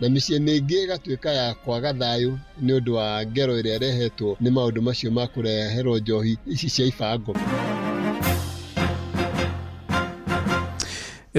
Na mĩciĩ mĩingĩ ĩgatuĩka ya kwaga thayũ nĩ ũndũ wa ngero ĩrĩa ĩrehetwo nĩ maũndũ macio ma kũreherwo njohi ici cia ibango.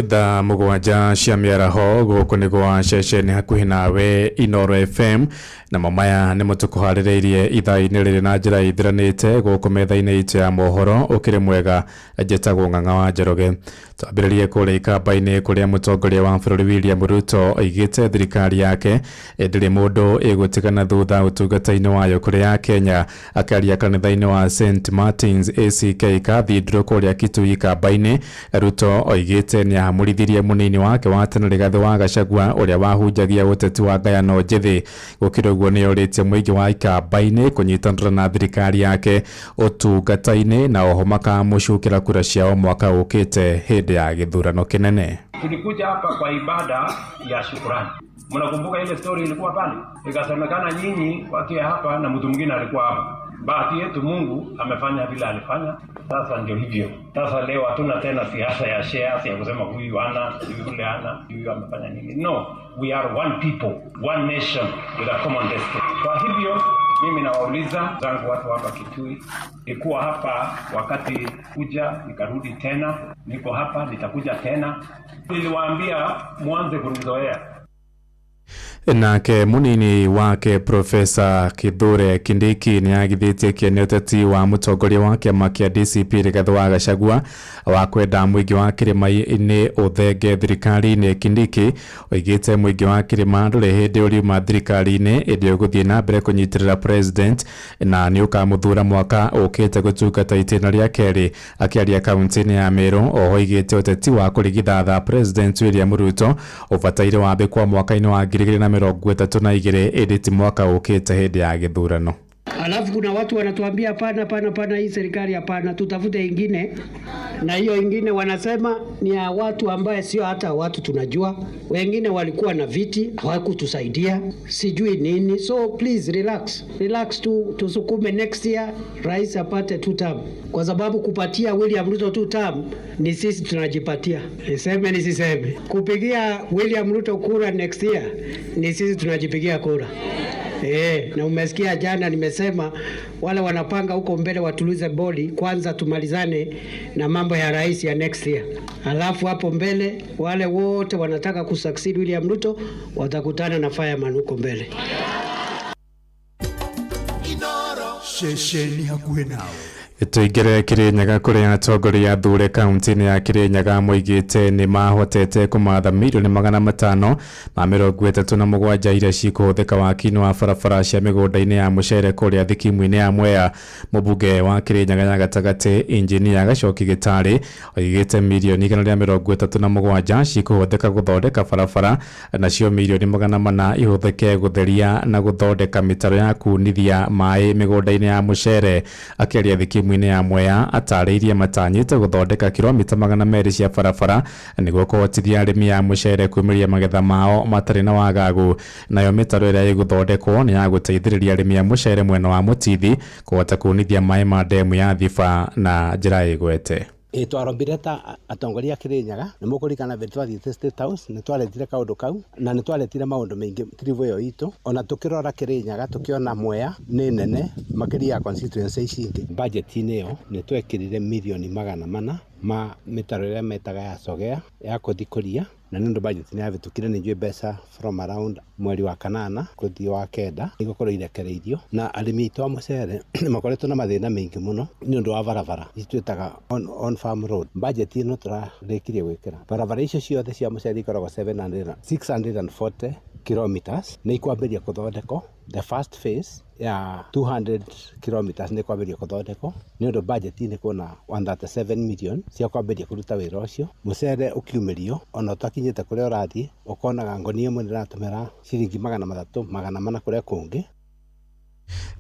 Thaa 7 cia mĩaraho gũkũ nĩ gwa ceceni hakuhĩ nawe Inooro FM, namo maya nĩmo tũkũharĩrĩirie ithaa-inĩ rĩrĩ na njĩra ithiranĩte gũkũ metha-inĩ itũ ya mohoro. Ũkĩrĩ mwega, njĩtagwo Ng'ang'a wa Njoroge. Twambĩrĩrie kũrĩa Ikamba-inĩ kũrĩa mũtongoria wa bũrũri William Ruto oigĩte thirikari yake ndĩrĩ mũndũ ĩgũtigana thutha ũtungata-inĩ wayo kũrĩ ya Kenya. Akĩaria kanitha-inĩ wa St Martins ACK Cathedral kũrĩa Kitui Ikamba-inĩ, Ruto oigĩte nĩ ahamũrithirie mũnini wake wa tene Rigathĩ wa Gachagua ũrĩa wahunjagia ũteti wa ngayano njĩthĩ. Gũkĩrĩ ũguo nĩ orĩtie mũingĩ wa Ikamba-inĩ kũnyitanĩra na thirikari yake ũtungata-inĩ na oho makamũcukĩra kura ciao mwaka ũkĩte hĩndĩ ya gĩthurano kĩnene. Tulikuja hapa kwa ibada ya shukurani. Mnakumbuka ile story ilikuwa pale, ikasemekana nyinyi watu ya hapa na mtu mwingine alikuwa hapa. Bahati yetu Mungu amefanya vile alifanya. Sasa ndio hivyo. Sasa leo hatuna tena siasa ya shares ya kusema huyu ana, yule ana, huyu amefanya nini. No, we are one people, one nation with a common destiny. Kwa hivyo mimi nawauliza zangu watu hapa Kitui, nilikuwa hapa wakati kuja nikarudi tena, niko hapa nitakuja tena. Niliwaambia mwanze kunizoea. Nake munini wake Profesa Kithure Kindiki nĩ agithĩtie kĩene ũteti wa mũtongoria wa kĩama kĩa DCP Rigathĩ wa Gachagua wa kwenda mũingĩ wa kĩrĩma-inĩ ũthenge thirikari-inĩ. Kindiki oigĩte mũingĩ wa kĩrĩma ndũrĩ hĩndĩ ũriuma thirikari-inĩ, ĩndĩ ũgũthiĩ na mbere kũnyitĩrĩra president na nĩ ũkamũthura mwaka ũkĩte gũtungata itĩna rĩa kerĩ. Akĩaria kaunti-inĩ ya Meru oho oigĩte ũteti wa kũrigithatha president William Ruto ũbataire wambĩkwo mwaka-inĩ wa 2032 ĩndĩ ti mwaka ũkĩte hĩndĩ ya gĩthurano. Alafu kuna watu wanatuambia hapana, hapana, hapana, hii serikali hapana, tutafute ingine. Na hiyo ingine wanasema ni ya watu ambaye sio hata watu tunajua. Wengine walikuwa na viti hawakutusaidia, sijui nini. So please relax, relax tu, tusukume next year rais apate 2 term. Kwa sababu kupatia William Ruto 2 term ni sisi tunajipatia. Niseme nisiseme, kupigia William Ruto kura next year ni sisi tunajipigia kura. Na umesikia jana nimesema wale wanapanga huko mbele watulize boli kwanza, tumalizane na mambo ya rais ya next year. Alafu hapo mbele wale wote wanataka kusucceed William Ruto watakutana na fireman huko mbele. Ceceni hakuhĩ nawe. Tũingĩre Kĩrĩnyaga kũrĩa atongoria athure kaunti-inĩ ya Kĩrĩnyaga moigĩte nĩ mahotete kũmatha mirioni 537 iria cikũhũthĩka waki-inĩ wa barabara cia mĩgũnda-inĩ ya mũcere kũrĩa thikimu-inĩ ya Mwea. Mũmbunge wa Kĩrĩnyaga ya gatagatĩ Injinia Gacoki Gĩtarĩ oigĩte mirioni 137 cikũhũthĩka gũthondeka barabara, nacio mirioni 400 ihũthĩke gũtheria na gũthondeka mĩtaro ya kunithia maĩ mĩgũnda-inĩ ya mũcere. Akĩaria thikimu ya Mwea atarĩirie matanyĩte gũthondeka kilomita 200 cia barabara nĩguo kũhotithia arĩmi a mũcere kumĩria magetha mao matarĩ na wagagu. Nayo mĩtaro ĩrĩa ĩgũthondekwo nĩ ya gũteithĩrĩria arĩmi a mũcere mwena wa Mũtithi kũhota kunithia maĩ ma ndemu ya Thiba na njĩra ĩgwete. Twarombire ta atongoria a Kĩrĩnyaga nĩ mũkũririkana mbere twathiĩte State House nĩ twaretire kaũndũ kau na nĩ twaretire maũndũ maingĩ tribu ĩyo itũ. Ona tũkĩrora Kĩrĩnyaga tũkĩona Mwea nĩ nene makĩria ya constituency ici ingĩ. Budget-inĩ ĩyo nĩ twekĩrire mirioni 400 ma mĩtaro ĩrĩa metaga ya Sogea ya kũthi kũria, na nĩ ũndũ budget nĩ yahĩtũkire nĩ njũĩ mbeca from around mweri wa 8 gũthiĩ wa 9 igũkorwo irekereirio. Na arĩmi aitũ a mũcere nĩ makoretwo na mathĩna maingĩ mũno nĩ ũndũ wa barabara ici twĩtaga on farm road. Budget ĩno tũrarĩkirie gwĩkĩra barabara icio ciothe cia mũcere ikoragwo 640 kilometers nĩ ikwambĩrĩria kũthondekwo. The first phase ya 200 kilometers nĩ kwambĩrĩria kũthondekwo nĩ ũndũ budget-inĩ kwĩna 137 million cia kwambĩrĩria kũruta wĩra ũcio. Mũcere ũkiumĩrio ona ũtakinyĩte kũrĩa ũrathiĩ ũkonaga ngonia ĩmwe nĩ ĩratũmĩra ciringi 300 400 kũrĩa kũngĩ.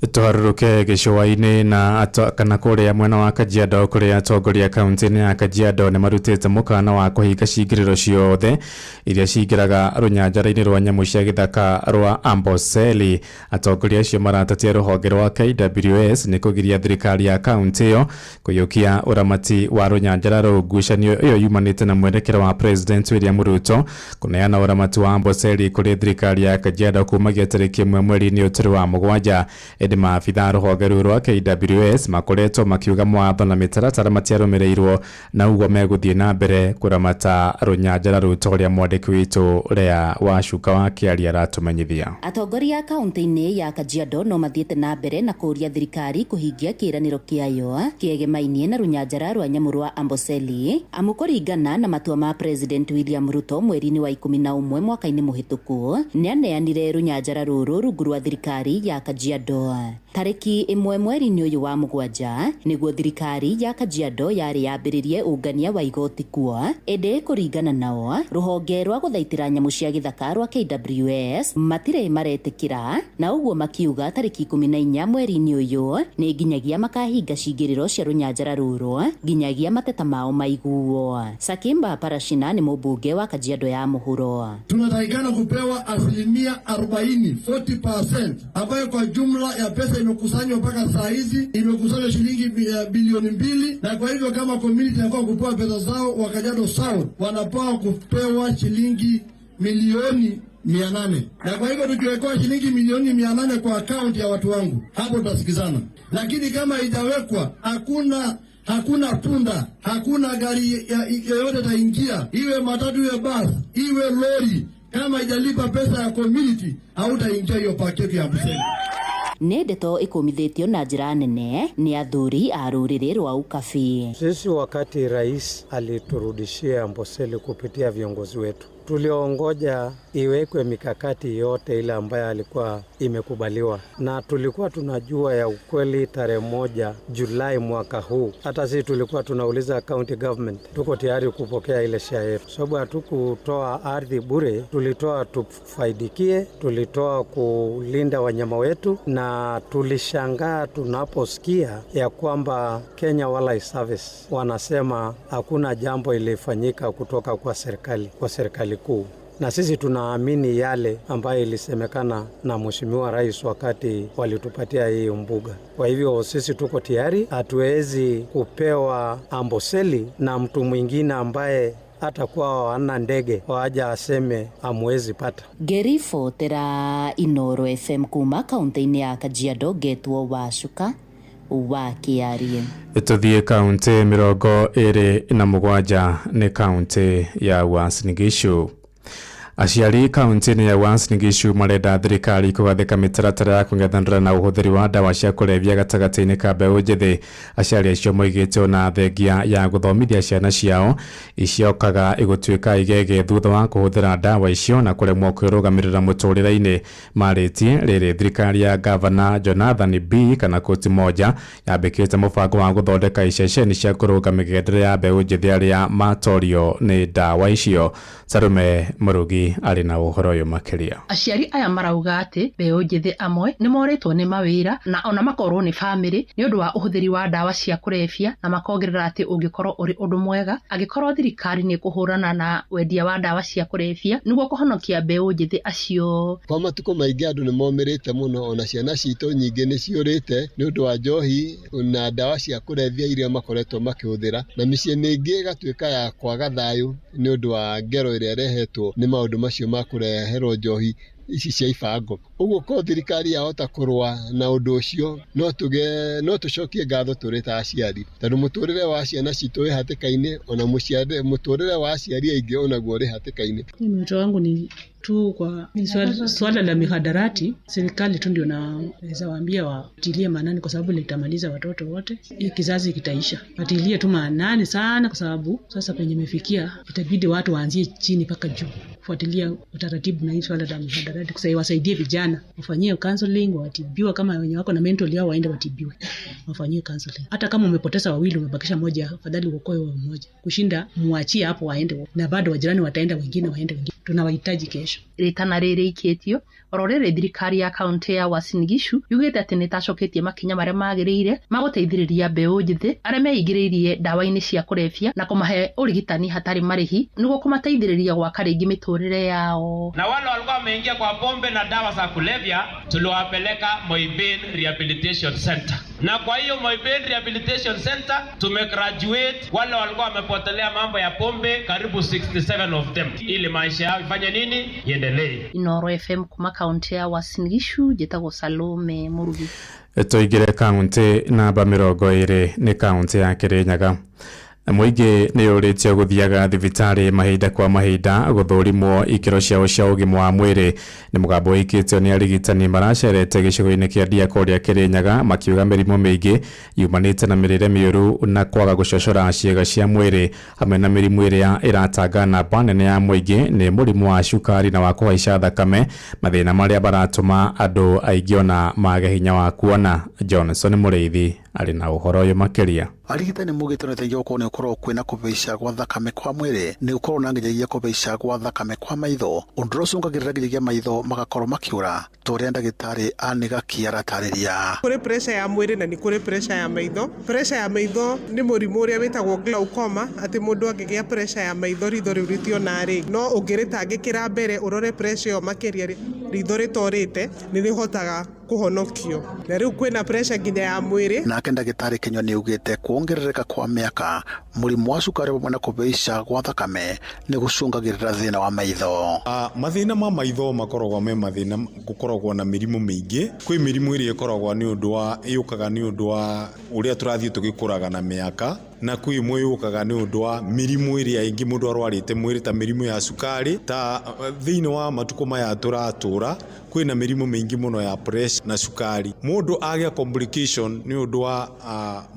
Tũharũrũke gĩcũa-inĩ na kana kũrĩa mwena wa Kajiado kũrĩa atongoria kaunti-inĩ ya Kajiado nĩ marutĩte mũkana wa kũhinga cingĩrĩro ciothe iria cingĩraga rũnyanjara-inĩ rwa nyamũ cia gĩthaka rwa Amboseli. Atongoria acio maratatia rũhonge rwa KWS nĩ kũgiria thirikari ya kaunti ĩyo kũiyũkia ũramati wa rũnyanjara rũu. Ngucanio ĩyo yumanĩte na mwerekera wa President William Ruto kũneana ũramati wa Amboseli kũrĩ thirikari ya Kajiado kumagia tarĩki 1 mweri-inĩ ũtũrĩ wa 7. Ĩndĩ maabitha rũhonge rũu rwa KWS makoretwo makiuga mawatho na mĩtaratara matiarũmĩrĩirwo na ũguo megũthiĩ na mbere kũramata rũnyanjara rũu ta ũrĩa mwandĩki witũ Lea Wacuka wa Kĩaria aratũmenyithia. Atongoria kaunti-inĩ ya Kajiado no mathiĩte na mbere na kũũria thirikari kũhingia kĩĩranĩro kĩayo kĩegemainie na rũnyanjara rwa nyamũ rwa Amboseli amu kũringana na matua ma President William Ruto mweri-inĩ wa 11 mwaka-inĩ mũhĩtũku nĩaneanire rũnyanjara rũrũ rungu rwa thirikari ya Kajiado. Tarĩki 1 mweri-inĩ ũyũ wa 7 nĩguo thirikari ya Kajiado yarĩ yambĩrĩrie ũngania wa igoti kuo, ĩndĩ kũringana nao rũhonge rwa gũthaitĩra nyamũ cia gĩthaka rwa KWS matirĩ maretĩkĩra na ũguo makiuga tarĩki 14 mweri-inĩ ũyũ nĩ nginyagia makahinga cingĩrĩro cia rũnyanjara rũrũ nginyagia mateta mao maiguo. Sakimba Parashina nĩ mũmbunge wa Kajiado ya Mũhuro. Tunatakikana kupewa 40%, 40% ambayo kwa jumla ya pesa imekusanywa mpaka saa hizi imekusanywa shilingi bilioni 2, na kwa hivyo kama community inafaa kupewa pesa zao wa Kajiado South wanapaswa kupewa shilingi milioni 800, na kwa hivyo tukiwekewa shilingi milioni 800 kwa account ya watu wangu hapo tutasikizana, lakini kama haijawekwa hakuna punda, hakuna gari yoyote itaingia, iwe matatu, iwe bus, iwe lori, kama haijalipa pesa ya community hautaingia hiyo paketi ya Amboseli. Nĩ ndeto ĩkũmithĩtio na njĩra nene nĩ athuri a rũrĩrĩ rwa Ukabi. Sisi wakati rais aliturudishia Amboseli kupitia viongozi wetu, tuliongoja iwekwe mikakati yote ile ambayo alikuwa imekubaliwa, na tulikuwa tunajua ya ukweli tarehe 1 Julai mwaka huu. Hata sisi tulikuwa tunauliza county government, tuko tayari kupokea ile share yetu, sababu hatukutoa ardhi bure, tulitoa tufaidikie, tulitoa kulinda wanyama wetu. Na tulishangaa tunaposikia ya kwamba Kenya Wildlife Service wanasema hakuna jambo ilifanyika kutoka kwa serikali kuu, na sisi tunaamini yale ambayo ilisemekana na Mheshimiwa Rais wakati walitupatia hii mbuga. Kwa hivyo sisi tuko tayari, hatuwezi kupewa Amboseli na mtu mwingine ambaye hata kwa wana ndege waja aseme amwezi pata. Ngeribotera Inoro FM kuma kaunti-inĩ ya Kajiado, ngetwo Wacuka wa Kĩarie. Tũthiĩ kaunti 27 nĩ kaunti ya Uasin Gishu. Aciari kaunti-inĩ ya Uasin Gishu marenda thirikari kũgathĩka mĩtaratara ya kũng'ethanĩra na ũhũthĩri wa ndawa cia kũrebia gatagatĩ-inĩ ka mbeũ njĩthĩ. Aciari acio moigĩte ona thengia ya gũthomithia ciana ciao iciokaga igũtuĩka igege thutha wa kũhũthĩra ndawa icio na kũremwo kwĩrũgamĩrĩra mũtũrĩre-inĩ. Marĩtie rĩrĩ thirikari ya Gavana Jonathan B kana Koti Moja yambĩkĩte mũbango wa gũthondeka iceceni cia kũrũnga mĩgendere ya mbeũ njĩthĩ arĩa matorio nĩ ndawa icio. Sarume Mũrugi arĩ na ũhoro ũyũ makĩria. Aciari aya marauga atĩ mbeũ njĩthĩ amwe nĩ morĩtwo nĩ mawĩra na ona makorwo nĩ bamĩrĩ nĩ ũndũ wa ũhũthĩri wa ndawa cia kũrebia, na makongerera atĩ ũngĩkorwo ũrĩ ũndũ mwega angĩkorwo thirikari nĩ kũhũrana na wendia wa ndawa cia kũrebia nĩguo kũhonokia mbeũ njĩthĩ acio. Kwa matukũ maingĩ andũ nĩ momĩrĩte mũno, ona ciana citũ nyingĩ nĩ ciũrĩte nĩ ũndũ wa njohi na ndawa cia kũrebia iria makoretwo makĩhũthĩra, na mĩciĩ mĩingĩ ĩgatuĩka ya kwaga thayũ nĩ ũndũ wa ngero ĩrĩa ĩrehetwo nĩ maũndũ macio ma kũreherwo njohi ici cia ibango. Ũguo ko thirikari yahota kũrũa na ũndũ ũcio no tũcokie ngatho tũrĩ ta aciari, tondũ mũtũrĩre wa ciana citũ wĩ hatĩka-inĩ, ona mũtũrĩre wa aciari aingĩ onaguo ũrĩ hatĩka-inĩ. Mimi wito wangu ni tu kwa swala la mihadarati, serikali tu ndio naweza waambia watilie maanani, kwa sababu litamaliza watoto wote, hii kizazi kitaisha. Watilie tu maanani sana, kwa sababu sasa penye imefikia itabidi watu waanzie chini mpaka juu kufuatilia utaratibu na hii swala la mihadarati, kwa sababu wasaidie vijana, wafanyie counseling, watibiwa kama wenye wako na mental yao waende watibiwe, wafanyie counseling. Hata kama umepoteza wawili umebakisha moja, afadhali uokoe wa mmoja kushinda muachie hapo waende, na bado wajirani wataenda wengine waende wengine. Tunawahitaji kesho. Ritana rĩrĩ ikĩtio oro rĩrĩ thirikari ya kaunti ya Uasin Gishu yugĩte atĩ nĩtacoketie makinya marĩa magĩrĩire ma gũteithĩrĩria mbeũ njĩthĩ arĩa meingĩrĩirie ndawa-inĩ cia kũrebia na kũmahe ũrigitani hatarĩ marĩhi nĩguo kũmateithĩrĩria gwaka rĩngĩ mĩtũrĩre yao. Na wale walikuwa wameingia kwa pombe na dawa za kulevya tuliwapeleka Moiben Rehabilitation Center, na kwa hiyo Moiben Rehabilitation Center tumegraduate wale walikuwa wamepotelea mambo ya pombe karibu 67 of them, ili maisha yao ifanye nini, iendelee. Inoro FM kuma kaunti ya Uasin Gishu njĩtagwo Salome Murugi. Tũingĩre kaunti namba 20 nĩ kaunti ya Kirinyaga. Mũingĩ nĩ ũrĩtio gũthiaga thibitarĩ mahinda kwa mahinda gũthũrimwo ikĩro ciao cia ũgima wa mwĩrĩ. Nĩ mũgambo ũikĩtio nĩ arigitani maracerete gĩcigo-inĩ kĩa Ndia kũrĩa Kirinyaga makiuga mĩrimũ mĩingĩ yumanĩte na mĩrĩre mĩũru na kwaga gũcocora ciĩga cia mwĩrĩ hamwe na mĩrimũ ĩrĩa ĩratanga namba nene ya mũingĩ nĩ mũrimũ wa cukari na wa kũhaica thakame, mathĩna marĩa maratũma andũ aingĩ ona mage hinya wa kuona. Johnson Mũrĩithi arĩ na ũhoro ũyũ makĩria. Arigitani mugĩte nĩteithia gũkorwo nĩ ũkorwo kwĩna kũhaica gwa thakame kwa mwĩrĩ, nĩ gũkorwo na nginyagia kũhaica gwa thakame kwa maitho, ũndũ ũrĩa ũcũngagĩrĩra nginyagia maitho magakorwo makĩũra, ta ũrĩa ndagĩtarĩ Anne Gaki aratarĩria. Kũrĩ pressure ya mwĩrĩ na nĩ kũrĩ pressure ya maitho. Pressure ya maitho nĩ mũrimũ ũrĩa wĩtagwo glaucoma, atĩ mũndũ angĩgĩa pressure ya maitho ritho rĩu rĩtiona rĩngĩ. No ũngĩrĩtangĩkĩra mbere ũrore pressure ĩyo makĩria ritho rĩtorĩte nĩ rĩhotaga kũhonokio. Na rĩu kwĩna pressure nginya ya mwĩrĩ. Nake ndagĩtarĩ Kenywa nĩ augĩte kuongerereka kwa mĩaka, mũrimũ wa cukari hamwe na kũhaica gwa thakame nĩ gũcũngagĩrĩra thĩna wa maitho. Mathĩna ma maitho makoragwo me mathĩna gũkoragwo na mĩrimũ mĩingĩ. Kwĩ mĩrimũ ĩrĩa ĩkoragwo nĩ ũndũ wa yũkaga nĩ ũndũ wa ũrĩa tũrathiĩ tũgĩkũraga na mĩaka, na kwĩ ĩmwe yũkaga nĩ ũndũ wa mĩrimũ ĩrĩa ĩngĩ mũndũ arwarĩte mwĩrĩ ta mĩrimũ ya cukari. Ta thĩinĩ wa matukũ maya tũratũra kwĩna mĩrimũ mĩingĩ mũno ya pressure na cukari. Mũndũ agĩa complication nĩ ũndũ wa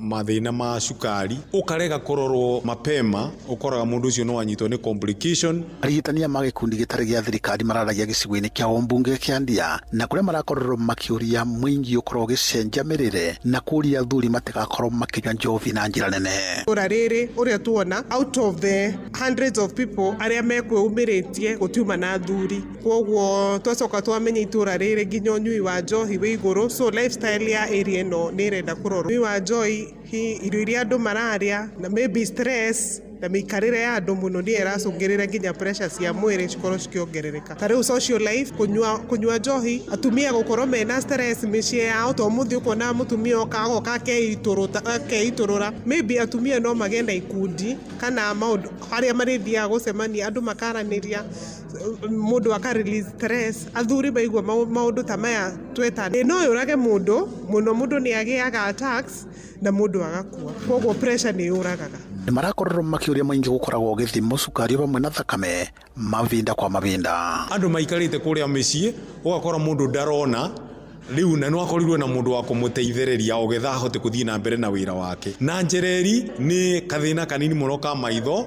mathĩna ma cukari ũkarega kũrorwo mapema, ũkoraga mũndũ ũcio no anyitwo nĩ complication. Arigitani ma gĩkundi gĩtarĩ gĩa thirikari mararagia gĩcigo-inĩ kĩa ũmbunge kĩa Ndia, na kũrĩa marakorwo makĩũria mũingĩ ũkorwo ũgĩcenjia mĩrĩre na kũũria athuri matigakorwo makĩnyua njohi na njĩra nene. Ura rĩrĩ ũrĩa tuona out of the hundreds of people arĩa mekwĩumĩrĩtie gũtiuma na athuri, koguo twacoka twamenya itũra rĩrĩ nginya ũnyui wa njohi wĩ igũrũ, so lifestyle ya area ĩno nĩ ĩrenda kũrorwo. Ũnyui wa njohi, irio iria andũ mararĩa na maybe stress na mĩikarĩre ya andũ mũno nĩyo ĩracũngĩrĩra nginya pressure cia mwĩrĩ cikorwo cikĩongerereka. Ta rĩu social life, kũnyua njohi, atumia gũkorwo mena stress mĩciĩ yao, to mũthĩ ũkona mũtumia oka agoka akeitũrũra. Maybe atumia no magĩe na ikundi kana maũndũ harĩa marĩthiaga gũcemania, andũ makaranĩria, mũndũ aka release stress. Athuri maigua maũndũ ta maya tweta no yũrage mũndũ mũno, mũndũ nĩ agĩaga attacks na mũndũ agakua, koguo pressure nĩ yũragaga. Nĩ marakorwo makĩũria mũingĩ gũkoragwo ũgĩthimwo cukari hamwe na thakame mavinda kwa mavinda. Andũ maikarĩte kũrĩa mĩciĩ ũgakora mũndũ ndarona rĩu, na no akorirwo na mũndũ wa kũmũteithĩrĩria ogetha ahote kũthiĩ na mbere na wĩra wake. Na Njereri nĩ kathĩna kanini mũno ka maitho.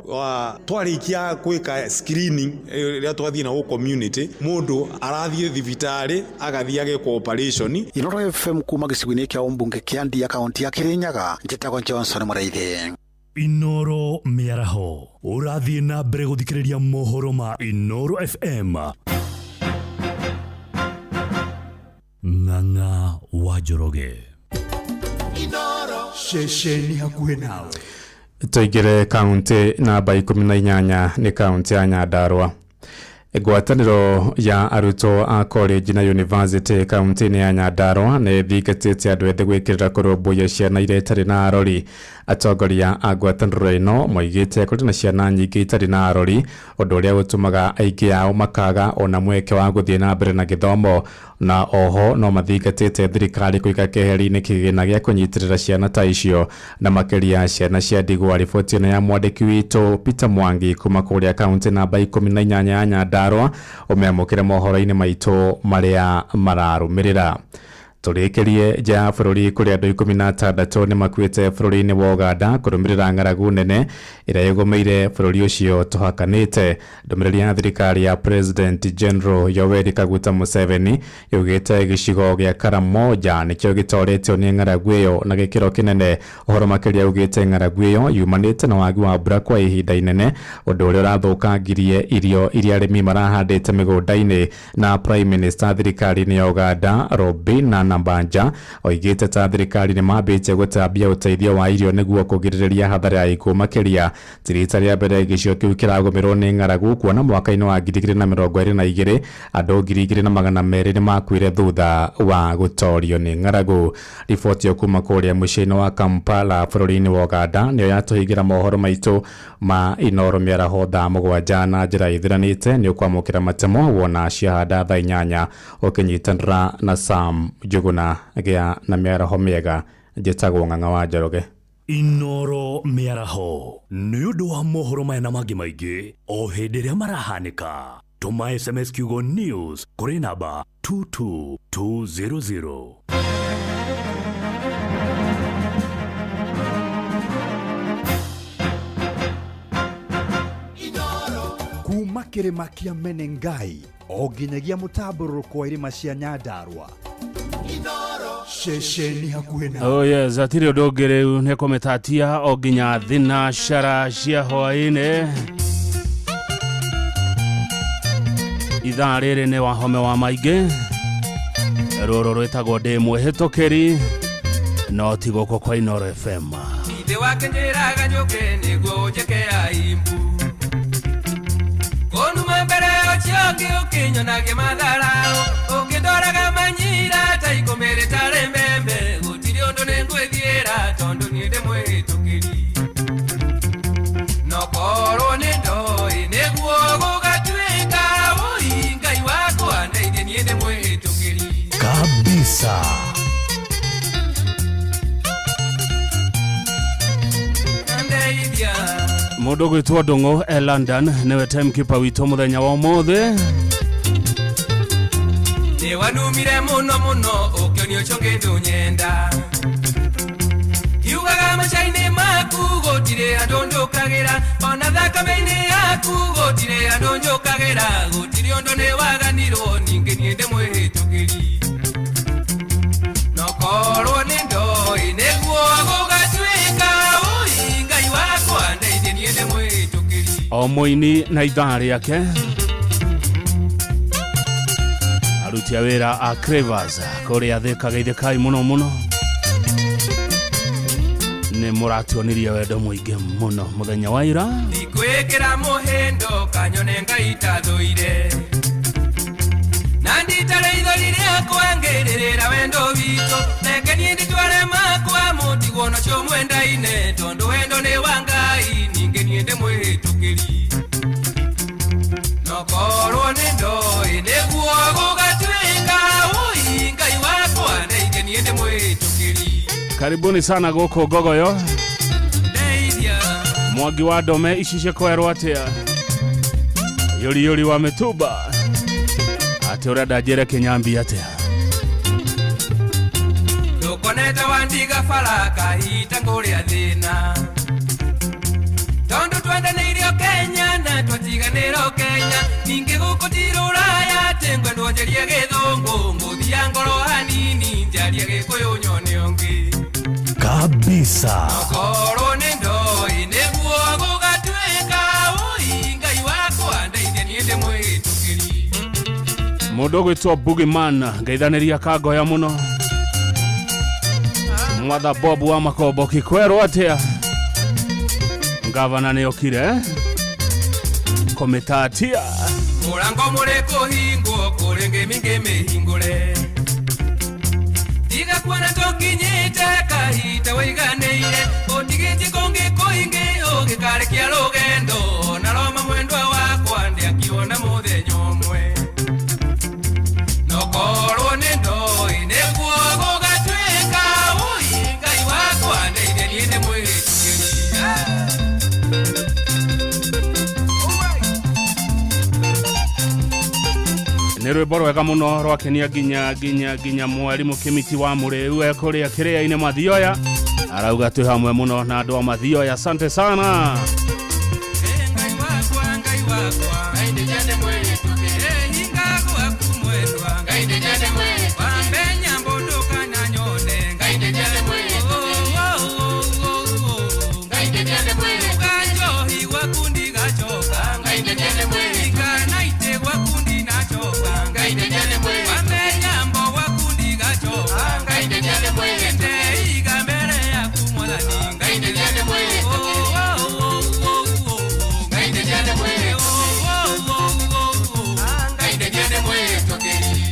Twarĩkia gwĩka screening rĩrĩa twathiĩ na community, mũndũ arathiĩ thibitarĩ agathiĩ agekwo operation. Inoro FM kuma gĩcigo-inĩ kĩa ũmbunge kĩa Ndia kaunti ya Kirinyaga, njĩtagwo Johnson Mũrĩithi. Inoro mĩaraho ũrathiĩ na mbere gũthikĩrĩria mohoro ma Inoro FM. Ng'ang'a wa Njoroge. Ceceni hakuhĩ nawe. Tũingĩre kaunti namba 18 nĩ kaunti ya Nyandarua. Ngwatanĩro ya arutwo a college na university kaunti-inĩ ya Nyandarua nĩ ĩthingatĩte andũ ethĩ gwĩkĩrĩra kũrũmbũiya ciana iria itarĩ na arori. Atongoria a ngwatanĩro ĩno moigĩte kũrĩ na ciana nyingĩ itarĩ na arori, ũndũ ũrĩa ũtũmaga aingĩ ao makaga ona mweke wa gũthiĩ na mbere na gĩthomo, na oho no mathingatĩte thirikari kũiga keheri-inĩ kĩgĩna gĩa kũnyitĩrĩra ciana ta icio na makĩria ciana cia ndigwa. Riboti ĩno ya mwandĩki witũ Peter Mwangi kuma kũrĩa kaunti namba 18 ya Nyandarua ũmeamũkĩre mohoro-inĩ maitũ marĩa mararũmĩrĩra. Tũrĩkĩrie nja ya bũrũri kũrĩa andũ 16 nĩ makuĩte bũrũri-inĩ wa Uganda kũrũmĩrĩra ng'aragu nene ĩrĩa ĩgũmĩire bũrũri ũcio tũhakanĩte. Ndũmĩrĩri ya thirikari ya President General Yoweri Kaguta Museveni yugĩte gĩcigo gĩa Karamoja nĩkĩo gĩtoretio nĩ ng'aragu ĩyo na gĩkĩro kĩnene. Ũhoro makĩria ugĩte ng'aragu ĩyo yumanĩte na wagi wa mbura kwa ihinda inene, ũndũ ũrĩa ũrathũkangirie irio iria arĩmi marahandĩte mĩgũnda-inĩ. Na Prime Minister thirikari-inĩ ya Uganda Robina Nambanja oigĩte ta thirikari nĩ mambĩtie gũtambia ũteithio wa irio nĩguo kũgirĩrĩria hathara ya ikuũ makĩria. Ti rita rĩa mbere gĩcigo kĩu kĩragũmĩrwo nĩ ng'aragu, kuona mwaka-inĩ wa 2022 andũ 2200 nĩ makuire thutha wa gũtorio nĩ ng'aragu. Riboti ĩyo kuma kũrĩa mũciĩ-inĩ wa Kampala bũrũri-inĩ wa Uganda nĩyo yatũhingĩra mohoro maitũ ma Inoro mĩaraho thaa 7 na njĩra ĩthiranĩte. Nĩ ũkwamũkĩra matemo wona ciahanda thaa 8 ũkĩnyitanĩra na Sam Njuguna. Gĩa na mĩaraho mĩega. Njĩtagwo Ng'ang'a wa Njoroge. Inoro mĩaraho nĩ ũndũ wa mohoro maya na mangĩ maingĩ o hĩndĩ ĩrĩa marahanĩka. Tũma SMS kiugo news kũrĩ namba 22200. Kuma kĩrĩma kĩa Menengai o nginyagia mũtambũrũko wa irĩma cia Nyandarua. Ceceni hakuhĩ na Oh yes, atirĩ ũndũ ũngĩ rĩu nĩ kũmĩtatia o nginya thinacara cia hwaĩ-inĩ. Ithaa rĩrĩ nĩ wahome wa maingĩ, rũrũ rwĩtagwo ndĩ mwĩhĩtũkĩri, no ti gũkũ kwa Inoro FM. Ithe wake njĩraga njũke nĩguo ũnjĩke aimbu kũnuma mbere ũcio ũngĩ ũkĩnyonagia matharau ũkĩndoraga manyira ta ikũmĩrĩ tarĩ mbembe gũtirĩ ũndũ nĩngwĩthiĩra tondũ niĩ ndĩ mwĩhĩtũkĩri no korwo nĩ ndoĩ nĩguo gũgatuĩka ũi Ngai wakwa ndeithie niĩ ndĩ mwĩhĩtũkĩri kabisa. Mũndũ gwĩtwo Ndung'u e London nĩwe timekeeper witũ mũthenya wa ũmũthĩ. Nĩ wanumire mũno mũno ũkĩonio ũcio ngĩthũnyenda kiugaga maca-inĩ maku gũtirĩ andũ njũkagĩra ona thakame-inĩ yaku gũtirĩ andũ njũkagĩra gũtirĩ ũndũ nĩ waganirwo ningĩ niĩ ndĩ mwĩhĩtũkĩri no korwo nĩ ndoĩ nĩguo gũgatuĩka ũi Ngai wakwa ndeithie niĩ ndĩ mwĩhĩtũkĩri. O mũini na ithaa rĩake aruti a wĩra a Cravers kũrĩa Thika geithĩkai mũno mũno, nĩ mũratuonirie wendo mũingĩ mũno mũthenya wa ira. Ndikwĩkĩra mũhĩndo kanyone Ngai tathũire na nditare ithori rĩakwa ngĩrĩrĩra wendo witũ reke niĩ nditware makwa mũtigwo nacio mwendaine tondũ wendo nĩ wa Ngai ningĩ niĩ ndĩ mwĩhĩtũkĩri no korwo nĩ ndoĩ nĩguo gũgatuĩka ũi Ngai wakwa ndeithie niĩ ndĩ mwĩhĩtũkĩri. Karibuni sana gũkũ Ngogoyo. Mwangi wa Ndome ici ciakwerwo atĩa? Yũri yũri wa mĩtumba atĩ ũrenda njĩre Kĩnyambi atĩa? Ndũkonete wandiga bara kahita ngũrĩa thĩna tondũ twendanĩirio Kenya na twatiganĩrwo Kenya ningĩ gũkũ ti rũraya atĩ ngwendwo njarie gĩthũngũ ngũthia ngoro hanini njarie gĩkũyũ nyone ũngĩ kabisa. Korwo nĩ ndoĩ nĩguo gũgatuĩka ũi Ngai wakwa ndeithie niĩ ndĩ mwĩhĩtũkĩri. Mũndũ ũgwĩtwo Boogeyman ngeithanĩria kangoya mũno. Mwatha Bob wa Makombo kikwerwo atĩa? Ngavana nĩ okire kũmĩtatia mũrango mũrĩ kũhingwo kũrĩ ngĩmi ngĩmĩhingũre tiga kuona tũkinyĩte kahinda wĩiganĩire ũtigĩtie kũngĩ kũingĩ ũgĩkarĩkia rũgendo na Roma mwendwa wakwa ndĩakiona mũthenya ũmwe no korwo nĩ ndoĩ nĩguo gũgatuĩka ũi Ngai wakwa ndeithie niĩ ndĩ mwĩhĩtũkĩri. Nĩ rwĩmbo Rwĩmbo rwega mũno rwakenia nginya nginya nginya mwarimũ Kĩmiti wa Mũrĩu ekũrĩa kĩrĩa-inĩ Mathioya arauga twĩ hamwe mũno na andũ a Mathioya. Asante sana.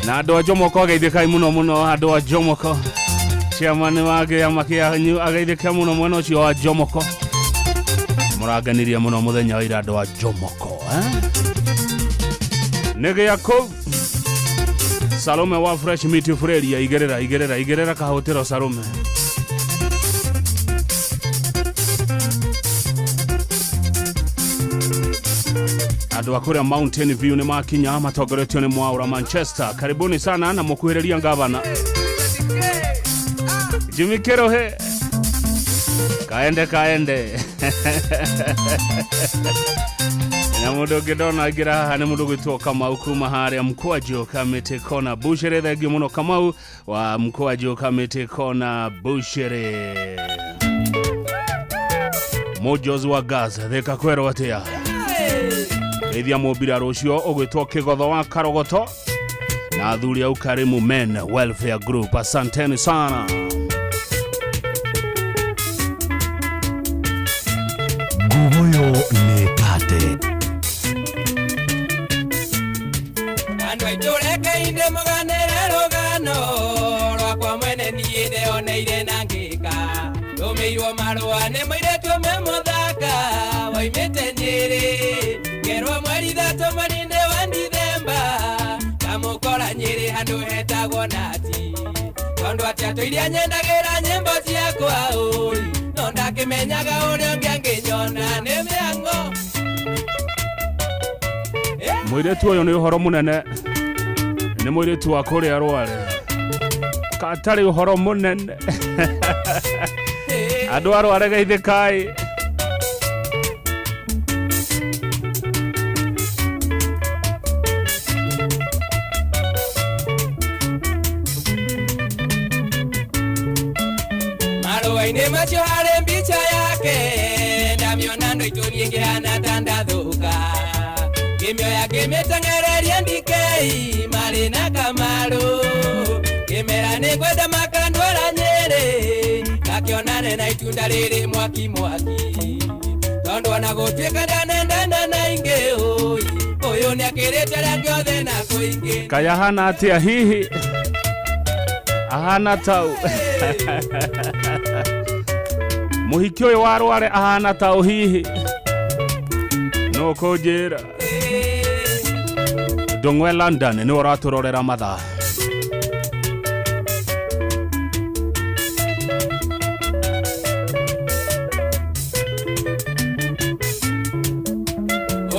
Na andå a Jomoko ageithĩkai mũno mũno andå a Jomoko chairman wa kĩama kĩanyu ageithĩke mũno mwena ũcio wa Jomoko mũranganirie mũno mũthenya wa ira andå a Jomoko nĩ gĩakũ Salome wa Fresh Meat Fureria igĩrĩra igĩrĩra igĩrĩra kahũtĩro Salome. Andũ a kũrĩa Mountain View nĩ makinya matongoretio nĩ Mwaura Manchester. Karibuni sana na mũkuhĩrĩria ngavana Jimmy Kerohe. Kaende kaende. Na mũndũ ũngĩ ndona aingĩra haha nĩ mũndũ ũgwĩtwo Kamau kuma harĩa Mkwajũ Kamĩtĩ Kona Buchere. Thengiũ mũno Kamau wa Mkwajũ Kamĩtĩ Kona Buchere. Mũjozi wa Gaza thĩka kwerwo atĩa geithia mũmbira rũcio ũgwĩtwo Kĩgotho wa Karogoto na athuri a Ukarimu Men Welfare Group. Asanteni sana. Nguguyo nĩ kate. Andũ aitũ reke-inĩ mũganĩre rũgano rwakwa mwene niĩ ndeoneire na ngĩka ndũmĩirwo marũa nĩ mũirĩtu ũmwe mũthaka waimĩte Nyĩrĩ ngerwo mweri ithatũ mweri-inĩ wa Dithemba ndamũkora Nyĩrĩ handũ hetagwo Nati tondũ atĩ atũiria nyendagĩra nyĩmbo ciakwa ũi no ndakĩmenyaga ũrĩa ũngĩ angĩnyona nĩ mĩang'o. Mũirĩtu ũyũ nĩ ũhoro mũnene nĩ mũirĩtu wa kũrĩa Rware katarĩ ũhoro mũnene andũ a Rware geithĩkai. Marũa-inĩ macio harĩ mbica yake ndamĩona ndũitũ niĩ ngĩhana ta ndathũka ngĩmĩoya ngĩmĩteng'ereria ndikei marĩ na Kamarũ ngĩmera nĩngwenda makandwara Nyĩrĩ ngakĩonane na itunda rĩrĩ mwaki mwaki tondũ ona gũtuĩka ndanendana na ingĩ ũi ũyũ nĩakĩrĩte rĩa gĩothe na kũingĩ. Kaya hana atĩa hihi ahana tau mũhiki ũyũ wa Rware ahana tau hihi no kũnjĩra Ndũng'we London nĩ ũratũrorera mathaa.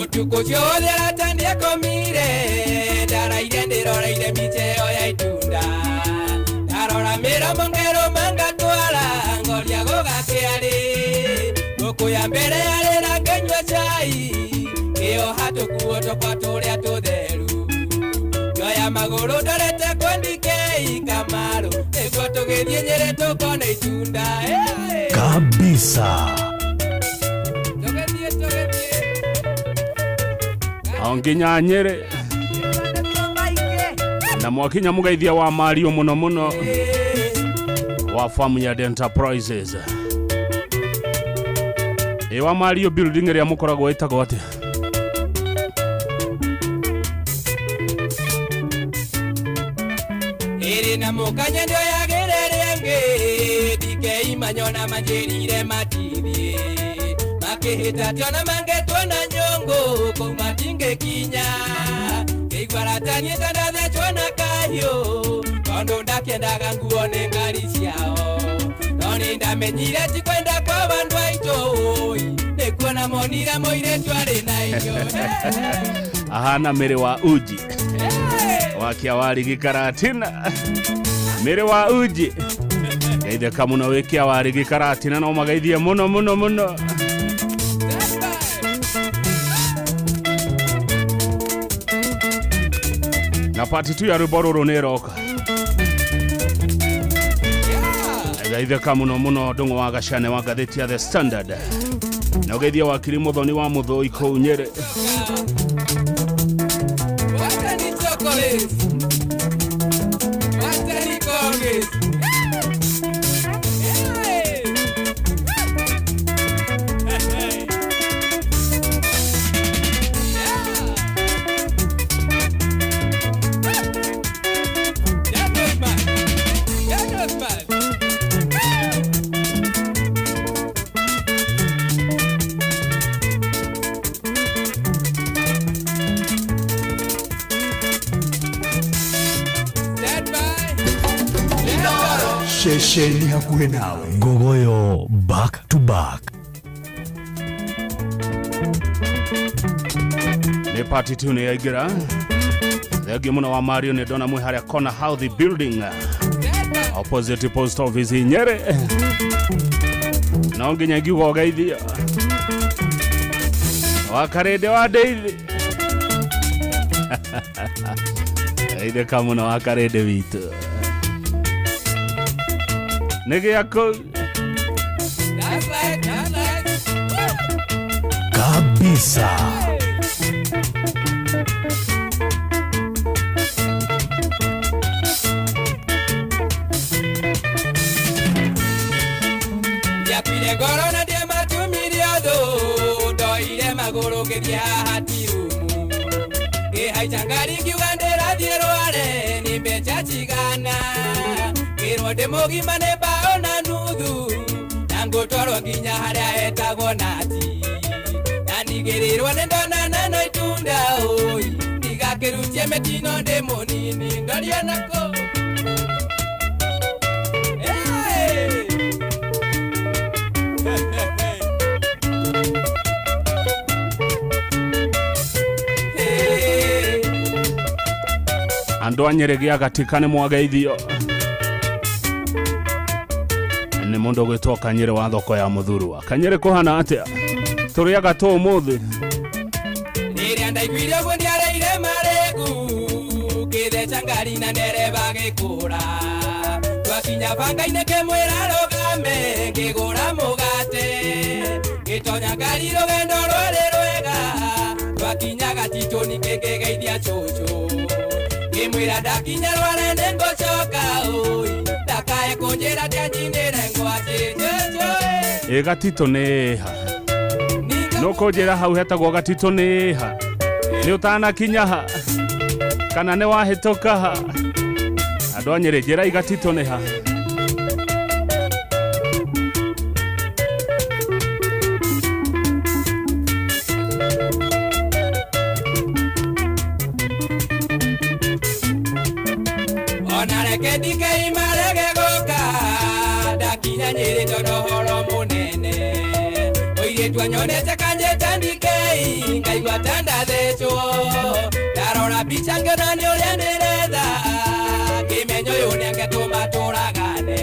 Ũtukũ ũcio wothe arata nĩakomire ndaraire ndĩroreire mbica ĩyo ya itunda ndarora mĩromo ngerũma ngatwara ngoria gũgakĩa-rĩ ngũkũ ya mbere yarĩra ngĩnyua cai ngĩoha tũkuo twakwa tũrĩa tũtheru ngĩoya magũrũ ndorete kwendikei Kamarũ nĩguo tũgĩthiĩ Nyĩrĩ tũkone itunda kabisa. Tũgĩthiĩ tũgĩthiĩ o nginya Nyĩrĩ na mwakinya mũgeithia wa Mario mũno mũno wa Farmyard Enterprises. Ĩ wa Mario building ĩrĩa mũkoragwo ĩtagwo atĩa? Ĩrĩ na mũkanya ndĩoyagĩre rĩangĩ ndikeimanyona manjĩrire matithiĩ makĩhĩta tiona mangetwo na nyũngũ kũu matingĩkinya ngĩigua rataniĩ ta ndathecwo na kahiũ tondũ ndakĩendaga nguo nĩ ngari ciao no nĩ ndamenyire ti kwenda kwa andũ aitũ nĩkuona monire mũirĩtu arĩ na irio ahana mĩrĩ wa uji. Wa Kĩawari Gĩkaratina, Mĩrĩ wa Uji, geithĩka mũno wĩ Kĩawari Gĩkaratina, no mageithie mũno mũno mũno. Na part 2 ya rwĩmbo rũrũ nĩ ĩroka. Geithĩka mũno mũno Ndũng'ũ wa Gacane wa ngathĩti ya The Standard, na ũgeithie wakiri Mũthoni wa Mũthũi kũu Nyĩrĩ. Wacha ni chocolate. Wacha ni Colgate. Hey. Hey. That was bad. That was bad. Stand by. Ceceni hakuhĩ nawe. Ngogoyo back to back. Nĩ part 2 nĩ yaingĩra. Thengiũ mũno wa Mario, nĩ ndona mwĩ harĩa Corner House building opposite post office Nyeri, no nginya ngiuga ũgeithio wa Karĩndĩ wa Ndeithi. Geithĩka mũno wa Karĩndĩ witũ, nĩ gĩakũ. That's right. That's right. Kabisa. Ndiakuire ngoro na ndiamatumirie ũthũ, ndoire magũrũ ngĩthiĩ haha tirumu, ngĩhaica ngari ngiuga ndĩrathiĩ Rware nĩ mbeca cigana, ngĩrwo ndĩ mũgima nĩ mbaũ na nuthu, na ngũtwarwo nginya harĩa hetagwo nati, na ndigĩrĩrwo nĩ ndona neno itunda ũi, ndigakĩrutie mĩtino ndĩ mũnini ndorio nakũ. Hey! Hey! Andũ a Nyĩrĩ gĩa gatika nĩ mwageithio nĩ mũndũ ũgwĩtwo Kanyĩrĩ wa thoko ya Mũthurwa. Kanyĩrĩ, kũhana atĩa? Tũrĩaga tũ ũmũthĩ. Rĩrĩa ndaiguire ũguo ndiareire marĩgu, ngĩtheca ngari na ndereba gĩkũra, twakinya banga-inĩ ngĩmwĩra rũgame, ngĩgũra mũgate, ngĩtonya ngari, rũgendo rwarĩ rwega, twakinya Gatitũ ningĩ ngĩgeithia cũcũ, ngĩmwĩra ndakinya Rware nĩngũcoka ũi, ndakae kũnjĩra ndianyinĩre ngwacĩ cũcũ ĩ. Ĩ Gatitũ nĩ ha? Nũkũnjĩra hau hetagwo Gatitũ nĩ ha? Nĩ ũtanakinya ha kana nĩ wahĩtũka ha? Andũ a Nyĩrĩ, njĩrai Gatitũ nĩ ha? Ona reke ndikeimarege gũka, ndakinya Nyĩrĩ tondũ ũhoro mũnene, mũirĩtu anyonete kanjĩta ndikei, ngaigua ta ndathecwo, ndarora mbica ngĩona nĩ ũrĩa ndĩretha, ngĩmenya ũyũ nĩangetũma tũragane,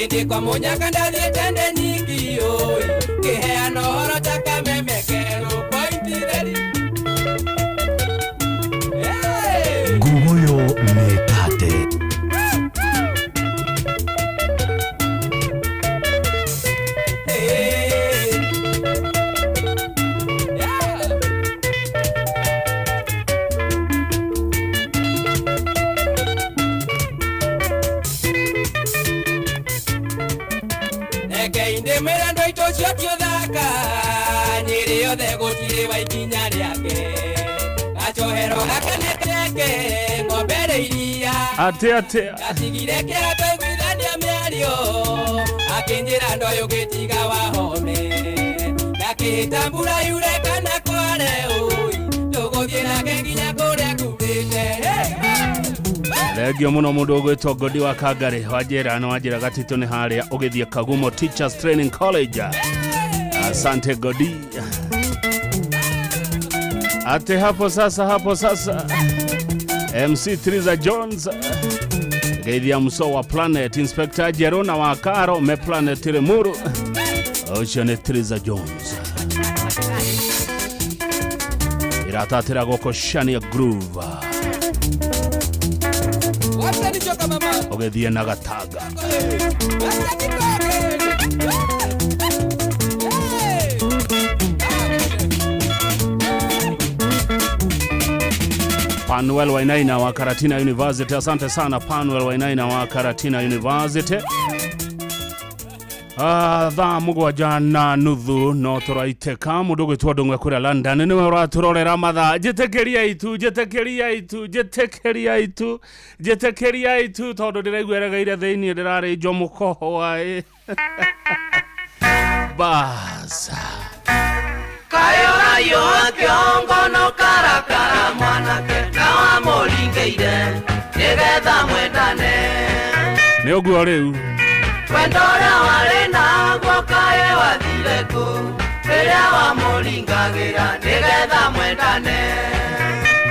ĩndĩ kwa mũnyaka ndathiĩte ndĩ nyingi ũi, ngĩheana ũhoro ta kameme kerũ pointi theri. Hey! Ngugoyo mĩkate. Hey! Yeah! Reke ndĩmwĩre andũ aitũ ũcio ti ũthaka, Nyĩrĩ yothe gũtirĩ wa ikinya rĩake, gacohero gaka nĩ keke ng'ombe rĩ iria, Atĩ atĩa? Gatigire kĩhato iguithania mĩario, akĩnjĩra ndoyũ gĩtiga wahome, ndakĩhĩta mbura yure kana kware ũi, tũgũthiĩ nake nginya kũrĩa kumĩte. Hey! Thengio mũno mũndũ ũgwĩtwo Ngodi wa Kangarĩ wanjĩra nĩ wanjĩra Gatitũ nĩ harĩa ũgĩthiĩ Kagumo Teachers Training College. Asante Godi. Ate hapo sasa, hapo sasa. MC Triza Jones geithia muso wa Planet Inspector Jerona wa Karo me Planet Limuru ucio ni Triza Jones iratatira goko Shania Groove ugithie na Gataga. Panuel Wainaina wa Karatina University, asante sana Panuel Wainaina wa Karatina University. Thaa mugwanja na nuthu no turaiteka mundu gwitwo Ndung'we kuria London niwe uraturorera mathaa. Njitikiria itu njitikiria itu njitikiria itu njitikiria itu tondu ndiraigua eregeire thiini ndirari Njomuko hwaĩ. Bas kayorayo kiongo no karakara mwanake na wamuringeire nigetha mwendane ni uguo riu wendo ũrĩa warĩ naguo kaĩ wathire kũ rĩrĩa wamũringagĩra nĩgetha mwendane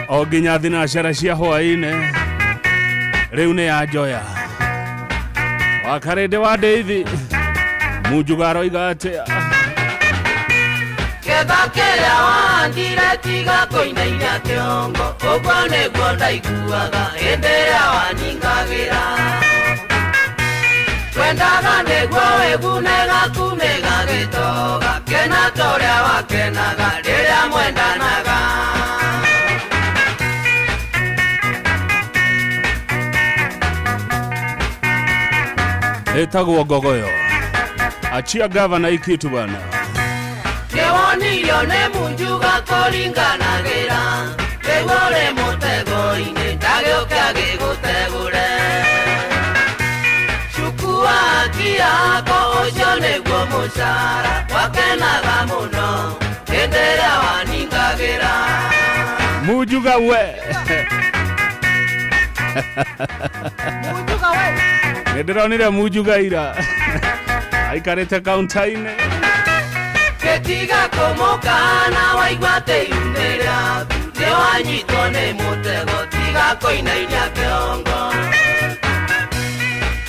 o nginya thinacara cia hwaĩ-inĩ rĩu nĩ ya njoya wakarĩndĩ wa ndĩithi Munjuga aroiga atĩa ketha kĩrĩa wahandire tiga kũinainia kĩongo ũguo nĩguo ndaiguaga hĩndĩ ĩrĩa waningagĩra wendaga nĩguo wĩgune gaku nĩgagĩtoga kena ta ũrĩa wakenaga rĩrĩa mwendanaga. Ĩtagwo ngogoyo achia gavana ikitu bana nĩwonirio nĩ Munjuga kũringanagĩra rĩu ũrĩ mũtego-inĩ ndagĩũke agĩgũtegũre cukua haki yako ũcio nĩguo mũcara wakenaga mũno hĩndĩ ĩrĩa waningagĩra. Munjuga we Munjuga we nĩndĩronire Munjuga ira aikarĩte kaunta-inĩ gĩtiga kũmũkana waigua atĩ ihu-inĩ rĩaku nĩwanyitwo nĩ mũtego tiga kũinainia kĩongo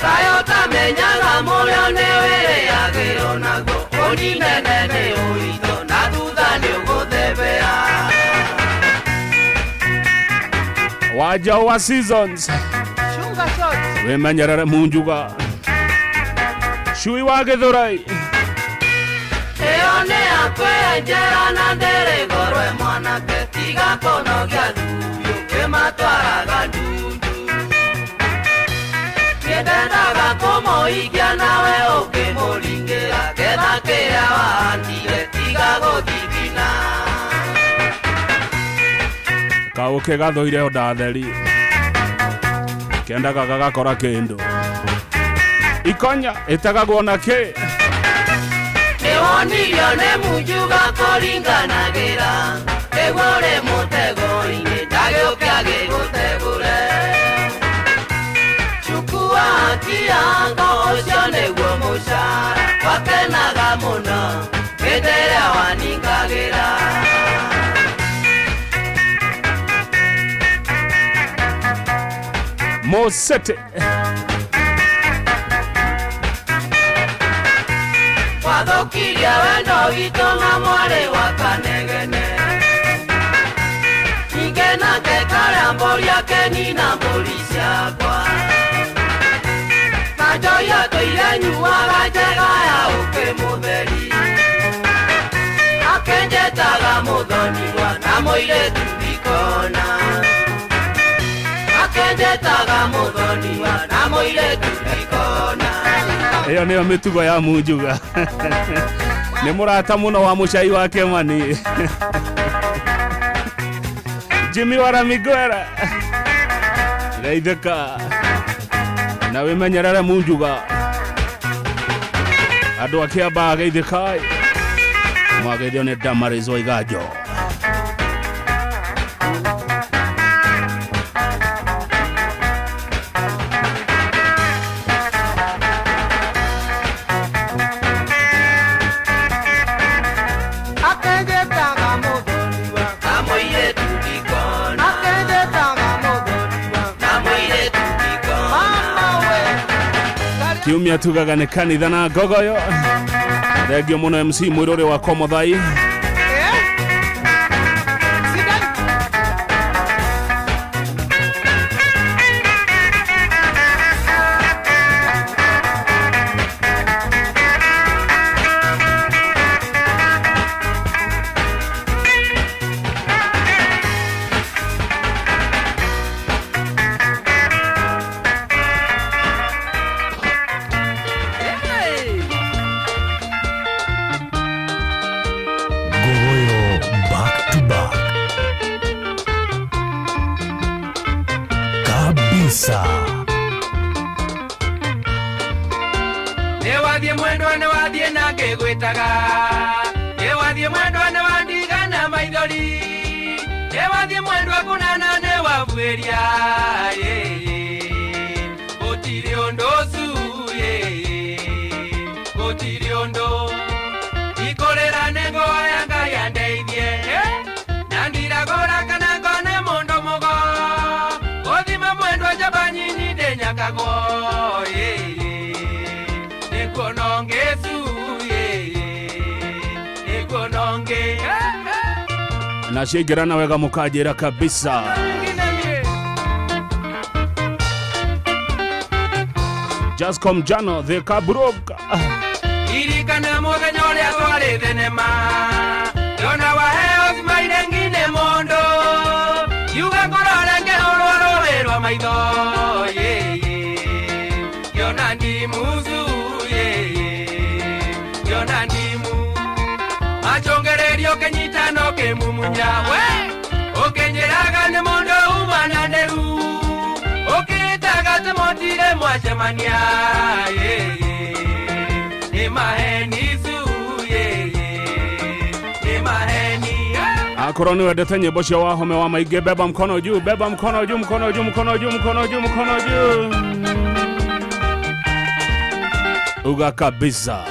kayo tamenyaga mũrĩo nĩwĩrĩagĩrwo naguo ũninene nĩ ũitho na thutha nĩũgũthebea. Waja wa seasons wĩmenyerere Munjuga cui wa Gĩthũrai ĩyo nĩ yakwenjera na ndĩrĩgorwe mwanake tiga kũnogia thubiũ kĩmatwaraga ndundu nĩndendaga kũmũikia nawe ũkĩmũringĩra ketha kĩrĩa wahandire tiga gũthithina kaũkĩ gathũire ũndatheri kendaga gagakora kĩndũ ikonya ĩtegagwo na kĩ nĩwonirio nĩ Munjuga kũringanagĩra nĩguo ũrĩ mũtego-inĩ ndagĩũke agĩgũtegũre cukua haki yako ũcio nĩguo mũcara wakenaga mũno hĩndĩ ĩrĩa waningagĩra. Mosete wathũkirie wendo witũ na mwarĩ wa Kanegene ningĩ nake karĩa mbũri akenina mbũri ciakwa na njohi atũire nyuaga njega ya ũkĩ mũtheri akenjetaga mũthoniwa na mũirĩtu ikona akenjetaga mũthoniwa na mũirĩtu ikona. Ĩyo nĩyo mĩtugo ya Munjuga nĩ mũrata mũno wa mũcai wa Kĩmani Jimmy Waramigwera geithĩka na wĩmenyerere Munjuga andũ a Kĩambaa geithĩkai mwageithio nĩ Damaris Waiganjo. Akenjetaga mũthoniwa na mũirĩtu ikona akenjetaga mũthoniwa Kiumia tugaga nĩ kanitha na ngogoyo. Thengio mũno MC mwĩrũrĩ wa Komothai. Gogoyo back to back. Kabisa. Nĩ wathiĩ mwendwa nĩ wathiĩ na ngĩgwĩtaga nĩ wathiĩ mwendwa nĩ wandigana maithori nĩ wathiĩ mwendwa kũnana nĩ wabuĩria gũtirĩ ũndũ ũcu gũtirĩ ũndũ ikũrĩra nĩ ngoya Ngai andeithie na ndiragũra kana ngone mũndũ mũgo gũthima mwendwa njamba nyinyi ndĩnyakagwo Na ciaingĩrana wega mũkanjĩra kabisa. Jascom Jano the Kabroka. Irikana mũthenya ũrĩa twarĩ thenema ndona waheo cimaire ngine mũndũ yuga ngũrore ngĩhũrwo rũĩ rwa maitho ngĩona ndimucu ngĩona ndimu machongererio kĩnyitano kĩmumunya we ũkĩnjĩraga nĩ mũndũ uma na nderu ũkĩĩtaga atĩ mũtirĩ mwacemania nĩ maheni cu nĩ maheni. Akorwo nĩ wendete nyĩmbo cia Wahome wa Maingĩ, beba mkono juu, beba mkono juu, mkono juu, mkono juu, mkono juu, mkono juu. Uga kabisa.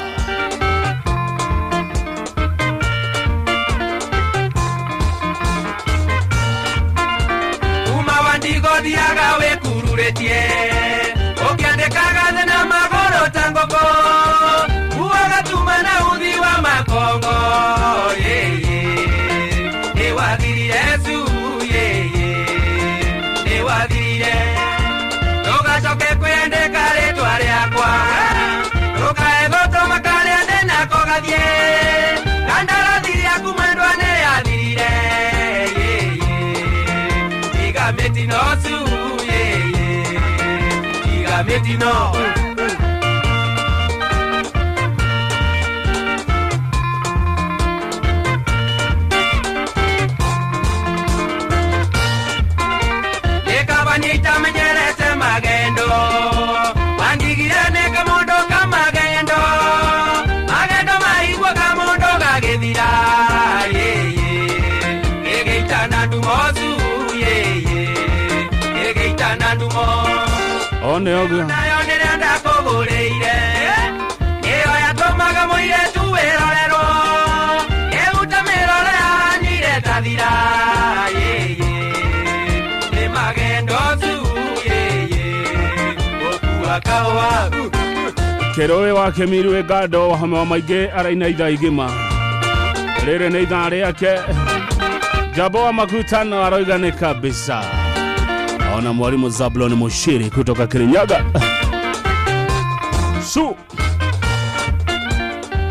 Uma wandigothiaga wĩkururĩtie ũkĩandĩkaga thĩ na magũrũ ta ngũkũ uaga tuma na uthi wa makongo nĩ wathirire cu nĩ wathirire ndũgacoke kwĩandĩka rĩtwa rĩakwa ndũkae gũtũma karĩa ndĩnako gathiĩ kandarathi rĩaku mwendwa nĩ yathirire tiga mĩtino cu tiga mĩtino. Nitamenyerete magendo wandigire nĩ kamũndũ ka magendo magendo maigua kamũndũ gagĩthira gĩgĩitana ndumo cu gĩgĩitana ndumo One ũguo nayo nĩrĩa ndakũgũrĩire nĩyo yatũmaga mũirĩtu wĩrorerwo ĩhuta mĩrore yahanire tathira nĩ magendo cu gũkua kahũa. Kĩrũĩ wa Kĩmiru Ngando Wahome wa Maingĩ araina ithaa igima. Rĩrĩ nĩ ithaa rĩake. Jabo wa Makutano aroiga nĩ kabisa. Ona mwalimu Zablon Mushiri kutoka Kirinyaga. Su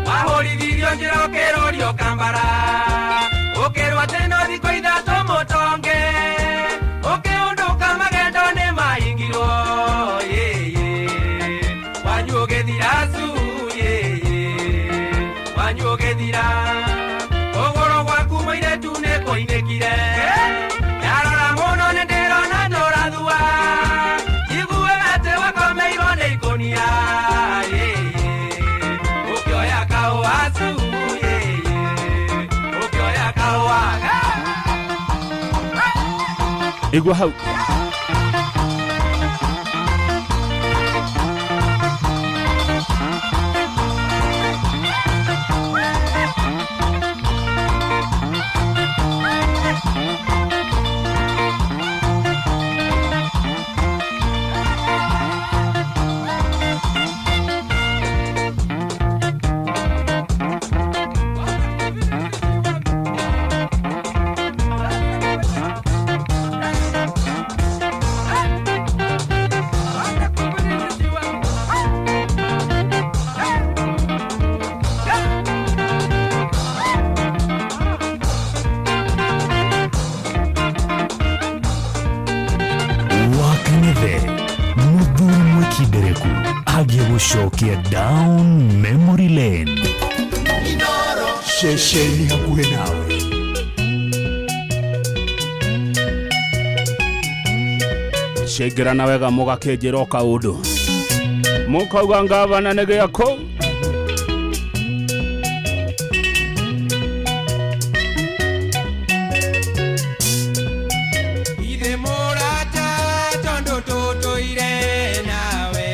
Wahorithirio njĩra ũkĩrũrio Kambara ũkĩrwo atĩ no thikũ ithatũ mũtonge ũkĩũndũka magendo nĩ mahingirwo wanyu ũgĩthira cu wanyu ũgĩthira kũgũrũ gwaku mũirĩtu nĩ kũinĩkire ndarora mũno nĩ ndĩrona ndũrathua njiguaga atĩ wakomeirwo nĩ ikũnia ũkĩoya kahũa cu ũkĩoya kahũa. Igua hau. Mwĩkindereku agĩgũcokia down memory lane. Ceceni hakuhĩ nawe. Ciaingĩrana wega mũgakĩnjĩra o kaũndũ mũkauga ngavana nĩ gĩakũ. Ithe mũrata tondũ tũtũire nawe,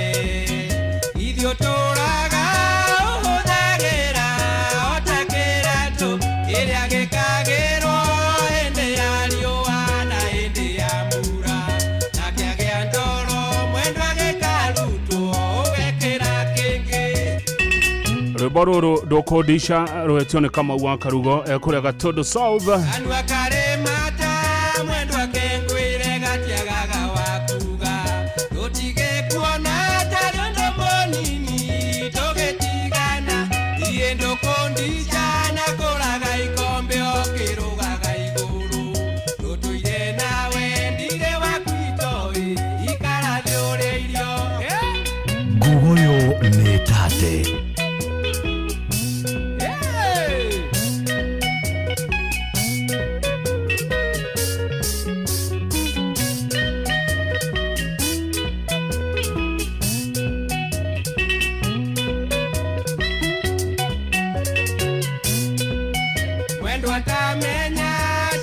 ithuĩ ũtũraga ũhũthagĩra o ta kĩratũ kĩrĩa gĩkagĩrwo hĩndĩ ya riũa na hĩndĩ ya mbura, na kĩagĩa ndoro mwendwa gĩkarutwo ũgekĩra kĩngĩ. Rwĩmbo rũrũ ndũkũndisha rwetio nĩ Kamau wa Karugo ekũrĩa Gatũndũ South. Kanua karĩ mata mwendwa kengwĩre gatiagaga wa kuga, tũtige kuona tarĩ ũndũ mũnini tũgĩtigana, niĩ ndũkũndica na kũraga ikombe ũkĩrũgaga igũrũ, tũtũire nawe ndirĩ waku itoĩ, ikara thĩ ũrĩe irio. Nguguoyo nĩ tate. Mwendwa atamenya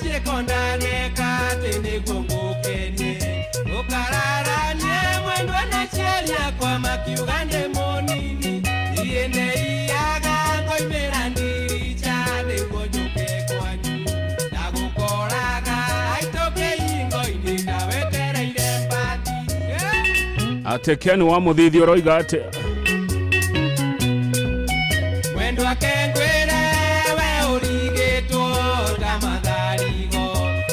ciĩko ndaneka atĩ nĩguo ngũkenie, ũkararanie mwendwa na aciari akwa makiuga ndĩ mũnini, niĩ nĩiyaga ngoimĩra ndirica nĩguo njũke kwanyu, ndagũkoraga aitũ kĩhingo-inĩ ta wetereire mbathi. Atĩ Ken wa Mũthithi ũroiga atĩ Mwendwa kengwĩre we ũrigĩtwo ta matharigo,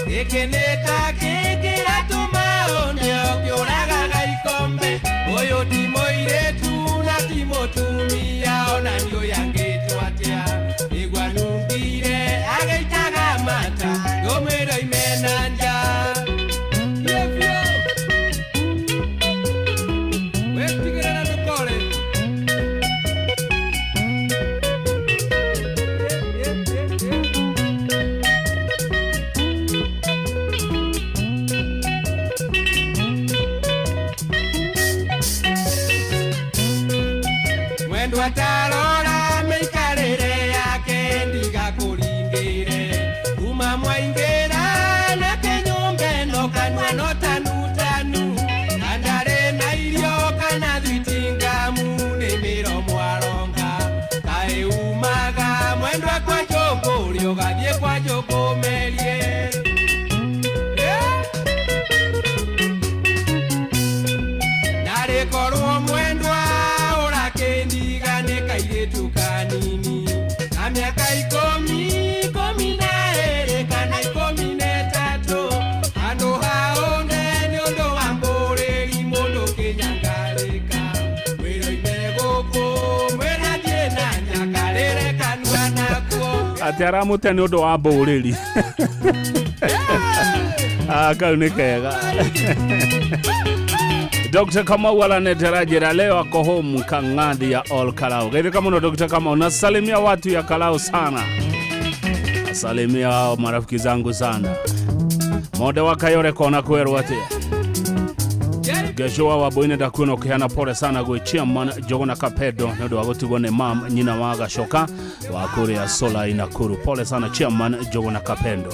gĩkĩ nĩ ta kĩngĩratũma ũndĩ ũkĩũragaga ikombe, ũyũ ti mũirĩtu na ti mũtumia ona nĩũyangĩtwo atĩa, nĩguo anungire agĩitaga mata ndũmĩro ime na nja. Biũ biũ. Wĩtigĩre na ndũkore. Mwendwa tarora mĩikarĩre yake ndigakũringĩre, kuma mwaingĩra na kĩnyũmba ĩno kanua no tanutanu, na ndarĩ na irio kana thwiti ngamu nĩ mĩromo aronga, kaĩ umaga mwendwa kwa njũngũrĩ ũgathiĩ kwa njũngũmerie. Narĩ korwo mwendwa ũrakĩndiga nĩ kairĩtu kanini, na mĩaka 10, 12 kana 13, handũ ha ũnde nĩ ũndũ wa mbũrĩri mũndũ kĩnyangarĩka, wĩra-inĩ gũkũ mwĩra thiĩ na njakarĩre kanua nakuo. Atĩ aramũte nĩ ũndũ wa mbũrĩri. Ah, kau nĩ kega. Dr. Kamau alanetera leo ako home Kang'athi ya All Kalau. Geithĩka mũno Dr. Kamau, nasalimia watu ya Kalau sana. Nasalimia hao marafiki zangu sana. Monde wa Kayore kona kwerwo atia. Gecũa wa Boine ndakuona ũkĩheana pole sana gwĩ chairman Njũgũna Kapedo nĩ ũndũ wa gũtigwo nĩ mam nyina wa Gacoka wa kũrĩa Solai Nakuru. Pole sana chairman Njũgũna Kapendo.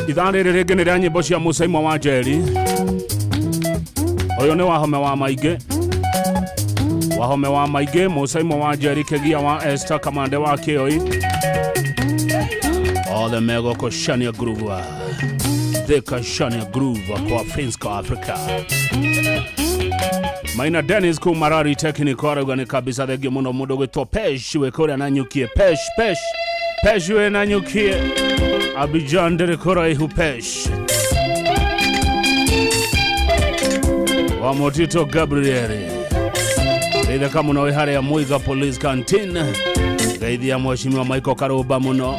Ithaa rĩrĩ rĩngĩ nĩ rĩa nyĩmbo cia Mũsaimo wa Njeri. Ũyũ nĩ Wahome wa Maingĩ. Wahome wa Maingĩ, Mũsaimo wa Njeri, Kĩgia wa Esther, Kamande wa Kĩoi. Othe megũkũ Shania Groove. Thika Shania Groove kwa Finsko Africa. Maina Dennis kumarari technical arauga nĩ kabisa thengio mũno mũndũ gwĩtwo Pesh wĩ kũrĩa Nanyukie. Pesh, Pesh, Pesh wĩ Nanyukie. Abidjan ndĩrĩ kũraihu Pesh. Wa Motito Gabriel. Geithĩka mũno wĩ harĩa Muiga Police Canteen. Geithia mheshimiwa Michael Karũmba mũno.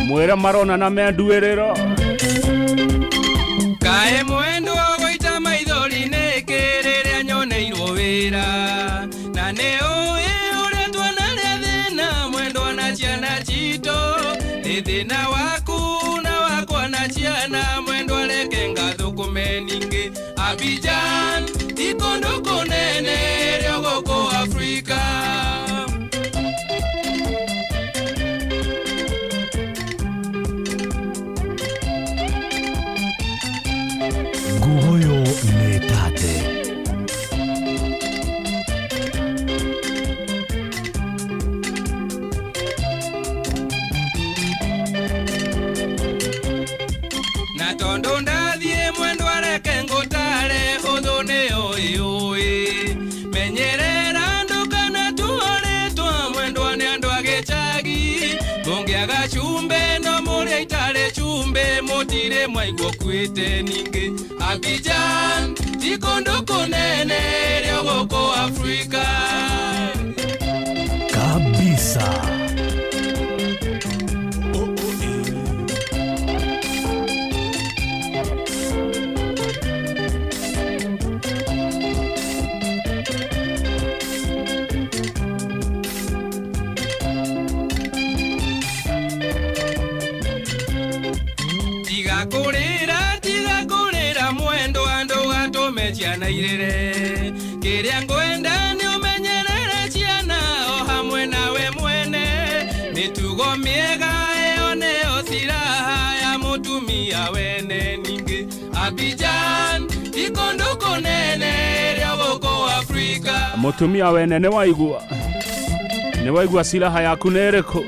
Mwĩre marona na menduĩrĩro. Kaĩ mwendwa Ndina waku na wakwa na ciana mwendwa reke ngathukume ningĩ Abidjan ti kũndũ kũnene rĩo gũkũ Afrika. Nguoyo nĩ tate. Na tondu ndathie mwendwa reke ngũtare ũthũ nĩ ũĩ menyerera ndũkana tuorĩtwa mwendwa nĩ andũ a gĩcagi mũngĩaga cumbĩ no mũrĩa itarĩ cumbĩ mũtirĩ mwaigua ũkuĩte ningĩ Abidjan ti kũndũ kũnene rĩo gũkũ Afrika. Kabisa. Tiga kũrĩra mwendwa ndũgatũme ciana irĩre kĩrĩa ngwenda nĩ ũmenyerere ciana o hamwe nawe mwene mĩtugo mĩega ĩyo nĩyo silaha ya mũtumia wene ningĩ Abidjan ti kũndũ kũnene rĩo gũkũ Afrika. Mũtumia wene nĩ waigua nĩ waigua silaha yaku nĩ ĩrĩkũ?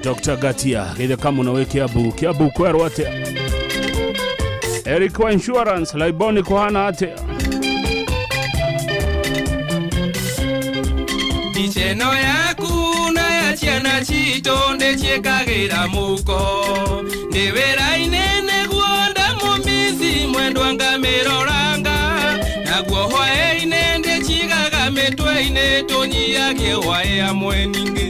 Dr. Gatia githeka muno wi Kiambu. Kiambu kwerwo atia? Eric wa Insurance Laiboni kuhana atia? Mbica yaku na ya ciana citũ ndĩciĩkagĩra mũhuko ndĩ wĩra-inĩ nĩguo ndamũmici mwendwa ngamĩroranga naguo hwaĩ-inĩ ndĩcigaga mĩtwe-inĩ tũnyiagie hwaĩ hamwe ningĩ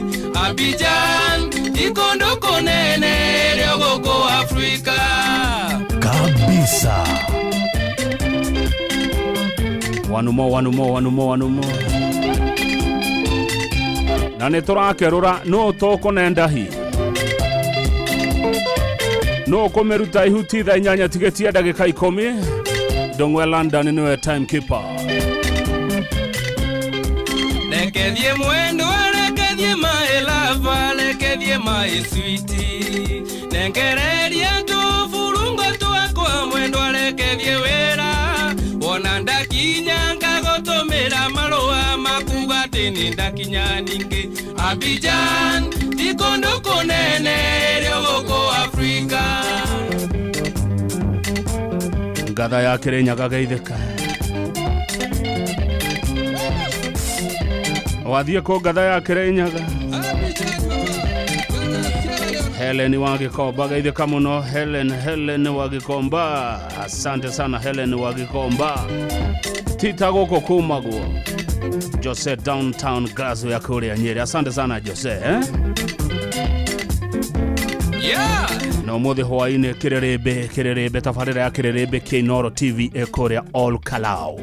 Abidjan ti kũndũ kũnene rĩo gũkũ Afrika. Kabisa. One more, one more, one more, one more. Na nĩ tũrakerũra nũ tũkũnenda hi nũ ũkũmĩruta ihuti thaa 8 tigĩtie ndagĩka 10. Ndong'we London nĩwe timekeeper. Rekethie mwendwa rekethie my lover rekethie my sweetie nengereria tũburungo twakwa mwendwa rekethie wĩra wona ndakinya ngagũtũmĩra marũa makuga atĩ nĩ ndakinya ningĩ Abidjan ti kũndũ kũnene rĩo gũkũ Afrika. Ngatha ya Kĩrĩnyaga geithĩka. Wathiĩ kũ ngatha ya Kĩrĩnyaga? Helen wa Gikomba geithĩka mũno. Helen wa Gikomba, asante sana Helen wa Gikomba. Tita gũkũ kumagwo Jose downtown Glasgow ya kũrĩa Nyeri, asante sana Jose eh? Yeah. Na ũmũthĩ hwaĩ-inĩ kĩrĩrĩmbĩ tabarĩra ya kĩrĩrĩmbĩ kĩa Inooro TV ĩkũrĩa Ol Kalou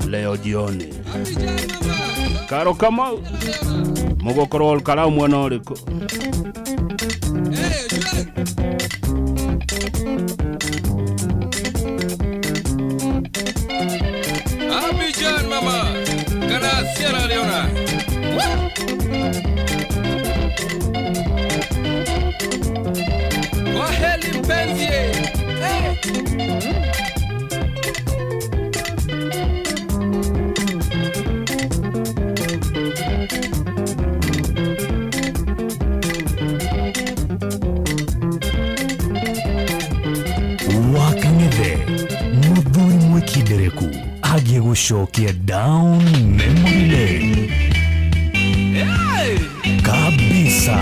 leo jioni. Karo Kamau mũgũkorwo Ol Kalou mwena ũrĩkũ? Abidjan mama kana Sierra Leone. Waheli mpenzi hey. Wakang'ethe mũthuri mwĩkindereku agiĩ gũcokia down memory lane. Hey! Kabisa.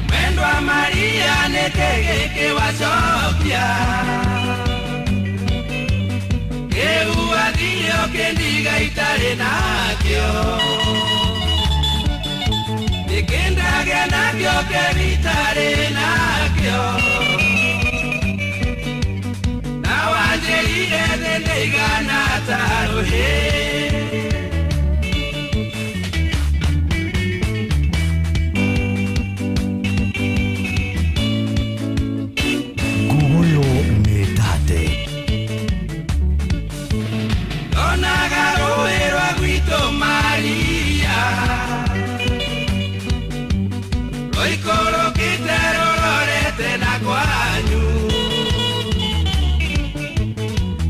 Mwendwa Maria nĩkĩgĩkĩ wacokia kĩu wathire ũkĩndiga itarĩ nakĩo nĩkĩndagĩa nakĩo kĩu itarĩ nakĩo. ndĩigana ta rũhĩ. Nguoyo nĩ tate. Ndonaga rũĩ rwa gwitũ Maria, rũikũrũkĩte rũrorete na kwanyu.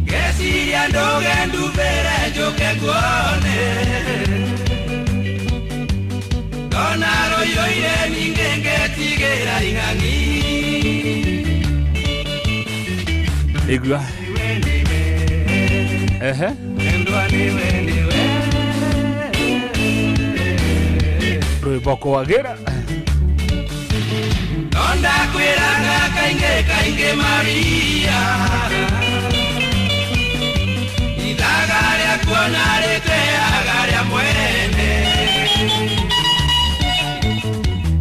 Ngeciria ndũge ndubĩre njũke nguone, ndona rũiyũire ningĩ ngetigĩra ing'ang'i. Igua. Ehe. Rwĩmbo kwagĩra. Ndakwĩraga kaingĩ kaingĩ Maria, ithaga rĩa kuona rĩteaga rĩa mwene.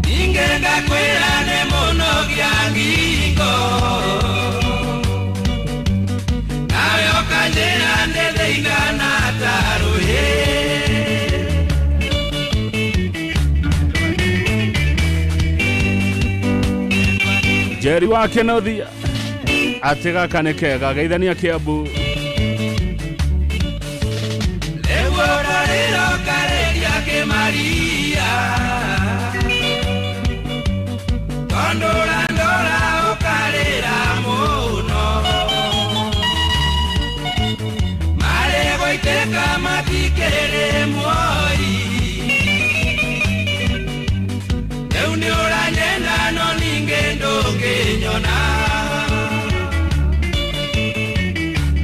Ningĩ ngakwĩra nĩ mũnogia ngingo, nawe ũkanjĩra ndĩthĩigana ta rũhĩ. Jerry wa Kenothia atĩ gaka nĩ kega geithania Kiambu. Rĩu ũrarĩra ũkarĩria kĩmaria, tondũ ũrandora ũkarĩra mũno. Marĩ gũitĩka matikĩrĩ muoyi, rĩu nĩ ũranyenda no ningĩ ndũngĩnyona.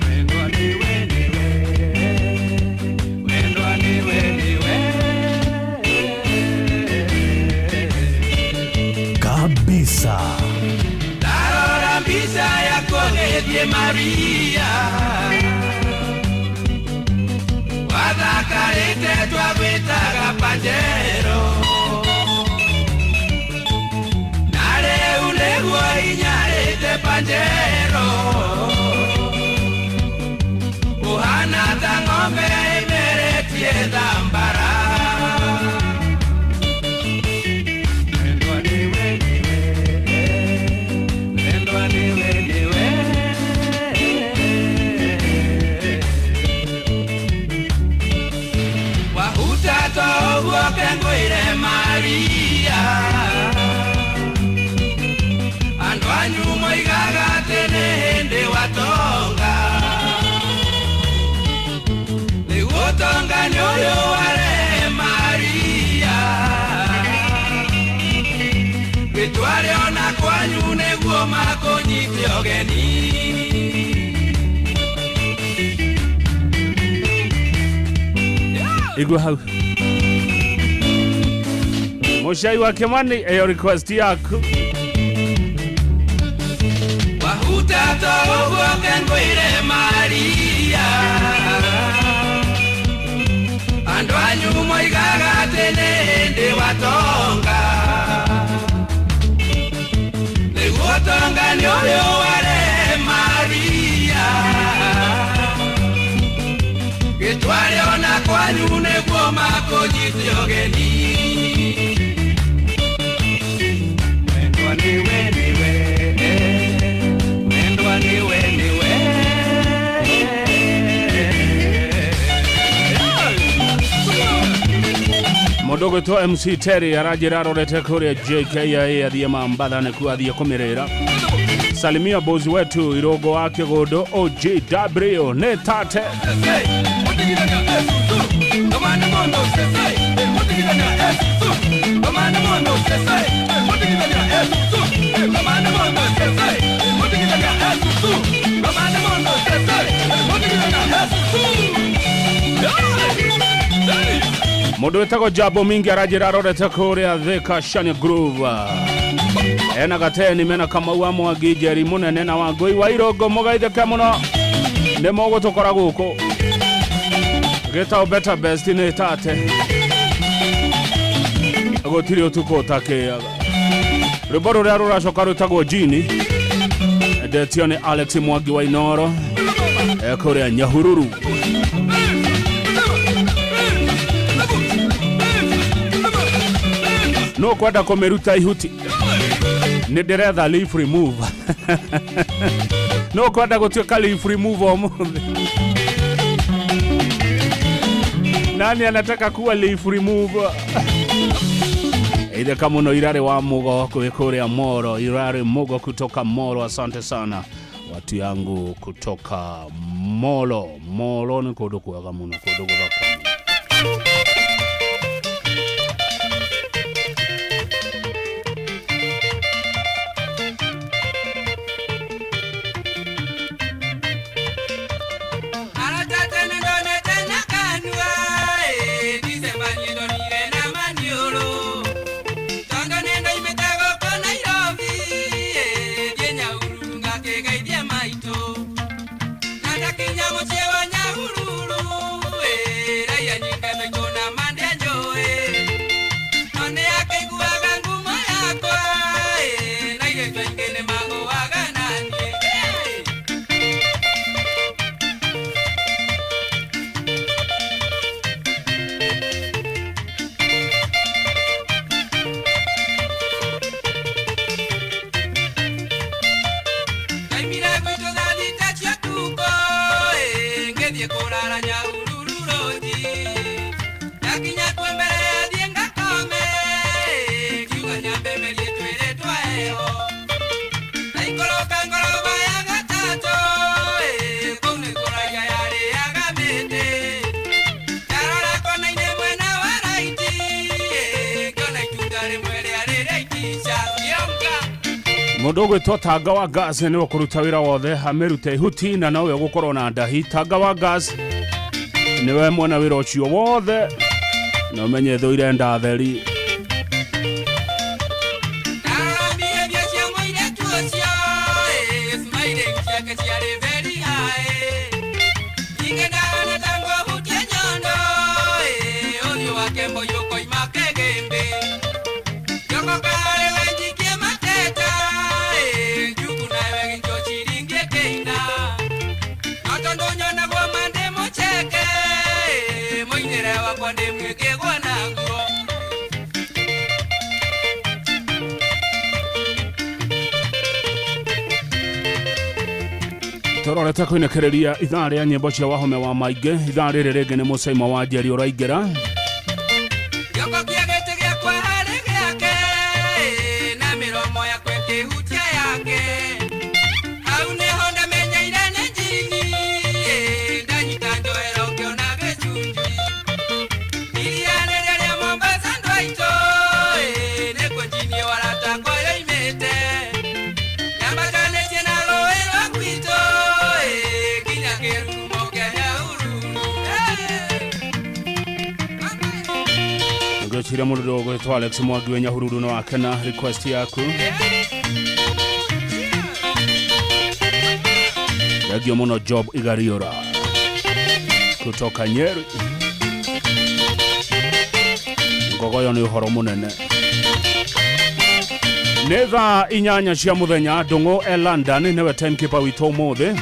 Wendwa nĩwe nĩwe, wendwa nĩwe nĩwe. Kabisa. Ndarora mbica yaku ũgĩthiĩ Maria, wathakarĩte twagwĩtaga Pajero. Na rĩu nĩguo inyarĩte Pajero, ũhana ta ng'ombe ĩmeretie thambara. Wendwa nĩwe nĩwe, wendwa nĩwe nĩwe. Wahuta to ũguo kengũire Maria, andũ anyu moigaga atĩ nĩ hĩndĩ watonga. Rĩu ũtonga nĩ ũyũ warehe Maria, wĩtware ona kwanyu nĩguo makũnyite ũgeni. Igua hau. Mũcai wa Kimani ĩyo request yaku. Wahuta to ũguo kengũire Maria, andũ anyu moigaga atĩ nĩ hĩndĩ watonga. Rĩu ũtonga nĩ ũyũ warehe Maria, gĩtware ona kwanyu nĩguo makũnyite ũgeni. Wendwa nĩwe nĩwe, wendwa nĩwe nĩwe. Mũndũ ũgwĩtwo MC Terry aranjĩra arorete kũrĩa JKIA athiĩ Mambatha nĩkuo athiĩ kũmĩrĩra. Salimia bozi wetu Irogo wa Kĩgũndũ OGW nĩ tate. Mũndũ wĩtagwo Jabo Mingi aranjĩra arorete kũrĩa Thika Shani Groove. Ena gateni mena Kamau wa Mwangi Njeri mũnene na Wangũi wa Irongo mũgaithĩke mũno nĩ mũgũtũkora gũkũ gĩtagwo Better Best nĩ tate. Gũtirĩ ũtukũ ũtakĩaga. Rwĩmbo rũrĩa rũracoka rwĩtagwo Jini, endetio nĩ Alex Mwangi wa Inoro. Kuria Nyahururu. No kwenda kũmĩruta ihuti nĩ ndĩretha leaf remove. No kwenda gũtuĩka leaf remove ũmũthĩ. Nani anataka kuwa leaf remove? Itheka muno Irare wa Mugo kuria Moro. Irare Mugo kutoka Moro, asante sana watu yangu kutoka Molo. Molo ni kundu kwega muno, kundu guthaka. Mundu ugwitwo Tanga wa Gas niwe kuruta wira wothe amirute ihuti na nowe ugukorwo na ndahi. Tanga wa Gas niwe mwena wira ucio wothe na umenye thũ irenda theri. Tororete kuinekereria ithaa ria nyimbo cia wahome wa maingi. Ithaa riri ringi ni mucaima wa Njeri uraingira. Ngwĩciria mũndũ ũgwĩtwo Alex Mwangi wa Nyahururu no akena request yaku. Thengio mũno Job Igariora kutoka Nyeri. Ngogoyo nĩ ũhoro mũnene. Nĩ thaa 8 cia mũthenya. Ndũng'ũ e London nĩwe timekeeper witũ ũmũthĩ.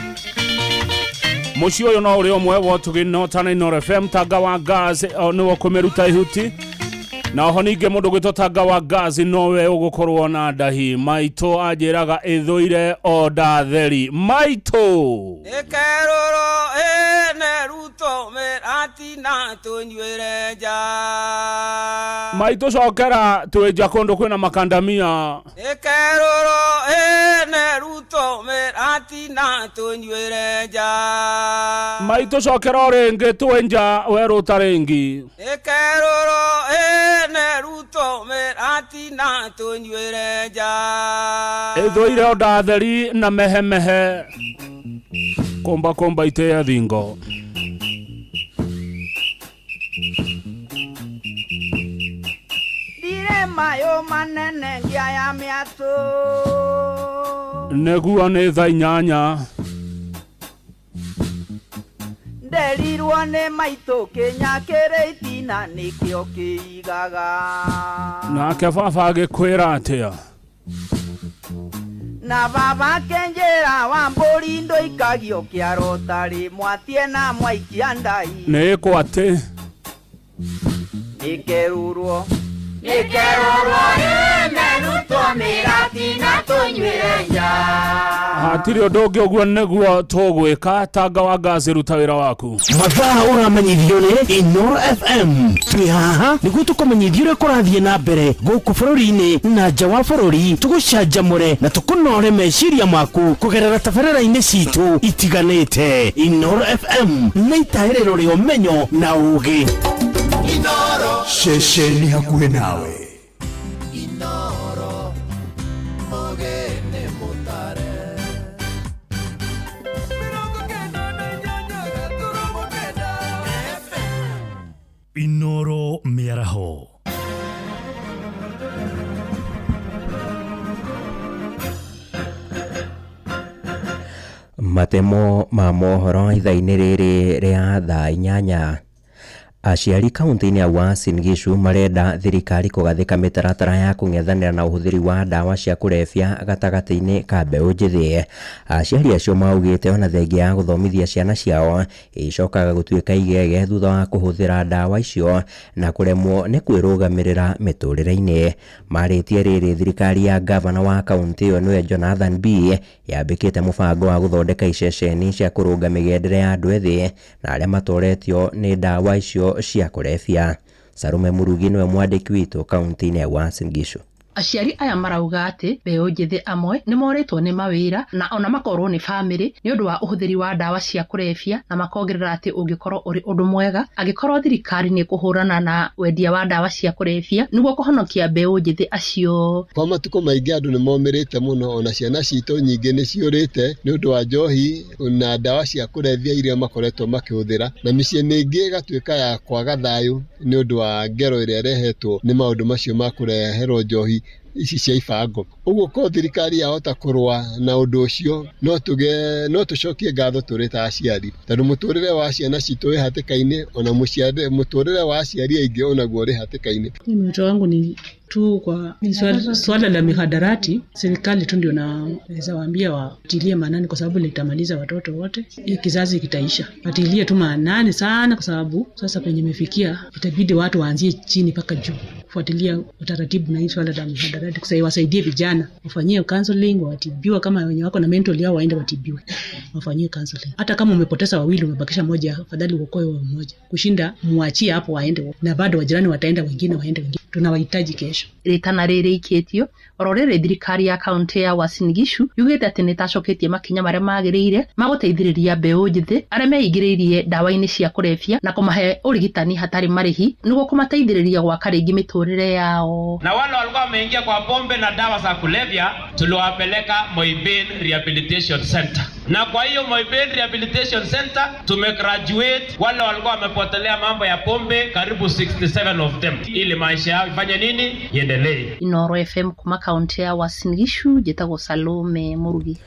Mũciĩ ũyũ no ũrĩ ũmwe wa Ũtugi Notana Inooro FM. Tanga wa Gas nĩwe ũkũmĩruta ihuti. Na oho ningĩ mũndũ ũgwĩtwo Tanga wa Gas nowe ũgũkorwo na ndahi. Maitũ anjĩraga ĩthũire o ndatheri. Maitũ Ĩkerũrũ ĩne ruto mĩratina tũnyuĩre nja. Maitũ cokera twĩ nja kũndũ kwĩna makandamia. Ĩkerũrũ ĩne ruto mĩratina tũnyuĩre nja. Maitũ cokera o rĩngĩ twĩ nja werũ ta rĩngĩ. Ĩkerũrũ ĩne ruto mĩratina tũnyuĩre nja. Ĩthũire o ndatheri na mehemehe. Komba komba ite ya thingo. Dire mayo manene ngia ya miatu. Neguo nĩ thaa 8. Nderirwo nĩ maitũ kĩnya kĩrĩ itina nĩkĩo kĩigaga. Nake baba agĩkwĩra atĩa? Na baba kenjera wa mbũri ndũikagio kĩaro tarĩ mwatie na mwaikia ndai. Nĩ ĩkwo atĩ Nĩkerurwo Nĩkerurwo ĩmenutwo mĩgati na tũnyuĩre nja. Hatirĩ ũndũ ũngĩ ũguo nĩguo tũgwĩka. Tanga wa ngaci ruta wĩra waku. Mathaa ũramenyithio nĩ Inoro FM. Twĩ haha nĩguo tũkũmenyithie ũrĩa kũrathiĩ na mbere gũkũ bũrũri-inĩ na nja wa bũrũri, tũgũcanjamũre na tũkũnore meciria maku kũgerera tabarĩra-inĩ citũ itiganĩte. Inoro FM nĩ itahĩrĩro rĩa ũmenyo na ũũgĩ. Inoro ceceni hakuhĩ nawe. Inoro mũgeni mũtare. 98.9 FM. Inoro mĩaraho. Matemo ma mohoro ithaa-inĩ rĩrĩ rĩa thaa 8. Aciari kaunti-inĩ ya Uasin Gishu marenda thirikari kũgathĩka mĩtaratara ya kũng'ethanĩra na ũhũthĩri wa ndawa cia kũrebia gatagatĩ-inĩ ka mbeũ njĩthĩ. Aciari acio maugĩte ona thengia ya gũthomithia ciana ciao icokaga gũtuĩka igege thutha wa kũhũthĩra ndawa icio na kũremwo nĩ kwĩrũgamĩrĩra mĩtũrĩre-inĩ. Marĩtie rĩrĩ thirikari ya gavana wa kaunti ĩyo nĩwe Jonathan B yambĩkĩte mũbango wa gũthondeka iceceni cia kũrũnga mĩgendere ya andũ ethĩ na arĩa matoretio nĩ ndawa icio cia kũrebia. Sarume Murugi nĩwe mwandĩki witũ kaunti-inĩ ya Uasin Gishu. Aciari aya marauga atĩ mbeũ njĩthĩ amwe nĩ morĩtwo nĩ mawĩra na ona makorwo nĩ bamĩrĩ nĩ ũndũ wa ũhũthĩri wa ndawa cia kũrebia, na makongerera atĩ ũngĩkorwo ũrĩ ũndũ mwega angĩkorwo thirikari nĩ kũhũrana na wendia wa ndawa cia kũrebia nĩguo kũhonokia mbeũ njĩthĩ acio. Kwa matukũ maingĩ andũ nĩ momĩrĩte mũno, ona ciana citũ nyingĩ nĩ ciũrĩte nĩ ũndũ wa njohi na ndawa cia kũrebia iria makoretwo makĩhũthĩra, na mĩciĩ mĩingĩ ĩgatuĩka ya kwaga thayũ nĩ ũndũ wa ngero ĩrĩa ĩrehetwo nĩ maũndũ macio ma kũreherwo njohi ici cia ibango. Ũguo ko thirikari yahota kũrũa na ũndũ ũcio, no tũcokie ngatho tũrĩ ta aciari, tondũ mũtũrĩre wa ciana citũ wĩ hatĩka-inĩ, ona mũtũrĩre wa aciari aingĩ onaguo ũrĩ hatĩka-inĩ. Mimi wito wangu ni tu kwa swala la mihadarati, serikali tu ndio naweza waambia watilie maanani, kwa sababu litamaliza watoto wote, hiyo kizazi kitaisha. Watilie tu maanani sana, kwa sababu sasa penye imefikia itabidi watu waanzie chini mpaka juu kufuatilia utaratibu na hii swala la mihadarati, kwa wasaidie vijana, wafanyie counseling, watibiwe kama wenye wako na mental yao waende watibiwe, wafanyie counseling. Hata kama umepoteza wawili umebakisha moja, afadhali uokoe wewe mmoja kushinda muachie hapo waende, na bado wajirani wataenda wengine, waende wengine, tunawahitaji kesho. Ritana rĩrĩ ikĩtio oro rĩrĩ thirikari ya kaunti ya Uasin Gishu yugĩte atĩ nĩ ĩtacoketie makinya marĩa magĩrĩire ma gũteithĩrĩria mbeũ njĩthĩ arĩa meingĩrĩirie ndawa-inĩ cia kũrebia na kũmahe ũrigitani hatarĩ marĩhi nĩguo kũmateithĩrĩria gwaka rĩngĩ mĩtũrĩre yao. Na wale walikuwa wameingia kwa pombe na dawa za kulevya tuliwapeleka Moiben Rehabilitation Center, na kwa hiyo Moiben Rehabilitation Center tumegraduate wale walikuwa wamepotelea mambo ya pombe karibu 67 of them, ili maisha yao ifanye nini, iendelee. Inoro FM kuma kaunti ya Uasin Gishu, njĩtagwo Salome Murugi.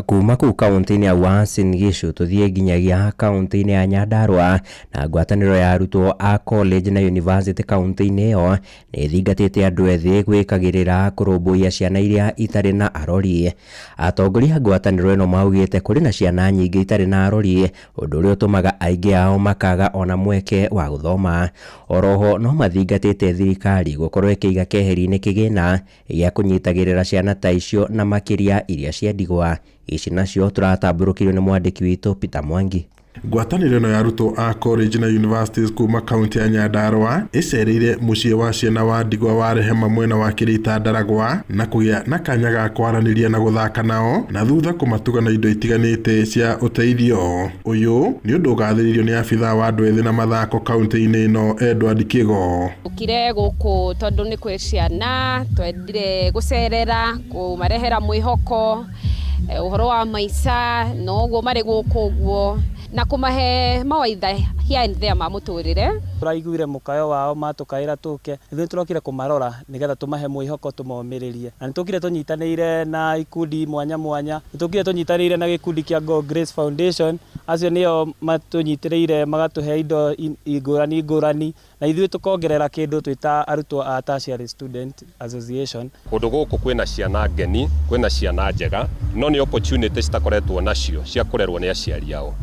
Kuma kũu kaunti-inĩ ya Uasin Gishu tũthiĩ nginyagia kaunti-inĩ ya Nyandarua, na ngwatanĩro ya arutwo a college na university kaunti-inĩ ĩyo nĩ ĩthingatĩte andũ ethĩ gwĩkagĩrĩra kũrũmbũiya ciana iria itarĩ na arori. Atongoria a ngwatanĩro ĩno maugĩte kũrĩ na ciana nyingĩ itarĩ na arori, ũndũ ũrĩa ũtũmaga aingĩ ao makaga ona mweke wa gũthoma. Oroho no mathingatĩte thirikari gũkorwo ĩkĩiga keheri-inĩ kĩgĩna gĩa kũnyitagĩrĩra ciana ta icio na makĩria iria cia ndigwa. Ici nacio tũratambũrũkĩrio nĩ mwandĩki witũ Peter Mwangi. Ngwatanĩro ĩno ya arutwo a college na universities kuma kaunti ya Nyandarua ĩcereire mũciĩ wa ciana wa ndigwa wa Rehema mwena wa Kĩrĩta Ndaragwa na kũgĩa na kanya ga kwaranĩria na gũthaka nao na thutha kũmatuga na indo itiganĩte cia ũteithio. Ũyũ nĩ ũndũ ũgathĩrĩirio nĩ abithaa wa andũ ethĩ na mathako kaunti-inĩ ĩno Edward Kĩgo. Ũkire gũkũ tondũ nĩ kwĩ ciana twendire gũcerera kũmarehera mwĩhoko Ũhoro wa maica na ũguo marĩ gũkũ ũguo na kũmahe mawaitha here and there ma mũtũrĩre. Tũraiguire mũkayo wao matũkaĩra tũke, ithuĩ tũrokire kũmarora nĩgetha tũmahe mwĩhoko tũmomĩrĩrie, na nĩtũkire tũnyitanĩire na ikundi mwanya mwanya, nĩtũkire tũnyitanĩire na gĩkundi kĩa Go Grace Foundation, acio nĩo matũnyitĩrĩire magatũhe indo ngũrani ngũrani, na ithuĩ tũkongerera kĩndũ twĩ ta arutwo a Tertiary Student Association. Kũndũ gũkũ kwĩna ciana ngeni, kwĩna ciana njega, no nĩ opportunity citakoretwo nacio cia kũrerwo nĩ aciari ao,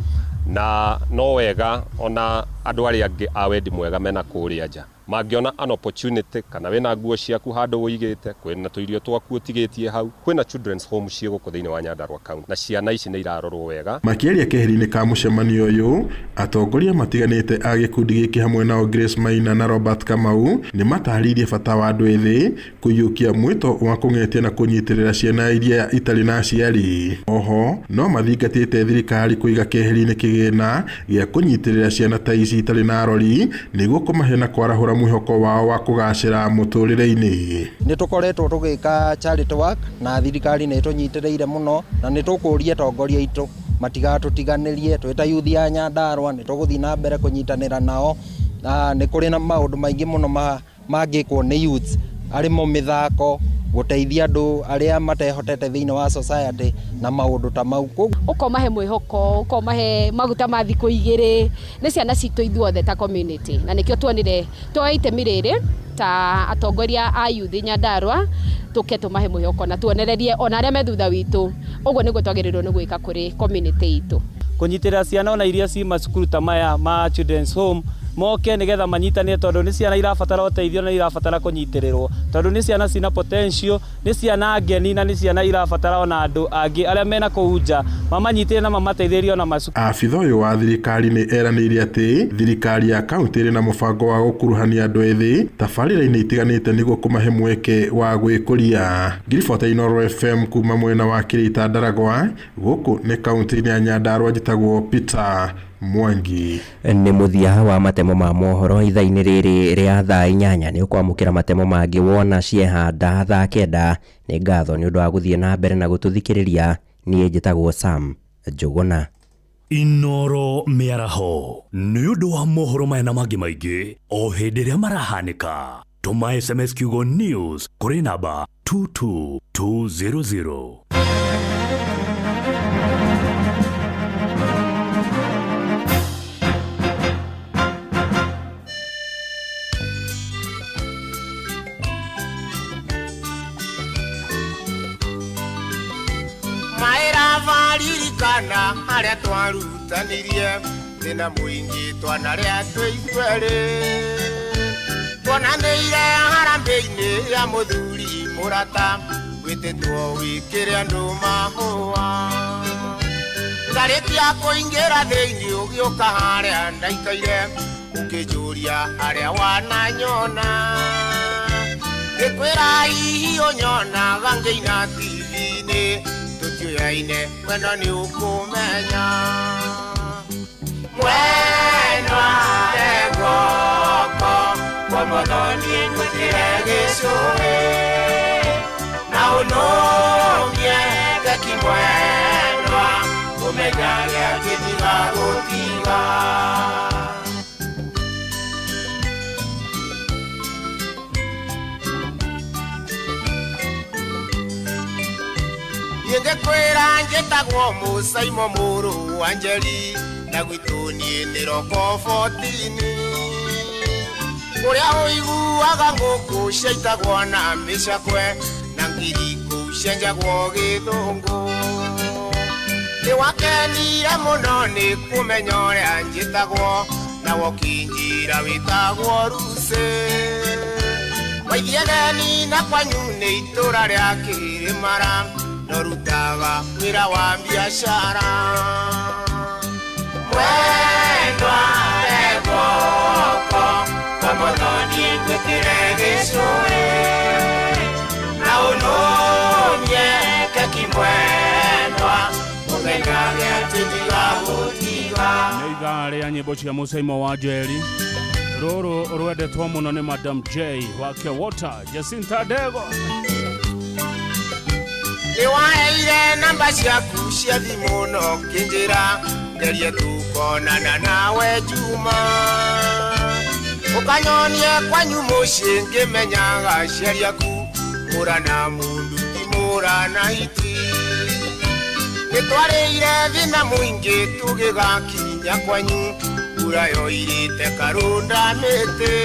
na no wega ona andũ arĩa angĩ a wendi mwega mena kũrĩa nja mangĩona an opportunity, kana wĩna nguo ciaku handũ ũigĩte, kwĩna tũirio twaku ũtigĩtie hau, kwĩna children's home ciĩ gũkũ thĩinĩ wa Nyandarua County, na ciana ici nĩ irarorwo wega. Makĩaria keheri-inĩ ka mũcemanio ũyũ, atongoria matiganĩte a gĩkundi gĩkĩ hamwe nao Grace Maina na Robert Kamau nĩ matarĩirie bata wa andũ ethĩ kũiyũkia mwĩto wa kũng'etia na kũnyitĩrĩra ciana iria itarĩ na aciari. Oho no mathingatĩte thirikari kũiga keheri-inĩ kĩgĩna gĩa kũnyitĩrĩra ciana ta ici itarĩ na arori nĩguo kũmahe na kwarahũra mwĩhoko wao wa kũgacĩra mũtũrĩre-inĩ. Nĩ tũkoretwo tũgĩka charity work na thirikari nĩ ĩtũnyitĩrĩire mũno, na nĩ tũkũria atongoria aitũ matigatũtiganĩrie. Twĩ ta youth ya Nyandarua nĩ tũgũthiĩ na mbere kũnyitanĩra nao, na nĩ kũrĩ na maũndũ maingĩ mũno mangĩkwo nĩ youths, arĩmo mĩthako, gũteithia andũ arĩa matehotete thĩinĩ wa society na maũndũ ta mau. Ũkomahe mwĩhoko, ũkomahe maguta ma thikũ igĩrĩ, nĩ ciana citũ ithuothe ta community, na nĩkĩo tuonire tuoe itemi rĩrĩ ta atongoria a youth Nyandarua, tũke tũmahe mwĩhoko na tuonererie ona arĩa me thutha witũ. Ũguo nĩguo twagĩrĩirwo nĩ gwĩka kũrĩ community itũ. Kũnyitĩrĩra ciana ona iria ci macukuru ta maya ma children's home moke nĩgetha manyitanĩre, tondũ nĩ ciana irabatara ũteithio na irabatara kũnyitĩrĩrwo, tondũ nĩ ciana cina potential, nĩ ciana ngeni na nĩ ciana irabatara ona andũ angĩ arĩa mena kũu nja mamanyitĩrĩre na mamateithĩrĩrie ona macukuru. Abitha ũyũ wa thirikari nĩ eranĩire atĩ thirikari ya kaunti ĩrĩ na mũbango wa gũkuruhania andũ ethĩ tabarĩra-inĩ itiganĩte nĩguo kũmahe mweke wa gwĩkũria. Ngiribota Inooro FM kuma mwena wa Kĩrĩta Ndaragwa, gũkũ nĩ kaunti-inĩ ya Nyandarua, njĩtagwo Peter Mwangi. Nĩ mũthia wa matemo ma mohoro ithaa-inĩ rĩrĩ rĩa thaa 8. Nĩ ũkwamũkĩra matemo mangĩ wona ciehanda thaa 9. Nĩ ngatho nĩ ũndũ wa gũthiĩ na mbere na gũtũthikĩrĩria. Niĩ njĩtagwo Sam Njũgũna. Inooro mĩaraho nĩ ũndũ wa mohoro maya na mangĩ maingĩ o hĩndĩ ĩrĩa marahanĩka. Tũma SMS kiugo news kũrĩ namba 22200. Maĩra harĩa twarutanirie thĩna mũingĩ twanarĩa twĩ ithuerĩ, tuonanĩire harambĩ-inĩ ya mũthuri mũrata wĩtĩtwo wĩkĩre andũ mahũa. Ndarĩkia kũingĩra thĩinĩ ũgĩũka harĩa ndaikaire, ũkĩnjũria harĩa wananyona, ngĩkwĩra hihi ũnyonaga ngĩina TV-inĩ, tũtiũyaine mwendwa nĩ ũkũmenya. Mwendwa guoko kwa mũthoni ngwĩkĩre gĩcũhĩ, na ũnũmie keki mwendwa, ũmenyage atĩ ndigagũtiga. Ngĩkwĩra njĩtagwo Mũcaimo mũrũ wa Njeri, na gwitũ niĩ nĩ roko 14, kũrĩa ũiguaga ngũkũ ciaitagwo na mĩcakwe, na ngiri kũu cienjagwo gĩthũngũ. Nĩ wakenire mũno nĩ kũmenya ũrĩa njĩtagwo, na wokinjira wĩtagwo Rucĩ. Waithiageni na kwanyu nĩ itũra rĩa Kĩrĩmara, norutaga wĩra wa biacara. Mwendwa guoko kwa mũthoni ngwĩkĩre gĩcũhĩ, na ũnũmie keki mwendwa, ũmenyage atĩ ndigagũtiga. Nĩ ithaa rĩa nyĩmbo cia Mũcaimo wa Njeri, rũrũ rwendetwo mũno nĩ Madam J wake Water Jacinta Dego. Nĩ waheire namba ciaku cia thimũ no kĩnjĩra ngerie tukonana nawe Juma. Ũkanyonie kwanyu mũciĩ ngĩmenyaga aciari aku mũra na mũndũ ti mũra na hiti. Nĩ twarĩire thĩna mũingĩ tũgĩgakinya kwanyu mbura yoirĩte karũnda mĩtĩ.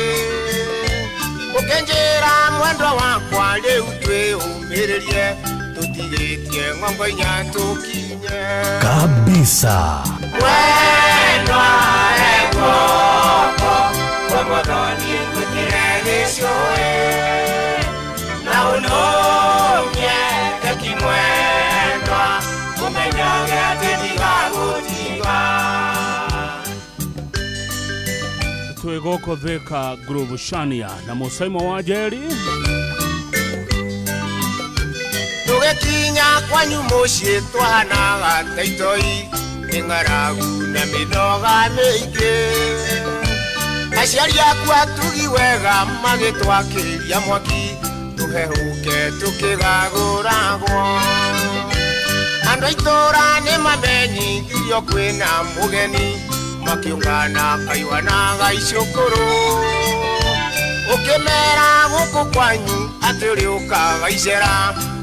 Ũkĩnjĩra mwendwa wakwa rĩu twĩũmĩrĩrie tũtigĩtie ng'ongo inya tũkinye kabisa. Mwendwa eguoko kwa mwathani ngwĩkĩre gĩcũĩ na ũnũmie keki mwendwa ũmenyage atĩ ndigagũtiga. Twĩ gũkũ Thika Groove Shania na Mũsaimo wa Njeri. Tũgĩkinya kwanyu mũciĩ twahanaga ta itoi nĩ ng'aragu na mĩnoga mĩingĩ. Aciari aku atugi wega magĩtwakĩria mwaki tũhehũke tũkĩgagũragwo. Andũ a itũũra nĩ mamenyithirio kwĩna mũgeni makiungana kaiwanaga icukuru. Ũkĩmera gũkũ kwanyu atĩ ũrĩũkaga icera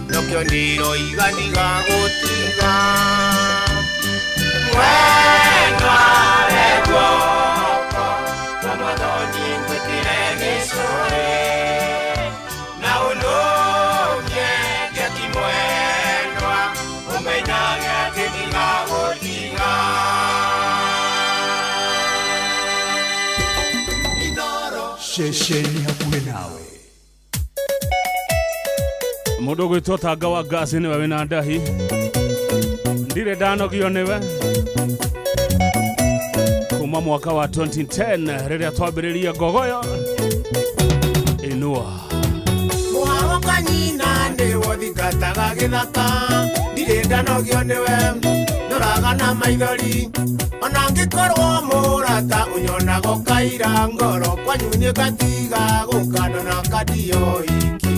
nokĩo ndĩroiga ndigagũtiga. Mwendwa eguoko kwa mwathani ngwĩkĩre gĩcũĩ na ũnũmie keki mwendwa ũmenyage atĩ ndigagũtiga. Ceceni hakuhĩ nawe. Mũndũ ũgwĩtwo Tanga wa Ngasi nĩwe wĩna ndahi ndirĩ ndanogio nĩwe kuma mwaka wa 2010 rĩrĩa twambĩrĩria ngogoyo inua. Mũharo kwa nyina nĩwo thingataga gĩthaka ndirĩ ndanogio nĩwe ndoraga na maithori ona ngĩkorwo mũrata ũnyonaga ũkaira ngoro kwanyu nĩ ngatiga gũkandona kandio iki.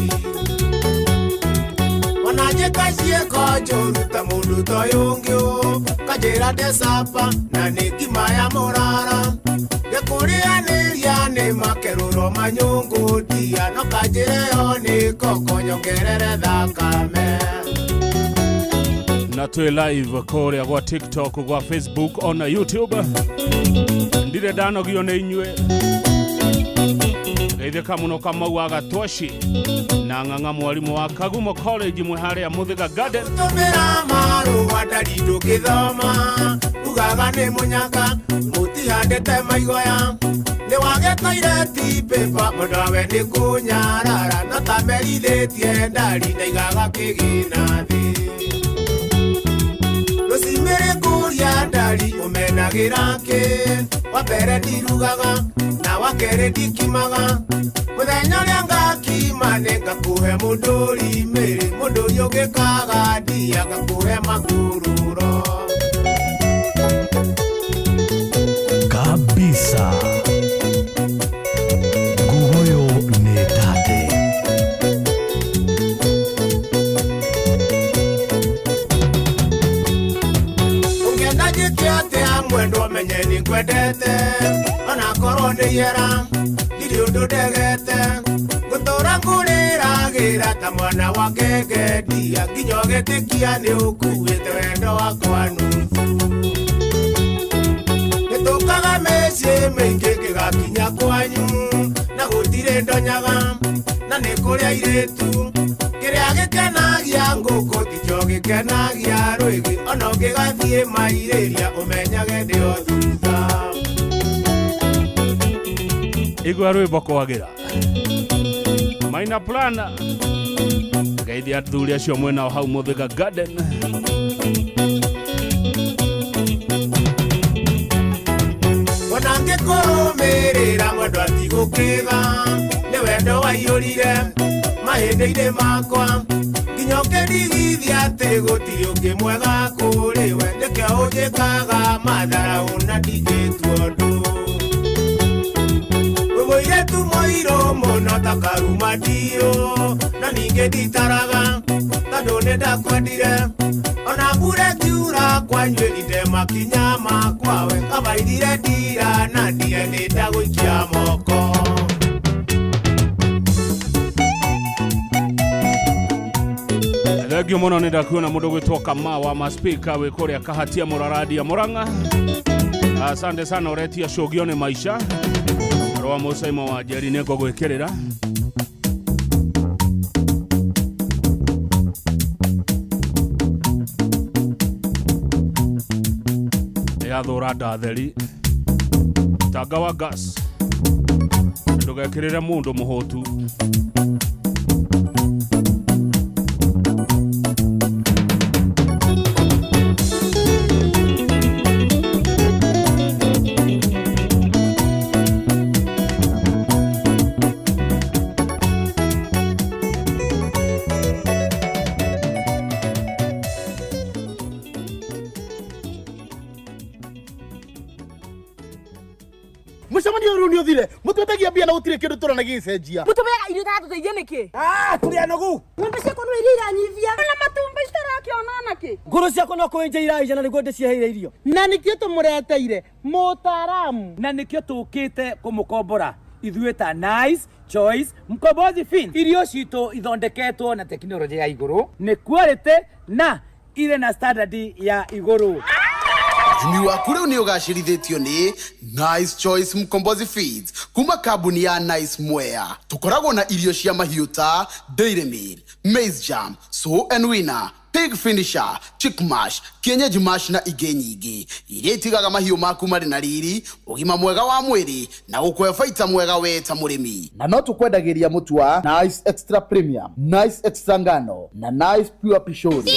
Ona njĩka ciĩko njũru ta mũndũ ta ũyũ ũngĩ ũ kanjĩra ndecapa na nĩ ngima ya mũrara ngĩkũrĩanĩria nĩ makerũro manyũngũ ndia no kanjĩra ĩyo nĩ koko nyongerere thakame. Na twĩ live kũrĩa gwa TikTok, gwa Facebook ona YouTube. Ndirĩ ndanogio nĩ inyuĩ. Geithĩka mũno Kamau wa Gatwaci na Ng'ang'a mwarimũ wa Kagumo College mwe harĩa Mũthĩga Garden. Tũmĩra marũa ndari ndũngĩthoma ugaga nĩ mũnyaka mũtihandĩte maigoya nĩ wage toireti paper mũndũ we nĩ kũnyarara no ta merithĩtie ndari ndaigaga kĩgĩna thĩ. Rũcimĩrĩ kũria ndari ũmenagĩra kĩ wa mbere ndirugaga na wa kerĩ ndikimaga mũthenya ũrĩa ngakima nĩ ngakũhe mũndũri mĩrĩ mũndũri ũngĩkaga ndia ngakũhe makururo. Kabisa. Ngugoyo nĩ tate. Ũngĩenda njĩke atĩa mwendwa menye nĩ ngwendete onakorwo nĩ ihera ndirĩ ũndũ ndegete ngũtũra ngũrĩragĩra ta mwana wa ngenge ndia nginya ũgĩtĩkia nĩ ũkuĩte wendo wakwa nuthu. Nĩtũkaga mĩciĩ mĩingĩ ngĩgakinya kwanyu na gũtirĩ ndonyaga na nĩ kũrĩ airĩtu kĩrĩa gĩkenagia ngũkũ tikĩo gĩkenagia rwĩgĩ ona ũngĩgathiĩ mairĩria ũmenyage ndĩ o thutha. Igua rwĩmbo kwagĩra Maina Plana geithia athuri acio mwena hau Mũthĩga Garden. Ona ngĩkũrũmĩrĩra mwendwa tigũkĩga nĩ wendo waiyũrire mahĩndĩ-inĩ makwa nginya ũkĩndigithia atĩ gũtirĩ ũngĩ mwega kũrĩ we nĩkĩo ũnjĩkaga matharaũ na ndingĩtua ũndũ. Mũirĩtu mũirũ mũno ta karuma ndiũ na ningĩ nditaraga tondũ Tondũ nĩ ndakwendire ona mbura kiura kwanywĩrire makinya makwa we kabairire ndira na ndiendete gũikia moko. Thengio muno nĩ ndakuona mũndũ gwĩtwo Kamau wa maspika wĩ kũrĩa Kahatia Mũraradia Mũrang'a. Asante sana ũretia cũgio nĩ maica. Rwa Mũcaimo wa Njeri nĩ ngũgwĩkĩrĩra. Yathũra ndatheri tanga wa gas ndũgekĩrĩre mũndũ mũhũtu. Mucemanio rĩu nĩ ũthire mũtwetagia mbia na gũtirĩ kĩndũ tũrona gĩgĩcenjia. Mũtũmeaga irio itaratũteithia nĩkĩ? Tũrĩ anogu. Ng'ombe ciakwa no iria iranyivia na matumbĩ citarakĩona nakĩ. Ngũrũ ciakwa no kũenja iraija na nĩguo ndĩciheire irio. Na nĩkĩo tũmũreteire mũtaaramu. Na nĩkĩo tũkĩte kũmũkombora ithuĩ ta Nice Choice Mkombozi Fin. Irio citũ ithondeketwo na tekinoronjĩ ya igũrũ, nĩ quality na irĩ na standard ya igũrũ. Ũrĩmi waku rĩu nĩ ũgacĩrithĩtio nĩ Nice Choice Mkombozi Feeds kuma kambuni ya Nice Mwea. Tũkoragwo na irio cia mahiũ ta Dairy Meal, Maize Jam, Sow and Winner, Pig Finisher, Chick Mash, Kienyeji Mash na ingĩ nyingĩ iria itigaga mahiũ maku marĩ na riri, ũgima mwega wa mwĩrĩ na gũkũhe baita mwega we ta mũrĩmi. Na no tũkwendagĩria mũtu wa Nice Extra Premium, Nice Extra Ngano na Nice Pure Pishori.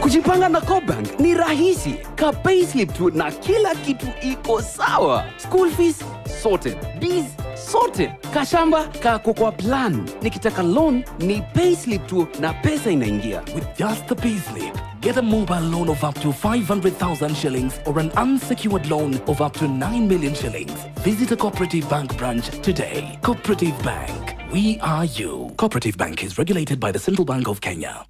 Kujipanga na CoBank ni rahisi. Ka payslip tu na kila kitu iko sawa. School fees sorted, bills sorted, kashamba kako kwa plan. Nikitaka loan ni payslip tu na pesa inaingia. With just the payslip, get a mobile loan of up to 500,000 shillings or an unsecured loan of up to 9 million shillings. Visit a Cooperative Bank branch today. Cooperative Bank. We are you. Cooperative Bank is regulated by the Central Bank of Kenya.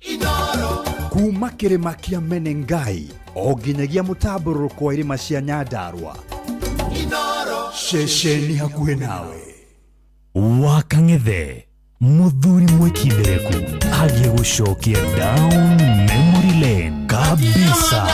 Kuma kĩrĩma kĩa Menengai o nginyagia mũtambũrũko wa irĩma cia Nyandarua, ceceni hakuhĩ nawe. Wakang'ethe mũthuri mwĩkindereku agiĩ gũcokia down memory lane kabisa.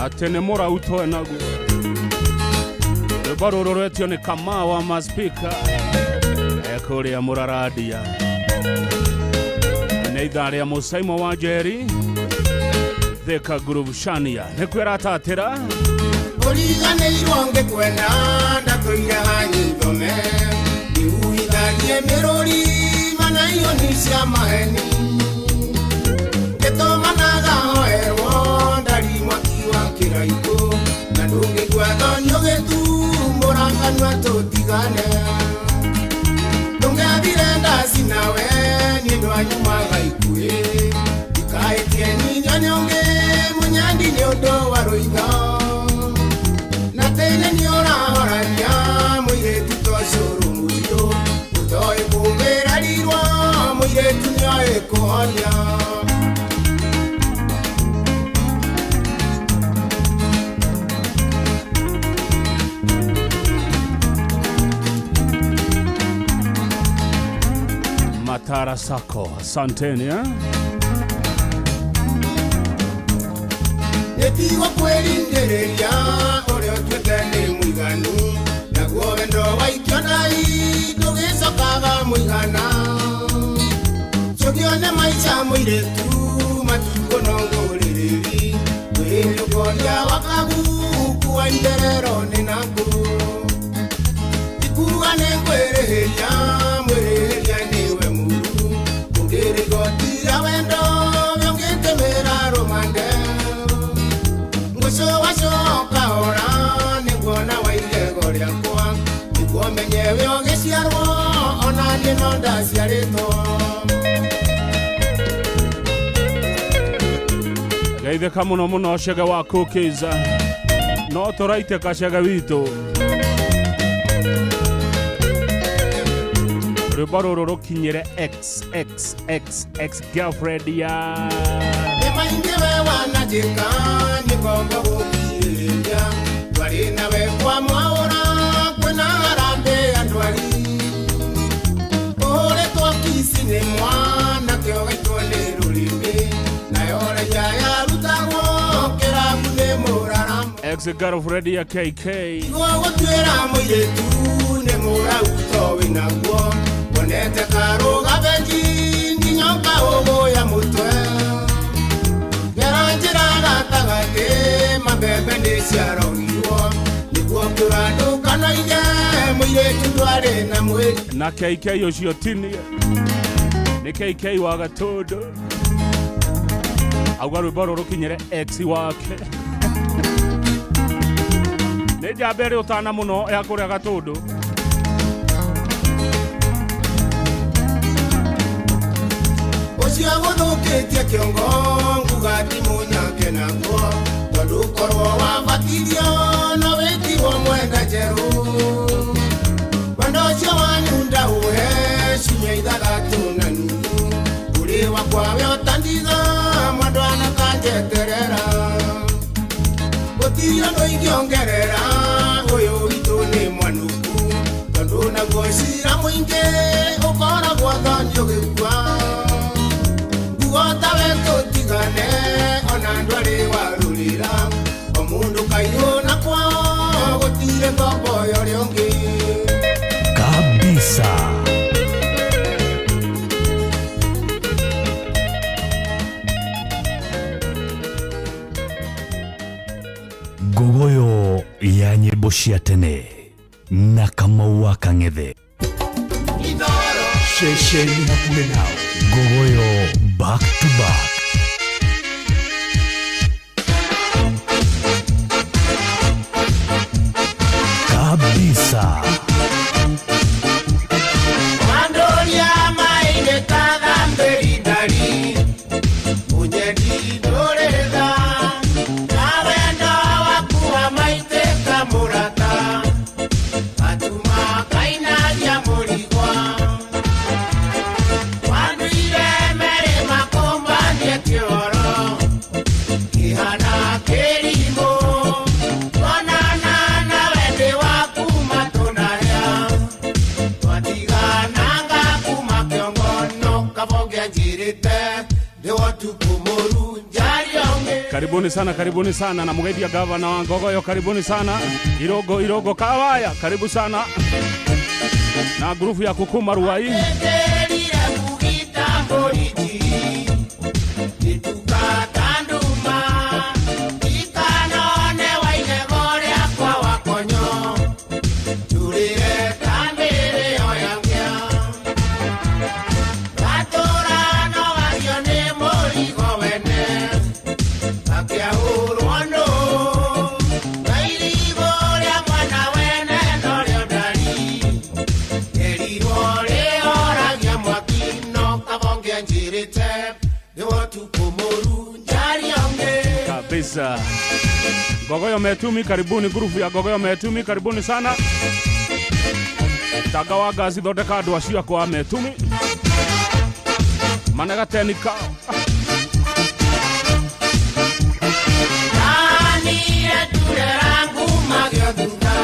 Atene mora utoe nagu rwĩmbo rũrũ rwetio nĩ Kamau wa maspika ekũrĩa Mũraradia nĩ ithaa rĩa Mũcaimo wa Njeri Thika Groove Shania nĩkuo ĩratatĩra. Ũriganĩirwo ngĩkwenda ndatũire hanyithome ndiuithagie mĩrũri mana ioni cia maheni ngĩtũmanaga hoerwo ndari mwaki wa kĩraikũ na ndũngĩgua thoni ũgĩtumũra kanua tũtigane ndũngĩathire ndaci nawe niĩ ndwanyumaga ikuĩ ndikaĩtie nyinya nĩ ũngĩ mũnyandi nĩ ũndũ wa rũitho na tene nĩ ũrahoraria mũirĩtu to cũrũ mũirũ ũtoĩ kũmĩrarirwo mũirĩtu nĩoĩ kũhonia. Matara Sako, asanteni eh? Nĩtigwo kwĩringĩrĩria ũrĩa ũtuĩte nĩ mũiganu naguo wendo waikio nai ndũgĩcoka. kaga mũigana Cũgio nĩ maica mũirĩtu matukũ no ngũrĩrĩri Wĩnyũkoria wakagu kuwa nderero nĩ naku Ikuga nĩ ngwĩrĩhĩria mwĩrĩhĩria nĩwe mũru Ũngĩrĩgotira wendo ũngĩtĩmĩra rũmande Ngũcũ wacoka ora nĩguona wa igego rĩakwa Nĩguo menye we ũgĩciarwo ona niĩ no ndaciarĩtwo Geithĩka mũno mũno cege wa cookies no tũraitĩka cege witũ rwĩmbo rũrũ rũkinyĩre xxxx girlfriend ya Nĩ maingĩ we wananjĩka nĩ ngombo gũkirĩrĩria Twarĩ nawe kwa mwaũra kwĩna harambee ya ndwari Ũhũrĩtwo kici nĩ mwana kĩo gaitwo nĩ rũrĩmĩ Nayo raia yarutagwo kĩrabu nĩ mũraramo ex girlfriend ya KK Nĩguo gũtuĩra mũirĩtu nĩ mũrau to wĩnaguo Wonete karũga bengi nginya ũkaũgũya mũtwe Gera njĩra gatagatĩ mabebe nĩ ciarogirwo Nĩguo kĩũra ndũkanoige mũirĩtu ndwarĩ na mwĩrĩ na KK ũcio tinie nĩ KK wa Gatũndũ auga rwĩmbo rũrũ rũkinyĩre ex wake nĩ njamba ĩrĩ ũtana mũno ya kũrĩa Gatũndũ Ũcio gũthũkĩtie kĩongo nguga ti mũnyake naguo Tondũ korwo wabatirio no wĩtigwo mwenda njerũ Wendo ũcio wanyu ndaũhe ciumia ithathatũ na nuthu Ũrĩ wakwa we ũtandiga mwendwa na kanjeterera Gũtirĩ ũndũ ingĩongerera ũyũ witũ nĩ mwanuku Tondũ naguo cira mũingĩ ũkoragwo thoni ũgĩkua Nguo tawe tũtigane ona ndwarĩ warũrĩra O mũndũ kaiyũ na kwao gũtirĩ ngombo ya ũrĩa ũngĩ Kabisa. Ngogoyo ya nyĩmbo cia tene na Kamau wa Kang'ethe ceceni hakuhĩ nawe Ngogoyo back to back. Kabisa. Wandoria maine kathambĩri ndari Mũnyendi ndũrĩtha Na wendo waku wa maitĩka mũrata Gatuma kainagia mũrigwa Wanduire merĩ makũmbanie kĩoro Kĩhana kĩrimũ Tuonana na wendĩ waku matũnahĩa Twatigananga kuma kĩongo no kabonge anjĩrĩte Ndĩ wotukũ mũru njaria ũngĩ Karibuni sana, karibuni sana na mugaidia gavana wa Ngogoyo, karibuni sana Irogo Irogo Kawaya, karibu sana na grupu ya kukuma Ruai Eterire kugita mbũriti Nĩtukatanduma Ikanone wa igego rĩakwa wakonyo Njũrĩre ta mĩrĩo ya ngĩa Gatũra no gagio nĩ mũrigo wene Gakĩahũrwo nũ Na irigũ rĩa mwana wene norĩo ndari Erirwo rĩhoragia mwaki no kabonge anjĩrĩte Nĩ wotukũ mũru njaria ũngĩ kabisa. Ngogoyo Metumi, karibuni grupu ya Ngogoyo Metumi, karibuni sana. Taga wa gazi thondeka andũ acio akwa Metumi manegateni kao Ndanire turera ngumagio thutha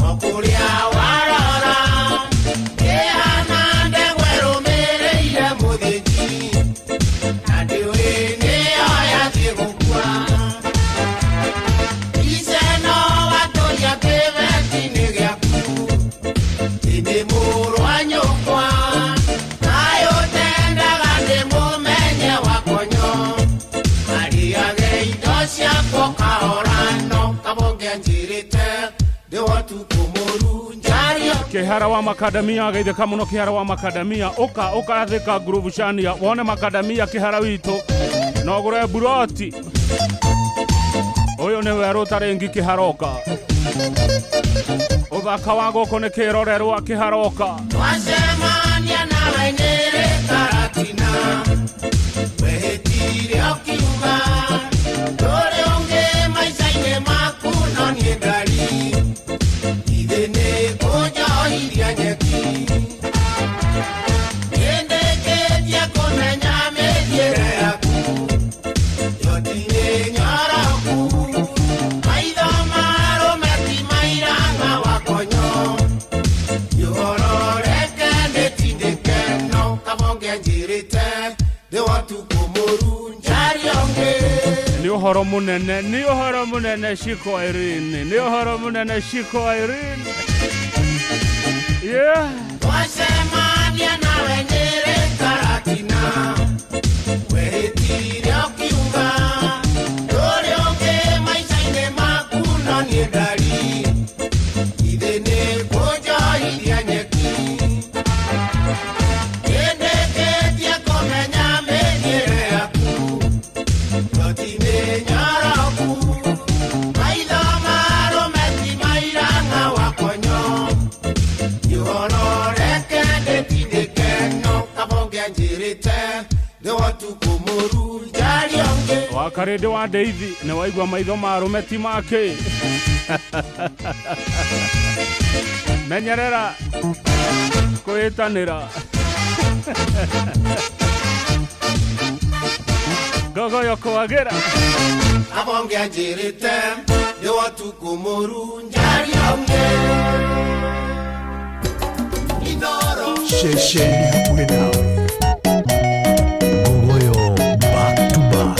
O kũrĩa warora Ĩhana ndegwa ĩrũmĩrĩire mũthĩnji Na ndiũĩ nĩyo yathiĩ gũkua Iceno watũria kĩbeti-inĩ gĩaku Ĩndĩ mũrũ wa Ciakwa kahora no kabonge anjĩrĩte ndĩ wotukũ mũru njario. Kihara wa makadamia agaithĩka mũno. Kihara wa makadamia, ũka ũkathĩka ngurubu cania wone makadamia. Kihara witũ no ũgũre buroti. Ũyũ nĩ werũ ũtarĩ kĩharoka. Ũthaka wa gũkũ nĩ kĩrorerwa kĩharoka. Twacemania nawe Nyĩrĩ Karatina, wehĩtire ũkiuga ndũrĩ ũngĩ maica-inĩ maku no niĩ ndari ithe nĩ kũnjohiria nyeki nĩndĩkĩtie kũmenya mĩthiĩre yaku yotirĩ nyoroku maitho marũme ti mairanga wakonyo yũhororeke ndĩtindĩke no kabonge njĩrĩte ndĩ wotukũ mũru njario ngĩ. Nĩ ũhoro mũnene, nĩ ũhoro mũnene Shiko Irene, nĩ ũhoro mũnene Shiko Irene. Yeah. Twacemania nawe Nyĩrĩ Karatina, wehĩtire ũkiuga ndũrĩ ũngĩ maica-inĩ maku no niĩ ndari ithe nĩ kũnjohiria nyeki nĩndĩkĩtie kũmenya mĩthiĩre yaku yotirĩ nyoroku maitho marũme ti mairanga wakonyo yũhororeke ndĩtindĩke no kabonge anjĩrĩte ndĩ wotukũ mũru njario ngĩ. Wakarĩndĩ wa ndeithi nĩ waigua maitho marũme ti make. Menyerera kwĩtanĩra. Gogoyo kwagĩra. Kabonge anjĩrĩte ndĩ wotukũ mũru njario ngĩ. Inoro Ceceni hakuhĩ nawe. Gogoyo back to back.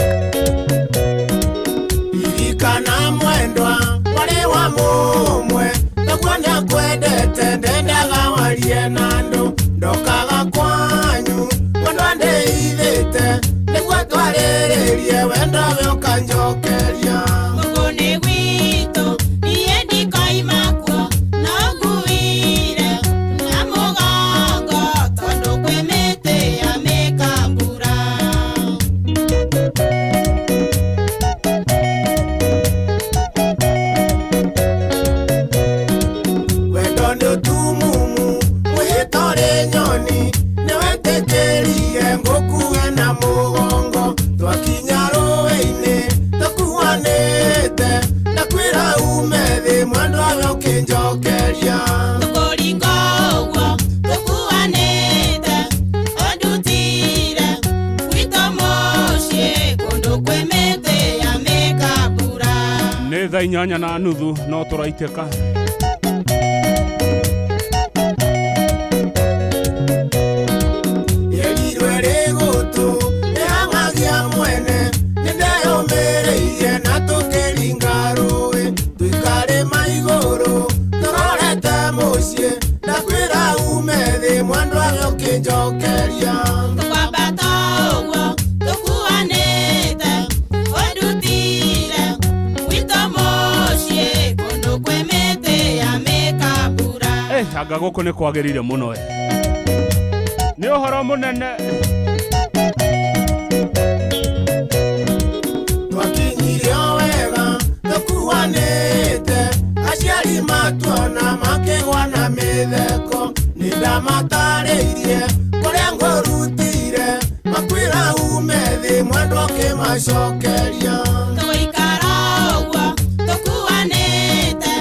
Ririkana mwendwa warĩ wa mũmwe naguo nĩakwendete ndendaga warie na andũ ndokaga kwanyu mwendwa ndĩithĩte nĩguo twarĩrĩrie wendo we ũkanjokeria. Gũkũ nĩ gwitũ niĩ ndikoima kuo no nguire na mũgongo tondũ kwĩ mĩtĩ ya mĩkambura. Wendo nĩ ũtumumu mwĩhĩto ũrĩ nyoni nĩwetĩkĩrie ngũkue na mũgongo twakinya rũĩ-inĩ tũkuanĩte ndakwĩra ume thĩ mwendwa we ũkĩnjokeria. Tũkũringa ũguo tũkuanĩte ũndutire gwitũ mũciĩ kũndũ kwĩ mĩtĩ ya mĩkambura. Nĩ thaa 8:30 no tũraitĩka. Yerirwe rĩ gũtũ ĩhang'agia mwene nĩndeyũmĩrĩirie na tũkĩringa rũĩ tũikarĩma igũrũ tũrorete mũciĩ ndakwĩra ume thĩ mwendwa we ũkĩnjokeria. Tũkwambata ũguo tũkuanĩte ũndutire gwitũ mũciĩ kũndũ kwĩ mĩtĩ ya mĩkambura. Anga gũkũ nĩ kwagĩrĩire mũno. Nĩ ũhoro mũnene. Twakinyire o wega tũkuanĩte aciari matuona makĩgwa na mĩtheko nĩndamatarĩirie kũrĩa ngũrutire makwĩra ume thĩ mwendwa ũkĩmacokeria. Tũgũikara ũguo tũkuanĩte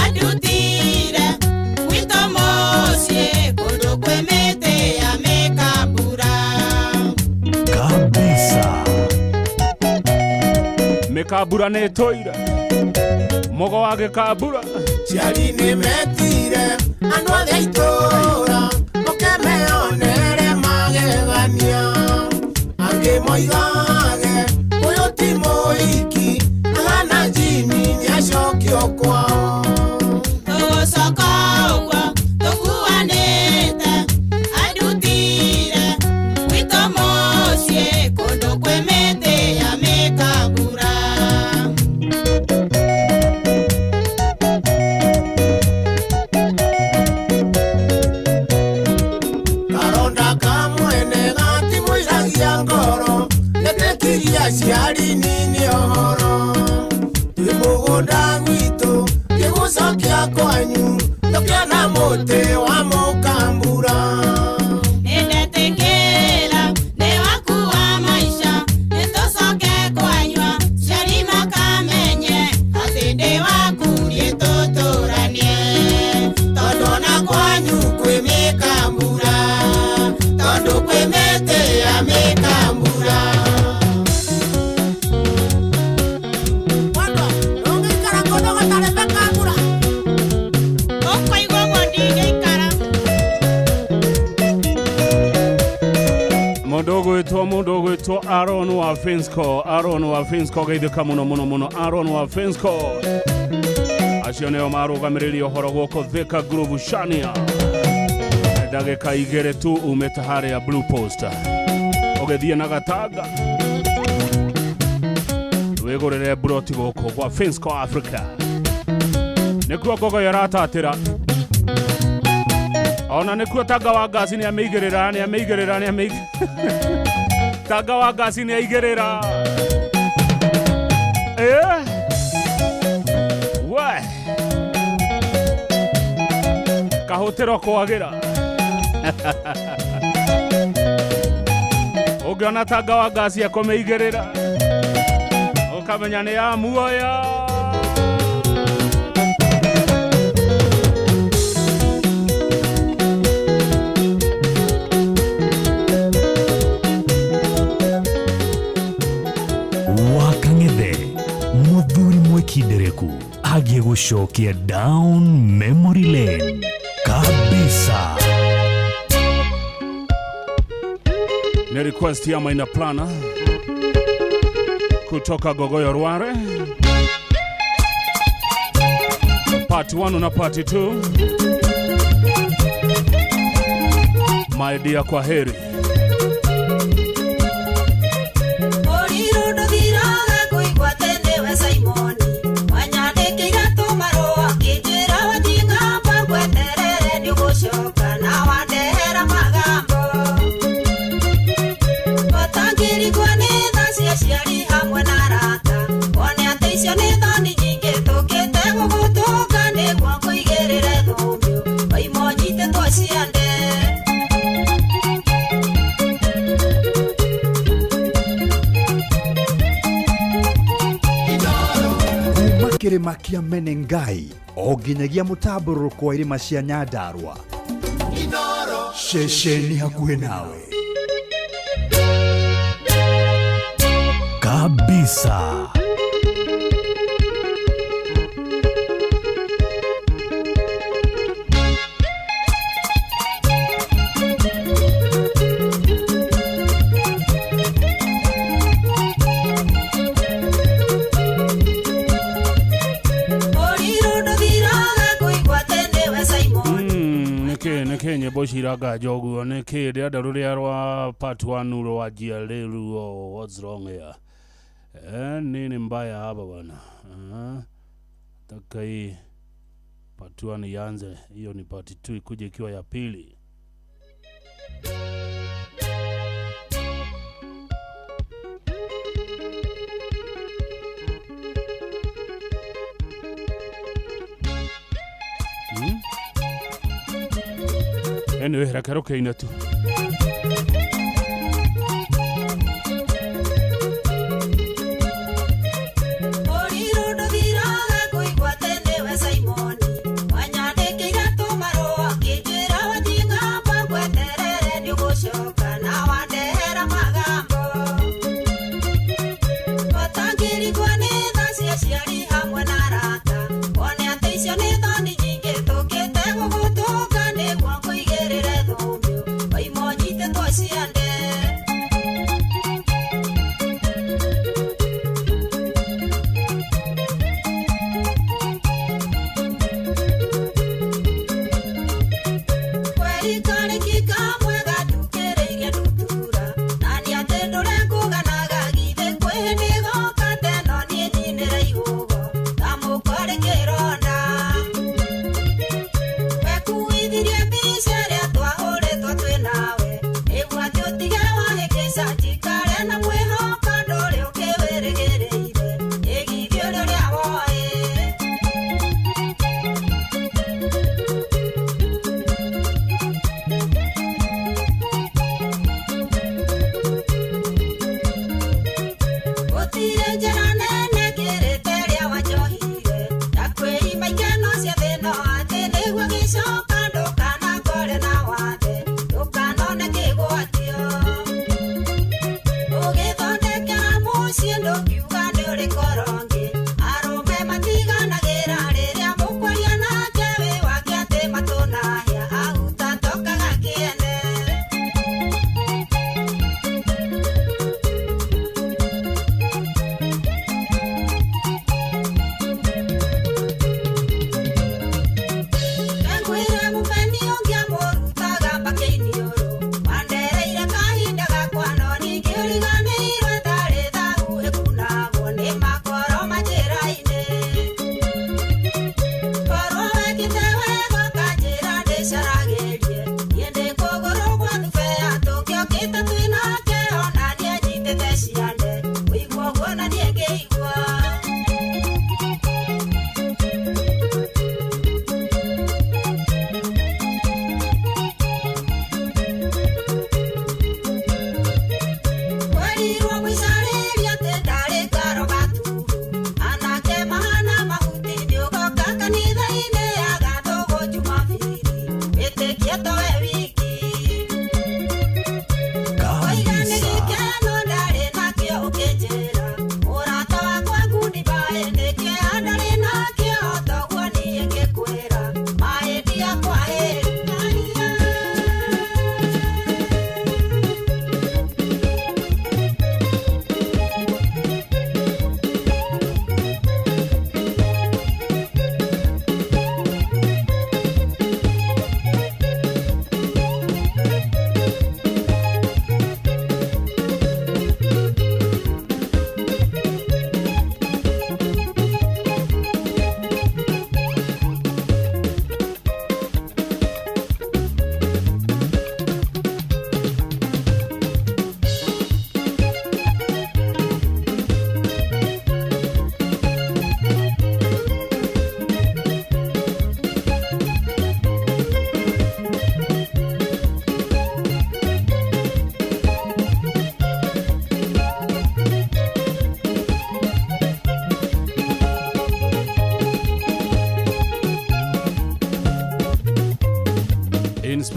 andutire gwitũ mũciĩ kũndũ kwĩ mĩtĩ ya mĩkambura. Kabisa. Mĩkambura nĩ ĩtũire mũgo wa gĩkambura. Ciari nĩmetire andũ othe a itũũra moke meyonere magegania angĩ moigage ũyũ ti mũhiki ahana njini nĩacokio kwao. Tũgũcoka ũguo tũkuanĩte andutire gwitũ mũciĩ kũndũ kwĩ mĩtĩ ya mĩkambura. Aaron wa Finsco, Aaron wa Finsco geithĩka mũno mũno mũno, Aaron wa Finsco. Acio nĩo marũgamĩrĩri ũhoro gũkũ Thika Groove Shania. Ndagĩka 2 tu umĩte harĩa Blue Post ũgĩthiĩ na Gatanga wĩgũrĩre mburoti gũkũ kwa Finsco Africa. Nĩkuo ngogoyo ĩratatĩra, ona nĩkuo tanga wa ngasi nĩamĩigĩrĩra, nĩamĩigĩrĩra, nĩamĩigĩrĩra. Tanga wa ngasi nĩaigĩrĩra. We kahũtĩro kwagĩra. Ũngĩona tanga wa ngasi ekũmĩigĩrĩra ũkamenya nĩ ya muoyo. Wakang'ethe muthuri mwekindereku agiĩ gũcokia down memory lane kabisa. Ni request ya Maina Plana kutoka Gogoyo Rware, part 1 na part 2. My dear, kwa heri. Kĩrĩma kĩa Menengai o nginyagia mũtambũrũko wa irĩma cia Nyandarua. Ceceni hakuhĩ nawe kabisa. Nĩkĩ nyĩmbo ciranga njoguo? Nĩkĩ ndĩrenda rũrĩa rwa part 1 rwanjia rĩu? What's wrong here? Nini mbaya hapa bwana? Taka hii part 1 ianze, hiyo ni part 2 ikuje ikiwa ya pili. Anyway, reke rũkĩine tu.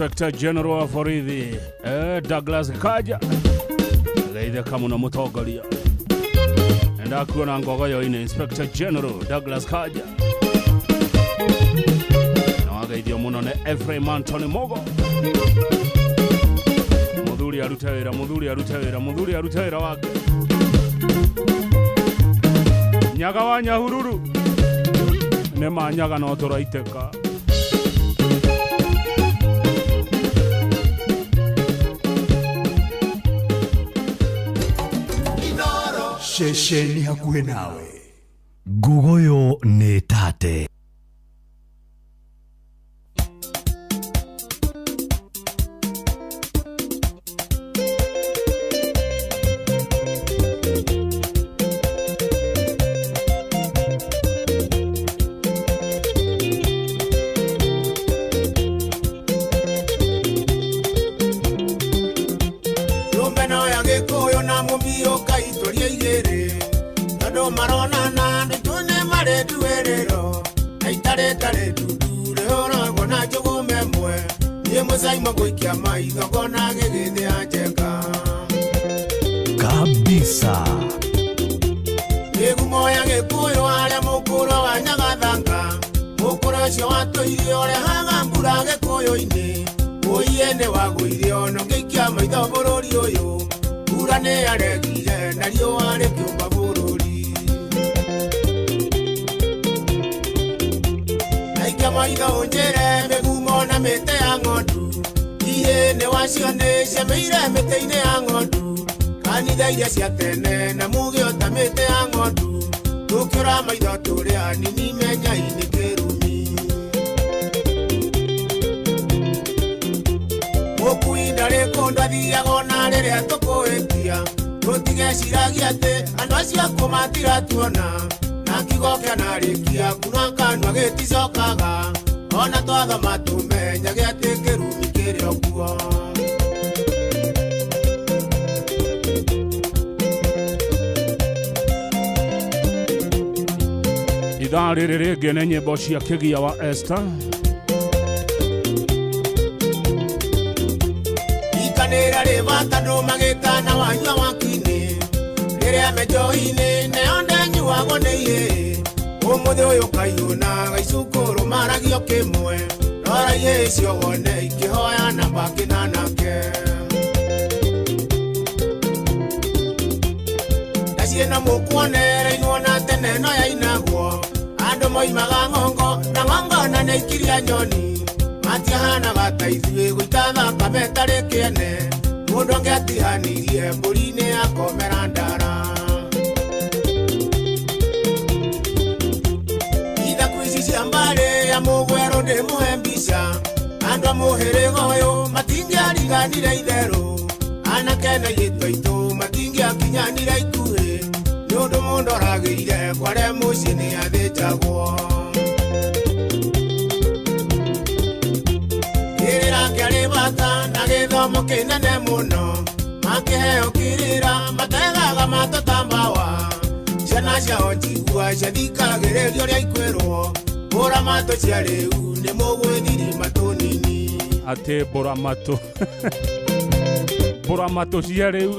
Inspector General wa borithi Douglas Kaja geithĩka mũno mũtongoria ndakuona ngogoyo-inĩ Inspector General Douglas Kaja na wageithio mũno nĩ Ephraim Anthony Mogo mũthuri arute wĩra mũthuri arute wĩra mũthuri arute wĩra wake nyaga wa Nyahururu nĩ manyaga no tũraitĩka. Ceceni hakuhĩ nawe. Ngugoyo nĩ tate. Nyũmba ya Gĩkũyũ na mũmbi ũkaitũria igĩrĩ tondũ maronana nĩtune marĩ nduĩrĩro na itarĩtarĩ ndundu rĩhũragwo na njũgũma ĩmwe niĩ mũcaimo gũikia maitho ngona gĩgĩthĩa njeka kabisa. Mĩgumo ya Gĩkũyũ harĩa mũkũrũ wa Nyagathanga mũkũrũ ũcio watũirie ũrehaga mbura Gĩkũyũ-inĩ ũiye nĩ wagũire ona ũngĩikia maitho bũrũri ũyũ mbura nĩ yaregire na riũa rĩkĩũmba bũrũri aikia maitho ũnjĩre mĩgumo na mĩtĩ ya ng'ondu ihĩ nĩ wacio nĩ ciameire mĩtĩ-inĩ ya ng'ondu kanitha iria cia tene na muge ota mĩtĩ ya ng'ondu tũkĩũra maitho tũrĩ anini menyai-inĩ kĩrumi mũkui ndarĩ kũndũ athiaga ona rĩrĩa tũkũhĩtia tũtigeciragia atĩ andũ acio akuũ matiratuona na kiugo kĩanarĩkia kuna kanua gĩticokaga ona twathoma tũmenyage atĩ kĩrumi kĩrĩ o kuo. Ithaa rĩrĩ rĩngĩ nĩ nyĩmbo cia kĩgia wa Esther. Ikanĩra rĩ bata andũ magĩtana wanyua wakinĩ rĩrĩa me njohi-inĩ nayo ndenyuagwo nĩ ihĩĩ ũmũthĩ ũyũ kaiyũna gaicukũrũ maragio kĩmwe rora ihĩĩ icio wone ikĩhoya na mbakĩ na anake ndaciĩ na mũkuonere inwo na tene no yainagwo andũ moimaga ng'ongo na ng'ongo na nĩ ikiria nyoni matiahanaga ta ithuĩ gũita thakame ĩtarĩ kĩene mũndũ angĩatihanirie mbũri-inĩ akomera ndara ithaku ici cia mbarĩ ya mũgwerũ ndĩmũhe mbica andũ a mũhĩrĩga ũyũ matingĩariganire itherũ anake na airĩtu aitũ matingĩakinyanire ikuhĩ nĩ ũndũ mũndũ oragĩire kware mũciĩ nĩ athĩnjagwo. Kĩrĩra kĩarĩ bata na gĩthomo kĩnene mũno makĩheo kĩrĩra mategaga matũ ta mbawa ciana ciao njigua ciathikagĩrĩrio ũrĩa ikwĩrwo mbũra matũ cia rĩu nĩ mũgwĩthiri matũ nini atĩ mbũra matũ mbũra matũ cia rĩu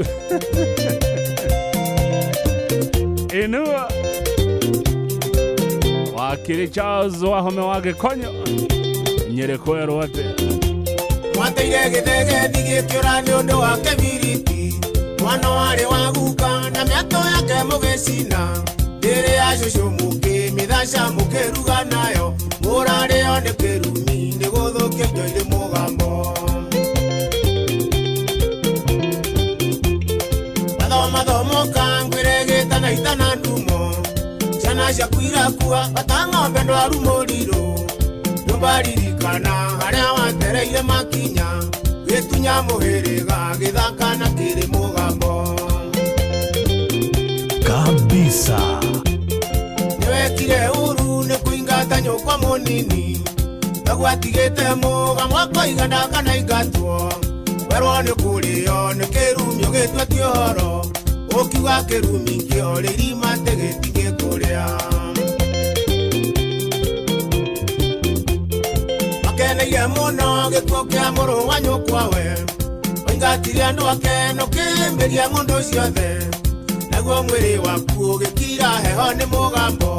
inua wakiri Charles Wahome wa Gĩkonyo Nyĩrĩ kwerwo atĩ mwateire gĩthegethi gĩkĩũra nĩ ũndũ wa kĩbiriti mwana warĩ wa guka na mĩatũ yake mũgĩcina ndĩrĩ ya cũcũ mũkĩmĩthaca mũkĩruga nayo mũrarĩo nĩ kĩrumi nĩ gũthũkia indo irĩ mũgambo mathomathomoka ngwĩre gĩtana itana ndumo ciana ciaku irakua bata ng'ombe ndwaru mũrirũ ndũbaririkana harĩa watereire makinya gĩtunya mũhĩrĩga gĩthaka na kĩrĩ mũgambo kabisa. Nĩwekire ũru nĩ kũingata nyũkwa mũnini ndagwatigĩte mũgambo akoiga ndakana ingatwo werwo nĩ kũrĩo nĩ kĩrumi ũgĩtua ti ũhoro ũkiuga kĩrumi kĩo rĩrima atĩ gĩtingĩkũrĩa makeneire mũno gĩkuũ Kĩa mũrũ wa nyũkwa we waingatire andũ ake nũkĩmbĩria ng'ũndũ ciothe naguo mwĩrĩ waku ũgĩkira heho nĩ mũgambo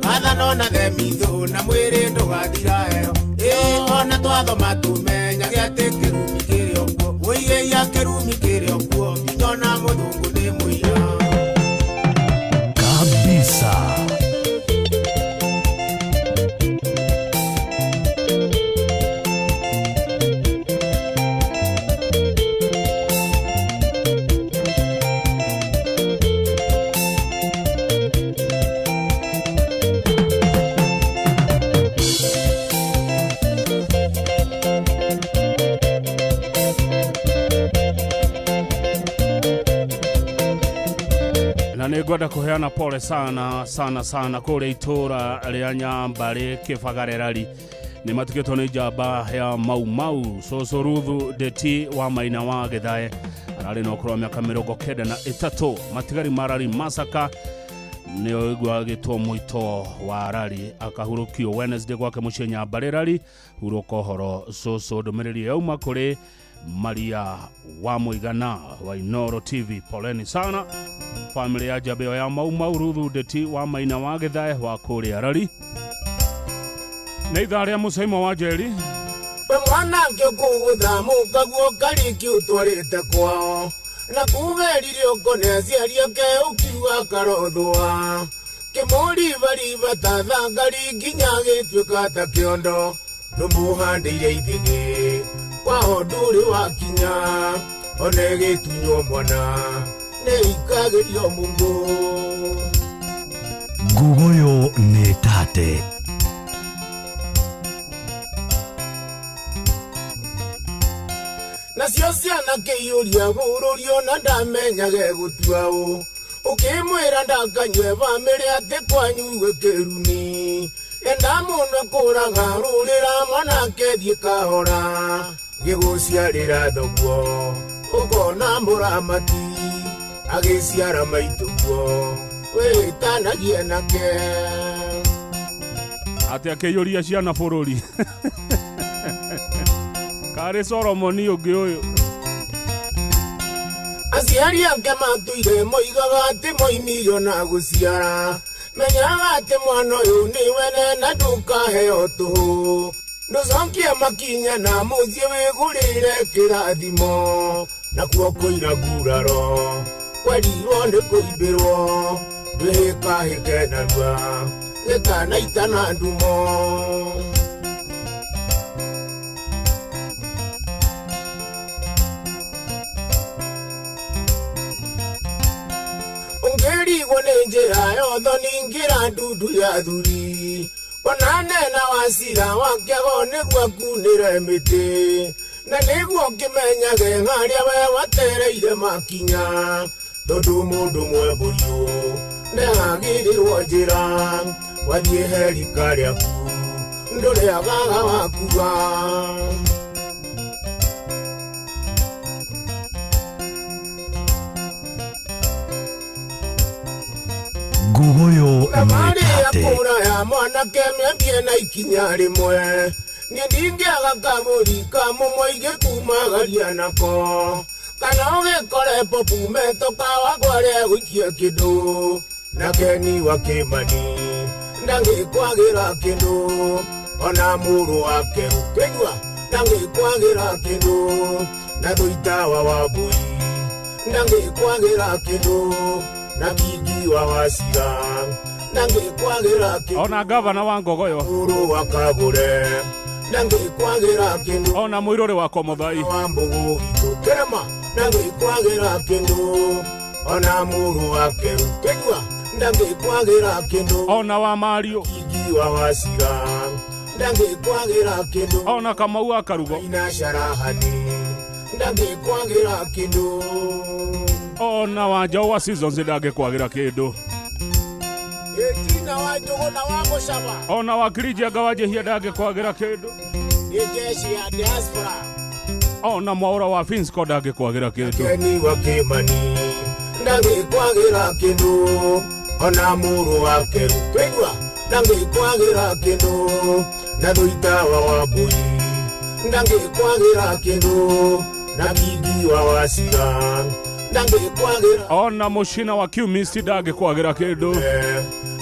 wathano na themithũ na mwĩrĩ ndũgathira heho ĩ ona twathoma tũmenyage atĩ kĩrumi kĩrĩ o kuo wũiĩia kĩrumi kĩrĩ o kuo nginya ona mũthũngũ nĩ mũira Kabisa. Na nä ngwenda kå heana pole sana sana sana kå rä a itå ra rä a nyambarä kä bagarerari nä matigä two nä njamba ya mau mau cåcå ruthu ndeti wa maina wa gä thae ararä na å kå rå wa mä aka mä rongo 93 matigari marari masaka nä oigua agä two mwito wa rari akahurũkio Wednesday gwake mũciĩ nyambarĩ rari hurũka ũhoro cũcũ ndũmĩrĩri yauma kũrĩ Maria wa Mũigana wa Inoro TV. Poleni sana family ya njamba ya Mau Mau Ruthu Ndeti wa Maina wa Gĩthae wa kũrĩa rari nĩ ithaa rĩa mũcaimo wa Njeri. We mwanake ũkũgũtha mũkaguo karĩki ũtwarĩte kwao na kugerire ũkone aciari ake ũkiuga karothũa kĩmũribariba ta thangari nginya gĩtuĩka ta kĩondo ndũmũhandĩire ithĩgĩ kwao ndũrĩ wakinya one gĩtunywo mwana nĩ ikagĩrio mũngũ. Ngugoyo nĩ tate. Nacio ciana kĩiyũria bũrũri ona ndamenyage gũtua ũ ũkĩmwĩra ndakanyue bamĩrĩ atĩ kwanyu gwĩ kĩrumi enda mũno kũraga rũrĩra mwanake thiĩ kahora gĩgũciarĩra thoguo ũkona mũramati agĩciara maitũguo wĩtanagie nake atĩ akĩiyũria ciana bũrũri karĩ Solomoni ũngĩ ũyũ. Aciari ake matũire moigaga atĩ moimirio na gũciara menyaga atĩ mwana ũyũ nĩ wene na ndũkaheo tũhũ ndũcokie makinya na mũciĩ wĩgũrĩre kĩrathimo nakuo kũira nguraro kwerirwo nĩ kũimbĩrwo ndwĩhĩkahĩke narua gĩkanaita na ndumo. Ũngĩrigwo nĩ njĩra yotho ningĩra ndundu ya thuri ona nena wa cira wa kĩago nĩguo akunĩre mĩtĩ na nĩguo ũkĩmenyage harĩa we watereire makinya tondũ mũndũ mwembũriũ nĩagĩrĩrwo njĩra wathiĩ he rika rĩaku ndũrĩagaga wakua. Ngugoyo Thabarĩ ya nĩ tate. kũra ya mwanake mĩambie na ikinya rĩmwe niĩ ndingĩaga kabũri ka mũmwe ingĩkumagaria nako kana ũgĩkore popu metoka wagware gũikia kĩndũ na Keni wa Kĩmani ndangĩkwagĩra kĩndũ ona mũrũ wake ũkĩnyua ndangĩkwagĩra kĩndũ na Thũitawa wa Mbui ndangĩkwagĩra kĩndũ na Kingi wa Wacira ndangĩkwagĩra kĩndũ Ona gavana wa Ngogoyo mũrũ wa Kagũre ndangĩkwagĩra kĩndũ ona mũirũrĩ wa Komothai wa Mbũgũ witũ Kĩrĩma ndangĩkwagĩra kĩndũ ona mũrũ wake ũkĩnyua ndangĩkwagĩra kĩndũ ona wa Mario Kingi wa Wacira ndangĩkwagĩra kĩndũ ona Kamau wa Karugo ina Sharahani ndangĩkwagĩra kĩndũ ona wa Njaũ wa Seasons ndangĩkwagĩra kĩndũ Ĩtina wa Njũgũna wa Mũcaba ona wa Kirinjanga wa Njĩhia ndangĩkwagĩra kĩndũ nĩ jeshi ya diaspora ona Mwaũra wa Finsco ndangĩkwagĩra kĩndũ Keni wa Kĩmani ndangĩkwagĩra kĩndũ ona mũrũ wake ũkĩnyua ndangĩkwagĩra kĩndũ na Thũitawa wa Mbui Ndangĩkwagĩra kĩndũ na bigi wa waciga ndangĩkwagĩra Ona mucina wa kiumist ndangĩkwagĩra kĩndũ.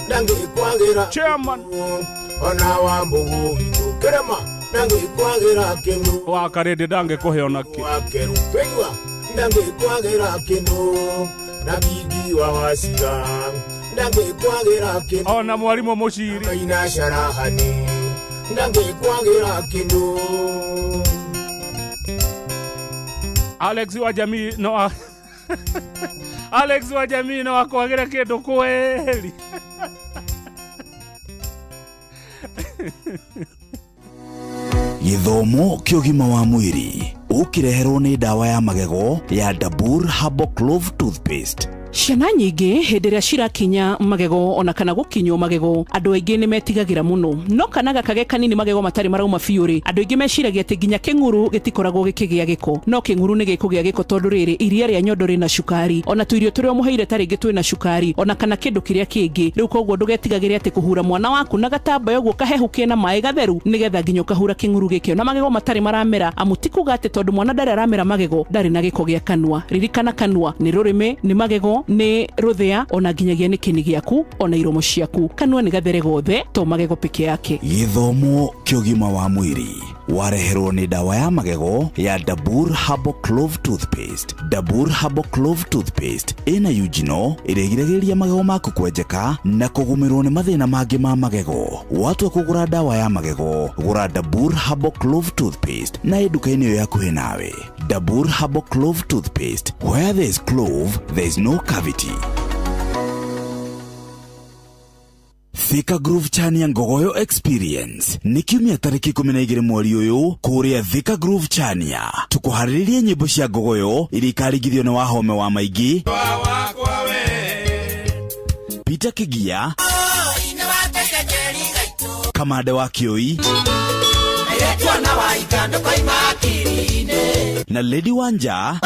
Ndangĩkwagĩra chairman ona wa mbugu witũ kĩrĩma ndangĩkwagĩra kĩndũ wa karĩndĩ ndangĩkũhe ona kĩ. Wa keru twaigua ndangĩkwagĩra kĩndũ na bigi wa waciga ndangĩkwagĩra kĩndũ ona mwarimũ mũciri ina carahani ndangĩkwagĩra kĩndũ. Alex wa jamii no Alex wa jamii no akwagĩra kĩndũ kweli. Gĩthomo kĩa ũgima wa mwĩrĩ ũkĩreherwo nĩ ndawa ya magego ya Dabur Herbal Clove Toothpaste. Ciana nyingĩ hĩndĩ ĩrĩa cirakinya magego ona kana gũkinywo magego andũ aingĩ nĩ metigagĩra mũno no kana gakage kanini magego matarĩ marauma biũ rĩ andũ aingĩ meciragia atĩ nginya kĩng'uru gĩtikoragwo gĩkĩgĩa gĩko no kĩng'uru nĩ gĩkũgĩa gĩko tondũ rĩrĩ iria rĩa nyondo rĩna cukari ona tũirio tũrĩa ũmũheire ta rĩngĩ twĩna cukari ona kana kĩndũ kĩrĩa kĩngĩ rĩu koguo ndũgetigagĩre atĩ kũhura mwana waku na gatambaya ũguo kahehu kena maĩ gatheru nĩgetha nginya ũkahura kĩng'uru gĩkĩ ona magego matarĩ maramera amu ti kuga atĩ tondũ mwana ndarĩ aramera magego ndarĩ na gĩko gĩa kanua ririkana kanua nĩ rũrĩmĩ nĩ magego nĩ rũthĩa ona nginyagia nĩ kĩni gĩaku ona iromo ciaku kanua nĩ gathere gothe to magego peke yake. Gĩthomo kĩa ũgima wa mwĩrĩ wareherwo nĩ ndawa ya magego ya Dabur Herbal Clove Toothpaste. Dabur Herbal Clove Toothpaste ĩna eugenol ĩrĩa ĩgiragĩrĩria magego maku kwenjeka na kũgũmĩrwo nĩ mathĩna mangĩ ma magego. Watua kũgũra ndawa ya magego gũra Dabur Herbal Clove Toothpaste na ĩ nduka-inĩ ĩyo hakuhĩ nawe. Dabur Herbal Clove Toothpaste, where there is clove there is no cavity. Thika Groove Chania Ngogoyo Experience nĩ kiumia tarĩki 12 mweri ũyũ kũrĩa Thika Groove Chania tũkũharĩrĩria nyĩmbo cia Ngogoyo iria ikaringithio nĩ Wahome wa Maingĩ, Peter Kigia, Kamande wa Kĩoi na Lady Wanja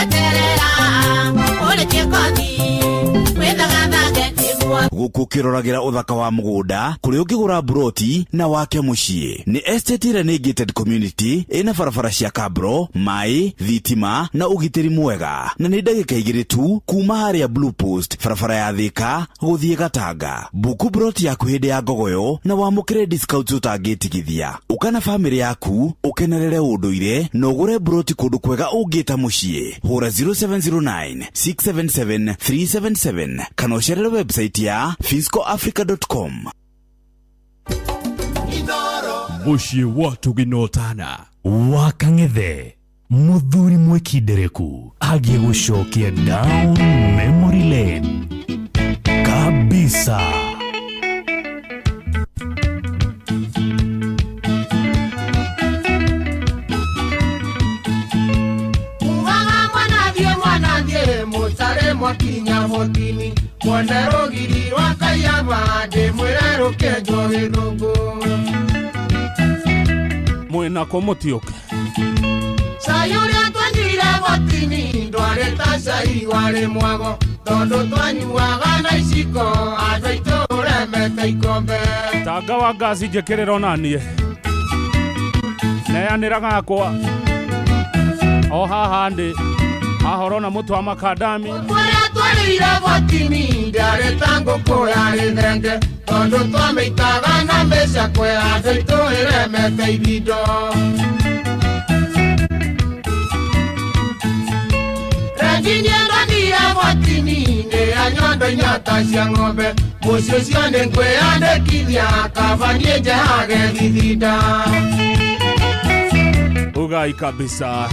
gũkũ ũkĩroragĩra ũthaka wa mũgũnda kũrĩa ũngĩgũra mburoti na wake mũciĩ. Nĩ estate ĩrĩa nĩ gated community ĩna barabara cia kabro, maĩ, thitima na ũgitĩri mwega na nĩ ndagĩka 2 tu kuma harĩa Blue Post barabara ya Thika gũthiĩ Gatanga. Buku mburoti yaku hĩndĩ ya Ngogoyo na wamũkĩre discounts ũtangĩtigithia. Ũka na bamĩrĩ yaku ũkenerere ũndũire na ũgũre mburoti kũndũ kwega ũngĩta mũciĩ. Hũra 0709 677 377 kana ũcerere website ya fiscoafrica.com. Mũciĩ wa tũginotana wa Kang'ethe mũthuri mwĩkindereku agiĩ gũcokia down memory lane kabisa. Mwakinya botini mwone rũgiri rwa Kayaba ndĩmwĩre rũkĩenjwo gĩthũngũ mwĩna kũ mũtiũke cai ũrĩa twanyuire botini ndwarĩ ta cai warĩ mwago tondũ twanyuaga na iciko andũ aitũ ũremete ikombe tanga wa ngasi njĩkĩrĩra ona niĩ neanĩra gakwa o haha ndĩ ahoro na mũtu wa makadami kũrĩa twarĩire botini ndĩarĩ ta ngũkũ yarĩ thenge tondũ twamĩitaga na mĩcakwe andũ aitũ ĩremete ithindo Rengi nĩendonire botini nĩ ya nyondo inyata cia ng'ombe mũciĩ ũcio nĩ ngwĩyandĩkithia kaba niĩ njehage thithinda ugai kabisa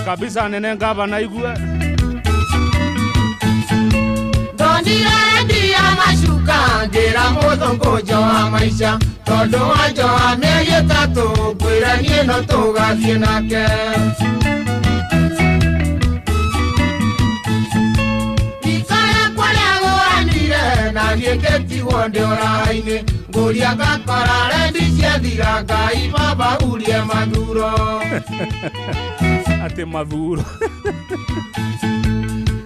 kabisa nene ngavana igue ndonire endia macuka ngĩra mũthũngũ njoha maica tondũ wa njoha mĩeri ĩtatũ ngwĩra niĩ no tũgathiĩ nake riko rĩakwa rĩagũranire na niĩ ngĩtigwo ndĩ ũraha-inĩ ngũria ngakora rendi ciathira Ngai baba urie mathuro ate mathuro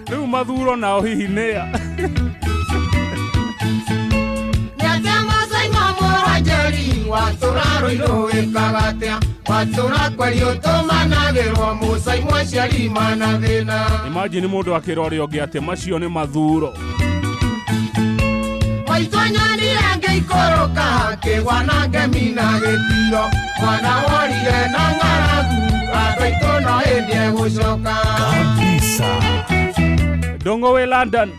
rĩu mathuro nao hihi nĩa nĩate macaima mũranjeri watũra Rũirũ wĩkaga atĩa watũra kwario tũmanagĩrwo mũcai mwaciari mana thĩna. Imagine mũndũ akĩra ũrĩa ũngĩ atĩ macio nĩ mathuro. Maitũ nyonire ngĩikũrũka kĩgwa na ngemi na gĩtiro mwana worire na ng'aragu andũ aitũ no hĩndĩ egũcoka. Kabisa. Ndũng'ũ wĩ London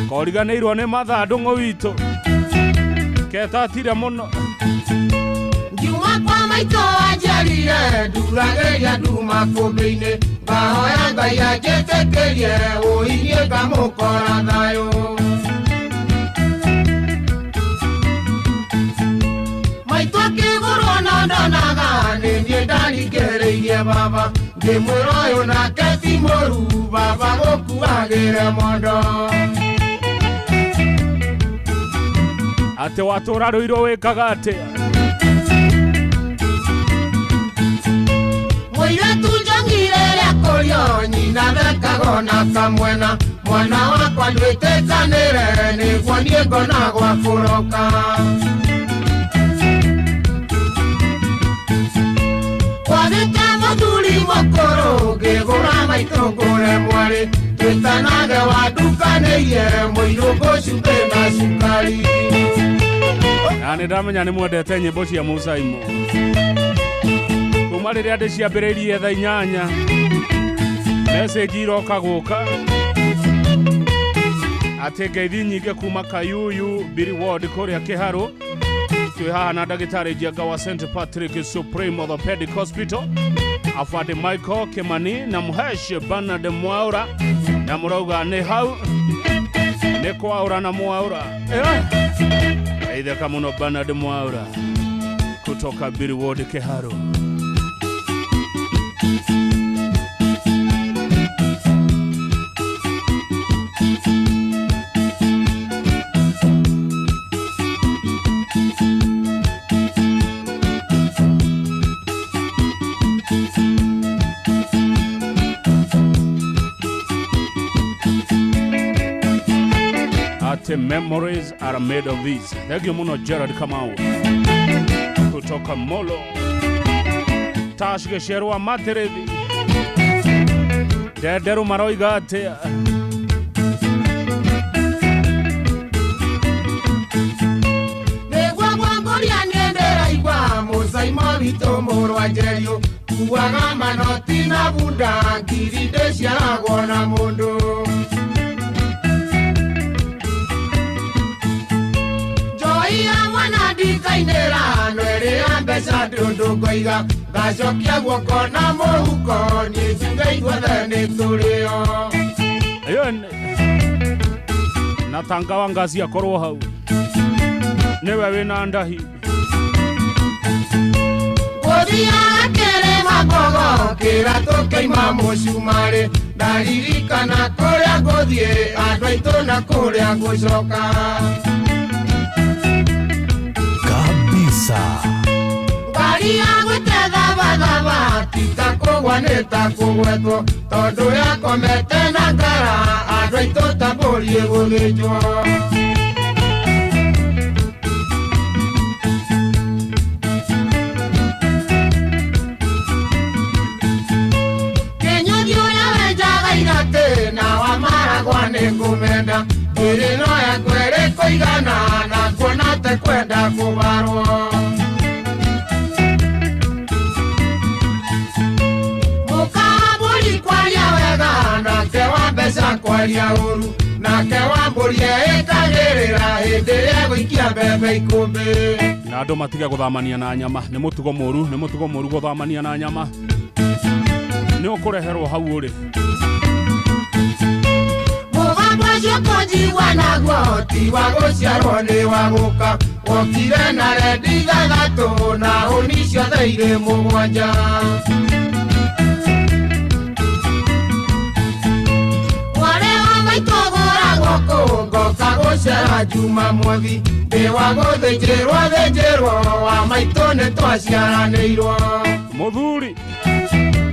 koriganĩirwo nĩ mathaa ndũng'ũ witũ ketatire mũno. Ngiuma kwa maitũ anjiarire nduragĩria nduma kũmbĩ-inĩ ngahoya Ngai anjĩtĩkĩrie ũinie ngamũkora thayũ. Maitũ akĩgũrwo na ndonaga nĩ niĩ ndaringĩrĩirie baba ngĩmwĩra ũyũ nake ti mũru baba gũkuagĩre mondo. Atĩ watũra Rũirũ wĩkaga atĩa? Mũirĩtu njongire rĩa kũrio nyina thekaga ona kamwena mwana wakwa ndwĩtĩkanĩre nĩguo niĩ ngona gwa kũroka. Kwagĩte mũthuri mũkũrũ ngĩgũra maitũ ngũre mwarĩ twĩtanage wandukanĩirie mũirũ ngũcumbĩ na cukari. Na nĩ ndamenya nĩ mwendete nyĩmbo cia Mũcaimo kuma rĩrĩa ndĩciambĩrĩirie thaa 8 message iroka gũka atĩ ngeithi nyingĩ kuma Kayuyu Biri Ward kũrĩa Kĩharũ. Twĩ haha na ndagĩtarĩ Njenga wa St Patrick Supreme Orthopedic Hospital, Afande Michael Kimani na Muhesh Bernard Mwaura, na mũrauga nĩ hau nĩ kwaũra na Mwaura. Aitheka mũno Bernard Mwaura kutoka Biri Ward Kĩharũ. Memories are made of these. Thank you muno Gerard Kamau kutoka Molo. Tash Gesherwa Materethi Ndenderu maroiga atĩa? Nĩguo gwangũria niĩ ndĩraigua mũcaimo witũ mũrũ wa Njerio kuaga manoti na bunda ngiri ndĩciaragwo na mũndũ. Mwana ndikainĩra no ĩrĩa mbeca ndũndũ ngoiga ngacokia guoko na mũhuko niĩ njuge ithuothe nĩ tũrĩo. Na tanga wa ngazi akorwo hau nĩwe wĩna ndahi. Gũthiaga kĩrĩma mbogo kĩra tũkĩima mũcumarĩ ndaririkana kũrĩa ngũthiĩ andũ aitũ na kũrĩa ngũcoka. Kabisa. Ngari ya gwĩtethabathaba ti ta kũgwa nĩ ta kũgwetwo tondũ yakomete na ngara andũ aitũ ta mbũri ĩgũthĩnjwo. Kĩnyũthi ũrĩa wenjaga iratĩ na wa maragwa nĩ ngũmenda ĩrĩ no yakwa ĩrĩ kũigana na kuona te kwenda kũbarwo. Mũkambũri kwaria wega nake wa mbeca kwaria ũru nake wa mbũri eĩkagĩrĩra hĩndĩ ĩrĩa egũikia mbembe ikũmbĩ. Na andũ matige gũthamania na nyama nĩ mũtugo mũru, nĩ mũtugo mũru gũthamania na nyama nĩ ũkũreherwo hau ũrĩ. Mũgambo ũcio kũnjigua naguo ti wa gũciarwo nĩ wa gũka wokire na rendi ithathatũ na hũni ciothe irĩ mũgwanja. Mwarĩ wa maitũ gũragwo kũ ngoka gũcera Jumamothi ndĩ wa gũthĩnjĩrwo thĩnjĩrwo wa maitũ nĩ twaciaranĩirwo. Mũthuri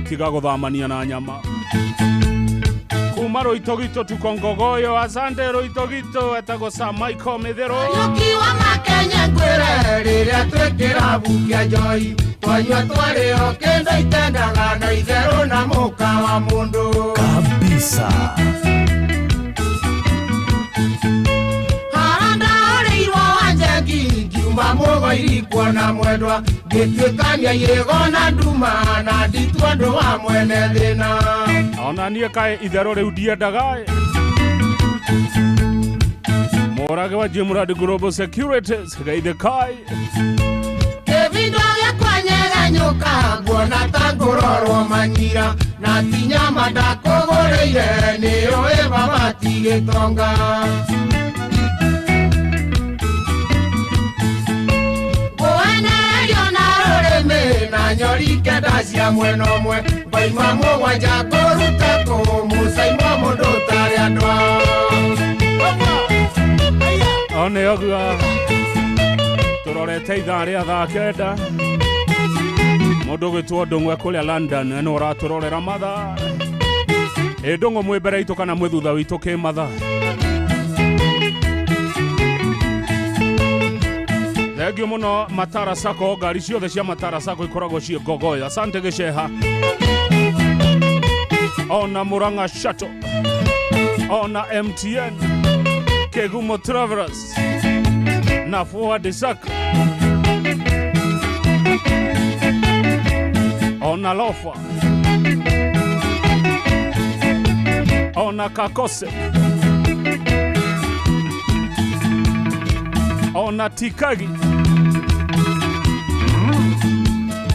tiga gũthamania na nyama kuma Roitogito tukongogoyo. Asante Roitogito, etagwo Sir Michael Mithero. Kariũki wa Reke ngwĩre rĩrĩa twĩ kĩrabu kĩa njohi twanyua twarĩo kĩndũ itendaga na itherũ na mũka wa mũndũ kabisa. Hara ndahũrĩirwo wa njengi ngiuma mũgoiri kuona mwendwa ngĩtuĩkania irĩgo na nduma na nditua ũndũ wa mwene thĩna. Ona niĩ kaĩ itherũ rĩu ndiendaga Morage wa Jimrad Global Securities gaithe kai Kevindo gĩakwa nyegenyũka nguona ta ngũrorwo manyira na ti nyama ndakũgũrĩire nĩũĩ baba ti gĩtonga. Ngũenerio na rũrĩmĩ na nyori kenda cia mwena ũmwe ngoima mũgwanja kũruta kũ mũcaimo mũndũ ũtarĩ andũ ao. One ogua turorete ithaa rĩa thaa 9 mũndũ ũgwĩtwo Ndũng'ũ kũrĩa London nĩ ũratũrorera mathaa. Ĩ Ndũng'ũ mwĩ mbere itũ kana mwĩ thutha witũ kĩ mathaa? Thengio mũno Matara Sacco, ngari ciothe cia Matara Sacco ikoragwo ciĩ Ngogoyo. Asante Gĩceha. Ona Murang'a Shuttle, ona MTN, Kegumo Travelers na Forward Sacco, ona Lofa, ona Kakose, ona Tikagi,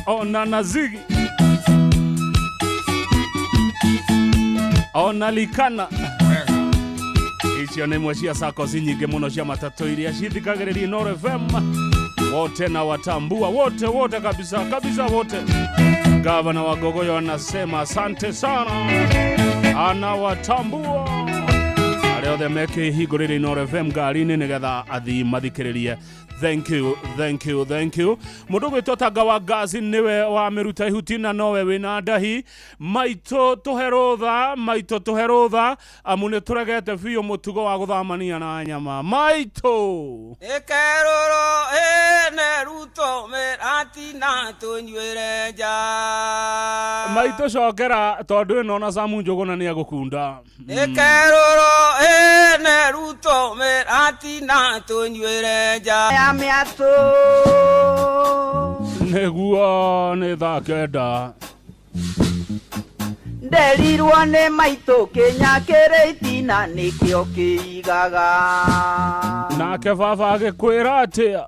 ona Nazigi, ona Likana. Icio nĩ imwe cia sacco nyingĩ mũno cia matatũ iria cithikagĩrĩria Inooro FM. Wote na watambua wote wote kabisa kabisa wote. Gavana wa Ngogoyo anasema asante sana, anawatambua arĩa othe mekĩhingũrĩire Inooro FM ngari-inĩ nĩgetha athii mathikĩrĩrie. Thank you, thank you, thank you. Mũndũ ũgwĩtwo Tanga wa Ngaci nĩwe wamĩruta ihuti na nowe wĩna ndahi. Maitũ tũhe rũtha, maitũ tũhe rũtha, amu nĩ tũregete biũ mũtugo wa gũthamania na nyama. Maitũ Ĩkerũrwo ĩne Ruto mĩratina tũnyuĩre nja. Maitũ cokera tondũ ĩno na Samu Njũgũna nĩ egũkunda. Ĩkerũrwo ĩne Ruto mĩratina tũnyuĩre nja. Nĩguo nĩ thaa 9. Nderirwo nĩ maitũ kĩnya kĩrĩ itina nĩkĩo kĩigaga. Nake baba agĩkwĩra atĩa?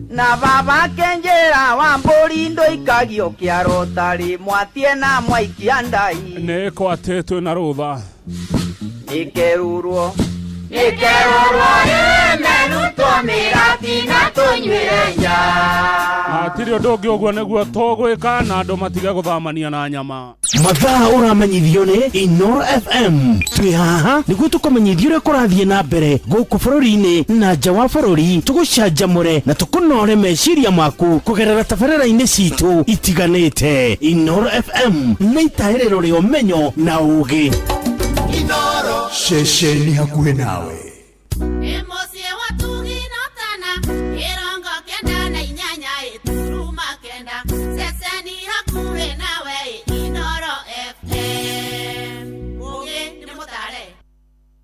Na baba akĩnjĩra wa mbũri ndũikagio kĩaro tarĩ mwatie na mwaikia ndai. Nĩ kwatĩ twĩna rũtha. Nĩkerũrwo Nĩkerũrwo ĩne Ruto mĩratina tũnyuĩre nja. Hatirĩ ũndũ ũngĩ ũguo nĩguo tũgwĩka na andũ matige gũthamania na nyama. Mathaa ũramenyithio nĩ Inooro FM. Twĩ haha nĩguo tũkũmenyithie ũrĩa kũrathiĩ na mbere gũkũ bũrũri-inĩ na nja wa bũrũri, tũgũcanjamũre na tũkũnore meciria maku kũgerera tabarĩra-inĩ citũ itiganĩte. Inooro FM nĩ itaĩrĩro rĩa ũmenyo na ũũgĩ. Ceceni hakuhĩ nawe.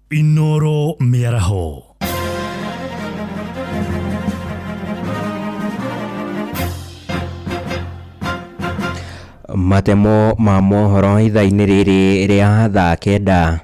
Inooro mĩaraho. Matemo ma mohoro ithaa-inĩ rĩrĩ rĩa thaa 9.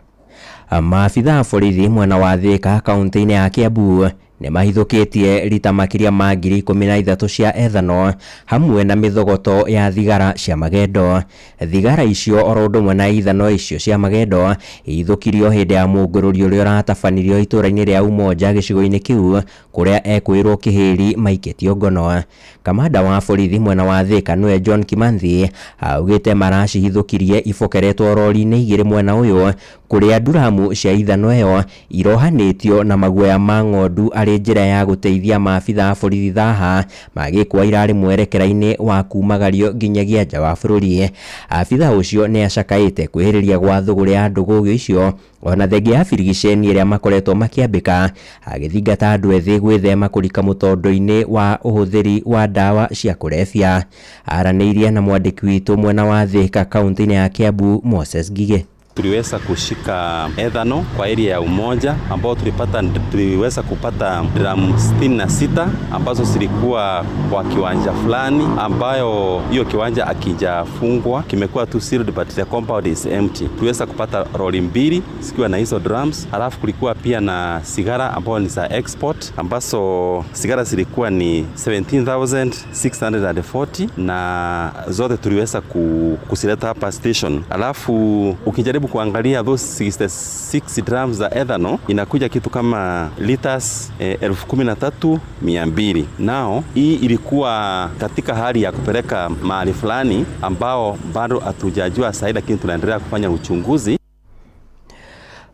Maabitha a borithi mwena wa Thika kaunti-inĩ ya Kiambu nĩ mahithũkĩtie rita makĩria ma 13,000 cia ethanol hamwe na mĩthogoto ya thigara cia magendo. Thigara icio oro ũndũ ũmwe na ithano icio cia magendo ithũkirio hĩndĩ ya mũngũrũri ũrĩa ũratabanirio itũũra-inĩ rĩa Umoja gĩcigo-inĩ kĩu kũrĩa ekwĩrwo kĩhĩri maikĩtio ngono. Kamanda wa borithi mwena wa Thika nĩwe John Kimanthi augĩte maracihithũkirie ibokeretwo rori-inĩ igĩrĩ mwena ũyũ kũrĩa Kũrĩa nduramu cia ithano ĩyo irohanĩtio na maguoya ma ng'ondu arĩ njĩra ya gũteithia maabitha a borithi thaha magĩkwa irarĩ mwerekera-inĩ wa kumagario nginyagia nja wa bũrũri. Abitha ũcio nĩ acakaĩte kwĩhĩrĩria gwa thũgũrĩ ya ndũgũgio icio ona thengia ya birigiceni ĩrĩa makoretwo makĩambĩka, agĩthingata andũ ethĩ gwĩthema kũrika mũtondo-inĩ wa ũhũthĩri wa ndawa cia kũrebia. Aranĩirie na mwandĩki witũ mwena wa Thĩka kaũntĩ-inĩ ya Kiambu Moses Ngigĩ. Tuliweza kushika ethano kwa area ya Umoja ambao tuliweza kupata gramu 66 ambazo zilikuwa kwa kiwanja fulani, ambayo hiyo kiwanja akijafungwa kimekuwa tu sealed but the compound is empty. Tuliweza kupata lori mbili zikiwa na hizo drums, halafu kulikuwa pia na sigara ambayo ni za export, ambazo sigara zilikuwa ni 17,640 na zote tuliweza kuzileta hapa station. Halafu ukijaribu kuangalia those 66 drums za ethanol inakuja kitu kama liters 13,200. Nao hii ilikuwa katika hali ya kupeleka mahali fulani ambao bado hatujajua sahi, lakini tunaendelea kufanya uchunguzi.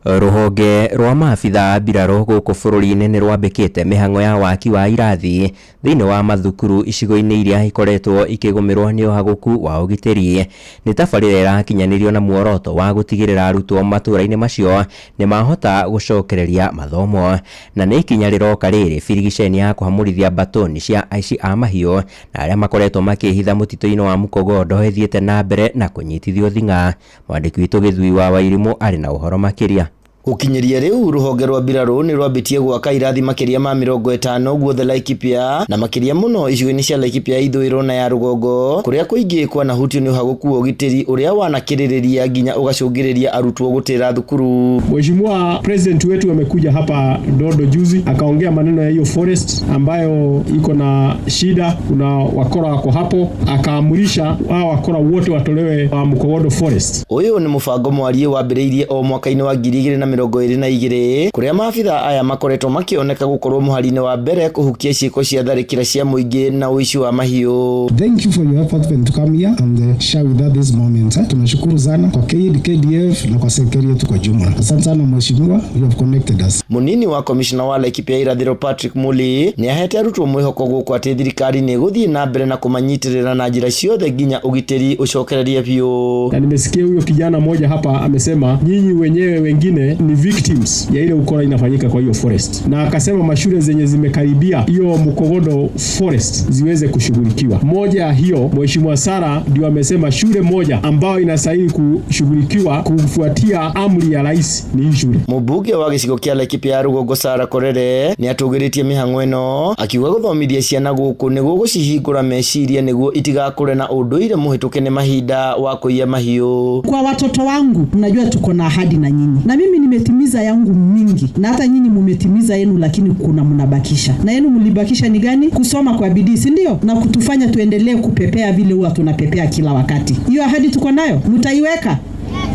Rũhonge rwa maabitha a mbirarũ gũkũ bũrũri-inĩ nĩ rwambĩkĩte mĩhang'o ya waki wa irathi thĩinĩ wa mathukuru icigo-inĩ iria ikoretwo ikĩgũmĩrwo nĩ ũhagũku wa ũgitĩri. Nĩ tabarĩra ĩrakinyanĩrio na muoroto wa gũtigĩrĩra arutwo matũũra-inĩ macio nĩ mahota gũcokereria mathomo, na nĩ ikinya rĩroka rĩrĩ birigiceni ya kũhamũrithia mbatoni cia aici a mahiũ na arĩa makoretwo makĩhitha mũtitũ-inĩ wa Mukogodo ĩthiĩte na mbere na kũnyitithio thing'a. Mwandĩki witũ Gĩthui wa Wairimũ arĩ na ũhoro makĩria. Gũkinyĩria rĩu rũhonge rwa mbirarũ nĩ rwambĩtie gwaka irathi makĩria ma 50 guothe Laikipia na makĩria mũno icigo-inĩ cia Laikipia ithũĩro na ya rũgongo kũrĩa kũingĩ kwanahutio nĩ ũhagũku wa ũgitĩri ũrĩa wanakĩrĩrĩria nginya ũgacũngĩrĩria arutwo gũtĩra thukuru. Mheshimiwa President wetu amekuja hapa Dodo juzi akaongea maneno ya hiyo forest ambayo iko na shida, kuna wakora wako hapo, akaamurisha hao wakora wote watolewe wa Mukogodo forest. Ũyũ nĩ mũbango mwarie wambĩrĩirie o mwaka-inĩ wa 2022 kũrĩa maabitha aya makoretwo makĩoneka gũkorwo mũhari-inĩ wa mbere kũhukia ciĩko cia tharĩkĩra cia mũingĩ na ũici wa mahiũ. Thank you for your effort to come here and share with us this moment. Tunashukuru sana kwa KDF na kwa serikali yetu kwa jumla. Asante sana mheshimiwa, you have connected us. Munini wa komishona wa Laikipia irathĩro Patrick Muli nĩ ahete arutwo mwĩhoko gũkũ atĩ thirikari nĩ ĩgũthiĩ na mbere na kũmanyitĩrĩra na njĩra ciothe nginya ũgitĩri ũcokererie biũ. Na nimesikia huyo kijana mmoja hapa amesema nyinyi wenyewe wengine ni victims ya ile ukora inafanyika kwa hiyo forest, na akasema mashule zenye zimekaribia hiyo Mukogodo forest ziweze kushughulikiwa. Moja hiyo Mheshimiwa Sara ndio amesema shule moja ambayo inastahili kushughulikiwa kufuatia amri ya rais ni hii shule. Mũmbunge wa gĩcigo kĩa Laikipia rũgongo Sara Korere nĩ atũgĩrĩtie mĩhang'o ĩno akiuga gũthomithia ciana gũkũ nĩguo gũcihingũra meciria nĩguo itigakũre na ũndũire mũhĩtũke nĩ mahinda wa kũiya mahiũ. Kwa watoto wangu, mnajua tuko na ahadi na nyinyi, na mimi nimetimiza yangu mingi na hata nyinyi mumetimiza yenu, lakini kuna mnabakisha. Na yenu mlibakisha ni gani? Kusoma kwa bidii, si ndio? Na kutufanya tuendelee kupepea vile huwa tunapepea kila wakati. Hiyo ahadi tuko nayo, mtaiweka,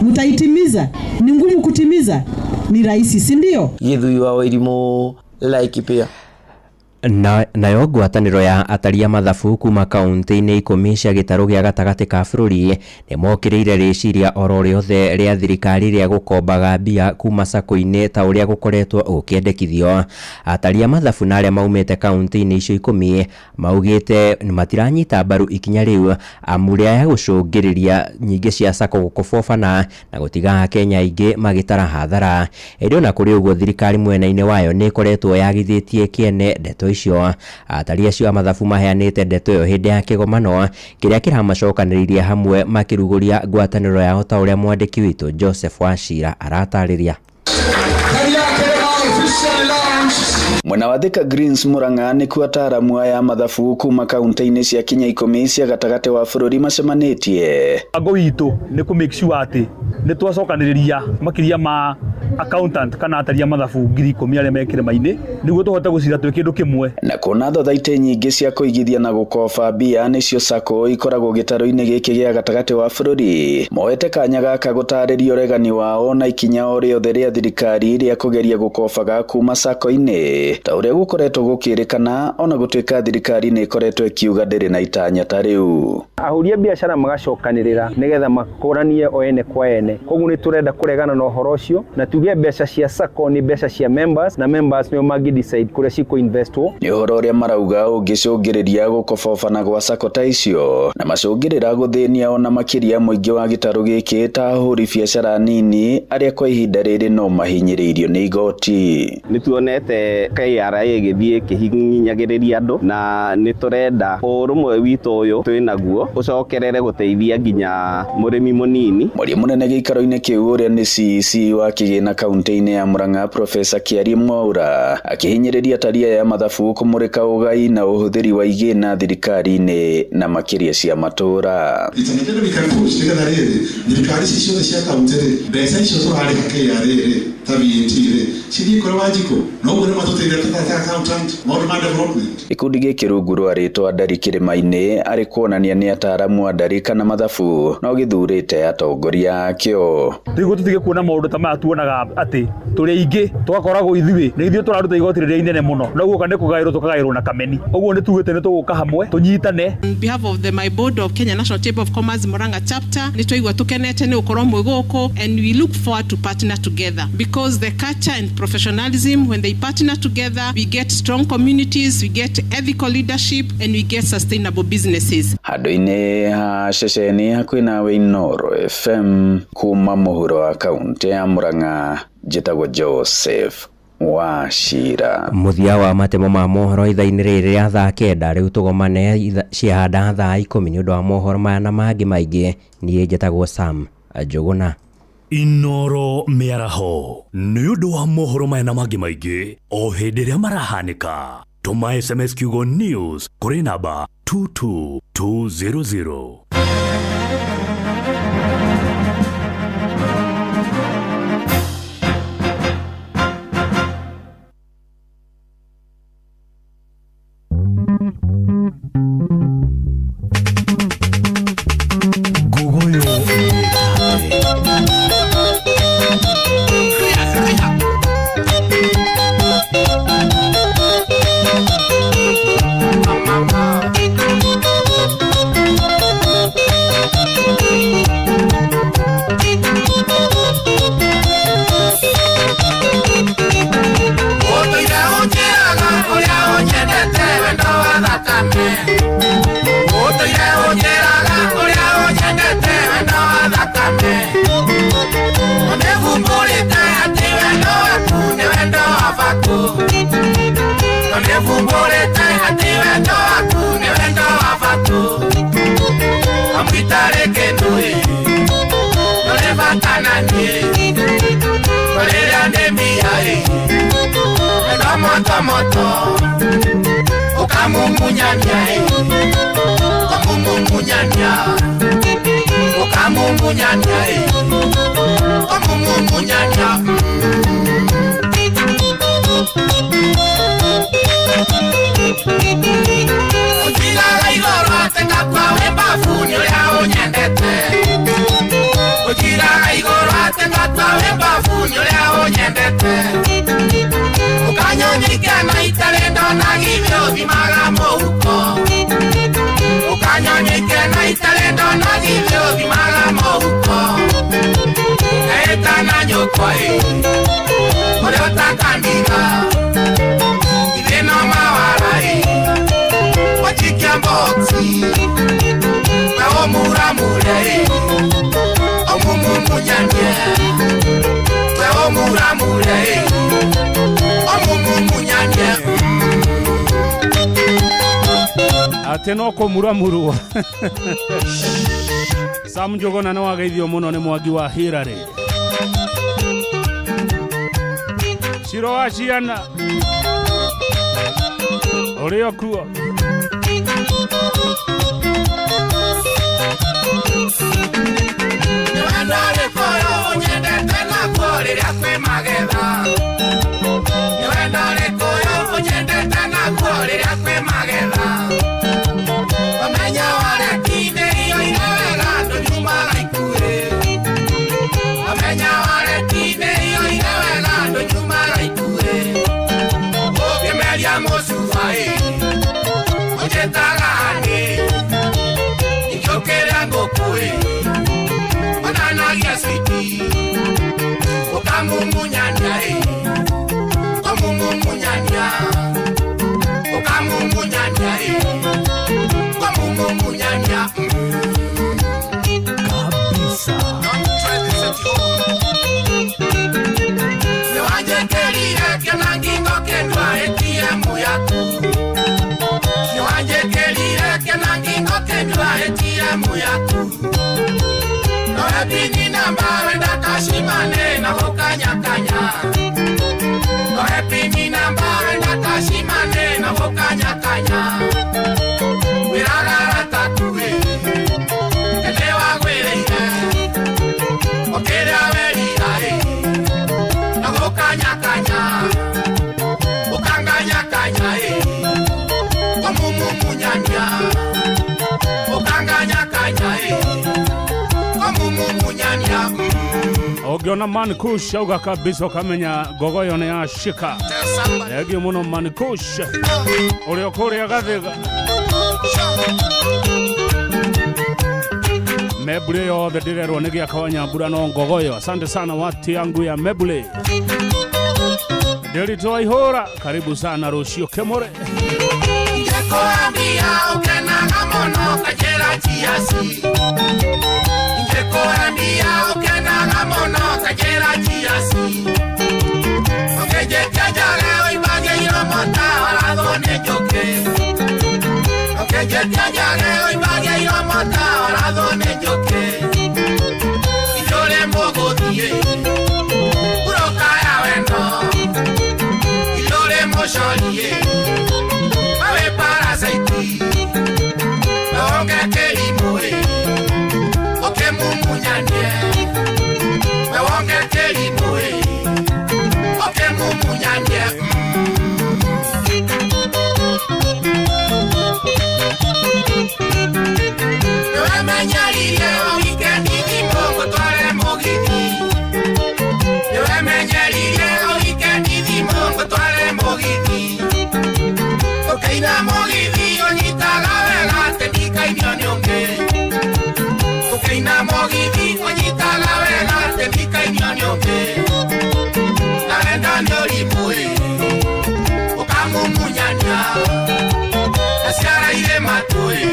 mtaitimiza. Ni ngumu kutimiza, ni rahisi, si ndio? Gĩthui wa Wairimũ, Laikipia. Nayo ngwatanĩro ya atari a mathabu kuma kaunti-inĩ 10 cia gĩtarũ gĩa gatagatĩ ka bũrũri nĩ mokĩrĩire rĩciria oro rĩothe rĩa thirikari rĩa gũkombaga mbia kuma sacco-inĩ ta ũrĩa gũkoretwo gũkĩendekithio. Atari a mathabu na arĩa maumĩte kaunti-inĩ icio 10 maugĩte matiranyita mbaru ikinya rĩu amu rĩa gũcũngĩrĩria nyingĩ cia sacco gũkobobana na gũtiga Akenya aingĩ magĩtara hathara. Ĩndĩ ona kũrĩ ũguo thirikari mwena-inĩ wayo nĩ ĩkoretwo yagithĩtie kĩene ndeto icio. Atari acio a mathabu maheanĩte ndeto ĩyo hĩndĩ ya kĩgomano kĩrĩa kĩramacokanĩrĩirie hamwe makĩrugũria ngwatanĩro yao ta ũrĩa mwandĩki witũ Joseph Wachira aratarĩria. Mwena wa Thika Greens Murang'a nĩkuo ataaramu aya mathabu kuma kaunti-inĩ cia kinya 10 cia gatagatĩ wa bũrũri macemanĩtie. Mũbango witũ nĩ kũ make sure atĩ nĩ twacokanĩrĩria makĩria ma accountant kana atari a mathabu 10,000 arĩa me kĩrĩma-inĩ nĩguo tũhote gũcira twĩ kĩndũ kĩmwe. Na kuona thothaitĩ nyingĩ cia kũigithia na gũkoba mbia nĩcio sacco ikoragwo gĩtarũ-inĩ gĩkĩ gĩa gatagatĩ wa bũrũri, moete kanya gaka gũtarĩria ũregani wao na ikinya o rĩothe rĩa thirikari rĩa kũgeria gũkobaga kuma sacco-inĩ ta ũrĩa gũkoretwo gũkĩrĩkana ona gũtuĩka thirikari nĩ ĩkoretwo ĩkiuga ndĩrĩ na itanya ta rĩu. Ahũri a biacara magacokanĩrĩra nĩgetha makũranie o ene kwa ene. Koguo nĩ tũrenda kũregana na ũhoro ũcio na tuge mbeca cia SACCO nĩ mbeca cia members na members nĩo mangĩ decide kũrĩa cikũ-investwo. Nĩ ũhoro ũrĩa marauga ũngĩcũngĩrĩria gũkobobana gwa SACCO ta icio na macũngĩrĩra gũthĩnia ona makĩria mũingĩ wa gĩtarũ gĩkĩ ta ahũri biacara nini arĩa kwa ihinda rĩrĩ no mahinyĩrĩirio nĩ igoti. Nĩ tuonete KRA ĩgĩthiĩ ĩkĩhinyagĩrĩria andũ na nĩ tũrenda ũrũmwe witũ ũyũ twĩ naguo ũcokerere gũteithia nginya mũrĩmi mũnini. Mwaria mũnene gĩikaro-inĩ kĩu ũrĩa nĩ CEC wa kĩgĩna kaunti-inĩ ya Murang'a Profesa Kĩarie Mwaura akĩhinyĩrĩria taria ya mathabu kũmũrĩka ũgai na ũhũthĩri wa igĩna thirikari-inĩ na makĩria cia matũra. It's an agenda we can push nĩgetha rĩrĩ thirikari ici ciothe cia kaunti rĩ mbeca icio tũrarĩha KRA rĩ ta VAT rĩ cithiĩ kũrĩ Wanjikũ no ũguo nĩ matũteithia ta accountant maũndũ ma development. Gĩkundi gĩkĩ rungu rwa rĩtwa Ndari Kĩrĩma-inĩ arĩ kuonania nĩ ataaramu a ndari kana mathabu no gĩthurĩte atongoria akĩo. Tiguo tũtige kuona maũndũ ta maya tuonaga atĩ tũrĩ aingĩ tũgakoragwo ithuĩ nĩ ithuĩ tũraruta igoti rĩrĩa inene mũno no guoka nĩ kũgaĩrwo tũkagaĩrwo na kameni. Ũguo nĩ tugĩte nĩ tũgũka hamwe tũnyitane. On behalf of the my board of Kenya National Chamber of Commerce Murang'a chapter nĩ twaigua tũkenete nĩ gũkorwo mwĩ gũkũ and we look forward to partner together because the culture and professionalism, when they partner together, we get strong communities, we get ethical leadership and we get sustainable businesses. Handũ-inĩ ha ceceni hakuhĩ nawe Inooro FM kuma mũhuro wa kaunti ya Murang'a njĩtagwo Joseph Wachira. Mũthia wa matemo ma mohoro ithaa-inĩ rĩrĩ rĩa thaa 9 rĩu tũgomane ciahanda thaa 10 nĩ ũndũ wa mohoro maya na mangĩ maingĩ. Niĩ njĩtagwo Sam Njũgũna. Inooro mĩaraho nĩ ũndũ wa mohoro maya na mangĩ maingĩ o hĩndĩ ĩrĩa marahanĩka. Tũma SMS kiugo news kũrĩ namba 22200. Ate no kũmuramurwo. Sam Njũgũna nĩ wageithio mũno nĩ Mwangi wa Hillary. Ciro wa ciana ũrĩ o kuo. ĩ Onanagia switi Ũkamumunyania ĩ Kũmumunyania Ũkamumunyania ĩ Kũmumunyania Kabisa. Nĩwanjĩkĩrire kĩona ngingo kĩndwa ATM yaku Nĩwanjĩkĩrire kĩona ngingo kĩndwa ATM yaku Noe pini namba wenda kashimane na gũkanyakanya Noe pini namba wenda kashimane na gũkanyakanya Wĩragara takuĩ Kende wagwĩrĩire Ũkĩrĩa werira ĩ Na gũkanyakanya Ũkanganyakanya ĩ Kũmumumunyania Ũkanganyakanya ĩ Kũmumumunyania Ũngĩona Man Kush auga kabisa ũkamenya ngogoyo nĩ yashika. Thengio mũno Man Kush ũrĩa ũkũrĩa Gathiga. Mebule yothe ndĩrerwo nĩ gĩaka wa Nyambura no ngogoyo. Asante sana wati yangu ya Mebule. Ndĩritũ wa ihũra, karibu sana rũciũ Kĩmũrĩ. Ingĩkũambia ũkenaga mũno kanjĩra chiasi Ingĩkũambia ũkenaga mũno kanjĩra chiasi Ũkĩnjĩtia njage ũimbagie iromo ta warathwo nĩ njũkĩ Ũkĩnjĩtia njage ũimbagie iromo ta warathwo nĩ njũkĩ Itũrĩ mũgũthiĩ Mburoka ya wendo Itũrĩ mũcorie Mawe parasaiti Wewonge kĩrimũ ĩ Ũkĩmumunyanie Wewonge kĩrimũ ĩ Ũkĩmumunyanie Nĩwemenyeririe ũhike ndithimũ ngũtware mũgithi Nĩwemenyeririe ũhike ndithimũ ngũtware mũgithi Ũkĩina mũgithi ũnyitaga wega atĩ ndikainio nĩ ũngĩ Ũkĩina mũgithi ũnyitaga wega atĩ ndikainio nĩ ũngĩ Narenda nĩ ũrimũ ĩ Ũkamumunyania Na ciara irĩ matũ ĩ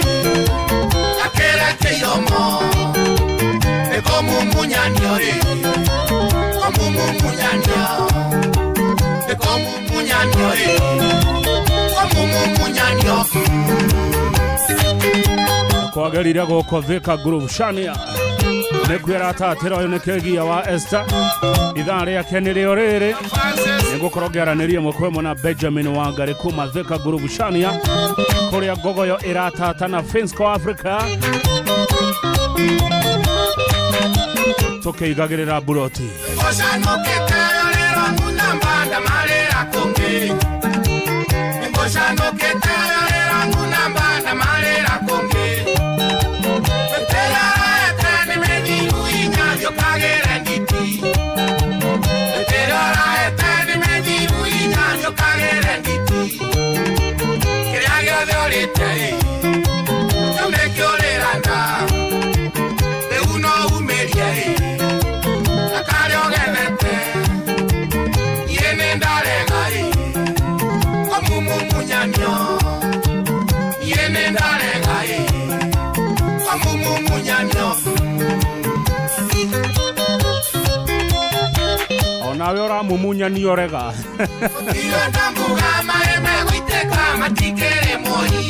Akĩreke iromo Nĩ kũmumunyanio ĩ Kũmumumunyanio Nĩ kũmumumunyanio ĩ Kũmumumunyanio Kwagĩrĩire gũkũ Thika Groove Shania nĩkuo ĩratatĩra ũyũ nĩ kĩgia wa Esther ithaa rĩake nĩrĩo rĩrĩ nĩngũkorwo ngĩaranĩria ĩmwe kwa ĩmwe na Benjamin Wangari kuma Thika Groove Shania kũrĩa ngogoyo ĩratata na Finsco Africa tũkĩigagĩrĩra mburoti. Ngũcanũkĩte rĩro ngunamba ndamarĩra kũngĩ Ngũcanũkĩte rĩro ngunamba ndamarĩra kũngĩ Mĩtĩrorete nĩ mĩthiru inya njũkagĩre nditi Mĩtĩrorete nĩ mĩthiru inya njũkagĩre nditi Kĩrĩa gĩothe ũrĩte ĩ Kĩu nĩkĩo ũrĩra nda Rĩu no umĩrie ĩ Na karĩa ũgethete Niĩ nĩ ndarega ĩ Kũmumumunyania Niĩ nĩ ndarega ĩ Kũmumumunyania Onawe ũramumunyania ũrega. Gũtirĩ mbuga maĩ megũitĩka matikĩrĩ mwoi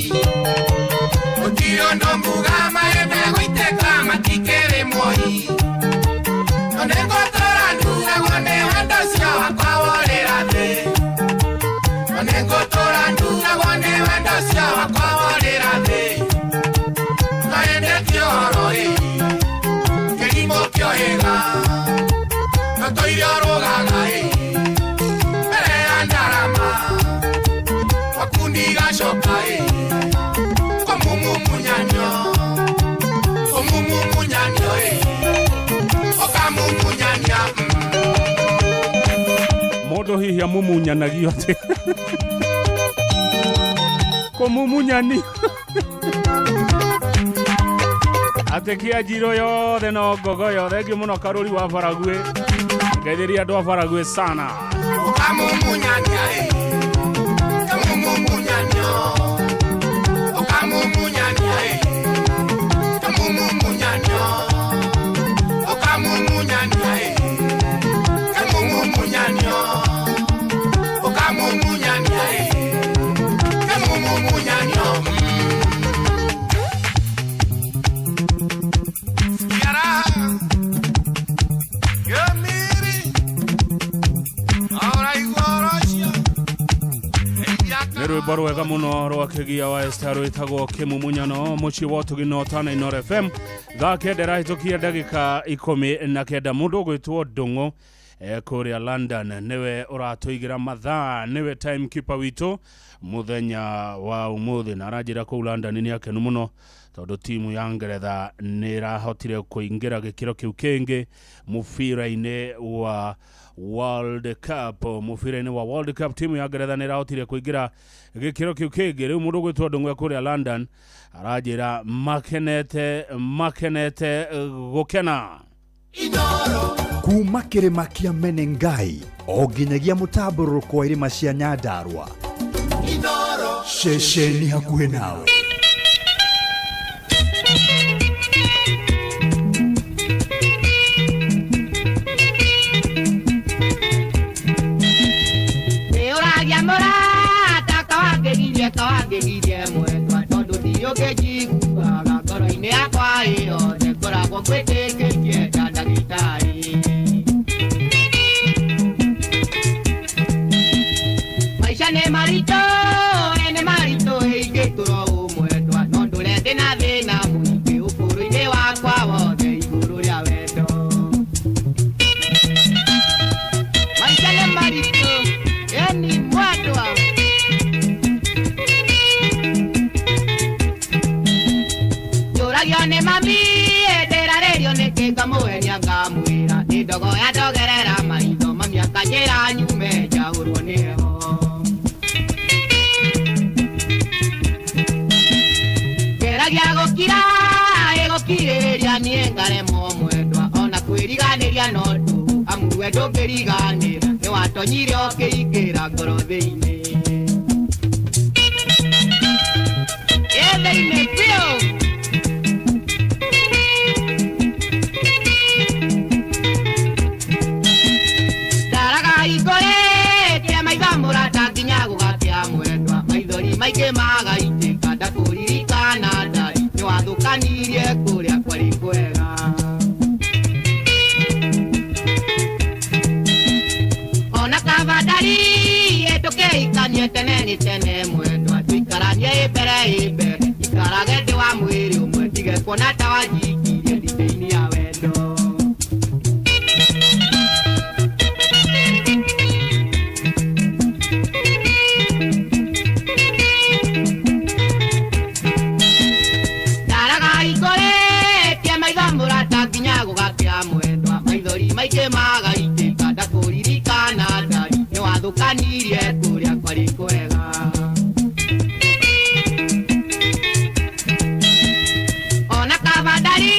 Gũtirĩ ũndũ mbuga maĩ megũitĩka matikĩrĩ mwoi No nĩngũtũra nduragwo nĩ wendo ũcio wakwa worĩra thĩ No nĩngũtũra nduragwo nĩ wendo ũcio wakwa worĩra thĩ No ĩndĩ ti ũhoro ĩ kĩrimũ kĩohĩga No tũire ũrũgaga ĩ mbere ya ndarama Wakundi gacoka ĩ Kũmumumunyania Kũmumumunyania ĩ Ũkamumunyania Mũndũ hihi amumunyanagia atĩa? Kũmumunyani. Atä kä anjirå yothe no ngogoyo. Thengiå må no Karå ri wa Baragwä. Ngeithĩria andå a Baragwä sana. Nĩ rwĩmbo rwega mũno rwa kĩgia wa Esther rwĩtagwo Kĩmumunyano mũciĩ wa ũtugi na ũtana Inooro FM. Thaa 9 ĩrahĩtũkia ndagĩka 19. Mũndũ ũgwĩtwo Ndũng'ũ kũrĩa London nĩwe ũratũigĩra mathaa, nĩwe timekeeper witũ mũthenya wa ũmũthĩ, na aranjĩra kũu London nĩ akenu mũno tondũ timu ya Ngeretha nĩ ĩrahotire kũingĩra gĩkĩro kĩu kĩngĩ mũbira-inĩ wa World Cup. Mũbira-inĩ wa World Cup timu ya Ngeretha nĩ ĩrahotire kũingĩra gĩkĩro kĩu kĩngĩ. Rĩu mũndũ ũgwĩtwo Ndũng'ũ kũrĩa London aranjĩra makenete makenete gũkena. Kuma kĩrĩma kĩa Menengai o nginyagia mũtambũrũko wa irĩma cia Nyandarua, ceceni hakuhĩ nawe. Nĩũragia mũrata kawangĩgirie kawangĩgirie mwendwa tondũ ndiũngĩnjiguaga ngoro-inĩ yakwa ĩyothe ngoragwo ngwĩtĩkĩtie ta ndagĩtarĩ. Maica nĩ maritũ nĩ maritũ ingĩtũra ũmwendwa no ndũre ndĩna thĩna mũingĩ ũkũrũ-inĩ wakwa wothe igũrũ rĩa wendo. Maica nĩ maritũ eni mwendwa. Njũragio nĩ mami ndĩrarĩrio nĩkĩ ngamũhenia ngamwĩra nĩ ndogo ya ndogerera maitho mami akanjĩra nyume njahũrwo nĩ heho. Ngeragia gũkira ĩgũkirĩrĩria niĩ ngaremwo mwendwa ona kwĩriganĩria no tũhũ amu we ndũngĩriganĩra nĩwatonyire ũkĩingĩra ngoro thĩinĩ. Ĩ thĩinĩ biũ. Ndaraga ikũrĩtie maitho mũrata nginya gũgakĩa mwendwa maithori maingĩ magaitĩka ndakũririkana ndari nĩwathũkanirie kũrĩa kwarĩ kwega. Ona kaba ndari tũkĩhikanie tene nĩ tene mwendwa tũikaranie ĩ mbere ĩ mbere ikarage ndĩ wa mwĩrĩ ũmwe ndige kuona ta wanjikirie nditĩ-inĩ ya wendo. Ndaraga ikũrĩtie maitho mũrata nginya gũgakĩa mwendwa maithori maingĩ magaitĩka ndakũririkana ndari nĩwathũkanirie kũrĩa kwarĩ kwega. Ona kaba ndari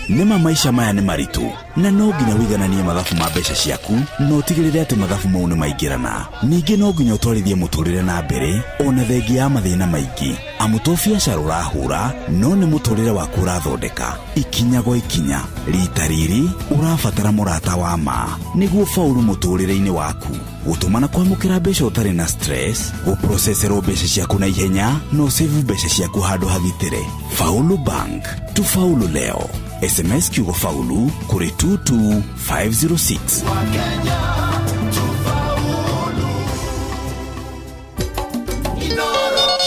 Nĩma maica maya nĩ maritũ na no nginya wĩigananie mathabu ma mbeca ciaku na ũtigĩrĩre atĩ mathabu mau nĩ maingĩrana. Ningĩ no nginya ũtwarithie mũtũrĩre na mbere ona thengia ya mathĩna maingĩ, amu to biacara ũrahũra no nĩ mũtũrĩre waku ũrathondeka ikinya gwa ikinya. Rita rĩrĩ ũrabatara mũrata wa ma nĩguo faulu mũtũrĩre-inĩ waku. Gũtũma na kwamũkĩra mbeca ũtarĩ na stress, gũproceserwo mbeca ciaku na ihenya na ũsave mbeca ciaku handũ hagitĩre. Faulu Bank, tufaulu leo. SMS kiugo faulu kũrĩ 22506.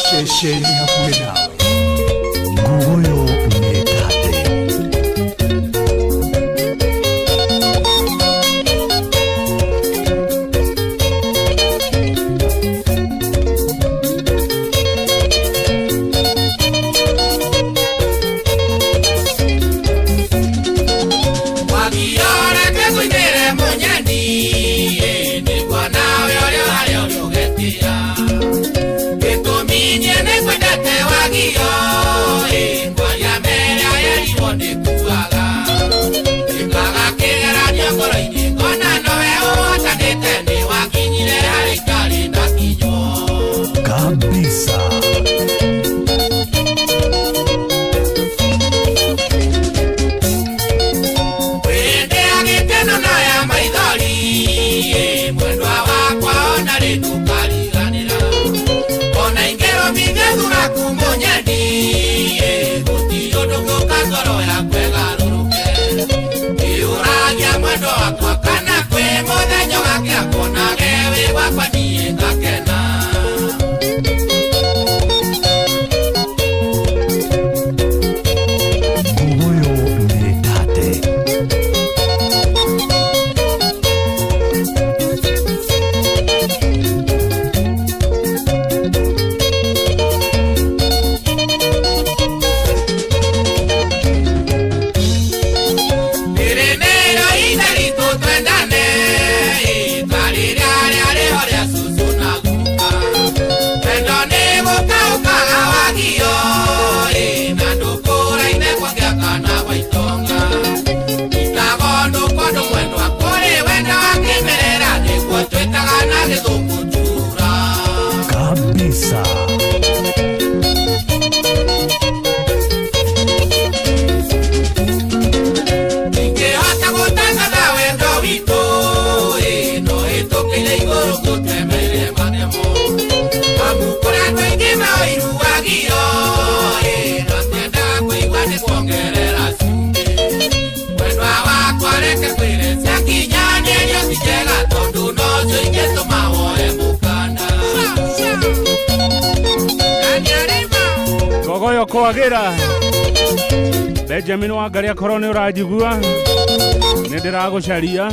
Ceceni hakuhĩ nawe ngugoyo nĩ tate. Wagioreke kũinĩre mũnyeni nĩguo nawe ũrĩa harĩa ũrĩ ũgetĩa gĩtũmi niĩ nĩngwendete wagio ngwaria mere yerirwo nĩkuaga ĩkaga kĩgeranio ngoro-inĩ ngona nowe ũhotanĩte nĩ wakinyire harĩa itarĩ na kinywo kabisa. Wĩndĩ ya gĩkeno na ya maithori mwendwa wakwa ona rĩ ndũkariganĩra ona ingĩrũmithia thuraku mũnyendi gũtirĩ ũndũ ngũka ngoro yakwa ĩgarũrũke ĩũragia mwendwa wakwa kana kwĩ mũthenya wake akonage wĩ wakwa niĩ ngakena. Ngugoyo nĩ tate. Rĩrĩ nĩrĩo ihinda ritũ twendane ta rĩrĩa rĩarĩho rĩa cũcũ na guka. Wendo nĩ gũkaũkaga wagio na ndũkũraine kwagĩa kana gwa itonga. Itago ndũkondũ mwendwa kũrĩ wendo wa kĩmerera nĩguo twĩtaga na gĩthũngũ chura. Kabisa. Ingĩhota gũtangatha wendo witũ no ĩtũkĩire igũrũ gũtemeire matemo amu kũrĩ andũ aingĩ maũiru wagio na tiendaga kũigua nĩ kuongerera cumbĩ mwendwa wakwa reke kwĩre ciakinyanĩrio ti njega tondũ nocio ingĩtũma woe mũkanda. Ngogoyo kwagira Benjamin Wangari akorwo nĩ ũranjigua nĩ ndĩragũcaria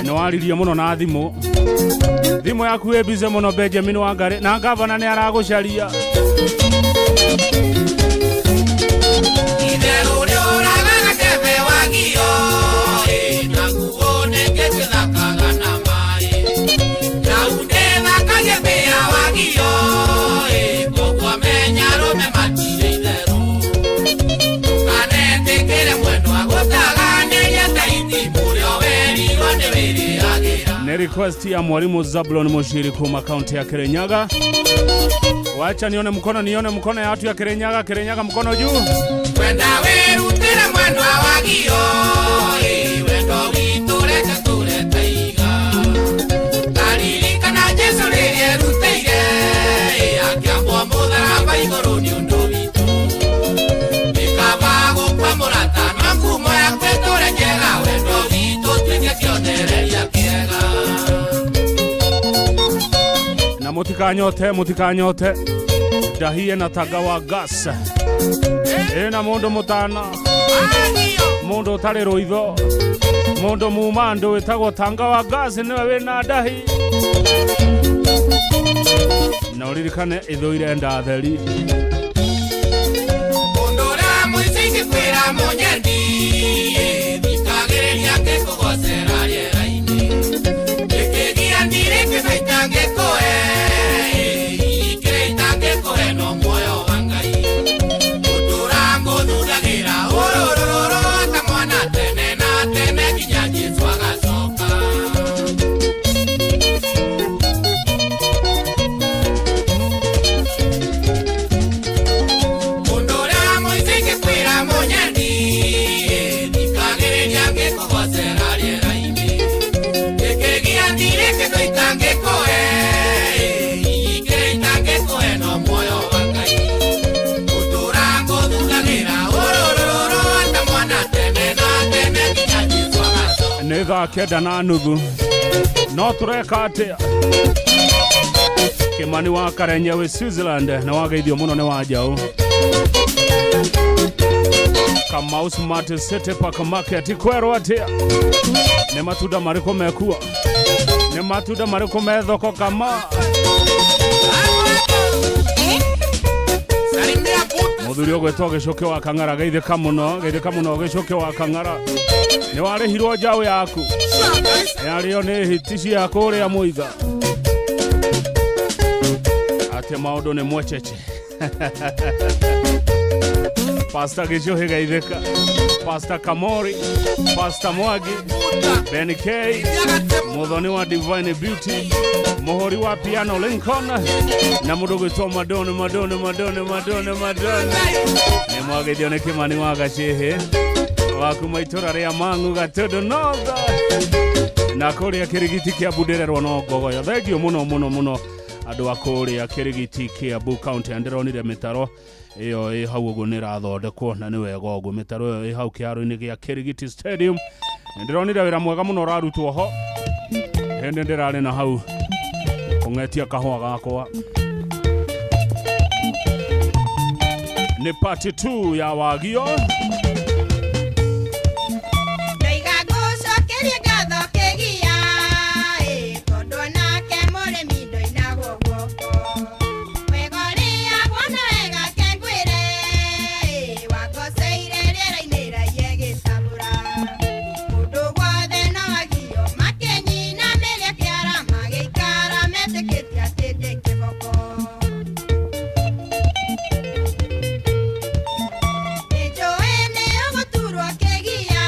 nĩ waririe mũno na thimũ thimũ yaku ĩ busy mũno Benjamin Wangari na gavana nĩ aragũcaria. Itherũ nĩ ũragaga kebe wagio na nguo nĩngĩ twĩthakaga na maĩ na undĩthakagie mbĩa wagio koguo menya arũme matirĩ itherũ ndũkanetĩkĩre mwendwa gũtaganĩria ta itimũ rĩo werirwo nĩ wĩrĩagĩra. Nĩ request ya mwalimu Zablon Mushiri kuma kaunti ya Kirinyaga. Wacha nione mkono, nione mkono ya watu ya Kirinyaga. Kirinyaga mkono juu. Wenda wĩrutĩre mwendwa wagio wendo witũ reke tũre taiga taririkana Jesũ rĩrĩa erutĩire akĩambwo mũtharaba igũrũ nĩ ũndũ witũ nĩ kaba gũkua mũrata no ngumo yaku ĩtũre njega wendo witũ tuĩke kĩonereria kĩega. Na mũtikanyote, mũtikanyote ndahie na tanga wa gas ĩna mũndũ mũtana mũndũ ũtarĩ rũitho mũndũ muma andũ wĩtagwo tanga wa gas nĩwe wĩna ndahi na ũririkane ĩthũire ndatheri. Mũndũ ũrĩa mũici ingĩkwĩra mũnyendi thikagĩrĩria ngĩkũgocera rĩera-inĩ gĩkĩgia ndirĩ kĩba itangĩkũhe ikĩrĩ itangĩkũhe no muoyo wa Ngai ũtũra ngũthundagĩra. Nĩ thaa 9:30 no tũreka atĩa? Kimani wa Karenye wĩ Switzerland nĩ wageithio mũno nĩ Wanjaũ. Kamau Smart City Park Market kwerwo atĩa? Nĩ matunda marĩkũ mekuo? Nĩ matunda marĩkũ me thoko kama? Mũthuri ũgwĩtwo Gĩcũkĩ wa Kang'ara, geithĩka mũno, geithĩka mũno Gĩcũkĩ wa Kang'ara. Nĩ warĩhirwo njaũ yaku yarĩo nĩ hiti cia kũrĩa Mũiga. Atĩ maũndũ nĩ mwecheche. Pastor Gĩcũhĩ geithĩka, Pastor Kamori, Pastor Mwagi, Ben K, Muthoni wa Divine Beauty, mũhũri wa piano Lincoln, na mũndũ ũgwĩtwo Madoni Madoni Madoni Madoni Madoni. Nĩ mwageithio nĩ Kĩmani wa Gacĩhĩ wa kuma itũra rĩa Mang'u Gatũndũ North na kũrĩa Kĩrigiti kĩa Mbundererwo no Ngogoyo. Thengiũ mũno mũno mũno andũ a kũrĩa Kĩrigiti Kiambu County. Ndĩronire mĩtaro ĩyo ĩ hau ũguo nĩ ĩrathondekwo na nĩ wega ũguo. Mĩtaro ĩyo ĩ hau kĩharo-inĩ gĩa Kĩrigiti Stadium. Ndĩronire wĩra mwega mũno ũrarutwo ho hĩndĩ ndĩrarĩ na hau kũng'etia kahũa gakwa. Nĩ part 2 ya Wagio. Ndoiga ngũcokerie ngatho kĩgia ĩ tondũ onake mũrĩmi ndoinagwo guoko. Wega ũrĩa wona wega ke ngwĩre ĩ wangoceire rĩera-inĩ raiye gĩcabũra. Mũndũ wothe no agio makĩnyinamĩria kĩara magĩikara metĩkĩtie atĩ ndĩ kĩboko. Nĩnjũĩ nĩ ũgũturwo kĩgia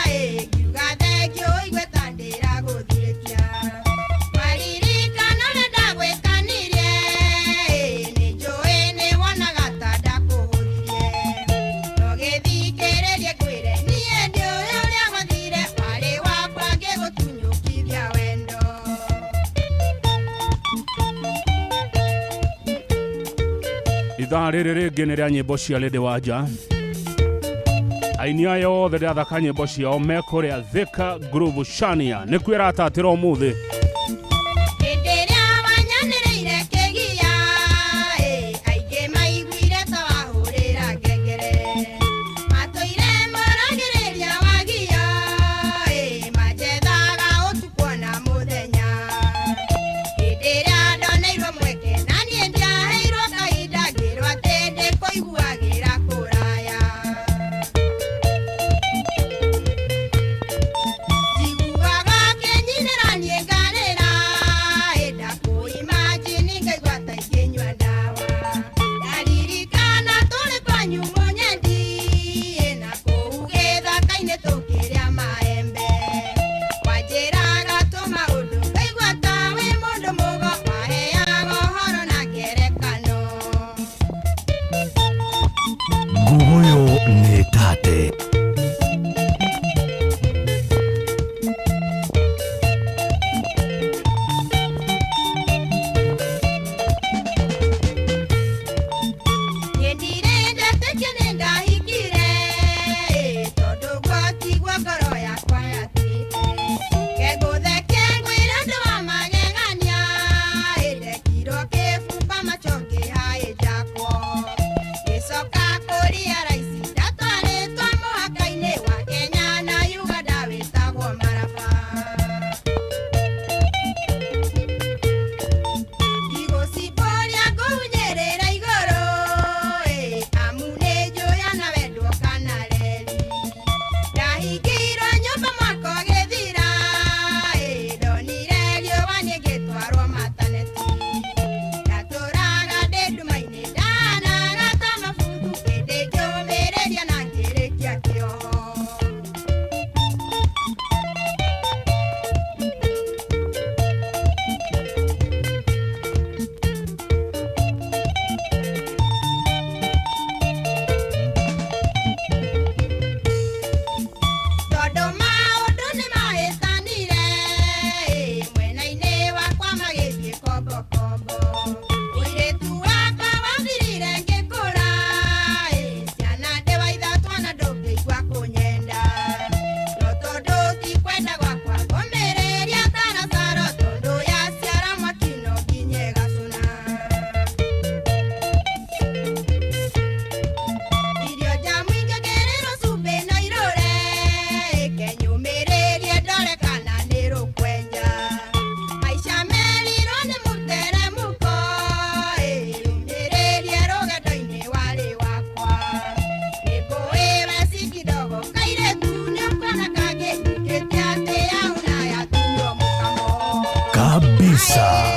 ĩ ngiuga thengio ũigue ta ndĩragũthirĩkia. Waririkana ũrĩa ndagwĩkanirie ĩ nĩnjũĩ nĩwonaga ta ndakũhũthirie. No gĩthikĩrĩrie ngwĩre niĩ ndiũĩ ũrĩa gwathire warĩ wakwa ngĩgũtunyũkithia wendo. Ithaa rĩrĩ rĩngĩ nĩ rĩa nyĩmbo cia Lady Wanja. Aini aya othe ndĩrathaka nyĩmbo ciao me kũrĩa Thika Groove Shania. Nĩkuo ĩratatĩra ũmũthĩ. Hĩndĩ ĩrĩa wanyanĩrĩire kĩgia ĩ aingĩ maiguire ta wahũrĩra ngengere. Matũire maragĩrĩria wagia ĩ manjethaga ũtukũ ona mũthenya. Hĩndĩ ĩrĩa ndoneirwo mweke na niĩ ndiaheirwo kahinda ngĩrwo atĩ ndĩkũiguagĩra kũraya. Njiguaga kĩnyinĩra niĩ ngarĩra Kabisa.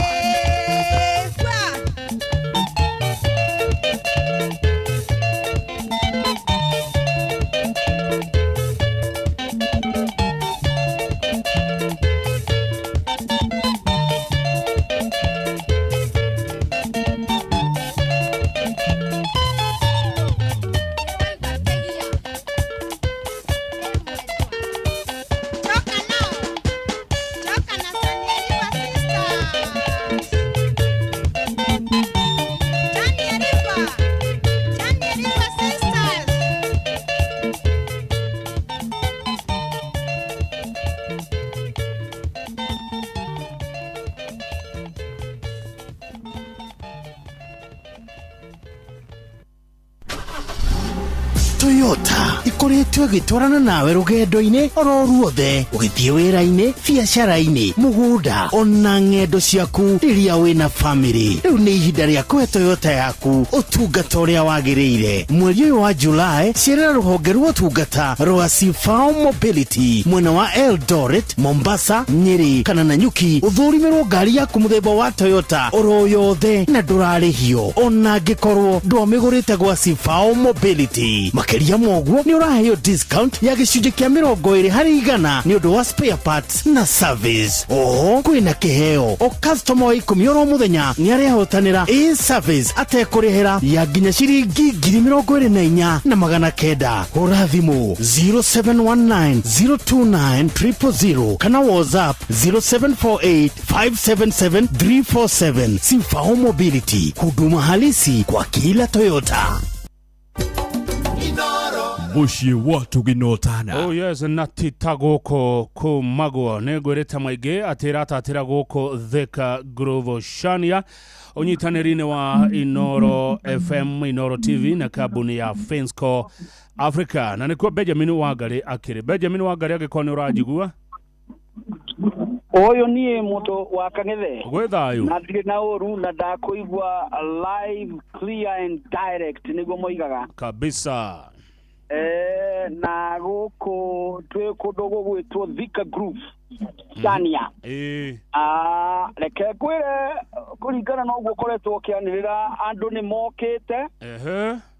Toyota ikoretwo ĩgĩtwarana nawe rũgendo-inĩ oro ruothe, ũgĩthiĩ wĩra-inĩ, biacara-inĩ, mũgũnda ona ng'endo ciaku rĩrĩa wĩna famĩlĩ. Rĩu nĩ ihinda rĩa kũhe Toyota yaku ũtungata ũrĩa wagĩrĩire. Mweri ũyũ wa Julai, cerera rũhonge rwa ũtungata rwa Sifao Mobility mwena wa Eldoret, Mombasa, Nyeri kana Nanyuki, ũthũrimĩrwo ngari yaku mũthemba wa Toyota oro yothe na ndũrarĩhio ona angĩkorwo ndwamĩgũrĩte gwa Sifao Mobility. Makĩria ma ũguo, nĩ ũraheo discount ya gĩcunjĩ kĩa 20% nĩ ũndũ wa spare parts na service. Oho kwĩna kĩheo o customer wa 10 oro mũthenya nĩ arehotanĩra a service atekũrĩhĩra ya nginya ciringi 24,900. Hũra thimũ 0719 029 000 kana WhatsApp 0748 577 347. Sifao Mobility, huduma halisi kwa kila Toyota. Mũciĩ wa tũginotana. Oh yes, na tita gũkũ kũmagwo nĩ ngwĩrĩte maingĩ atĩ ĩratatĩra gũkũ Thika Groove Shania ũnyitanĩri-inĩ wa Inoro FM, Inoro TV na kambuni ya Finsco Africa, na nĩkuo Benjamin Wangari akĩrĩ. Benjamin Wangari, angĩkorwo nĩ ũranjigua. Ũyũ niĩ mũndũ wa Kang'ethe. Gwĩ thayũ. Na ndirĩ na ũru na ndakũigua live, clear and direct nĩguo moigaga. Kabisa. Na gũkũ twĩ kũndũ gũgwĩtwo Thika Groove Shania. Reke ngwĩre, kũringana na ũguo ũkoretwo ũkĩanĩrĩra, andũ nĩ mokĩte.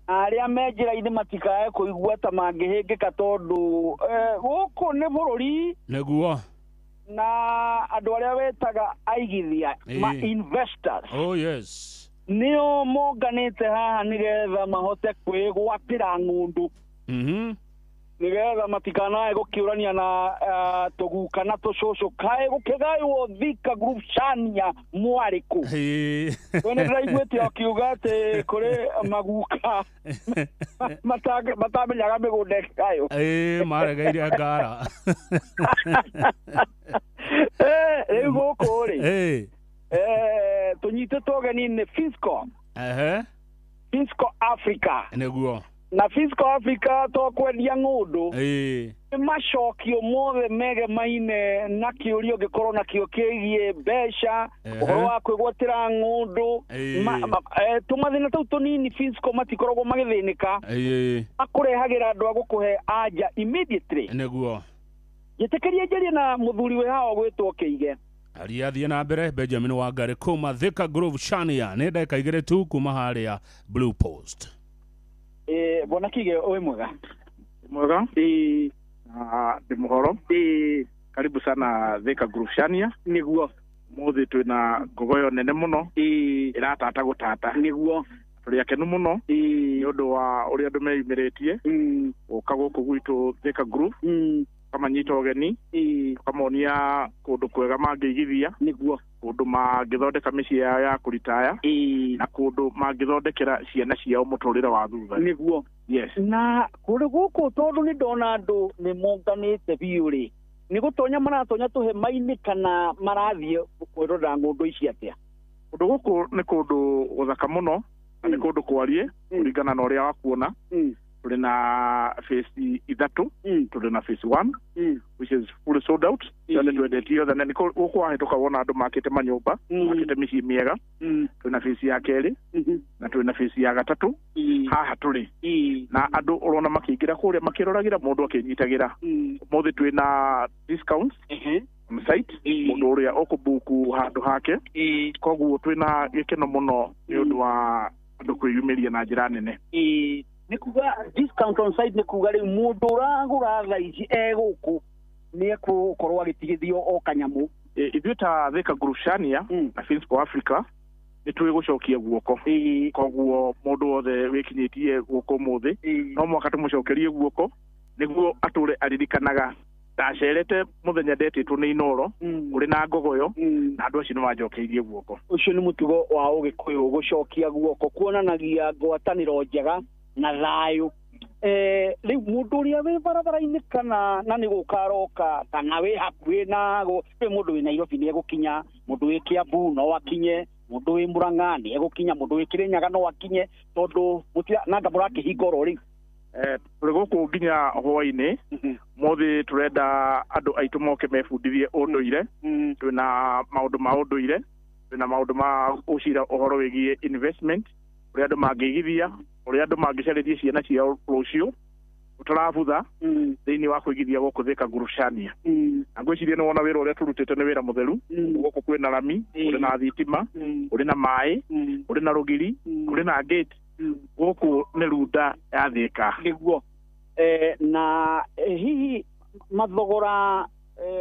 Arĩa me njĩra-inĩ matikae kũigua ta mangĩhĩngĩka tondũ gũkũ nĩ bũrũri. Nĩguo. Na andũ arĩa wetaga aigithia, ma investors. Oh yes. Nĩo monganĩte haha nĩgetha mahote kwĩgwatĩra ng'ũndũ, nĩgetha matikanae gũkĩũrania na tũguka na tũcũcũ kaĩ gũkĩgaywo Thika Group Shania mwarĩ kũ. We nĩ ndĩraiguĩte ũkiuga atĩ kũrĩ maguka matamenyaga mĩgũnda ĩkĩgaywo. Ĩĩ, maregeire ngara. Rĩu gũkũ rĩ, tũnyitĩtwo ũgeni nĩ Finsco. Finsco Africa. Nĩguo. Na Finsco Africa to kwendia ng'ũndũ, nĩ macokio mothe megemaine na kĩũria ũngĩkorwo nakĩo kĩgiĩ mbeca, ũhoro wa kwĩgwatĩra ng'ũndũ, tũmathĩna tũu tũnini Finsco matikoragwo magĩthĩnĩka, makũrehagĩra andũ a gũkũhe anja immediately. Nĩguo. Njĩtĩkĩrie njarie na mũthuri wĩ haha ũgwĩtwo Kĩige. Aria, thiĩ na mbere. Benjamin Wangari kuma Thika Groove Shania, nĩ ndagĩka 2 tu kuma harĩa Blue Post. Bwana Kige, wĩ mwega? Mwega. Ndĩ mũhoro. Karibu sana Thika Groove Shania. Nĩguo. Mũthĩ twĩna ngogoyo nene mũno ĩratata gũtata. Nĩguo. Tũrĩ akenu mũno nĩ ũndũ wa ũrĩa andũ meyumĩrĩtie gũka gũkũ gwitũ Thika Groove, tũkamanyita ũgeni, tũkamonia kũndũ kwega mangĩigithia. Nĩguo. Kũndũ mangĩthondeka mĩciĩ yao ya kũritaya na kũndũ mangĩthondekera ciana ciao mũtũrĩre wa thutha. Nĩguo. Yes. Na kũrĩ gũkũ tondũ nĩ ndona andũ nĩ monganĩte biũ rĩ, nĩ gũtonya maratonya tũhema-inĩ kana marathiĩ kwĩrorera ng'ũndũ ici atĩa? Kũndũ gũkũ nĩ kũndũ gũthaka mũno na nĩ kũndũ kwarie kũringana na ũrĩa wakuona. Tũrĩ na phase 3, tũrĩ na phase 1 which is fully sold out. Ciothe twendetie yothe, na nĩ gũkũ wahĩtũka wona andũ makĩte manyũmba, makĩte mĩciĩ mĩega. Twĩ na phase ya 2 na twĩ na phase ya 3 haha tũrĩ na andũ ũrona makĩingĩra kũrĩa makĩroragĩra mũndũ akĩnyitagĩra. Ũmũthĩ twĩ na discounts on site mũndũ ũrĩa ũkũbuku handũ hake. Koguo twĩna gĩkeno mũno nĩ ũndũ wa andũ kwĩyumĩria na njĩra nene. Nĩ kuga discount on site nĩ kuga rĩu mũndũ ũragũra thaa ici e gũkũ nĩ egũkorwo agĩtigithio o kanyamũ. Ithuĩ ta Thika Group Shania na Finsco Africa nĩ twĩgũcokia guoko. Koguo mũndũ wothe wĩkinyĩtie gũkũ ũmũthĩ no mũhaka tũmũcokerie guoko nĩguo atũre aririkanaga ndacerete mũthenya ndetĩtwo nĩ Inoro kũrĩ na ngogoyo na andũ acio nĩ manjokeirie guoko. Ũcio nĩ mũtugo wa Ũgĩkũyũ gũcokia guoko, kuonanagia ngwatanĩro njega na thayũ. Rĩu mũndũ ũrĩa wĩ barabara-inĩ kana na nĩ gũka aroka kana wĩ hakuhĩ na kwĩ mũndũ wĩ Nairobi nĩ egũkinya, mũndũ wĩ Kiambu no akinye, mũndũ wĩ Murang'a nĩ egũkinya, mũndũ wĩ Kĩrĩnyaga no akinye, tondũ nanga mũrakĩhinga oro rĩu. Tũrĩ gũkũ nginya hwaĩ-inĩ. Mũthĩ tũrenda andũ aitũ moke mebundithie ũndũire. Twĩna maũndũ ma ũndũire, twĩna maũndũ ma gũcira ũhoro wĩgiĩ investment, ũrĩa andũ mangĩigithia, ũrĩa andũ mangĩcarĩria ciana ciao rũciũ ũtarabutha thĩinĩ wa kũigithia gũkũ Thika Group Shania. Na ngwĩciria nĩ wona wĩra ũrĩa tũrutĩte nĩ wĩra mũtheru. Gũkũ kwĩna rami, kũrĩ na thitima, kũrĩ na maĩ, kũrĩ na rũgiri, kũrĩ na gate. Gũkũ nĩ runda ya Thika. Nĩguo. Na hihi mathogora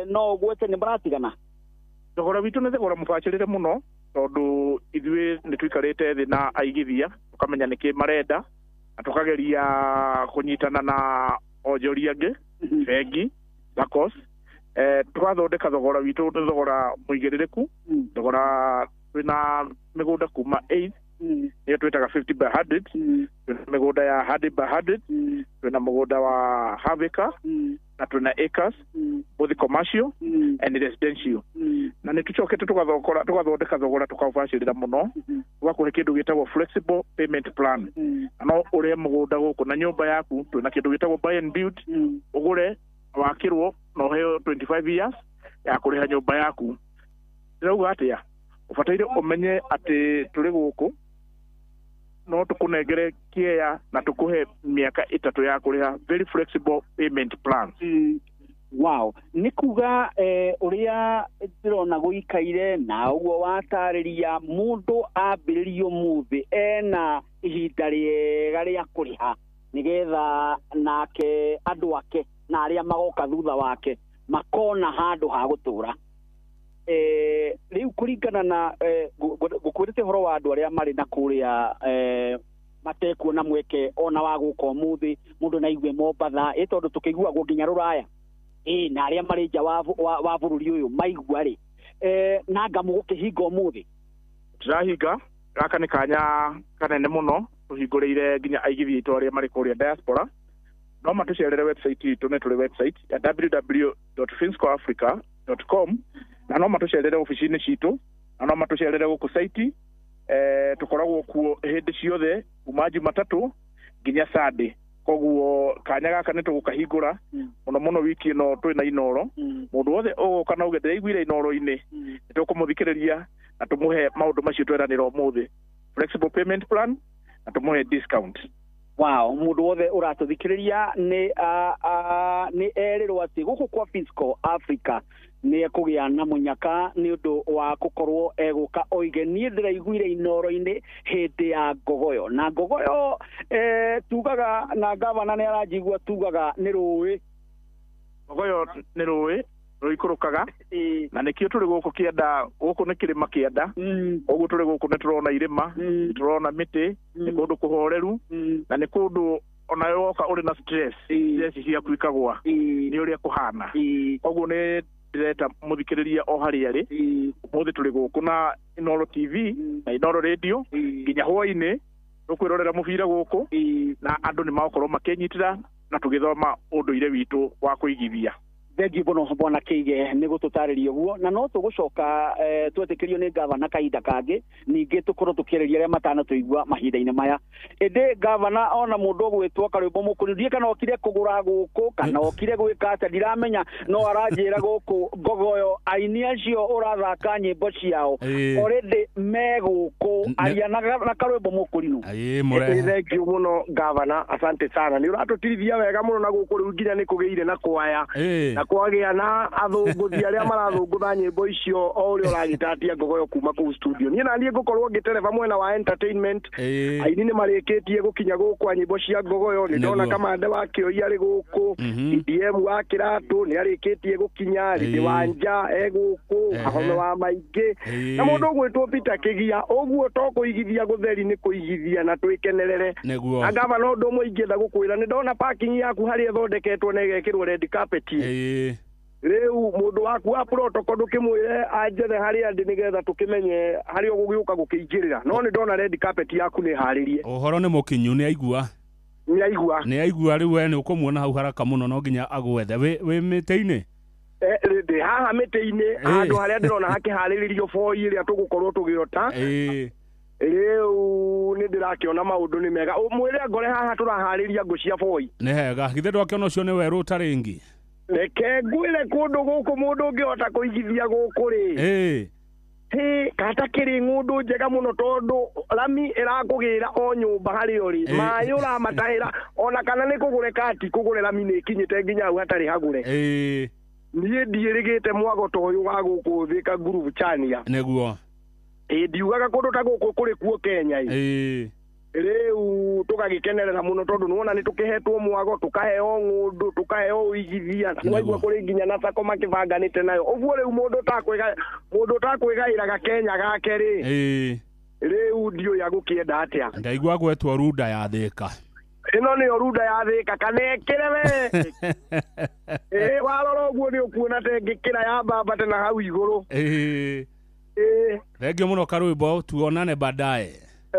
no ũgwete nĩ maratigana? Thogora witũ nĩ thogora mũbacĩrĩre mũno tondũ ithuĩ nĩ tũikarĩte thĩ na aigithia tũkamenya nĩkĩ marenda na tũkageria kũnyitana na onjoria angĩ, bengi, SACCOS. Tũgathondeka thogora witũ nĩ thogora mũigĩrĩrĩku, thogora twĩna mĩgũnda kuma 8 nĩyo twĩtaga 50 by 100, twĩna mĩgũnda ya 100 by 100, twĩna mũgũnda wa half acre na twĩna acres, both commercial and residential. Na nĩ tũcokete tũgathondeka thogora tũkaũbacĩrĩra mũno, tũgakũhe kĩndũ gĩtagwo flexible payment plan. Na no ũrĩhe mũgũnda gũkũ na nyũmba yaku, twĩna kĩndũ gĩtagwo buy and build, ũgũre wakĩrwo na ũheo 25 years ya kũrĩha nyũmba yaku. Ndĩrauga atĩa? Ũbataire ũmenye atĩ tũrĩ gũkũ no tũkũnengere kĩea na tũkũhe mĩaka 3 ya kũrĩha, very flexible payment plan. Wow, nĩ kuga ũrĩa ndĩrona gũikaire na ũguo watarĩria mũndũ ambĩrĩrie ũmũthĩ ena ihinda rĩega rĩa kũrĩha nĩgetha nake andũ ake na arĩa magoka thutha wake makona handũ ha gũtũra. Rĩu kũringana na ngũkwĩrĩte ũhoro wa andũ arĩa marĩ na kũrĩa matekuona mweke ona wa gũka ũmũthĩ, mũndũ na aigue Mombatha, tondũ tũkĩiguagwo nginya rũraya, na arĩa marĩ nja wa bũrũri ũyũ maigua rĩ, nanga mũgũkĩhinga ũmũthĩ? Tũrahinga, gaka nĩ kanya kanene mũno tũhingũrĩire nginya aigithia aitũ arĩa marĩ kũrĩa diaspora. No matũcerere website itũ, nĩ tũrĩ website ya www.finscoafrica.com, na no matũcerere obici-inĩ citũ, na no matũcerere gũkũ site. Tũkoragwo kuo hĩndĩ ciothe kuma Jumatatũ nginya Sunday. Koguo kanya gaka nĩ tũgũkahingũra mũno mũno wiki ĩno twĩna Inoro. Mũndũ wothe ũgũka na uge ndĩraiguire Inoro-inĩ, nĩ tũkũmũthikĩrĩria na tũmũhe maũndũ macio tweranĩra ũmũthĩ, flexible payment plan na tũmũhe discount. Wow, mũndũ wothe ũratũthikĩrĩria nĩ erĩrwo atĩ gũkũ kwa Finsco Africa nĩ ekũgĩa na mũnyaka nĩ ũndũ wa gũkorwo egũka oige niĩ ndĩraiguire Inoro-inĩ hĩndĩ ya ngogoyo. Na ngogoyo tugaga na gavana nĩ aranjigua tugaga nĩ rũĩ. Ngogoyo nĩ rũĩ rũikũrũkaga, na nĩkĩo tũrĩ gũkũ kĩanda, gũkũ nĩ kĩrĩma kĩanda. Koguo tũrĩ gũkũ nĩ tũrona irĩma, nĩ tũrona mĩtĩ, nĩ kũndũ kũhoreru, na nĩ kũndũ ona woka ũrĩ na stress ciaku ikagwa nĩ ũrĩa kũhana. Koguo nĩ ndĩreta mũthikĩrĩria o harĩa arĩ. Ũmũthĩ tũrĩ gũkũ na Inoro TV na Inoro Radio nginya hwaĩ-inĩ tũkwĩrorera mũbira gũkũ, na andũ nĩ magũkorwo makĩnyitĩra na tũgĩthoma ũndũire witũ wa kũigithia. Thengiũ mũno bwana Kĩige nĩ gũtũtarĩria ũguo, na no tũgũcoka twetĩkĩrio nĩ gavana kahinda kangĩ, ningĩ tũkorwo tũkĩarĩria arĩa matanatũigua mahinda-inĩ maya. Ĩndĩ gavana ona mũndũ ũgwĩtwo Karwĩmbo Mũkũrũ, ndiĩ kana okire kũgũra gũkũ kana okire gwĩka atĩa ndiramenya, no aranjĩra gũkũ ngogoyo aini acio ũrathaka nyĩmbo ciao already me gũkũ, aria na Karwĩmbo Mũkũrinũ. Thengiũ mũno gavana, asante sana, nĩ ũratũtirithia wega mũno na gũkũ rĩu nginya nĩ kũgĩire na kwaya na Kwagĩa na athũngũthi arĩa marathũngũtha nyĩmbo icio o ũrĩa ũragĩtatia ngogoyo kuma kũu studio. Niĩ na niĩ ngũkorwo ngĩtereba mwena wa entertainment. Aini nĩ marĩkĩtie gũkinya gũkũ a nyĩmbo cia ngogoyo. Nĩ ndona Nĩguo. Kamande wa Kĩoi arĩ gũkũ, DDM wa Kĩratũ nĩ arĩkĩtie gũkinya, Rĩndĩ wa Nja e gũkũ, Ahome wa Maingĩ na mũndũ ũgwĩtwo Peter Kĩgia. Ũguo to kũigithia gũtheri nĩ kũigithia na twĩkenerere. Nĩguo. Na gavana, ũndũ ũmwe ingĩenda gũkwĩra, nĩ ndona parking yaku harĩa ĩthondeketwo na ĩgekĩrwo red carpet. Rĩu mũndũ waku wa protocol ndũkĩmwĩre anjethe harĩa ndĩ nĩgetha tũkĩmenye harĩa ũgũgĩũka gũkĩingĩrĩra, no nĩ ndona red carpet yaku nĩ harĩrie. Ũhoro nĩ mũkinyu, nĩ aigua. Nĩ aigua. Nĩ aigua. Rĩu we nĩ ũkũmuona hau haraka mũno, no nginya agwethe wĩ mĩtĩ-inĩ. Ndĩ haha mĩtĩ-inĩ, handũ harĩa ndĩrona hakĩharĩrĩrio boi ĩrĩa tũgũkorwo tũgĩota. Rĩu nĩ ndĩrakĩona maũndũ nĩ mega. Mwĩre ngore haha tũraharĩria ngũ cia boi. Nĩ hega, githĩ ndwakĩona ũcio nĩ werũ ũtarĩ ngi. Reke ngwĩre, kũndũ gũkũ mũndũ ũngĩhota kũigithia gũkũ rĩ, hĩ kata kĩrĩ ng'ũndũ njega mũno, tondũ rami ĩrakũgĩra o nyũmba harĩa ũrĩ, maĩ ũramatahĩra, ona kana nĩ kũgũre kati kũgũre, rami nĩ ĩkinyĩte nginya hau hatarĩ hagũre. Niĩ ndiĩrĩgĩte mwago ta ũyũ wa gũkũ Thika Groove Chania. Ĩ ndiugaga kũndũ ta gũkũ kũrĩ kuo Kenya ĩ. Rĩu tũgagĩkenerera mũno, tondũ nĩwona nĩ tũkĩhetwo mwago, tũkaheo ng'ũndũ, tũkaheo ũigithia, na nĩwaigua kũrĩ nginya na sako makĩbanganĩte nayo ũguo. Rĩu mũndũ ũtakwĩgaĩraga Kenya gake rĩ, rĩu ndiũĩ agũkĩenda atĩa. Ndaigua gwetwo runda ya Thĩka. Ĩno nĩyo runda ya Thĩka, kana ĩkĩre we. Ĩ warora ũguo nĩ ũkuona ta ĩngĩkĩra ya mbambate na hau igũrũ. Thengio mũno, karwĩmbo, tuonane baadaye.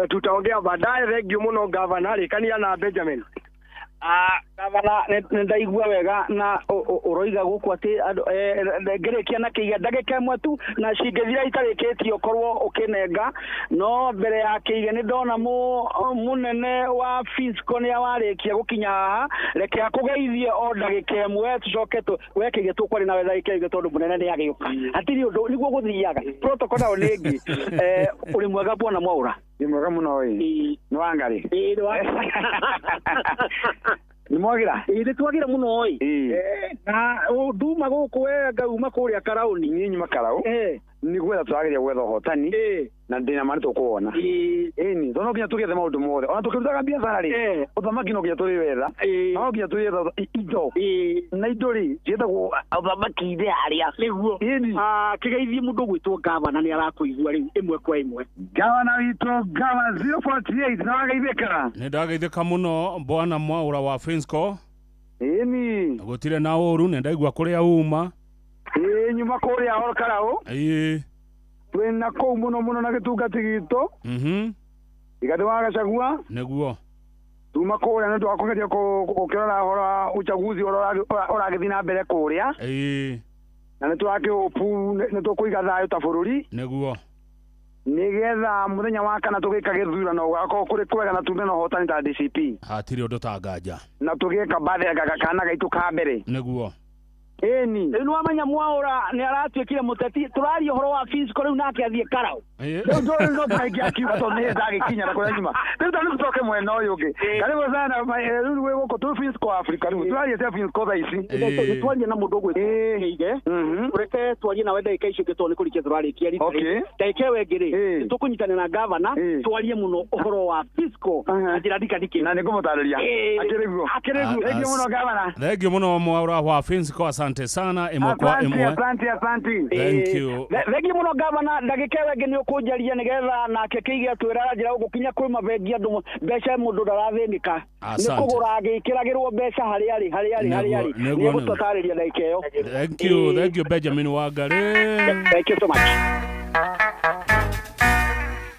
Tutaongea baadaye. Thengio mũno gavana, rĩkania na Benjamin. Gavana, nĩ ndaigua wega na ũroiga gũkũ atĩ andũ ngĩrĩkia na kĩiga ndagĩka ĩmwe tu, na cingĩthira itarĩkĩtie ũkorwo ũkĩnenga. No mbere ya kĩiga, nĩ ndona mũnene wa Fisco nĩ warĩkia gũkinya haha. Reke akũgeithie o ndagĩka ĩmwe, tũcoke we kĩige tũkwaria nawe ndagĩka ĩngĩ, tondũ mũnene nĩ agĩũka. Hatirĩ ũndũ, nĩguo gũthiaga protocol nayo nĩ ĩngĩ. Ũrĩ mwega, bwana Mwaũra? Nĩ mwega mũno ĩ. Nĩ Wangari? Ĩ, nĩ Nĩ mwagira? Ĩ, nĩ twagira mũno ĩ. Na nduma gũkũ, we ngauma kũrĩa Karaũni. Niĩ nyuma Karaũ. Nĩ gwetha tũrageria gwetha ũhotani na ndĩna ma nĩ tũkũwona. Ĩni tondũ no nginya tũgĩethe maũndũ mothe, ona tũkĩrutaga biacara rĩ, ũthamaki no nginya tũrĩwetha, no nginya tũrĩetha indo, na indo rĩ ciĩtagwo ũthamaki-inĩ harĩa. Nĩguo. Ĩni. Kĩgeithie mũndũ ũgwĩtwo gavana, nĩ arakũigua rĩu ĩmwe kwa ĩmwe. Gavana witũ, gavana 048, nĩ wageithĩka? Nĩ ndageithĩka mũno, bwana Mwaũra wa Finsco. Ĩni. Gũtirĩ na ũru, nĩ ndaigua kũrĩa uma. Ĩ, nyuma kũrĩa Ol Karau. Twĩna kũu mũno mũno na gĩtungati gitũ. Rigathĩ wa Gachagua. Tuma kũrĩa nĩ twakũgeria gũkĩrora ũhoro wa uchaguzi ũrĩa ũragĩthiĩ na mbere kũrĩa. Na nĩ tũrakĩhopu nĩ tũkũiga thayũ ta bũrũri, nĩgetha mũthenya wa kana tũgĩka gĩthurano gũgakorwo kũrĩ kwega na tume na ũhotani ta DCP. Hatirĩ ũndũ ta nganja. Na tũgĩka mbathi kana gaitũ ka mbere. Ĩni. Rĩu nĩwamenya Mwaũra nĩ aratuĩkire mũteti, tũraria ũhoro wa Fisco rĩu nake athiĩ Karau. Rĩu ndũrĩ no tũraingĩ akiuga tondũ nĩ ndagĩkinya na kũrĩa nyuma. Rĩu ta rĩu tũcoke mwena ũyũ ũngĩ. Karibu sana, rĩu wĩ gũkũ tũ Fisco Africa, rĩu tũraria cia Fisco thaa ici. Nĩ twarie na mũndũ ũgwĩtwo Kĩige, ũreke twarie nawe ndagĩka icio ingĩ, tondũ nĩ kũrĩkia tũrarĩkia rita rĩrĩ. Ndagĩka ĩyo ĩngĩ rĩ, nĩ tũkũnyitanĩra na gavana twarie mũno ũhoro wa Fisco na njĩra ndikandike. Na nĩngũmũtarĩria. Akĩrĩ guo. Akĩrĩ guo. Thank you mũno gavana. Thengio mũno Mwaũra wa Finsco, asante sana, ĩmwe kwa Asante, ĩmwe. asante, asante. Thank you. Thengi mũno gavana, ndagĩka ĩyo ĩngĩ nĩ ũkũnjaria nĩgetha nake Kĩige atwĩra njĩra gũkinya kwĩ mabengi, andũ mbeca mũndũ ndarathĩnĩka nĩ kũgũra agĩkĩragĩrwo mbeca harĩa arĩ, harĩa arĩ, harĩa arĩ. Nĩguo, nĩ egũtũtarĩria ndagĩka ĩyo. Thank you, thank you Benjamin Wangari. Thank you so much.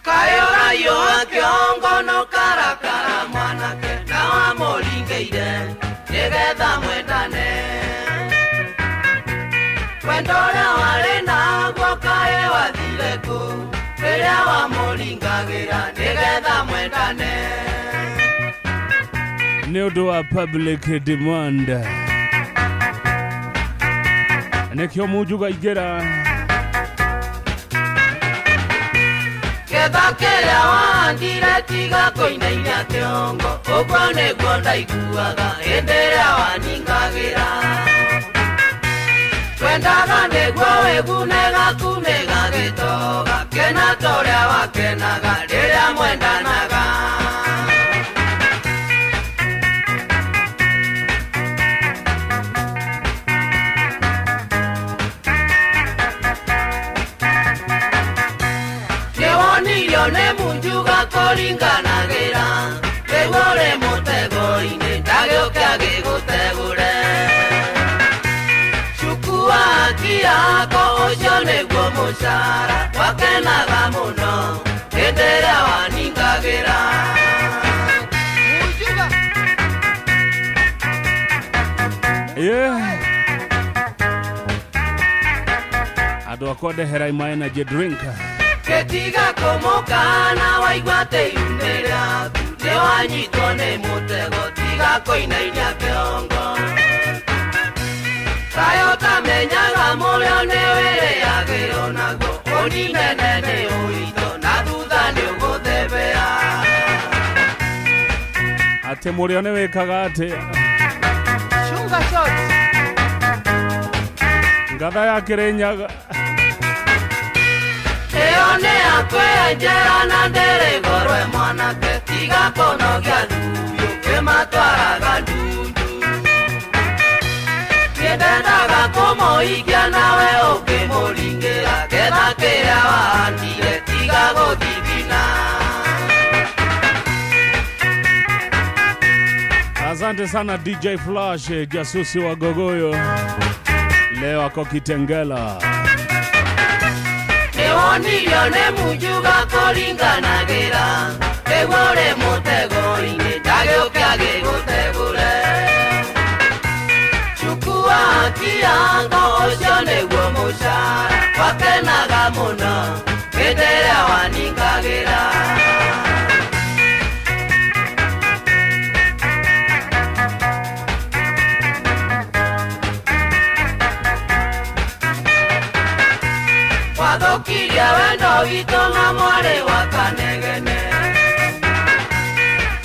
Kayorayo kĩongo no karakara mwanake na wamũringĩire nĩgetha mwendane, wendo ũrĩa warĩ naguo kaĩ wathire kũ rĩrĩa wamũringagĩra nĩgetha mwendane. Nĩ ũndũ wa public demand, nĩkĩo munjuga ingĩra. Ketha kĩrĩa wahandire tiga kũinainia kĩongo, ũguo nĩguo ndaiguaga hĩndĩ ĩrĩa waningagĩra. Endaga nĩguo wĩgune gaku nĩ gagĩtoga kena torĩa wakenaga rĩrĩa mwendanaga. Nĩwonirio nĩ munjuga kũringanagĩra rĩu ũrĩ mũtego-inĩ ndagĩũke agĩgũtegũre. Chukua haki yako ũcio nĩguo mũcara wakenaga mũno hĩndĩ ĩrĩa waningagĩra. Yeah. Andũ akwa ndeherai ma energy drink. Gĩtiga kũmũkana waigua atĩ iru-inĩ rĩaku nĩwanyitwo nĩ mũtego tiga kũinainia kĩongo. Kaĩ ũtamenyaga mũrĩo nĩwĩrĩagĩrwo naguo ũninene nĩ ũritũ na thutha nĩũgũthebea. Atĩ mũrĩo nĩwĩkaga atĩa? Chunga shot. Ngatha ya Kĩrĩnyaga. Ĩyo nĩ yakwenjera na ndĩrĩ goro mwanake tiga kũnogia thuri ũkĩmatwaraga ndundu. Nĩndendaga kũmũikia nawe ũkĩmũringĩra getha kĩrĩa wahandire tiga gũthithina. Asante sana DJ Flash, jasusi wa Gogoyo. Leo ako Kitengela. Nĩwonirio nĩ munjuga kũringanagĩra rĩu ũrĩ mũtego-inĩ ndagĩũke agĩgũtegũre. Chukua haki yako ũcio nĩguo mũcara wakenaga mũno hĩndĩ ĩrĩa waningagĩra. Wathũkirie wendo witũ na mwarĩ wa Kanegene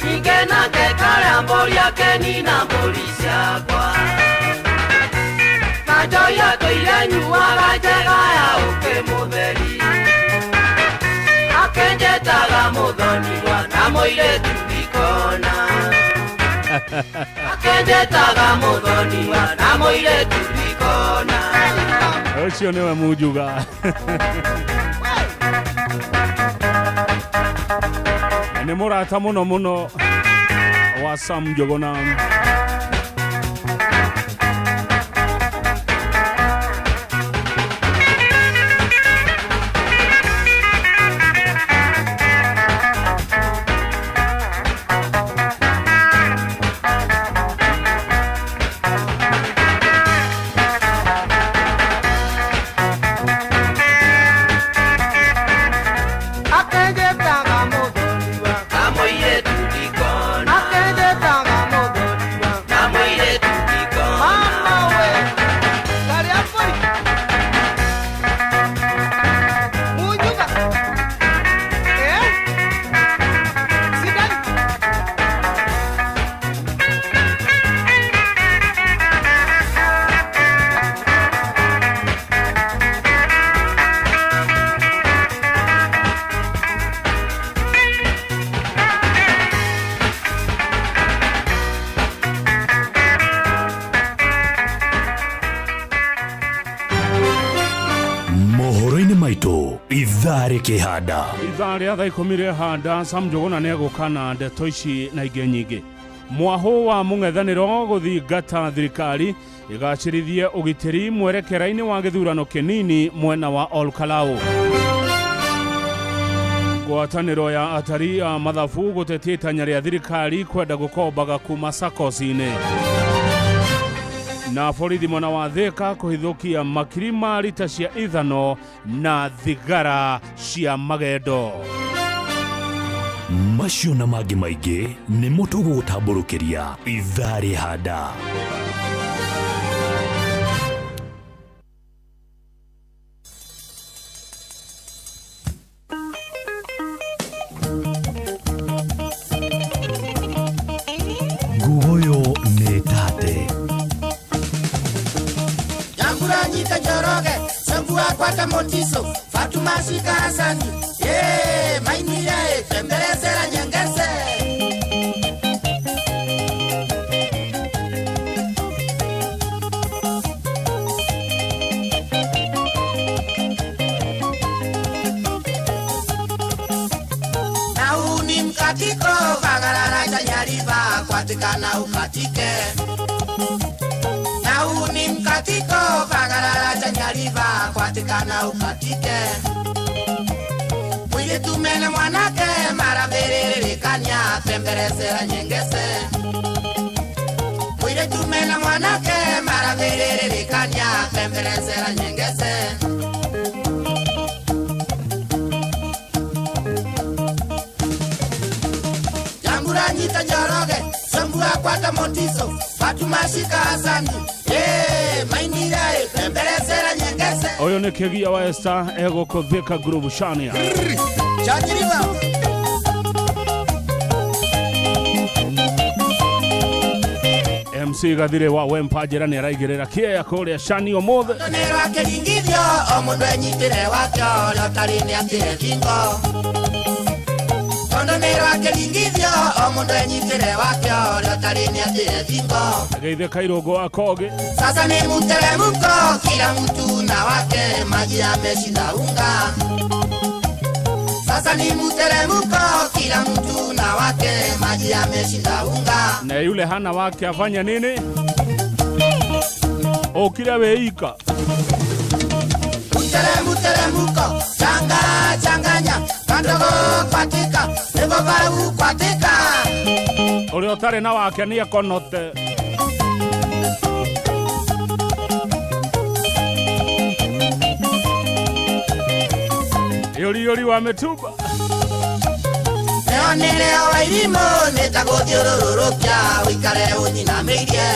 ningĩ nake karĩa mbũri akenina mbũri ciakwa na njohi atũire nyuaga njega ya ũkĩ mũtheri akenjetaga mũthoniwa na mũirĩtu ndikona akenjetaga mũthoniwa na mũirĩtu ndikona. Ũcio nĩwe munjuga. Nĩ mũrata mũno mũno wa Sam Njuguna. Ithaa rĩkĩhanda. Ithaa rĩa thaa ikũmi rĩhanda Sam Njuguna nĩegũka na ndeto ici na ingĩ nyingĩ. Mwahũ wa mũng'ethanĩro gũthingata thirikari ĩgacĩrithie ũgitĩri mwerekera-inĩ wa gĩthurano kĩnini mwena wa Olkalau. Ngwatanĩro ya atari a mathabu gũtetia itanya rĩa thirikari kwenda gũkombaga kuma SACCOS-inĩ. Na borithi mwena wa Thika kũhithũkia makiri ma rita cia ithano na thigara cia magendo. Macio na mangĩ maingĩ nĩmo tũgũgũtambũrũkĩria ithaa rĩhanda. Ngugoyo nĩ tate. Jambura nyita Njoroge, Sambua kwata Motiso, Fatuma Shika Hasani, mainire tembelezera nyengese. Na uni mkatiko vagarara chanyariva kwatika na ukatike. Na uni mkatiko vagarara chanyariva kwatika na ukatike. Mwili tumene mwanake maraberererikanya pemberesera nyengese. Mwili tumene mwanake maraberererikanya pemberesera nyengese. Jambura nyita Njoroge, Sambua kwata Motiso, Fatuma Shika Hasani, mainira pemberesera nyengese. Oyo nĩ kĩgia wa Esther egũkũ Thika Groove Shania. Chanyiriva. MC Gathire wa Wempa njĩra nĩ araigĩrĩra kĩea kũrĩa Shani ũmũthĩ. Nĩ rwakĩringithio o mũndũ enyitĩre wake ũrĩa ũtarĩ nĩ akĩre thingo. Tondo nĩ rwakĩringithio o mũndũ enyitĩre wake ũrĩa ũtarĩ nĩ akĩre thingo. Geithĩka Irũngũ wa Kogi. Sasa ni mteremko, kila mtu na wake, maji yameshinda unga. Sasa ni mteremko, kila mtu na wake, maji yameshinda unga. Na yule hana wake afanya nini? Okira weika. Mteremko, changa changanya, kandogo kwatika, nebo kwatika. Ule otare na wake ni akonote. Yori yori wa metuba. Leo ni leo wa irimo, nitaguthiũrũrũkia, ũikare ũnyinamĩirie.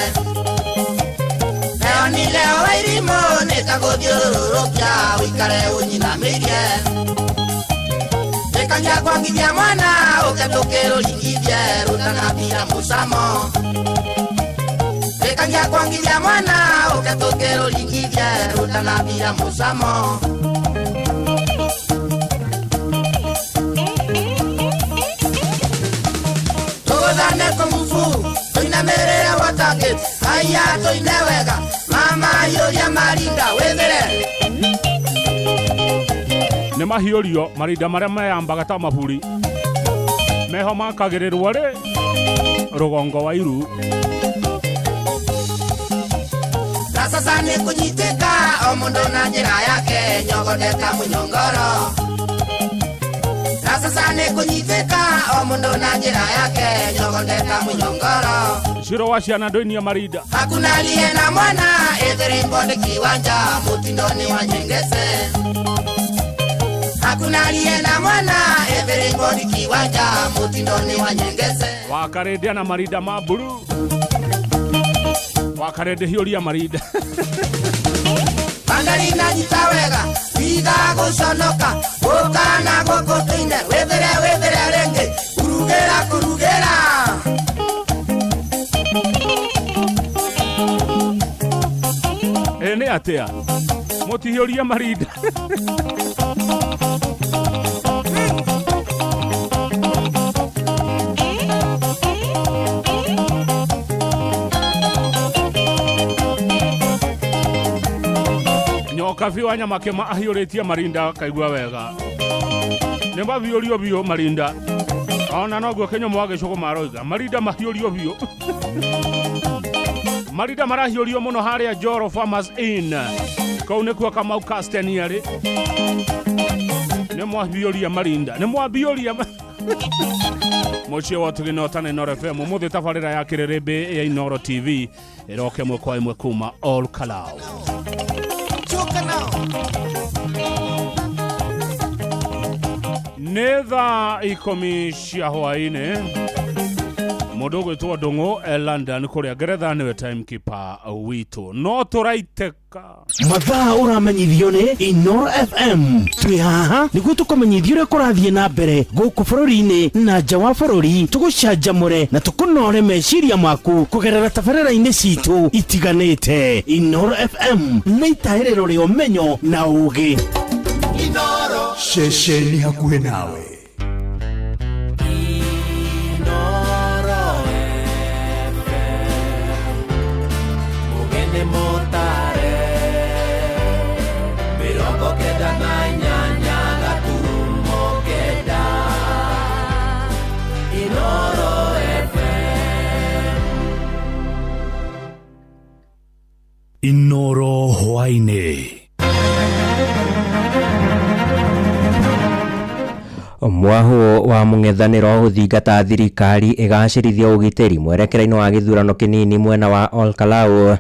Leo ni leo wa irimo, nitaguthiũrũrũkia, ũikare ũnyinamĩirie. Ndĩkanya kwangithia mwana, ũke tũkĩrũringithie, rũtanabira mũcamo. Ndĩkanya kwangithia mwana, ũke tũkĩrũringithie, rũtanabira mũcamo. Tugũthane kũmubu, tũinamĩrĩre Watergate, haiya tũine wega, mama yũria marinda wĩthĩre. Nĩ mahiũrio marinda marĩa meyambaga ta maburi meho makagĩrĩrwo rĩ rũgongo wa iru. Na sasa nĩ kũnyitĩka o mũndũ na njĩra yake, nyogoneka mũnyongoro. Na sasa nĩ kũnyitĩka o mũndũ na njĩra yake, nyogoneka mũnyongoro. Ciro wa ciana ndũinia marinda. Hakuna aliye na mwana etheri mbonde kiwanja, mutindo ni wa nyengese. Hakuna aliye na mwana etheri mbonde kiwanja, mutindo ni wa nyengese. Wakarĩndĩa na marinda ma mburu. Wakarĩndĩ hiũria marinda. Bandari na nyita wega, tiga gũconoka, ũka na gũkũ tũine, wĩthĩre wĩthĩre rĩngĩ, kurugĩra kurugĩra. Ĩ nĩ atĩa? Mũtihiũria marinda. Nyoka biũ wa Nyamakĩma ahiũrĩtie marinda kaigua wega. Nĩ mahiũrio biũ marinda. Ona noguo Kĩnyũmũ wa Gĩcũgũ maroiga marinda mahiũrio biũ. Marinda marahiũrio mũno harĩa Njoro Farmers Inn. Kũu nĩkuo Kamau Casten arĩ. Nĩ mwahiũria marinda. Nĩ mwahiũria Mũciĩ wa Ũtugi na Ũtana Inooro FM. Ũmũthĩ tabarĩra ya kĩrĩrĩmbĩ ya Inooro TV ĩroka ĩmwe kwa ĩmwe kuma Ol Kalou. Nĩ thaa 10 cia hwaĩ-inĩ. Mũndũ ũgwĩtwo Ndũng'ũ e London kũrĩa Ngeretha nĩwe timekeeper witũ. No tũraitĩka. Mathaa ũramenyithio nĩ Inoro FM. Twĩ haha nĩguo tũkũmenyithie ũrĩa kũrathiĩ na mbere gũkũ bũrũri-inĩ na nja wa bũrũri, tũgũcanjamũre na tũkũnore meciria maku kũgerera tabarĩra-inĩ citũ itiganĩte. Inoro FM nĩ itahĩrĩro rĩa ũmenyo na ũgĩ. Ceceni hakuhĩ nawe. Mugeni mutare 98 gaturumo 9 Inoro FM. Inoro hwaĩ-inĩ. Mwahũ wa mũng'ethanĩro gũthingata thirikari ĩgacĩrithia ũgitĩri mwerekera-inĩ wa gĩthurano kĩnini mwena wa Olkalau.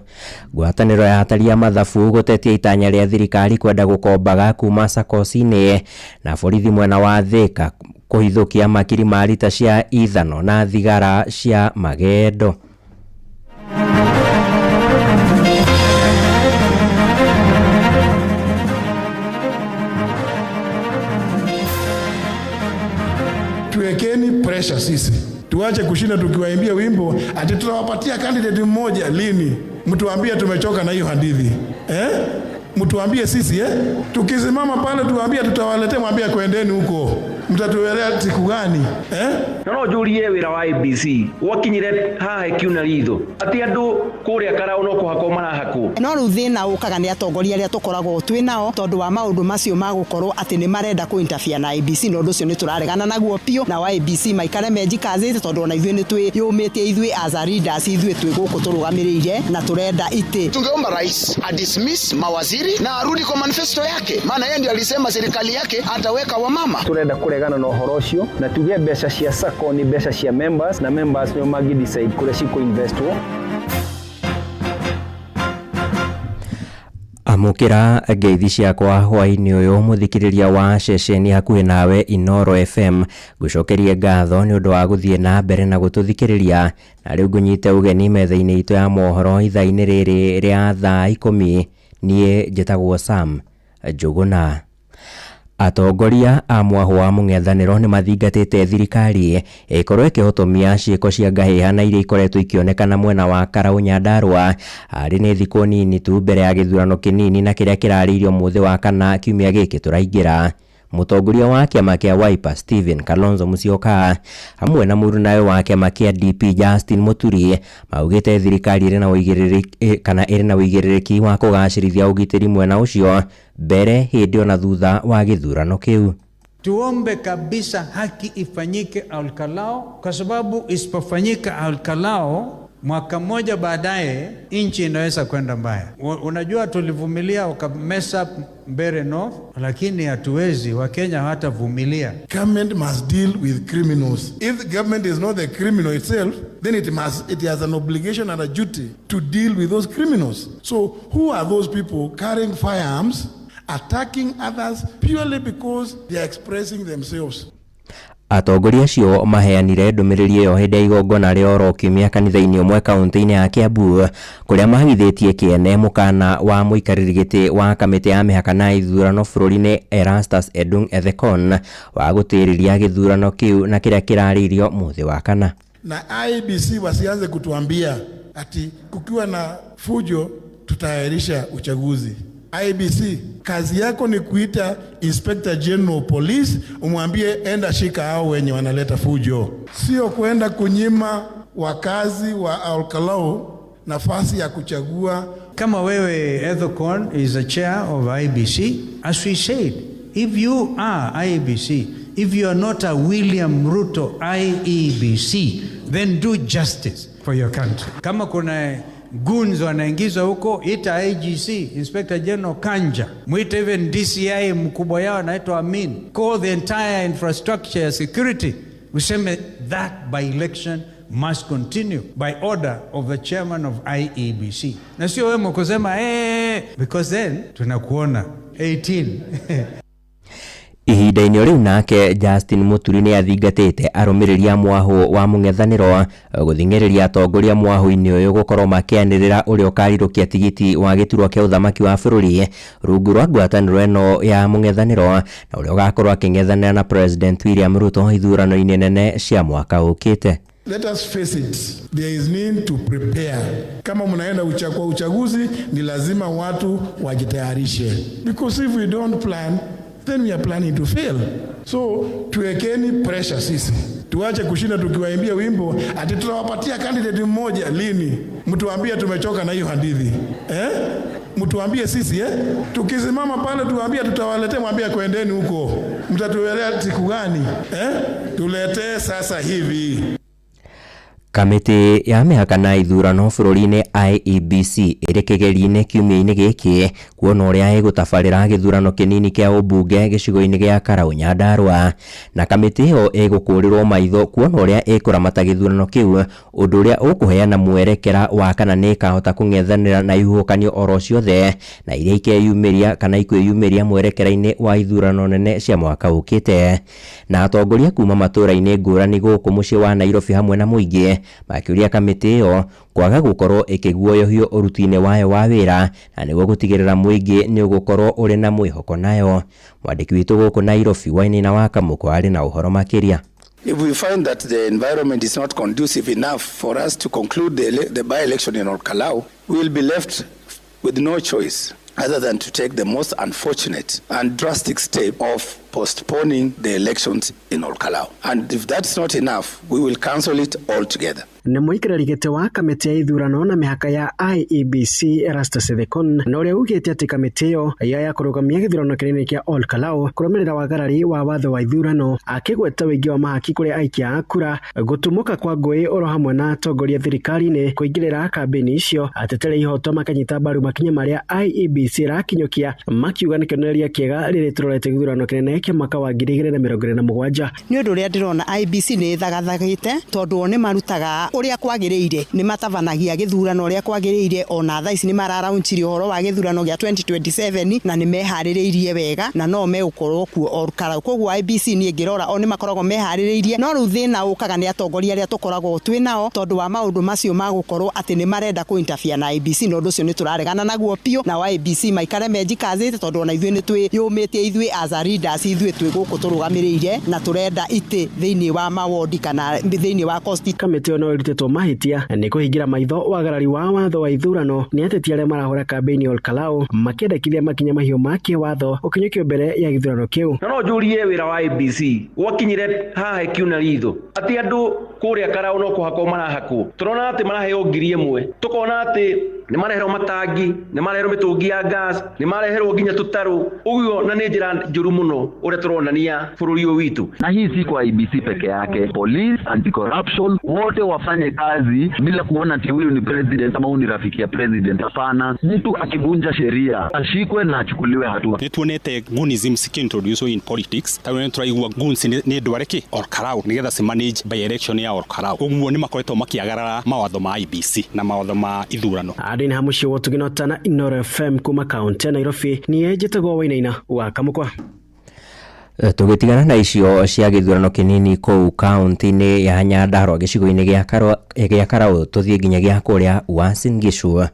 Ngwatanĩro ya atari a mathabu gũtetia itanya rĩa thirikari kwenda gũkombaga kuma SACCOS-inĩ, na borithi mwena wa Thika kũhithũkia makiri ma rita cia ithano na thigara cia magendo. Tuwekeni pressure sisi, tuache kushinda tukiwaimbia wimbo ati tutawapatia candidate mmoja. Lini? Mtuambie tumechoka na hiyo hadithi eh? Mtuambie sisi eh? Tukisimama pale tuambie tutawaletea, mwambie kwendeni huko, mtatuelea siku gani eh? No njurie wira wa IEBC wakinyire haha kiuna ritho ati andu kuria karao no kuhakwo marahakwo. No riu thina ukaga ni atongoria aria tukoragwo twi nao tondu wa maundu macio magukorwo ati ni marenda ku interfere na IEBC, no undu ucio ni turaregana naguo piu, na wa IEBC maikare menjikazite tondu ona ithuĩ ni twiyumitie ithuĩ as a leaders, ithuĩ twi guku turugamiriire na turenda iti. Tungeomba rais a dismiss mawaziri na arudi kwa manifesto yake, maana yeye ndiye alisema serikali yake ataweka wamama. Turenda kuregana na ũhoro ũcio na tuge mbeca cia SACCO nĩ mbeca cia members, na members nĩo mangĩ decide kũrĩa cikũ investwo. Amũkĩra ngeithi ciakwa hwaĩ-inĩ ũyũ mũthikĩrĩria wa ceceni hakuhĩ nawe Inoro FM. Ngũcokerie ngatho nĩ ũndũ wa gũthiĩ na mbere na gũtũthikĩrĩria, na rĩu ngũnyite ũgeni metha-inĩ itũ ya mohoro ithaa-inĩ rĩrĩ rĩa thaa 10. Niĩ njĩtagwo Sam Njũgũna. Atongoria a mwahũ wa mũng'ethanĩro nĩ mathingatĩte thirikari ĩkorwo ĩkĩhotomia ciĩko cia ngahĩha na iria ikoretwo ikĩonekana mwena wa Karau Nyandarua. Arĩ nĩ thikũ nini tu mbere ya gĩthurano kĩnini na kĩrĩa kĩrarĩirio mũthĩ wa kana kiumia gĩkĩ tũraingĩra. Mũtongoria wa kĩama kĩa Wiper Stephen Kalonzo Musyoka hamwe na mũrunawe wa kĩama kĩa DP Justin Muturi maugĩte thirikari ĩrĩ na ũigĩrĩrĩki kana ĩrĩ na ũigĩrĩrĩki wa kũgacĩrithia ũgitĩri mwena ũcio mbere, hĩndĩ ona thutha wa gĩthurano kĩu. Tuombe kabisa haki ifanyike Olkalau, kwa sababu isipofanyika Olkalau mwaka mmoja baadaye nchi inaweza kwenda mbaya. Unajua tulivumilia waka mess up Mbeere North, lakini hatuwezi, Wakenya hawatavumilia. Government must deal with criminals. If the government is not the criminal itself, then it has an obligation and a duty to deal with those criminals. So who are those people carrying firearms, attacking others purely because they are expressing themselves? Atongoria acio maheanire ndũmĩrĩri ĩyo hĩndĩ ya igongona rĩa oro kiumia kanitha-inĩ ũmwe kaunti-inĩ ya Kiambu, kũrĩa mahithĩtie kĩene mũkana wa mũikarĩri gĩtĩ wa kamĩtĩ ya mĩhaka na ithurano bũrũri-inĩ Erastus Edung Ethekon wa gũtĩrĩria gĩthurano kĩu na kĩrĩa kĩrarĩirio mũthĩ wa kana. Na IEBC wasianze kutuambia ati kukiwa na fujo tutaahirisha uchaguzi. IEBC, kazi yako ni kuita Inspector General Police umwambie enda shika hao wenye wanaleta fujo, sio kwenda kunyima wakazi wa Olkalau nafasi ya kuchagua. Kama wewe Ethekon is the chair of IEBC, as we said, if you are IEBC, if you are not a William Ruto IEBC, then do justice for your country. Kama kuna goons wanaingizwa huko, ita IGC, Inspector General Kanja, mwite even DCI mkubwa yao anaitwa Amin. Call the entire infrastructure ya security, useme that by election must continue by order of the chairman of IEBC. Na sio wewe kusema because then tunakuona 18. Ihinda Ihinda-inĩ rĩu nake Justin Muturi nĩ athingatĩte arũmĩrĩri a mwahũ wa mũng'ethanĩro gũthing'ĩrĩria atongoria mwahũ-inĩ ũyũ gũkorwo makĩanĩrĩra ũrĩa ũkarirũkia tigiti wa gĩturwa kĩa ũthamaki wa bũrũri rungu rwa ngwatanĩro ĩno ya mũng'ethanĩro na ũrĩa ũgakorwo akĩng'ethanĩra na President William Ruto ithurano-inĩ nene cia mwaka ũkĩte. Let us face it, there is need to prepare. Kama mnaenda kwa uchaguzi, ni lazima watu wajitayarishe, because if we don't plan then we are planning to fail. So tuwekeni pressure sisi, tuache kushinda tukiwaimbia wimbo ati tutawapatia candidate mmoja. Lini? Mtuambie tumechoka na hiyo hadithi eh? Mtuambie sisi eh? Tukisimama pale tuambie tutawaletea, mwambie kwendeni huko, mtatuelea siku gani eh? Tuletee sasa hivi. Kamĩtĩ ya mĩhaka na ithurano bũrũri-inĩ IEBC ĩrĩ kĩgerio-inĩ kiumia-inĩ gĩkĩ kuona ũrĩa ĩgũtabarĩra gĩthurano kĩnini kĩa ũmbunge gĩcigo-inĩ gĩa Karau Nyandarua, na kamĩtĩ ĩyo ĩgũkũrĩrwo maitho kuona ũrĩa ĩkũramata gĩthurano kĩu, ũndũ ũrĩa ũkũheana mwerekera wa kana nĩ ĩkahota kũng'ethanĩra na ihuhũkanio oro ciothe na iria ikeyumĩria kana ikwĩyumĩria mwerekera-inĩ wa ithurano nene cia mwaka ũkĩte. Na atongoria kuma matũũra-inĩ ngũrani gũkũ mũciĩ wa Nairobi hamwe na mũingĩ makĩũria kamĩtĩ ĩyo kwaga gũkorwo ĩkĩguoyohio ũruti-inĩ wayo wa wĩra na nĩguo gũtigĩrĩra mũingĩ nĩ ũgũkorwo ũrĩ na mwĩhoko nayo. Mwandĩki witũ gũkũ Nairobi Wainaina wa Kamũkũ arĩ na ũhoro makĩria. If we find that the environment is not conducive enough for us to conclude the by-election in Olkalou, we will be left with no choice other than to take the most unfortunate and drastic step of postponing the elections in Olkalou. And if that's not enough, we will cancel it altogether. Nĩ mũikarĩri gĩtĩ wa kamĩtĩ ya ithurano na mĩhaka ya IEBC Erastus Ethekon na ũrĩa ugĩte atĩ kamĩtĩ ĩyo ya kũrũgamia gĩthurano kĩnene kĩa Olkalou kũrũmĩrĩra wagarari wa watho wa ithurano, akĩgweta ũingĩ wa mahaki kũrĩ aikia a kura, gũtumũka kwa ngũĩ oro hamwe na atongoria thirikari-inĩ kũingĩrĩra kambĩini icio, ateteri ihoto makanyita mbaru makinya marĩa IEBC ĩrakinyũkia makiuga nĩ kĩonereria kĩega rĩrĩ tũrorete gĩthurano kĩnene kĩa mwaka wa 2027. Nĩ ũndũ ũrĩa ndĩrona IEBC nĩ ĩthagathagĩte tondũ o nĩ marutaga ũrĩa kwagĩrĩire, nĩ matabanagia gĩthurano ũrĩa kwagĩrĩire, ona thaa ici nĩ mararaunchire ũhoro wa gĩthurano gĩa 2027 na nĩ meharĩrĩirie wega na no megũkorwo kuo Olkalou. Koguo IEBC niĩ ngĩrora o nĩ makoragwo meharĩrĩirie, no rĩu thĩna ũkaga nĩ atongoria arĩa tũkoragwo twĩ nao tondũ wa maũndũ macio ma gũkorwo atĩ nĩ marenda kũ interfere na IEBC, na ũndũ ũcio nĩ tũraregana naguo biũ, na IEBC maikare menjikazĩte tondũ ona ithuĩ nĩ twĩyũmĩtie ithuĩ as a leaders, ithuĩ twĩ gũkũ tũrũgamĩrĩire na tũrenda itĩ thĩinĩ wa mawondi kana thĩinĩ wa constituency. Kamĩtĩ ĩyo no ĩrutĩtwo mahĩtia nĩ kũhingĩra maitho wagarari wa watho wa ithurano nĩ ateti arĩa marahũra kambĩini Olkalou makĩendekithia makinya mahiũ ma kĩwatho ũkinyũkio mbere ya gĩthurano kĩu. Na no njũrie wĩra wa IEBC gwakinyire haha ĩkiuna ritho atĩ andũ kũrĩa Karau no kũhakwo marahakwo, tũrona atĩ maraheo 1,000, tũkona atĩ nĩ mareherwo matangi, nĩ mareherwo mĩtũngi ya gas, nĩ mareherwo nginya tũtarũ, ũguo na nĩ njĩra njũru mũno ũrĩa tũronania bũrũri ũyũ witũ. Na hii si kwa IEBC peke yake, police, anti-corruption wote wafanye kazi bila kuona ati huyu ni president ama huyu ni rafiki ya president. Hapana, mtu akivunja sheria ashikwe na achukuliwe hatua. Nĩ tuonete goonism cikintroduce in politics, ta nĩ tũraigua goons nĩ ndware kĩ Olkalou nĩgetha ci manage by election ya Olkalou, ũguo nĩ makoretwo makĩagarara mawatho ma IEBC na mawatho ma ithurano. Adin Hamushi wotuginota na Inooro FM kuma kaunti ya Nairobi, niĩ njĩtagwo Wainaina wa Kamũkwa. Tũgĩtigana na icio cia gĩthurano kĩnini kũu kaunti-inĩ ya Nyandarua gĩcigo-inĩ gĩa Karau tũthiĩ nginya gĩa kũrĩa Uasin Gishu.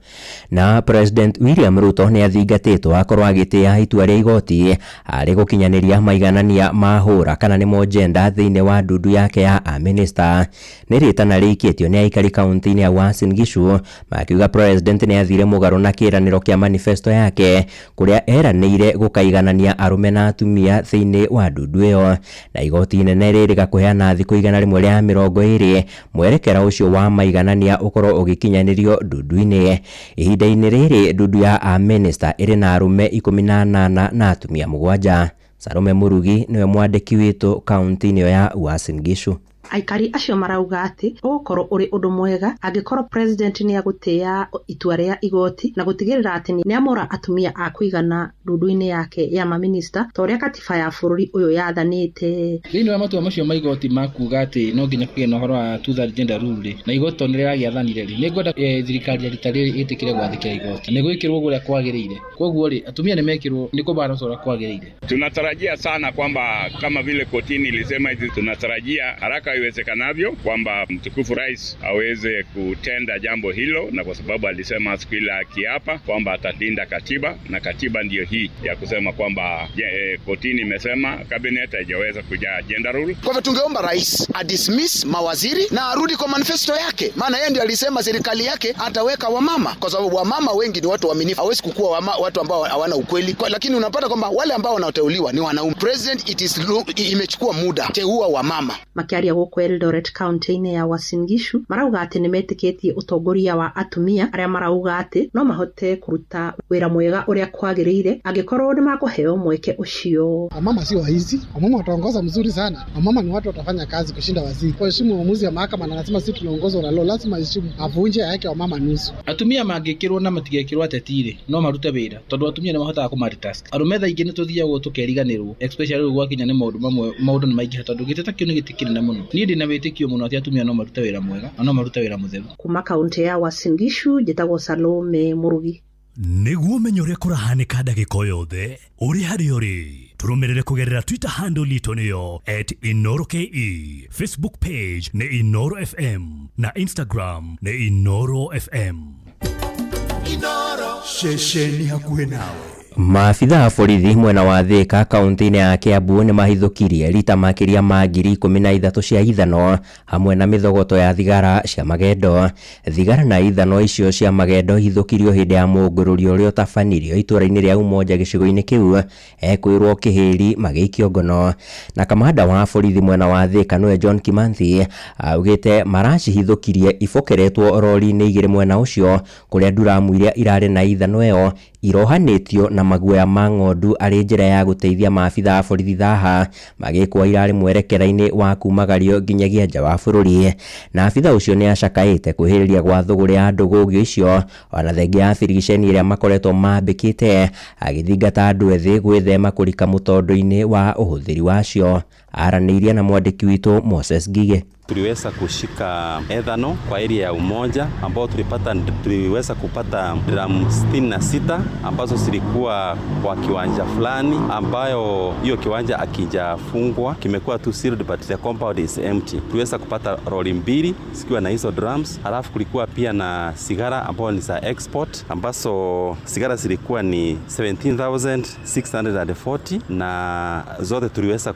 Na President William Ruto nĩ athingatĩtwo akorwo agĩtĩĩa itua rĩa igoti arĩ gũkinyanĩria maiganania ma hũra kana nĩmo gender thĩinĩ wa ndundu yake ya amĩnĩsta. Nĩ rĩtana rĩikĩtio nĩ aikari kaunti-inĩ ya Uasin Gishu makiuga President nĩ athire mũgarũ na kĩĩranĩro kĩa manifesto yake kũrĩa eranĩire gũkaiganania arũme na atumia thĩinĩ wa ndundu ĩyo, na igoti inene rĩrĩga kũheana thikũ 120 mwerekera ũcio wa maiganania ũkorwo ũgĩkinyanĩrio ndundu-inĩ. Ihinda-inĩ rĩrĩ ndundu ya amĩnĩsta ĩrĩ na arũme 18 na atumia 7. Salome Murugi nĩwe mwandĩki witũ kaunti-inĩ ya Uasin Gishu. Aikari acio marauga atĩ ũgũkorwo ũrĩ ũndũ mwega angĩkorwo president nĩ agũtĩa itua rĩa igoti na gũtigĩrĩra atĩ nĩamũra atumia a kũigana ndundu-inĩ yake ya maminista ta ũrĩa katiba ya bũrũri ũyũ yathanĩte. Thĩinĩ wa matua macio ma igoti ma kuga atĩ no nginya kũgĩe na ũhoro wa two-third gender rule rĩ, na igoti tondũ nĩrĩragĩathanire rĩ, nĩngwenda thirikari ya rita rĩrĩ ĩtĩkĩre gwathĩkĩra igoti nĩ gwĩkĩrwo ũguo ũrĩa kwagĩrĩire. Koguo rĩ, atumia nĩmekĩrwo nĩ kũbalance ũrĩa kwagĩrĩire. Tunatarajia sana kwamba kama vile kotini ilisema hivi, tunatarajia haraka iwezekanavyo kwamba mtukufu rais aweze kutenda jambo hilo, na kwa sababu alisema siku ile akiapa kwamba atalinda katiba, na katiba ndiyo hii ya kusema kwamba kotini imesema cabinet haijaweza kujaa gender rule. Kwa hivyo tungeomba rais adismiss mawaziri na arudi kwa manifesto yake, maana yeye ndiye alisema serikali yake ataweka wamama, kwa sababu wamama wengi ni watu waaminifu, hawezi kukua watu ambao hawana ukweli. Lakini unapata kwamba wale ambao wanaoteuliwa ni wanaume. President, it is imechukua muda, teua wamama. Makiaria gũkũ Eldoret kaunti-inĩ ya Uasin Gishu marauga atĩ nĩmetĩkĩtie ũtongoria wa atumia arĩa marauga atĩ no mahote kũruta wĩra mwega ũrĩa kwagĩrĩire angĩkorwo nĩmakũheo mweke ũcio. Wamama sio waizi, wamama wataongoza mzuri sana. Wamama ni watu watafanya kazi kushinda waziri. Kwa heshimu uamuzi wa mahakama, na anasema sisi tunaongozwa na law, lazima heshimu, avunje yake wamama nusu. Atumia mangĩkĩrwo na matigekĩrwo ateti-rĩ, no marute wĩra tondũ atumia nĩmahotaga kũ multitask. Arũme thaa ingĩ nĩtũthiaga tũkeriganĩrwo, especially rĩu gwakinya nĩ maũndũ mamwe, maũndũ nĩ maingĩha tondũ gĩtĩ ta kĩu nĩ gĩtĩ kĩnene mũno. Niĩ ndĩna wĩtĩkio mũno atĩ atumia no marute wĩra mwega na no marute wĩra mũtheru. Kuma kaunti ya Uasin Gishu njĩtagwo Salome Mũrugi. Nĩguo ũmenye ũrĩa kũrahanĩka ndagĩka o yothe ũrĩ harĩa ũrĩ, tũrũmĩrĩre kũgerera Twitter handle itũ nĩyo @InoroKE, Facebook page nĩ Inoro FM na Instagram nĩ Inoro FM. Inoro ceceni hakuhĩ nawe. Maabitha a borithi mwena wa Thika kaunti-inĩ ya Kiambu nĩmahithũkirie rita makĩria ma 13,000 cia ithano hamwe na mĩthogoto ya thigara cia magendo. Thigara na ithano icio cia magendo ihithũkirio hĩndĩ ya mũngũrũrio ũrĩa ũtabanirio itũũra-inĩ rĩa Umoja gĩcigo-inĩ kĩu ekwĩrwo Kĩhĩri magĩikio ngono. Na kamanda wa borithi mwena wa Thika nĩwe John Kimanthi augĩte maracihithũkirie ibokeretwo rori-inĩ igĩrĩ mwena ũcio kũrĩa nduramu iria irarĩ na ithano ĩyo irohanĩtio na maguoya ma ng'ondu arĩ njĩra ya gũteithia maabitha a borithi thaha magĩkua irarĩ mwerekera-inĩ wa kumagario nginyagia nja wa bũrũri. Na abitha ũcio nĩ acakaĩte kwĩhĩrĩria gwa thũgũrĩ ya ndũgũgio icio ona thengia ya birigiceni ĩrĩa makoretwo mambĩkĩte agĩthingata andũ ethĩ gwĩthema kũrika mũtondo-inĩ wa ũhũthĩri wacio. Aranĩirie na mwandĩki witũ Moses Ngige. Tuliweza kushika ethano kwa area ya Umoja ambao tuliweza kupata drum 66 ambazo zilikuwa kwa kiwanja fulani ambayo hiyo kiwanja akijafungwa kimekuwa tu sealed but the compound is empty. Tuliweza kupata lori 2 zikiwa na hizo drums, halafu kulikuwa pia na sigara ambayo ni za export ambazo sigara zilikuwa ni 17,640 na zote tuliweza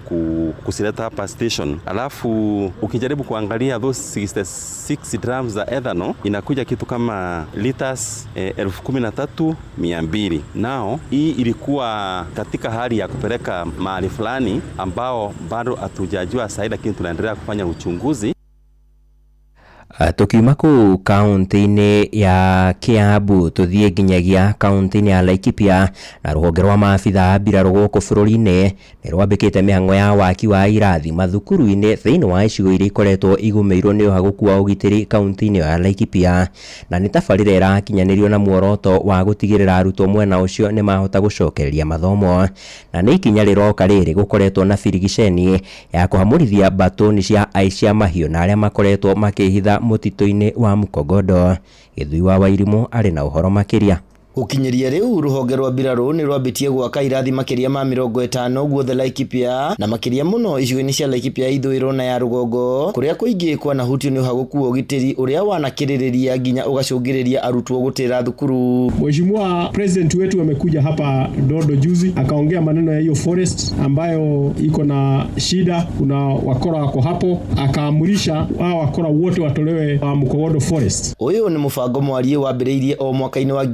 kusileta hapa station. Halafu ukijaribu kuangalia those 66 drums za ethanol inakuja kitu kama liters 13,200. Nao hii ilikuwa katika hali ya kupeleka mahali fulani ambao bado hatujajua sahi, lakini tunaendelea kufanya uchunguzi. Tukiuma kũu kaunti-inĩ ya Kiambu tũthiĩ nginyagia kaunti-inĩ ya Laikipia na rũhonge rwa maabitha a mbirarũ gũkũ bũrũri-inĩ nĩ rwambĩkĩte mĩhang'o ya waki wa irathi mathukuru-inĩ thĩinĩ wa icigo iria ikoretwo igũmĩirwo nĩ ũhagũku wa ũgitĩri kaunti-inĩ ya Laikipia, na nĩ tabarĩra ĩrakinyanĩrio na muoroto wa gũtigĩrĩra arutwo mwena ũcio nĩ mahota gũcokereria mathomo. Na nĩ ikinya rĩroka rĩrĩ gũkoretwo na birigiceni ya kũhamũrithia mbatũni cia aici a mahiũ na arĩa makoretwo makĩhitha mũtitũ-inĩ wa Mukogodo. Gĩthui wa Wairimũ arĩ na ũhoro makĩria. Gũkinyĩria rĩu rũhonge rwa mbirarũ nĩ rwambĩtie gwaka irathi makĩria ma 50 guothe Laikipia na makĩria mũno icigo-inĩ cia Laikipia ithũĩro na ya rũgongo kũrĩa kũingĩ kwanahutio nĩ ũhagũku wa ũgitĩri ũrĩa wanakĩrĩrĩria nginya ũgacũngĩrĩria arutwo gũtĩra thukuru. Mheshimiwa President wetu amekuja hapa Dodo juzi akaongea maneno ya hiyo forest ambayo iko na shida, kuna wakora wako hapo, akaamurisha hao wakora wote watolewe Mukogodo forest. Ũyũ nĩ mũbango mwarie wambĩrĩirie o mwaka-inĩ wa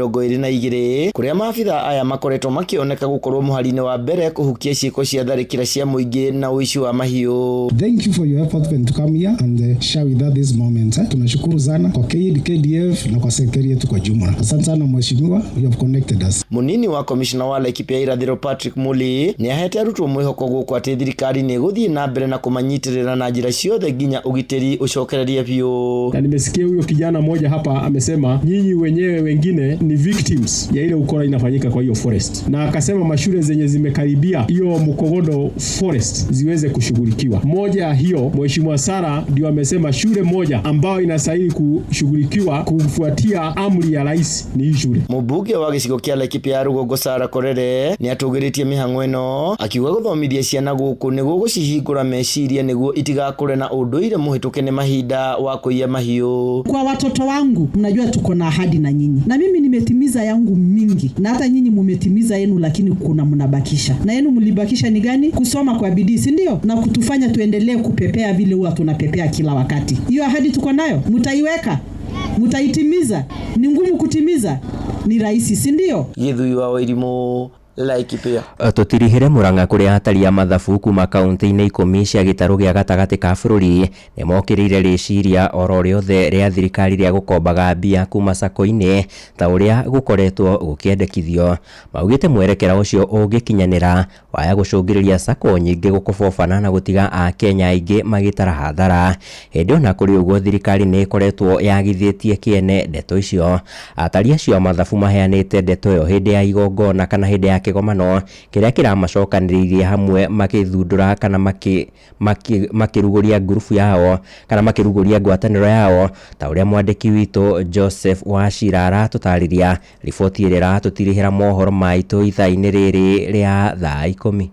2022 kũrĩa maabitha aya makoretwo makĩoneka gũkorwo mũhari-inĩ wa mbere kũhukia ciĩko cia tharĩkĩra cia mũingĩ na ũici wa mahiũ. Thank you for your effort to come here and share with us this moment. Tunashukuru sana kwa KDF na kwa serikali yetu kwa jumla. Asante sana mheshimiwa, you have connected us. Munini wa komishona wa Laikipia irathiro Patrick Muli ni ahete arutwo mwihoko gũkũ atĩ thirikari nĩ ĩgũthiĩ na mbere na kũmanyitirĩra na njĩra ciothe nginya ũgitĩri ũcokererie biũ. Na nimesikia huyo kijana mmoja hapa amesema nyinyi wenyewe wengine ni victims ya ile ukora inafanyika kwa hiyo forest, na akasema mashule zenye zimekaribia hiyo Mukogodo forest ziweze kushughulikiwa. Moja ya hiyo mheshimiwa Sara ndio amesema shule moja ambayo inastahili kushughulikiwa kufuatia amri ya rais ni hii shule. Mũmbunge wa gĩcigo kĩa Laikipia ya rũgongo Sara Korere nĩ atũgĩrĩtie mĩhang'o ĩno akiuga gũthomithia ciana gũkũ nĩguo gũcihingũra meciria nĩguo itigakũre na ũndũire mũhĩtũke nĩ mahinda wa kũiya mahiũ. Kwa watoto wangu, mnajua tuko na ahadi na nyinyi, na mimi nimetimiza yangu mingi, na hata nyinyi mumetimiza yenu, lakini kuna mnabakisha, na yenu mlibakisha ni gani? Kusoma kwa bidii, si ndio? Na kutufanya tuendelee kupepea vile huwa tunapepea kila wakati. Hiyo ahadi tuko nayo, mutaiweka, mutaitimiza. Ni ngumu kutimiza, ni rahisi, si ndio? Githui wa Wairimu, Laikipia. Tũtirihĩre Murang'a kũrĩa atari a mathabu kuma kaunti-inĩ 10 cia gĩtarũ gĩa gatagatĩ ka bũrũri nĩmokĩrĩire rĩciria oro rĩothe rĩa thirikari rĩa gũkombaga mbia kuma sako-inĩ ta ũrĩa gũkoretwo gũkĩendekithio. Maugĩte mwerekera ũcio ũngĩkinyanĩra waya gũcũngĩrĩria sako nyingĩ gũkobobana na gũtiga Akenya aingĩ magĩtara hathara. Hĩndĩ ona kũrĩ ũguo thirikari nĩ ĩkoretwo yagithĩtie kĩene ndeto icio. Atari acio a mathabu maheanĩte ndeto ĩyo hĩndĩ ya igongona kana hĩndĩ ya kĩgomano kĩrĩa kĩramacokanĩrĩirie hamwe makĩthundũra kana makĩrugũria ngurubu yao kana makĩrugũria ngwatanĩro yao ta ũrĩa mwandĩki witũ Joseph Wachira aratũtarĩria. Riboti ĩrĩa ĩratũtirihĩra mohoro maitũ ithaa-inĩ rĩrĩ rĩa thaa 10.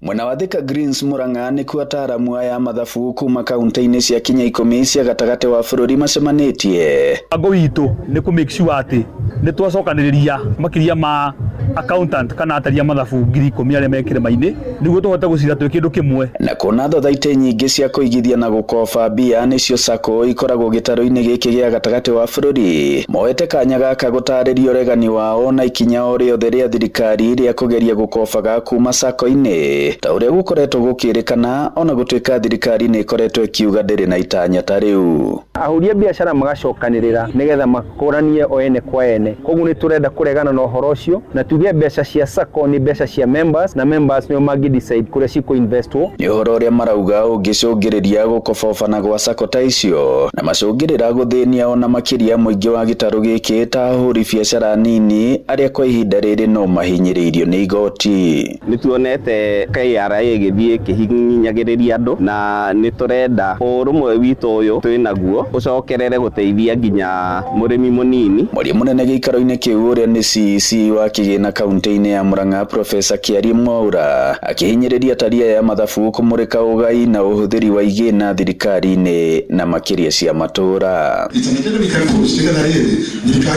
Mwena wa Thika Greens Murang'a nĩkuo ataaramu aya mathabu kuma kaunti-inĩ cia kinya 10 cia gatagatĩ wa bũrũri macemanĩtie. Mũbango witũ nĩ kũ make sure atĩ nĩ twacokanĩrĩria makĩria ma accountant kana atari a mathabu 10,000 arĩa me kĩrĩma-inĩ nĩguo tũhote gũcira twĩ kĩndũ kĩmwe. Na kuona thothaitĩ nyingĩ cia kũigithia na gũkoba mbia nĩcio sako ikoragwo gĩtarũ-inĩ gĩkĩ gĩa gatagatĩ wa bũrũri, moete kanya gaka gũtarĩria ũregani wao na ikinya o rĩothe rĩa thirikari rĩa kũgeria gũkobaga kuma sako-inĩ ta ũrĩa gũkoretwo gũkĩrĩkana ona gũtuĩka thirikari nĩ ĩkoretwo ĩkiuga ndĩrĩ na itanya ta rĩu. Ahũri a biacara magacokanĩrĩra nĩgetha makũranie o ene kwa ene. Koguo nĩ tũrenda kũregana na ũhoro ũcio na tuge mbeca cia sako nĩ mbeca cia members, na members nĩo mangĩ decide kũrĩa cikũ investwo. Nĩ ũhoro ũrĩa marauga ũngĩcũngĩrĩria gũkobobana gwa sako ta icio na macũngĩrĩra gũthĩnia ona makĩria mũingĩ wa gĩtarũ gĩkĩ ta ahũri biacara nini arĩa kwa ihinda rĩrĩ no mahinyĩrĩirio nĩ igoti. Nĩ tuonete KRA ĩgĩthiĩ ĩkĩhinyagĩrĩria andũ na nĩ tũrenda ũrũmwe witũ ũyũ twĩ naguo ũcokerere gũteithia nginya mũrĩmi mũnini. Mwaria mũnene gĩikaro-inĩ kĩu ũrĩa nĩ CEC wa kĩgĩna kaunti-inĩ ya Murang'a Profesa Kiarie Mwaura akĩhinyĩrĩria atari aya mathabu kũmũrĩka ũgai na ũhũthĩri wa igĩna thirikari-inĩ na makĩria cia matũra. Thirikari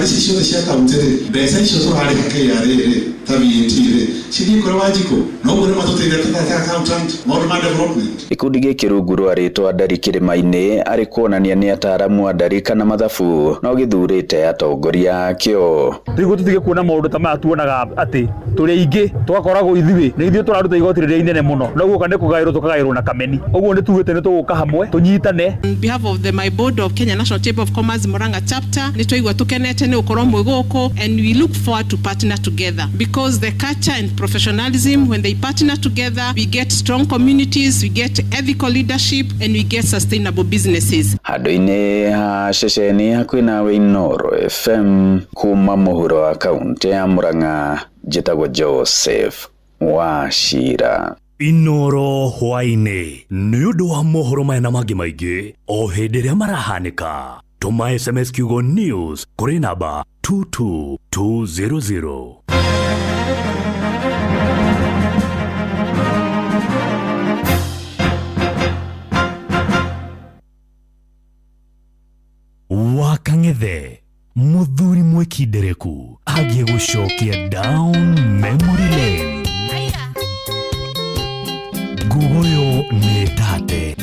ici ciothe cia kaunti rĩ, mbeca icio tũrarĩha KRA rĩ ta VAT rĩ cithiĩ kũrĩ Wanjikũ no ũguo nĩ matũteithia ta accountant maũndũ ma development. Gĩkundi gĩkĩ rungu rwa rĩtwa Ndari Kĩrĩma-inĩ arĩ kuonania nĩ ataaramu a ndari kana mathabu no gĩthurĩte atongoria akĩo. Rĩu tũtige kuona maũndũ ta maya tuonaga atĩ tũrĩ aingĩ tũgakoragwo ithuĩ nĩ ithuĩ tũraruta igoti rĩrĩa inene mũno no guoka nĩ kũgaĩrwo tũkagaĩrwo na kameni. Ũguo nĩ tugĩte nĩ tũgũka hamwe tũnyitane. On behalf of the my board of Kenya National Chamber of Commerce Murang'a chapter nĩ twaigua tũkenete nĩ gũkorwo mwĩ gũkũ and we look forward to partner together because the culture and professionalism, when they partner together we get strong communities, we get ethical leadership and we get sustainable businesses. Handũ-inĩ ha ceceni hakuhĩ nawe Inooro FM kuma mũhuro wa kaunti ya Murang'a njĩtagwo Joseph Wachira. Inooro hwaĩ-inĩ nĩ ũndũ wa mohoro maya na mangĩ maingĩ o hĩndĩ ĩrĩa marahanĩka. Tũma SMS kiugo news kũrĩ namba 22200. Wakang'ethe mũthuri mwĩkindereku agiĩ gũcokia down memory lane. Nguguyo nĩ tate.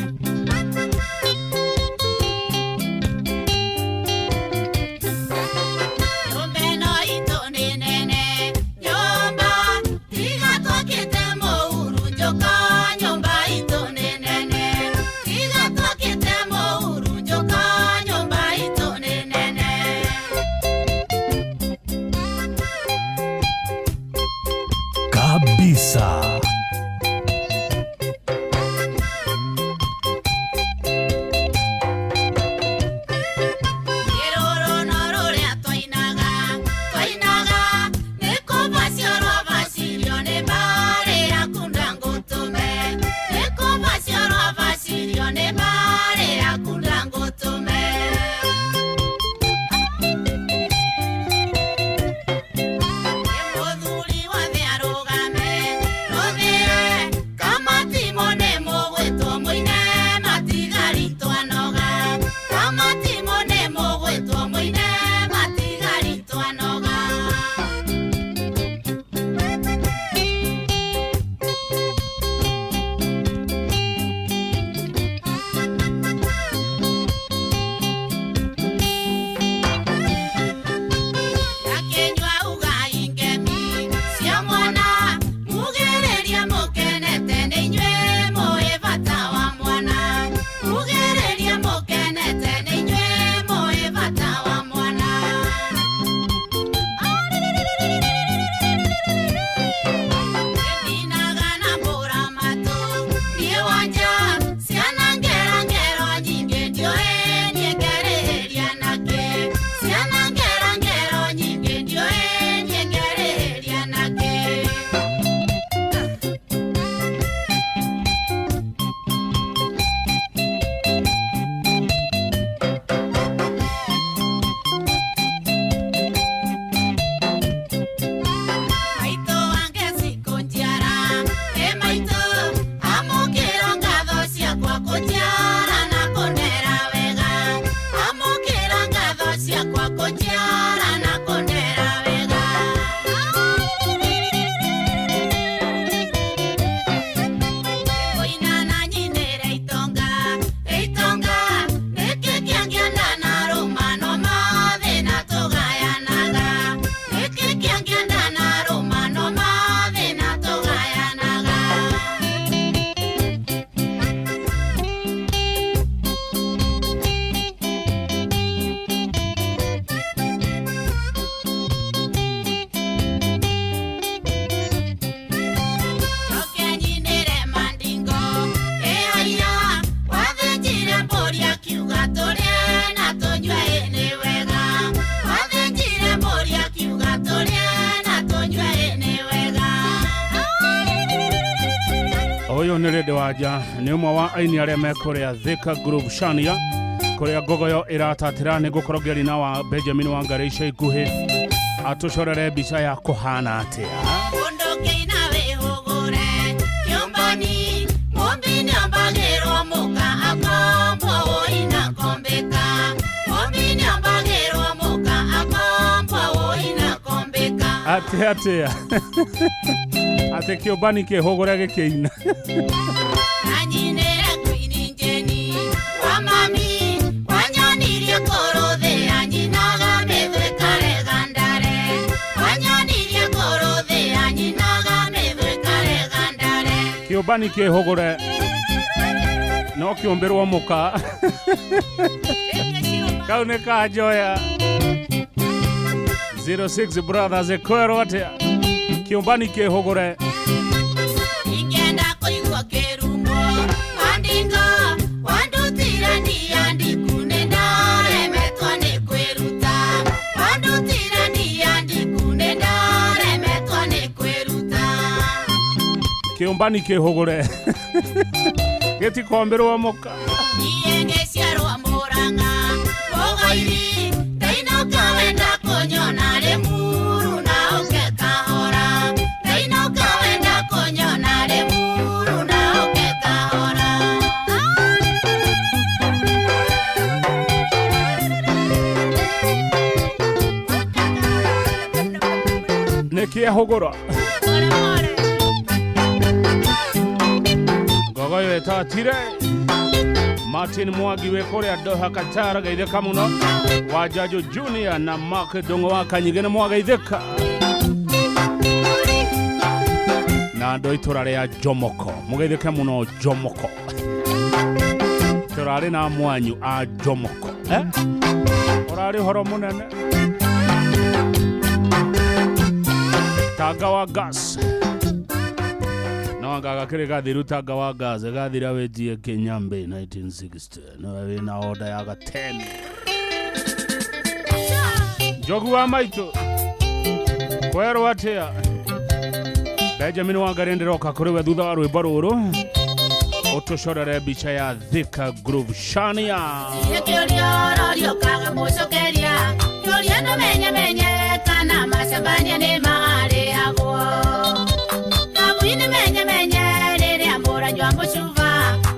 Ũcio nĩ Rĩndĩ Wanja, nĩ ũmwe wa aini arĩa me kũrĩa Thika Group Shania, kũrĩa ngogoyo ĩratatĩra. Nĩ ngũkorwo ngĩaria wa Benjamin Wangari ica ikuhĩ atũcorere mbica ya kũhana atĩa. Ũndũkĩina wĩhũgũre kĩũmbani mũmbi nĩombagĩrwo mũka akombo ũina kombĩka mũmbi nĩombagĩrwo mũka akombo ũina kombĩka. Atĩa atĩa atĩ kĩũmbani kĩhũgũre gĩkĩina. Anyinĩre kwini njeni wa mami wanyonirie kũrũthĩ anyinaga mĩthwĩkare gandare wanyonirie kũrũthĩ anyinaga mĩthwĩkare gandare. Kĩũmbani kĩhũgũre no kĩũmbĩrwo mũka. Kau nĩ kanjoya 06 Brothers kwĩrwo atĩa kĩũmbani kĩhũgũre. Ingĩenda kũigua kĩrumo mandingo wandutire ndiandiku nĩ ndaremetwo nĩ kwĩruta wandutire ndiandiku nĩ ndaremetwo nĩ kwĩruta. Kĩũmbani kĩhũgũre gĩtikombĩrwo mũka. Niĩ ngĩciarwo Mũrang'a Mũgairi ndainũka wenda kũnyona Rĩmuru na ũke kahora ndainũka wenda kũnyona Rĩmuru na ũke kahora. Nĩ kĩehũgũra ngogoyo ĩtatire. Martin Mwangi wĩ kũrĩa Doha Qatar geithĩka mũno. Wanjanjo Junior na Mark Ndung'u wa Kanyige nĩ mwageithĩka na andũ a itũra rĩa Jomoko mũgeithĩke mũno. Jomoko tũrarĩ na mwanyu a Jomoko ũrarĩ ũhoro mũnene. Tanga wa gas no anga gakĩrĩ gathiru. Tanga wa gas gathira wĩtie Kĩnyambĩ 1960 no wĩna oda ya gateni. Njogu wa maitũ kwerwo atĩa. Benjamin Wangari ndĩroka kũrĩ we thutha wa rwĩmbo rũrũ ũtũcorere mbica ya Thika Groove Shania. Kĩũria ũrorio kaga mũcokeria kĩũria ndũmenye menye kana macambania nĩ marĩhagwo kabuinĩ menye menye rĩrĩa mũranyua mũcuba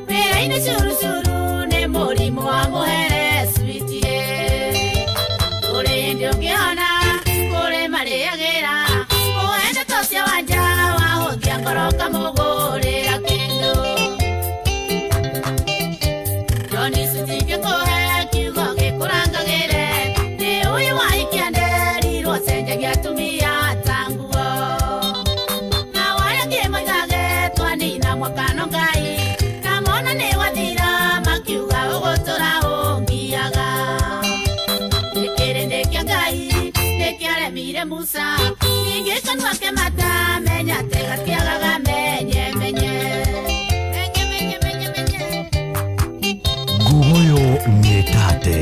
wĩra-inĩ curucuru nĩ mũrimũ wa mũhere switie kũrĩ hĩndĩ ũngĩona kũrĩ marĩagĩra ũhende tocia wanja wahũthia ngoro ũkamũgũrĩra kĩndũ. Joni citingĩkũhe kiugo gĩkũrangagĩre nĩ ũyũ wahikia nderirwo cenjagia atumia ta nguo na warĩa kĩmoigage twanina mwakano Ngai na mona nĩ wathira makiuga ũgũtũra ũngiaga. Gĩkĩrĩ kĩa Ngai nĩkĩaremire Musa ningĩ kanua ke mata menya atĩ gatiagaga menye menye menye menye menye menye. Ngugoyo nĩtate.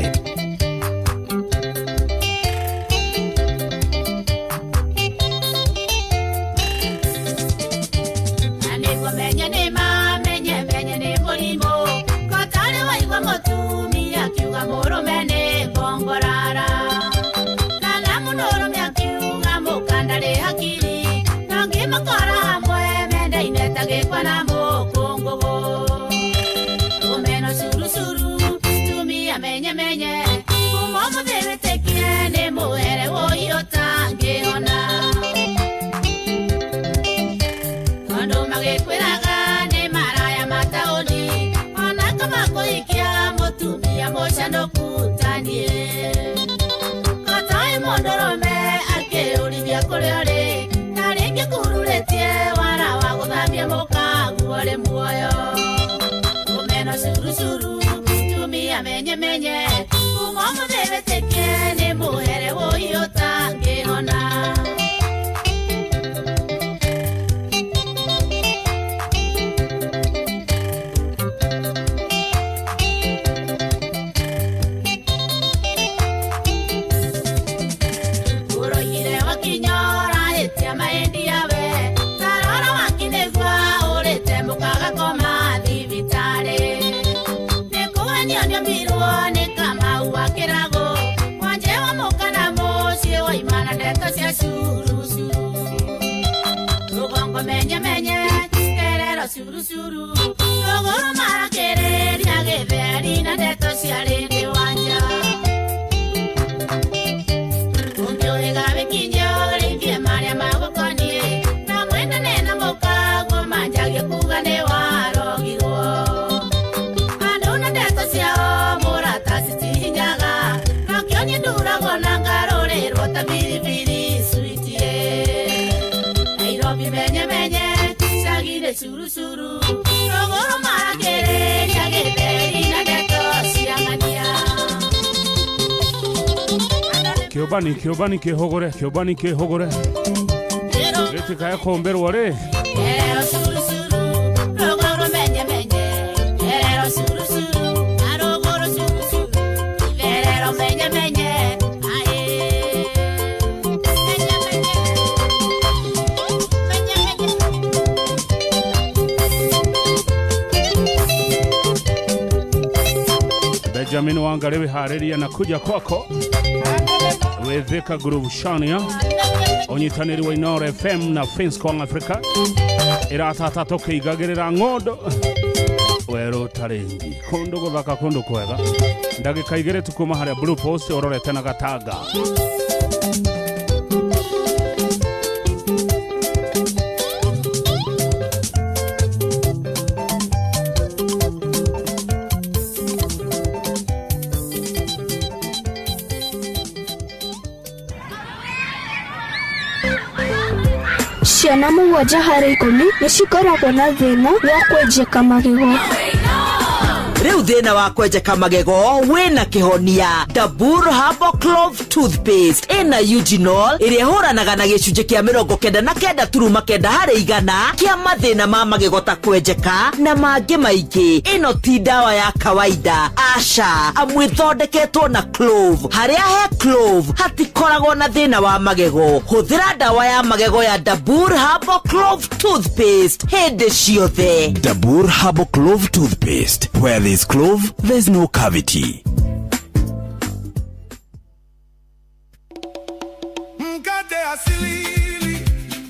Na nĩngũmenya nĩ ma menye menye nĩ mũrimũ kotarĩ waigua mũtumia akiuga mũrũme nĩ ngongorara kana mũndũrũme akiuga mũkandarĩ hakiri na ngĩmakora hamwe mendaine ta gĩkwa na mũkũngũgũ. Ũmeno curucuru tumia menye menye kuma ũmũthĩ wĩtĩkie nĩ mũhere wũi ũtangĩhona tondũ magĩkwĩraga nĩ maraya mataũni ona kama kũhikia mũtumia mũcanũku taniĩ kotoĩ mũndũrũme akĩũrithia kũrĩa ũrĩ na rĩngĩ kururĩtie wara wa gũthambia mũkaguo rĩ muoyo. Ũmeno curucuru tumia menye menye kuma ũmũthĩ wĩtĩkie nĩ mũhere wũi ũtangĩhona. Ũroigire wakinyora curu rũgũrũ marakĩrĩria gĩtheri na ndeto cia rĩndĩ wanja ũngĩũhĩga wĩkinyie ũrĩithie marĩa magũkoniĩ na mwendane na mũkaguo manjagie kuga nĩ warogirwo andũ na ndeto ciao mũrata citihinyaga nokĩo niĩ nduragwo na ngarũrĩrwo ta biribiri sweetie Nairobi menye menye cagire curu curu rũgũrũ marakĩrĩria gĩtheri na ndeto cia ng'ania. Kĩũmbani kĩũmbani kĩhũgũre kĩũmbani kĩhũgũre gĩtikae kũmbĩrwo rĩ. Erero curu curu rũgũrũ menye menye erero curu curu arũgũrũ curu curu erero menye menye ae menye menye menye menye. Benjamin Wangari wĩharĩrie na kuja kwako wĩ Thika Groove Shania ũnyitanĩri wa Inooro FM na Finscom Africa ĩratata tũkĩigagĩrĩra ng'ondo werũ ũtarĩ kũndũ gũthaka kũndũ kwega ndagĩka igĩrĩ tu kuma harĩa Blue Post ũrorete na Gatanga. Ciana 7 harĩ 10 nĩ cikoragwo na thĩna wa kwenjeka magego. Rĩu thĩna wa kwenjeka magego wĩna kĩhonia. Dabur Herbal Clove Toothpaste ĩna eugenol ĩrĩa ĩhũranaga na gĩcunjĩ kĩa 99.9 harĩ igana kĩa mathĩna ma magego ta kwenjeka na mangĩ maingĩ. Ĩno ti ndawa ya kawaida, aca, amu ĩthondeketwo na clove. Harĩa he clove hatikoragwo na thĩna wa magego. Hũthĩra ndawa ya magego ya Dabur Herbal Clove Toothpaste hĩndĩ ciothe. Dabur Herbal Clove Toothpaste. Where there's clove, there's no cavity. Mkate asili.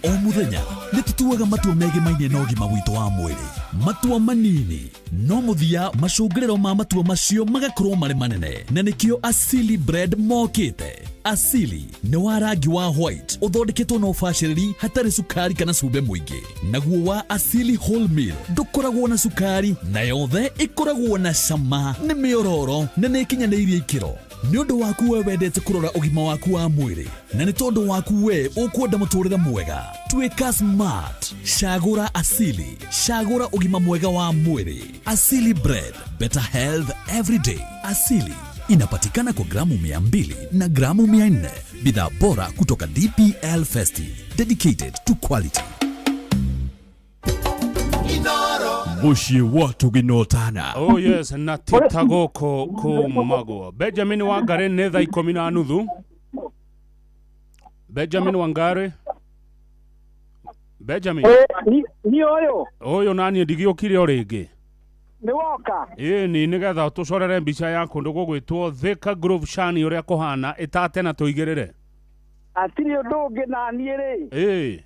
O mũthenya nĩ tũtuaga matua megemainie na ũgima witũ wa mwĩrĩ. Matua manini no mũthia macũngĩrĩro ma matua macio magakorwo marĩ manene, na nĩkĩo Asili Bread mokĩte. Asili nĩ wa rangi wa white ũthondeketwo na ũbacĩrĩri hatarĩ cukari kana cumbĩ mũingĩ. Naguo wa Asili Wholemeal ndũkoragwo na cukari na yothe ĩkoragwo na cama, nĩ mĩororo na nĩ ĩkinyanĩirie ikĩro. Nĩ ũndũ waku we wendete kũrora ũgima waku wa mwĩrĩ, na nĩ tondũ waku we ũkwenda mũtũrĩre mwega, tuĩka smart. Cagũra Asili, cagũra ũgima mwega wa mwĩrĩ. Asili Bread, better health every day. Asili inapatikana kwa gramu 200 na gramu 400. Bidhaa bora kutoka DPL Festive, dedicated to quality. Muciĩ wa tũginotana. Oh yes, na tita gũkũ kũmagwo. Benjamin Wangari nĩ thaa 10:30. Benjamin Wangari. Benjamin. Ni ũyũ. Ũyũ naniĩ ndigĩũkire o rĩngĩ. Nĩ woka. Ĩĩ ni nĩgetha tũcorere mbica ya kũndũ gũgwĩtwo Thika Groove Shani ũrĩa kũhana ĩtate na tũigĩrĩre. Hatirĩ ũndũ ũngĩ naniĩ rĩ. Ĩĩ.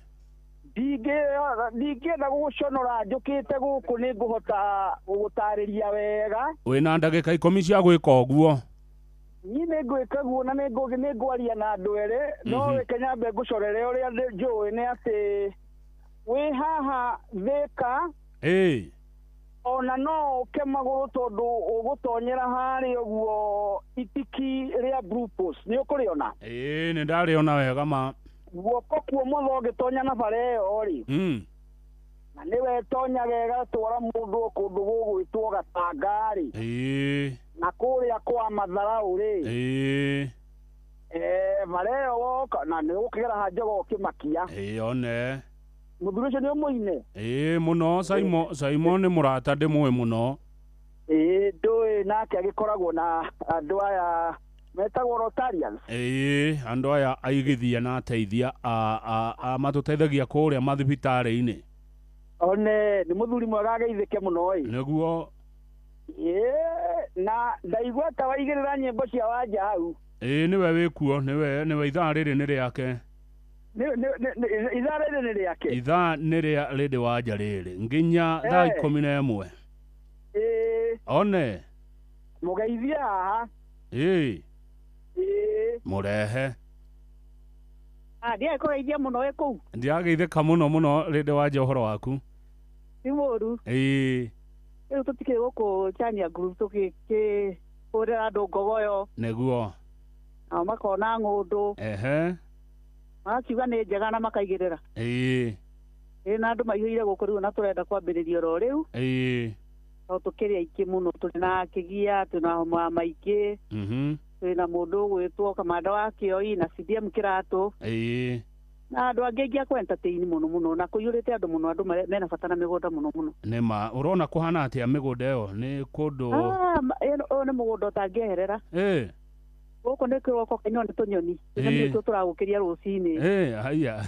Ndingĩenda gũgũconora njũkĩte gũkũ nĩ ngũhota gũgũtarĩria wega. Wĩna ndagĩka 10 cia gwĩka ũguo. Niĩ nĩ ngwĩka guo na nĩ ngwaria na andũ erĩ, no reke nyambe ngũcorere ũrĩa njũĩ nĩ atĩ wĩ haha Thika. Ĩĩ. Ona no ũke magũrũ tondũ ũgũtonyera harĩa ũguo itiki rĩa Blue Post nĩ ũkũrĩona. Ĩĩ nĩ ndarĩona wega ma. Guoko kuo mũtho ũngĩtonya na bara ĩyo rĩ, na nĩwe ĩtonyaga ĩgatwara mũndũ kũndũ gũgwĩtwo Gatanga rĩ, Ĩĩ. na kũrĩa kwa Matharaũ rĩ, Ĩĩ. Bara ĩyo woka na nĩ ũgũkĩgera ha Njogo ũkĩmakia. Ĩĩ one. Mũthuri ũcio nĩ ũmũine? Ĩĩ mũno, Simon nĩ mũrata ndĩmũĩ mũno. Ĩĩ ndũĩ nake agĩkoragwo na andũ aya metagwo Rotarians. Ĩĩ andũ aya aigithia na ateithia a matũteithagia kũrĩa mathibitarĩ-inĩ. One nĩ mũthuri mwega ageithĩke mũno ĩ. Nĩguo. Ĩĩ na ndaigua ta waigĩrĩra nyĩmbo cia Wanja hau. Ĩĩ nĩwe wĩkuo, nĩwe ithaa rĩrĩ nĩ rĩake. Ithaa rĩrĩ nĩ rĩake. Ithaa nĩ rĩa Lady Wanja rĩrĩ nginya thaa 11. One. Mũgeithie haha. Ĩĩ. Mũrehe. Ndiaĩ kũgeithia mũno wĩ kũu. Ndiageithĩka mũno mũno Lady Wanja ũhoro waku. Ti mũru. Ĩĩ. Rĩu tũtikĩrĩ gũkũ Chania Group tũgĩkĩhũrĩra andũ ngogoyo. Nĩguo. Nao makona ng'ũndũ. Ehe. Magakiuga nĩ njega na makaigĩrĩra. Ĩĩ. Ĩĩ na andũ maihũire gũkũ rĩu na tũrenda kwambĩrĩria oro rĩu. Ĩĩ. No tũkĩrĩ aingĩ mũno, tũrĩ na Kĩgia, twĩ na Maingĩ. Twĩ na mũndũ ũgwĩtwo Kamanda wa Kĩoi na CDM Kĩratũ. Ĩĩ. Na andũ angĩ aingĩ a kũ entertain mũno mũno na kũiyũrĩte andũ mũno, andũ mena bata na mĩgũnda mũno mũno. Nĩ ma ũrona kũhana atĩa mĩgũnda ĩyo nĩ kũndũ? Ũyũ nĩ mũgũnda ũtangĩeherera. Ĩĩ. Gũkũ nĩ kĩroko kĩnyuo nĩ tũnyoni. Tũnyoni nĩtuo tũragũkĩria rũcinĩ. Ĩĩ haiya.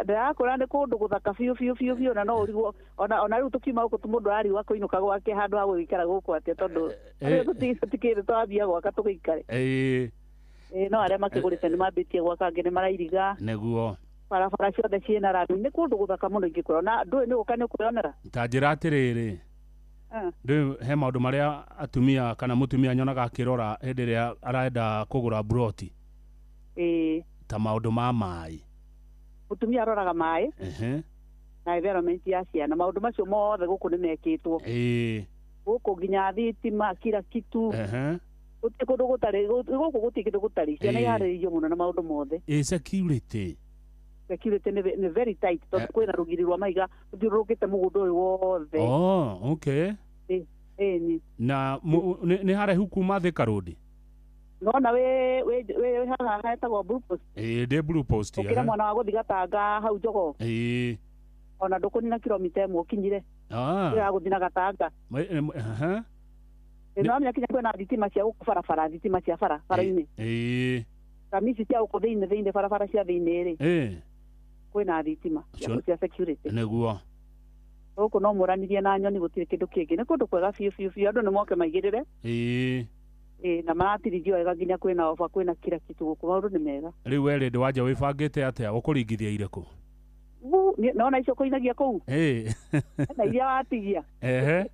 Ndĩrakũra nĩ kũndũ gũthaka biũ biũ biũ biũ na no ũrigwo ona rĩu tũkiuma gũkũ mũndũ arariũa kũinũka gwake handũ ha gũgĩikara gũkũ atĩa tondũ tũtikĩrĩ twambia gwaka tũgĩikare. Ĩĩ. Ĩĩ no arĩa makĩgũrĩte nĩ mambĩtie gwaka angĩ nĩ marairiga. Nĩguo. Barabara ciothe ciĩna rami, nĩ kũndũ gũthaka mũno ingĩkũra na ndũĩ nĩ gũka nĩ ũkwĩyonera. Ta njĩra atĩrĩrĩ. Ndũĩ he maũndũ marĩa atumia kana mũtumia nyonaga akĩrora hĩndĩ ĩrĩa arenda kũgũra mburoti. Ĩĩ. Ta maũndũ ma maĩ. Mũtumia aroraga maĩ. Ehe. Na environment ya ciana, maũndũ macio mothe gũkũ nĩ mekĩtwo. Ĩĩ. Gũkũ nginya thitima kila kitu. Ehe. Gũtirĩ kũndũ gũtarĩ, gũkũ gũtirĩ kĩndũ gũtarĩ. Ciana iharĩrĩirio mũno na maũndũ mothe. Ĩĩ security. Security nĩ very tight tondũ kwĩna rũgiri rwa mahiga rũthiũrũrũkĩte mũgũnda ũyũ wothe. Oh, okay. Ĩĩ. Na nĩ haraihu kuma Thika Road? Nona wĩ haha hetagwo Blue Post. Ĩĩ ndĩ Blue Post. Ũkĩra mwena wa gũthiĩ Gatanga hau Jogoo. Ĩĩ. Ona ndũkũnina kilomita ĩmwe ũkinyire. Ah. Ũrĩa gũthiĩ na Gatanga. Ehe. No menya kinya kwĩna thitima cia gũkũ barabara, thitima cia bara bara-inĩ. Ĩĩ. Kamici cia gũkũ thĩinĩ barabara cia thĩinĩ rĩ. Ĩĩ. Kwĩna thitima cia security. Nĩguo. Gũkũ no mũranirie na nyoni gũtirĩ kĩndũ kĩngĩ. Nĩ kũndũ kwega biũ biũ biũ, andũ nĩ moke maigĩrĩre. Ĩĩ. Ĩĩ na maratirithio wega nginya kwĩna ofa, kwĩna kila kitu gũkũ, maũndũ nĩ mega. Rĩu we Lady Wanja wĩbangĩte atĩa ũkũringithia irĩkũ? Nona icio kũinagia kũu? Ĩĩ. Na iria watigia. Ehe.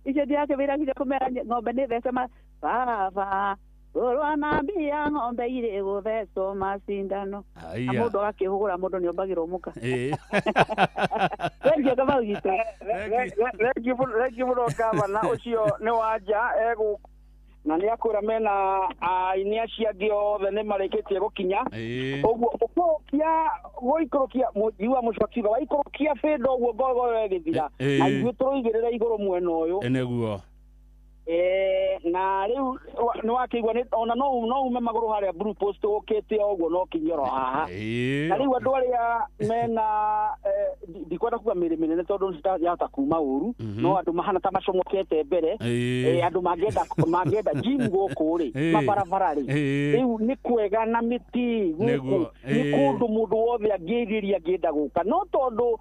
Icio ndirakĩwĩra kũmera ng'ombe nĩ thece ma baba rũrwa na mbia ng'ombe irĩ gũthecwo macindano. Na mũndũ agakĩhũgũra mũndũ nĩ ombagĩrwo mũka. Ĩĩ. Thengiũ Kamau gitũ. Thengiũ mũno gavana ũcio nĩ Wanja egũkũ na nĩ akwĩra mena aini acio angĩ othe nĩ marĩkĩtie gũkinya. Ũguo ũkũrũkia gũikũrũkia mũnjiua mũcio akiuga waikũrũkia bĩndo ũguo ngogoyo ĩgĩthira na ithuĩ tũrũigĩrĩra igũrũ mwena ũyũ. Nĩguo. Na rĩu nĩ wakĩigua ona no ume magũrũ harĩa Blue Post ũkĩte ũguo no kinye oro haha. Na rĩu andũ arĩa mena ndikwenda kuga mĩrĩ mĩnene tondũ yahota kuma ũru, no andũ mahana ta macomokete mbere, andũ mangĩenda gym gũkũ rĩ, mabarabara rĩ, rĩu nĩ kwega na mĩtĩ gũkũ, nĩ kũndũ mũndũ wothe angĩrirĩria angĩenda gũka. No tondũ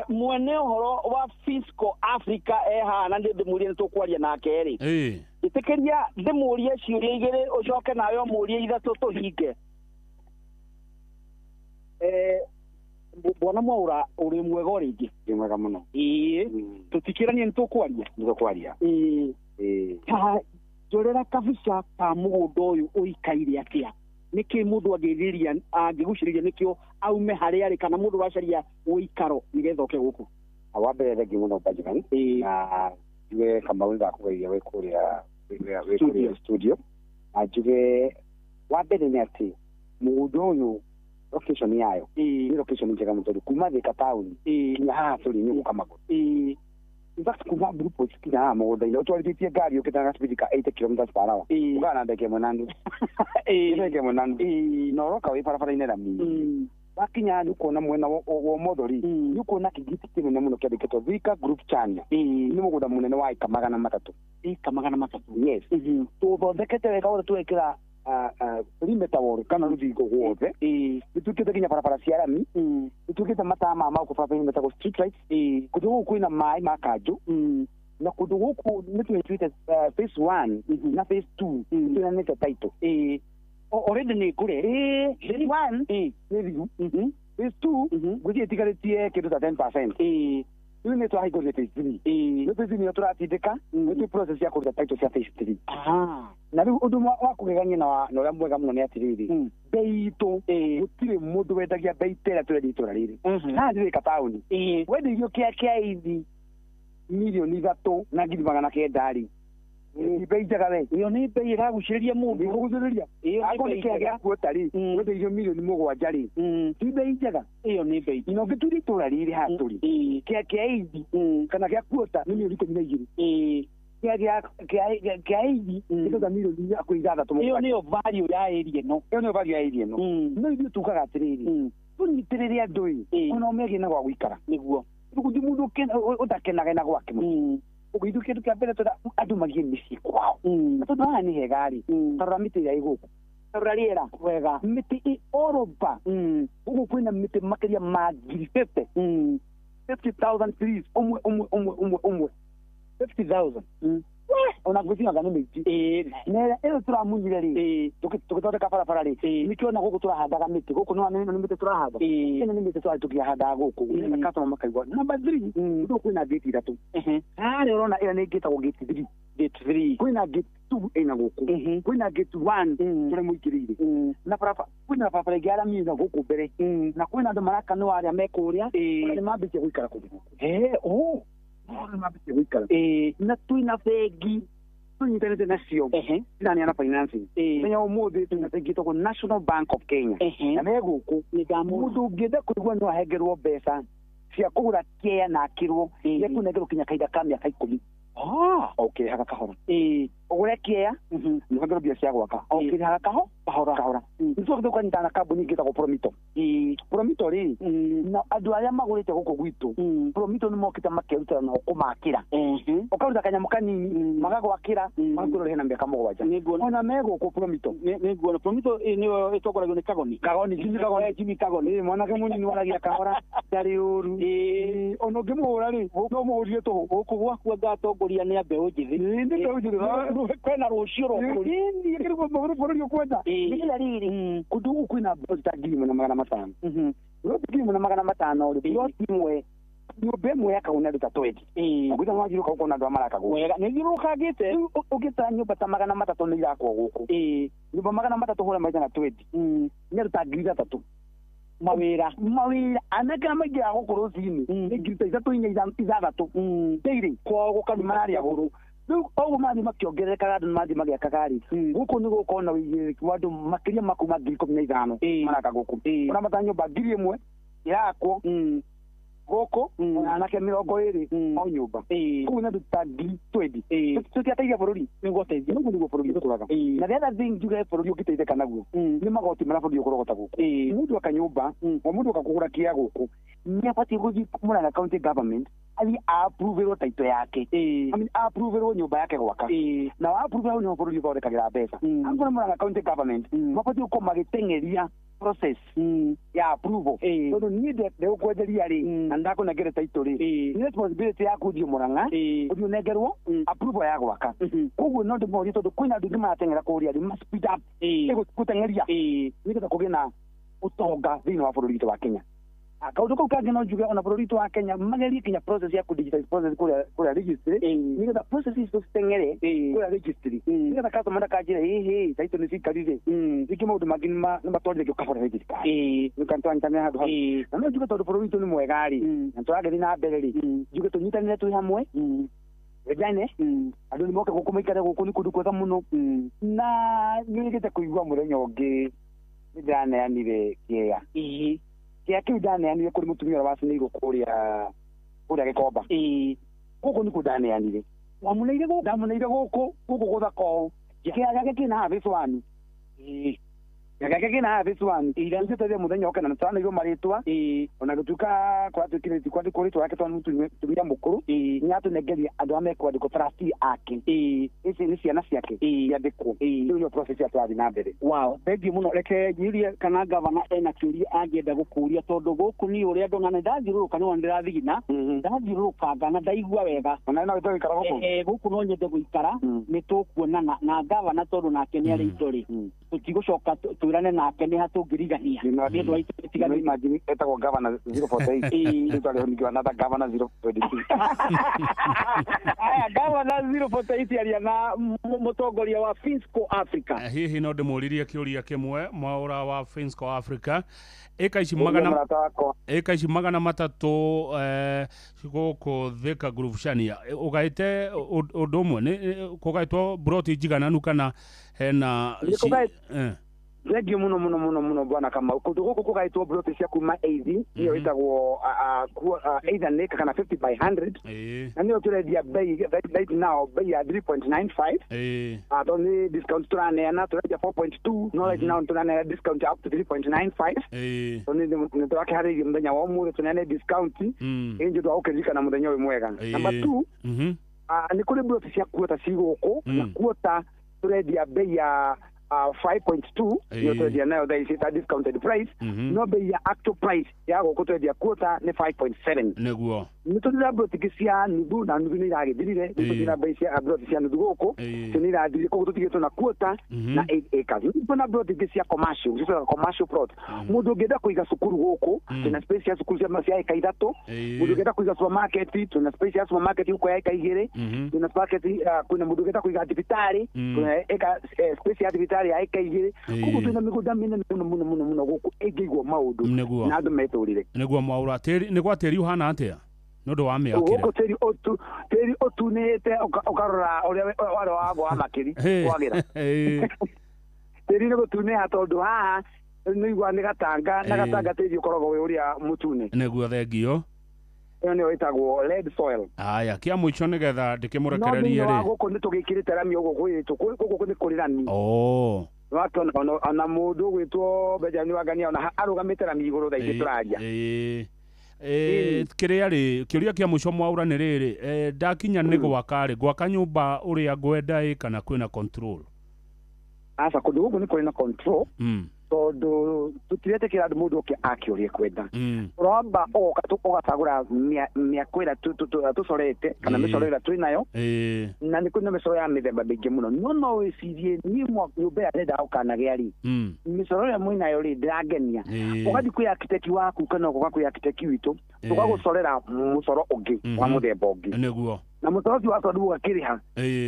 mwene ũhoro wa Fiscal Africa e haha na ndĩmũrie nĩ tũkwaria nake rĩ, ĩtĩkĩria ndĩmũrie ciũria igĩrĩ ũcoke nawe ũmũrie ithatũ tũhinge. Bwana Mwaura ũrĩ mwega o rĩngĩ? Ndĩ mwega mũno. Ĩĩ. Tũtikĩranie nĩ tũkwaria? Nĩ tũkwaria. Ĩĩ. Ta njorera kabica ka mũgũnda ũyũ ũikaire atĩa? Nĩkĩ mũndũ angĩrirĩria angĩgucĩrĩria nĩkĩo aume harĩa arĩ kana mũndũ ũracaria ũikaro nĩgetha oke gũkũ? Wa mbere thengiũ mũno Benjamin. Na njuge Kamau nĩndakũgeithia wĩ kũrĩa studio. Na njuge wa mbere nĩ atĩ mũgũnda ũyũ location yayo nĩ location njega mũno tondũ kuma Thika town nginya haha tũrĩ nĩ gũka magũrũ. In fact kuma Blue Post nginya haha mũgũnda-inĩ ũtwarithĩtie ngari ũkĩte na speed ka 80 kilometers per hour ũkana na ndeke ĩmwe na nuthu. Ndeke ĩmwe na nuthu. Na ũroka wĩ barabara-inĩ rami. Wakinya nĩ ũkuona mwena wa ũmotho rĩ, nĩ ũkuona kĩgiti kĩnene mũno kĩandĩkĩtwo Thika Group Chania. Nĩ mũgũnda mũnene wa ĩka 300. Ĩka 300. Yes. Tũthondekete wega wothe twekĩra perimeter wall kana rũthingo guothe. Nĩ twĩkĩte nginya barabara cia rami. Nĩ twĩkĩte matama ma gũkũ barabara-inĩ metagwo street lights. Kũndũ gũkũ kwĩna maĩ ma kanjũ. Na kũndũ gũkũ nĩ twĩtwĩte phase 1 na phase 2 nĩ twĩnanĩte title. Already nĩ ngũre. Phase 1 nĩ thiru. Phase 2 ngwĩciria ĩtigarĩtie kĩndũ ta 10%. Rĩu nĩ twahingũrire phase 3. Rĩu phase 3 nĩyo tũratindĩka, nĩ twĩ process ya kũruta title cia phase 3. Na rĩu ũndũ wa kũgegania na ũrĩa mwega mũno nĩ atĩrĩrĩ, bei itũ gũtirĩ mũndũ wendagia bei ta ĩrĩa tũrendia itũra rĩrĩ. Haha ndĩrĩka taũni. Wendeirio kĩa eithi 3,900,000 rĩ, nĩ bei njega we. Ĩyo nĩ bei ĩragucĩrĩria mũndũ. Ĩkũgucĩrĩria. Akorwo nĩ kĩa gĩa kuota rĩ, wendeirio 7 million rĩ, ti bei njega. Ĩyo nĩ bei. Na ũngĩturia itũra rĩrĩ haha tũrĩ, kĩa eithi kana gĩa kuota nĩ 12 million. Kĩa eithi nĩ ta 6 million. Ĩyo nĩyo value ya area ĩno. Ĩyo nĩyo value ya area ĩno. No ithuĩ tugaga atĩrĩrĩ, tũnyitĩrĩre andũ ĩ, ona megie na gwa gũikara. Nĩguo. Gũtirĩ mũndũ ũtakenaga na gwake mũciĩ. Ũguo ithuĩ kĩndũ kĩa mbere twenda andũ magĩe mĩciĩ kwao. Na tondũ haha nĩ hega rĩ, ta rora mĩtĩ ĩrĩa ĩ gũkũ, ta rora rĩera. Wega. Mĩtĩ ĩ all over. Gũkũ kwĩna mĩtĩ makĩria ma 50,000. 50,000 trees ũmwe ũmwe ũmwe ũmwe ũmwe. 50,000. Ona ngwĩciria anga nĩ mĩingĩ. Na ĩrĩa ĩyo tũramunyire rĩ, tũgĩthondeka barabara rĩ, nĩkĩo ona gũkũ tũrahandaga mĩtĩ. Gũkũ nĩ nĩ mĩtĩ tũrahanda. Ĩno nĩ mĩtĩ tũrarĩ tũkĩhandaga gũkũ. Nĩgetha customer makaigua. Number 3, gũkũ kwĩna gate ithatũ. Harĩa ũrona ĩyo nĩ ĩngĩ ĩtagwo gate 3. Gate 3. Kwĩna gate 2 ĩna gũkũ. Kwĩna gate 1 tũrĩa mũingĩrĩire. Na barabara kwĩna barabara ĩngĩ ya rami na gũkũ mbere. Na kwĩna andũ marakanwo arĩa me kũrĩa. Ona nĩ mambĩtie gũikara kũndũ gũkũ. Nĩ mambĩtie gũikara. Na twĩna bengi tũnyitanĩte nacio iraneana financing. Menya ũmũthĩ twĩna bengi ĩtagwo National Bank of Kenya. Na me gũkũ. Mũndũ ũngĩenda kũigua no ahengerwo mbeca cia kũgũra kĩea na akĩrwo nĩekũnengerwo kinya kahinda ka mĩaka 10. O ũkĩrĩhaga kahora. Ũgũre kĩea nĩ ũhengerwo mbia cia gwaka o ũkĩrĩhaga kahora kahora. Nĩtũcoke tũkanyitana na kambuni ĩngĩ ĩtagwo Promito. Promito rĩ, na andũ arĩa magũrĩte gũkũ gwitũ, Promito nĩ mokĩte makerutĩra nao kũmakĩra. Ũkaruta kanyamũ kanini magagwakĩra magakwĩra ũrĩhe na mĩaka 7. Ona me gũkũ Promito. Nĩnguona Promito nĩyo ĩtongoragio nĩ Kagoni. Kagoni, Jimmy Kagoni. Jimmy Kagoni. Mwanake mũnini waragia kahora ndarĩ ũru. Ona ũngĩmũhũra rĩ, no ũmũhũrire tũhũ. Gũkũ gwaku anga atongoria nĩ a mbeũ njĩthĩ. Nĩ mbeũ njĩthĩ. Kwĩna rũciũ rwa bũrũri. Nĩguo bũrũri ũkwenda. Nĩgetha rĩrĩ, kũndũ gũkũ kwĩna mburoti ta 1,500. Mburoti 1,500 rĩ, mburoti ĩmwe nyũmba ĩmwe yakagwo nĩ andũ ta 20. Ũngĩta nĩwathiũrũrũka ũkona andũ arĩa maraka gũkũ. Wega, nĩthiũrũrũkangĩte. Rĩu ũngĩta nyũmba ta 300 nĩ irakwo gũkũ. Nyũmba 300 hũra maita na 20. Nĩ andũ ta 3,000. Mawĩra. Mawĩra. Anake arĩa maingĩraga gũkũ rũcinĩ nĩ 3,000 4,000 6,000. Daily. Kwao gũkaruta mararĩa gũkũ. Rĩu oguo mathiĩ makĩongererekaga andũ nĩmathiĩ magĩakaga rĩ, gũkũ nĩ gũgũkorwo na ũigĩrĩrĩki wa andũ makĩria ma kuma 15,000 maraka gũkũ. Ũramata nyũmba 1,000 ĩrakwo gũkũ na anake 20 o nyũmba. Koguo nĩ andũ ta 20,000. Tũtiateithia bũrũri. Nĩgũteithia. Ũguo nĩguo bũrũri ũkũraga. Na the other thing njuge bũrũri ũngĩteithĩka naguo nĩ magoti marĩa bũrũri ũkũrogota gũkũ. Mũndũ aka nyũmba, o mũndũ oka kũgũra kĩa gũkũ, nĩ abatiĩ gũthiĩ Murang'a County Government athiĩ approverwo title yake. I mean, approverwo nyũmba yake gwaka. Na wa approve hau nĩho bũrũri ũthondekagĩra mbeca. Angĩkorwo Murang'a County Government mabatiĩ gũkorwo magĩteng'eria process ya approval. Tondũ niĩ ndegũkwenderia rĩ, na ndakũnengere title rĩ, nĩ responsibility yaku ũthiĩ Murang'a, ũthiĩ ũnengerwo approval ya gwaka. Koguo no ndĩmorie tondũ kwĩna andũ aingĩ marateng'era kũrĩa rĩ, ma speed up gũteng'eria nĩgetha kũgĩe na ũtonga thĩinĩ wa bũrũri witũ wa Kenya. Kaũndũ kau kangĩ no njuge ona bũrũri witũ wa Kenya magerie kinya process ya kũ-digitize process kũrĩa registry nĩgetha process icio citeng'ere kũrĩa registry nĩgetha customer ndakanjĩre hĩhĩ title nĩ cikarire rĩngĩ maũndũ mangĩ nĩ matwarithagio kahora nĩ thirikari. Nĩkĩo twanyitanĩra handũ hau. Na no njuge tondũ bũrũri witũ nĩ mwega rĩ, na tũragĩthiĩ na mbere rĩ, njuge tũnyitanĩre twĩ hamwe, wendane, andũ nĩ moke gũkũ maikare gũkũ nĩ kũndũ kwega mũno. Na nĩrĩgĩte kũigua mũthenya ũngĩ nĩ ndĩraneanire kĩea. Kĩea kĩu ndaneanire kũrĩ mũtumia ũrĩa wacinĩirwo kũrĩa Gĩkomba. Gũkũ nĩkuo ndaneanire. Wamũneire gũkũ? Ndamũneire gũkũ gũthaka ũũ. Kĩea gĩake kĩna haha phase 1. Gĩake kĩna haha phase 1 irathie muthenya oka na twana igo marĩtwa ona gũtuĩka kwatuĩkire ti kwandĩkwo rĩtwa yake tondũ mũtumia mũkũrũ nĩatũnengeria andũ arĩa mekwandĩkwo trustee ake ici nĩ ciana ciake iandĩkwo. Rĩu nĩyo process ya tũrathiĩ na mbere. Wow, thengiũ mũno. Reke njirie kana gavana ena kĩũria angĩenda gũkũria tondũ gũkũ niĩ ũrĩa ndona nĩ ndathiũrũrũka nĩwona ndĩrathigina ndathiũrũrũkanga na ndaigua wega. Ona no wende gũikara gũkũ? Gũkũ no nyende gũikara. Nĩ tũkuonana na gavana tondũ nake nĩ arĩ indo rĩ tũtigũcoka twĩrane nake nĩ ha tũngĩrigania nĩ ũndũ wa itũ itiganĩte. Imagine etagwo gavana 048 rĩu twarĩho ningĩ another gavana 022. Aya, gavana 048 aria na mũtongoria wa Finsco Africa. Hihi no ndĩmũririe kĩũria kĩmwe mwaũra wa Finsco Africa ĩka ici Ũria magana mũrata wakwa. Ĩka ici 300 gũkũ Thika Groove Shania ũgaĩte ũndũ ũmwe nĩ kũgaĩtwo broti njigananu kana hena Nĩ Thengiũ mũno mũno mũno mũno bwana Kamau. Kũndũ gũkũ kũgaĩtwo broti cia kuma 80 nĩyo ĩtagwo either nĩ kana 50 by 100 na nĩyo tũrendia bei right now bei ya 3.95. Tondũ nĩ discount tũraneana tũrendia 4.2 no right now tũraneana discount up to 3.95. Tondũ nĩ tũrakĩharĩirie mũthenya wa ũmũthĩ tũneane discount ĩ nĩ ũndũ wa gũkĩririkana mũthenya ũyũ mwega. Number 2, nĩ kũrĩ broti cia kuota ci gũkũ na kuota tũrendia bei ya 5.2 nĩyo tũrendia nayo thaa ici ta discounted price. No bei ya actual price ya gũkũ tũrendia kuota nĩ 5.7. Nĩguo. Nĩ tũrĩ na broti ingĩ cia nuthu na nuthu nĩ iragĩthirire. Rĩu tũtirĩ na bei cia broti cia nuthu gũkũ cio nĩ irathirire koguo tũtigĩtwo na kuota na 8 acres. Nĩ tũrĩ na broti ingĩ cia commercial ciĩtagwo commercial plot. Mũndũ ũngĩenda kũiga cukuru gũkũ twĩna space ya cukuru cia eka 3. Mũndũ ũngĩenda kũiga supermarket twĩna space ya supermarket gũkũ ya eka 2. Twĩna supermarket kwĩna mũndũ ũngĩenda kũiga thibitarĩ twĩna eka space ya thibitarĩ ya eka 2. Koguo twĩna mĩgũnda mĩnene mũno mũno mũno mũno gũkũ ĩngĩigwo maũndũ na andũ metũrĩre. Nĩguo mwaũra tĩri nĩ gwa tĩri ũhana atĩa nĩ ũndũ wa mĩakĩre? Gũkũ tĩri ũtunĩhĩte ũkarora ũrĩa warĩ wa makĩri kwagĩra. Tĩri nĩ gũtunĩha tondũ haha nĩ igua nĩ gatanga na gatanga tĩri ũkoragwo wĩ ũrĩa mũtune. Nĩguo, thengio. Ĩyo nĩyo ĩtagwo red soil. Aya, kĩa mũico nĩgetha No ndĩkĩmũrekererie thĩinĩ wa rĩ. gũkũ nĩ tũgĩkĩrĩte rami ũguo gwĩtũ gũkũ nĩ kũrĩ rami. Wakĩona ona mũndũ ũgwĩtwo Benjamin Wangania ona arũgamĩte rami igũrũ thaa ici tũraria. Kĩrĩa rĩ kĩũria kĩa mũico mwaũra nĩ rĩrĩ ndakinya nĩ gwaka rĩ gwaka nyũmba ũrĩa ngwenda ĩ kana kwĩna control? Aca, kũndũ gũkũ nĩ kũrĩ na control tondũ tũtiretĩkĩra andũ mũndũ oke ake ũrĩa ekwenda. Ũramba ũgoka ũgacagũra mĩako ĩrĩa tũcorete kana mĩcoro ĩrĩa twĩnayo na nĩ kwĩna mĩcoro ya mĩthemba mĩingĩ mũno no no wĩcirie niĩ nyũmba ĩrĩa ndĩrenda gũkanagĩa rĩ mĩcoro ĩrĩa mwĩnayo rĩ ndĩrangenia. Ũgathiĩ kwĩ architect waku kana ũgoka kwĩ architect witũ tũgagũcorera mũcoro ũngĩ wa mũthemba ũngĩ. Nĩguo. Na mũcoro ũcio waku andũ ũgakĩrĩha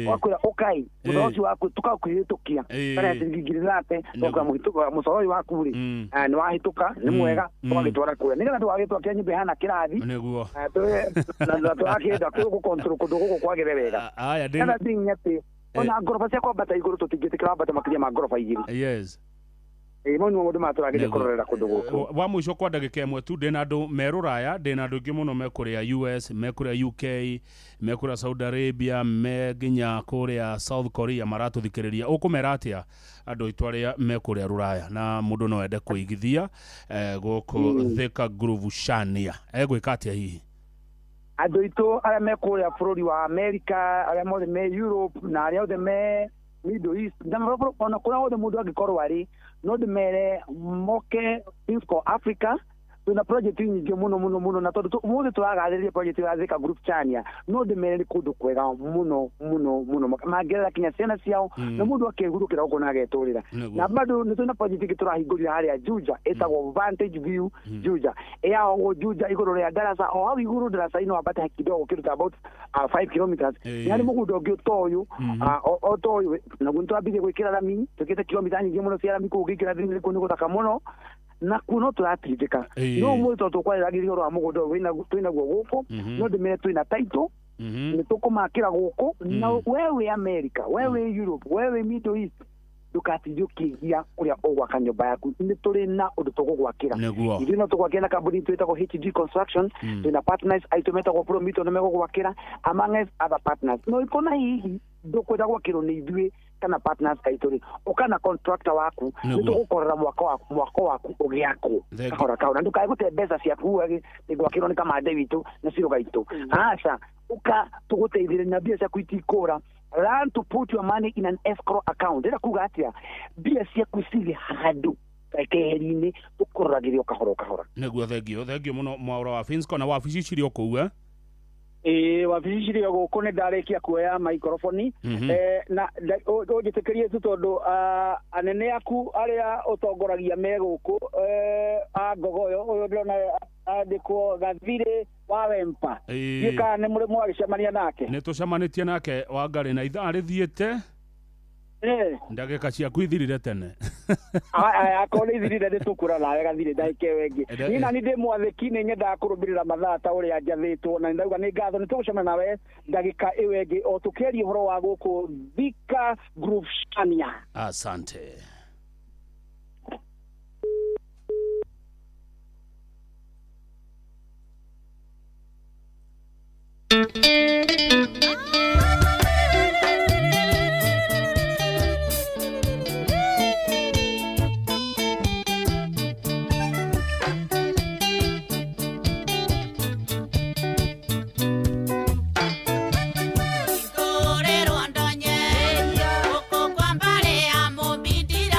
wakwĩra ũkai mũcoro ũcio waku tũkakũhĩtũkia kana ciringi ngiri thate tũkakwĩra mũcoro ũyũ waku rĩ nĩ wahĩtũka nĩ mwega tũgagĩtwara kũrĩa nĩgetha tũgagĩtwakĩra nyũmba ĩhana kĩrathi. Nĩguo. Na tũrakĩenda gũcontrol kũndũ gũkũ kwagĩre wega. Aya Another thing nĩ atĩ ona ngoroba cia kwambata igũrũ tũtingĩtĩkĩra wambate makĩria ma ngoroba 2. Yes. Mau nĩmo maũndũ marĩa tũrageria kũrorera kũndũ gũkũ. Wa mũico kwa ndagĩka ĩmwe tu ndĩna andũ me rũraya ndĩna andũ aingĩ mũno me kũrĩa US me kũrĩa UK me kũrĩa Saudi Arabia me nginya kũrĩa South Korea maratũthikĩrĩria. Ũkũmera atĩa andũ aitũ arĩa me kũrĩa rũraya na mũndũ no ende kũigithia gũkũ Thika Groove Shania egwĩka atĩa hihi? Andũ aitũ arĩa me kũrĩa bũrũri wa America arĩa mothe me Europe na arĩa othe me Middle East na ona kũrĩa hothe mũndũ angĩkorwo arĩ no ndĩmere moke Finsco Africa. Twĩna project nyingĩ mũno mũno mũno na tondũ ũmũthĩ tũragathĩrĩria project ya Thika Group Chania no ndĩmere nĩ kũndũ kwega mũno mũno mũno mangĩrera kinya ciana ciao na mũndũ akehurũkĩra gũkũ na agetũrĩra. Na bado nĩ twĩna project ĩngĩ tũrahingũrire harĩa Juja ĩtagwo Vantage View Juja ĩyahogwo Juja igũrũ rĩa darasa o hau igũrũ darasa-inĩ wambate kidogo kĩndũ ta about 5 kilometers nĩ harĩ mũgũnda ũngĩ ũtoyũ otoyũ naguo nĩ twambirie gwĩkĩra rami twĩkĩte kilomita nyingĩ mũno cia rami kũu ũngĩingĩra thĩinĩ kũu nĩ gũthaka mũno na kuo no tũratindĩka no ũmũthĩ tondũ tũkwarĩragĩria ũhoro wa mũgũnda ũyũ twĩnaguo gũkũ no ndĩmere twĩna title nĩ tũkũmakĩra gũkũ na we wĩ America we wĩ Europe we wĩ Middle East ndũgatinde ũkĩgia ũrĩa ũgwaka nyũmba yaku nĩ tũrĩ na ũndũ tũgũgwakĩra. Ithuĩ no tũgwakĩra na kambuni twĩtagwo HG Construction twĩna partners aitũ metagwo Promito nĩ megũgwakĩra among other partners no ikona hihi ndũkwenda gwakĩrwo nĩ ithuĩ Kana partners aitũ rĩ, ũka na contractor waku, Nĩguo. nĩ tũgũkorera mwako waku, mwako waku ũgĩakwo Thank you. kahora kahora, ndũkae gũte mbeca ciaku wege nĩngwakĩrwo nĩ kamande witũ na ciroga itũ. Aca, ũka tũgũteithĩrĩria na mbia ciaku itikũra. Learn to put your money in an escrow account. Ndĩrenda kuga atĩa? Mbia ciaku cirĩ handũ keheri-inĩ, tũkũroragĩria o kahora o kahora. Nĩguo, thengio, thengio mũno Mwaũra wa Finsco, na wabici cirĩ o kũu, eh? Ĩĩ, wabici cirĩ o gũkũ, nĩ ndarĩkia kuoya maikoroboni. Na ũnjĩtĩkĩrie tu tondũ anene aku arĩa ũtongoragia me gũkũ, a Ngogoyo ũyũ ndĩrona andĩkwo Gathirĩ wa Wempa. Ĩĩ. Ndiũĩ kana nĩ mũrĩ mwagĩcemania nake. Nĩ tũcemanĩtie nake, Wangarĩ, na ithaa rĩthiĩte, ndagĩka ciaku ithirire tene. Akorwo nĩ ithirire, nĩ tũkũra nawe Gathirĩ ndagĩka ĩyo ĩngĩ. Niĩ nani ndĩ mwathĩki, nĩ nyendaga kũrũmĩrĩra mathaa ta ũrĩa njathĩtwo, na nĩ ndauga nĩ ngatho, nĩ tũgũcemania nawe ndagĩka ĩyo ĩngĩ o tũkĩaria ũhoro wa gũkũ Thika Group Shania. Asante. Ngũrĩrwo ndonye gũkũ kwa mbarĩ ya Mũmbindira.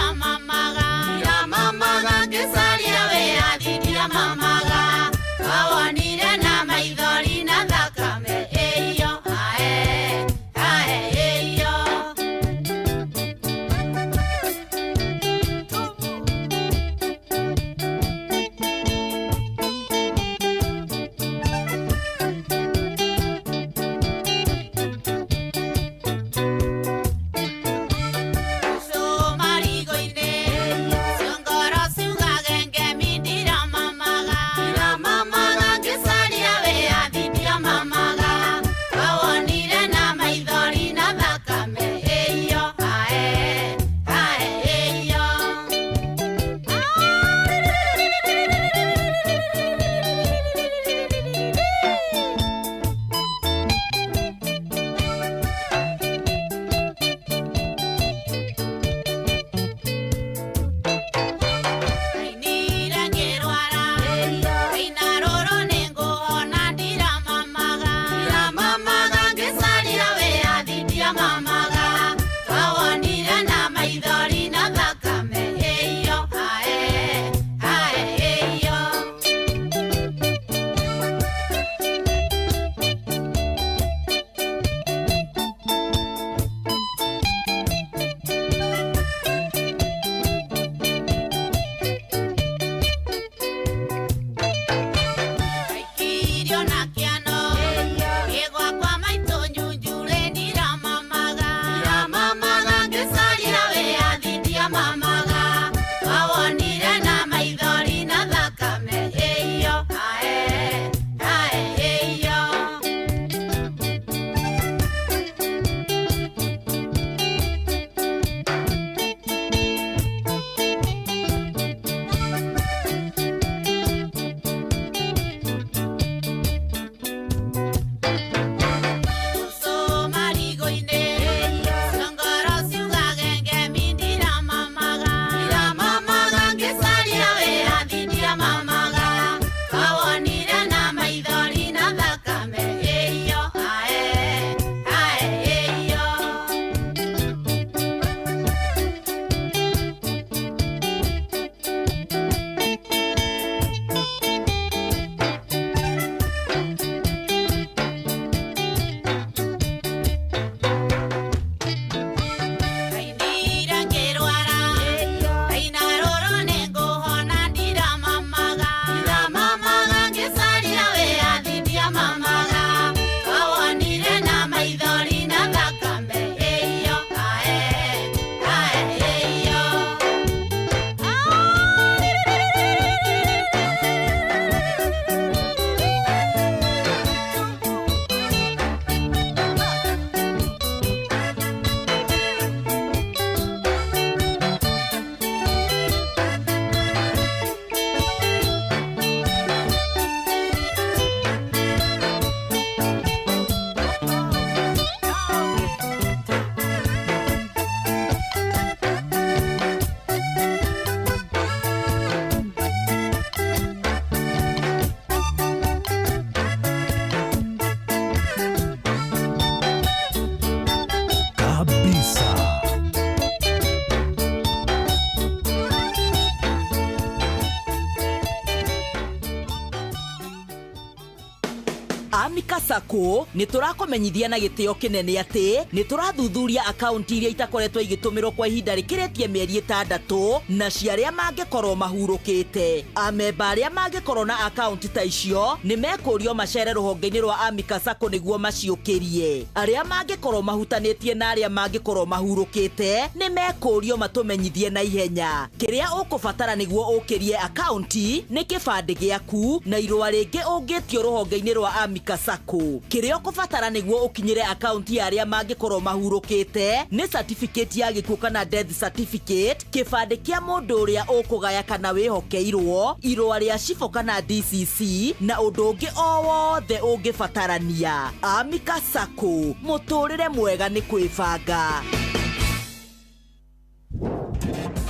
Amika Sacco nĩ tũrakũmenyithia na gĩtĩo kĩnene atĩ nĩ tũrathuthuria akaunti iria itakoretwo igĩtũmĩrwo kwa ihinda rĩkĩrĩtie mĩeri 6 na cia arĩa mangĩkorwo mahurũkĩte. Amemba arĩa mangĩkorwo na akaunti ta icio nĩ mekũrio macere rũhonge-inĩ rwa Amika Sacco nĩguo maciũkĩrie. Arĩa mangĩkorwo mahutanĩtie na arĩa mangĩkorwo mahurũkĩte nĩ mekũrio matũmenyithie na ihenya. Kĩrĩa ũkũbatara nĩguo ũkĩrie akaunti nĩ kĩbandĩ gĩaku na irũa rĩngĩ ũngĩtio rũhonge-inĩ rwa Amika Sacco. Kĩrĩa ũkũbatara nĩguo ũkinyĩre akaunti ya arĩa mangĩkorwo mahurũkĩte nĩ certificate ya gĩkuũ kana death certificate, kĩbandĩ kĩa mũndũ ũrĩa ũkũgaya kana wĩhokeirwo, irũa rĩa cibũ kana DCC na ũndũ ũngĩ o wothe ũngĩbatarania. Amika Sacco, mũtũrĩre mwega nĩ kwĩbanga.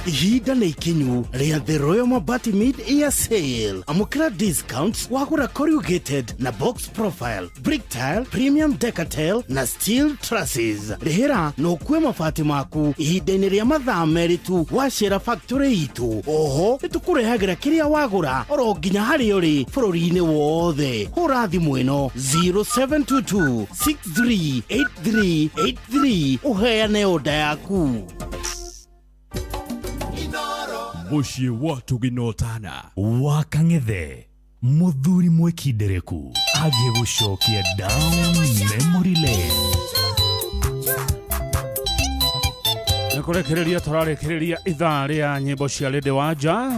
Ihinda nĩ ikinyu rĩa The Royal Mabati Mid Year Sale. Amũkĩra discounts wagũra corrugated na box profile, brick tile, premium decatile na steel trusses. Rĩhĩra na ũkue mabati maku ihinda-inĩ rĩa mathaa 2 tu wacera factory itũ. Oho nĩtũkũrehagĩra kĩrĩa wagũra oro nginya harĩa ũrĩ bũrũri-inĩ wothe. Hũra thimũ ĩno 0722 638383 ũheane oda yaku. Muciĩ wa tũginotana wa Kang'ethe, mũthuri mwĩkindereku agĩgũcokia down memory lane. Nĩ kũrĩkĩrĩria tũrarĩkĩrĩria ithaa rĩa nyĩmbo cia Lady Wanja.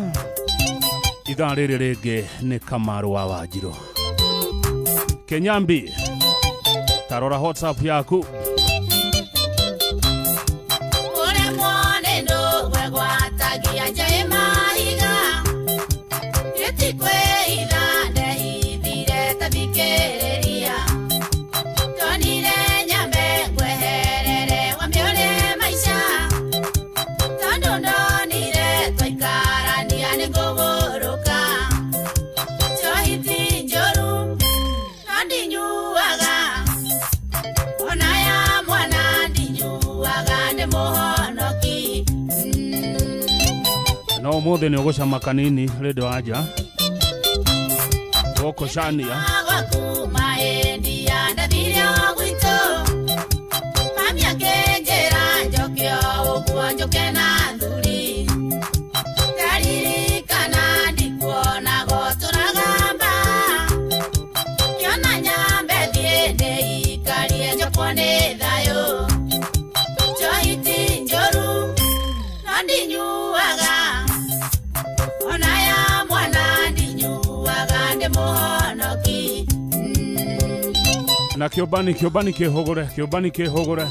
Ithaa rĩrĩ rĩngĩ nĩ Kamaru wa Wanjirũ. Kenyambi, tarora WhatsApp yaku. No mũthĩ nĩ ũgũcama kanini Lady Wanja. Gũkũcania. Na kĩũmbani kĩũmbani kĩhũgũre kĩũmbani kĩhũgũre.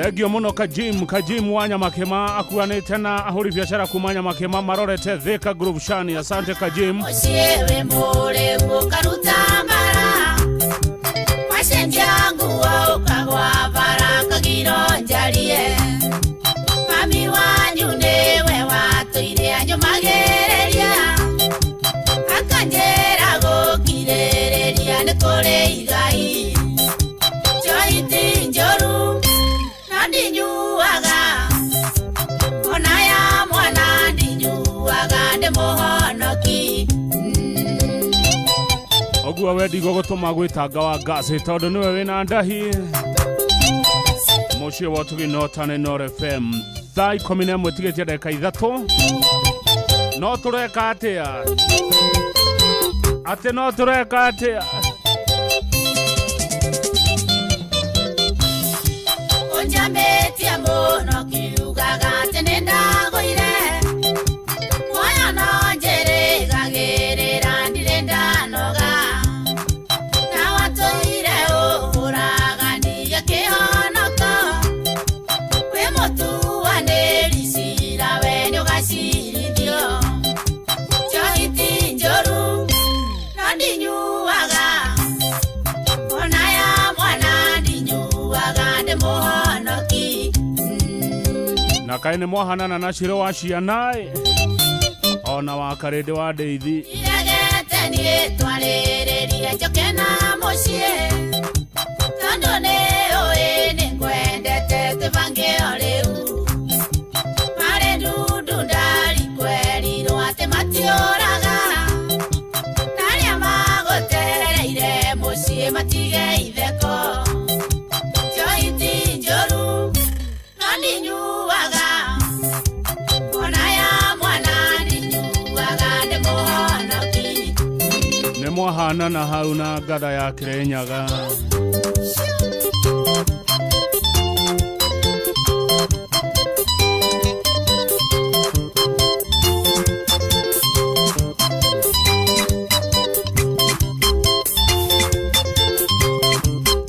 Thengio muno Kajim wa Nyamakema akuanĩte na ahũri biacara kuma Nyamakema marorete Thika Group Shani. Asante Kajim. Oguo wendigo gũtũma gwĩtanga wa ngasi tondũ nĩwe wĩna ndahi. Mũciĩ wa Tũginotane Inooro FM thaa 11 tigĩtie ndagĩka 3. No tũreka atĩa? Atĩ no tũreka atĩa? Ũnjambĩtie mũno kiugaga atĩ nĩndagũire. Muoyo no njĩrĩgagĩrĩra. Na kaĩ nĩ mwahanana na Shiro wa ciana ĩ, ona wa Karĩndĩ wa Ndeithi. Iregete niĩ twarĩrĩria njoke na mũciĩ tondũ nĩ ũĩ nĩ ngwendete tũbange o rĩu marĩ ndundu ndarikwerirwo atĩ matiũraga na arĩa magũtereire mũciĩ matige itheko njohi ti njũru no ndinyuaga ona ya mwana ndinyuaga ndĩmũhonoki. Nĩ mwahanana hau na ngatha ya Kĩrĩnyaga.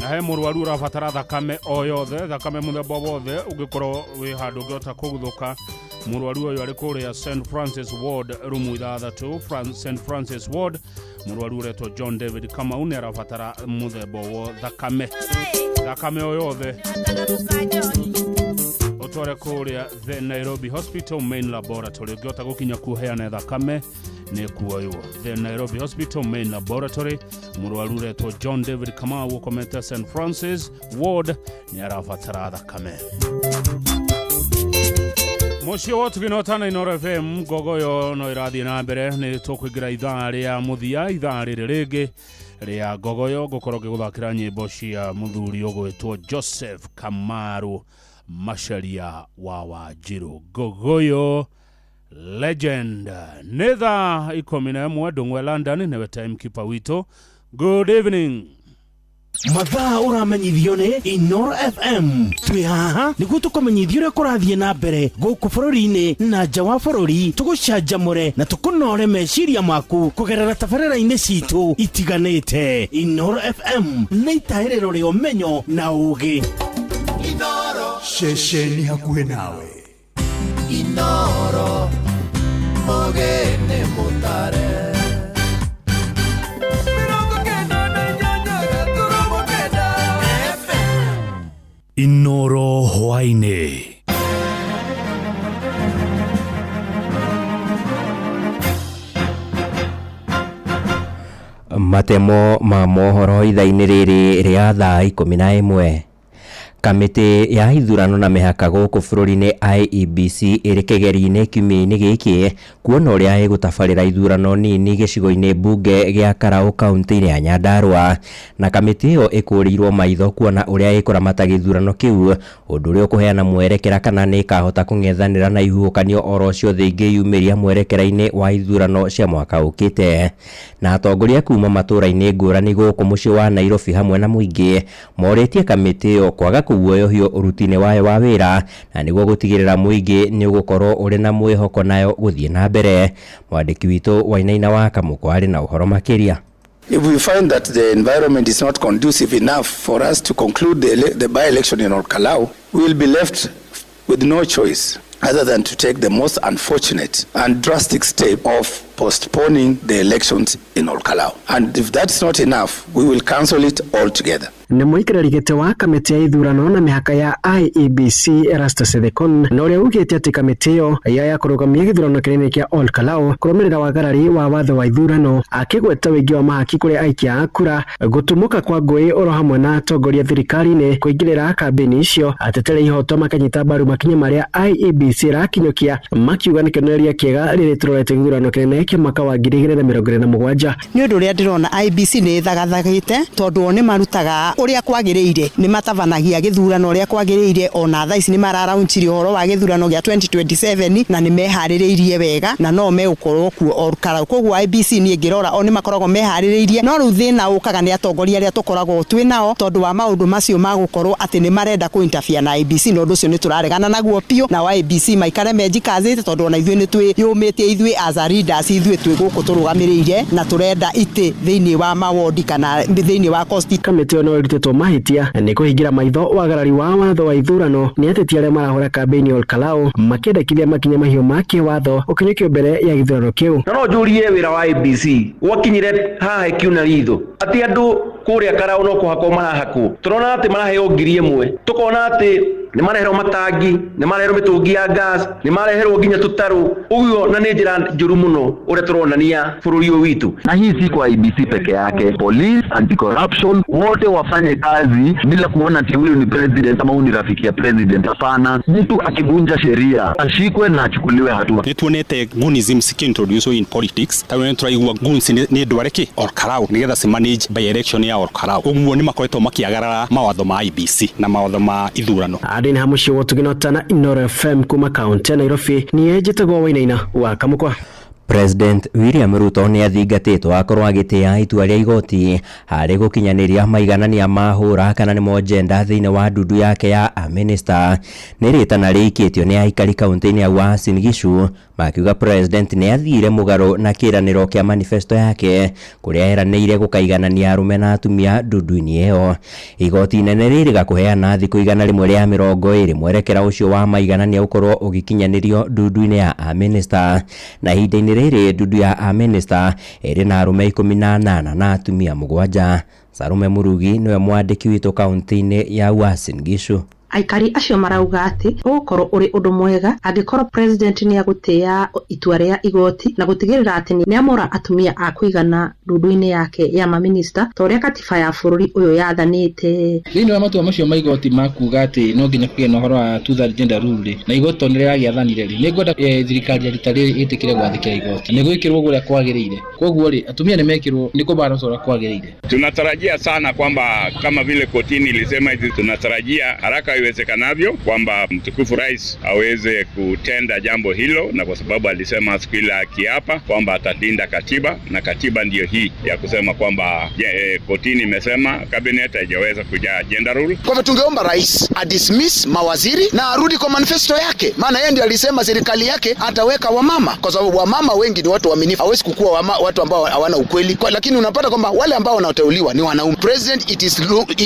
Na he mũrwaru ũrabatara thakame o yothe, thakame mũthemba wothe ũngĩkorwo wĩ handũ ũngĩhota kũguthũka. Mũrwaru ũyũ arĩ kũrĩa St Francis Ward rumu 6, St Francis Ward. Mũrwaru ũretwo John David Kamau nĩ arabatara mũthemba wa thakame, thakame o yothe ũtware kũrĩa the Nairobi Hospital Main Laboratory. Ũngĩhota gũkinya kuo heane thakame nĩ kuoywo. The Nairobi Hospital Main Laboratory, mũrwaru ũretwo John David Kamau ũkomete St Francis Ward nĩ arabatara thakame. Mũciĩ wa Ũtugi Tana Inooro FM ngogoyo no ĩrathiĩ na mbere. Nĩ tũkũingĩra ithaa rĩa mũthia, ithaa rĩrĩ rĩngĩ rĩa ngogoyo ngũkorwo ngĩgũthakĩra nyĩmbo cia mũthuri ũgwĩtwo Joseph Kamaru Macharia wa Wanjiru, ngogoyo legend. Nĩ thaa 11 Ndung'we London nĩwe timekeeper witũ. Good evening. Mathaa ũramenyithio nĩ Inooro FM. Twĩ haha nĩguo tũkũmenyithie ũrĩa kũrathiĩ na mbere gũkũ bũrũri-inĩ na nja wa bũrũri, tũgũcanjamũre na tũkũnore meciria maku kũgerera tabarĩra-inĩ citũ itiganĩte. Inooro FM nĩ itahĩrĩro rĩa ũmenyo na ũũgĩ. Ceceni hakuhĩ nawe. Inooro mũgĩ nĩ mũtare. Inooro hwaĩ-inĩ. Matemo ma mohoro ithaa-inĩ rĩrĩ rĩa thaa 11. Kamĩtĩ ya ithurano na mĩhaka gũkũ bũrũri-inĩ IEBC ĩrĩ kĩgerio-inĩ kiumia-inĩ gĩkĩ kuona ũrĩa ĩgũtabarĩra ithurano nini gĩcigo-inĩ mbunge gĩa Karau kaunti-inĩ ya Nyandarua. Na kamĩtĩ ĩyo ĩkũrĩirwo maitho kuona ũrĩa ĩkũramata gĩthurano kĩu, ũndũ ũrĩa ũkũheana mwerekera kana nĩ ĩkahota kũng'ethanĩra na ihuhũkanio oro ciothe ingĩyumĩria mwerekera-inĩ wa ithurano cia mwaka ũkĩte. Na atongoria kuma matũũra-inĩ ngũrani gũkũ mũciĩ wa Nairobi hamwe na mũingĩ morĩtie kamĩtĩ ĩyo kwaga kũguoyohio ũruti-inĩ wayo wa wĩra na nĩguo gũtigĩrĩra mũingĩ nĩ ũgũkorwo ũrĩ na mwĩhoko nayo gũthiĩ na mbere. Mwandĩki witũ Wainaina wa Kamũkwa arĩ na ũhoro makĩria. If we find that the environment is not conducive enough for us to conclude the by-election in Olkalou, we will be left with no choice other than to take the most unfortunate and drastic step of postponing the elections in Olkalou. And if that's not enough, we will cancel it altogether. Nĩ mũikarĩri gĩtĩ wa kamĩtĩ ya ithurano na mĩhaka ya IEBC Erastus Thekon na ũrĩa ugĩte atĩ kamĩtĩ ĩyo ya kũrũgamia gĩthurano kĩnene kĩa Olkalou kũrũmĩrĩra wagarari wa watho wa ithurano, akĩgweta ũingĩ wa mahaki kũrĩ aikia a kura, gũtumũka kwa ngũĩ oro hamwe na atongoria thirikari-inĩ kũingĩrĩra kambĩini icio, ateteri ihoto makanyita mbaru makinya marĩa IEBC ĩrakinyũkia, makiuga nĩ kĩonereria kĩega rĩrĩ tũrorete gĩthurano kĩnene kĩa mwaka wa 2027. Nĩ ũndũ ũrĩa ndĩrona IEBC nĩ ĩthagathagĩte tondũ o nĩ marutaga ũrĩa kwagĩrĩire, nĩ matabanagia gĩthurano ũrĩa kwagĩrĩire, ona thaa ici nĩ mararaunchire ũhoro wa gĩthurano gĩa 2027 na nĩ meharĩrĩirie wega na no megũkorwo kuo Olkalou. Koguo IEBC niĩ ngĩrora o nĩ makoragwo meharĩrĩirie, no rĩu thĩna ũkaga nĩ atongoria arĩa tũkoragwo twĩ nao tondũ wa maũndũ macio ma gũkorwo atĩ nĩ marenda kũ interfere na IEBC, na ũndũ ũcio nĩ tũraregana naguo biũ. Nao IEBC maikare mejikazĩte tondũ ona ithuĩ nĩ twĩyũmĩtie ithuĩ as a leaders, ithuĩ twĩ gũkũ tũrũgamĩrĩire na tũrenda itĩ thĩinĩ wa mawodi kana thĩinĩ wa coast. Kamĩtĩ ĩyo no ũrutĩtwo mahĩtia nĩ kũhingira maitho wagarari wa watho wa ithurano nĩ ateti arĩa marahũra kambĩini Ol Kalou makĩendekithia makinya mahiũ ma kĩwatho ũkinyũkio mbere ya gĩthurano kĩu. Na no njũrie wĩra wa IEBC gwakinyire haha ĩkiuna ritho atĩ andũ kũrĩa Karau no kũhakwo marahakwo, tũrona atĩ maraheo 1000, tũkona atĩ nĩ mareherwo matangi, nĩ mareherwo mĩtũngi ya gas, nĩ mareherwo nginya tũtarũ ũguo, na nĩ njĩra njũru mũno ũrĩa tũronania bũrũri ũyũ witũ. Na hii si kwa IEBC peke yake, police, anti-corruption wote wafanye kazi bila kuona ati huyu ni president ama huyu ni rafiki ya president. Hapana, mtu akivunja sheria ashikwe na achukuliwe hatua. Nĩ tuonete goonism cikiintroduce in politics ta nĩ tũraigua goons nĩ ndware kĩ Ol Kalou nĩgetha ci manage by election ya Ol Kalou, ũguo nĩ makoretwo makĩagarara mawatho ma IEBC na mawatho ma ithurano. Adin Hamushi wotugina Inooro FM kuma kaunti ya Nairobi, niĩ njĩtagwo Wainaina wa Kamukwa. President William Ruto nĩ athingatĩtwo akorwo agĩtĩa itua rĩa igoti harĩ gũkinyanĩria maiganania ma hũra kana nĩmo gender thĩinĩ wa ndundu yake ya amĩnĩsta. Nĩ rĩtana rĩikĩtio nĩ aikari kaunti-inĩ ya Uasin Gishu makiuga President nĩ athire mũgarũ na kĩĩranĩro kĩa manifesto yake kũrĩa eranĩire gũkaiganania arũme na atumia ndundu-inĩ ĩyo. Igoti inene rĩrĩga kũheana thikũ 120 mwerekera ũcio wa maiganania ũkorwo ũgĩkinyanĩrio ndundu-inĩ ya amĩnĩsta, na ihinda-inĩ rĩrĩ ndundu ya amĩnĩsta ĩrĩ na arũme 18 na atumia 7. Sarume Murugi nĩwe mwandĩki witũ kaunti-inĩ ya Uasin Gishu. Aikari acio marauga atĩ ũgũkorwo ũrĩ ũndũ mwega angĩkorwo president nĩ agũtĩa itua rĩa igoti na gũtigĩrĩra atĩ nĩ amũra atumia a kũigana ndundu-inĩ yake ya maminista ta ũrĩa katiba ya bũrũri ũyũ yathanĩte. Thĩinĩ wa matua macio ma igoti ma kuga atĩ no nginya kũgĩe na ũhoro wa two-third gender rule rĩ, na igoti tondũ nĩrĩragĩathanire rĩ, nĩ ngwenda thirikari ya rita rĩrĩ ĩtĩkĩre gwathĩkĩra igoti nĩ gwĩkĩrwo ũguo ũrĩa kwagĩrĩire. Koguo rĩ, atumia nĩ mekĩrwo nĩ kũbalance ũrĩa kwagĩrĩire. Tunatarajia sana kwamba kama vile kotini ilisema hivi, tunatarajia haraka iwezekanavyo kwamba mtukufu rais aweze kutenda jambo hilo, na kwa sababu alisema siku ile akiapa kwamba atalinda katiba, na katiba ndiyo hii ya kusema kwamba kotini imesema cabinet haijaweza kujaa gender rule. Kwa hivyo tungeomba rais adismiss mawaziri na arudi kwa manifesto yake, maana yeye ndiye alisema serikali yake ataweka wamama, kwa sababu wamama wengi ni watu waaminifu, hawezi kukua watu ambao hawana ukweli kwa, lakini unapata kwamba wale ambao wanaoteuliwa ni wanaume. President, it is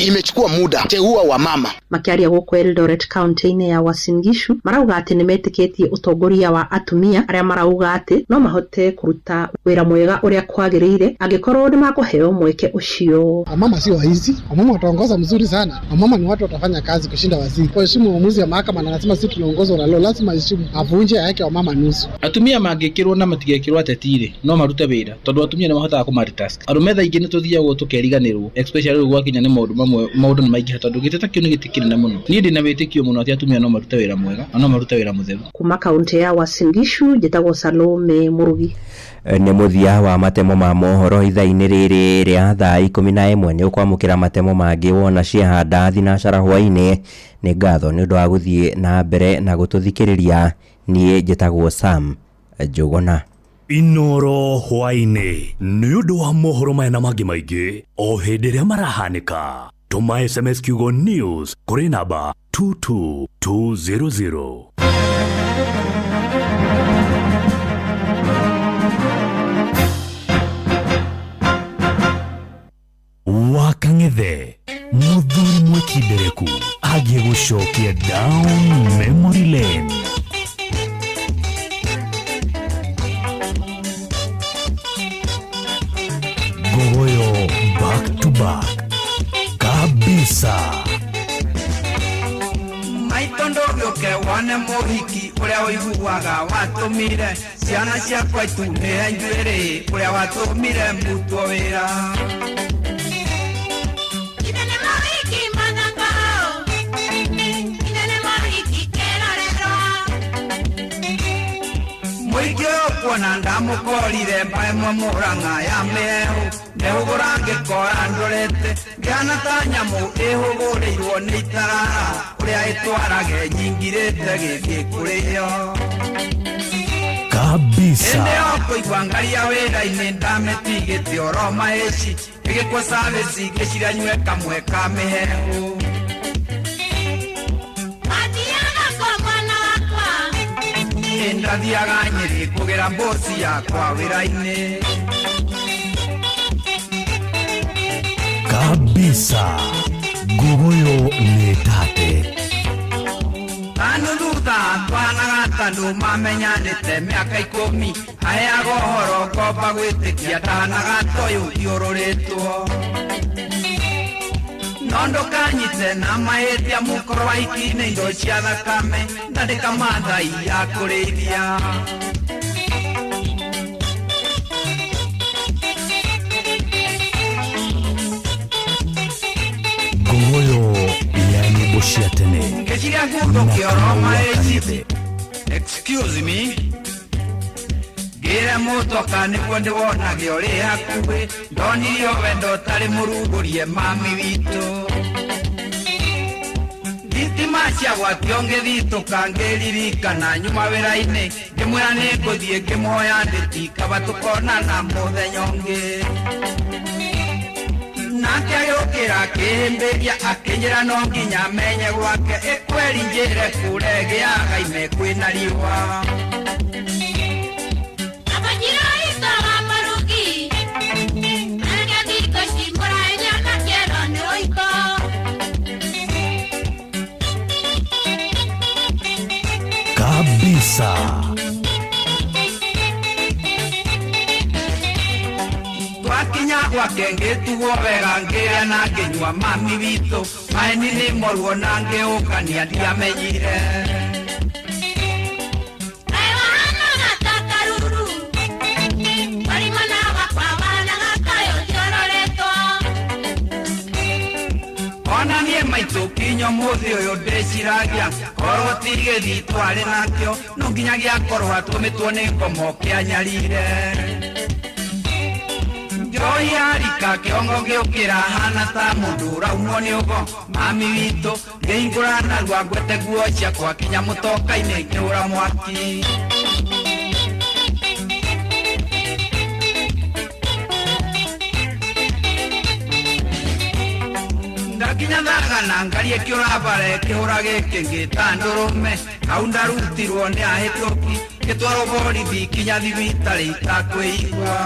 imechukua muda, teua wamama. Makiaria gũkũ Eldoret kaunti-inĩ ya Uasin Gishu marauga atĩ nĩmetĩkĩtie ũtongoria wa atumia arĩa marauga atĩ no mahote kũruta wĩra mwega ũrĩa kwagĩrĩire angĩkorwo nĩ makũheo mweke ũcio. Wamama sio waizi, wamama wataongoza mzuri sana. Wamama ni watu watafanya kazi kushinda waziri. Kwa heshimu uamuzi wa mahakama, na anasema sisi tunaongozwa na law, lazima heshimu, avunje aweke wamama nusu. Atumia mangĩkĩrwo na matigekĩrwo ateti rĩ, no marute wĩra tondũ atumia nĩ mahotaga kũ multitask. Arũme thaa ingĩ nĩ tũthiagwo tũkeriganĩrwo, especially rĩu gwakinya nĩ maũndũ mamwe, maũndũ nĩ maingĩha tondũ gĩtĩ ta kĩu nĩ gĩtĩ kĩnene mũno. Niĩ ndĩna wĩtĩkio mũno atĩ atumia no marute wĩra mwega na no marute wĩra mũtheru. Kuma kaunti ya Uasin Gishu njĩtagwo Salome Murugi. Nĩ mũthia wa matemo ma mohoro ithaa-inĩ rĩrĩ rĩa thaa 11. Nĩ ũkwamũkĩra matemo mangĩ wona ciahanda thinacara hwaĩ-inĩ. Nĩ ngatho nĩ ũndũ wa gũthiĩ na mbere na gũtũthikĩrĩria. Niĩ njĩtagwo Sam Njũgũna. Inooro hwaĩ-inĩ nĩ ũndũ wa mohoro maya na mangĩ maingĩ o hĩndĩ ĩrĩa marahanĩka. Tũma SMS kiugo news kũrĩ namba 22200. Wakang'ethe mũthuri mwĩkindereku agiĩ gũcokia down memory lane. Gogoyo back to back kabisa. Maito ndũgĩũke wone mũhiki ũrĩa ũiguaga watũmire ciana ciakwa itumĩre njuĩrĩ ũrĩa watũmire mbutwo wĩra. Mũingĩ ũkuona ndamũkorire mbaĩ mũrang'a ya mĩhehu ndehũgũra ngĩkora ndorete ngĩhana ta nyamũ ĩhũgũrĩirwo nĩ itarara ũrĩa ĩtwarage nyingirĩte gĩthiĩ kũrĩo kabisa. Ĩndĩ o kũigua ngaria wĩra-inĩ ndamĩtigĩte oro maĩci ĩgĩkwo service ngĩciria nyue kamwe ka mĩhehu. Ndathiaga Nyĩrĩ kũgĩra mboci yakwa wĩra-inĩ kabisa. Ngogoyo nĩ tate. Tano thutha twanaga tandũ mamenyanĩte mĩaka 10 aheaga ũhoro ngomba gwĩtĩkia ndahanaga toyũ thiũrũrĩtwo no ndũkanyite na mahĩtia mũkoro wa iki-inĩ indo cia thakame ndandĩka mathai ya kũrĩithia. Ngogoyo ya nyĩmbo cia tene. Ngĩciria ngũndũ kĩoro maĩci. Excuse me. Ngĩre mũtoka nĩguo ndĩwonage ũrĩ hakuhĩ ndonirio wendo ũtarĩ mũrugũrie mami witũ. Thitima cia gwatio ngĩthitũka ngĩririkana nyuma wĩra-inĩ ngĩmwĩra nĩngũthiĩ ngĩmũhoya ndĩti kaba tũkonana mũthenya ũngĩ. Nake agĩũkĩra akĩhĩmbĩria akĩnjĩra no nginya menye gwake ĩkweri njĩre kũrĩa ĩgĩaga ime kwĩna riũa. Kabisa. Twakinya gwake ngĩtugwo wega ngĩrĩa na ngĩnyua mami witũ maeni nĩ moruo na ngĩũkania ndiamenyire. Ona niĩ maitũ kinya ũmũthĩ ũyũ ndĩciragia korwo ti gĩthii twarĩ nakĩo no nginya gĩakorwo atũmĩtwo nĩ ngomo kĩanyarire. Njohi yarika kĩongo gĩũkĩra hana ta mũndũ ũraumwo nĩ ũgo mami witũ ngĩhingũra narua ngwete nguo ciakwa kinya mũtoka-inĩ ngĩhũra mwaki. Ndakinya thagana ngarie kĩũra bare kĩhũra gĩkĩ ngĩta ndũrũme hau ndarutirwo nĩ ahĩtũki ngĩtwarwo borithi kinya thibitarĩ itakwĩigua.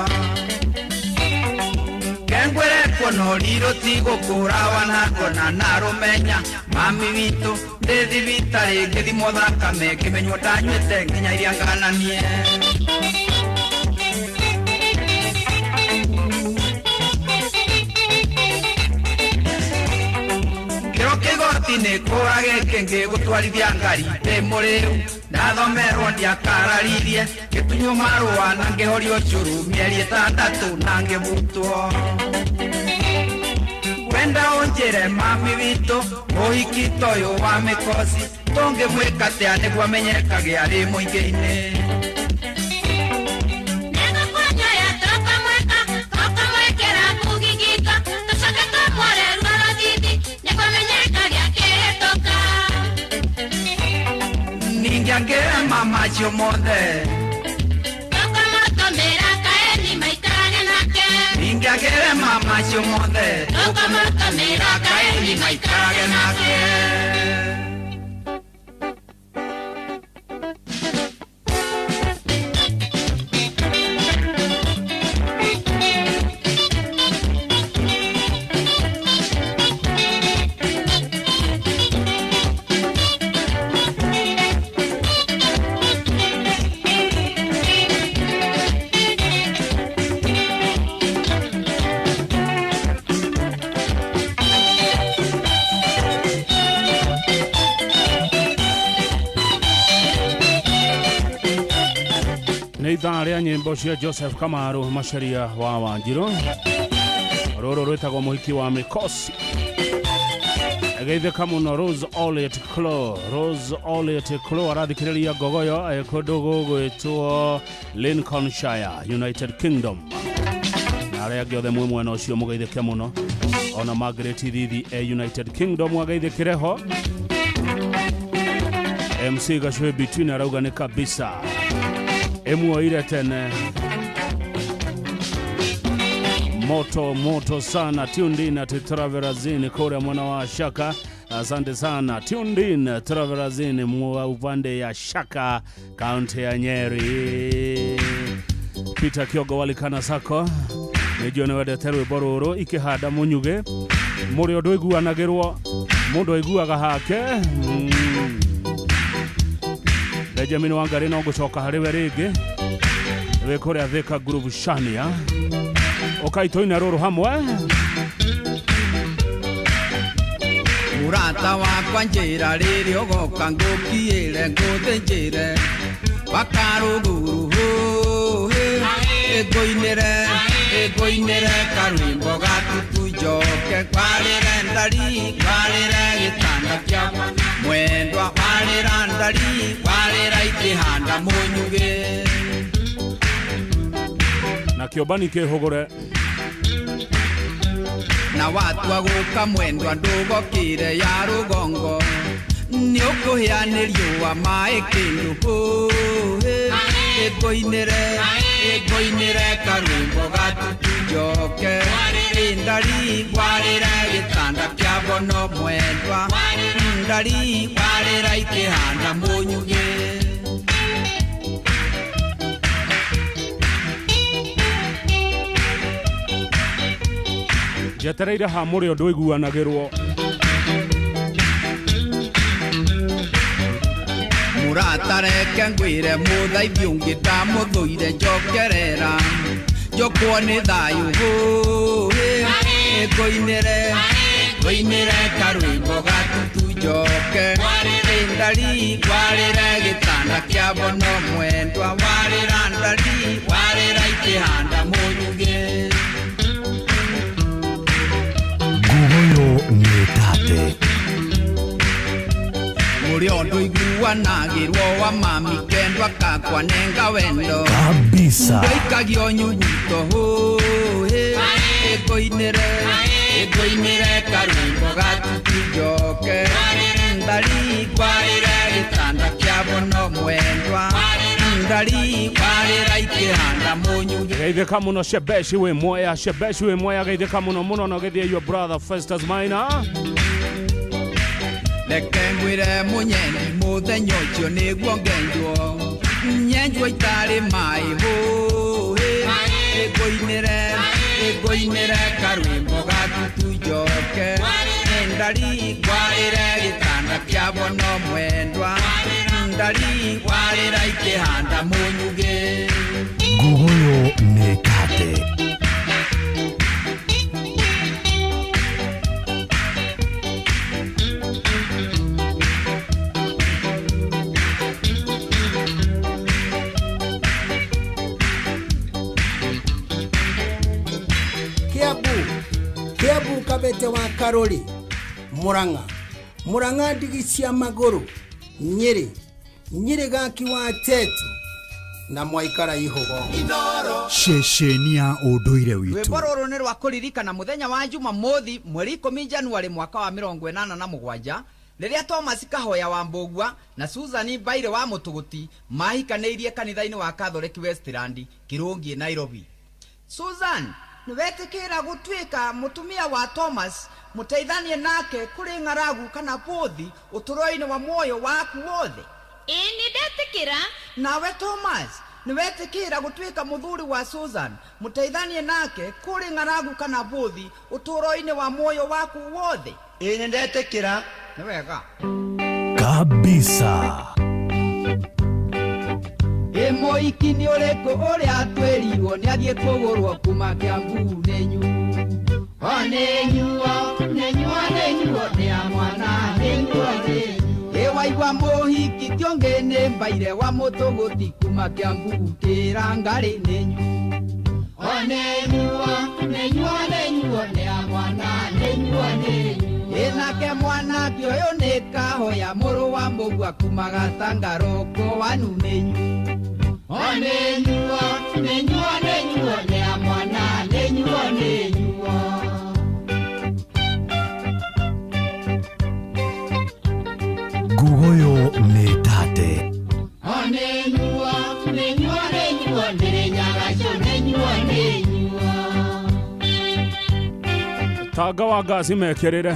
Kengwĩre kuona ũrirũ ti gũkũra wanakona narũmenya mami witũ ndĩ thibitarĩ ngĩthimwo thakame ngĩmenywo ndanyuĩte nginya iria ngananie. Kĩgoti-inĩ kũra gĩkĩ ngĩgũtwarithia ngari ndĩ mũrĩu ndathomerwo ndiakararirie ngĩtunywo marũa na ngĩhorio cũrũ mĩeri 6 na ngĩbutwo. Wenda ũnjĩre mami witũ mũhiki toyũ wa mĩkoci tũngĩmwĩka atĩa nĩguo amenyekage arĩ mũingĩ-inĩ. Ningĩangĩre mama acio mothe Tũkamũtũmĩra kaeni maikarage nake. Ningĩangĩre mama acio mothe Tũkamũtũmĩra kaeni maikarage nake. Ithaa rĩa nyĩmbo cia Joseph Kamaru Macharia wa Wanjiru rũrũ rwĩtagwo mũhiki wa mĩkosi. Geithĩka mũno Rose Olet Clo. Rose Olet Clo arathikĩrĩria Ngogoyo kũndũ gũgwĩtwo Lincolnshire, United Kingdom. Na arĩa angĩ othe mwĩ mwena ũcio mũgeithĩke mũno. Ona Margaret Thithi e United Kingdom ageithĩkĩre ho. MC Gacwe Between arauga nĩ kabisa emuoire tene moto moto sana. Tuned in at Traverazini kule mwana wa Shaka. Asante sana. Tuned in Traverazini mwa upande ya Shaka, kaunti ya Nyeri. Peter Kiogo walikana sako nĩnjũĩ nĩ wendete rwĩmbo rũrũ ikĩhanda mũnyugĩ. Mũrĩ ũndũ iguanagĩrwo mũndũ aiguaga hake. Benjamin Wangari no ngũcoka harĩ we rĩngĩ wĩ kũrĩa Thika Groove Shania ũkaitũina rũrũ hamwe. Murata wakwa njĩra rĩrĩ ũgoka ngũkiĩre ngũthĩnjĩre bakarũguru hũhĩ ĩngũinĩre ĩngũinĩre karwĩmbo gatutu njoke kwarĩre ndari kwarĩre gĩtanda kĩa mwendwa kwarĩra ndari kwarĩra ikĩhanda mũnyugĩ na kĩũmbani kĩhũgũre na watua gũka mwendwa ndũgokĩre ya rũgongo nĩ ũkũhĩa nĩ riũa maĩ kĩndũ hũhĩ ĩngũinĩre ĩngũinĩre karwĩmbo gatutu njoke ndari kwarĩre gĩtanda kĩa bono mwendwa ndari kwarĩra ikĩhanda mũnyugĩ. Njetereire ha mũrĩ ũndũ iguanagĩrwo. Mũrata reke ngwĩre mũthaithi ũngĩ ndamũthũire njokerera njokwo nĩ thayũ hũhĩ ĩngũinĩre ngũinĩre karwĩmbo gatutu njoke ndari kwarĩre gĩtanda kĩa bono mwendwa warĩra ndari warĩra ikĩhanda mũnyugĩ. Ngugoyo nĩ tate Mũrĩ ũndũ iguanagĩrwo wa mami kendwa kakwa nenga wendo kabisa ndũikagio nyuguto hũhĩ ĩngũinĩre ĩngũinĩre karwĩmbo gatutu njoke ndari kwarĩre gĩtanda kĩa bono mwendwa ndari kwarĩra ikĩhanda mũnyugĩ. Geithĩka mũno Shebeshi wĩ Mwea, Shebeshi wĩ Mwea, geithĩka mũno mũno na ũgeithie your brother Festus Maina. Reke ngwĩre mũnyendi mũthenya ũcio nĩguo ngenjwo nyenjwo itarĩ maĩ hũhĩ ĩngũinĩre ĩngũinĩre karwĩmbo gatutu njoke ndari kwarĩre gĩtanda kĩa bono mwendwa ndari kwarĩra ikĩhanda mũnyugĩ. Ngugoyo nĩ tate. Kiambu Kabete wa Karori Murang'a Murang'a ndigi cia magũrũ Nyĩrĩ Nyĩrĩ gaki wa Tetu na mwaikara ihugo ceceni ya ũndũire witũ. Rwĩmbo rũrũ nĩ rwa kũririkana mũthenya wa Jumamothi mweri 10 Januari mwaka wa 1987 rĩrĩa Thomas Kahoya wa Mbũgua na Susan Mbaire wa Mũtũgũti mahikanĩirie kanitha-inĩ wa Catholic Westland Kĩrũngiĩ Nairobi. Susan nĩwetĩkĩra gũtuĩka mũtumia wa Thomas mũteithanie nake kũrĩ ng'aragu kana bũthi ũtũũro-inĩ wa muoyo waku wothe? Ĩĩ nĩndetĩkĩra. Nawe Thomas nĩwetĩkĩra gũtuĩka mũthuri wa Susan mũteithanie nake kũrĩ ng'aragu kana bũthi ũtũũro-inĩ wa muoyo waku wothe? Ĩĩ nĩndetĩkĩra. Nĩ wega kabisa. Ĩmũiki nĩ ũrĩkũ ũrĩa twĩrirwo nĩ athiĩ kũgũrwo kuma Kĩambu nĩ nyuo nĩ nyuo nĩ nyuo nĩ nyuo nĩ a mwana nĩ nyuo nĩ nyuo. Ĩ waigua mũhiki ti ũngĩ nĩ Mbaire wa Mũtũgũti kuma Kĩambu kĩra ngarĩ nĩ nyuo nĩ nyuo nĩ nyuo nĩ nyuo nĩ a mwana nĩ nyuo nĩ nyuo. Ĩ nake mwanake ũyũ nĩ Kahoya mũrũ wa Mbũgua kuma Gatangaroko wanu nĩ nyuo nĩ nyuo nĩ nyuo nĩ nyuo nĩ a mwana nĩ nyuo nĩ nyuo. Ngugoyo nĩ tate. Nĩ nyuo nĩ nyuo nĩ nyuo nĩ nyagacio nĩ nyuo nĩ nyuo. Tanga wa ngaci mekĩrĩre.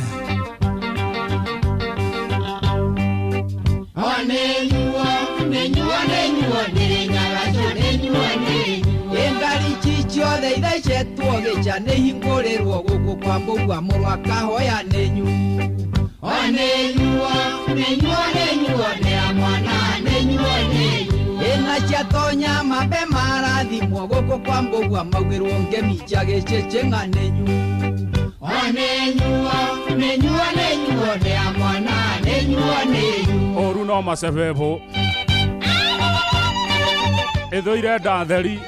Nĩ nyuo nĩ nyuo nĩ nyuo nĩ nyagacio nĩ nyuo nĩ nyuo. Ĩ ngari ici ciothe ithece ithecetwo gĩca nĩ hingũrĩrwo gũkũ kwa Mbũgua mũrũ akahoya nĩnyu. O nĩnyuo nĩnyuo nĩnyuo nĩ a mwana nĩnyuo nĩnyuo. Ĩna ciatonya mambe marathimwo gũkũ kwa Mbũgua maugĩrwo ngemi cia gĩcĩcĩng'a nĩnyu. O nĩnyuo nĩnyuo nĩnyuo nĩ a mwana nĩnyuo nĩnyuo. Ũru no macebebo ĩthũire ndatheri.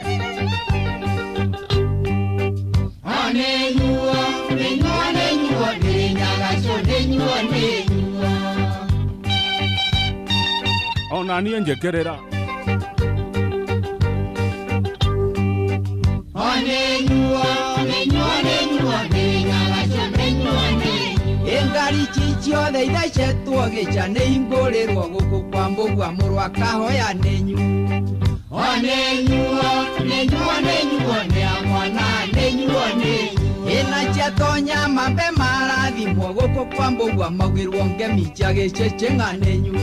O nĩnyuo nĩnyuo nĩnyuo nĩ nyagaco nĩnyuo nĩnyuo. Ona niĩ njĩkĩrĩra. O nĩnyuo nĩnyuo nĩnyuo nĩ nyagaco nĩnyuo nĩnyuo. Ĩngari ciothe ithecetwo gĩca nĩ hingũrĩrwo gũkũ kwa Mbũgua mũrũ akahoya nĩnyu. O nĩnyuo nĩnyuo nĩnyuo nĩ a mwana nĩnyuo nĩnyuo. Ĩna ciatonya mambe marathimwo gũkũ kwa Mbũgua maugĩrwo ngemi cia gĩcĩcĩng'a nĩnyu.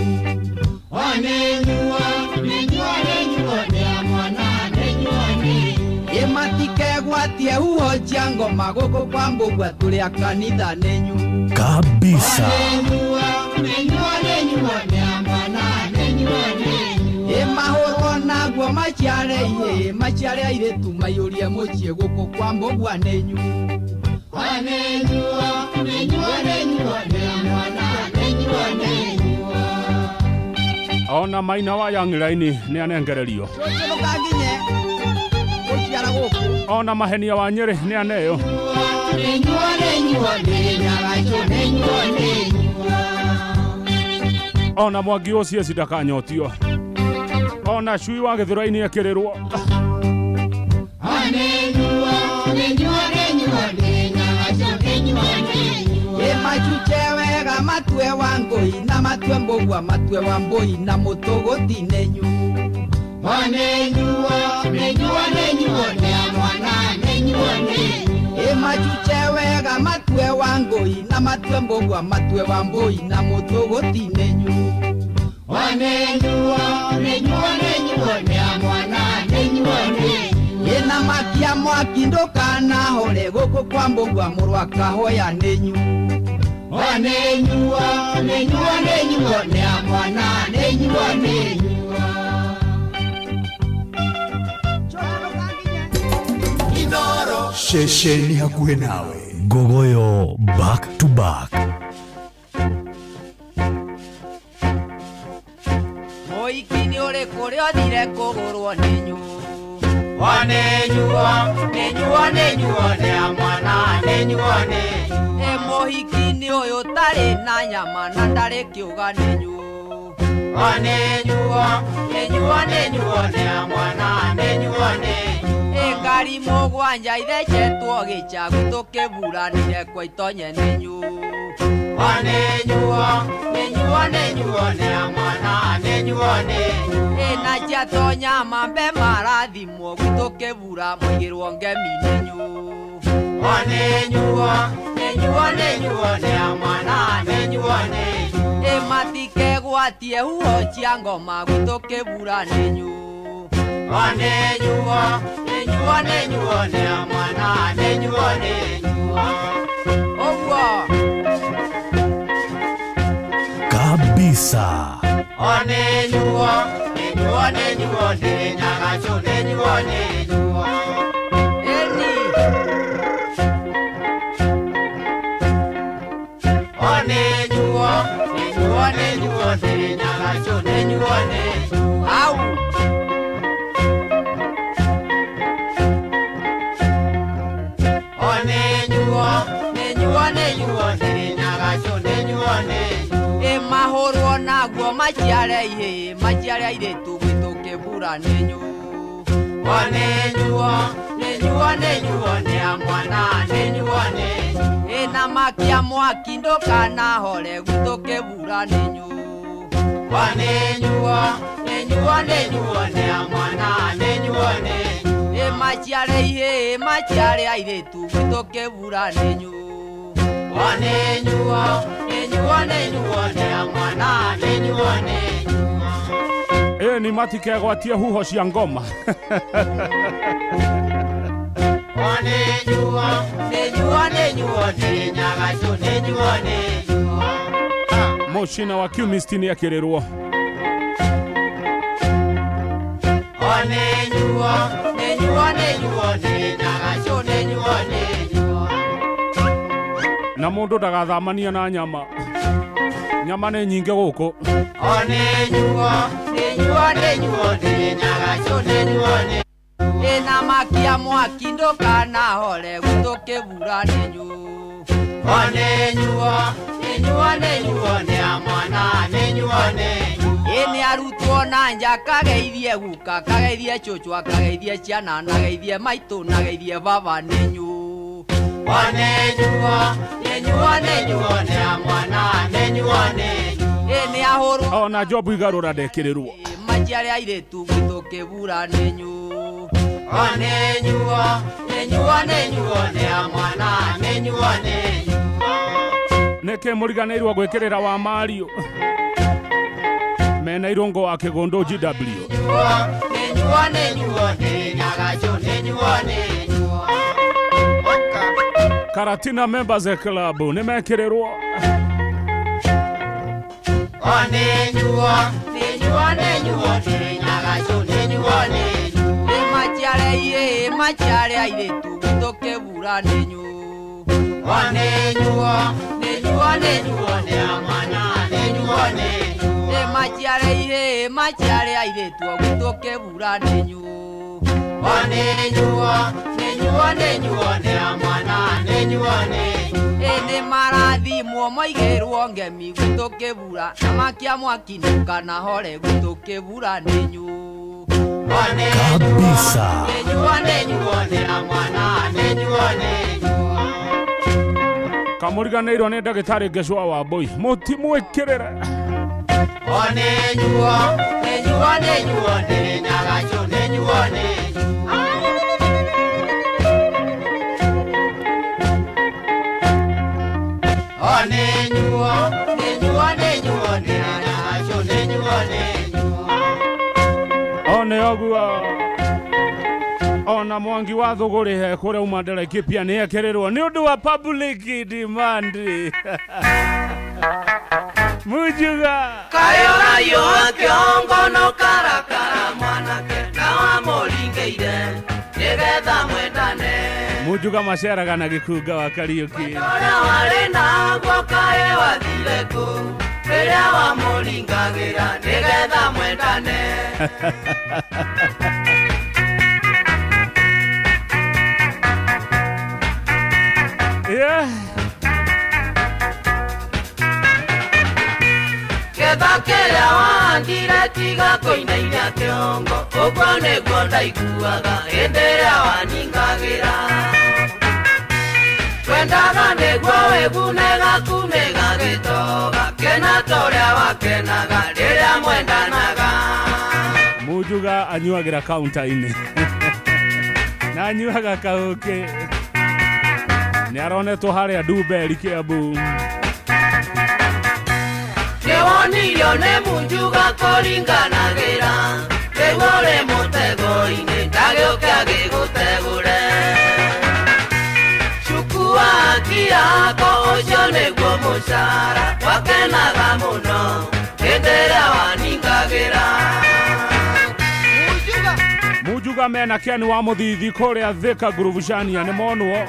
O nĩnyuo nĩnyuo nĩnyuo nĩ a mwana nĩnyuo nĩnyuo. Ĩmatikegwatie huho cia ngoma gũkũ kwa Mbũgua tũrĩ a kanitha nĩnyu. Kabisa. Nĩnyuo nĩnyuo nĩnyuo nĩ a mwana nĩnyuo nĩnyuo. Ĩmahũrwo naguo maciare ihĩĩ maciare airĩtu maiyũrie mũciĩ gũkũ kwa Mbũgua nĩnyu. O nĩnyuo nĩnyuo nĩnyuo nĩ a mwana nĩnyuo nĩnyuo. Ona maina wa Young Line nĩ anengererio. Ndũkanginye gũciara gũkũ. Ona mahenia wa Nyĩrĩ nĩ aneo. Nĩnyuo nĩnyuo nĩ nyagaco nĩnyuo nĩnyuo. Ona Mwangi ũcio ndakanyotio. Ona cui wa Gĩthũrai-inĩ ekĩrĩrwo. O nĩnyuo nĩnyuo nĩnyuo nĩ nyagaco nĩnyuo nĩnyuo. Ĩmachuche wega matue wa ngũi na matue Mbũgua matue wa mbũi na mũtũgũti nĩnyu. O nĩnyuo nĩnyuo nĩnyuo nĩ a mwana nĩnyuo nĩnyuo. Ĩmachuche wega matue wa ngũi na matue Mbũgua matue wa mbũi na mũtũgũti nĩnyu. O nĩnyuo nĩnyuo nĩnyuo nĩ a mwana nĩnyuo nĩnyuo. Ĩna makia mwaki ndũkanahore gũkũ kwa Mbũgua mũrũ akahoya nĩnyu. O nĩnyuo nĩnyuo nĩnyuo nĩ a mwana nĩnyuo nĩnyuo. Ceceni hakuhĩ nawe. Ngogoyo back to back. Mũhiki nĩ ũrĩkũ ũrĩa ũthire kũgũrwo nĩnyu? O nĩnyuo nĩnyuo nĩnyuo nĩ a mwana nĩnyuo nĩnyuo. Ĩ mũhiki nĩ ũyũ ũtarĩ na nyama na ndarĩ kĩũga nĩnyu. O nĩnyuo nĩnyuo nĩnyuo nĩ a mwana nĩnyuo nĩnyuo. Ĩ ngari mũgwanja ithecetwo gĩchagu tũkĩburanire kwa itonye nĩnyu. O nĩnyuo nĩnyuo nĩnyuo nĩ a mwana nĩnyuo nĩnyuo. Ĩna ciatonya mambe marathimwo gwitũ kĩbura mũigĩrwo ngemi nĩnyu. O nĩnyuo nĩnyuo nĩnyuo nĩ a mwana nĩnyuo nĩnyuo. Ĩ matikegwatie huho cia ngoma gwitũ kĩbura nĩnyu. O nĩnyuo nĩnyuo nĩnyuo nĩ a mwana nĩnyuo nĩnyuo. Ũguo Kabisa. O nĩnyuo nĩnyuo nĩnyuo nĩ nyagaco nĩnyuo nĩnyuo. Ĩni O nĩnyuo nĩnyuo nĩnyuo nĩ nyagaco nĩnyuo nĩnyuo. Au O nĩnyuo nĩnyuo nĩnyuo nĩ nyagaco nĩnyuo nĩnyuo. Ĩmahũrwo naguo maciare ihĩĩ maciare airĩtu gwitũ kĩbura nĩnyu. O nĩnyuo nĩnyuo nĩnyuo nĩ a mwana nĩnyuo nĩnyuo. Ĩna makia mwaki ndũkanahore gwitũ kĩbura nĩnyu. O nĩnyuo nĩnyuo nĩnyuo nĩ a mwana nĩnyuo nĩnyuo. Ĩ maciare ihĩĩ maciare airĩtu gwitũ kĩbura nĩnyu. O nĩnyuo nĩnyuo nĩnyuo nĩ a mwana nĩnyuo nĩnyuo. Ĩ ni matikegwatie huho cia ngoma. O Mucina wa Kiumisti nĩ akĩrĩrwo. Na mũndũ ndagathamania na nyama. Nyama nĩ nyingĩ gũkũ. Ina makia mwaki ndukanahore gũtũkĩbura nĩnyu. Ĩnĩ arutwo na nja kageithie guka kageithie cũcũ akageithie ciana na geithie maitũ na geithie baba nĩnyu. Ĩnĩ ahũrwo ona Job igarũra ndekĩrĩrwo. Maciare airĩtu gũtũkĩbura nĩnyu. Nĩkĩ mũriganĩirwo gwĩkĩrĩra wa Mario mena irũngo wa Kĩgũndũ GW. Karatina Members Club nĩmekĩrĩrwo. Maciare airĩtu gũtũkĩbura nĩnyu. Maciare airĩtu gũtũkĩbura nĩnyu. Ĩnĩ marathimwo maigĩrwo ngemi gũtũkĩbura na makia mwaki ndũkanahore gũtũkĩbura nĩnyu. Kabisa. Kamũriganĩirwo nĩ ndagĩtarĩ Ngecwa wa Mbũi mũtimwĩkĩrĩre. One ũguo ona Mwangi wa Thũgũrĩ he kũrĩa uma Laikipia nĩ ekĩrĩrwo nĩ ũndũ wa public demand. Mujuga kayo kĩongo no karakara mwanake na wamũringĩire nĩgetha mwendane. Mujuga maceraga na gĩkunga wa Kariũki. Ũrĩa warĩ naguo kaĩ wathire kũ rĩrĩa wamũringagĩra nĩgetha mwendane. Yeah. Ketha kĩrĩa wahandire tiga kũinainia kĩongo ũguo nĩguo ndaiguaga hĩndĩ ĩrĩa waningagĩra. Twendaga nĩguo wĩgune gaku nĩgagĩtoga kena ta ũrĩa wakenaga rĩrĩa mwendanaga. Mujuga anyuagĩra kaunta-inĩ na anyuaga kaũkĩ. Nĩ aronetwo harĩa Ndumberi Kĩambu. Nĩwonirio nĩ Mujuga kũringanagĩra rĩu ũrĩ mũtego-inĩ ndagĩũke agĩgũtegũre. Cukua haki yako ũcio nĩguo mũcara wakenaga mũno hĩndĩ ĩrĩa waningagĩra. Mujuga mena Ken wa Mũthithi kũrĩa Thika Ngurubucania nĩ monwo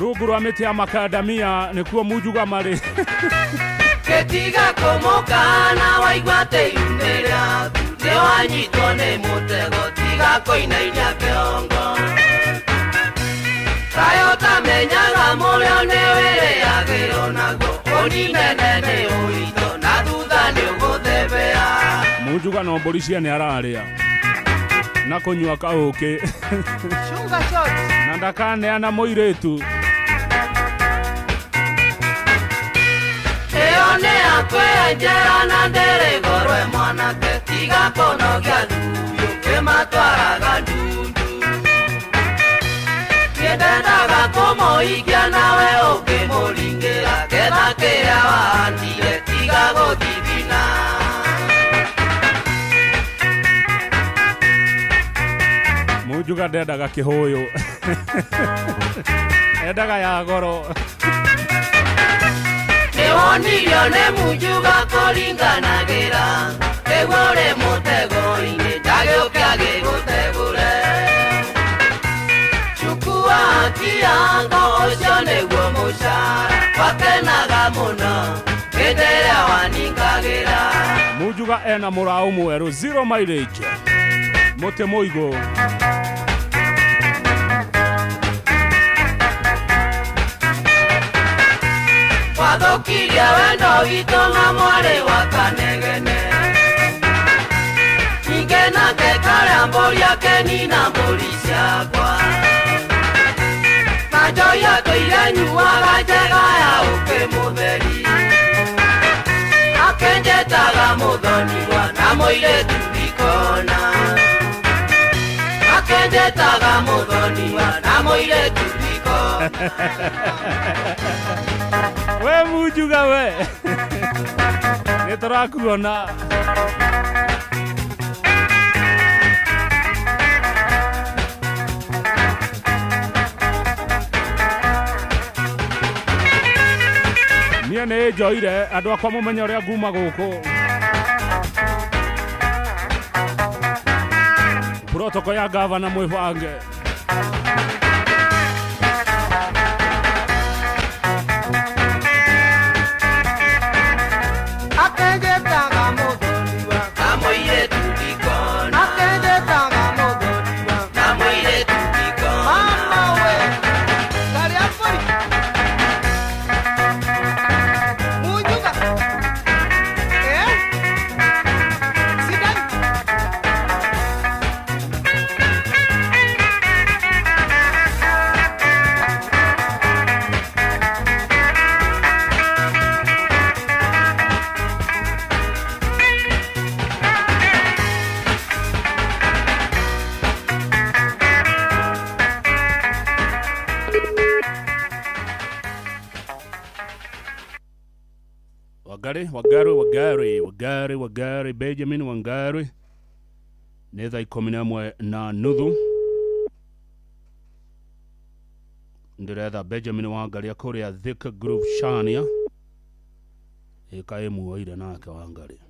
rungu rwa mĩtĩ ya makadamia nĩkuo Mujuga marĩ. Kĩtiga kũmũkana waigua atĩ iru-inĩ rĩaku nĩwanyitwo nĩ mũtego tiga kũinainia kĩongo. Kaĩ ũtamenyaga mũrĩo nĩwĩrĩagĩrwo naguo ũninene nĩ ũritũ na thutha nĩũgũthebea. Mujuga no mbũri ciene ararĩa na kũnyua kaũkĩ na ndakaneana mũirĩtu. Ĩyo nĩ yakwenjera na ndĩrĩ goro mwanake tiga kũnogia thuyu kĩmatwaraga ndundu. Nĩndendaga kũmũhikia nawe ũkĩmũringĩra ketha kĩrĩa wahandire tiga gũthithina. Munjuga ndendaga kĩhũyũ. Endaga ya goro. Nĩwonirio nĩ Munjuga kũringanagĩra nĩguo ũrĩ mũtego-inĩ ndagĩũke agĩgũtegũre. Chukua kiango ũcio nĩguo mũcara wakenaga mũno hĩndĩ ĩrĩa waningagĩra. Munjuga ena mũraũ mwerũ zero mileage. Mũtĩ mũigũ. Wathũkirie wendo witũ na mwarĩ wa Kanegene. Ningĩ nake karĩa mbũri akenina mbũri ciakwa. Na njohi atũire nyuaga njega ya ũkĩ mũtheri. Akenjetaga mũthoniwa na mũirĩtu ndikona. Akenjetaga mũthoniwa na mũirĩtu ndikona. We Munjuga we. Nĩ tũrakuona. Niĩ nĩ njoire andũ akwa mũmenye ũrĩa nguma gũkũ. Protocol ya gavana mwĩbange. Akenjetaga mũthoniwa na mũirĩtu ndikona. Akenjetaga mũthoniwa na mũirĩtu ndikona. Mama we, karĩa mbũri. Munjuga. Sidai. Wangari, Wangari, Wangari, Wangari, Wangari, Benjamin Wangari. Nĩ thaa 11:30. Ndĩretha Benjamin Wangari kũrĩa Thika Groove Shania. Ĩka ĩmuoire nake Wangari.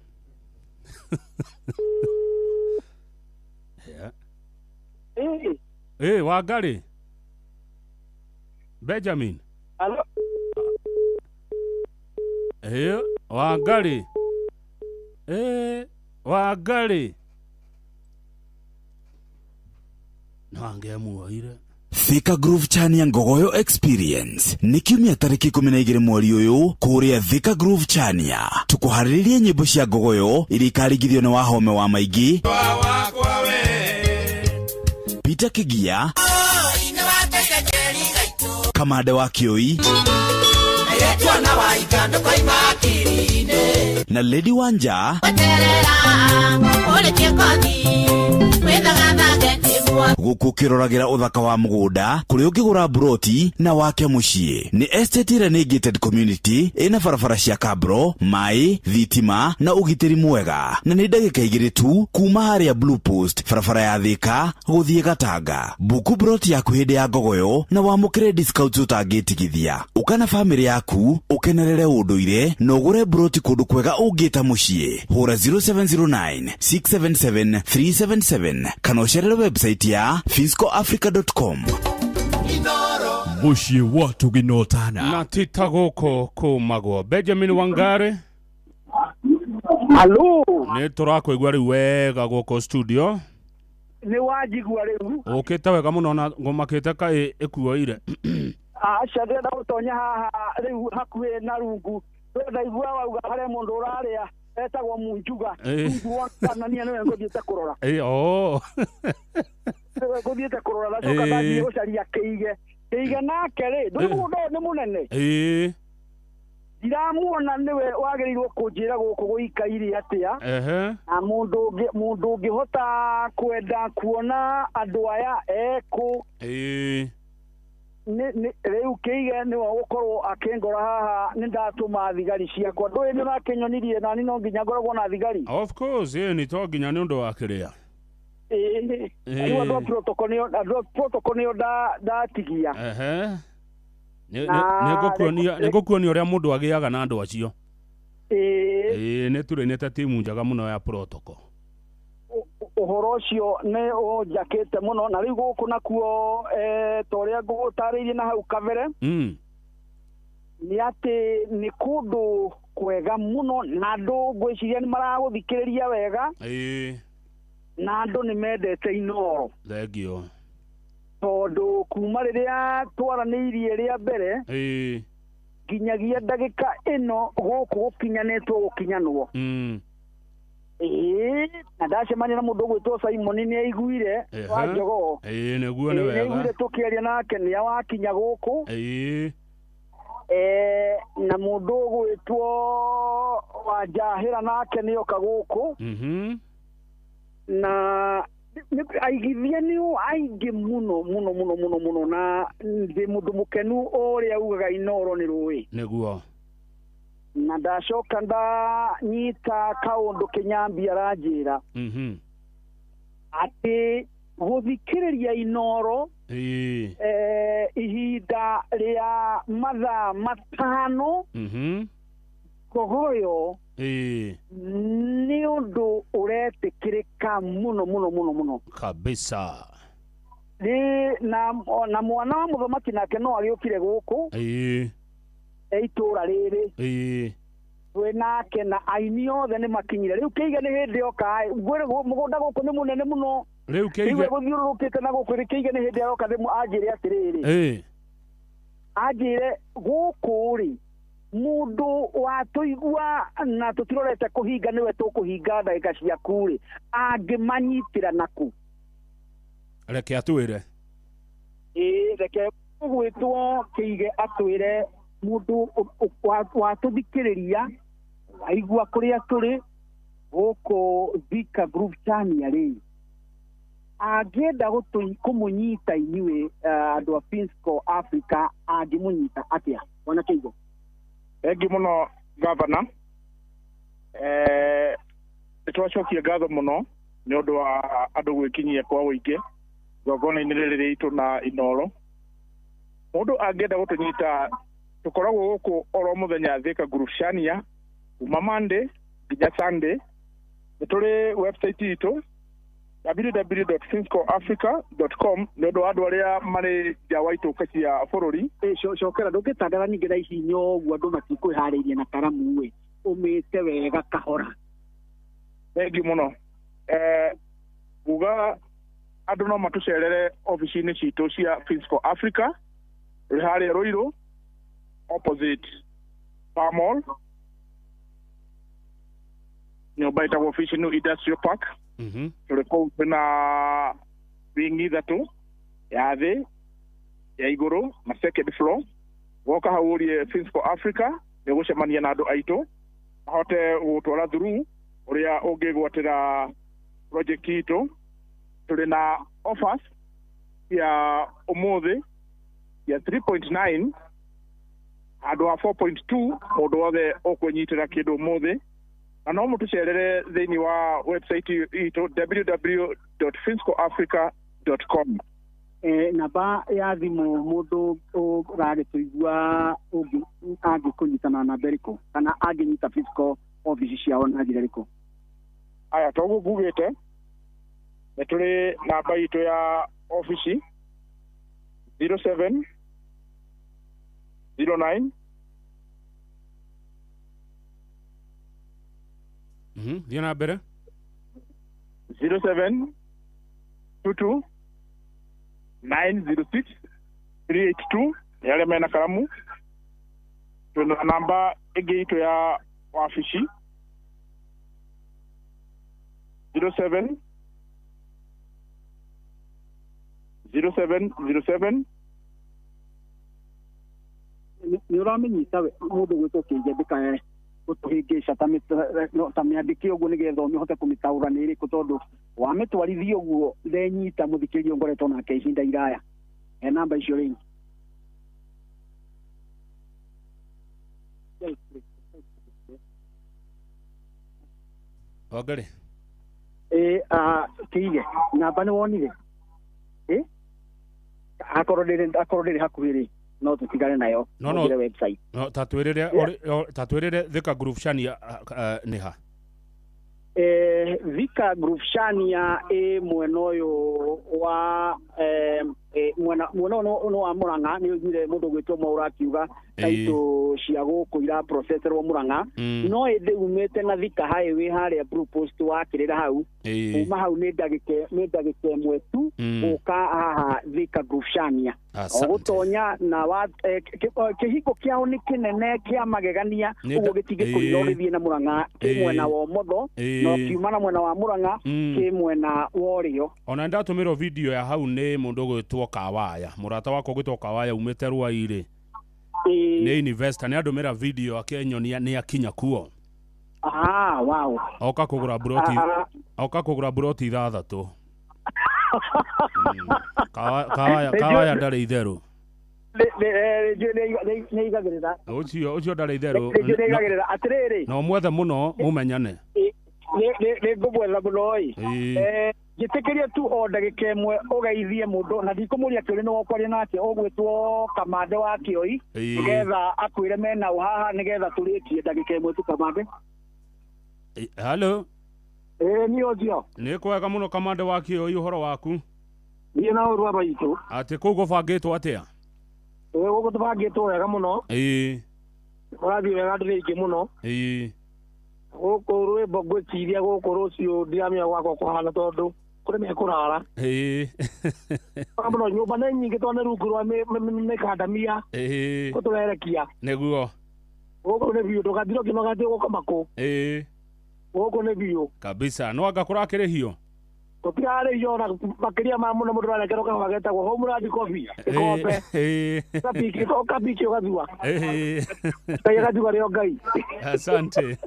Yeah. Wangari. Benjamin. Hello. Wangari. Wangari. Nangemuoire. Thika Groove Chania Ngogoyo Experience nĩ kiumia tarĩki 12 mweri ũyũ kũrĩa Thika Groove Chania. Tũkũharĩrĩria nyĩmbo cia Ngogoyo iria ikaringithio nĩ Wahome wa Maingĩ, Peter Kigia, Kamande wa Kĩoi na Lady Wanja gũkũ kĩroragĩra ũthaka wa mũgũnda kũrĩa ũngĩgũra mburoti na wake mũciĩ. Nĩ estate ĩrĩa nĩ gated community ĩna barabara cia kabro, maĩ, thitima na ũgitĩri mwega, na nĩ ndagĩka 2 tu kuma harĩa Blue Post, barabara ya Thika gũthiĩ Gatanga. Buku mburoti yaku hĩndĩ ya Ngogoyo na wamũkĩre discounts ũtangĩtigithia. Ũka na bamĩrĩ yaku ũkenerere ũndũire na ũgũre mburoti kũndũ kwega ũngĩta mũciĩ. Hũra 0709 677 377 kana ũcerere website ya fiscoafrica.com. Mũciĩ wa tũginotana na tita gũkũ kũmagwo. Benjamin Wangari. Halo. Nĩ tũrakũigua rĩu wega gũkũ studio. Nĩ wanjigua rĩu. Ũkĩte wega mũno na ngũmakĩte kaĩ ĩkuoire. Aca ndĩrenda gũtonya haha rĩu hakuhĩ na rungu. Ndaigua wauga harĩa mũndũ ũrarĩa etagwo Munjuga. Rungu wa Tanzania nĩwe ngũthiĩte kũrora. Nĩwe ngũthiĩte kũrora ndacoka ndathiĩ gũcaria Kĩige. Kĩige nake rĩ, ndũĩ mũgũnda ũyũ nĩ mũnene. Ndiramuona nĩwe wagĩrĩirwo kũnjĩra gũkũ gũikaire atĩa. Na mũndũ ũngĩhota kwenda kuona andũ aya ekũ. Rĩu Kĩige nĩwe ũgũkorwo akĩngora haha nĩ ndatũma thigari ciakwa. Ndũĩ nĩ ũrakĩnyonirie nani no nginya ngoragwo na thigari. Of course, nĩ to nginya nĩ ũndũ wa kĩrĩa. Ĩĩ, rĩu andũ a protocol nĩo, andũ a protocol nĩo ndatigia. Ehe. Nĩngũkuonia ũrĩa mũndũ agĩaga na andũ acio. Ĩĩ. Ĩĩ, nĩ tũrĩnĩte timu njega mũno ya protocol. Ũhoro ũcio nĩ ũnjakĩte mũno, na rĩu gũkũ nakuo ta ũrĩa ngũgũtarĩirie na hau kabere, nĩ atĩ nĩ kũndũ kwega mũno, na andũ ngwĩciria nĩ maragũthikĩrĩria wega. Ĩĩ. Na andũ nĩ mendete Inooro. Thengio. Tondũ kuma rĩrĩa twaranĩirie rĩa mbere, Ĩĩ. nginyagia ndagĩka ĩno gũkũ gũkinyanĩtwo gũkinyanwo. Ĩĩ, na ndacemania na mũndũ ũgwĩtwo Simon nĩ aiguire wa Njogoo. Ĩĩ, nĩguo nĩ wega. Nĩ aiguire tũkĩaria nake, nĩ awakinya gũkũ. Ĩĩ. Na mũndũ ũgwĩtwo wa Njahĩra nake nĩ oka gũkũ. Na aigithia nĩ aingĩ mũno mũno mũno mũno mũno, na ndĩ mũndũ mũkenu ũrĩa ugaga Inooro nĩ rũĩ. Nĩguo. Na ndacoka ndanyita kaũndũ Kĩnyambi aranjĩra, atĩ gũthikĩrĩria Inooro ihinda rĩa mathaa 5 kogoyo, nĩ ũndũ ũretĩkĩrĩka mũno mũno mũno mũno kabisa. Na mwana wa mũthamaki nake no agĩũkire gũkũ itũra rĩrĩ, twĩ nake na aini othe nĩ makinyire. Rĩu Kĩige nĩ hĩndĩ oka, ngwĩre mũgũnda gũkũ nĩ mũnene mũno. Rĩu Kĩige gũthiũrũrũkĩte na gũkũ, Kĩige nĩ hĩndĩ aroka anjĩre atĩrĩrĩ, anjĩre gũkũ rĩ, mũndũ watũigua na tũtirorete kũhinga nĩwe tũkũhinga ndagĩka ciaku rĩ, angĩmanyitĩra naku? Reke atwĩre. Ĩĩ, reke ũgwĩtwo Kĩige atwĩre mũndũ watũthikĩrĩria aigua kũrĩa tũrĩ gũkũ Thika Group Chania rĩ, angĩenda kũmũnyita inyuĩ andũ a Finsco Africa, angĩmũnyita atĩa? Bwana Kĩige. Thengi mũno gavana. Nĩ twacokia ngatho mũno nĩ ũndũ wa andũ gwĩkinyia kwa ũingĩ igongona-inĩ rĩrĩ rĩitũ na Inooro. Mũndũ angĩenda gũtũnyita, tũkoragwo gũkũ oro mũthenya Thika Group Chania kuma Monday nginya Sunday. Nĩ tũrĩ website itũ www.finscoafrica.com nĩ ũndũ wa andũ arĩa marĩ nja wa itũka cia bũrũri. Cokera, ndũngĩtangatha ningĩ thaa ici inya ũguo andũ matikwĩharĩirie na karamu ĩ, ũmĩte wega kahora. Thengiũ mũno. Nguga andũ no matũcerere obici-inĩ citũ cia Finsco Africa, rĩ harĩa Ruiru opposite Palm Mall, nyũmba ĩtagwo Fish New Industrial Park. Tũrĩ kũu twĩna wing 3, ya thĩ, ya igũrũ na second floor. Woka hau ũrie Finsco Africa, nĩ ũgũcemania na andũ aitũ mahote gũgũtwara through ũrĩa ũngĩgwatĩra project itũ. Tũrĩ na offers ya ũmũthĩ ya 3.9 handũ ha 4.2 mũndũ wothe ũkwĩnyitĩra kĩndũ ũmũthĩ. Na no mũtũcerere thĩinĩ wa website itũ www.finscoafrica.com. Namba ya thimũ mũndũ ũragĩtũigua angĩkũnyita na namba ĩrĩkũ, kana angĩnyita Finsco obici ciao na njĩra ĩrĩkũ? Aya, toguo ngugĩte, nĩ tũrĩ namba itũ ya obici 07 09 Thiĩ na mbere. 07 22 906 382 nĩ arĩa mena karamu. Twĩna namba ĩngĩ itũ ya wabici 07 07 07. Nĩ ũramĩnyita we mũndũ gwĩtwo Kĩige, ndũkae gũtũhĩngĩca ta mĩandĩke ũguo nĩgetha ũmĩhote kũmĩtaũra nĩ ĩrĩkũ, tondũ wamĩtwarithia ũguo ndenyita mũthikĩrĩria ngoretwo nake ihinda iraya. He namba icio rĩngĩ. Wangari. Kĩige namba nĩ wonire akorwo ndĩrĩ hakuhĩ rĩ no tũtigane nayo No, no. ũngĩre website. No, ta twĩrĩre ta twĩrĩre Thika Groove Shania nĩ ha? Thika Groove Shania ĩ mwena ũyũ wa mwena ũyũ wa Murang'a. Nĩ ũiguire mũndũ ũgwĩtwo Mwaura akiuga taitũ cia gũkũ ira processerwo Murang'a, no ĩndĩ umĩte na Thika Highway harĩa Blue Post wakĩrĩra hau, kuma hau nĩ ndagĩka ĩmwe tu gũka haha Thika Groove Shania. Ũgũtonya na kĩhingo kĩao nĩ kĩnene kĩa magegania, ũguo gĩtingĩkũriga ũgĩthiĩ na Murang'a kĩ mwena wa ũmotho, na ũkiuma na mwena wa Murang'a kĩ mwena wa ũrĩo. Ona ndatũmĩrwo video ya hau nĩ mũndũ ũgwĩtwo Kawaya, mũrata wakwa ũgwĩtwo Kawaya umĩte Ruai-rĩ, nĩ investor, nĩ andũmĩra video akĩnyonia nĩ akinya kuo. Wow. Oka kũgũra buroti 6. Kawaya ndarĩ itherũ. Nĩ igagĩrĩra. Ũcio ndarĩ itherũ. Nĩ igagĩrĩra. Atĩrĩrĩ. No mwethe mũno mũmenyane. Nĩ ngũmwetha mũno ĩ. Njĩtĩkĩrie tu o ndagĩka ĩmwe ũgeithie mũndũ, na ndikũmũria kĩũria nĩ wokwaria nake, ũgwĩtwo Kamande wa Kĩoi, nĩgetha akwĩre mena ũ haha, nĩgetha tũrĩkie ndagĩka ĩmwe tu. Kamande. Hello. Niĩ ũcio. Nĩ kwega mũno Kamande wa Kĩoi, ũhoro waku? Niĩ na ũru wa maitũ. Atĩ kũu gũbangĩtwo atĩa? Gũkũ tũbangĩtwo wega mũno. Kũrathiĩ wega, andũ nĩ aingĩ mũno. Gũkũ rwĩmbo ngwĩciria gũkũ rũciũ ndiramenya gwakwa kũhana tondũ kũrĩ mekũrara. Mũno nyũmba nĩ nyingĩ tondũ nĩ rungu rwa mĩkandamia kũtũrerekia. Nĩguo. Gũkũ nĩ biũ, ndũgathire ũkĩnoga atĩ ũgũkoma kũ. Gũkũ nĩ biũ. Kabisa. No anga kũrakĩrĩhio? Tũtirarĩhio ona makĩria ma mũno, mũndũ arekerwo kahũa getagwo Homeland Coffee, gĩkombe. Ũkabiki ũgathua. Ngai agathua rĩo Ngai. Asante.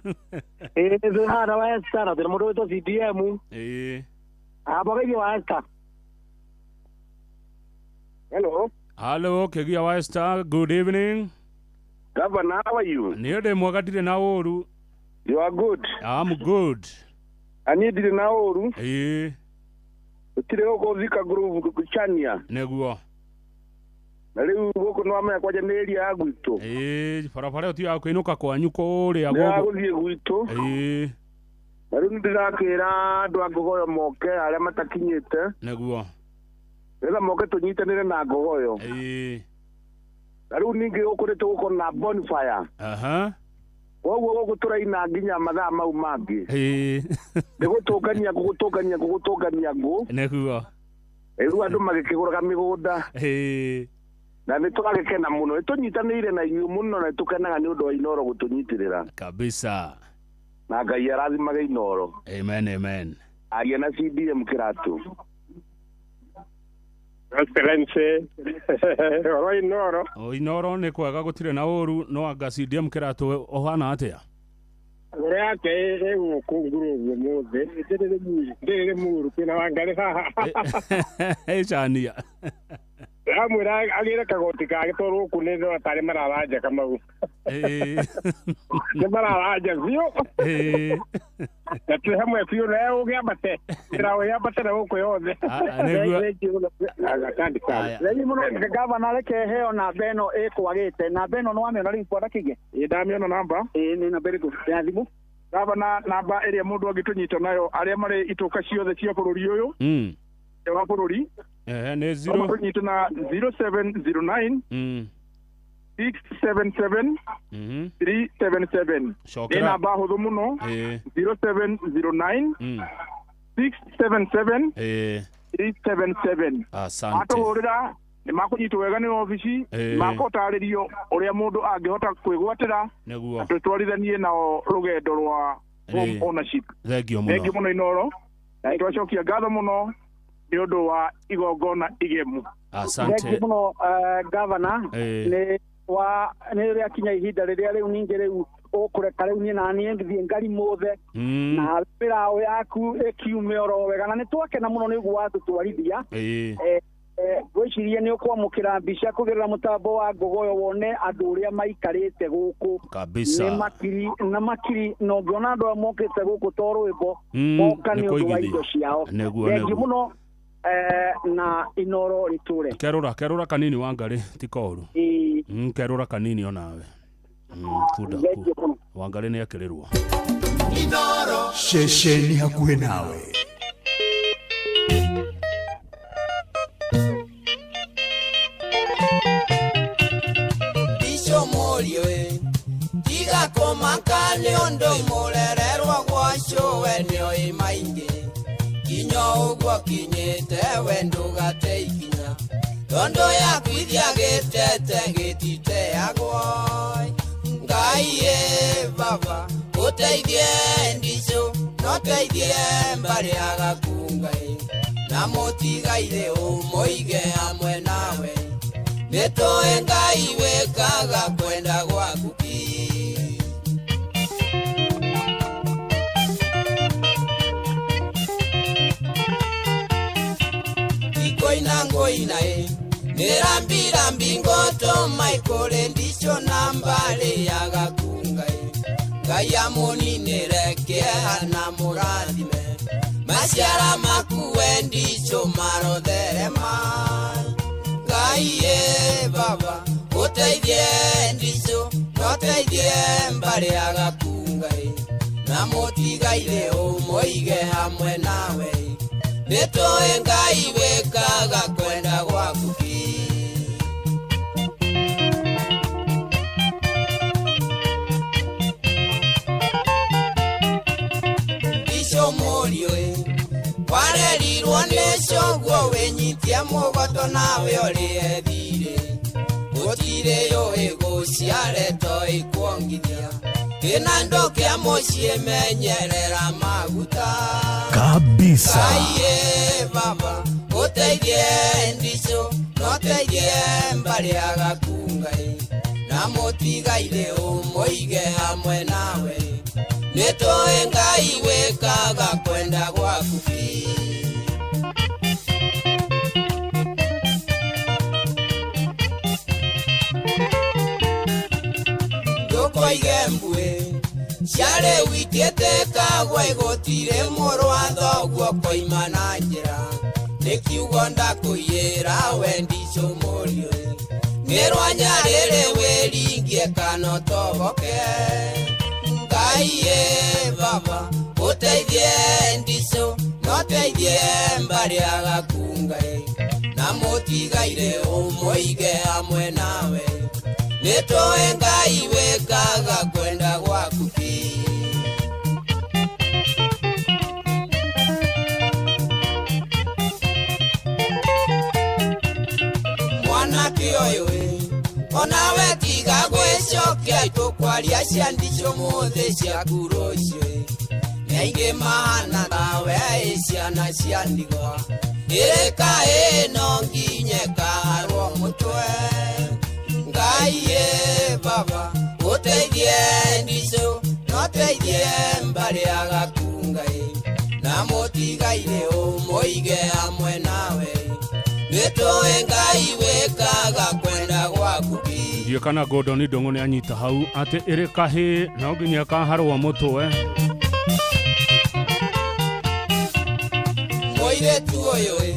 Twĩ haha na wa Esther na twĩna mũndũ wĩtwo CDM. Amba geithie wa Esther. Hello. Hello, Kĩgia wa Esther, good evening. Governor, how are you? Niĩ ndĩ mwega, ndirĩ na ũru. You are good. I'm good. Niĩ ndirĩ na ũru. Gũtirĩ gũkũ Thika Groove Shania. Nĩguo. Na rĩu gũkũ nĩwamenya kwanja nĩ area ya gwitũ. Barabara ĩyo ti ya kũinũka kwanyu kũrĩa gũkũ. Nĩ ya gũthiĩ gwitũ. Na rĩu nĩndĩrakĩra andũ a Ngogoyo moke arĩa matakinyĩte. Nĩguo. Nĩgetha moke tũnyitanĩre na Ngogoyo. Na rĩu ningĩ gũkũ nĩ tũgũkorwo na bonfire. Koguo gũkũ tũraina nginya mathaa mau mangĩ. Nĩ gũtũngania ngũ, gũtũngania ngũ, gũtũngania ngũ. Nĩguo. Rĩu andũ magĩkĩgũraga mĩgũnda. Na nĩ tũragĩkena mũno, nĩ tũnyitanĩire na inyuĩ mũno, na nĩ tũkenaga nĩ ũndũ wa Inooro gũtũnyitĩrĩra. Kabisa. Na Ngai arathimage Inooro. Amen, amen. Aria na CDM Kĩratũ. Excellency, oro Inooro. O Inooro nĩ kwega, gũtirĩ na ũru, no anga CDM Kĩratũ ũhana atĩa? Ngoro yake ĩ gũkũ Groove ũmũthĩ, ndĩrĩ mũru, kwĩna Wangarĩ haha. Ĩcania. Amwĩra agĩre kagoti kake tondũ gũkũ nĩ tarĩ mararanja Kamau. Nĩ mararanja biũ. Na twĩ hamwe biũ na ũgĩambate. Ndĩra ũgĩambate na gũkũ yothe. Asante sana. Rĩu mũno gavana, reke heo namba ĩno ĩkwagĩte. Namba ĩno nĩwamĩona rĩu kwanda Kĩge? Ĩ ndamĩona namba. Nĩ namba ĩrĩkũ ya thimũ? Gavana, namba ĩrĩa mũndũ angĩtũnyita nayo arĩa marĩ itũka ciothe cia bũrũri ũyũ. Wa bũrũri. Nĩ 0 tũnyite na 0709 677 377. Nĩ namba hũthũ mũno. 0709 677 377. Asante. Matũhũrĩra nĩ makũnyitwo wega nĩ obici, makũtarĩrio ũrĩa mũndũ angĩhota kwĩgwatĩra Nĩguo. na tũtwarithanie nao rũgendo rwa home ownership. Thengiũ mũno. Thengiũ mũno Inooro. Na nĩtwacokia ngatho mũno nĩ ũndũ wa igongona igemu. Asante. Thengiũ mũno gavana. Nĩ wa nĩ rĩakinya ihinda rĩrĩa rĩu ningĩ rĩu ũkũreka rĩu niĩ na niĩ ngĩthiĩ ngarimũthe na mĩraũ yaku ĩkiume oro wega, na nĩ twakena mũno nĩ ũguo watũtwarithia. Ngwĩciria nĩ ũkwamũkĩra mbica kũgerera mũtambo wa Ngogoyo wone andũ ũrĩa maikarĩte gũkũ. Kabisa. Nĩ makiri na makiri, na ũngĩona andũ arĩa mokĩte gũkũ to rwĩmbo, moka nĩ nĩ ũndũ wa kũigithia. indo ciao. Nĩguo, Thengiũ nĩguo. mũno, na Inoro rĩtũre. Kerũra kerũra kanini Wangarĩ, ti koru. Kerũra kanini onawe. Kunda Thengiũ mũno. Wangarĩ nĩ ekĩrĩrwo. Ceceni hakuhĩ nawe. Icio mũriũ ĩ, tiga kũmaka nĩ ũndũ mũrererwo gwacio we nĩoĩ maingĩ, kinya ũguo kinyĩte we ndũgate ikinya, tondũ yaku ithiagĩtete gĩtiteagwo. Ngai ĩ baba ũteithie ndicũ, no teithie mbarĩ ya gaku Ngai, na mũtigaire ũmũige hamwe nawe, nĩtũĩ Ngai wĩkaga kwenda gwaku ki. Ikoina ngoina ĩ, nĩrambirambi ngoto maikũrĩ ndicio na mbarĩ ya gaku Ngai, Ngai amũninĩre kĩeha na mũrathime, maciara maku we ndicio marotherema. Ngai ĩ baba ũteithie ndicio, no teithie mbarĩ ya gaku Ngai, na mũtigaire ũmũige hamwe nawe, nĩtũĩ Ngai wĩkaga kwenda gwaku ki. Icio mũriũ ĩ, warerirwo nĩ coguo wĩnyitie mũgoto nawe ũrĩe thirĩ, gũtirĩ yũĩ gũciare to ĩkuongithia, kĩna ndũ kĩa mũciĩ menyerera maguta. Kabisa. Ngai ĩ baba ũteithie ndicio, no teithie mbarĩ ya gaku Ngai, na mũtigaire ũmũige hamwe nawe, nĩtũĩ Ngai wĩkaga kwenda gwaku ki. Ndũkoige mbuĩ ciarĩ witĩte kagwa, gũtirĩ mũrũ wa thoguo koima na njĩra, nĩ kiugo ndakũiyĩra we ndicio mũriũ ĩ, nĩ rwanya rĩrĩ wĩringie kana ũtoboke. Ngai ĩ baba ũteithie ndicio, no teithie mbarĩ ya gaku Ngai, na mũtigaire ũmũige hamwe nawe, nĩtũĩ Ngai wĩkaga kwenda gwaku ki. Mwanake ũyũ ĩ, onawe tiga gwĩcokia tũkwaria cia ndicio mũthĩ ciaku rũciũ ĩ, nĩ aingĩ mahana tawe ĩ ciana cia ndigwa, ĩrĩka ĩno nginye ĩkaharwo mũtwe. Ngai ĩ baba ũteithie ndicio, no teithie mbarĩ ya gaku Ngai, na mũtigaire ũmũige hamwe nawe, nĩtũĩ Ngai wĩkaga kwenda gwaku ki. Ndiũĩ kana Gordon Ndung'u nĩ anyita hau atĩ ĩrĩ kahĩ no nginya ĩkaharwo mũtwe. Mũirĩtu ũyũ ĩ,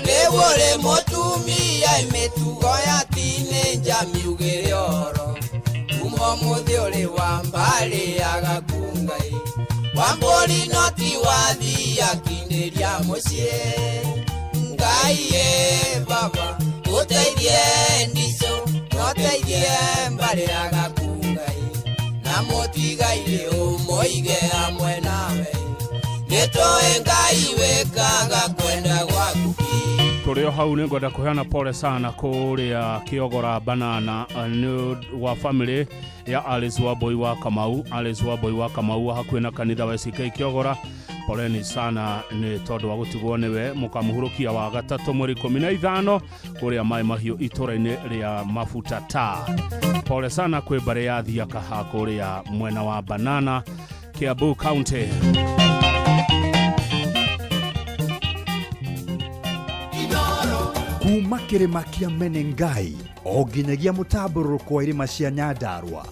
nĩwe ũrĩ mũtumia mĩtugo ya tinĩnja miugĩre ũhoro, kuma ũmũthĩ ũrĩ wa mbarĩ ya gaku Ngai, wa mbũri no ti wa thia kindĩria mũciĩ. Ngai ĩ baba ũteithie ndicio, no teithie mbarĩ ya gaku Ngai, na mũtigaire ũmũige hamwe nawe, nĩtũĩ Ngai wĩkaga kwenda gwaku ki. Tũrĩ o hau nĩ ngwenda kũheana pole sana kũrĩa Kĩogora Banana nĩ wa family ya Alice Wambui wa Kamau, Alice Wambui wa Kamau hakuhĩ na kanitha wa SK Kĩogora. Poleni sana nĩ tondũ wa gũtigwo nĩwe mũkamũhurũkia wa gatatũ mweri 15 kũrĩa Maĩ Mahiũ itũra-inĩ rĩa Mafuta Ta. Pole sana kwĩ mbarĩ ya Thiakaha kũrĩa mwena wa Banana, Kiambu County. Kuma kĩrĩma kĩa Menengai o nginyagia mũtambũrũrũko wa irĩma cia Nyandarua,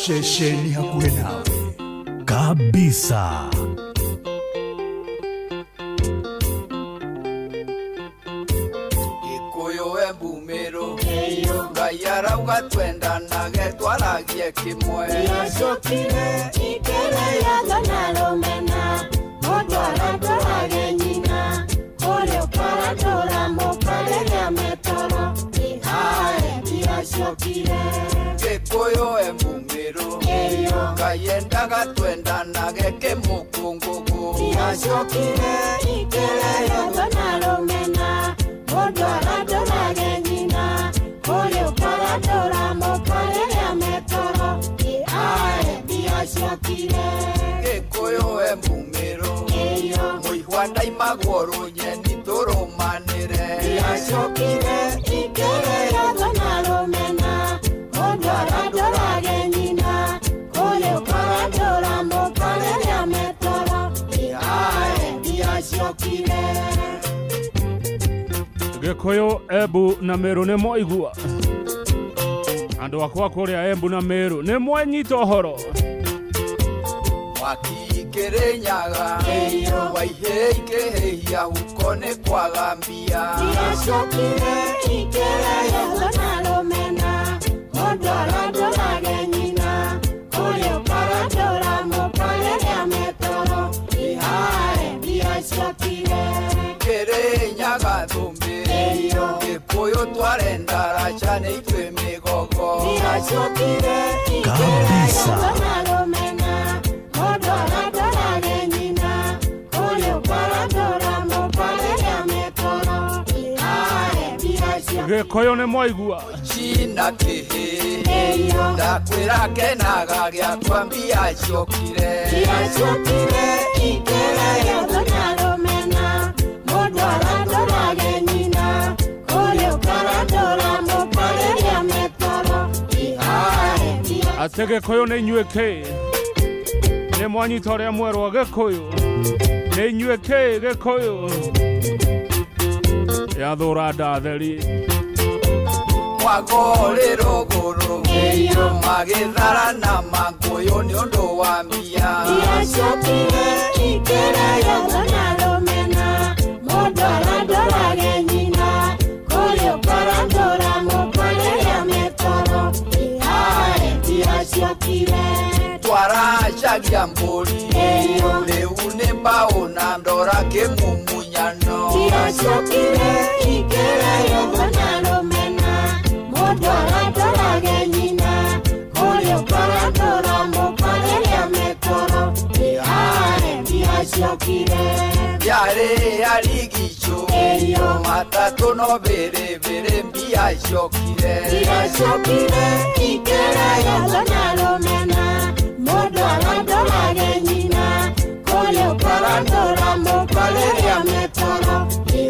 ceceni hakuhĩ nawe kabisa. Gĩkũyũ Embu Mĩrũ, Ngai arauga twendanage twaragie kĩmwe. Ndiacokire ikĩrĩaga na rũmena, mũndũ arandorage nyina, ũrĩa ũkarandũra mũkarĩrĩa metoro, ae ndiacokire. Gĩkũyũ Embu Mĩrũ, Ngai endaga twendanage kĩmũkũngũgũ. Ndiacokire ikĩrĩaga na rũmena, mũndũ arandorage nyina, ũrĩa ũkarandũra mũkarĩrĩa metoro, ae ndiacokire. Gĩkũyũ Embu Mĩrũ, mũihwa ndaimagwo rũnyeni tũrũmanĩre. Ndiacokire ikĩrĩaga na rũmena, mũndũ arandorage nyina, ũrĩa ũkarandũra mũkarĩrĩa metoro, ae ndiacokire. Gĩkũyũ Embu na Meru nĩ mwaigua. Andũ akwa kũrĩa Embu na Meru nĩ mwanyita ũhoro. Mwaki Kĩrĩnyaga, waihĩ ikĩhĩhia huko nĩ kwaga mbia. Ndiacokire ikĩrĩaga na rũmena, mũndũ arandorage nyina, ũrĩa ũkarandũra mũkarĩrĩa metoro, ae ndiacokire. Kĩrĩnyaga thũmbĩ, Gĩkũyũ twarenda raca nĩ ithuĩ mĩgogo. Ndiacokire ikĩrĩaga na rũmena, mũndũ arandorage nyina, ũrĩa ũkarandũra mũkarĩrĩa metoro, ae ndiacokire. Gĩkũyũ nĩ mwaigua. China kĩhĩ, ndakwĩra kenaga gĩakwa mbia ciokire. Ndiacokire ikĩrĩaga na rũmena, mũndũ arandorage nyina, ũrĩa ũkarandũra mũkarĩrĩa metoro, ae Atĩ Gĩkũyũ nĩ inyuĩ kĩ? Nĩ mwanyita ũrĩa mwerwo Gĩkũyũ? Nĩ inyuĩ kĩ Gĩkũyũ? Yathũra ndatheri. Mwago ũrĩ rũgũrũ, magĩtharana mangũyũ nĩ ũndũ wa mbia. Ndiacokire ikĩrĩaga na rũmena, mũndũ arandorage nyina, ũrĩa ũkarandũra mũkarĩrĩa metoro, ae ndiacokire. Twaracagia mbũri, rĩu nĩ mbaũ na ndora kĩmumunyano. Ndiacokire ikĩrĩaga na rũmena, mũndũ arandorage nyina, ũrĩa ũkarandũra mũkarĩrĩa metoro, ae ndiacokire. Yarĩ ya rigicũ, matatũ no bĩrĩbĩrĩ mbia ciokire. Ndiacokire ikĩrĩaga na rũmena, mũndũ arandorage nyina, ũrĩa ũkarandũra mũkarĩrĩa metoro,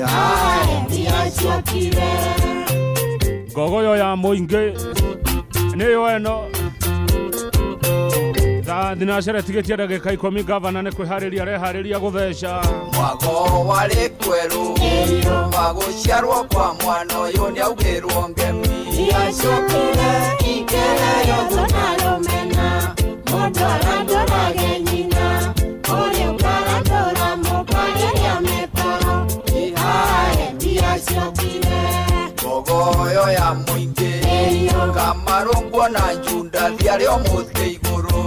ae ndiacokire. Ngogoyo ya mũingĩ nĩyo ĩno. Thaa thinacere tigĩtie ndagĩka 10 gavana nĩ kwĩharĩria areharĩria gũtheca. Mwago warĩ kwerũ, wa gũciarwo kwa mwana ũyũ nĩaugĩrwo ngemi. Ndiacokire ikĩrĩaga na rũmena, mũndũ arandorage nyina, ũrĩa ũkarandũra mũkarĩrĩa metoro, ae ndiacokire. Ngogoyo ya mũingĩ, kamarũngwo na njunda thiarĩ o mũtĩ igũrũ.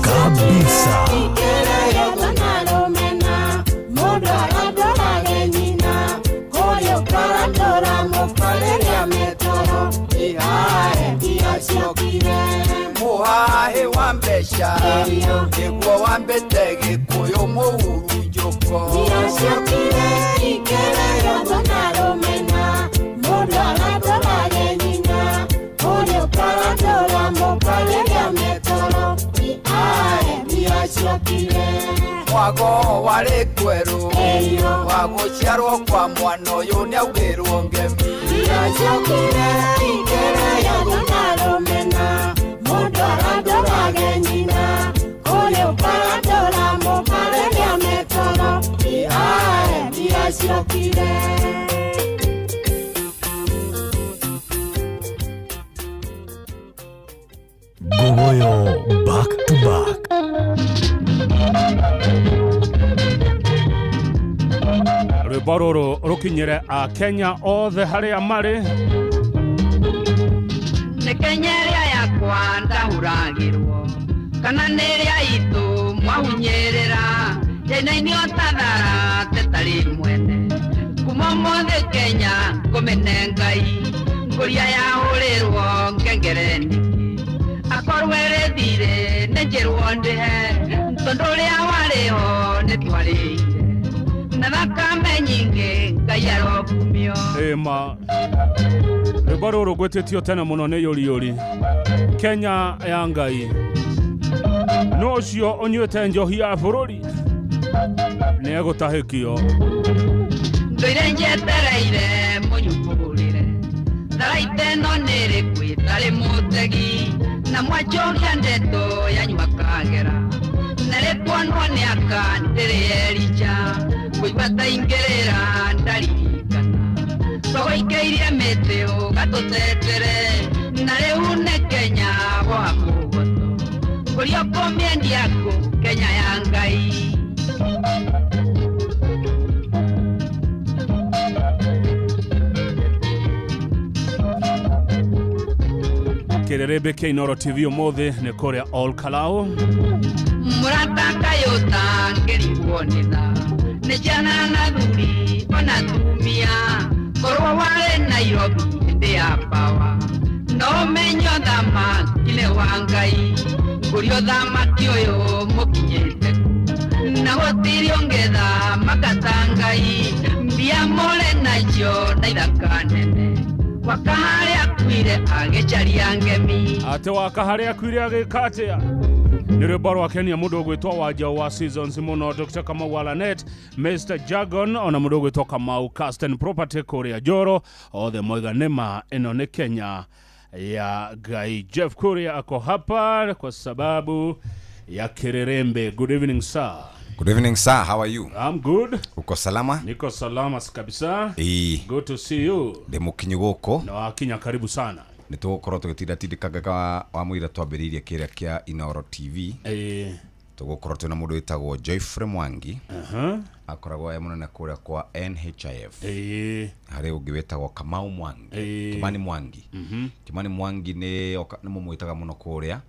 Kabisa. Ikĩrĩaga na rũmena, mũndũ arandorage nyina, ũrĩa ũkarandũra mũkarĩrĩa metoro, ae ndiacokire. Mũhahĩ wa mbeca, nĩguo wambĩte Gĩkũyũ mũhurunjũko. Ndiacokire ikĩrĩaga na rũmena, mũndũ arandorage nyina, ũrĩa ũkarandũra mũkarĩrĩa metoro, ae ndiacokire. Mwago warĩ kwerũ, wa gũciarwo kwa mwana ũyũ nĩaugĩrwo ngemi. Ndiacokire ikĩrĩaga na rũmena, mũndũ arandorage nyina, ũrĩa ũkarandũra mũkarĩrĩa metoro, ae ndiacokire. Rwĩmbo rũrũ rũkinyĩre Akenya othe harĩa marĩ. Nĩ Kenya ĩrĩa yakwa ndahuragĩrwo kana nĩ ĩrĩa itũ mwahunyĩrĩra yainainio ta thara tetarĩ mwene kuma ũmũthĩ Kenya ngũmene Ngai ngũria yahũrĩrwo ngengere nĩkĩ akorwo ĩrĩ thirĩ nĩ njĩrwo ndĩhe tondũ ũrĩa warĩho nĩ twarĩire na thakame nyingĩ Ngai arokumio. Ĩma rwĩmbo rũrũ gwĩtĩtio tene mũno nĩ Yũri Yũri. Kenya ya Ngai no ũcio ũnyuĩte njohi ya bũrũri nĩ egũtahĩkio. Ndũire njetereire mũnyumbũrĩre tharaita ĩno nĩrĩ kwĩtarĩ mũtegi na mwanjohia ndeto yanyua kagera na rĩkuonwo nĩ aka ndĩrĩ Elija kũigua ta ingĩrĩra ndaririkana tũgũikĩirie mĩtĩ ũgatũtetere na rĩu nĩ Kenya gwa mũgoto ngũria ũkũmĩendia kũ Kenya ya Ngai. Kĩrĩrĩmbĩ kĩa Inooro TV ũmũthĩ nĩ kũrĩa Ol Kalou. Mũrata kayũta ngĩrigwo nĩ tha nĩ ciana na thuri ona atumia korwo warĩ Nairobi hĩndĩ ya pawa no ũmenye ũthamaki nĩ wa Ngai ngũria ũthamaki ũyũ mũkinyĩte kũ na gũtirĩ ũngĩthamaka ta Ngai mbia mũrĩ nacio na ithaka nene waka harĩa akuire agĩcaria ngemi. Atĩ waka harĩa akuire agĩka atĩa? Nĩ rwĩmbo rwa Kenya mũndũ ũgwĩtwo Wanja wa Seasons mũno Dr. Kamau Walanet, Mr. Jagon ona mũndũ ũgwĩtwo Kamau Caston Property kũrĩa Njoro othe moiga nĩma ĩno nĩ Kenya ya Ngai. Jeff Kuria ako hapa kwa sababu ya Kirerembe. Good evening sir. Good evening sir, how are you? I'm good. Uko salama? Niko salama kabisa. Good to see you. Ndĩ mũkinyu gũkũ. Na wakinya karibu sana. Nĩ tũgũkorwo tũgĩtindatindĩkangaga wa mũira twambĩrĩirie kĩrĩa kĩa Inooro TV. Tũgũkorwo twĩna mũndũ wĩtagwo Joyfrey Mwangi. Akoragwo e mũnene kũrĩa kwa NHIF. Harĩ ũngĩ wĩtagwo Kamau Mwangi. Kimani Mwangi. Kimani Mwangi nĩ mũmwĩtaga mũno kũrĩa.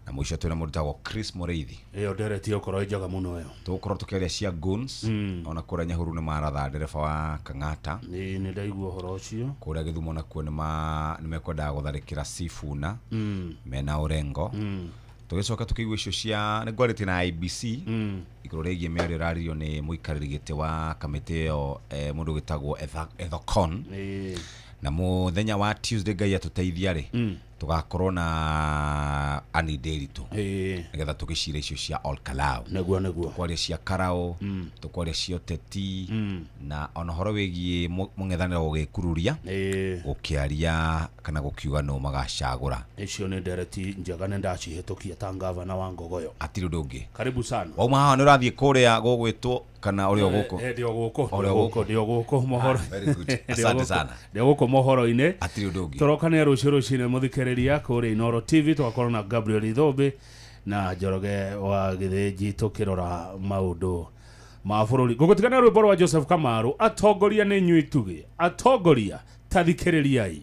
Na mũico twĩna mũndũ wĩtagwo Chris Mũrĩithi. Ĩyo ndereti ĩyo ĩnjega mũno ĩyo. Tũgũkorwo tũkĩaria cia goons. Ona kũrĩa Nyahururu nĩ maratha ndereba wa Kang'ata. Ĩĩ nĩ ndaigua ũhoro ũcio. Kũrĩa Gĩthumo nakuo nĩ mekwendaga gũtharĩkĩra Sifuna mena Orengo. Tũgĩcoka tũkĩigua icio cia nĩ ngwarĩtie na IBC igũrũ rĩgiĩ mĩario ĩraririo nĩ mũikarĩri gĩtĩ wa kamĩtĩ ĩyo mũndũ wĩtagwo Ethekon. Na mũthenya wa Tuesday Ngai atũteithia rĩ tũgakorwo na Annie Nderitu nĩgetha tũgĩcira icio cia Ol Kalou. Nĩguo nĩguo. Tũkwaria cia Karau, tũkwaria cia ũteti na ona ũhoro wĩgiĩ mũng'ethanĩro gũgĩkururia gũkĩaria kana gũkiuga nũ magacagũra. Icio nĩ ndereti njega nĩ ndacihĩtũkia ta ngavana wa Ngogoyo. Hatirĩ ũndũ ũngĩ. Karibu sana. Wauma haha nĩ ũrathiĩ kũrĩa gũgwĩtwo kana ũrĩ o gũkũ? Ndĩ o gũkũ. Ndĩ o gũkũ mohoro. Very good. Asante sana. Ndĩ o gũkũ mohoro-inĩ. Hatirĩ ũndũ ũngĩ. Tũrokania rũciũ rũcinĩ mũthikĩrĩria kũrĩa Inooro TV tũgakorwo na Gabriel Ithũmbĩ na Njoroge wa Gĩthĩnji tũkĩrora maũndũ ma bũrũri. Ngũgũtigana rwĩmbo rwa Joseph Kamaru atongoria nĩ inyuĩ itugĩ atongoria ta thikĩrĩriai.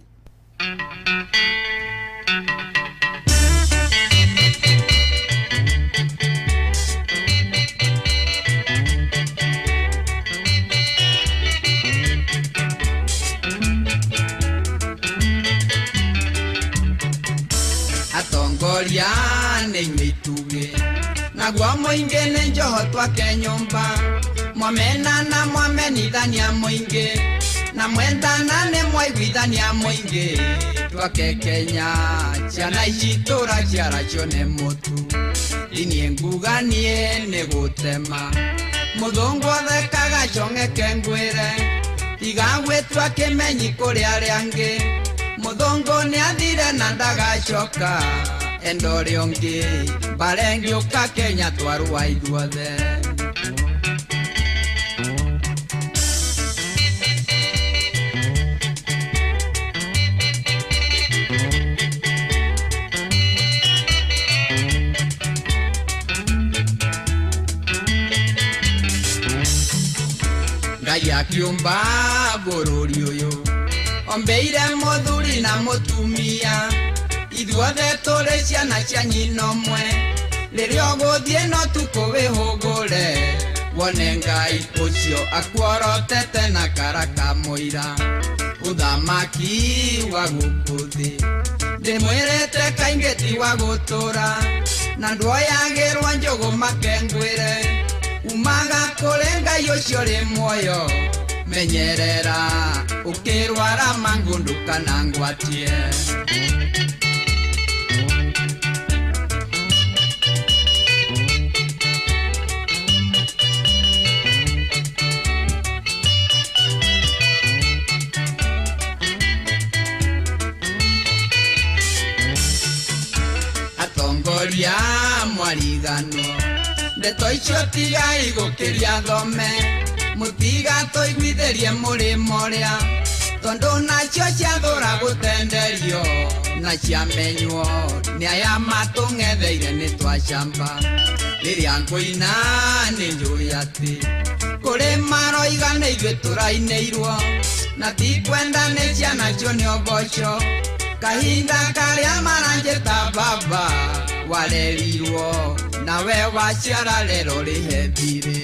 Atongoria nĩ inyuĩ itugĩ naguo mũingĩ nĩ njoho twake nyũmba mwamena na mwamenithania mũingĩ na mwendana nĩ mwaiguithania mũingĩ twake Kenya ciana ici tũraciaracio nĩ mũtu niĩ nguga niĩ nĩ gũtema mũthũngũ athekaga cong'eke ngwĩre tiga gwĩtua kĩmenyi kũrĩ arĩa angĩ mũthũngũ nĩ athire na ndagacoka enda ũrĩa ũngĩ mbara ĩngĩũka Kenya twarũa ithuothe. Ngai akiũmba bũrũri ũyũ ombeire mũthuri na mũtumia ithuothe tũrĩ ciana cia nyina ũmwe rĩrĩa ũgũthiĩ no tukũ wĩhũgũre wone Ngai ũcio akuorotete na karaka mũira ũthamaki wa gũkũ thĩ ndĩmwĩrĩte kaingĩ ti wa gũtũra na ndwoyagĩrwo njũgũ makengwĩre umaga kũrĩ Ngai ũcio rĩ muoyo menyerera ũkĩrwara mangũ ndũkanangwatie. Atongoria mwariganwo ndeto icio tigai gũkĩria thome mũtigatũiguithĩrie mũrĩmo ũrĩa tondũ nacio ciathũra gũtenderio na ciamenywo nĩ aya matũng'etheire nĩ twacamba rĩrĩa ngũina nĩ njũĩ atĩ kũrĩ maroiga nĩ ithuĩ tũrainĩirwo na tikwenda nĩ ciana cio nĩ ũboco kahinda karĩa maranjĩta baba warerirwo nawe waciara rero rĩhe thirĩ.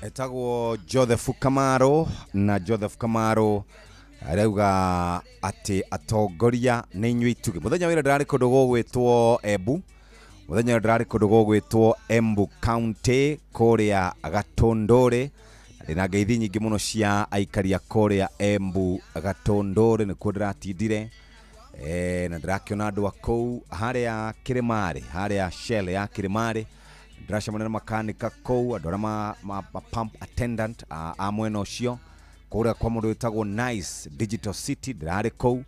Etagwo Joseph Kamaro na Joseph Kamaro arauga atĩ atongoria nĩ inyuĩ itugĩ. Mũthenya wĩra ndĩrarĩ kũndũ gũgwĩtwo Embu, mũthenya wĩra ndĩrarĩ kũndũ gũgwĩtwo Embu County kũrĩa Gatũndũrĩ. Ndĩna ngeithi nyingĩ mũno cia aikari a kũrĩa Embu Gatũndũrĩ, nĩkuo ndĩratindire na ndĩrakĩona andũ a kũu harĩa Kĩrĩmarĩ, harĩa Shell ya Kĩrĩmarĩ. Ndĩracemania na makanika kũu, andũ arĩa ma pump attendant a mwena ũcio kũrĩa kwa mũndũ wĩtagwo Nice Digital City, ndĩrarĩ kũu.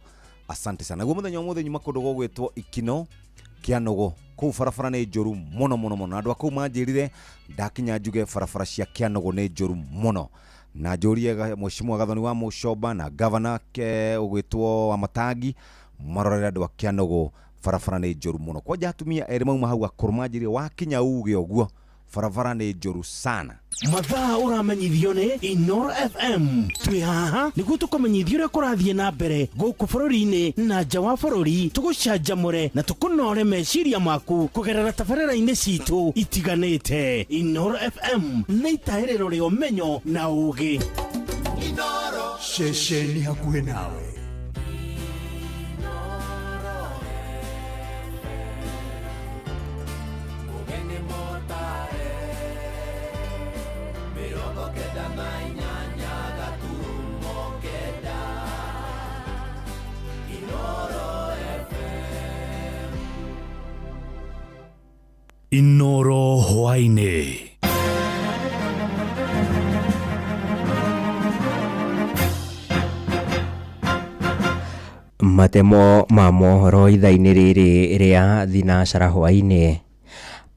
Asante sana. Naguo mũthenya ũmũthĩ nyuma kũndũ gũgwĩtwo Ikino Kĩanũgũ, kũu barabara nĩ njũru mũno mũno mũno. Andũ a kũu manjĩrire ndakinya njuge barabara cia Kĩanũgũ nĩ njũru mũno, na njũrie Mheshimiwa Gathoni wa Mũcomba na gavana ũgwĩtwo wa Matangi marorere andũ a Kĩanũgũ barabara nĩ njũru mũno. Kwanja atumia erĩ mauma hau akũrũ manjĩrire wakinya uge ũguo barabara nĩ njũru sana. Mathaa ũramenyithio nĩ Inoro FM. Twĩ haha nĩguo tũkũmenyithia ũrĩa kũrathiĩ na mbere gũkũ bũrũri-inĩ na nja wa bũrũri, tũgũcanjamũre na tũkũnore meciria maku kũgerera tabarĩra-inĩ citũ itiganĩte. Inoro FM nĩ itahĩrĩro rĩa ũmenyo na ũũgĩ. Ceceni hakuhĩ nawe. Inoro hwaĩ-inĩ. Matemo ma mohoro ithaa-inĩ rĩrĩ rĩa thinacara hwaĩ-inĩ.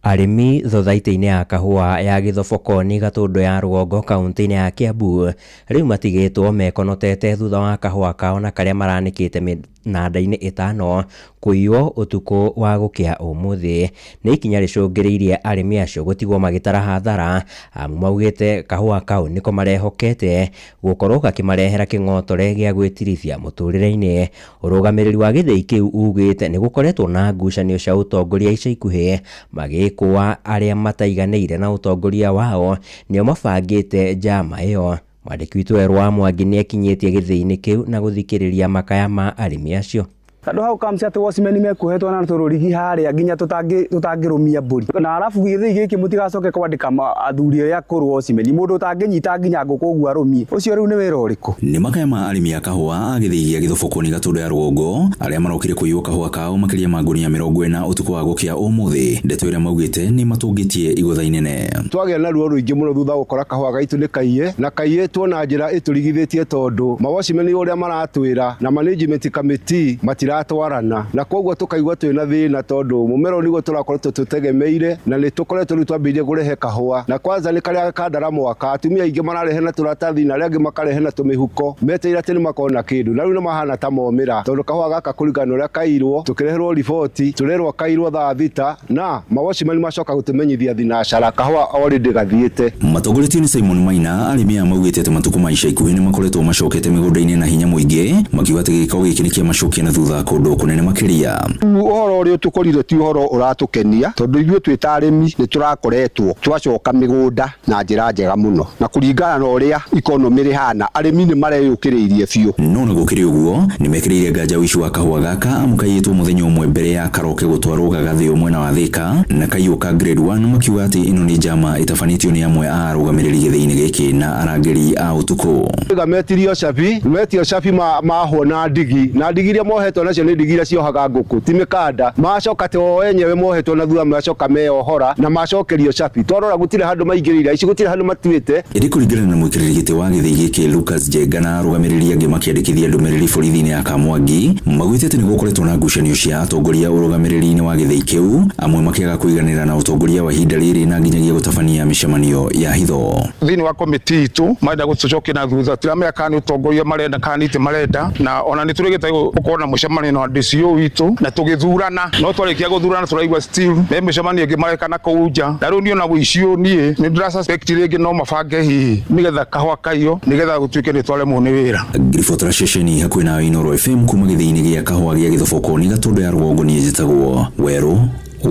Arĩmi thothaitĩ-inĩ ya kahũa ya Gĩthobokoni Gatũndũ ya Rũgongo kaunti-inĩ ya Kiambu rĩu matigĩtwo mekonotete thutha wa kahũa kao na karĩa maranĩkĩte mĩnanda-inĩ ĩtano kũiywo ũtukũ wa gũkĩa ũmũthĩ. Nĩ ikinya rĩcũngĩrĩirie arĩmi acio gũtigwo magĩtara hathara, amu maugĩte kahũa kau nĩko marehokete gũkorwo gakĩmarehera kĩng'otore gĩa gwĩtirithia mũtũrĩre-inĩ. Ũrũgamĩrĩri wa gĩthĩi kĩu ugĩte nĩ gũkoretwo na ngucanio cia ũtongoria ica ikuhĩ, magĩkũa arĩa mataiganĩire na ũtongoria wao nĩo mabangĩte njama ĩyo. Mwandĩki witũ Werũ wa Mwangi nĩekinyĩtie gĩthĩi-inĩ kĩu na gũthikĩrĩria makaya ma arĩmi acio. Andũ hau kamci atĩ watchmen mekuohetwo na tũrũrigi harĩa nginya tũtangĩrũmia mbũri, na arabu gĩthĩi gĩkĩ mũtigacoke kwandĩka athuri arĩa akũrũ watchmen, mũndũ ũtangĩnyita nginya ngũkũ ũguo arũmie, ũcio rĩu nĩ wĩra ũrĩkũ? Nĩ makaya ma arĩmi a kahũa a gĩthĩi gĩa Gĩthobokoni Gatũndũ ya Rũgongo arĩa marokire kũiywo kahũa kao makĩria ma ngunia 40 ũtukũ wa gũkĩa ũmũthĩ. Ndeto ĩrĩa maugĩte nĩ matũngĩtie igũtha inene. Twagĩa na ruo rũingĩ mũno thutha gũkora kahũa gaitũ nĩ kaiye na kaiyĩtwo na njĩra ĩtũrigithĩtie tondũ mawatchmen ũrĩa maratwĩra na management committee Gũtiratwarana na koguo tũkaigua twĩna thĩna tondũ mũmera ũyũ nĩguo tũrakoretwo tũtegemeire na nĩ tũkoretwo rĩu twambĩrĩirie kũrehe kahũa na kwanza nĩ karĩa kandara mwaka atumia aingĩ mararehe na tũratathi na arĩa angĩ makarehe na tũmĩhuko metereire atĩ nĩ makona kĩndũ na rĩu nĩ mahana ta momĩra tondũ kahũa gaka kũringana na ũrĩa kairwo tũkĩreherwo riboti tũrerwo kairwo thaa 6 na mawocimani macoka gũtũmenyithia thinacara kahũa already gathiĩte. Matongoretio nĩ Simon Maina, arĩmi aya maugĩte atĩ matukũ ma ica ikuhĩ nĩ makoretwo macokete mĩgũnda-inĩ na hinya mũingĩ, makiuga atĩ gĩko gĩkĩ nĩ kĩamacokia na thutha kũndũ kũnene makĩria. Ũhoro ũrĩa tũkorire ti ũhoro ũratũkenia tondũ ithuĩ twĩ ta arĩmi nĩ tũrakoretwo twacoka mĩgũnda na njĩra njega mũno na kũringana na ũrĩa ikonomĩ rĩhana arĩmi nĩ mareyũkĩrĩirie biũ. No na gũkĩrĩ ũguo nĩ mekĩrĩire nganja ũici wa kahũa gaka amu kaiyĩtwo mũthenya ũmwe mbere ya karoke gũtwarwo gagathĩo mwena wa Thĩka na kaiywo ka grade 1, makiuga atĩ ĩno nĩ njama ĩtabanĩtio nĩ amwe a arũgamĩrĩri gĩthĩi-inĩ gĩkĩ na arangĩri a ũtukũ. Metirio cabi, metio cabi mahwo na ndigi na ndigi iria mohetwo nacio nĩ ndigi iria ciohaga ngũkũ ti mĩkanda, macoka te o enyewe mohetwo na thutha macoka meyohora na macokerio cabi. Twarora gũtirĩ handũ maingĩrĩire aici, gũtirĩ handũ matuĩte. Ĩndĩ kũringana na mũikarĩri gĩtĩ wa gĩthĩi gĩkĩ Lucas Njenga na arũgamĩrĩri angĩ makĩandĩkithia ndũmĩrĩri borithi-inĩ ya Kamwangi, maugĩte atĩ nĩ gũkoretwo na ngucanio cia atongoria ũrũgamĩrĩri-inĩ wa gĩthĩi kĩu, amwe makĩaga kũiganĩra na ũtongoria wa ihinda rĩrĩ na nginyagia gũtabania mĩcemanio ya hitho. Thĩinĩ wa komiti itũ marenda gũtũcokia na thutha, tiramenya kana nĩ ũtongoria marenda kana nĩ itĩ marenda, na ona nĩ tũrĩgĩte gũkorwo na mũcemanio na DCO witũ na tũgĩthurana, no twarĩkia gũthurana tũraigua still me mĩcemanio ĩngĩ mareka na kũu nja, na rĩu niĩ ona ũici ũyũ niĩ nĩ ndĩra suspect rĩngĩ no mabange hihi nĩgetha kahũa kaiywo nĩgetha gũtuĩke nĩ twaremwo nĩ wĩra. Ngiribotera ceceni hakuhĩ na Inooro FM kuma gĩthĩi-inĩ gĩa kahũa gĩa Gĩthoboko nĩ Gatũndũ ya rũgongo niĩ njĩtagwo Werũ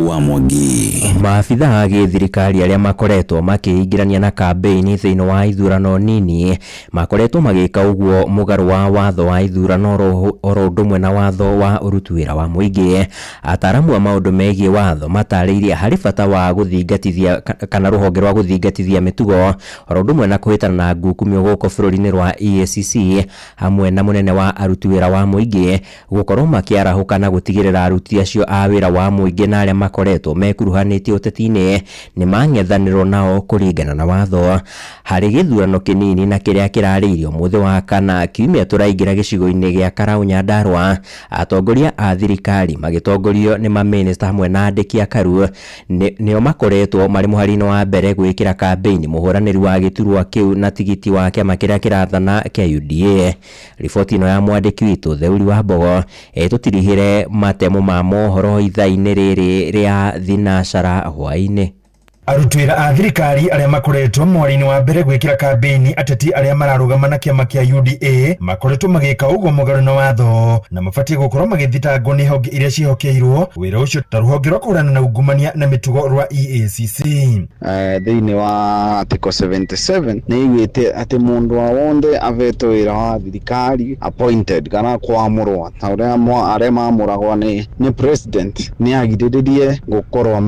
wa Mwangi. Maabitha a gĩthirikari arĩa makoretwo makĩingĩrania na kambĩini thĩinĩ wa ithurano nini makoretwo magĩka ũguo mũgarũ wa watho wa ithurano oro ũndũ ũmwe na watho wa ũruti wĩra wa mũingĩ. Ataaramu a maũndũ megiĩ watho matarĩirie harĩ bata wa gũthingatithia kana rũhonge rwa gũthingatithia mĩtugo oro ũndũ ũmwe na kũhĩtana na ngukumio gũkũ bũrũri-inĩ rwa EACC hamwe na mũnene wa aruti wĩra wa mũingĩ gũkorwo makĩarahũka na gũtigĩrĩra aruti acio a wĩra wa mũingĩ na arĩa makoretwo mekuruhanĩtie ũteti-inĩ nĩ mang'ethanĩrwo nao kũringana na watho. Harĩ gĩthurano kĩnini na kĩrĩa kĩrarĩirio mũthĩ wa kana kiumia tũraingĩra gĩcigo-inĩ gĩa Karau Nyandarua, atongoria a thirikari magĩtongorio nĩ mamĩnĩsta hamwe na andĩki a Karu nĩo makoretwo marĩ mũhari-inĩ wa mbere gwĩkĩra kambĩini mũhũranĩri wa gĩturwa kĩu na tigiti wa kĩama kĩrĩa kĩrathana kĩa UDA. Riboti ĩno ya mwandĩki witũ Theuri wa Mbogo ĩtũtirihĩre matemo ma mohoro ithaa-inĩ rĩrĩ rĩa thinacara hwaĩ-inĩ. Aruti wĩra a thirikari arĩa makoretwo mweri-inĩ wa mbere gwĩkĩra kambĩini ateti arĩa mararũgama na kĩama kĩa UDA makoretwo magĩka ũguo mũgarũ na watho na mabatiĩ gũkorwo magĩthitangwo nĩ honge iria ciĩhokeirwo wĩra ũcio ta rũhonge rwa kũhũrana na ungumania na mĩtugo rwa EACC. Thĩinĩ wa article 77 nĩ iguĩte atĩ mũndũ wa wothe avetwo wĩra wa thirikari appointed kana kwamũrwo ta ũrĩa arĩa mamũragwo nĩ president nĩ agirĩrĩrie gũkorwo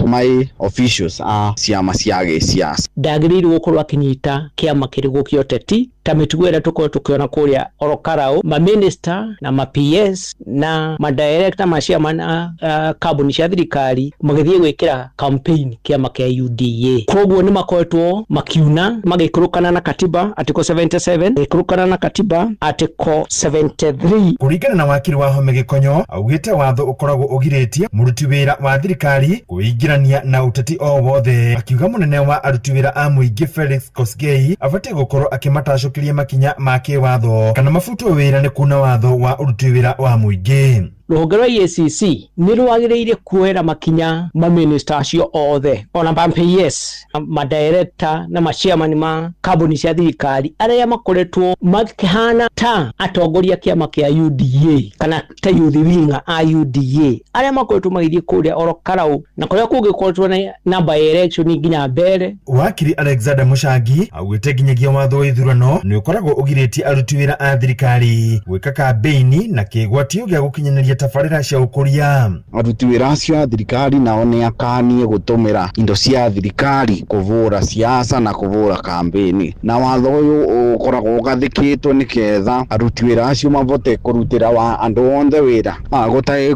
mai officials a ciama cia gĩsiasa. Ndagĩrĩirwo gũkorwo akĩnyita kĩama kĩrĩkũ kĩa ũteti ta mĩtugo ĩrĩa tũkorwo tũkĩona kũrĩa oro Karau, maminista na ma PS na madirector ma ciama na kambuni cia thirikari magĩthiĩ gwĩkĩra campaign kĩama kĩa UDA. Koguo nĩ makoretwo makiuna magĩikũrũkana na katiba article 77, magĩikũrũkana na katiba article 73. Kũringana na wakiri wa Home Gĩkonyo, augĩte watho ũkoragwo ũgirĩtie mũruti wĩra wa thirikari kwĩingĩrania na ũteti o wothe, akiuga mũnene wa aruti wĩra a mũingĩ Felix Kosgei abatiĩ gũkorwo akĩmatacũkĩria makinya ma kĩwatho kana mabutwo wĩra nĩ kuna watho wa ũruti wĩra wa mũingĩ. Rũhonge rwa EACC nĩ rwagĩrĩire kuoera makinya maminista acio othe ona ma PS, madirector na machairman ma kambuni cia thirikari arĩa makoretwo makĩhana ta atongoria kĩama kĩa UDA kana ta youth wing a UDA arĩa makoretwo magĩthiĩ kũrĩa oro Karau na kũrĩa kũngĩkoretwo na by election nginya mbere. Wakiri Alexander Mushangi augĩte nginyagia watho wa ithurano nĩ ũkoragwo ũgirĩtie aruti wĩra a thirikari gwĩka kambĩini na kĩgwatio gĩa gũkinyanĩria tabarĩra cia ũkũria. Aruti wĩra acio a thirikari nao nĩ akanie gũtũmĩra indo cia thirikari kũvũra siasa na kũvũra kambĩini, na watho ũyũ ũkoragwo ũgathĩkĩtwo nĩgetha aruti wĩra acio mavote kũrutĩra wa andũ othe wĩra gũtarĩ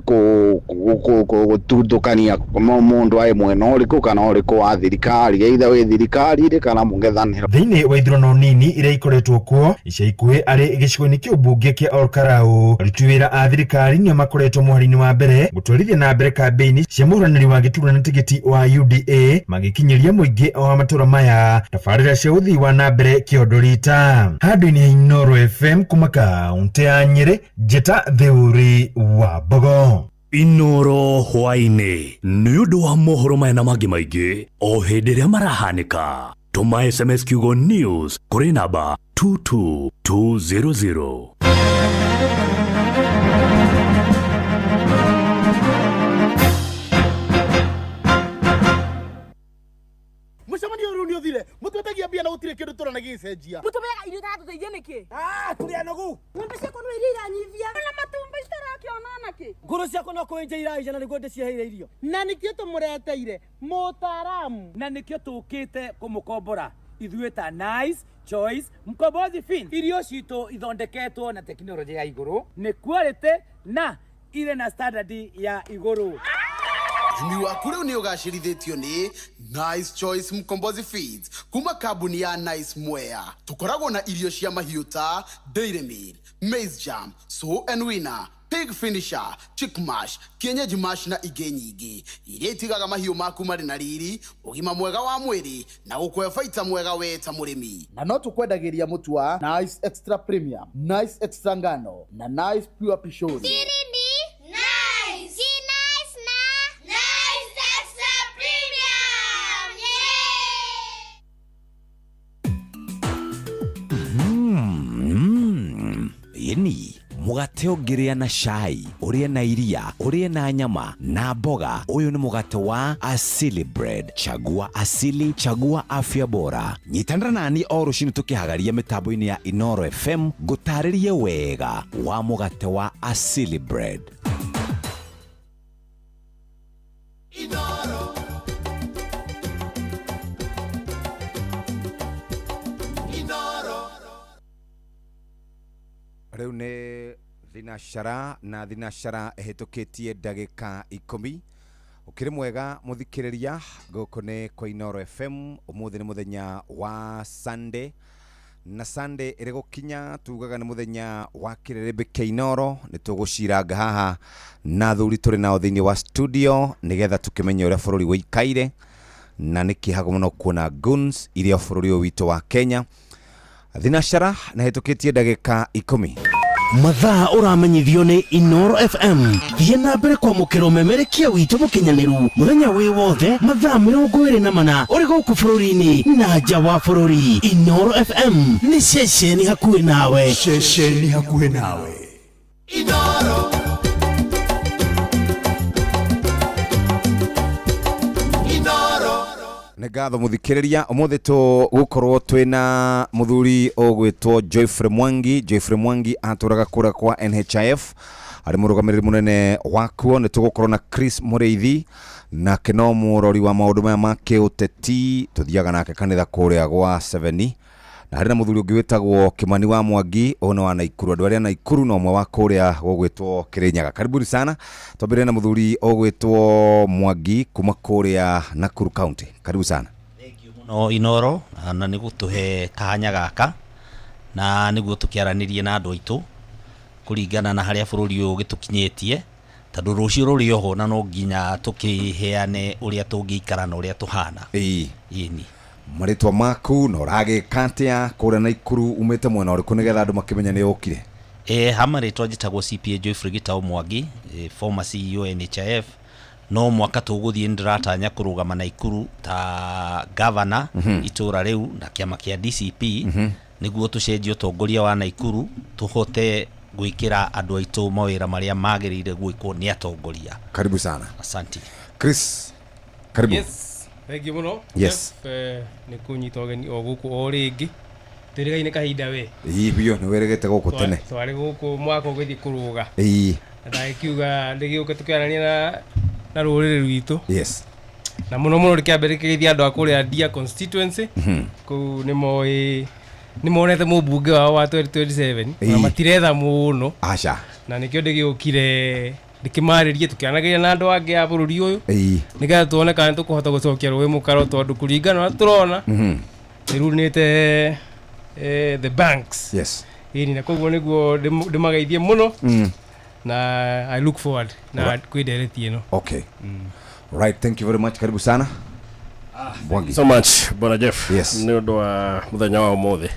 gũtuthũkania mũndũ aĩ mwena ũrĩkũ kana ũrĩkũ wa thirikari, either wĩ thirikari kana mũng'ethanĩro. Thĩinĩ wa ithurano nini iria ikoretwo kuo ica ikuhĩ arĩ gĩcigo-inĩ kĩa ũmbunge kĩa Ol Kalou, aruti wĩra a thirikari nĩo makoretwo mũhari-inĩ wa mbere gũtwarithia na mbere kambĩini cia mũhũranĩri wa gĩturwa tigiti wa UDA magĩkinyĩria mũingĩ wa matũra maya tabarĩra cia ũthii wa na mbere kĩondo rita. Handũ-inĩ ha Inooro FM kuma kaũntĩ ya Nyĩrĩ, Njĩta Theuri wa Mbogo. Inooro hwaĩ-inĩ nĩ ũndũ wa mohoro maya na mangĩ maingĩ o hĩndĩ ĩrĩa marahanĩka. Tũma SMS kiugo news kũrĩ namba 22200. Mũcemanio ũyũ nĩ ũthire mũtwetagia mbia na gũtirĩ kĩndũ tũrona gĩgĩcenjia. Mũtũmeaga irio itatũteithia nĩkĩ? Tũrĩ anogu. Ng'ombe ciakwa no iria iranyivia na matumbĩ citarakĩona nakĩ. Ngũrũ ciakwa no kũenja iraija na nĩguo ndĩciheire irio. Na nĩkĩo tũmũreteire mũtaaramu. Na nĩkĩo tũkĩte kũmũkombora ithuĩ ta Nice Choice Mkombozi Feeds. Irio citũ ithondeketwo na tekinoronjĩ ya igũrũ, nĩ quality na irĩ na standard ya igũrũ. Ũrĩmi waku rĩu nĩ ũgacĩrithĩtio nĩ Nice Choice Mkombozi Feeds kuma kambuni ya Nice Mwea. Tũkoragwo na irio cia mahiũ ta Dairy Meal, Maize Jam, Sow and Winner, Pig Finisher, Chick Mash, Kienyeji Mash na ingĩ nyingĩ iria itigaga mahiũ maku marĩ na riri, ũgima mwega wa mwĩrĩ na gũkũhe baita mwega we ta mũrĩmi. Na no tũkwendagĩria mũtu wa Nice Extra Premium, Nice Extra Ngano na Nice Pure Pishori. Siri ni Nice. Si Nice na Nice Extra Premium. Yeah. Ĩni mũgate ũngĩrĩa na cai, ũrĩe na iria, ũrĩe na nyama na mboga. Ũyũ nĩ mũgate wa Asili Bread. Chagua Asili, chagua afya bora. Nyitanĩra nani o rũcinĩ tũkĩhagaria mĩtambo-inĩ ya Inooro FM ngũtarĩrie wega wa mũgate wa Asili Bread. Rĩu nĩ thinacara na thinacara ĩhĩtũkĩtie ndagĩka 10. Ũkĩrĩ mwega mũthikĩrĩria, gũkũ nĩ kwa Inooro FM. Ũmũthĩ nĩ mũthenya wa Sunday, na Sunday ĩrĩ gũkinya tugaga nĩ mũthenya wa kĩrĩrĩmbĩ kĩa Inooro. Nĩ tũgũciranga haha na athuri tũrĩ nao thĩinĩ wa studio nĩgetha tũkĩmenye ũrĩa bũrũri wĩikaire, na nĩ kĩeha mũno kuona goons iria bũrũri ũyũ witũ wa Kenya. Thinacara na hĩtũkĩtie ndagĩka 10. Mathaa ũramenyithio nĩ Inooro FM. Thiĩ na mbere kwamũkĩra ũmemerekia witũ mũkinyanĩru mũthenya wĩ wothe mathaa 24 ũrĩ gũkũ bũrũri-inĩ na nja wa bũrũri. Inooro FM nĩ ceceni hakuhĩ nawe. Ceceni hakuhĩ nawe. Inooro. Inooro. Nĩ ngatho mũthikĩrĩria, ũmũthĩ tũgũkorwo twĩna mũthuri ũgwĩtwo Joyfrey Mwangi. Joyfrey Mwangi atũraga kũrĩa kwa NHIF, arĩ mũrũgamĩrĩri mũnene wakuo. Nĩ tũgũkorwo na Chris Mũrĩithi, nake no mũrori wa maũndũ maya ma kĩũteti, tũthiaga nake kanitha kũrĩa gwa 7. Na harĩ na mũthuri ũngĩ wĩtagwo Kimani wa Mwangi, ũyũ nĩ wa Naikuru, andũ arĩa Naikuru na ũmwe wa kũrĩa gũgwĩtwo Kĩrĩnyaga. Karibuni sana. Twambĩrĩrie na mũthuri ũgwĩtwo Mwangi kuma kũrĩa Nakuru County. Karibu sana. Mũno Inooro na nĩ gũtũhe kanya gaka na nĩguo tũkĩaranĩrie na andũ aitũ kũringana na harĩa bũrũri ũyũ ũgĩtũkinyĩtie, tondũ rũciũ rũrĩ oho na no nginya tũkĩheane ũrĩa tũngĩikara na ũrĩa tũhana. Ĩni. Marĩtwa maku na ũragĩka atĩa kũrĩa Naikuru, umĩte mwena ũrĩkũ nĩgetha andũ makĩmenye nĩ ũkire? Ha marĩtwa njĩtagwo CPA Joyfrey Gitau Mwangi, former CEO NHIF. No mwaka tũgũthiĩ nĩndĩratanya kũrũgama Naikuru ta governor itũra rĩu na kĩama kĩa DCP, nĩguo tũcenjie ũtongoria wa Naikuru tũhote gwĩkĩra andũ aitũ mawĩra marĩa magĩrĩire gwĩkwo nĩ atongoria. Karibu sana. Asante. Chris, karibu. Yes. Thank you mũno. Yes. Nĩ kũnyita ũgeni o gũkũ o rĩngĩ. Tũrĩgaine kahinda we. Ĩĩ biũ, nĩ wĩrĩgĩte gũkũ tene. Twarĩ gũkũ mwaka ũgĩthiĩ kũrũga. Ĩĩ. Na ndagĩkiuga ndĩgĩũke tũkĩaranĩria na rũrĩrĩ rwitũ. Yes. Na mũno mũno rĩkĩambere kĩgeithia andũ a kũrĩa Ndia constituency. Kũu nĩ moĩ nĩ monete mũmbunge wao wa 2027 na matiretha mũno. Aca. Na nĩkĩo ndĩgĩũkire ndĩkĩmarĩrie tũkĩanagĩria na andũ angĩ a bũrũri ũyũ nĩgetha tuone kana nĩtũkũhota gũcokia rũĩ mũkaro, tondũ kũringana na ũrĩa tũrona nĩrunĩte the banks. Yes. Ĩni, na koguo nĩguo ndĩmageithie mũno. Na I look forward na kwĩ ndereti ĩno. Okay, right, thank you very much, karibu sana Mwangi. So much, bwana Jeff. Yes. Nĩ ũndũ wa mũthenya wa ũmũthĩ.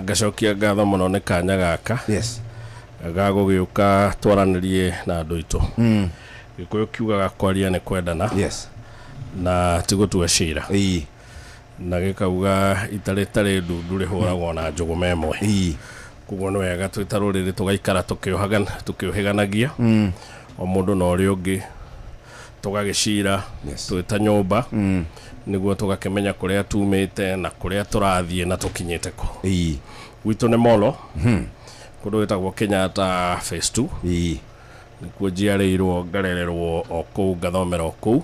Ngacokia ngatho mũno nĩ kanya gaka. Yes. Ga gũgĩũka twaranĩrie na andũ aitũ. Gĩkũyũ kiugaga kwaria nĩ kwendana. Yes. Na ti gũtua cira. Ĩĩ. Na gĩkauga itarĩ tarĩ ndundu rĩhũragwo na njũgũma ĩmwe. Ĩĩ. Koguo nĩ wega twĩ ta rũrĩrĩ tũgaikara tũkĩũhĩganagia. O mũndũ na ũrĩa ũngĩ tũgagĩcira twĩ ta nyũmba nĩguo tũgakĩmenya kũrĩa tumĩte na kũrĩa tũrathiĩ na tũkinyĩte kũ. Ĩĩ. Gwitũ nĩ Molo, kũndũ gwĩtagwo Kenyatta Phase 2. Ĩĩ. Nĩkuo njiarĩirwo, ngarererwo o kũu, ngathomera o kũu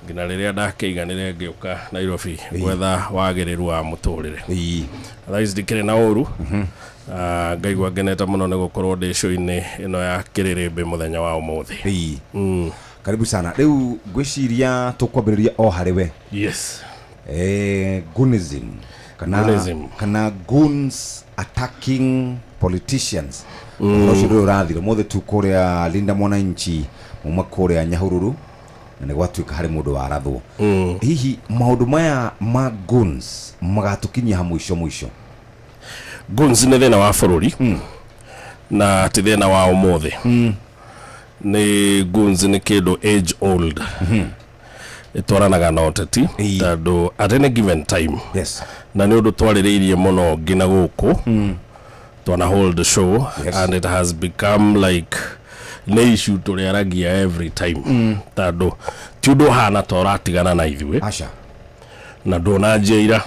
nginya rĩrĩa ndakĩiganĩre ngĩũka Nairobi gwetha wagĩrĩru wa mũtũrĩre. Thaa ici ndikĩrĩ na ũru. Ngaigua ngenete mũno nĩ gũkorwo ndĩ show-inĩ ĩno ya Kĩrĩrĩmbĩ mũthenya wa ũmũthĩ. Ĩĩ. Karibu sana. Rĩu ngwĩciria tũkwambĩrĩria o harĩ we. Yes. Goonism kana Goonism. Kana goons attacking politicians. Ũhoro ũcio ndũrĩ ũrathira ũmũthĩ tu kũrĩa Linda Mwananchi muma kũrĩa Nyahururu na nĩ gwatuĩka harĩ mũndũ warathwo. Hihi maũndũ maya ma goons magatũkinyia ha mũico mũico? Goons nĩ thĩna wa bũrũri na ti thĩna wa ũmũthĩ. Nĩ goons nĩ kĩndũ age old ĩtwaranaga na ũteti tondũ at any given time. Yes. Na nĩ ũndũ twarĩrĩirie mũno nginya gũkũ twana hold the show. Yes. And it has become like nĩ issue tũrĩaragia every time tondũ ti ũndũ ũhana ta ũratigana na ithuĩ. Aca. Na ndũnanjia ira.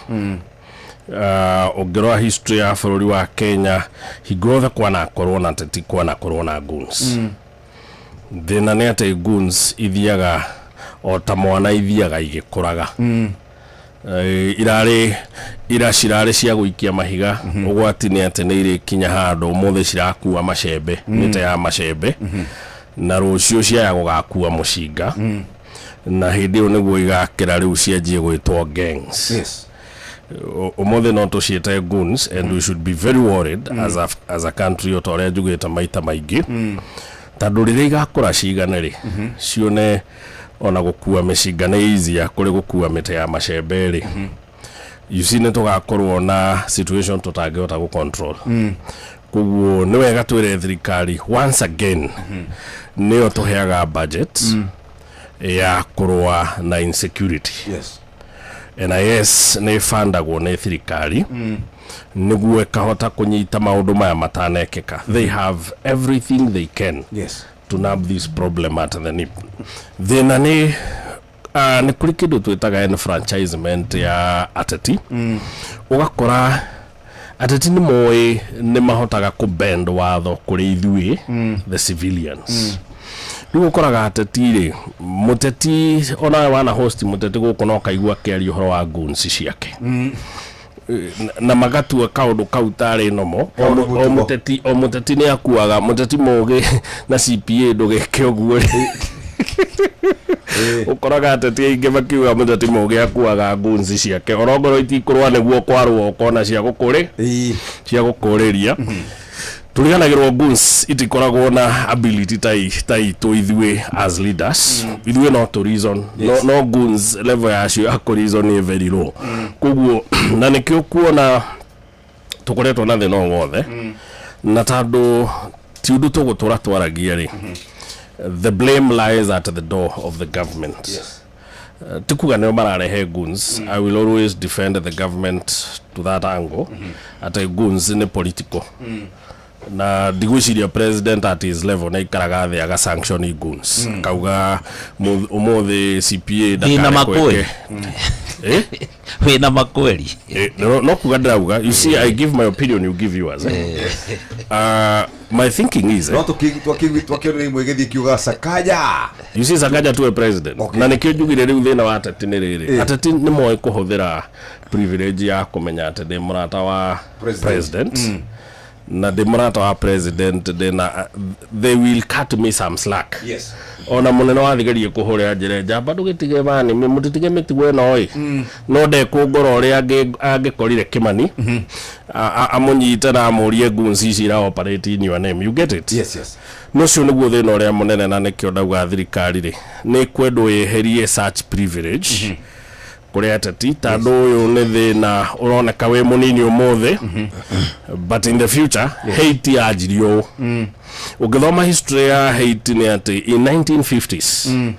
Ũngĩrora history ya bũrũri wa Kenya, hingo yothe kwanakorwo na teti, kwanakorwo na goons. Thĩna nĩ atĩ goons ithiaga o ta mwana, ithiaga igĩkũraga. Irarĩ ira cirarĩ cia gũikia mahiga. Ũgwati nĩ atĩ nĩ irĩkinya handũ ũmũthĩ cirakua macembe, mĩtĩ ya macembe, na rũciũ ciaya gũgakua mũcinga, na hĩndĩ ĩyo nĩguo igakĩra rĩu cianjie gwĩtwo gangs. Yes. Ũmũthĩ no tũciĩte goons and we should be very worried as a country, o ta ũrĩa njugĩte maita maingĩ, tondũ rĩrĩa igakũra cigane rĩ, cione ona gũkua mĩcinga nĩ easier kũrĩ gũkua mĩtĩ ya macembe rĩ, you see, nĩ tũgakorwo na situation tũtangĩhota gũ control. Koguo nĩ wega twĩre thirikari once again nĩyo tũheaga budget ya kũrũa na insecurity. Yes. NIS nĩ ĩbandagwo nĩ thirikari nĩguo ĩkahota kũnyita maũndũ maya matanekĩka. They have everything they can Yes. to nab this problem at the nip. Thĩna nĩ nĩ kũrĩ kĩndũ twĩtaga enfranchisement ya ateti. Ũgakora ateti nĩ moĩ nĩ mahotaga kũbend watho kũrĩ ithuĩ the civilians. Rĩu ũkoraga ateti rĩ, mũteti onawe wana host mũteti gũkũ no kaigua akĩaria ũhoro wa goons ciake na magatua kaũndũ kau tarĩ nomo. Kaũndũ O mũtugo. Mũteti, o mũteti nĩ akuaga mũteti mũgĩ na CPA ndũgeke ũguo rĩ, ũkoraga ateti aingĩ makiuga mũteti mũgĩ akuaga goons ciake orongorwo itikũrũa nĩguo kwarũa ũkona cia gũkũrĩ cia gũkũrĩria. Tũriganagĩrwo goons itikoragwo na ability ta itũ ithuĩ as leaders. Ithuĩ no tũ reason. Yes. No goons level yacio ya kũ reason nĩ very low. Koguo na nĩkĩo kuona tũkoretwo na thĩna o wothe, na tondũ ti ũndũ tũgũtũra twaragia rĩ, the blame lies at the door of the government. Yes. Ti kuga nĩo mararehe goons. I will always defend the government to that angle atĩ goons nĩ political, na ndigwĩciria president at his level nĩ aikaraga thĩ aga sanction goons, akauga ũmũthĩ CPA Wĩna ndakare makweli. kweke. Eh? Wĩna makweli. No kuga ndĩrauga, you see, I give my opinion, you give yours, eh? My thinking is No twakĩona imwe ĩgĩthiĩ kiuga Sakaja. You see, Sakaja tuwe president. Na nĩkĩo njugire rĩu thĩna wa ateti nĩ rĩrĩ, ateti nĩ moĩ kũhũthĩra privilege ya kũmenya atĩ ndĩ mũrata wa President. president. Na ndĩ mũrata wa president, ndĩna, they will cut me some slack. Ona mũnene wa thigari kũhũrĩra njĩra, njamba ndũgĩtige mani, mũtitige mĩtugo ĩno ĩ, no ndekũngora ũrĩa angĩkorire Kĩmani amũnyite na amũrie, "Goons ici ira operate in your name?" You get it? Yes. No ũcio nĩguo thĩna ũrĩa mũnene, na nĩkĩo ndauga thirikari rĩ, nĩ kwendwo yeherie such privilege kũrĩ ateti, tondũ ũyũ nĩ thĩna ũroneka wĩ mũnini ũmũthĩ, but in the future. Haiti yanjirie ũũ. Ũngĩthoma history ya Haiti nĩ atĩ in 1950s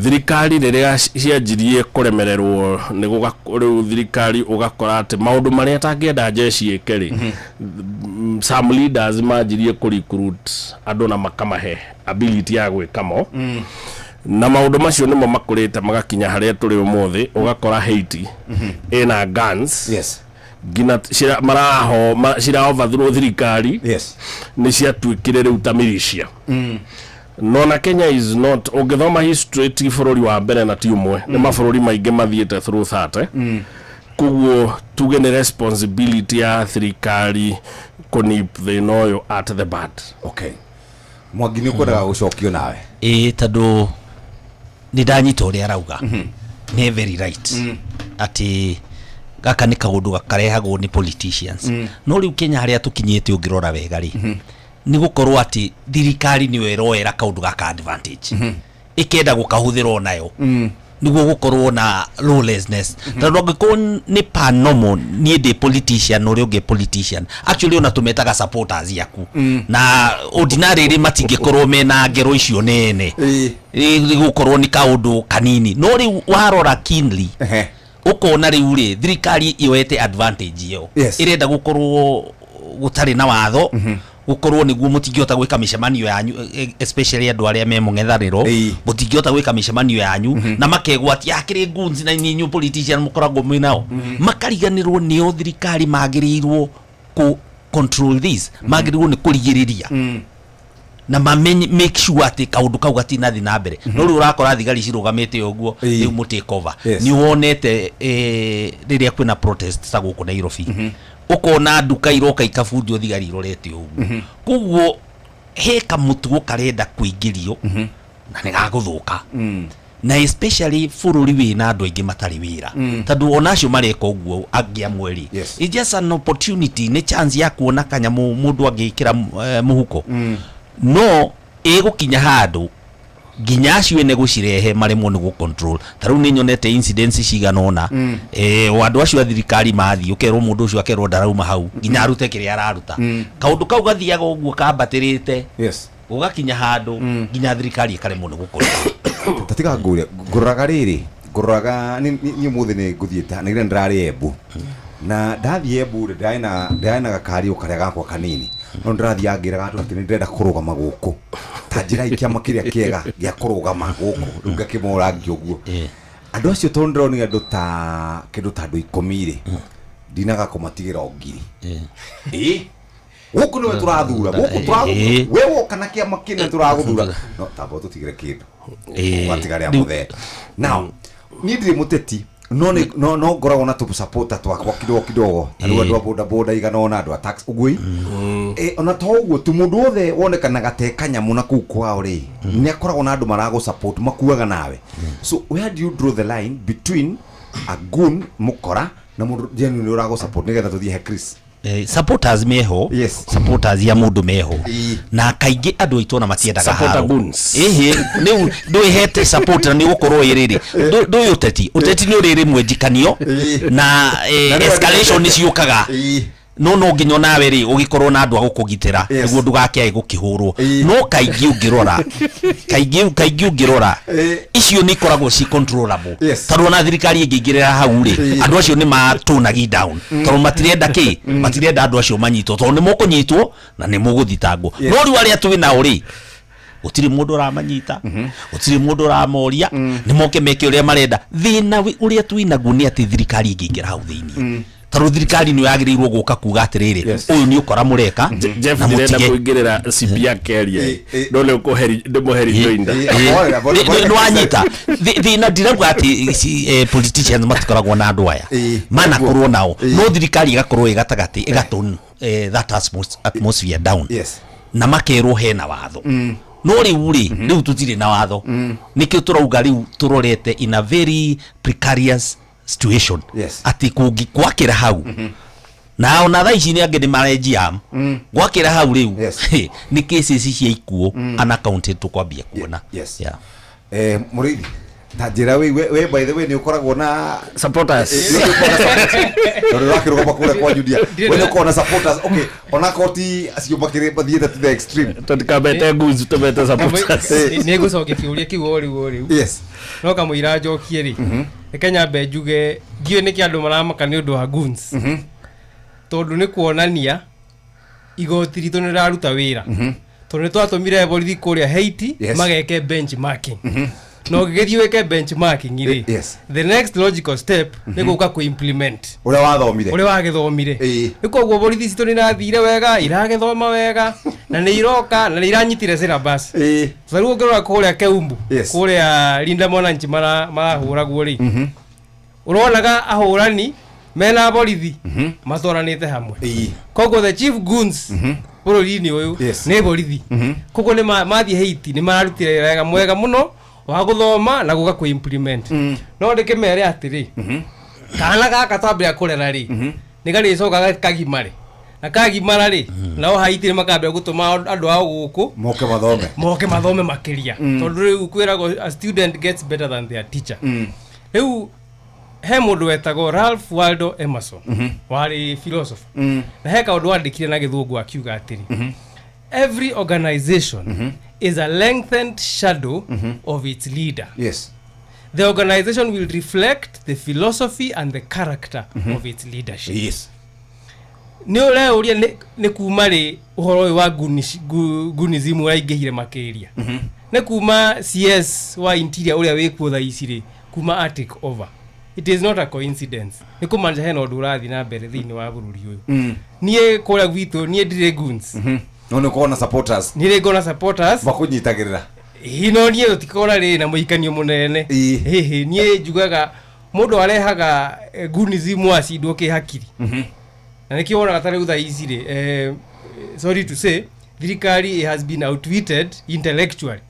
thirikari rĩrĩa cianjirie kũremererwo nĩ rĩu thirikari, ũgakora atĩ maũndũ marĩa atangĩenda jeshi ĩke rĩ, some leaders manjirie kũ recruit andũ na makamahe ability ya gwĩka mo, na maũndũ macio nĩmo makũrĩte magakinya harĩa tũrĩ ũmũthĩ. Ũgakora Haiti ĩna guns nginya maraho cira overthrow thirikari. Nĩ ciatuĩkire rĩu ta militia. No na Kenya is not, ũngĩthoma history, ti bũrũri wa mbere na ti ũmwe, nĩ mabũrũri maingĩ mathiĩte through that, eh? Koguo tuge nĩ responsibility ya thirikari kũnip thĩna ũyũ at the bud. Okay, Mwangi, nĩ ũkwendaga gũcokio nawe? Ĩĩ, tondũ nĩ ndanyita ũrĩa arauga, nĩ very right atĩ gaka nĩ kaũndũ karehagwo nĩ politicians. No rĩu Kenya harĩa tũkinyĩte, ũngĩrora wega rĩ, nĩ gũkorwo atĩ thirikari nĩyo ĩroera kaũndũ gaka advantage, ĩkenda gũkahũthĩra onayo nĩguo gũkorwo na lawlessness, tondũ angĩkorwo nĩ panomo niĩ ndĩ politician, ũrĩa ũngĩ politician, actually ona tũmetaga supporters aku, na ordinarily matingĩkorwo mena ngero icio nene. Ĩ, gũkorwo nĩ kaũndũ kanini, no rĩu warora keenly ũkona rĩu rĩ, thirikari yoete advantage ĩyo. Ĩrenda gũkorwo gũtarĩ na watho, gũkorwo nĩguo mũtingĩhota gwĩka mĩcemanio yanyu, especially andũ arĩa me mũng'ethanĩro, mũtingĩhota gwĩka mĩcemanio yanyu, na makegwatia akĩrĩ goons na inyuĩ politician mũkoragwo mwĩ nao, makariganĩrwo nĩo thirikari magĩrĩirwo kũ control this, magĩrĩirwo nĩ kũrigĩrĩria na mamenye, make sure atĩ kaũndũ kau gatinathiĩ na mbere. No rĩu ũrakora thigari cirũgamĩte ũguo rĩu mũtake over. Nĩ wonete, rĩrĩa kwĩna protest ta gũkũ Nairobi, ũkona nduka iroka ikabunjwo thigari irorete ũguo. Koguo he kamũtugo karenda kũingĩrio na nĩ gagũthũka, na especially bũrũri wĩna andũ aingĩ matarĩ wĩra, tondũ ona acio mareka ũguo angĩ amwe rĩ, it's just an opportunity, nĩ chance ya kuona kanyamũ mũndũ angĩkĩra mũhuko. No ĩgũkinya handũ nginya acio ene gũcirehe maremwo nĩ gũ-control. Ta rĩu nĩ nyonete incidents cigana ũna, o andũ acio a thirikari mathiĩ, ũkerwo mũndũ ũcio akerwo ndarauma hau nginya arute kĩrĩa araruta. Kaũndũ kau gathiaga ũguo kambatĩrĩte, gũgakinya handũ nginya thirikari ĩkaremwo nĩ gũ-control. Tatiga ngũre, ngũroraga rĩrĩ, ngũroraga niĩ ũmũthĩ nĩ ngũthiĩte na ira ndĩrarĩ Embu, na ndathiĩ Embu rĩ, ndĩrarĩ na gakari o karĩa gakwa kanini, no ndĩrathiĩ ngĩraga andũ atĩ nĩ ndĩrenda kũrũgama gũkũ, ta njĩra kĩama kĩrĩa kĩega gĩa kũrũgama gũkũ. Rĩu ngakĩmorangia ũguo andũ acio, tondũ ndĩronire andũ ta kĩndũ ta andũ 10 rĩ, ndinaga kũmatigĩra o ngiri. Ĩ gũkũ nĩwe tũrathura, gũkũ tũrathura, we woka na kĩama kĩnene tũragũthura, no tamba ũtũtigĩre kĩndũ ũgatiga rĩa mũthee. Now niĩ ndirĩ mũteti, no nĩ no ngoragwo na tũ supporter twakwa kidogo kidogo, ta rĩu andũ a boda boda igana ona andũ a taxi ũguo. Ona to ũguo tu, mũndũ wothe wonekanaga te kanyamũ na kũu kwao rĩ, nĩ akoragwo na andũ maragũ support makuaga nawe. So where do you draw the line between a goon, mũkora, na mũndũ genuine ũragũ support? Nĩgetha tũthiĩ he Chris. Supporters meho. Supporters ya mũndũ meho, na kaingĩ andũ aitũ ona matiendaga Supporter haro. Goons. Ĩhĩ, rĩu ndwĩhete support na nĩ gũkorwo ĩrĩrĩ ndũĩ ũteti, ũteti nĩ ũrĩ rĩmwe njikanio na Na rĩu escalation nĩ ciũkaga, no nginya onawe rĩ ũgĩkorwo na andũ a gũkũgitĩra nĩguo ndũgakĩae gũkĩhũrwo. No kaingĩ ũngĩrora, kaingĩ ũngĩrora icio nĩ ikoragwo ci controllable, tondũ ona thirikari ĩngĩingĩrĩra hau rĩ, andũ acio nĩ matũnagi down, tondũ matirenda kĩ, matirenda andũ acio manyitwo, tondũ nĩ mũkũnyitwo na nĩ mũgũthitangwo. No rĩu arĩa twĩ nao rĩ, gũtirĩ mũndũ ũramanyita, gũtirĩ mũndũ ũramoria, nĩ moke meke ũrĩa marenda. Thĩna ũrĩa twĩ naguo nĩ atĩ thirikari ĩngĩingĩra hau thĩiniĩ, Tondũ thirikari nĩyo yagĩrĩirwo gũka kuga atĩrĩrĩ, ũyũ nĩ ũkora mũreka Jeff, na ndĩrenda mũtige. kũingĩrĩra CP ya Keria no nĩ ndĩmũheri joinda. Nĩwanyita thĩna. Ndirauga atĩ ici, politicians matikoragwo na andũ aya, manakorwo nao, no thirikari ĩgakorwo ĩ gatagatĩ, ĩgatone that atmosphere down na makerwo hena watho. No rĩu rĩ, rĩu tũtirĩ na watho. Nĩkĩo tũrauga rĩu tũrorete in a very precarious situation atĩ kũngĩ gwakĩra hau na ona thaa ici nĩ angĩ nĩ marenjia gwakĩra hau rĩu nĩ cases cia ikuũ unaccounted tũkwambia kuona. Yeah. Mũrĩithi, ta njĩra we by the way nĩ ũkoragwo na supporters? Nĩ ũkoragwo na supporters? Tondũ ũrakĩrũgama kũrĩa kwa Judia, we nĩ ũkoragwo na supporters? Okay, onakorwo ti acio makĩrĩ mathiĩte to the extreme. Tũtikambete goons, tũmete supporters. Nĩ ngũcokia kĩũria kĩu o rĩu o rĩu. No kamũira njokie rĩ, reke nyambe njuge ndiũĩ nĩkĩ andũ maramaka nĩ ũndũ wa goons, tondũ nĩ kuonania igoti ritũ nĩ rĩraruta wĩra, tondũ nĩ twatũmire borithi kũrĩa Haiti mageke benchmarking, na ũngĩgĩthiĩ wĩke benchmarking rĩ, the next logical step nĩ gũka kũ-implement ũrĩa wathomire. Ũrĩa wagĩthomire. Nĩ koguo borithi citũ nĩ irathire wega, iragĩthoma wega na nĩ iroka na nĩ iranyitire syllabus. Ta rĩu ũngĩrora kũrĩa Keumbu, kũrĩa Linda Mwananchi marahũragwo rĩ, ũronaga ahũrani mena borithi matwaranĩte hamwe. Koguo the chief goons bũrũri-inĩ ũyũ nĩ borithi. Koguo nĩ mathiĩ Haiti nĩ mararutire wega mwega mũno wa gũthoma na gũka kũ-implement. No ndĩkĩmere atĩrĩ, kana gaka twambĩrĩria kũrera rĩ, nĩ garĩcoka kagimare, na kagimara rĩ, nao Haiti nĩ makambĩrĩria gũtũma andũ ao gũkũ moke mathome. Moke mathome makĩria, tondũ rĩu kwĩragwo a student gets better than their teacher. Rĩu he mũndũ wetagwo Ralph Waldo Emerson, warĩ philosopher, na he kaũndũ wandĩkire na gĩthũngũ akiuga atĩrĩ, "Every organization is a lengthened shadow of its leader. The organization will reflect the philosophy and the character of its leadership." Nĩ ũreuria nĩ kuma rĩ ũhoro ũyũ wa goonism ũraingĩhire makĩria? Nĩ kuma CS wa interior ũrĩa wĩkuo thaa ici rĩ, kuma a take over. It is not a coincidence. Nĩ kũmaanisha hena ũndũ ũrathiĩ na mbere thĩinĩ wa bũrũri ũyũ. Niĩ kũrĩa gwitũ niĩ ndirĩ goons. No nĩ ũkoragwo na supporters. Niĩ rĩ ngona supporters. Makũnyitagĩrĩra. Ĩ, no niĩ tũtikorwo rĩ na mũikanio mũnene. Hĩhĩ, niĩ njugaga mũndũ arehaga goonism acindwo kĩhakiri, na nĩkĩo wonaga ta rĩu thaa ici rĩ, sorry to say, thirikari has been outwitted intellectually.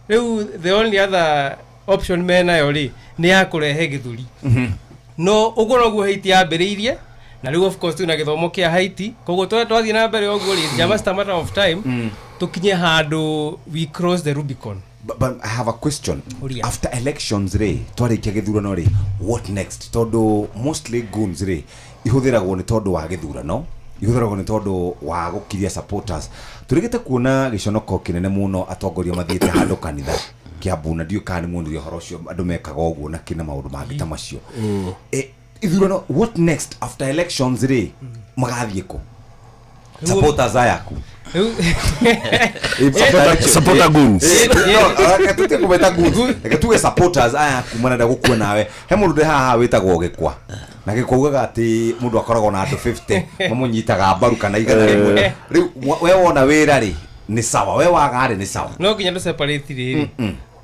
Rĩu the only other option menayo rĩ, nĩ ya kũrehe gĩthũri. No ũguo noguo Haiti yambĩrĩirie, na rĩu of course twĩna gĩthomo kĩa Haiti. Koguo twathiĩ na mbere ũguo rĩ, just a matter of time tũkinye handũ we cross the Rubicon. But I have a question. Ũria. After elections rĩ, twarĩkia gĩthurano rĩ, what next? Tondũ mostly goons rĩ, ihũthĩragwo nĩ tondũ wa gĩthurano, ihũthĩragwo nĩ tondũ wa gũkiria supporters. Tũrĩgĩte kuona gĩconoko kĩnene mũno, atongoria mathiĩte handũ kanitha Kiambu, na ndiũĩ kana nĩ muonire ũhoro ũcio, andũ mekaga ũguo na kĩna maũndũ mangĩ ta macio. Ithurano, what next after elections rĩ, magathiĩ kũ supporters aya aku? Supporter goons. Tute kumeta goons, reke tuge supporters aya aku marenda gũkua nawe. He mũndũ ndĩ haha wĩtagwo Gĩkwa, na Gĩkwa ugaga atĩ mũndũ akoragwo na andũ 50 mamũnyitaga mbaru kana 100. Rĩu we wona wĩra rĩ, nĩ sawa, we waga rĩ, nĩ sawa. No nginya tũ separate rĩrĩ,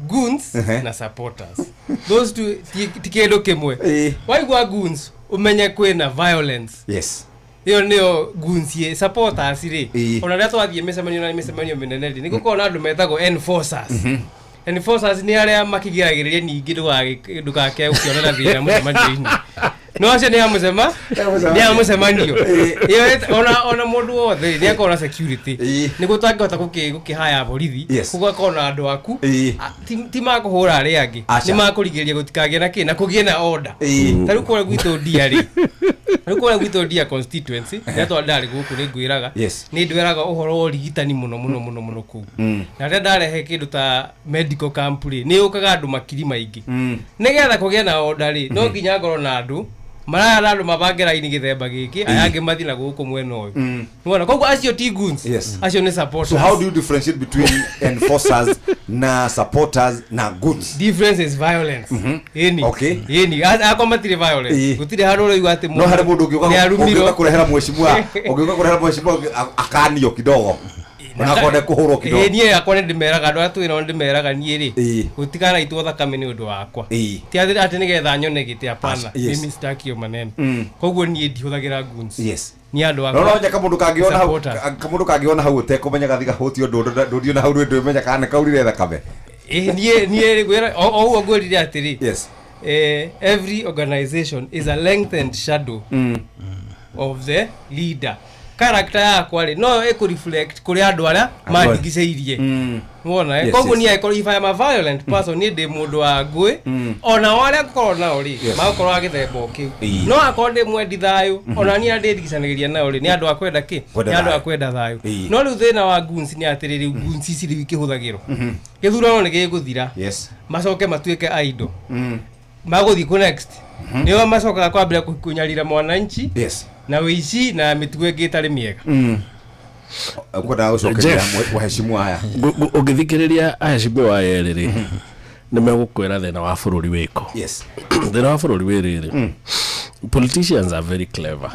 goons na supporters. Those two ti kĩndũ kĩmwe. Waigua goons, ũmenye kwĩna violence. Ĩyo nĩyo goons. Ĩ supporters rĩ, ona rĩrĩa twathiĩ mĩcemanio na mĩcemanio mĩnene rĩ, nĩ gũkoragwo na andũ metagwo enforcers. Enforcers nĩ arĩa makĩgiragĩrĩria ningĩ ndũgake gũkĩonera thĩna mũcemanio-inĩ. No acio nĩ a mũcema nĩ a mũcemanio. Ĩyo ona mũndũ wothe nĩ akoragwo na security nĩguo tangĩhota gũkĩhaya borithi. Koguo akorwo na andũ aku. Ti makũhũra arĩa angĩ. Aca. Nĩ makũrigĩrĩria gũtikagĩe na kĩ na kũgĩe na order. Ta rĩu kũrĩa gwitũ ndia rĩ, rĩu kũrĩa gwitũ ndia constituency, rĩrĩa twa ndarĩ gũkũ nĩ ngwĩraga, nĩ ndweraga ũhoro wa ũrigitani mũno mũno mũno mũno kũu, na rĩrĩa ndarehe kĩndũ ta medical camp rĩ, nĩ yũkaga andũ makiri maingĩ. Nĩgetha kũgĩe na order rĩ, no nginya ngorwo na andũ Maraya na andũ mabange raini gĩthemba gĩkĩ, aya angĩ mathiĩ na gũkũ mwena ũyũ. Nĩwona? Koguo acio ti goons. Acio nĩ supporters. So how do you differentiate between enforcers na supporters na goons? Difference is violence. Ĩni. Ĩni. Akwa matirĩ violence. Gũtirĩ handũ ũraigua atĩ No harĩ mũndũ ũngĩũka nĩ arumirwo. ũngĩũka kũrehera mheshimiwa, ũngĩũka kũrehera mheshimiwa akanio kidogo, onakorwo ndekũhũrwo kidogo. Ĩĩ, niĩ akwa nĩ ndĩmeraga andũ arĩa twĩ nao, nĩ ndĩmeraga niĩ rĩ, gũtikanaitwo thakame nĩ ũndũ wakwa. Ti atĩ nĩgetha nyone gĩtĩ, hapana. Mimi sitaki hiyo maneno. Koguo niĩ ndihũthagĩra goons. Niĩ andũ No no kamũndũ kangĩona hau, supporters. Kamũndũ kangĩona hau ũtekũmenya gathi gahũtio ndũndiona hau ndũmenya kana nĩ kaurire thakame. Ĩĩ, niĩ ngwĩra o ũguo ngwĩrire atĩrĩ, every organization is a lengthened shadow of the leader. Character yakwa rĩ, no ĩkũ reflect kũrĩ andũ arĩa mandigicĩirie. Wona, eh? Koguo niĩ angĩkorwo if I am a violent person, niĩ ndĩ mũndũ wa ngũĩ, ona o arĩa ngũkorwo nao rĩ, magũkorwo a gĩthemba o kĩu. No akorwo ndĩ mwendi thayũ, ona niĩ arĩa ndĩndigicanagĩria nao rĩ, nĩ andũ a kwenda kĩ? Kwenda Nĩ andũ a thayũ. kwenda thayũ. No rĩu thĩna wa goons nĩ atĩrĩ, rĩu goons ici rĩu ikĩhũthagĩrwo, gĩthurano nĩ gĩgũthira, macoke matuĩke idle. Magũthiĩ kũ next? Nĩo macokaga kwambĩra kũnyarira mwananchi na wĩici na mĩtugo ĩngĩ ĩtarĩ mĩega. Kwendaga gũcokeria Jeff. waheshimu aya. Ũngĩthikĩrĩria aheshimiwa aya erĩ rĩ, nĩ megũkwĩra thĩna wa bũrũri wĩkũ. Thĩna wa bũrũri wĩ rĩrĩ, politicians are very clever.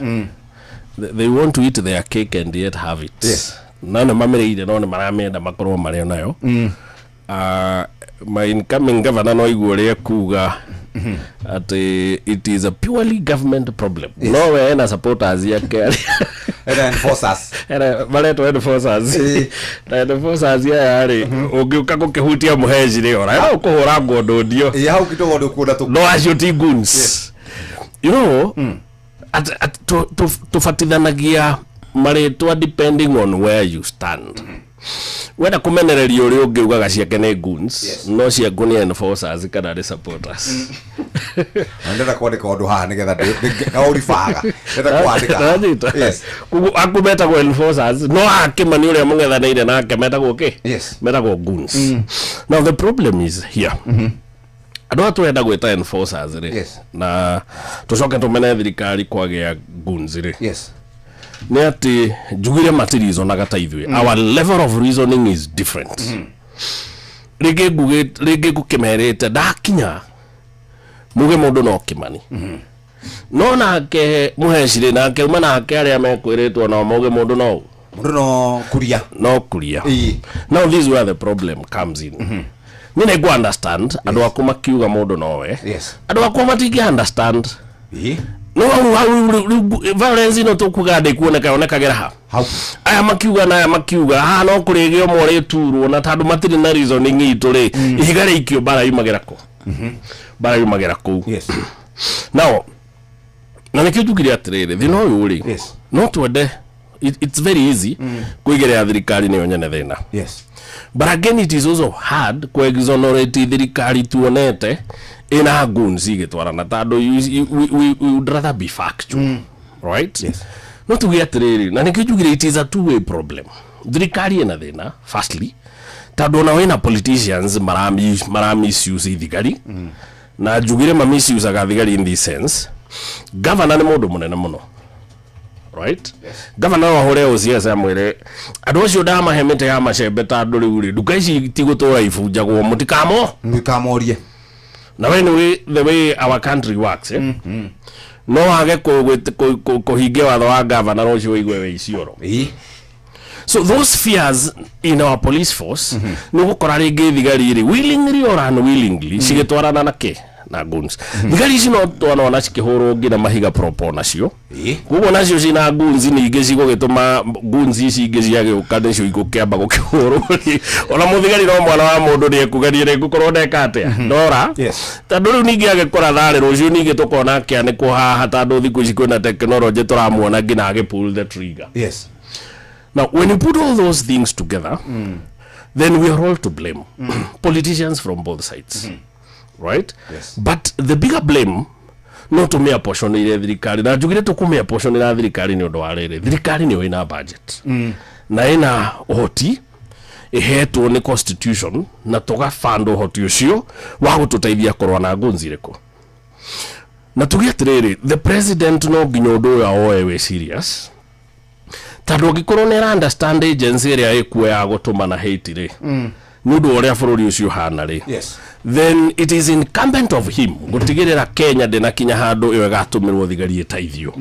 They want to eat their cake and yet have it. No nĩ mamĩrĩire, no nĩ maramĩenda makorwo marĩ nayo. My incoming governor no igua ũrĩa kuga atĩ it is a purely government problem. No we ena supporters yake. Ena enforcers. Ena maretwo enforcers. Na enforcers aya rĩ, ũngĩũka gũkĩhutia mũheci rĩ, ona no ũkũhũra nguo ndũndio. Ĩ, hau kidogo ndũkuona tũ. No acio ti goons. Tũbatithanagia marĩtwa depending on where you stand. Wenda kũmenereria ũrĩa ũngĩ, ugaga ciake nĩ goons, no ciaku nĩ enforcers kana nĩ supporters. Na ndĩrenda kwandĩka ũndũ haha nĩgetha kaũribaga ndĩrenda kwandĩka. Nanyita. Koguo aku metagwo enforcers, no akĩmani ũrĩa mũng'ethanĩire nake metagwo kĩ? Metagwo goons. Now the problem is here, andũ aya tũrenda gwĩta enforcers rĩ, na tũcoke tũmene thirikari kwagĩa goons rĩ, nĩ atĩ njugire matirizonaga ta ithuĩ. Our level of reasoning is different. Rĩngĩ ngugĩ rĩngĩ ngũkĩmerĩte ndakinya muge mũndũ no kĩmani, no nake mũhecirĩ nake uma nake arĩa mekwĩrĩtwo nao mauge mũndũ no Mũndũ no kuria. No kuria. Now this is where the problem comes in. Niĩ nĩ ngũ understand andũ aku makiuga mũndũ nowe, andũ akwa matingĩ understand. No hau hau rĩu violence ĩno tũkuga ndĩkuoneka, yonekagĩra ha aya makiuga na aya makiuga haha no kũrĩgĩa ũmwe ũrĩturwo, na tondũ matirĩ na reasoning itũ rĩ, ihiga rĩikio mbara yumagĩra kũ? Mbara yumagĩra kũu. Now na nĩkĩo njugire atĩrĩrĩ, thĩna ũyũ rĩ, no twende it's very easy kũigĩrĩra thirikari nĩyo nyene thĩna. But again, it is also hard ku exonerate thirikari tuonete ĩna goons igĩtwarana, tondũ we would rather be factual, right? No tuge atĩrĩrĩ, na nĩkĩo njugire it is a two way problem. Thirikari ĩna thĩna firstly tondũ ona wĩna politicians mara misuse thigari, na njugire ma misusaga thigari in this sense. Governor nĩ mũndũ mũnene mũno, right? Governor no ahũre OCS amwĩre andũ acio ndamahe mĩtĩ ya macembe, tondũ rĩu rĩ, nduka ici tigũtũra ibunjagwo, mũtikamo Mũtikamorie. Na we nĩ the way our country works, eh? No wage kũhingia watho wa governor, rũciũ ũigue wĩ Isiolo. So those fears in our police force, nĩ ũgũkora rĩngĩ thigari rĩ, willingly or unwillingly, cigĩtwarana na kĩ? Na guns. Thigari ici no twanona cikĩhũrwo nginya mahiga propo nacio. Koguo nacio cina guns, ningĩ cigũgĩtũma guns ici ingĩ ciagĩũka nĩcio igũkĩamba gũkĩhũrwo. Ona mũthigari no mwana wa mũndũ, nĩ ekugeria rĩ, ngũkorwo ndeka atĩa ndora, tondũ rĩu ningĩ agĩkora tharĩ rũciũ ningĩ tũkona akĩanĩkwo haha, tondũ thikũ ici kwĩna technology, tũramuona nginya agĩ pull the trigger. Now when you put all those things together, then we are all to blame, politicians from both sides, right? But the bigger blame no tũmĩapoconĩire thirikari, na njugire tũkũmĩapoconĩra thirikari nĩ ũndũ wa rĩrĩ, thirikari nĩyo ĩna budget na ĩna ũhoti ĩhetwo nĩ constitution, na tũgabanda ũhoti ũcio wa gũtũteithia kũrũa na ngũnzi irĩkũ. Na tuge atĩrĩrĩ, the president no nginya ũndũ ũyũ awoe wĩ serious, tondũ angĩkorwo nĩ ara understand agency ĩrĩa ĩkuo ya gũtũmana hate rĩ, nĩ ũndũ wa ũrĩa bũrũri ũcio ũhana rĩ, then it is incumbent of him gũtigĩrĩra Kenya ndĩnakinya handũ ĩyo ĩgatũmĩrwo thigari ĩteithio.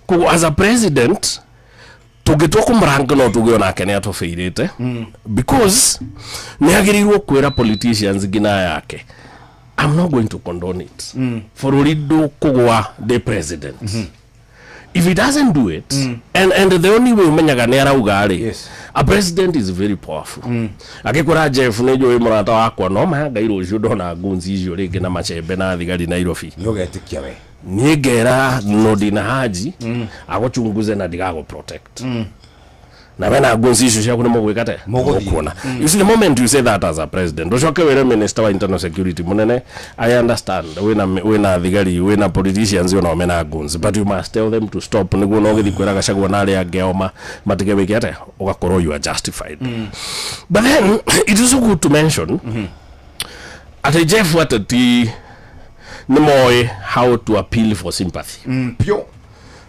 Koguo as a president, tũngĩtua kũmrank, no tuge onake nĩ atũbĩirĩte, because nĩ agĩrĩirwo kwĩra politicians nginya yake, "I'm not going to condone it. Bũrũri ndũkũgwa ndĩ president." If he doesn't do it, and the only way umenyaga nĩ arauga rĩ, a president is very powerful. Agĩkwĩra, "Jeff, nĩ njũĩ mũrata wakwa, no maya Ngai, rũciũ ndona guns icio rĩngĩ na macembe na thigari Nairobi, Nĩ ũgetĩkia we? Niĩ ngera Nordin Haji agũchunguze na ndigagũ protect, na wena guns icio ciaku nĩ mũgwĩka te Mũgũthiĩ. Mũkuona." You see, the moment you say that as a president, ũcoke wĩre minister wa internal security mũnene, "I understand wĩna thigari, wĩna politicians onao mena guns, but you must tell them to stop," nĩguo no gĩthiĩ kwĩra Gachagua na arĩa angĩ ao matige wĩke atĩa, ũgakorwo you are justified. But then it is so good to mention atĩ Jeff, ateti nĩ moĩ how to appeal for sympathy. Pio.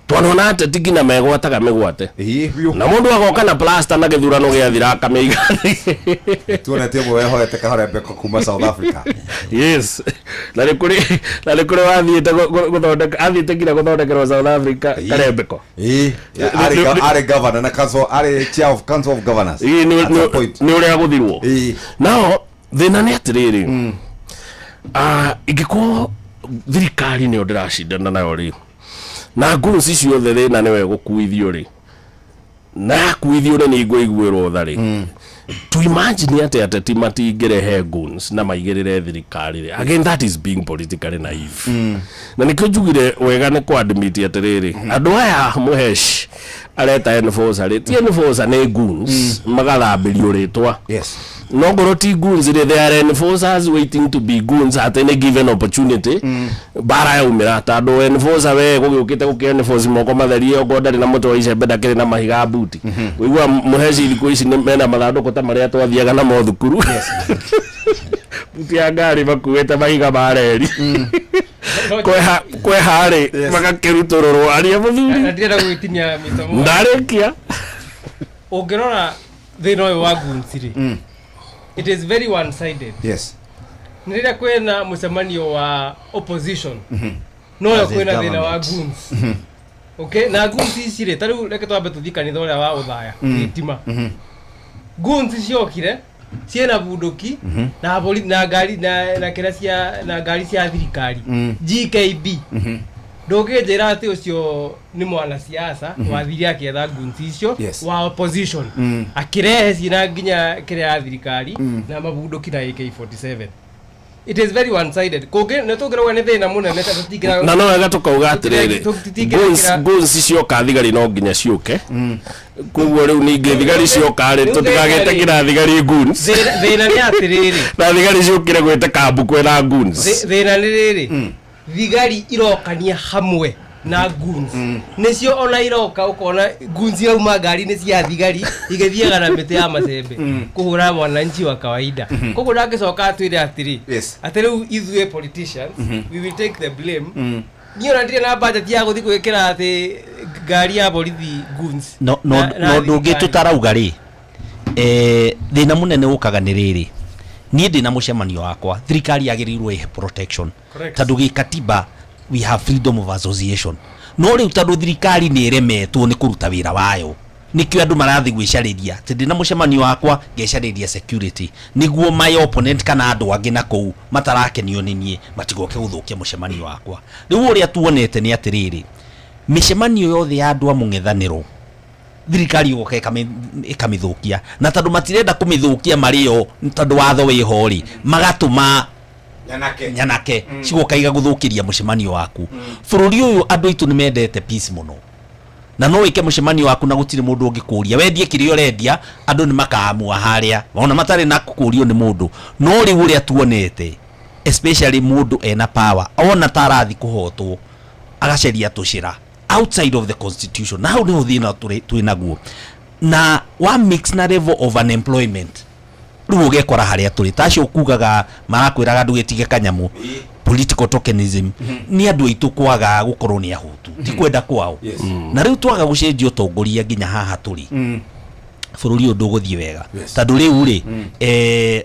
Twanona ateti nginya megwataga mĩgwate na mũndũ agoka na plaster na gĩthurano gĩathira akamĩiga. Tuonete ũmwe wehoete kahorembeko kuma South Africa. Yes, na nĩ kũrĩ wathiĩte gũthondeka, athiĩte nginya gũthondekerwo South Africa karembeko. Ĩĩ, arĩ governor na council, arĩ chair of council of governors. Ĩĩ, At some point. Nĩ ũrĩa gũthirwo nao. Thĩna nĩ atĩrĩrĩ, ingĩkorwo thirikari nĩyo ndĩracindana nayo rĩ, na guns ciothe, thĩna nĩwe gũkuithio rĩ, na yakuithio rĩ, nĩ ngũiguĩrwo tha rĩ. To imagine atĩ ateti matingĩrehe guns na maigĩrĩre thirikari rĩ, again, that is being politically naive. Na nĩkĩo njugire wega nĩ kwadmit atĩrĩrĩ, andũ aya Mũhesh areta enforcer rĩ, ti enforcer, nĩ goons magathambĩrio rĩtwa. No ngorwo ti goons rĩ, they are enforcers waiting to be goons at any given opportunity. Mbara yaumĩra, tondũ enforcer we gũgĩũkĩte gũkĩ enforce moko matherie, okorwo ndarĩ na mũtwe wa icembe, ndakĩrĩ na mahiga buti. Ũigua Mũheci thikũ ici nĩ mena mathandũkũ ta marĩa twathiaga namo thukuru, buti ya ngari, makuĩte mahiga ma reri kweha kweha rĩ, magakĩrutũrũrwo aria mũthuri. Na ndirenda gwĩtinia mĩtomo. Ndarĩkia. Ũngĩrora thĩna ũyũ wa guns rĩ, it is very one sided. Nĩ rĩrĩa kwĩna mũcemanio wa opposition, noyo As a kwĩna thĩna wa government. guns. Okay, na guns ici rĩ, ta rĩu reke twambe tũthiĩ kanitha ũrĩa wa ũthaya thitima. Guns ciokire ciĩna bunduki na bori na ngari na kĩrĩa cia na ngari cia thirikari, GKB. Ndũngĩnjĩra atĩ ũcio nĩ mwanasiasa wathire akĩetha guns icio wa opposition, akĩrehe ciĩna nginya kĩrĩa ya thirikari na mabunduki na AK47. It is very one sided. Kũngĩ nĩ tũngĩrauga nĩ thĩna mũnene ta tũtingĩra. Na no wega tũkauga atĩrĩrĩ, guns cioka, thigari no nginya ciũke. Koguo rĩu ningĩ thigari cioka rĩ, Rĩu tũtigagĩtĩkĩra thigari guns. Thĩna nĩ atĩrĩrĩ, na thigari ciũkire gwĩte kambu kwĩna guns. Thĩna nĩ rĩrĩ, thigari irokania hamwe na goons, nĩcio ona iroka ũkona goons irauma ngari-inĩ cia thigari igĩthiaga na mĩtĩ ya macembe kũhũra mwananchi wa kawaida. Koguo ndangĩcoka atwĩre atĩrĩ, atĩ rĩu ithuĩ politicians, we will take the blame. Niĩ ona ndirĩ na budget ya gũthiĩ gwĩkĩra atĩ ngari ya borithi goons. No no Na no ndũngĩ thirikari. Tũtarauga rĩ, thĩna mũnene ũkaga nĩ rĩrĩ, niĩ ndĩna mũcemanio wakwa, thirikari yagĩrĩirwo ĩhe protection. Tondũ gĩkatiba we have freedom of association, no rĩu tondũ thirikari nĩ ĩremetwo nĩ kũruta wĩra wayo, nĩkĩo andũ marathiĩ gwĩcarĩria atĩ ndĩna mũcemanio wakwa, ngecarĩria security nĩguo my opponent kana andũ angĩ na kũu matarakenio nĩ niĩ matigoke gũthũkia mũcemanio wakwa. Rĩu ũrĩa tuonete nĩ atĩrĩrĩ, mĩcemanio yothe ya andũ a mũng'ethanĩro, thirikari ĩgoka ĩkamĩthũkia, na tondũ matirenda kũmĩthũkia marĩ o, tondũ watho wĩho rĩ, magatũma nyanake nyanake cigoka igagũthũkĩria mũcemanio waku. Bũrũri ũyũ andũ aitũ nĩ mendete peace mũno, na no wĩke mũcemanio waku na gũtirĩ mũndũ ũngĩkũria wendie kĩrĩa ũrendia. Andũ nĩ makaamua harĩa ona matarĩ na kũũrio nĩ mũndũ. No rĩu ũrĩa tuonete, especially mũndũ ena power, ona ta arathi kũhotwo, agaceria tũcĩra outside of the constitution, na hau nĩho thĩna twĩ naguo na wa mix na level of unemployment. Rĩu ũgekora harĩa tũrĩ ta acio kugaga marakwĩraga ndũgĩtige kanyamũ. Political tokenism nĩ andũ aitũ kwaga gũkorwo nĩ ahũtu, ti kwenda kwao. Yes. Na rĩu twaga gũcenjia ũtongoria nginya haha tũrĩ, bũrũri ũyũ ndũgũthiĩ wega. Yes. Tondũ rĩu rĩ,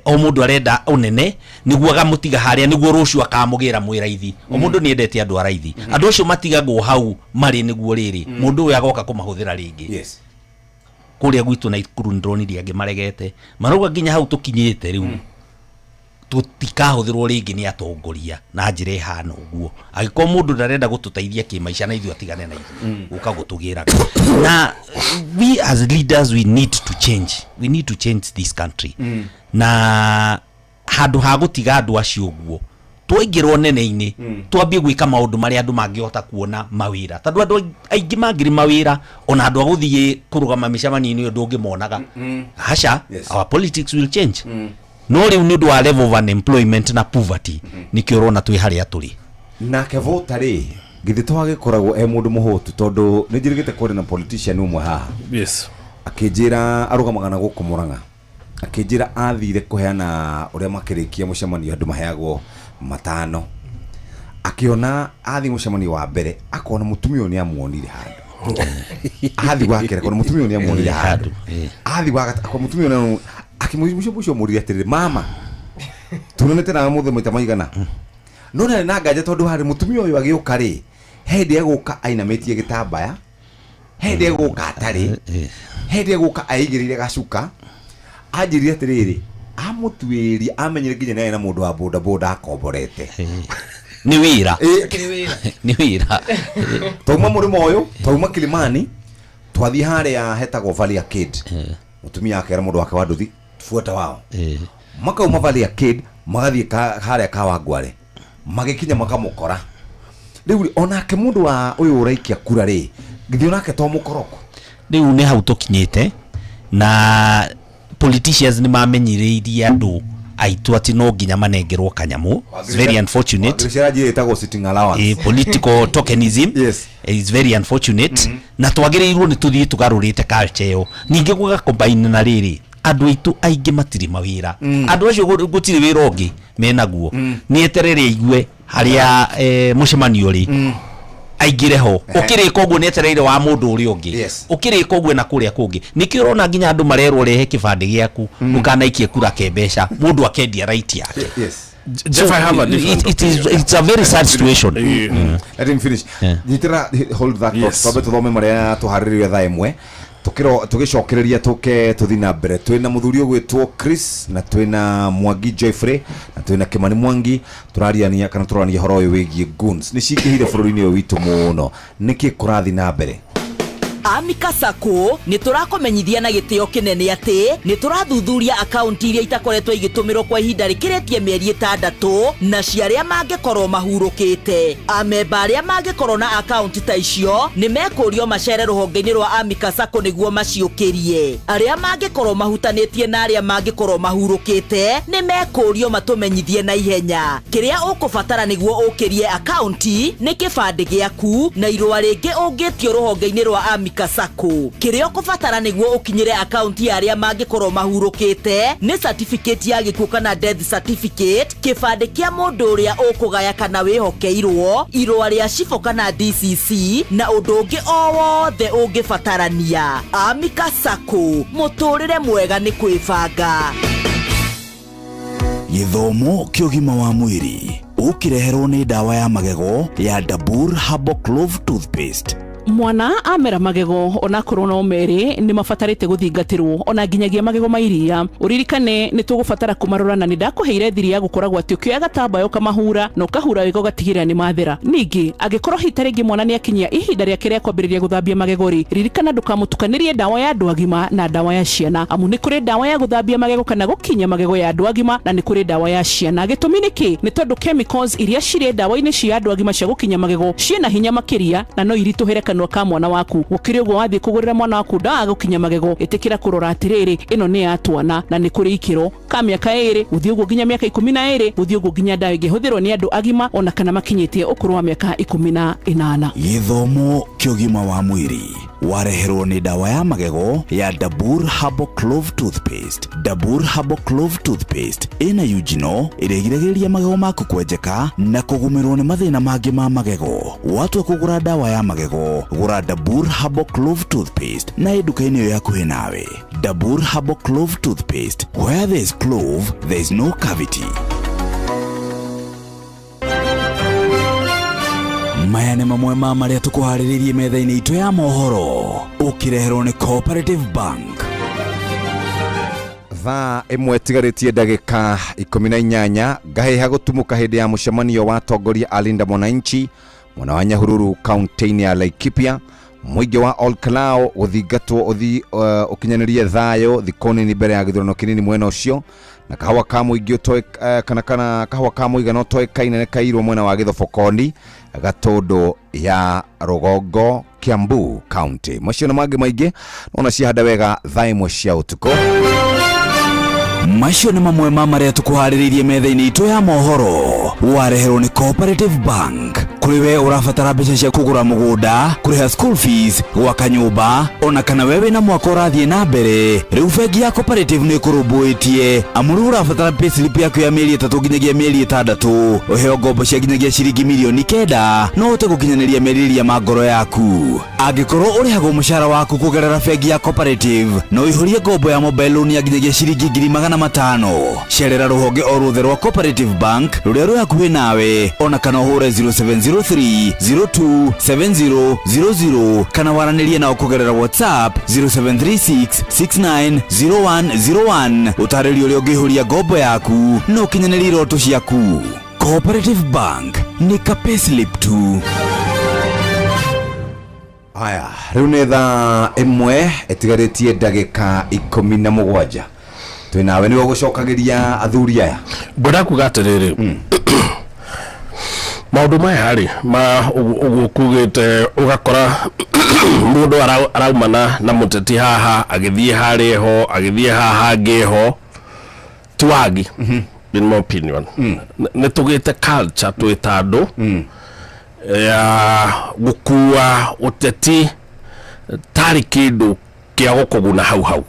o mũndũ arenda ũnene nĩguo agamũtiga harĩa nĩguo rũciũ akamũgĩra mwĩ raithi. O mũndũ nĩ endete andũ a raithi. Andũ acio matigagwo hau marĩ nĩguo rĩrĩ, mũndũ ũyũ agoka kũmahũthĩra rĩngĩ. Yes. Kũrĩa gwitũ Naikuru nĩndĩronire angĩ maregete marauga nginya hau tũkinyĩte rĩu tũtikahũthĩrwo rĩngĩ nĩ atongoria na njĩra ĩhana ũguo. Angĩkorwo mũndũ ndarenda gũtũteithia kĩmaica na ithuĩ, atigane na ithuĩ gũka gũtũgĩraga. Na we as leaders, we need to change, we need to change this country. Na handũ ha gũtiga andũ acio ũguo, twaingĩrwo nene-inĩ, twambie gwĩka maũndũ marĩa andũ mangĩhota kuona mawĩra, tondũ andũ aingĩ mangĩrĩ mawĩra, ona andũ a gũthiĩ kũrũgama mĩcemanio-inĩ ĩyo ndũngĩmonaga. Aca. Yes. Our politics will change. No rĩu nĩ ũndũ wa level of unemployment na poverty, nĩkĩo ũrona twĩ harĩa tũrĩ. Nake vota rĩ, githĩ to agĩkoragwo e mũndũ mũhũtu? Tondũ nĩ njĩrĩgĩte kwaria na politician ũmwe haha. Yes. Akĩnjĩra arũgamaga na gũkũ Mũrang'a, akĩnjĩra athire kũheana ũrĩa makĩrĩkia mũcemanio andũ maheagwo matano, akĩona athiĩ mũcemanio wa mbere akona mũtumia ũyũ nĩ amuonire handũ, athi wa kerĩ akona mũtumia ũyũ nĩ amuonire handũ, athi wa gatatũ akona mũtumia ũyũ nĩ akĩmũcio mũcio mũrire atĩrĩrĩ, mama, tunanĩte nawe mũthĩ maita maigana? No ndarĩ na nganja, tondũ harĩ mũtumia ũyũ agĩũka rĩ, he hĩndĩ egũka ainamĩtie gĩtambaya, he hĩndĩ egũka atarĩ, he hĩndĩ egũka aigĩrĩire gacuka. Anjĩrire atĩrĩrĩ, amũtuĩria amenyire nginya nĩ arĩ na mũndũ wa bodaboda akomborete. Nĩ wĩra, nĩ wĩra. Twauma mũrĩmo ũyũ, twauma Kilimani, twathiĩ harĩa hetagwo Valley Arcade, mũtumia akera mũndũ wake wa nduthi, fuata wao. Makauma Valley Arcade magathiĩ harĩa Kawangware, magĩkinya makamũkora. Rĩu rĩ, onake mũndũ wa ũyũ ũraikia kura rĩ, githĩ onake to mũkoroko? Rĩu nĩ hau tũkinyĩte, na politicians nĩ mamenyerĩirie andũ aitũ atĩ no nginya manengerwo kanyamũ. It's very unfortunate. Wangĩrĩ njĩra ĩtagwo sitting allowance. Political tokenism. Yes. Is very unfortunate. Na twagĩrĩirwo nĩ tũthiĩ tũgarũrĩte culture ĩyo. Ningĩ gũgacombine na rĩrĩ, andũ aitũ aingĩ matirĩ mawĩra. Andũ acio gũtirĩ wĩra ũngĩ menaguo, nĩ eterere aigue harĩa mũcemanio rĩ aingĩre ho. Ũkĩrĩka ũguo nĩ etereire wa mũndũ ũrĩa ũngĩ. Ũkĩrĩka ũguo na kũrĩa kũngĩ, nĩkĩo ũrona nginya andũ marerwo rehe kĩbandĩ gĩaku, ndũkanaikie kura ke mbeca, mũndũ akendia right yake. Yes. Jeff, I have a different opinion. It's a very sad situation. Let him finish. Nyitĩra, hold that thought. Yes. Twambe tũthome marĩa tũharĩrĩirio thaa ĩmwe, tũgĩcokereria tũke tũthi na mbere. Twĩna mũthuri ũgwĩtwo Chris, na twĩna Mwangi Joyfrey, na twĩna Kimani Mwangi. Tũrariania kana tũrania ũhoro ũyũ wĩgiĩ goons nĩ cingĩhire bũrũri-inĩ ũyũ witũ mũno. Nĩkĩ kũrathiĩ na mbere? Amika Sacco nĩ tũrakũmenyithia na gĩtĩo kĩnene atĩ nĩ tũrathuthuria akaunti iria itakoretwo igĩtũmĩrwo kwa ihinda rĩkĩrĩtie mĩeri 6 na cia arĩa mangĩkorwo mahurũkĩte. Amemba arĩa mangĩkorwo na akaunti ta icio nĩ mekũrio macere rũhonge-inĩ rwa Amika Sacco nĩguo maciũkĩrie. Arĩa mangĩkorwo mahutanĩtie na arĩa mangĩkorwo mahurũkĩte nĩ mekũrio matũmenyithie na ihenya. Kĩrĩa ũkũbatara nĩguo ũkĩrie akaunti nĩ kĩbandĩ gĩaku na irũa rĩngĩ ũngĩtio rũhonge-inĩ rwa Amika Sacco. Kĩrĩa ũkũbatara nĩguo ũkinyĩre akaunti ya arĩa mangĩkorwo mahurũkĩte nĩ certificate ya gĩkuũ kana death certificate, kĩbandĩ kĩa mũndũ ũrĩa ũkũgaya kana wĩhokeirwo, irũa rĩa cibũ kana DCC, na ũndũ ũngĩ o wothe ũngĩbatarania. Amika Sacco, mũtũrĩre mwega nĩ kwĩbanga. Gĩthomo kĩa ũgima wa mwĩrĩ ũkĩreherwo nĩ ndawa ya magego ya Dabur Herbal Clove Toothpaste. Mwana amera magego onakorwo no merĩ nĩ mabatarĩte gũthingatĩrwo ona nginyagia magego ma iria. Ũririkane nĩ tũgũbatara kũmarora, na nĩ ndakũheire thiri ya gũkoragwo atĩ ũkĩoya gatambaya ũkamahura na ũkahura wega ũgatigĩrĩra nĩ mathera. Ningĩ angĩkorwo hihi ta rĩngĩ mwana nĩ akinyia ihinda rĩake rĩa kwambĩrĩria gũthambia magego rĩ, ririkana ndũkamũtukanĩrie ndawa ya andũ agima na ndawa ya ciana, amu nĩ kũrĩ ndawa ya gũthambia magego kana gũkinya magego ya andũ agima na nĩ kũrĩ ndawa ya ciana. Gĩtũmi nĩ kĩ? Nĩ tondũ chemicals iria cirĩ ndawa-inĩ cia andũ agima cia gũkinya magego ciĩna hinya makĩria na no iritũhĩre kanua ka mwana waku. Gũkĩrĩ ũguo, wathiĩ kũgũrĩra mwana waku ndawa ya gũkinya magego, ĩtĩkĩra kũrora atĩrĩrĩ, ĩno nĩ ya twana, na nĩ kũrĩ ikĩro ka mĩaka 2 gũthiĩ ũguo nginya mĩaka 12 gũthiĩ ũguo nginya ndawa ĩngĩhũthĩrwo nĩ andũ agima ona kana makinyĩtie ũkũrũ wa mĩaka 18. Gĩthomo. Kĩa ũgima wa mwĩrĩ wareherwo nĩ ndawa ya magego ya Dabur Herbal Clove Toothpaste. Dabur Herbal Clove Toothpaste ĩna eugenol ĩrĩa ĩgiragĩrĩria magego maku kwenjeka na kũgũmĩrwo nĩ mathĩna mangĩ ma magego. Watua kũgũra ndawa ya magego, gũra Dabur Herbal Clove Toothpaste na ĩ nduka-inĩ ĩyo hakuhĩ nawe. Dabur Herbal Clove Toothpaste, where there is clove, there is no cavity. Maya nĩ mamwe ma marĩa tũkũharĩrĩirie metha-inĩ itũ ya mohoro ũkĩreherwo nĩ Cooperative Bank. Thaa ĩmwe ĩtigarĩtie ndagĩka 18 ngahĩha gũtumũka hĩndĩ ya mũcemanio wa atongoria a Linda Mwananchi mwena wa Nyahururu kaunti-inĩ ya Laikipia. Mũingĩ wa Olkalau gũthingatwo ũthi ũkinyanĩrie thayũ thikũ nini mbere ya gĩthurano kĩnini mwena ũcio, na kahũa ka mũingĩ ũtoĩ kana kana kahũa ka mũigana ũtoĩkaine nĩ kairwo mwena wa Gĩthobokoni Gatũndũ ya Rũgongo, Kiambu County. Macio na mangĩ maingĩ nona ciahanda wega thaa 1 cia ũtukũ. Macio nĩ mamwe ma marĩa tũkũharĩrĩirie metha-inĩ itũ ya mohoro wareherwo nĩ Cooperative Bank. Kũrĩ we ũrabatara mbeca cia kũgũra mũgũnda, kũrĩha school fees, gwaka nyũmba, ona kana we wĩna mwaka ũrathiĩ na mbere, rĩu bengi ya Cooperative nĩ ĩkũrũmbũĩtie. Amu rĩu ũrabatara payslip yaku ya mĩeri 3 nginyagia mĩeri 6, ũheo ngombo cia nginyagia ciringi mirioni 9, no ũhote gũkinyanĩria merirĩria ma ngoro yaku. Angĩkorwo ũrĩhagwo mũcara waku kũgerera bengi ya Cooperative, no ũihũrie ngombo ya mobile loan ya nginyagia ciringi 500,000. Cerera rũhonge o ruothe rwa Cooperative Bank rũrĩa rwĩ hakuhĩ nawe, ona kana ũhũre 0703 02 7000 kana waranĩrie nao kũgerera WhatsApp 0736 690101. Ũtarĩrio ũrĩa ũngĩihũria ngombo yaku na ũkinyanĩrie iroto ciaku. Cooperative Bank nĩ ka payslip tu. Aya, rĩu nĩ thaa 1 ĩtigarĩtie ndagĩka 17. Twĩ nawe nĩwe ũgũcokagĩria athuri aya. Ngwenda kuga atĩrĩrĩ, maũndũ maya rĩ ma ũguo kugĩte, ũgakora mũndũ araumana na mũteti haha agĩthiĩ harĩa ho, agĩthiĩ haha hangĩ ho, ti wagi. In my opinion, nĩ tũgĩte culture twĩ ta andũ ya gũkua ũteti tarĩ kĩndũ kĩa gũkũguna hau hau.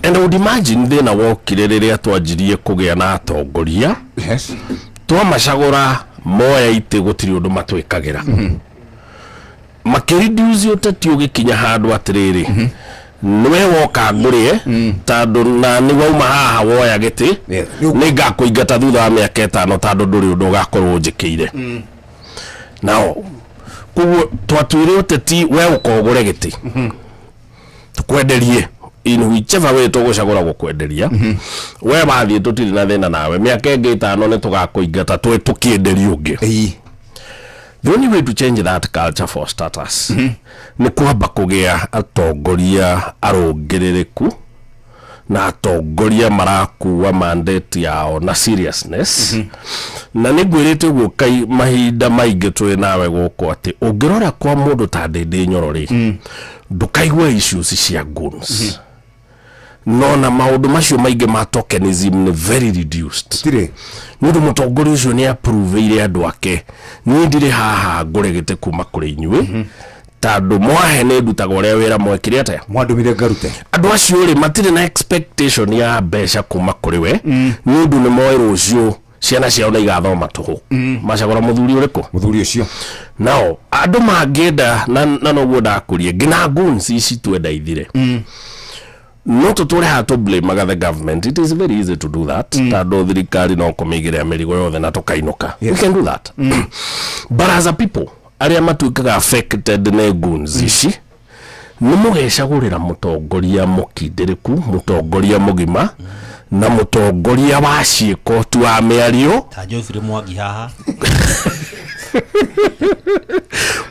And I would imagine thĩna wokire rĩrĩa twanjirie kũgĩa na atongoria. Twamacagũra moya itĩ gũtirĩ ũndũ matwĩkagĩra. Makĩreduce ũteti ũgĩkinya handũ atĩrĩrĩ, nĩwe woka ngũrĩe, tondũ na nĩ wauma haha woya gĩtĩ, nĩ ngakũingata thutha wa mĩaka 5, tondũ ndũrĩ ũndũ ũgakorwo ũnjĩkĩire. Nao koguo twatuire ũteti we ũka ũgũre gĩtĩ, tukwenderie in whichever way tũgũcagũra gũkwenderia. We wathiĩ tũtirĩ na thĩna nawe, mĩaka ĩngĩ 5 nĩ tũgakũingata twĩ tũkĩenderia ũngĩ. The only way to change that culture for starters nĩ kwamba kũgĩa atongoria arũngĩrĩrĩku na atongoria marakua mandate yao na seriousness. Na nĩ ngwĩrĩte ũguo kai mahinda maingĩ twĩ nawe gũkũ atĩ ũngĩrora kwa mũndũ ta Ndĩndĩ Nyoro rĩ, ndũkaigua issues cia goons. No na maũndũ macio maingĩ ma tokenism nĩ very reduced. Nĩ ũndũ mũtongoria ũcio nĩ approve-ire andũ ake, niĩ ndirĩ haha ngũre gĩtĩ kuma kũrĩ inyuĩ, tondũ mwahe nĩ ndutaga ũrĩa wĩra mwekire atĩa, mwandũmire ngarute. Andũ acio rĩ matirĩ na expectation ya mbeca kuma kũrĩ we, nĩ ũndũ nĩ moĩ rũciũ ciana ciao nĩ igathoma tũhũ. Macagũra mũthuri ũrĩkũ? Mũthuri ũcio. Nao andũ mangĩenda na noguo ndakũrie nginya goons ici twenda ithire, no tũtũre haha tũ blame the government. It is very easy to do that, tondũ thirikari no kũmĩigĩrĩra mĩrigo yothe na tũkainũka. We can do that, but as a people arĩa matuĩkaga affected nĩ goons ici, nĩ mũgecagũrĩra mũtongoria mũkindĩrĩku, mũtongoria mũgima na mũtongoria wa ciĩko tu wa mĩario. Ta Geoffrey Mwangi haha.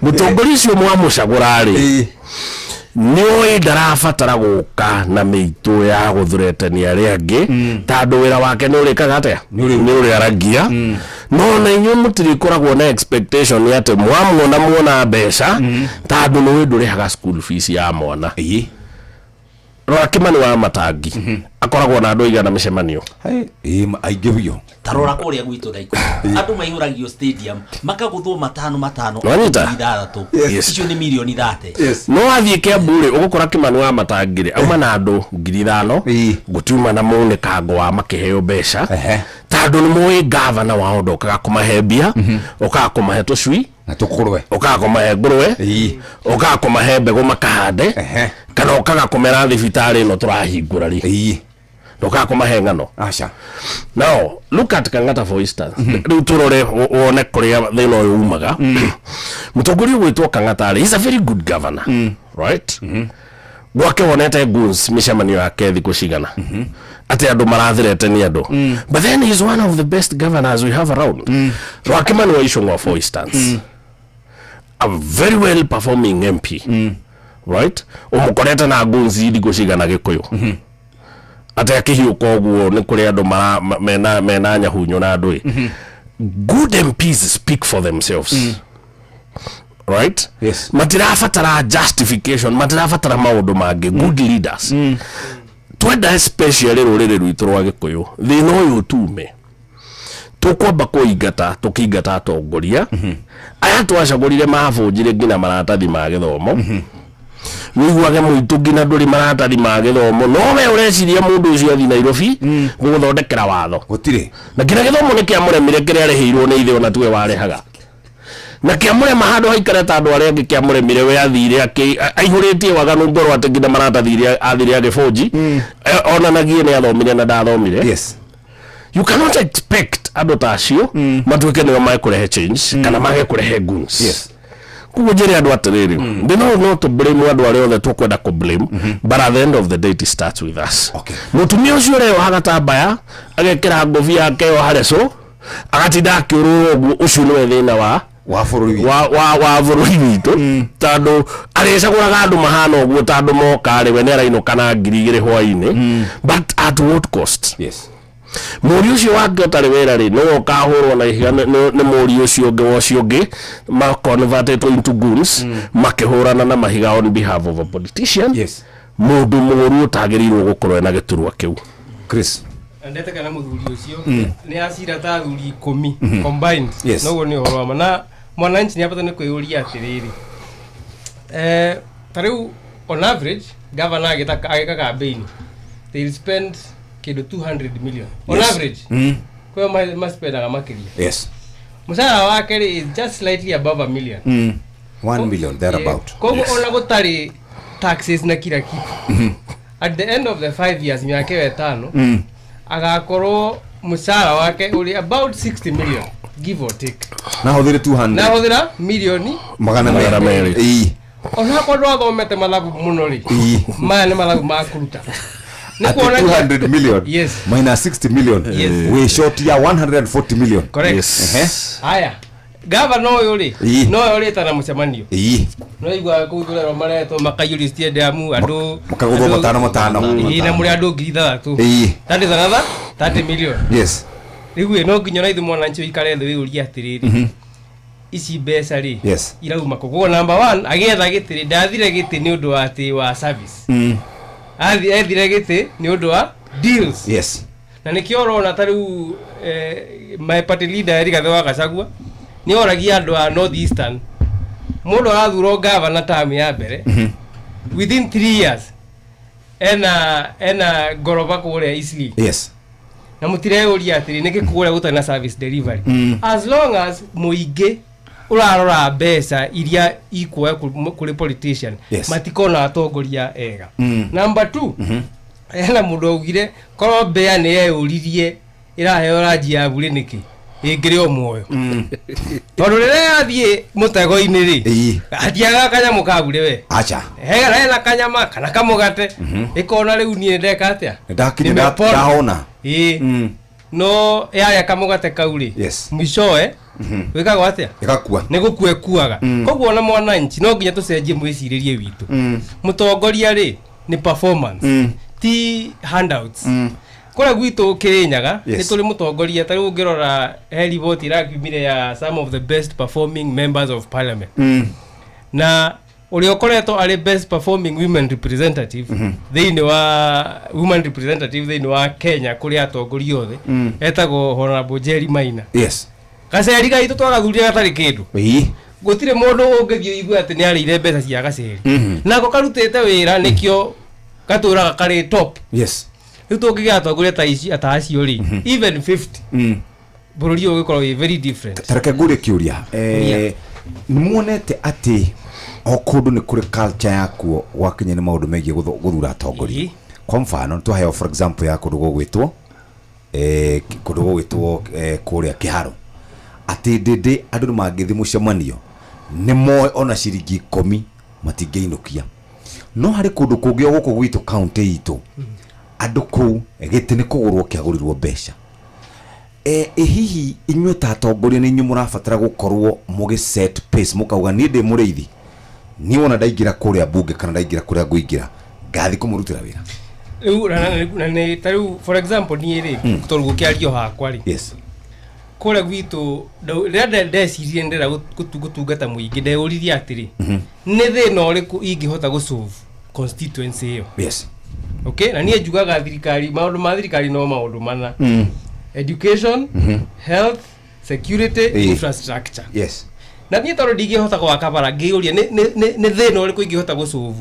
Mũtongoria ũcio mwamũcagũra rĩ, nĩ oĩ ndarabatara gũka na mĩitũ ya gũthuretania arĩa angĩ, tondũ wĩra wake nĩ ũrĩkaga atĩa, nĩ ũrĩaragia. No na inyuĩ mũtirĩkoragwo na expectation atĩ mwamuona muona mbeca, tondũ nĩ ũĩ ndũrĩhaga school fees ya mwana. Rora Kimani wa Matangi akoragwo na andũ aigana mĩcemanio? Aingĩ biũ. Tarora kũrĩa gwitũ Naikuru, andũ maihũragio stadium makagũthwo matano matano. Nĩwanyita? 6,000. Yes. Icio nĩ mirioni 30. No wathiĩ Kiambu rĩ, ũgũkora Kimani wa Matangi rĩ auma na andũ 5,000, gũtiuma na mũnĩkango wa makĩheo mbeca, tondũ nĩ moĩ gavana wao ndokaga kũmahe mbia, ũkaga kũmahe tũcui na tũkũrwe, ũkaga kũmahe ngũrwe, ũkaga kũmahe mbegũ makahande, kana ũkaga kũmera thibitarĩ ĩno tũrahingũra rĩ, ndũkaga kũmahe ng'ano. Aca. Now look at Kang'ata, for instance. Rĩu tũrore wone kũrĩa thĩna ũyũ umaga. Mũtongoria ũgwĩtwo Kang'ata rĩ, he's a very good governor, right? Gwake wonete goons mĩcemanio yake thikũ cigana atĩ andũ marathirete nĩ andũ, but then he's one of the best governors we have around. Rora Kimani wa Ichung'wa, for instance, a very well performing MP, right? Ũmũkorete na goons thikũ cigana Gĩkũyũ atĩ akĩhiũka ũguo nĩ kũrĩ andũ mena nyahunyo na andũ ĩ? Good MPs speak for themselves, right? Yes. Matirabatara justification, matirabatara maũndũ mangĩ. Good leaders twenda, especially rũrĩrĩ rwitũ rwa Gĩkũyũ, thĩna ũyũ tume tũkwamba kũingata, tũkĩingata atongoria aya twacagũrire mabũnjire nginya maratathi ma gĩthomo. Wĩiguage mũitũ nginya ndũrĩ maratathi ma gĩthomo, no we ũreciria mũndũ ũcio athi Nairobi gũgũthondekera watho. Gũtirĩ. Na nginya gĩthomo nĩ kĩamũremire kĩrĩa arĩhĩirwo nĩ ithe, ona tiwe warĩhaga, na kĩamũrema handũ haikare ta andũ arĩa angĩ kĩamũremire. We athire aihũrĩtie waganu ngoro atĩ nginya maratathi iria athire agĩbũnji onanagie nĩ athomire na ndathomire. You cannot expect andũ ta acio matuĩke nĩo mekũrehe change kana mage kũrehe goons. Koguo njĩre andũ atĩrĩrĩ, ndĩ no to blame andũ arĩa othe tũkwenda kũ blame, but at the end of the day it starts with us. Mũtumia ũcio ũreyoha gatambaya, agekĩra ngũbia yake yoha leso, agatinda akĩũrũra ũguo, ũcio nĩwe thĩna wa wa bũrũri wa bũrũri witũ, tondũ arĩcagũraga andũ mahana ũguo, tondũ moka rĩ, we nĩ arainũka na 2,000 hwainĩ, but at what cost? Mũriũ ũcio wake ũtarĩ wĩra rĩ, nĩwe ũkahũrwo na ihiga nĩ mũriũ ũcio ũngĩ wa ũcio ũngĩ, maconvertetwo into goons, makĩhũrana na mahiga on behalf of a politician, mũndũ mũũru ũtagĩrĩirwo gũkorwo ena gĩturwa kĩu. Chris. Ndeteka na mũthuri ũcio nĩ acira ta athuri 10 combined. Noguo nĩ ũhoro wa ma, na mwananchi nĩ abata nĩ kwĩyũria atĩrĩrĩ, ta rĩu on average governor agĩka campaign, they will spend kĩndũ 200 million on average. Kwĩyo maspendaga makĩria. Mũcara wake rĩ is just slightly above a million. 1 million thereabout. Koguo ona gũtarĩ taxes na kila kitu, at the end of the 5 years, mĩaka ĩyo 5, agakorwo mũcara wake ũrĩ about 60 million, give or take. Na hũthĩre 200. Na hũthĩra milioni 200. 200. Onakorwo ndwathomete mathabu mũno rĩ, maya nĩ mathabu ma kũruta. Nĩ Atĩ kuonania 200 million minus 60 million, wĩ short ya 140 million. Correct. Haya, gavana ũyũ rĩ, nowe ũrĩtana mũcemanio. No igua kũu thurero maretwo makaiyũria stadium andũ Makagũthwo matano matano. Ĩĩ, na mũrĩ andũ 6,000. That is another 30 million. Rĩu ĩ, no nginya ona ithuĩ mwananchi ũikare thĩ wĩyũrie atĩrĩrĩ, ici mbeca rĩ, irauma kũ? Koguo number one, agĩetha gĩtĩ rĩ, ndathire gĩtĩ nĩ ũndũ wa atĩ wa service. Ethire gĩtĩ nĩ ũndũ wa deals. Na nĩkĩo ũrona ta rĩu my party leader Rigathĩ wa Gachagua nĩ oragia andũ a North Eastern, mũndũ arathurwo gavana term ya mbere, within 3 years ena ngoroba kũrĩa Eastleigh. Na mũtireyũria atĩrĩ, nĩkĩ kũrĩa gũtarĩ na service delivery? As long as mũingĩ ũrarora mbeca iria ikuoya kũrĩ politician, matikona atongoria ega. Number two, hena mũndũ augire korwo mbea nĩ yeyũririe ĩraheo ranji ya burĩ nĩkĩ, ĩngĩrĩ o muoyo, tondũ rĩrĩa yathiĩ mũtego-inĩ rĩ, hatiagaga kanyamũ ka burĩ we. Acha. Hena kanyama kana kamũgate, ĩkona rĩu niĩ ndeka atĩa? Ndakinya. Nimepona. Ndahona. Ĩĩ, no yarĩa kamũgate kau rĩ, mwishowe wĩkagwo atĩa? Ĩgakua. Nĩ gũkua ĩkuaga. Koguo ona mwananchi no nginya tũcenjie mwĩcirĩrie witũ. Mũtongoria rĩ, nĩ performance, ti handouts. Kũrĩa gwitũ Kĩrĩnyaga nĩ tũrĩ mũtongoria, ta rĩu ũngĩrora he riboti ĩrakiumire ya some of the best performing members of parliament, na Ũrĩa ũkoretwo arĩ best performing women representative thĩinĩ wa women representative thĩinĩ wa Kenya kũrĩ atongoria othe etagwo Honorable Jerry Maina. Gaceri gaitũ twagathurire gatarĩ kĩndũ. Gũtirĩ mũndũ ũngĩthiĩ ũigue atĩ nĩ arĩire mbeca cia gaceri. Nako karutĩte wĩra, nĩkĩo gatũraga karĩ top. Rĩu tũngĩgĩa atongoria ta ici ta acio rĩ, even 50, bũrũri ũyũ ũgĩkorwo wĩ very different. Tareke ngũrie kĩũria. Ũria. Nĩ muonete atĩ o kũndũ nĩ kũrĩ culture yakuo gwakinya nĩ maũndũ megiĩ gũthura atongoria? Kwa mfano, twaheo for example ya kũndũ gũgwĩtwo kũndũ gũgwĩtwo kũrĩa Kĩharo, atĩ ndĩndĩ andũ nĩ mangĩthiĩ mũcemanio nĩ moĩ ona ciringi 10 matingĩinũkia, no harĩ kũndũ kũngĩ o gũkũ gwitũ kaũntĩ itũ, andũ kũu gĩtĩ nĩ kũgũrwo kĩagũrirwo mbeca. Ĩ hihi inyuĩ ta atongoria nĩ inyuĩ mũrabatara gũkorwo mũgĩ set pace, mũkauga niĩ ndĩ mũrĩithi, niĩ wona ndaingĩra kũrĩa bunge kana ndaingĩra kũrĩa ngũingĩra, ngathi kũmũrutĩra wĩra? Rĩu na nĩ ta rĩu for example niĩ rĩ, tondũ gũkĩario hakwa rĩ, kũrĩa gwitũ rĩrĩa ndecirie ndĩrenda gũtungata mũingĩ, ndeyũririe atĩrĩ, nĩ thĩna ũrĩkũ ingĩhota gũsolve constituency ĩyo? Okay, na niĩ njugaga thirikari, maũndũ ma thirikari no maũndũ mana: education, health, security, infrastructure. Na niĩ tondũ ndingĩhota gwaka bara, ngĩyũria nĩ thĩna ũrĩkũ ingĩhota gũsolve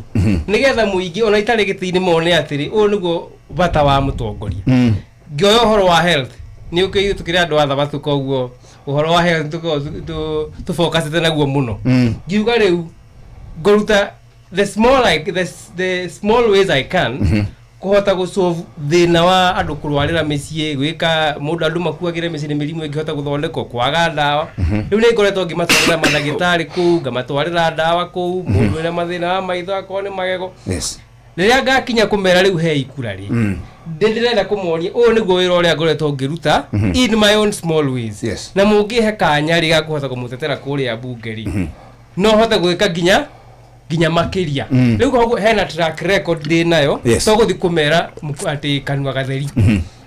nĩgetha mũingĩ ona itarĩ gĩtĩ-inĩ mone atĩrĩ, ũyũ nĩguo bata wa mũtongoria. Ngĩoya ũhoro wa health, nĩ ũkĩ tũkĩrĩ andũ a thabatũ, koguo ũhoro wa health tũkoragwo tũfocusĩte naguo mũno. Ngiuga rĩu ngũruta the small like the small ways I can kũhota gũsolve thĩna wa andũ kũrwarĩra mĩciĩ, gwĩka mũndũ andũ makuagĩre mĩciĩ nĩ mĩrimũ ĩngĩhota gũthondekwo, kwaga ndawa. Rĩu nĩ ngoretwo ngĩmatwarĩra mandagĩtarĩ kũu, ngamatwarĩra ndawa kũu, mũndũ wĩna mathĩna wa maitho, akorwo nĩ magego. Rĩrĩa ngakinya kũmera rĩu he ikura rĩ, ndĩrenda kũmonia ũyũ nĩguo wĩra ũrĩa ngoretwo ngĩruta in my own small ways. Na mũngĩhe kanya rĩ ga kũhota kũmũtetera kũrĩa bunge rĩ, no hote gwĩka nginya makĩria. Rĩu koguo hena track record ndĩ nayo. To gũthiĩ kũmera atĩ kanua gatheri.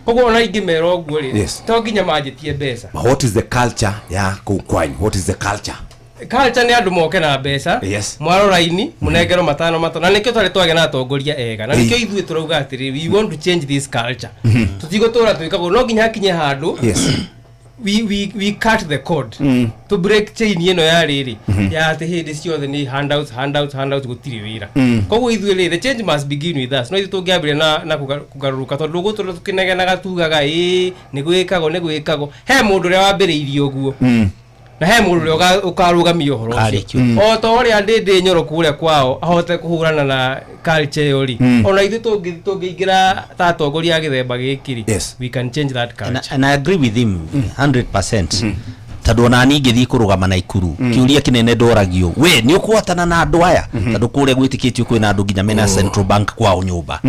Koguo ona ingĩmera ũguo rĩ, to nginya manjĩtie mbeca. But what is the culture ya kũu kwanyu? What is the culture? Culture nĩ andũ moke na mbeca, mwaro raini, mũnengerwo matano matano, na nĩkĩo twarĩ twagĩa na atongoria ega, na nĩkĩo ithuĩ tũrauga atĩrĩ, we want to change this culture. Tũtigũtũra twĩkagwo, no nginya hakinye handũ we cut the cord, to break chain ĩno ya rĩrĩ ya atĩ hĩndĩ ciothe nĩ handouts, handouts, handouts, gũtirĩ wĩra. Koguo ithuĩ rĩ, the change must begin with us. No ithuĩ tũngĩambĩrĩria na kũgarũrũka, tondũ gũtũra tũkĩnegenaga tugaga ĩĩ nĩ gwĩkagwo, nĩ gwĩkagwo, he mũndũ ũrĩa wambĩrĩirie ũguo na he mũndũ ũrĩa ũkarũgamia ũhoro ũcio. Karĩkio. O ta ũrĩa ndĩndĩ Nyoro kũrĩa kwao ahote kũhũrana na culture ĩyo rĩ, ona ithuĩ tũngĩingĩra ta atongoria a gĩthemba gĩkĩ rĩ, we can change that culture. And I agree with him 100%, tondũ ona niĩ ingĩthiĩ kũrũgama Naikuru, kĩũria kĩnene ndoragio, we nĩ ũkũhotana na andũ aya? Tondũ kũrĩa gwĩtĩkĩtio kwĩna andũ nginya mena Central Bank kwao nyũmba.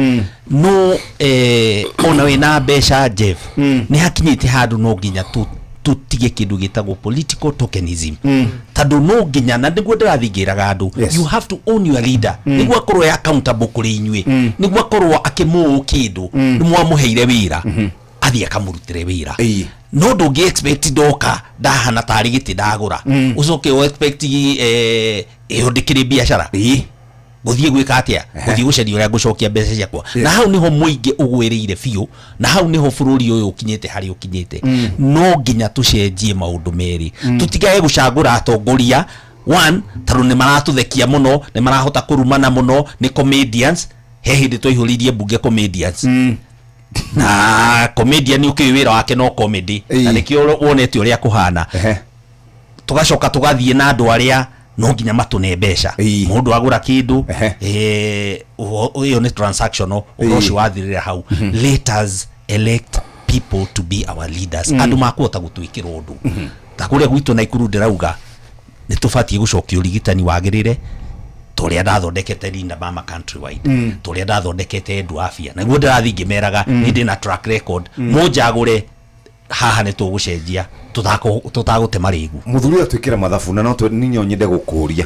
No ona wĩna mbeca, Jeff, nĩ hakinyĩte handũ no nginya tũtige kĩndũ gĩtagwo political tokenism, tondũ no nginya, na nĩguo ndĩrathiĩ ngĩraga andũ, you have to own your leader, nĩguo akorwo e accountable kũrĩ inyuĩ, nĩguo akorwo akĩmũũ kĩndũ nĩ mwamũheire wĩra, athiĩ akamũrutĩre wĩra. No ndũngĩ expect ndoka ndahana tarĩ gĩtĩ ndagũra, ũcoke ũ expect ĩyo ndĩkĩrĩ biacara gũthiĩ gwĩka atĩa, gũthiĩ gũcaria ũrĩa ngũcokia mbeca ciakwa. Na hau nĩho mũingĩ ũgwĩrĩire biũ, na hau nĩho bũrũri ũyũ ũkinyĩte harĩa ũkinyĩte. No nginya tũcenjie maũndũ merĩ, tũtigage gũcagũra atongoria one tondũ nĩ maratũthekia mũno, nĩ marahota kũrumana mũno, nĩ comedians. He hĩndĩ twaihũririe mbunge comedians, na comedian ũkĩũĩ wĩra wake no comedy, na nĩkĩo wonete ũrĩa kũhana. Tũgacoka tũgathiĩ na andũ arĩa no nginya matũne mbeca, mũndũ agũra kĩndũ, ĩyo nĩ transactional, ũhoro ũcio wathirĩra hau. Let us elect people to be our leaders, andũ makũhota gũtwĩkĩra ũndũ. Ta kũrĩa gwitũ Naikuru ndĩrauga nĩ tũbatiĩ gũcokia ũrigitani wagĩrĩre, tũrĩa ndathondekete Linda Mama countrywide, tũrĩa ndathondekete Edu Afya, naguo ndĩrathiĩ ngĩmeraga nĩ ndĩ na track record. Mũnjagũre haha nĩ tũgũcenjia, tũtagũte marĩgu. Mũthuri ũyũ atwĩkĩra mathabu, na no ninyo nyende gũkũria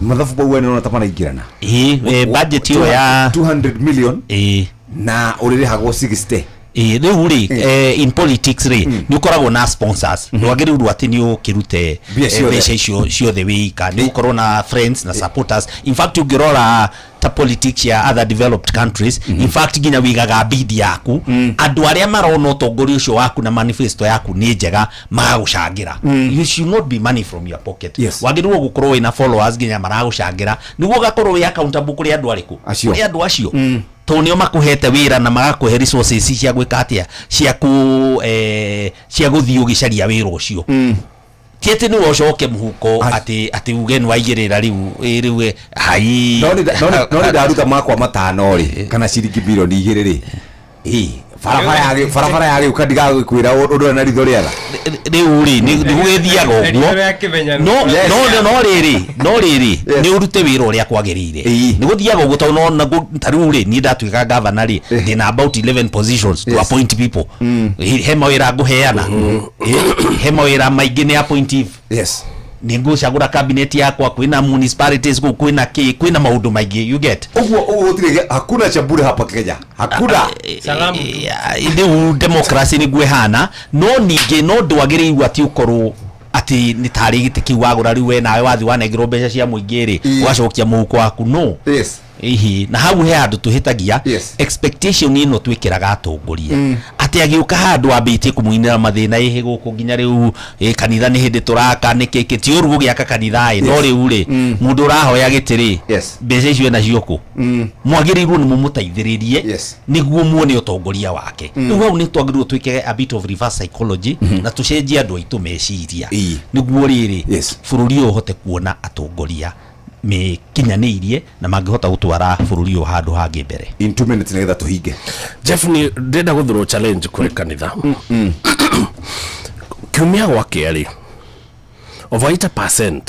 mathabu mau we nĩũrona ta maraingĩrana? Ĩĩ, budget ĩyo ya 200 million ĩĩ na ũrĩrĩhagwo 60. Ĩĩ, rĩu rĩ, in politics rĩ, nĩ ũkoragwo na sponsors. Ndwagĩrĩirwo atĩ nĩ ũkĩrute Mbia ciothe. Mbeca icio ciothe wĩika. Nĩ ũkorwo na friends na supporters. In fact, ũngĩrora ta politics ya other developed countries, in fact nginya wigaga bid yaku, andũ arĩa marona ũtongoria ũcio waku na manifesto yaku nĩ njega magagũcangĩra. You should not be money from your pocket. Wagĩrĩirwo gũkorwo wĩna followers nginya maragũcangĩra, nĩguo ũgakorwo wĩ accountable kũrĩ andũ arĩkũ? Acio. Kũrĩ andũ acio, tondũ nĩo makũhete wĩra na magakũhe resources cia gwĩka atĩa, cia kũ cia gũthiĩ ũgĩcaria wĩra ũcio. Ti atĩ nĩwe ũcoke mũhuko atĩ uge nĩ waigĩrĩra rĩu, rĩu hai. No nĩ ndaruta makwa matano rĩ, kana ciringi bilioni 2 rĩ, ĩ barabara ya gĩũka ndigagĩkwĩra ũndũ ũrĩa na ritho rĩega. Rĩu rĩ, nĩ gũgĩthiaga Ritho ũguo. rĩa kĩmenyano. No no rĩrĩ nĩ ũrute wĩra ũrĩa kwagĩrĩire. Nĩ gũthiaga ũguo, tondũ no ta rĩu rĩ, niĩ ndatuĩka governor rĩ, ndĩna about 11 positions to appoint people. He mawĩra ngũheana, he mawĩra maingĩ nĩ appointive. Nĩ ngũcagũra cabinet yakwa, kwĩna municipalities kũu, kwĩna kĩ, kwĩna maũndũ maingĩ, you get. Ũguo gũtirĩ, hakuna cha bure hapa Kenya, hakuna. Salamu tu. Rĩu democracy nĩguo ĩhana, no ningĩ no ndwagĩrĩirwo atĩ ũkorwo atĩ nĩ tarĩ gĩtĩ kĩu wagũra, rĩu we nawe wathi wanengerwo mbeca cia mũingĩ rĩ, ũgacokia mũhuko waku, no. Ihi na hau he handũ tũhĩtagia. Expectation ĩno twĩkĩraga atongoria atĩ agĩũka handũ ambĩtie kũmũinĩra mathĩna, ĩhĩ gũkũ nginya rĩu, kanitha nĩ hĩndĩ tũraka nĩ kĩkĩ. Ti ũru gũgĩaka kanitha ĩ, no rĩu rĩ, mũndũ ũrahoya gĩtĩ rĩ, mbeca icio enacio kũ? Mwagĩrĩirwo nĩ mũmũteithĩrĩrie nĩguo muone ũtongoria wake. Rĩu hau nĩ twagĩrĩirwo twĩke a bit of reverse psychology na tũcenjie andũ aitũ meciria, nĩguo rĩrĩ bũrũri ũyũ ũhote kuona atongoria mekinyanĩirie na mangĩhota gũtwara bũrũri ũyũ handũ hangĩ mbere. In 2 minutes, nĩgetha tũhinge. Jeff, nĩ ndĩrenda gũthurwo challenge kũrĩ kanitha. Kiumia gwa kerĩ, over 80%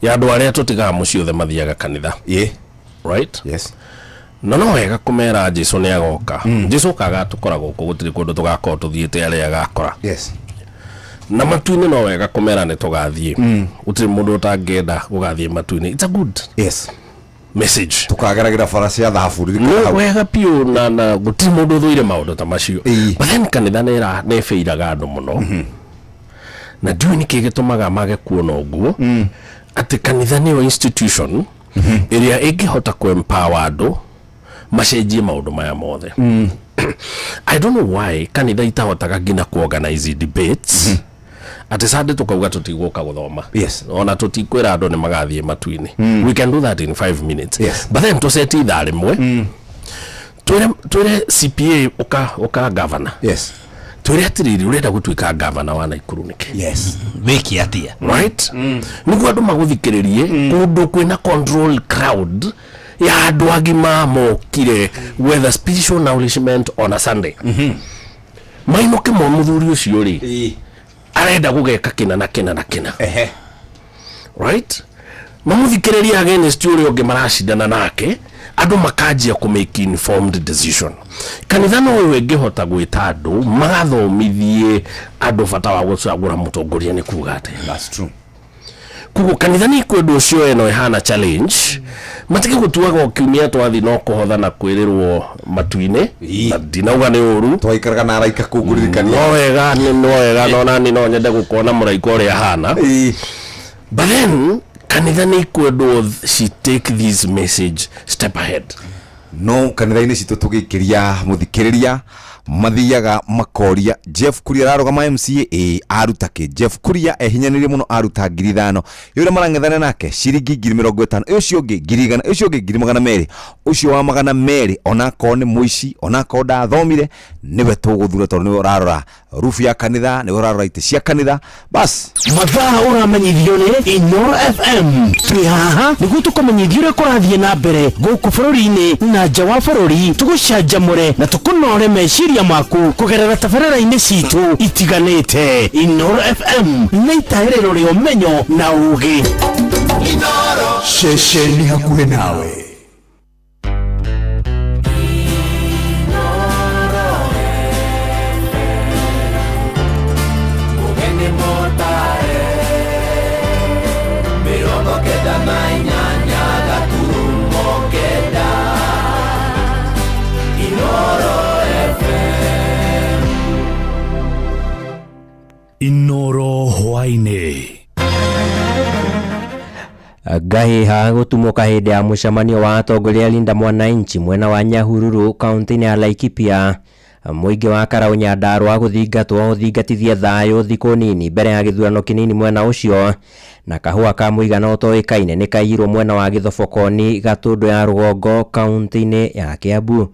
ya andũ arĩa tũtigaga mũciĩ othe mathiaga kanitha. Right? Yes. Na no wega kũmera Jesu nĩ agoka. Jesu okaga tũkora gũkũ, gũtirĩ kũndũ tũgakorwo tũthiĩte arĩa agakora. Na matu-inĩ no wega kũmera nĩ tũgathiĩ. Gũtirĩ mũndũ ũtangĩenda gũgathiĩ matu-inĩ. It's a good message. Tũkageragĩra bara cia thahabu. No wega biũ, na gũtirĩ mũndũ ũthũire maũndũ ta macio. But then kanitha nĩ nĩ ĩbĩiraga andũ mũno, na ndiũĩ nĩkĩ gĩtũmaga mage kuona ũguo, atĩ kanitha nĩyo institution ĩrĩa ĩngĩhota kũ empower andũ macenjie maũndũ maya mothe. I don't know why kanitha itahotaga nginya ku organize debates, atĩ Sunday tukauga tũtigũka gũthoma, ona tũtikwĩra andũ nĩ magathiĩ matu-inĩ. We can do that in 5 minutes. But then tũceti ithaa rĩmwe, twĩre CPA ũka governor, twĩre atĩrĩrĩ, ũrenda gũtuĩka governor wa Naikuru nĩkĩ? Wĩke atĩa? Right, nĩguo andũ magũthikĩrĩrie kũndũ kwĩna control crowd ya andũ agima mokire gwetha spiritual nourishment on a Sunday, mainũke mo mũthuri ũcio rĩ arenda gũgeka kĩna na kĩna na kĩna. Right, mamũthikĩrĩrie against ũrĩa ũngĩ maracindana nake, andũ makanjia kũ make informed decision. Kanitha no ũyũ ĩngĩhota gwĩta andũ magathomithie andũ bata wa gũcagũra mũtongoria nĩ kuga atĩa. That's true. Koguo kanitha nĩ ikwendwo ũcio ĩno ĩhana challenge, matige gũtuaga o kiumia twathi no kũhotha na kwĩrĩrwo matu-inĩ, na ndinauga nĩ ũru. Twaikaraga na araika kũu kũririkania. No wega, no wega, no nani no nyende gũkona mũraika ũrĩa ahana. But then kanitha nĩ ikwendwo she take this message step ahead. No kanitha-inĩ citũ, tũgĩikĩria mũthikĩrĩria, mathiaga makoria Jeff Kuria ararũgama MCA, ĩ aruta kĩ? Jeff Kuria ehinyanĩrie mũno, aruta 5,000. Ũrĩa marang'ethana nake ciringi 50,000, ũcio ũngĩ 100,000, ũcio ũngĩ 200,000, ũcio wa 200 onakorwo nĩ mũici, onakorwo ndathomire, nĩwe tũgũthura tondũ nĩwe ũrarora rubu ya kanitha, nĩwe ũrarora itĩ cia kanitha, bas. Mathaa ũramenyithio nĩ Inoro FM. Twĩ haha nĩguo tũkũmenyithia ũrĩa kũrathiĩ na mbere gũkũ bũrũri-inĩ na nja wa bũrũri, tũgũcanjamũre na tũkũnore meciria maku kũgerera tabarĩra-inĩ citũ itiganĩte. Inoro FM nĩ itaĩrĩro rĩa ũmenyo na ũũgĩ. Ceceni hakuhĩ nawe. Mugeni motare 98.9. Inoro FM. Inoro hwaĩ-inĩ. Ngahiha gũtumũka hĩndĩ ya mũcemanio wa atongoria Linda Mwananchi mwena wa Nyahururu kaunti-inĩ ya Laikipia. Mũingĩ wa Karau Nyandarua gũthingatwo ũthingatithie thayũ thikũ nini mbere ya gĩthurano kĩnini mwena ũcio, na kahũa ka mũigana ũtoĩkaine nĩ kaiyirwo mwena wa Gĩthobokoni Gatũndũ ya rũgongo kaunti-inĩ ya Kiambu.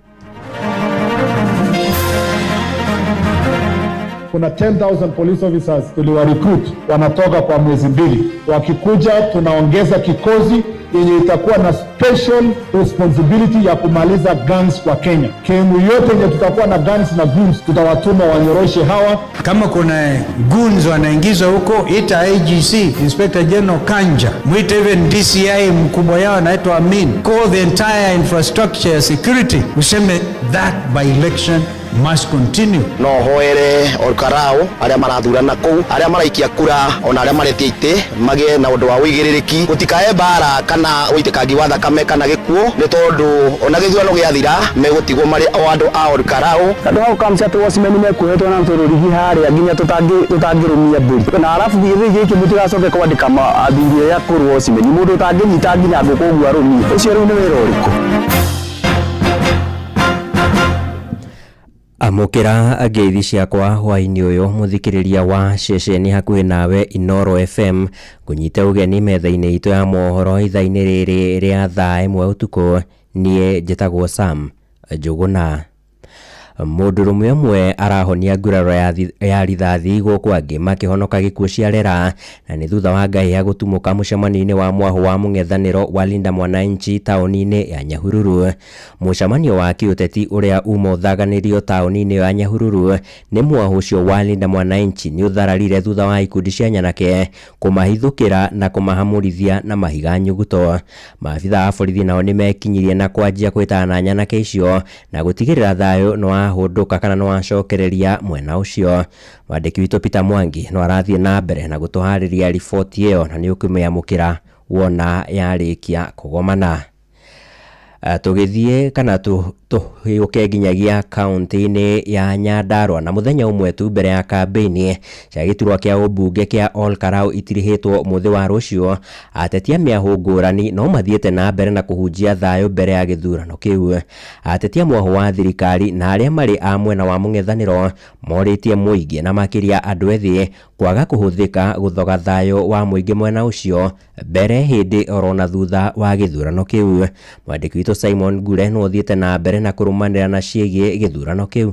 Kuna 10,000 police officers tuliwa recruit wanatoka kwa mwezi mbili. Wakikuja tunaongeza kikosi yenye itakuwa na special responsibility ya kumaliza gangs kwa Kenya. Kemu yote yenye tutakuwa na gangs na goons, tutawatuma wanyoroshe hawa. Kama kuna goons wanaingizwa huko, ita IGC, Inspector General Kanja, mwite even DCI mkubwa yao anaitwa Amin. Call the entire infrastructure ya security, useme that by election must continue. No hoere Olkarau aria marathurana kuu, aria maraikia kura ona aria maretia ite magie na undu wa uigiririki, gutikae mbara kana uitikangi wa thakame kana gikuo, ni tondu ona githurano giathira megutigwo mari o andu a Olkarau. Andu hau kamcia tu wacimeni mekuhetwo na tururigi haria nginya tutangirumia mburi na arabu githii giki mutigacoke kwandika athuri aria akuru wacimeni mundu utanginyita nginya nguku uguo arumie ucio riu ni wira uriku? Amũkĩra ngeithi ciakwa hwaĩ-inĩ ũyũ mũthikĩrĩria wa ceceni hakuhĩ nawe Inoro FM, ngũnyite ũgeni metha-inĩ itũ ya mohoro ithaa-inĩ rĩrĩ rĩa thaa 1 ũtukũ. Niĩ njĩtagwo Sam Njũgũna. Mũndũrũme ũmwe arahonia nguraro ya rithathi gũkũ angĩ makĩhonoka gĩkuũ cia rera, na nĩ thutha wa ngahĩha gũtumũka mũcemanio-inĩ wa mwahũ wa mũng'ethanĩro wa Linda Mwananchi taũni-inĩ ya Nyahururu. Mũcemanio wa kĩũteti ũrĩa uma ũthaganĩrio taũni-inĩ ya Nyahururu nĩ mwahũ ũcio wa Linda Mwananchi nĩ ũthararire thutha wa ikundi cia nyanake kũmahithũkĩra na kũmahamũrithia na mahiga nyuguto. Maabitha a borithi nao nĩmekinyirie na kwanjia kwĩtana na nyanake icio na gũtigĩrĩra thayũ nĩ wahũndũka kana nĩwacokereria mwena ũcio. Mwandĩki witũ Peter Mwangi no arathiĩ na mbere na gũtũharĩria riboti ĩyo na nĩ ũkũmĩamũkĩra wona yarĩkia kũgomana. Tũgĩthiĩ kana tũhĩũke nginyagia kaunti-inĩ ya Nyandarua, na mũthenya ũmwe tu mbere ya kambĩini cia gĩturwa kĩa ũmbunge kĩa Olkarau itirihĩtwo mũthĩ wa rũciũ, ateti a mĩahũ ngũrani no mathiĩte na mbere na kũhunjia thayũ mbere ya gĩthurano kĩu. Ateti a mwahũ wa thirikari na arĩa marĩ a mwena wa mũng'ethanĩro morĩtie mũingĩ na makĩria andũ ethĩ kwaga kũhũthĩka gũthoga thayũ wa mũingĩ mwena ũcio mbere, hĩndĩ oro na thutha wa gĩthurano kĩu. Mwandĩki witũ Simon Ngure no ũthiĩte na mbere na kũrũmanĩra na ciĩgiĩ gĩthurano kĩu.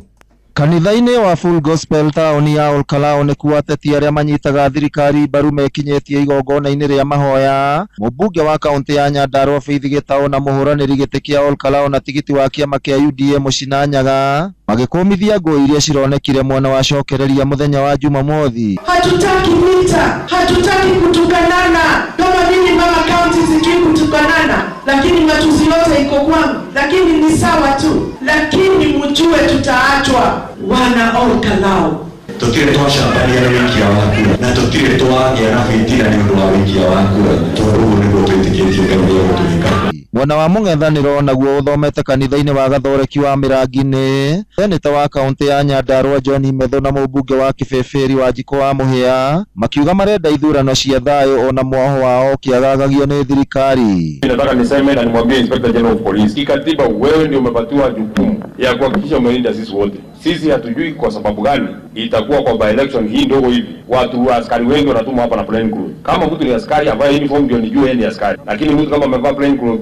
Kanitha-inĩ wa Full Gospel taũni ya Olkalou nĩkuo ateti arĩa manyitaga thirikari mbaru mekinyĩtie igongona-inĩ rĩa mahoya. Mũmbunge wa kaũntĩ ya Nyandarua Faith Gĩtaũ na mũhũranĩri gĩtĩ kĩa Olkalou na tigiti wa kĩama kĩa UDA Mũcina Nyaga magĩkũmithia ngũĩ iria cironekire mwena wa cokereria mũthenya wa Jumamothi. Hatutaki vita, hatutaki kutukanana. Kama mimi mama kaunti sijui kutukanana, lakini matusi yote iko kwangu, lakini ni sawa tu, lakini mjue tutaachwa wana Olkalou. Tutire twacambania na wĩikia wa kura na tutire twagĩa na bitina nĩ ũndũ wa wĩikia wa kura, tondũ ũguo nĩguo twĩtĩkĩtie Ngai nĩegũtwĩka. Mwena wa mũng'ethanĩro naguo ũthomete kanitha-inĩ wa Gathoreki wa Mĩrangi-inĩ, seneta wa kaũntĩ ya Nyandarua John Methu na mũmbunge wa Kĩbĩbĩri Wanjikũ wa Mũhĩa makiuga marenda ithurano cia thayũ ona mwaho wao ũkĩagagagio nĩ thirikari. Nataka niseme na nimwambie Inspector General of Police, kikatiba wewe ndio umepatiwa jukumu ya kuhakikisha umelinda sisi wote. Sisi hatujui kwa sababu gani itakuwa kwa by election hii ndogo hivi watu wa askari wengi wanatumwa hapa na plain clothes. Kama mtu ni askari avae uniform ndio nijue yeye ni askari, lakini mtu kama amevaa plain clothes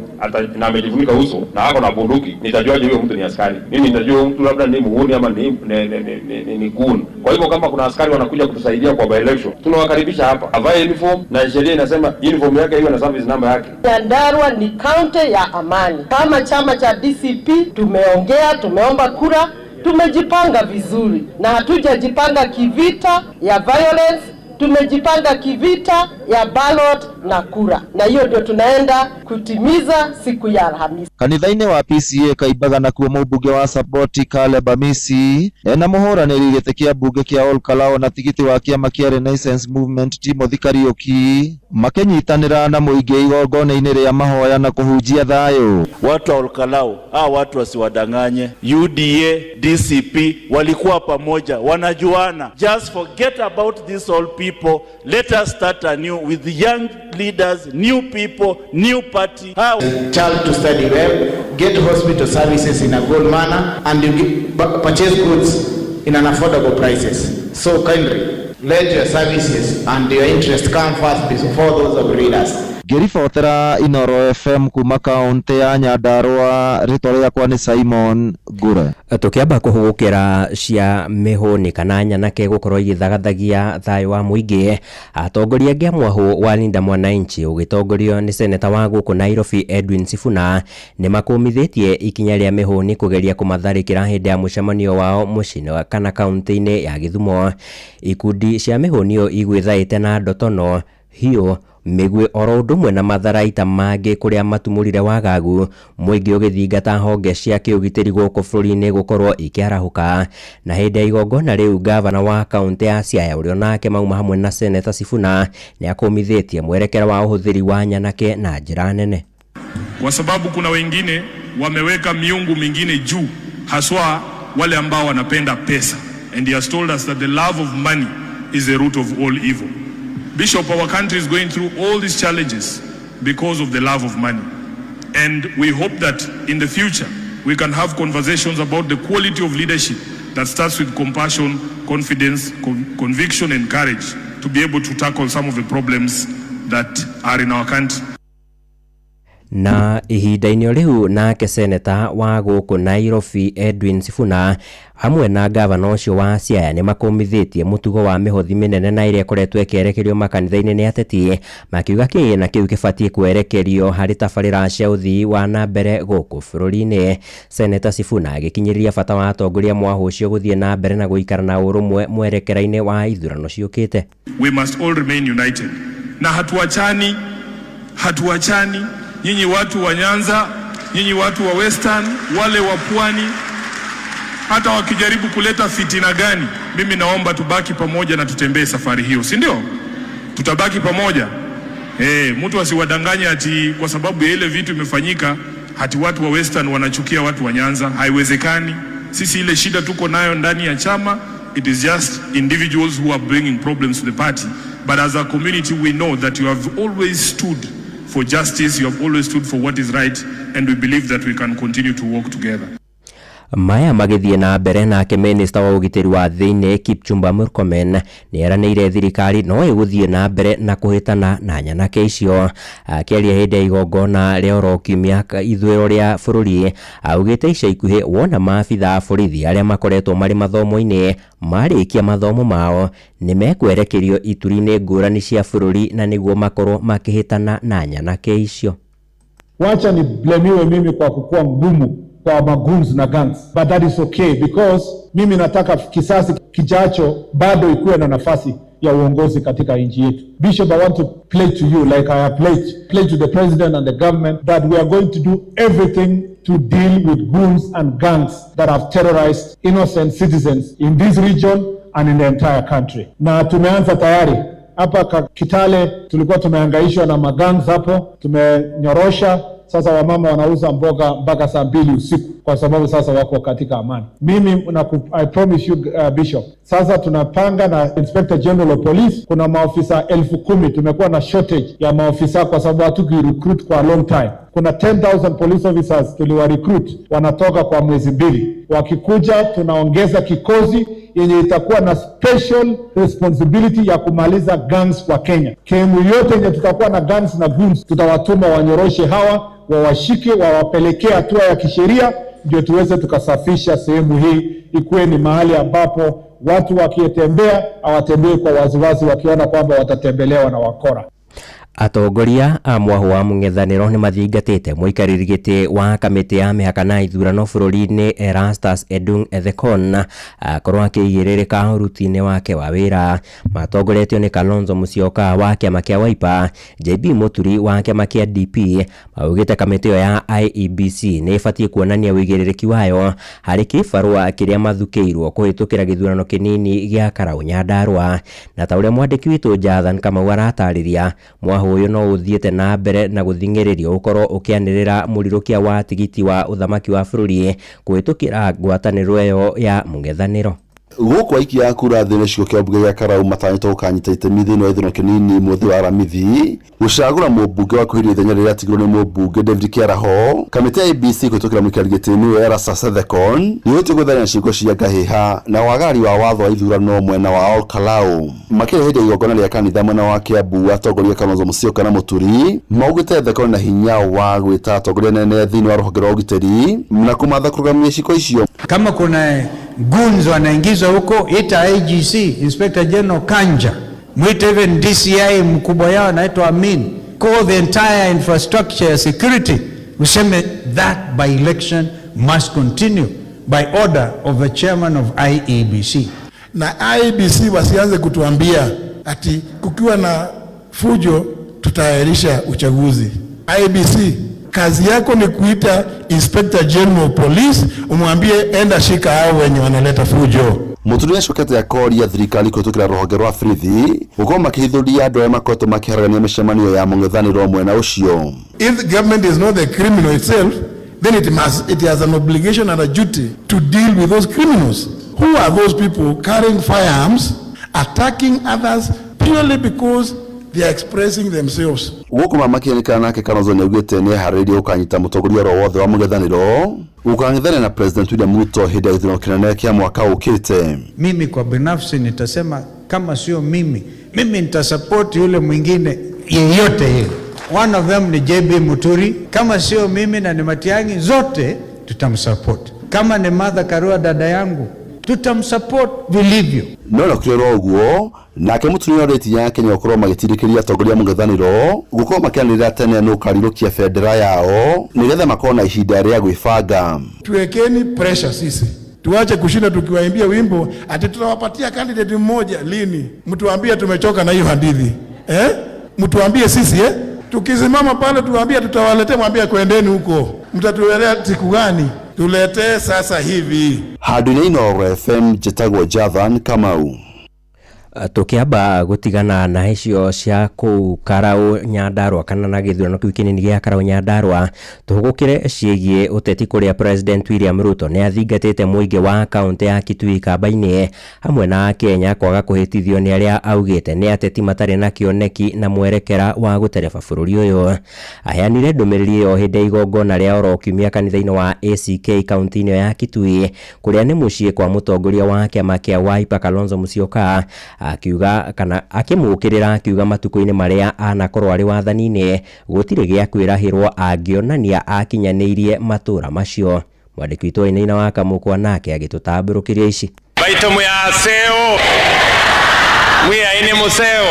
na amejifunika uso na ako na bunduki, nitajuaje huyo mtu ni askari? Mimi nitajua mtu labda ni muhuni ama ni goon. Kwa hivyo kama kuna askari wanakuja kutusaidia kwa by election, tunawakaribisha hapa, avae uniform, na sheria inasema uniform yake iwe na service number yake. Nyandarua ni kaunti ya amani. Kama chama cha DCP tumeongea, tumeomba kura, tumejipanga vizuri na hatujajipanga kivita ya violence. Tumejipanga kivita ya ballot na kura, na hiyo ndio tunaenda kutimiza siku ya Alhamisi. Kanitha-inĩ wa PCEA Kaimbaga nakuo mũmbunge wa Saboti Caleb Amisi ena mũhũranĩri gĩtĩ kĩa mbunge kĩa Olkalou na tigiti wa kĩama kĩa Renaissance Movement Timothy Kariuki makĩnyitanĩra na mũingĩ igongona-inĩ rĩa mahoya na kũhunjia thayũ. Watu wa Olkalou, hawa watu wasiwadanganye. UDA, DCP walikuwa pamoja, wanajuana. Just forget about these old people. Let us start anew with young leaders, new people, new party. Hawa Child to study well, get hospital services in a good manner, and you purchase goods in an affordable prices. So kindly, let your services and your interest come first before those of leaders. Ngĩribotera Inooro FM kuma kaũntĩ ya Nyandarua, rĩtwa rĩakwa nĩ Simon Ngure. Tũkĩamba kũhũgũkĩra cia mĩhũni kana nyanake gũkorwo igĩthagathagia thayũ wa mũingĩ, atongoria angĩ a mwahũ wa Linda Mwananchi ũgĩtongorio nĩ seneta wa gũkũ Nairobi Edwin Sifuna nĩ makũmithĩtie ikinya rĩa mĩhũni kũgeria kũmatharĩkĩra hĩndĩ ya mũcemanio wao mũciĩ kana kaũntĩ-inĩ ya Gĩthumo. Ikundi cia mĩhũni ĩyo igwĩthaĩte na ndotono, hiũ, mĩguĩ oro ũndũ ũmwe na matharaita mangĩ kũrĩa matumũrire wagagu mũingĩ ũgĩthingata honge cia kĩũgitĩri gũkũ bũrũri-inĩ gũkorwo ikĩarahũka. Na hĩndĩ ya igongona rĩu gavana wa kaũntĩ ya Siaya ũrĩa onake mauma hamwe na seneta Sifuna nĩ akũmithĩtie mwerekera wa ũhũthĩri wa nyanake na njĩra nene, kwa sababu kuna wengine wameweka miungu mingine juu, haswa wale ambao wanapenda pesa, and he has told us that the love of money is the root of all evil. Bishop, our country is going through all these challenges because of the love of money, and we hope that in the future we can have conversations about the quality of leadership that starts with compassion, confidence, conviction and courage to be able to tackle some of the problems that are in our country. Na ihinda-inĩ rĩu nake seneta wa gũkũ Nairobi Edwin Sifuna hamwe na gavana ũcio wa Siaya nĩ makũmithĩtie mũtugo wa mĩhothi mĩnene na ĩrĩa ĩkoretwo ĩkĩerekerio makanitha-inĩ nĩ ateti, makiuga kĩgĩna kĩu kĩbatiĩ kwerekerio harĩ tabarĩra cia ũthii wa na mbere gũkũ bũrũri-inĩ. Seneta Sifuna agĩkinyĩria bata wa atongoria mwahũ ũcio gũthiĩ na mbere na gũikara na ũrũmwe mwerekera-inĩ wa ithurano ciũkĩte. We must all remain united. Na hatuachani, hatuachani. Nyinyi watu wa Nyanza, nyinyi watu wa Western, wale wa Pwani, hata wakijaribu kuleta fitina gani, mimi naomba tubaki pamoja na tutembee safari hiyo, si ndio? Tutabaki pamoja. Mtu asiwadanganye ati kwa sababu ya ile vitu imefanyika hati watu wa Western wanachukia watu wa Nyanza. Haiwezekani. Sisi ile shida tuko nayo ndani ya chama, it is just individuals who are bringing problems to the party. But as a community we know that you have always stood for justice, you have always stood for what is right, and we believe that we can continue to work together. Maya magĩthiĩ na mbere nake minista wa ũgitĩri wa thĩinĩ Kipchumba Murkomen nĩ eranĩire thirikari no ĩgũthiĩ na mbere na kũhĩtana na nyanake icio. Akĩaria hĩndĩ ya igongona rĩa oro kiumia ithũĩro rĩa bũrũri, augĩte ica ikuhĩ wona maabitha a borithi arĩa makoretwo marĩ mathomo-inĩ marĩkia mathomo mao nĩ mekwerekerio ituri-inĩ ngũrani cia bũrũri na nĩguo makorwo makĩhĩtana na nyanake icio. Wacha ni blemiwe mimi kwa kukua mgumu kwa magoons na gangs, but that is okay because mimi nataka kisasi kijacho bado ikuwe na nafasi ya uongozi katika nchi yetu. Bishop, I want to pledge to you like I have pledged to the president and the government that we are going to do everything to deal with goons and gangs that have terrorized innocent citizens in this region and in the entire country. Na tumeanza tayari hapa Kitale, tulikuwa tumehangaishwa na magangs hapo, tumenyorosha. Sasa wamama wanauza mboga mpaka saa 2 usiku kwa sababu sasa wako katika amani. Mimi I promise you, Bishop, sasa tunapanga na Inspector General of Police, kuna maofisa 10,000. Tumekuwa na shortage ya maofisa kwa sababu hatuki recruit kwa long time. Kuna 10,000 police officers tuliwa recruit, wanatoka kwa mwezi 2. Wakikuja tunaongeza kikosi yenye itakuwa na special responsibility ya kumaliza gangs kwa Kenya. Kemu yote yenye tutakuwa na gangs na goons, tutawatuma wanyoroshe hawa, wawashike, wawapelekee hatua ya kisheria, ndio tuweze tukasafisha sehemu hii ikuwe ni mahali ambapo watu wakitembea hawatembei kwa waziwazi wakiona kwamba watatembelewa na wakora. Atongoria a mwahũ wa mũng'ethanĩro nĩ mathingatĩte mũikarĩri gĩtĩ wa kamĩtĩ ya mĩhaka na ithurano bũrũri-inĩ Erastus Edung Ethekon akorwo akĩigĩrĩrĩka ũruti-inĩ wake wa wĩra. Matongoretio nĩ Kalonzo Musyoka wa kĩama kĩa Wiper, JB Muturi wa kĩama kĩa DP. Maugĩte kamĩtĩ ĩyo ya IEBC nĩ ĩbatiĩ kuonania ũigĩrĩrĩki wayo harĩ kĩbarũa kĩrĩa mathukĩirwo kũhĩtũkĩra gĩthurano kĩnini gĩa Karau Nyandarua. Na ta ũrĩa mwandĩki witũ Jathan Kamau aratarĩria, mwahũ ũyũ no ũthiĩte na mbere na gũthing'ĩrĩrio ũkorwo ũkĩanĩrĩra mũrirũkia wa tigiti wa ũthamaki wa bũrũri kũhĩtũkĩra ngwatanĩro ĩyo ya mũng'ethanĩro. Gũkũ aikia a kura thĩinĩ gĩcigo kĩa mbunge gĩa Karau matanyĩtwo gũkanyita itemi thĩinĩ wa gĩthurano kĩnini mũthĩ wa Aramithi gũcagũra mũmbunge wa kwĩhĩria ithenya rĩrĩa atigirwo nĩ mũmbunge David Kĩaraho. Kamĩtĩ ya IEBC kũhĩtũkĩra mũikarĩri gĩtĩ nĩwe Erastus Ethekon nĩũhĩtie gwĩthema ciĩko cia ngahĩha na wagarari wa watho wa ithurano mwena wa Ol Kalou. Makĩria hĩndĩ ya igongona rĩa kanitha mwena wa Kiambu, atongoria Kalonzo Musyoka na Muturi maugĩte Ethekon na hinya wa gwĩta atongoria nene thĩinĩ wa rũhonge rwa ũgitĩri na kũmatha kũrũgamia ciĩko icio. Kama kuna goons wanaingizwa huko, ita IGC, Inspector General Kanja, mwite even DCI mkubwa yao anaitwa Amin, call the entire infrastructure ya security, useme that by election must continue by order of the chairman of IEBC. Na IEBC wasianze kutuambia ati kukiwa na fujo tutaahirisha uchaguzi. IEBC kazi yako ni kuita Inspector General of Police umwambie enda shika hao wenye wanaleta fujo. Muturi acokete akoria thirikari kũhĩtũkĩra rũhonge rwa borithi gũkorwo makĩhithũria andũ arĩa makoretwo makĩharagania mĩcemanio ya mũng'ethanĩro mwena ũcio. If the government is not the criminal itself, then it has an obligation and a duty to deal with those criminals. Who are those people carrying firearms, attacking others purely because they are expressing themselves? Gũkũ mamakĩanĩkana nake Kalonzo nĩaugĩte nĩeharĩrĩirie gũkanyita mũtongoria oro wothe wa mũng'ethanĩro gũkang'ethanĩra na President William Ruto hĩndĩ ya gĩthurano kĩnene kĩa mwaka ũkĩte. Mimi kwa binafsi nitasema kama sio mimi, mimi nitasupport yule mwingine yeyote yule. One of them ni JB Muturi, kama sio mimi na ni Matiang'i, zote tutamsupport. Kama ni Martha Karua dada yangu, tutamsupport vilivyo. No na kũrĩ ũguo nake Muturi nĩorĩtie ya Kenya gũkorwo magĩtindĩkĩrĩria atongoria mũng'ethanĩro gũkorwo makĩanĩrĩra tene nũ ũkarirũkia bendera yao nĩgetha makorwo na ihinda rĩa gwĩbanga. Tuwekeni pressure sisi, tuache kushinda tukiwaimbia wimbo ati tutawapatia candidate mmoja. Lini? Mtuambie tumechoka na hiyo hadithi? Mtuambie sisi Tukisimama pale tuambie tutawaletea, mwambie kwendeni huko, mtatuletea siku gani? Tuletee sasa hivi. Handũ-inĩ Inooro FM, njĩtagwo Jathan Kamau. Tũkĩamba gũtigana na icio cia kũu Karau Nyandarua kana na gĩthurano kĩu kĩnini gĩa Karau Nyandarua, tũhũgũkĩre ciĩgiĩ ũteti kũrĩa President William Ruto nĩ athingatĩte mũingĩ wa kaũntĩ ya Kitui Kamba-inĩ hamwe na Akenya kwaga kũhĩtithio nĩ arĩa augĩte nĩ ateti matarĩ na kĩoneki na mwerekera wa gũtereba bũrũri ũyũ. Aheanire ndũmĩrĩri ĩyo hĩndĩ ya igongona rĩa oro kiumia kanitha-inĩ wa ACK kaũntĩ-inĩ ya Kitui kũrĩa nĩ mũciĩ kwa mũtongoria wa kĩama kĩa Wiper Kalonzo Musyoka, akiuga kana akĩmũkĩrĩra akiuga matukũ-inĩ marĩa anakorwo arĩ wathani-inĩ gũtirĩ gĩa kwĩrahĩrwo angĩonania akinyanĩirie matũra macio. Mwandĩki witũ Wainaina wa Kamũkwa nake agĩtũtambũrũkĩria ici. Baito mwĩaseo mwĩaini museo.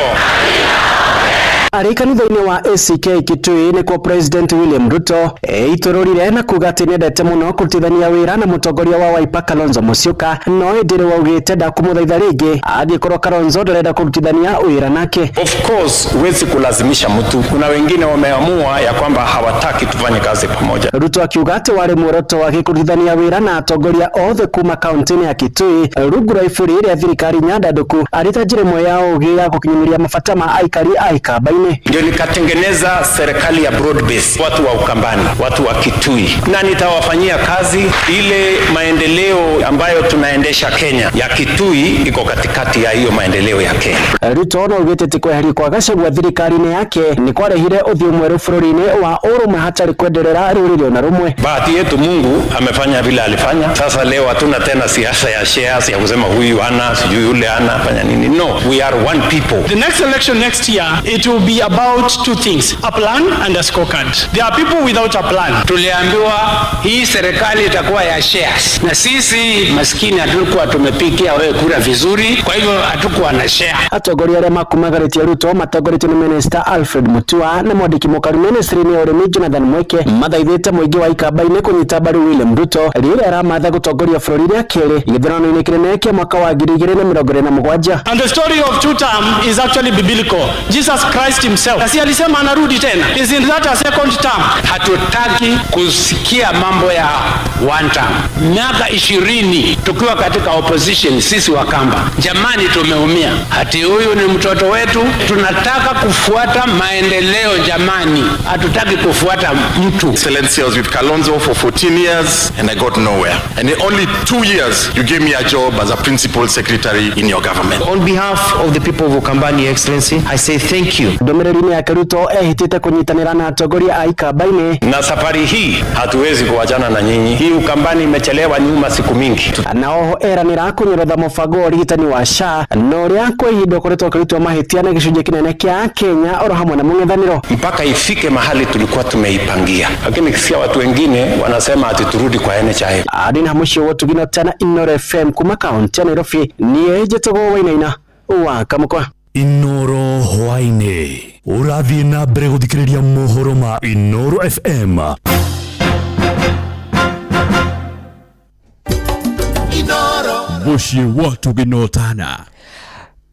Arĩ kanitha-inĩ wa ACK Kitui nĩkuo President William Ruto eitũrũrire na kuga atĩ nĩendete mũno kũrutithania wĩra na mũtongoria wa Wiper Kalonzo Musyoka, no ĩndĩ rĩu augĩte ndakũmũthaitha rĩngĩ angĩkorwo Kalonzo ndarenda kũrutithania wĩra nake. Of course huwezi kulazimisha mtu, kuna wengine wameamua ya kwamba hawataki tufanye kazi pamoja. Ruto akiuga atĩ warĩ muoroto wake kũrutithania wĩra na atongoria othe kuma kaũntĩ-inĩ ya Kitui rungu rwa iburi rĩa thirikari nyandandũku arĩ ta njĩra ĩmwe ya ũgĩ ya gũkinyanĩria mabata ma aikari a Ikamba-inĩ. Ndio nikatengeneza serikali ya broad base, watu wa Ukambani, watu wa Kitui, na nitawafanyia kazi ile maendeleo ambayo tunaendesha Kenya ya Kitui iko katikati ya hiyo maendeleo ya Kenya. Ruto no augĩte atĩ kweherio kwa Gachagua thirikari-inĩ yake nĩ kwarehire ũthiũ mwerũ bũrũri-inĩ wa ũrũmwe hatarĩ kwenderera rũrĩrĩ ona rũmwe. Bahati yetu Mungu amefanya vile alifanya. Sasa leo hatuna tena siasa ya shares ya kusema huyu ana sijui yule ana fanya nini. No, we are one people. The next election next year it will be be about two things, a plan and a scorecard. There are people without a plan. Tuliambiwa hii serikali itakuwa ya shares, na sisi maskini hatukuwa tumepikia wewe kura vizuri, kwa hivyo hatukuwa na share. Atongoria arĩa makumagarĩtie Ruto matongoretio nĩ Minister Alfred Mutua na mwandĩki mũkaru ministry-inĩ ya ũrĩmi Jonathan Mweke mathaithĩte mũingĩ wa Ikamba-inĩ kũnyita mbaru William Ruto rĩrĩa aramatha gũtongoria bũrũri rĩa kerĩ gĩthurano-inĩ kĩnene kĩa mwaka wa 2027. And the story of two term is actually biblical. Jesus Christ himself. Si alisema anarudi tena. Isn't that a second term? Hatutaki kusikia mambo ya one term. Miaka 20 tukiwa katika opposition sisi Wakamba, jamani, tumeumia. Hati huyu ni mtoto wetu, tunataka kufuata maendeleo jamani, hatutaki kufuata mtu. Excellency, I was with Kalonzo for 14 years and I got nowhere. And in only 2 years, you gave me a job as a principal secretary in your government. On behalf of the people of Ukambani, Your Excellency, I say thank you. Ndũmĩrĩri-inĩ yake Ruto ehĩtĩte kũnyitanĩra na atongoria a Ikamba-inĩ Na safari hii hatuwezi kuachana na nyinyi. Hii Ukambani imechelewa nyuma siku mingi. Na oho eranĩra kũnyorotha mũbango wa ũrigitani wa SHA na ũrĩa kwa ihinda ũkoretwo ũkĩrutwo mahĩtia na gĩcunjĩ kĩnene kĩa Kenya oro hamwe na mũng'ethanĩro. Mpaka ifike mahali tulikuwa tumeipangia, lakini kisikia watu wengine wanasema ati turudi kwa NHIF. Adina mũciĩ wa Ũtugi na Tana Inooro FM kuma kaunti ya Nairobi niĩ njĩtagwo Wainaina wa Kamũkwa. Inoro hwaĩ-inĩ ũrathiĩ na mbere gũthikĩrĩria mohoro ma Inoro FM. Mũciĩ wa Tũgĩnotana.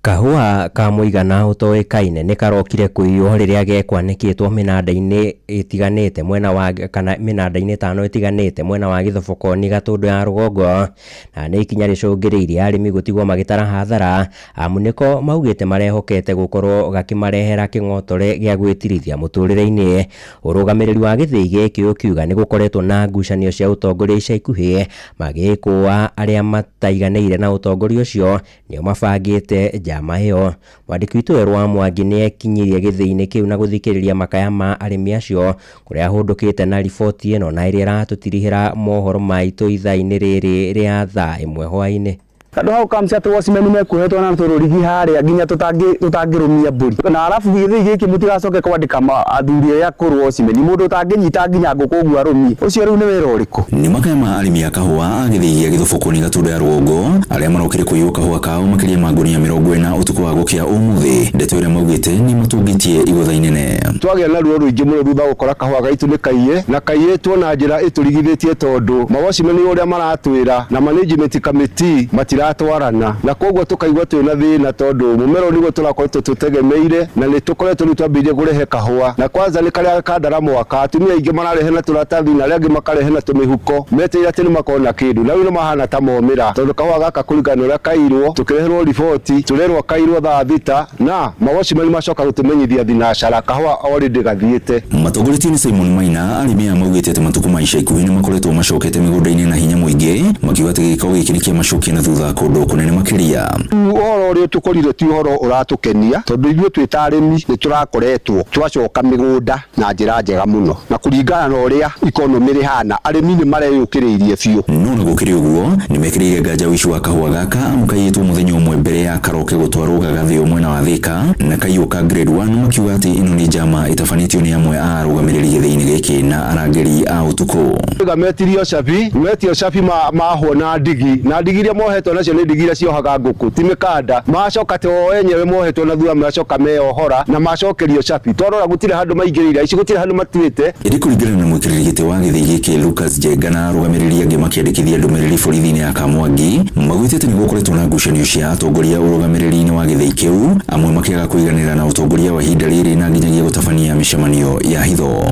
Kahũa ka mũigana ũtoĩkaine nĩ karokire kũiywo rĩrĩa gekwanĩkĩtwo mĩnanda-inĩ ĩtiganĩte mwena wa kana mĩnanda-inĩ 5 ĩtiganĩte mwena wa Gĩthobokoni Gatũndũ ya rũgongo, na nĩ ikinya rĩcũngĩrĩirie arĩmi gũtigwo magĩtara hathara amu nĩko maugĩte marehokete gũkorwo gakĩmarehera kĩng'otore gĩa gwĩtirithia mũtũrĩre-inĩ. Ũrũgamĩrĩri wa gĩthĩi gĩkĩ ũkiuga nĩ gũkoretwo na ngucanio cia ũtongoria ica ikuhĩ magĩkũa arĩa mataiganĩire na ũtongoria ũcio nĩo mabangĩte njama ĩyo. Mwandĩki witũ Werũ wa Mwangi nĩ ekinyirie gĩthĩi-inĩ kĩu na gũthikĩrĩria makaya ma arĩmi acio kũrĩa ahũndũkĩte na riboti ĩno na ĩrĩa ĩratũtirihĩra mohoro maitũ ithaa-inĩ rĩrĩ rĩa thaa 1 hwaĩ-inĩ. Andũ hau kamci atĩ watchmen mekuohetwo na tũrũrigi harĩa nginya tũtangĩrũmia mbũri na arabu gĩthĩi gĩkĩ mũtigacoke kwandĩka athuri arĩa akũrũ watchmen mũndũ ũtangĩnyita nginya ngũkũ ũguo arũmie ũcio rĩu nĩ wĩra ũrĩkũ. Nĩ makaya ma arĩmi a kahũa a gĩthĩi gĩa Gĩthobokoni Gatũndũ ya rũgongo arĩa marokire kũiywo kahũa kao makĩria ma ngunia 40 ũtukũ wa gũkĩa ũmũthĩ. Ndeto ĩrĩa maugĩte nĩ matũngĩtie igũtha inene. Twagĩa na ruo rũingĩ mũno thutha wa gũkora kahũa gaitũ nĩ kaiye na kaiyĩtwo na njĩra ĩtũrigithĩtie tondũ mawatchmen ũrĩa maratwĩra na management committee matiratwarana na koguo tukaigua twina thina tondu mumero niguo turakoretwo tutegemeire na ni tukoretwo riu twambirie kurehe kahua na kwanza ni karia kandara mwaka atumia aingi mararehe na turatathi na aria angi makarehe na tumihuko meteire ati ni makona kindu na riu ni mahana ta momira tondu kahua gaka kuringana na uria kairwo tukireherwo riboti turerwo kairwo thaa 6 na mawatchmen macoka gutumenyithia thinacara kahua already gathiite. Matongoretio ni Simon Maina arĩmi aya maugĩte atĩ matukũ ma ica ikuhĩ nĩ makoretwo macokete mĩgũnda-inĩ na hinya mũingĩ makiuga atĩ gĩko gĩkĩ nĩ kĩamacokia na thutha kũndũ kũnene makĩria. Ũhoro ũrĩa tũkorire ti ũhoro ũratũkenia tondũ ithuĩ twĩ ta arĩmi nĩ tũrakoretwo twacoka mĩgũnda na njĩra njega mũno na kũringana na ũrĩa ikonomĩ rĩhana arĩmi nĩ mareyũkĩrĩirie biũ. No na gũkĩrĩ ũguo nĩ mekĩrĩire nganja ũici wa kahũa gaka amu kaiyĩtwo mũthenya ũmwe mbere ya karoke gũtwarwo gagathĩo mwena wa Thĩka na kaiywo ka grade 1 makiuga atĩ ĩno nĩ njama ĩtabanĩtio nĩ amwe a arũgamĩrĩri gĩthĩi-inĩ gĩkĩ na arangĩri a ũtukũ. Metirio cabi metio cabi mahwo na ndigi na ndigi iria mohetwo nacio nĩ ndigi iria ciohaga ngũkũ ti mĩkanda macoka te o enyewe mohetwo na thutha macoka meyohora na macokerio cabi twarora gũtirĩ handũ maingĩrĩire ici gũtirĩ handũ matuĩte. Ĩndĩ kũringana na mwĩkĩrĩri gĩtĩ wa gĩthĩi gĩkĩ Lucas Njenga na arũgamĩrĩri angĩ makĩandĩkithia ndũmĩrĩri borithi-inĩ ya Kamwangi maugĩte atĩ nĩ gũkoretwo na ngucanio cia atongoria ũrũgamĩrĩri-inĩ wa gĩthĩi kĩu amwe makĩaga kũiganĩra na ũtongoria wa ihinda rĩrĩ na nginyagia gũtabania mĩcemanio ya hitho.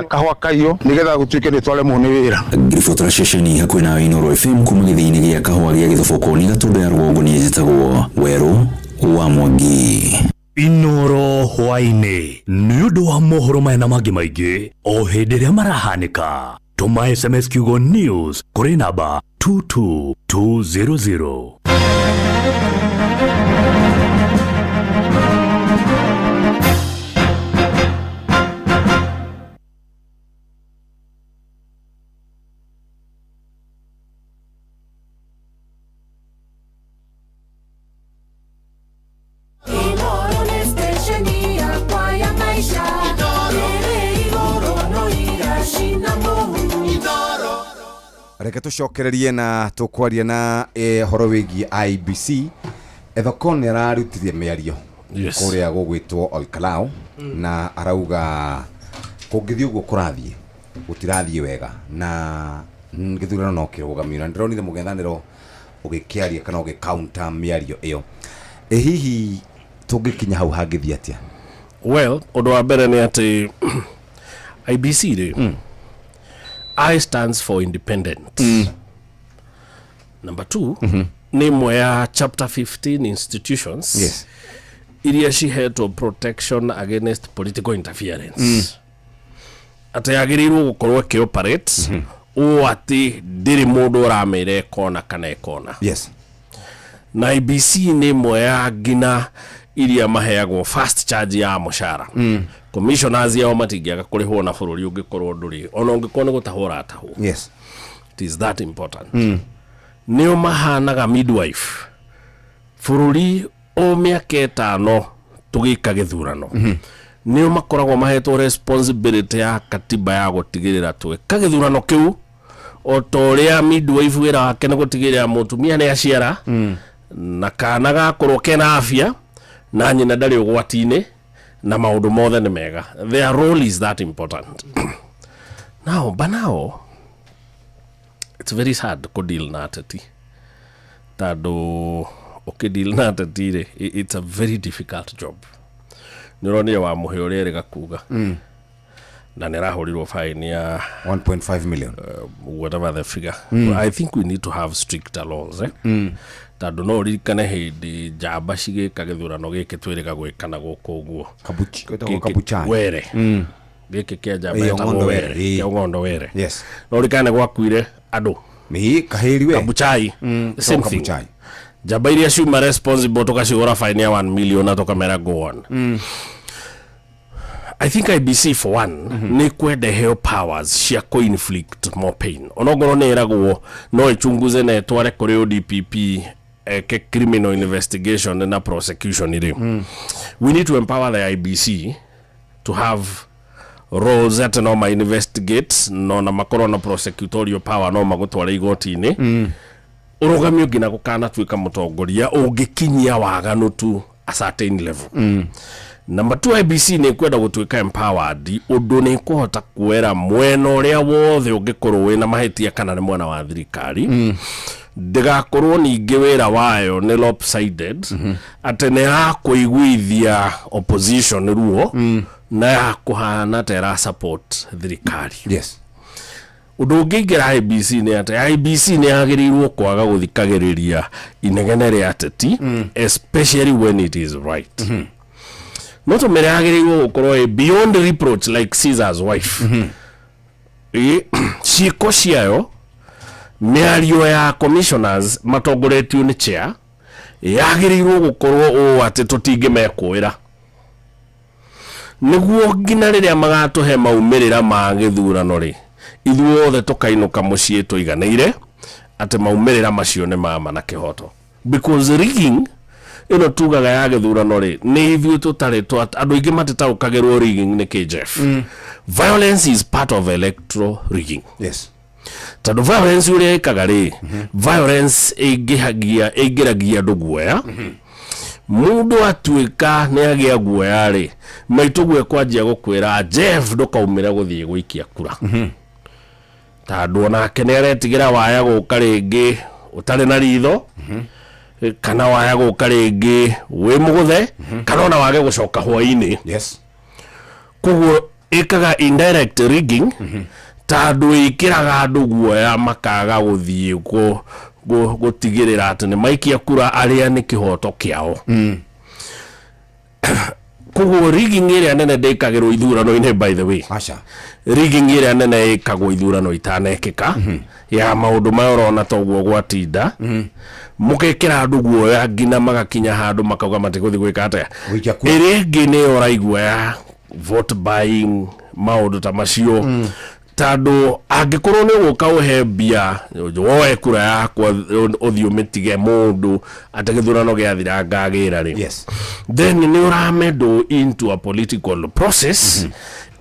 Kahũa kaiywo nĩgetha gũtuĩke nĩ twaremwo nĩ wĩra. Ngĩribotera ceceni hakuhĩ nawe Inooro FM kuma gĩthĩi-inĩ gĩa kahũa gĩa Gĩthobokoni Gatũndũ ya rũgongo niĩ njĩtagwo Werũ wa Mwangi. Inoro hwaĩ-inĩ nĩ ũndũ wa mohoro maya na mangĩ maingĩ o hĩndĩ ĩrĩa marahanĩka tũma SMS kiugo news kũrĩ namba 22200. Reke tũcokererie na tũkwaria na horo wĩgiĩ IEBC. Ethekon nĩ ararutithia mĩario Yes. kũrĩa gũgwĩtwo Olkalau na arauga kũngĩthiĩ ũguo kũrathiĩ gũtirathiĩ wega na gĩthurano no kĩrũgamio, na ndĩronire mũng'ethanĩro ũgĩkĩaria kana ũgĩkaunta mĩario ĩyo. Ĩ hihi tũngĩkinya hau hangĩthiĩ atĩa? Well, ũndũ wa mbere nĩ atĩ IEBC rĩ, I stands for independent. Number two, nĩ ĩmwe ya chapter 15 institutions iria cihetwo protection against political interference, atĩ yagĩrĩirwo gũkorwo ĩkĩoperate ũũ atĩ ndĩrĩ mũndũ ũramĩra ĩkona kana ĩkona. Na IEBC nĩ ĩmwe ya ngina iria maheagwo fast charge ya mũcara. Commissioners yao matingĩaga kũrĩhwo na bũrũri ũngĩkorwo ndũrĩ, ona ũngĩkorwo nĩ gũtahwo ũratahwo. It is that important. Nĩo mahanaga midwife bũrũri o mĩaka 5 tũgĩka gĩthurano. Nĩo makoragwo mahetwo responsibility ya katiba ya gũtigĩrĩra tweka gĩthurano kĩu, o ta ũrĩa midwife wĩra wake nĩ gũtigĩrĩra mũtumia nĩ aciara na kana gakorwo kena afya na nyina ndarĩ ũgwati-inĩ na maũndũ mothe nĩ mega. Their role is that important. Now, but now it's very sad kũdeal na ateti, tondũ ũkĩdeal na ateti rĩ, it's a very difficult job. Nĩ ũronire wa mũhe ũrĩa erĩga kuga na nĩ arahũrirwo fine ya 1.5 million, whatever the figure. I think we need to have stricter laws, eh? Tondũ no ũririkane hĩndĩ njamba cigĩka gĩthurano gĩkĩ twĩrĩga gwĩka na gũkũ ũguo. Gwĩtagwo Gĩkĩ- Kabuchai. Were. Gĩkĩ kĩa njamba Ĩĩ, ĩtagwo Ong'ondo Were. Were, ĩĩ. Kĩa Ong'ondo Were. No ũririkane gwakuire andũ. Ĩĩ, kahĩri we. Kabuchai. Same thing. Kabuchai. Njamba iria ciuma responsible tũkacigũra fine ya 1 million na tũkamera go on. I think IEBC for one nĩ kwenda ĩheo powers cia co-inflict more pain, onokorwo nĩ ĩragwo no ĩchunguze na ĩtware kũrĩ ODPP eke criminal investigation na prosecution rĩ. We need to empower the IEBC to have roles atĩ no ma investigate no na makorwo na prosecutorial power, no magũtware igoti-inĩ. Ũrũgamio nginya gũkanatuĩka mũtongoria ũngĩkinyia waganu tu a certain level. Number two, IEBC nĩ kwenda gũtuĩka empowered ũndũ nĩ kũhota kuoera mwena ũrĩa wothe ũngĩkorwo wĩna mahĩtia kana nĩ mwena wa thirikari. Ndĩgakorwo ningĩ wĩra wayo nĩ lopsided, atĩ nĩ ya kũiguithia opposition ruo na ya kũhana ta ĩra support thirikari. Ũndũ ũngĩ ingĩra IEBC nĩ atĩ IEBC nĩ yagĩrĩirwo kwaga gũthikagĩrĩria inegene rĩa ateti, especially when it is right. No tũmĩre yagĩrĩirwo gũkorwo ĩ beyond reproach like Caesar's wife. Ĩ, ciĩko ciayo, mĩario ya commissioners matongoretio nĩ chair yagĩrĩirwo gũkorwo ũũ atĩ tũtingĩmekũĩra, nĩguo nginya rĩrĩa magatũhe maumĩrĩra ma gĩthurano rĩ, ithuothe tũkainũka mũciĩ tũiganĩire atĩ maumĩrĩra macio nĩ mama na kĩhoto, because rigging ĩno tugaga ya gĩthurano rĩ, nĩ ithuĩ tũtarĩ andũ aingĩ matitaũkagĩrwo rigging nĩ kĩ, Jeff. Violence is part of electoral rigging. Tondũ violence ũrĩa ĩkaga rĩ, violence ĩingĩhagia ĩingĩragia andũ guoya. Mũndũ atuĩka nĩ agĩa guoya rĩ, maitũguo kwanjia gũkwĩra, "Jeff, ndũkaumĩre gũthiĩ gũikia kura," tondũ onake nĩ aretigĩra waya gũka rĩngĩ ũtarĩ na ritho, kana waya gũka rĩngĩ wĩ mũgũthe, kana ona wage gũcoka hwainĩ. Koguo ĩkaga indirect rigging tondũ ĩkĩraga andũ guoya makaga gũthiĩ gũtigĩrĩra atĩ nĩ maikia kura arĩa nĩ kĩhoto kĩao. Koguo rigging ĩrĩa nene ndĩkagĩrwo ithurano-inĩ, by the way. Aca. Rigging ĩrĩa nene ĩkagwo ithurano itanekĩka, ya maũndũ maya ũrona toguo gwatinda mũgekĩra andũ guoya nginya magakinya handũ makauga matigũthiĩ gwĩka atĩa. Gũikia kura. Ĩrĩa ĩngĩ nĩyo ũraigua ya vote buying, maũndũ ta macio, tondũ angĩkorwo nĩ ũgũka ũhe mbia woe kura yakwa ũthiĩ ũmĩtige mũndũ atĩ gĩthurano gĩathira ngagĩra rĩ, then nĩ ũramedwo into a political process.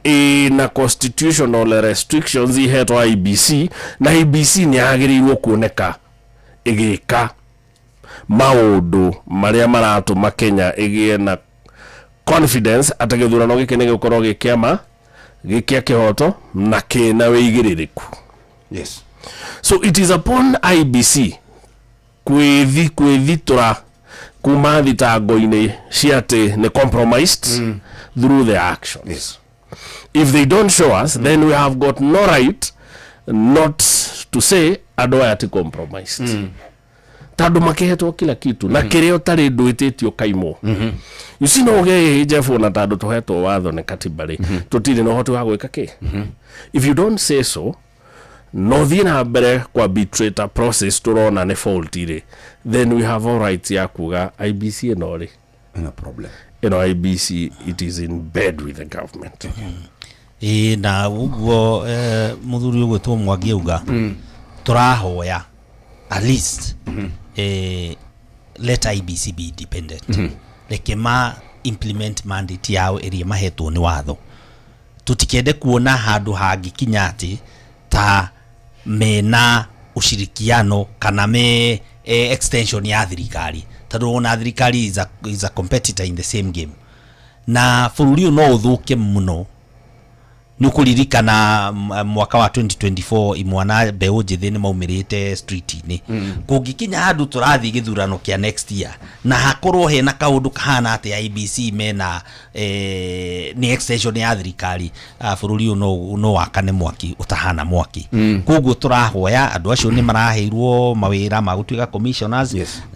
Ĩna constitutional restrictions ihetwo IEBC, na IEBC nĩ yagĩrĩirwo kuoneka ĩgĩka maũndũ marĩa maratũma Kenya ĩgĩe na confidence atĩ gĩthurano gĩkĩ nĩ gĩgũkorwo gĩ kĩa gĩ kĩa kĩhoto na kĩna wĩigĩrĩrĩku. So it is upon IEBC kwĩthitũra kuma thitango-inĩ cia atĩ nĩ compromised through their actions. If they don't show us, then we have got no right not to say andũ aya ti compromised, tondũ makĩhetwo kila kitu na kĩrĩa ũtarĩ ndwĩtĩtio kaimwo. You see, no ũgĩe Jeff, ona tondũ tũhetwo watho nĩ katiba rĩ, tũtirĩ na ũhoti wa gwĩka kĩ if you don't say so. No thiĩ na mbere kwa arbitrator process tũrona nĩ faulty rĩ, then we have all rights ya kuga IEBC ĩno rĩ ĩna problem. Ĩno IEBC, it is in bed with the government. Ĩĩ, na ũguo mũthuri ũgwĩtwo Mwangi auga tũrahoya at least let IEBC be independent. Reke ma implement mandate yao ĩrĩa mahetwo nĩ watho. Tũtikende kuona handũ hangĩkinya atĩ ta mena ushirikiano kana me extension ya thirikari, tondũ ona thirikari is a competitor in the same game, na bũrũri ũyũ no ũthũke mũno. Nĩ ũkũririkana mwaka wa 2024 imwana mbeũ njĩthĩ nĩ maumĩrĩte street-inĩ. Kũngĩkinya handũ tũrathiĩ gĩthurano kĩa next year na hakorwo hena kaũndũ kahana atĩ IEBC mena nĩ extension ya thirikari, bũrũri ũyũ no wakane mwaki ũtahana mwaki. Koguo tũrahoya andũ acio nĩ maraheirwo mawĩra ma gũtuĩka commissioners,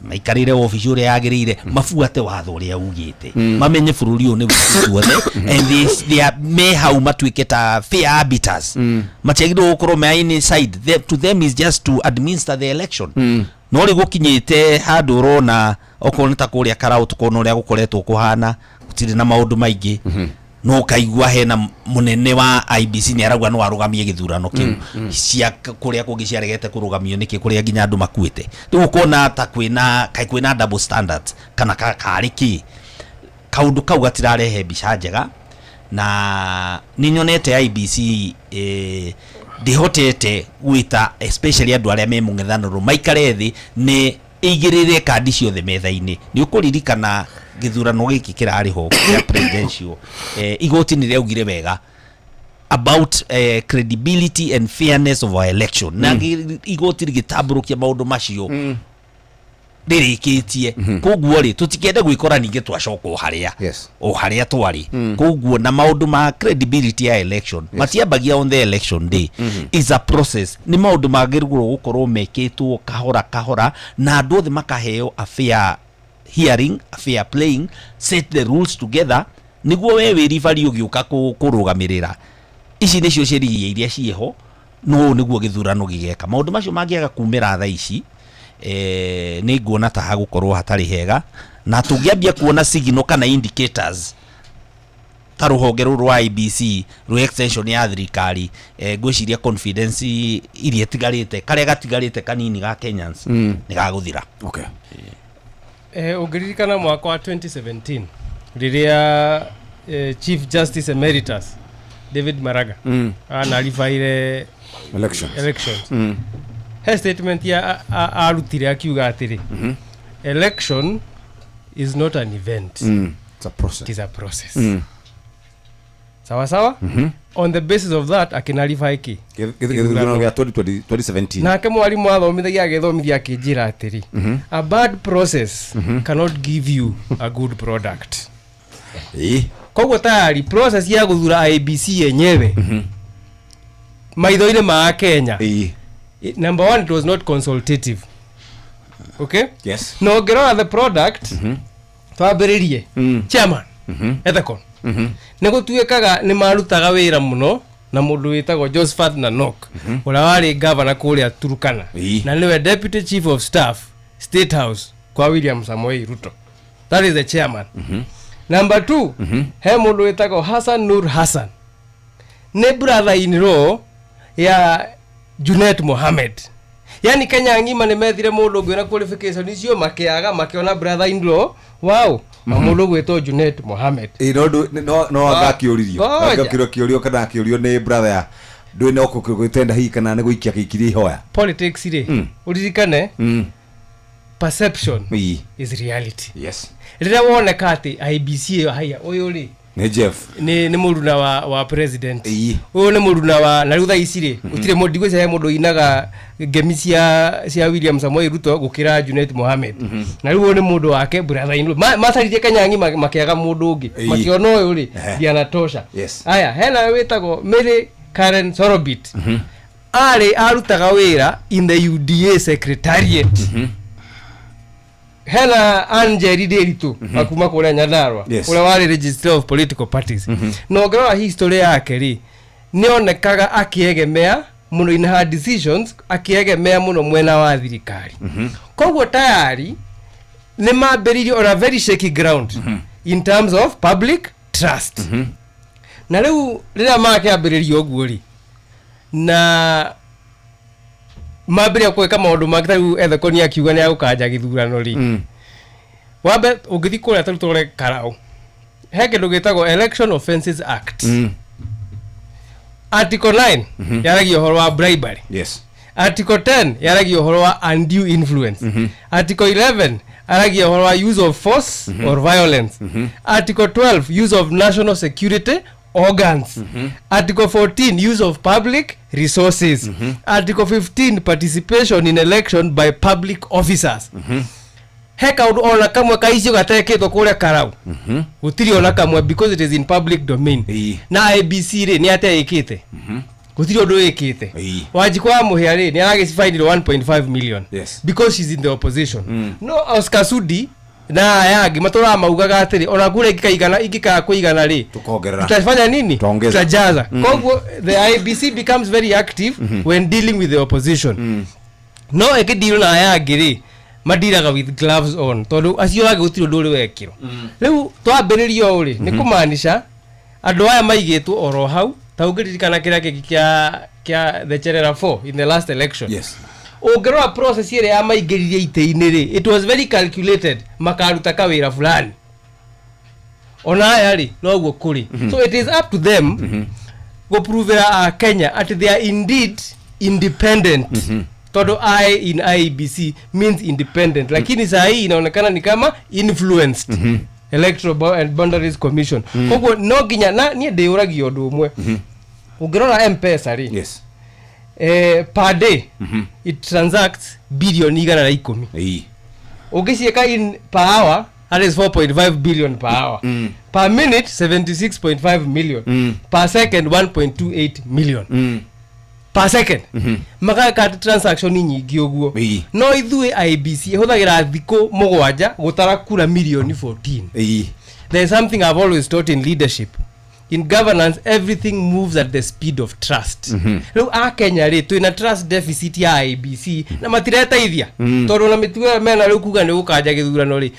maikarĩre obici ũrĩa yagĩrĩire, mabuate watho ũrĩa ugĩte, mamenye bũrũri ũyũ nĩ witũ tuothe, and they are me hau matuĩke ta fair arbiters. Matiagĩrĩirwo gũkorwo me any side. To them is just to administer the election. No rĩ, gũkinyĩte handũ ũrona okorwo nĩ ta kũrĩa Karau, tũkona ũrĩa gũkoretwo kũhana, gũtirĩ na maũndũ maingĩ, no ũkaigua hena mũnene wa IEBC nĩ arauga no arũgamie gĩthurano kĩu. Cia kũrĩa kũngĩ ciaregete kũrũgamio nĩkĩ, kũrĩa nginya andũ makuĩte? Rĩu ũkona ta kwĩna kaĩ kwĩna double standards kana karĩ kĩ kaũndũ kau gatirarehe mbica njega. Na nĩ nyonete IEBC ndĩhotete gwĩta especially andũ arĩa me mũng'ethanũro maikare thĩ nĩ ĩigĩrĩre kandi ciothe metha-inĩ. Nĩ ũkũririkana gĩthurano gĩkĩ kĩrarĩ ho kĩa presidential, igoti nĩ rĩaugire wega about credibility and fairness of our election, na igoti rĩgĩtambũrũkia maũndũ macio rĩrĩkĩtie. Koguo rĩ, tũtikende gwĩkora ningĩ twacoka o harĩa o harĩa twarĩ. Koguo na maũndũ ma credibility ya election matiambagia on the election day. Is a process, nĩ maũndũ magĩrĩirwo gũkorwo mekĩtwo kahora kahora na andũ othe makaheo a fair hearing, a fair playing, set the rules together, nĩguo we wĩ ribari ũgĩũka kũrũgamĩrĩra ici nĩcio ciĩrigia iria ciĩho, no nĩguo gĩthurano gĩgeka. Maũndũ macio mangĩaga kumĩra thaa ici, nĩ nguona ta hagũkorwo hatarĩ hega, na tũngĩambia kuona signal kana indicators ta rũhonge rũrũ rwa IEBC rwĩ extension ya thirikari, ngwĩciria confidence iria ĩtigarĩte, karĩa gatigarĩte kanini ga Kenyans, nĩ gagũthira. Ũngĩririkana mwaka wa 2017 rĩrĩa Chief Justice Emeritus David Maraga anaribaire elections. Elections. He statement ya arutire akiuga atĩrĩ, "Election is not an event." It's a process. It is a process. Sawa sawa. On the basis of that akĩnarify kĩ Gĩthurano gĩa 2020 2017. Nake mwarimũ athomithagia agĩthomithia akĩnjĩra atĩrĩ, "A bad process cannot give you a good product." Koguo tayari process ya gũthura IEBC yenyewe maitho-inĩ ma Kenya, number one, it was not consultative, okay? Na ũngĩrora the product, twambĩrĩrie chairman Ethekon, nĩ gũtuĩkaga nĩ marutaga wĩra mũno na mũndũ wĩtagwo Josephat Nanok, ũrĩa warĩ gavana kũrĩa Turkana, na nĩwe deputy chief of staff, State House, kwa William Samoei Ruto. That is the chairman. Number two, he mũndũ wĩtagwo Hassan Nur Hassan, nĩ brother in law ya Junet Mohamed. Yani Kenya ng'ima nĩ methire mũndũ ũngĩ na qualification icio makĩaga, makĩona brother in law wao. Wa mũndũ gwĩtwo Junet Mohamed. Ĩ, no no Ah, angakĩũririo. ngoja. Angakĩũrio kĩũrio kana akĩũrio nĩ brother ya ndũĩ no gwĩtenda hihi kana nĩ gũikia gĩikirie ihoya. Politics rĩ, ũririkane, perception is reality. Rĩrĩa woneka atĩ IEBC ĩyo, haya, ũyũ rĩ Nĩ Jeff. Nĩ mũruna wa president, ũyũ nĩ mũruna wa, na rĩu thaa ici rĩ, gũtirĩ mũndũ, ndigwĩciria he mũndũ ũinaga ngemi cia William Samoei Ruto gũkĩra Junet Mohamed. Na rĩu ũyũ nĩ mũndũ wake, brother in law. Macaririe Kanyangi makĩaga mũndũ ũngĩ, makĩona ũyũ rĩ ndianatosha. Aya, hena wĩtagwo Mary Karen Sorobit, arĩ arutaga wĩra in the UDA secretariat. Hena Angeli Ndiritu wa kuma kũrĩa Nyandarua, ũrĩa warĩ registrar of political parties, na ũngĩrora history yake rĩ, nĩonekaga akĩegemea mũno in her decisions, akĩegemea mũno mwena wa thirikari. Koguo tayari nĩ mambĩrĩirie on a very shaky ground in terms of public trust. Na rĩu rĩrĩa makĩambĩrĩria ũguo rĩ, na mambĩrĩria gwĩka maũndũ mangĩ, ta rĩu Ethekoni akiuga nĩ agũkanja gĩthurano rĩ, wambe ũngĩthiĩ kũrĩa, tarĩu tũrore Karau, he kĩndũ gĩtagwo Election Offences Act. Article 9 yaragia ũhoro wa bribery. Article 10 yaragia ũhoro wa undue influence. Article 11 aragia ũhoro wa use of force or violence. Article 12, use of national security organs. Article 14, use of public resources. Article 15, participation in election by public officers. He kaundu ona kamwe ka icio gatekĩtwo kũrĩa Karau? Gũtirĩ ona kamwe, because it is in public domain. Na IEBC rĩ, nĩ atĩa ĩkĩte? Gũtirĩ ũndũ ĩkĩte. Wanjikũ wa Mũhĩa rĩ, nĩ aragĩcibainirwo 1.5 million because she's in the opposition. No Oscar Sudi na aya angĩ matũraga maugaga atĩrĩ, ona kura ingĩkaigana, ingĩkaga kũigana rĩ, Tukongerera. Tutafanya nini? Tutaongeza. Tutajaza. Koguo the IEBC becomes very active when dealing with the opposition. No ĩkĩndirwo na aya angĩ rĩ, mandiraga with gloves on, tondũ acio angĩ gũtirĩ ũndũ ũrĩ wekĩrwo. Rĩu twambĩrĩria ũũ rĩ, nĩ kũmaanisha andũ aya maigĩtwo oro hau. Ta ũngĩririkana kĩrĩa kĩngĩ kĩa the Cherera 4 in the last election, ũngĩrora process ĩrĩa yamaingĩririe itĩ-inĩ rĩ, it was very calculated, makaruta kawĩra fulani. Ona aya rĩ, noguo kũrĩ. So it is up to them gũpruvĩra a Kenya atĩ they are indeed independent, tondũ I in IEBC means independent, lakini saa hii inaonekana ni kama influenced Electoral and Boundaries Commission. Koguo no nginya na niĩ ndĩũragia ũndũ ũmwe. Ũngĩrora M-Pesa rĩ, per day it transacts bilioni 110. Ũngĩciĩka in per hour, that is 4.5 billion per hour, per minute 76.5 million, per second 1.28 million per second. Magaka transaction nyingĩ ũguo, no ithuĩ IEBC ĩhũthagĩra thikũ 7 gũtara kura milioni 14. There is something I've always taught in leadership. In governance, everything moves at the speed of trust. Rĩu akenya rĩ, twĩna trust deficit ya IEBC na matireteithia, tondũ na mĩtugo ĩyo mena rĩu kuga nĩ gũkanja gĩthurano rĩ,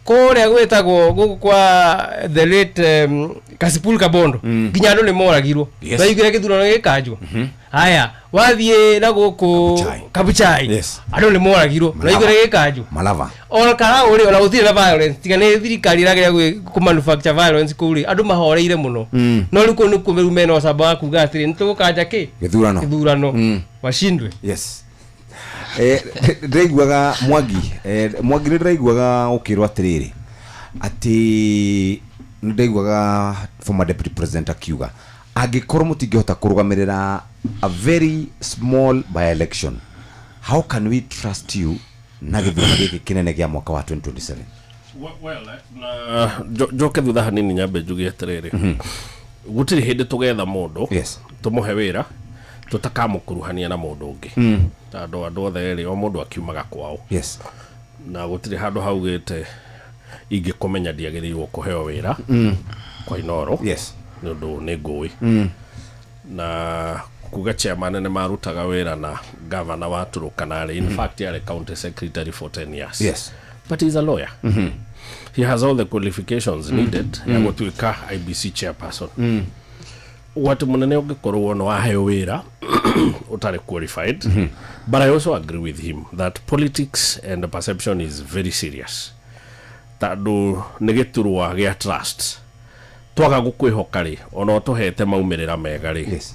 kũrĩa gwĩtagwo gũkũ kwa the late Kasipul Kabondo, nginya andũ nĩ moragirwo. Twaiguire gĩthurano gĩkanjwo. Haya, wathiĩ na gũkũ Kabuchai, andũ nĩ moragirwo. Naiguire gĩkanjwo. Malava. Ona Karau rĩ, ona gũtirĩ na violence, tiga nĩ thirikari ĩrageria kũmanufacture violence kũu rĩ, andũ mahoreire mũno. No rĩu kũu nĩkuo rĩu mena ũcamba wa kuga atĩrĩ, nĩ tũgũkanja kĩ? Gĩthurano. Gĩthurano. Washindwe. Yes. Ndĩraiguaga Mwangi, Mwangi, nĩ ndĩraiguaga ũkĩrwo atĩrĩrĩ, atĩ nĩ ndĩraiguaga former deputy president akiuga angĩkorwo mũtingĩhota kũrũgamĩrĩra a very small by election, how can we trust you na gĩthurano gĩkĩ kĩnene gĩa mwaka wa 2027? Well, na njoke thutha hanini, nyambe njuge atĩrĩrĩ, gũtirĩ hĩndĩ tũgetha mũndũ tũmũhe wĩra tũtakamũkuruhania na mũndũ ũngĩ, tondũ andũ othe rĩ, o mũndũ akiumaga kwao. Na gũtirĩ handũ haugĩte ingĩkũmenya ndiagĩrĩirwo kũheo wĩra kwa Inoro, nĩ ũndũ nĩ ngũĩ. Na kuga chairman nĩ marutaga wĩra na governor wa Turkana rĩ, in fact yarĩ county secretary for 10 years, but he's a lawyer. He has all the qualifications needed ya gũtuĩka IEBC chairperson. Ũgwati mũnene ũngĩkorwo nĩ waheo wĩra ũtarĩ qualified. But I also agree with him that politics and the perception is very serious. Tondũ nĩ gĩturwa gĩa trust. Twaga gũkwĩhoka rĩ, ona ũtũhete maumĩrĩra mega rĩ, yes.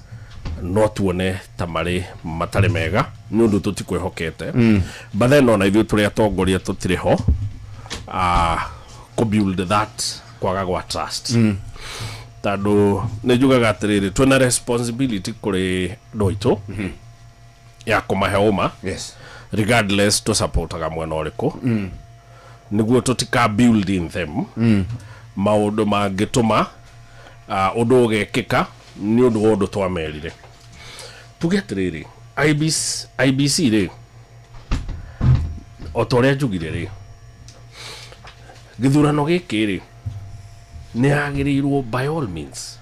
No tuone ta marĩ matarĩ mega nĩ ũndũ tũtikwĩhokete. But then ona ithuĩ tũrĩ atongoria tũtirĩ ho kũ build that kwaga gwa trust. Tondũ nĩ njugaga atĩrĩrĩ, twĩna responsibility kũrĩ andũ aitũ ya kũmahe ũma, regardless tũsupportaga mwena ũrĩkũ, nĩguo tũtika build in them maũndũ mangĩtũma ũndũ ũgekĩka nĩ ũndũ wa ũndũ twamerire. Tuge atĩrĩrĩ, IBC, IBC rĩ, o ta ũrĩa njugire rĩ, gĩthurano gĩkĩ rĩ, nĩ yagĩrĩirwo by all means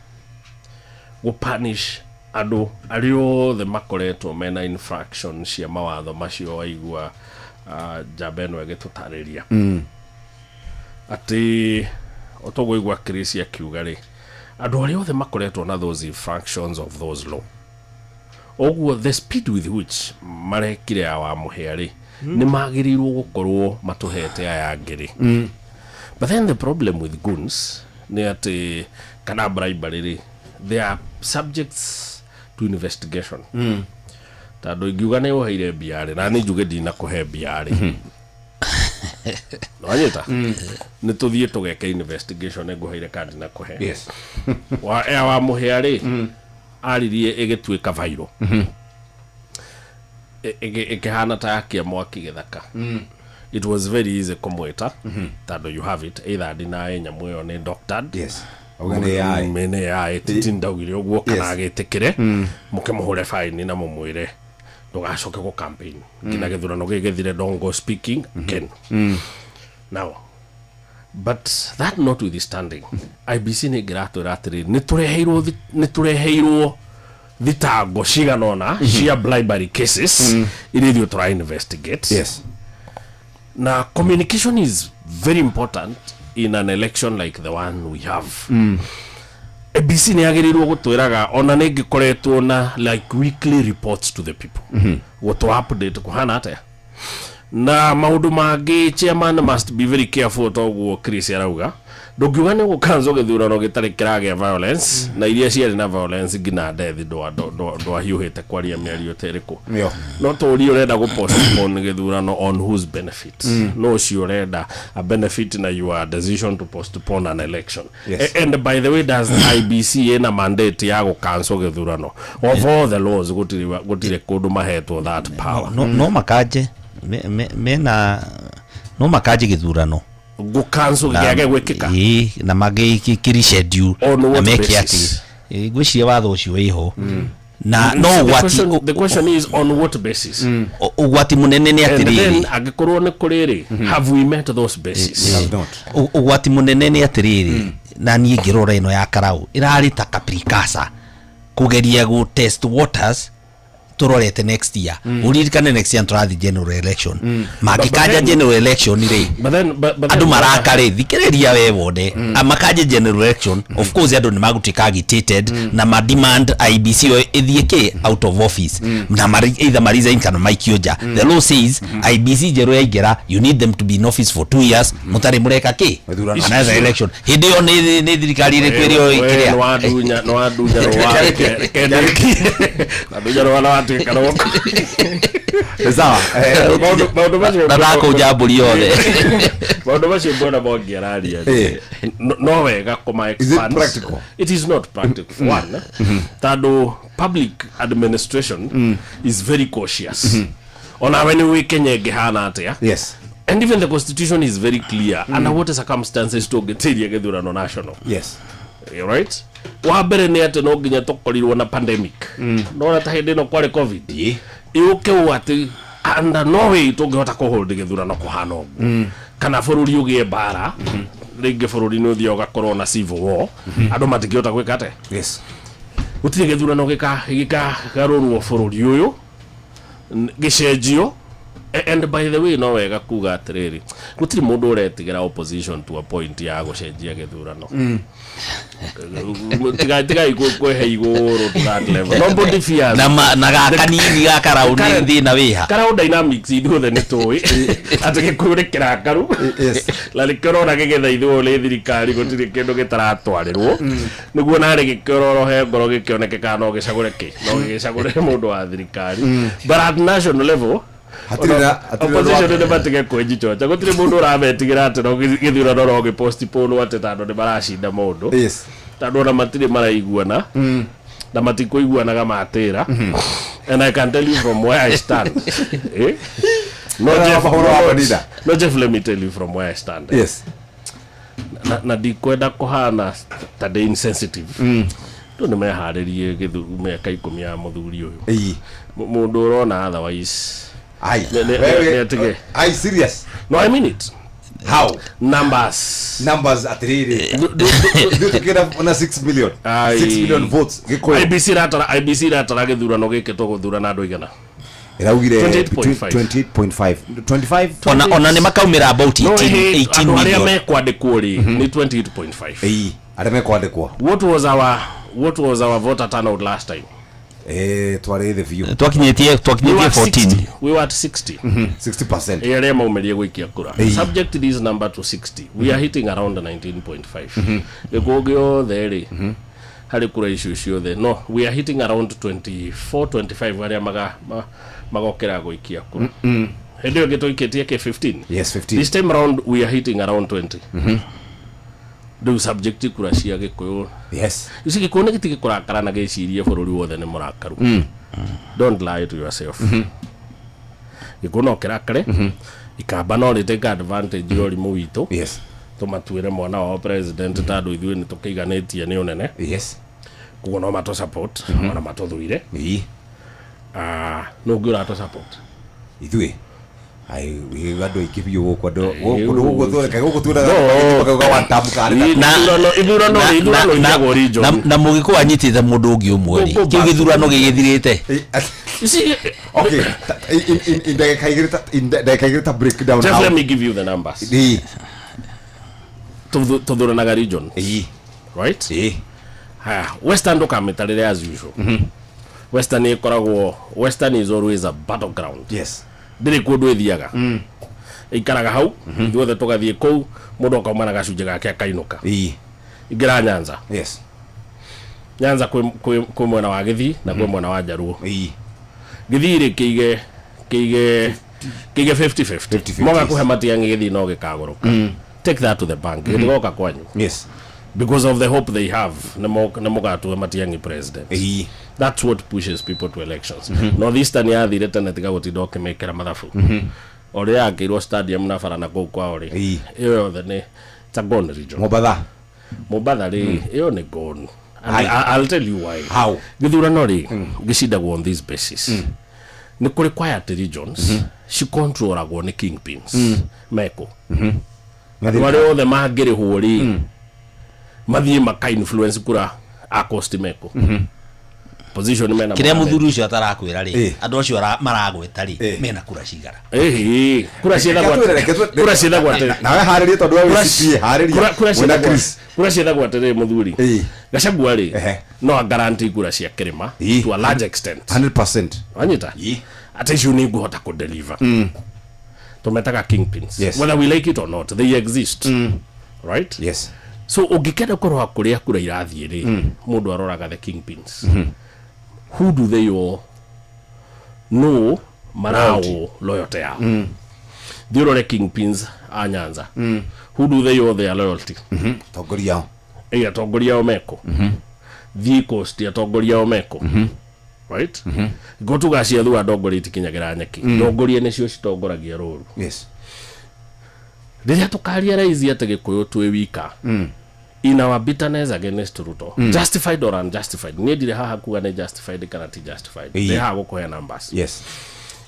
gũpunish andũ arĩa othe makoretwo mena infraction cia mawatho macio waigua njamba ĩno ĩgĩtũtarĩria. Atĩ o toguo Chris akiuga rĩ, andũ arĩa othe makoretwo na those infractions of those law, ũguo the speed with which marekire ya Wamũhĩa rĩ, nĩ magĩrĩirwo gũkorwo matũhete aya angĩ rĩ. But then the problem with goons nĩ atĩ, kana bribery rĩ, they are subjects to investigation. Tondũ ingiuga nĩ ũheire mbia rĩ, na nĩ njuge ndinakũhe mbia rĩ, nwanyita nĩ tũthiĩ tũgeke investigation nĩ ngũheire kana ndinakũhe. Wa ya Wamũhĩa rĩ, aririe ĩgĩtuĩka viral, ĩkĩhana ta yakia mwaki gĩthaka. It was very easy kũmwĩta tondũ you have it, either deny nyamũ ĩyo nĩ doctored. Auge nĩ AI. Nĩ AI, titi ndaugire ũguo, kana agĩtĩkĩre, mũkĩmũhũre faini na mũmwĩre ndũgacoke gũ campaign nginya gĩthurano gĩkĩ gĩthire, don't go speaking again. Now, but that notwithstanding, IBC nĩ ĩngĩratwĩra atĩrĩrĩ, nĩ tũreheirwo thitango cigana ũna cia bribery cases iria ithuĩ tũra investigate. Na communication is very important in an election like the one we have. ABC nĩ yagĩrĩirwo gũtwĩraga, ona nĩ ĩngĩkoretwo na like weekly reports to the people, gũtũ update kũhana atĩa na maũndũ mangĩ. Chairman must be very careful, toguo Chris arauga, ndũngiuga nĩ gũcancel gĩthurano gĩtarĩ kĩragĩa violence, na iria ciarĩ na violence nginya death, ndwahiũhĩte kwaria mĩario ta ĩrĩkũ. No tũrie, ũrenda gũ postpone gĩthurano on whose benefit? No ũcio ũrenda a benefit na your decision to postpone an election? And by the way, does IBC ĩna mandate ya gũcancel gĩthurano? Of all the laws, gũtirĩ kũndũ mahetwo that power. No makanje mena no makanje gĩthurano. Gũcancel gĩage gwĩkĩka? Ĩĩ, na magĩkĩ reschedule. On what na meke basis? Atĩ ngwĩciria watho ũcio wĩho na no The ũgwati the question is, on what basis? Ũgwati mũnene nĩ And then atĩrĩrĩ, angĩkorwo nĩ kũrĩ rĩ, have we met those basis? Ũgwati mũnene nĩ atĩrĩrĩ, na niĩ ngĩrora ĩno ya Karau ĩrarĩ ta ka precursor kũgeria gũ test waters tũrorete next year. Ũririkane next year tũrathiĩ general election. Mangĩkanja general election rĩ, But then, but then andũ marakare, thikĩrĩria we wone. Makanje general election, of course andũ nĩ magũtuĩka agitated na ma demand IBC ĩyo ĩthiĩ kĩ out of office na either ma resign kana maikio nja. The law says IBC njerũ yaingĩra, you need them to be in office for 2 years mũtarĩ mũreka kĩ Gĩthurano. another election. Hĩndĩ ĩyo nĩ thirikari ĩrĩkũ ĩrĩa ĩkĩrĩa? Nĩ wadunya rũa, wadunya rũa na watuĩka rũko. Sawa. Maũndũ macio Na ndakũnja mbũri yothe. Maũndũ macio mbona Mwangi araria, no wega kũma Is it expand. Practical? It is not practical for one, tondũ public administration is very cautious, onawe nĩ wĩ Kenya ĩngĩhana atĩa. And even the constitution is very clear under what circumstances tũngĩtĩria gĩthurano national. Right, wa mbere nĩ atĩ no nginya tũkorirwo na pandemic, nona ta hĩndĩ ĩno kwarĩ COVID, yũke ũũ atĩ under no way tũngĩhota kũhold gĩthurano kũhana ũguo, kana bũrũri ũgĩe mbara rĩngĩ, bũrũri nĩ ũthiaga ũgakorwo na civil war, andũ matingĩhota gwĩka atĩa. Gũtirĩ gĩthurano gĩkagarũrwo bũrũri ũyũ gĩcenjio. And by the way, no wega kuga atiriri, gutiri mundu uretigira opposition to a point ya gucenjia githurano. Tiga ikwehe iguru to that level. Nobody fears. Na gaka nini gaka rau ni thina wiha. Karau dynamics ithuothe nĩ tũĩ atĩ gĩkuũ nĩ kĩrakaru na nĩkĩo ũrona gĩgetha ithuĩ nĩ thirikari gũtirĩ kĩndũ gĩtaratwarĩrwo nĩguo narĩ gĩkĩororohe ngoro gĩkĩoneke kana no gĩcagũre kĩ no gĩgĩcagũre mũndũ wa thirikari. But at national level opposition nĩ matige kwĩnjichocha gũtirĩ mũndũ ũrametigĩra atĩ no gĩthurano no gĩpostpone atĩ tondũ nĩ maracinda mũndũ tondũ ona matirĩ maraiguana na matikũiguanaga matĩra. And I can tell you from where I stand. Eh? No, Jeff, no, Jeff, let me tell you from where I stand. Yes. Na ndikwenda kũhana ta ndĩ insensitive. Tondũ nĩmeharĩrie mĩaka 10 ya mũthuri ũyũ. Mũndũ ũrona otherwise. Ai, ai, serious? No, I mean it. How? Numbers. Numbers atiriri. Ithuĩ tũkĩenda na 6 million. 6 million votes. Gĩkũyũ. IBC iratara gĩthurano gĩkĩ tũgũthurana andũ aigana? Iraugire 28.5. 25. Ona nĩ makaumĩra about 18 million. Arĩa mekwandĩkwo rĩ nĩ 28.5. Ĩĩ, arĩa mekwandĩkwo. What was our voter turnout last time? Twarĩ the view. Twakinyĩtie 14. We were at 60. 60%. Arĩa maumirie gũikia kura. Subject this number to 60. We are hitting around 19.5. Gĩkuũ gĩothe rĩ harĩ kura icio ciothe. No, we are hitting around 24, 25 arĩa magokera gũikia kura. Hĩndĩ ĩyo ĩngĩ tũikĩtie kĩ 15. Yes, 15. This time round we are hitting around 20. Rĩu subject kura cia Gĩkũyũ. Yes. You see, Gĩkũyũ nĩ gĩtige kũrakara na gĩcirie bũrũri wothe nĩ mũrakaru. Don't lie to yourself. Gĩkũyũ no kĩrakare. Ikamba no rĩtake advantage ya ũrimũ witũ. Yes. Tũmatuĩre mwana wao president tondũ ithuĩ nĩ tũkĩiganĩtie nĩ ũnene. Yes. Koguo no matũ support ona matũthuire. Ĩĩ. No ũngĩ ũratũ support. Ithuĩ. Ai, andũ aingĩ biũ gũkũ andũ gũkũ thondeka gũkũ tuonaga makauga watamũka ithurano ithagwo region na mũgĩkũyũ anyitĩte mũndũ ũngĩ ũmwe rĩ kĩu gĩthurano gĩgĩthirĩte. Okay, in ndagĩka igĩrĩ ta breakdown. Just let me give you the numbers. Tũthuranaga region. Right? Haya, Western ndũkamĩtarĩre as usual. Western ĩkoragwo, Western is always a battleground. Yes. Ndĩrĩ kũndũ ĩthiaga. Ĩikaraga hau, ithuothe tũgathiĩ kũu, mũndũ akauma na gacunjĩ gake akainũka. Ingĩra Nyanza. Yes. Nyanza kwĩ mwena wa Gĩthii na kwĩ mwena wa Njaruo. Gĩthii rĩ kĩige 50-50. Moga kũhe Matiang'i Gĩthii no gĩkagũrũka. Take that to the bank. Gĩtigoka kwanyu. Yes. Because of the hope they have, nĩ mũgatue Matiang'i president. That's what pushes people to elections. Northeastern yathire tene tiga gũtinda ũkĩmĩkĩra mathabu. O rĩrĩa yakĩirwo stadium na bara na kũu kwao rĩ, ĩyo yothe nĩ it's a gone region. Mombatha rĩ, ĩyo nĩ gone. And I'll tell you why. How? Gĩthurano rĩ, gĩcindagwo on this basis. Nĩ kũrĩ quiet regions cicontrolagwo nĩ kingpins meko. Andũ arĩa othe mangĩrĩhwo rĩ, mathiĩ maka influence kura a cost meko. Position mena kiria muthuri ucio atarakwira ri andu acio maragweta ri mena kura cigana. Kura ciethagwo kura ciethagwo atiri nawe haririe tondu we CPA hariria kura ciethagwo atiri muthuri Gachagua ri no guarantee kura cia kirima to a large extent 100% wanyita ati icio ni nguhota ku deliver. Tumetaga kingpins. Yes. Whether we like it or not, they exist. Right? Yes. So ũngĩkenda kũrora kũrĩa kura irathiĩ rĩ, mũndũ aroraga the kingpins. Who do they all know marao loyalty yao? Thiĩ ũrore kingpins a Nyanza. Who do they owe their loyalty? Atongoria ao. Ĩ atongoria ao meko. Thiĩ Coast atongoria ao meko. Right? Ngo tugaciathua ndongoria itikinyagĩra nyeki. Ndongoria nĩcio citongoragia rũru. Yes. Rĩrĩa tũkarealize atĩ Gĩkũyũ twĩ wika in our bitterness against Ruto, justified or unjustified, niĩ ndirĩ haha kuga nĩ justified kana ti justified, ndĩ haha gũkũhe numbers. Yes.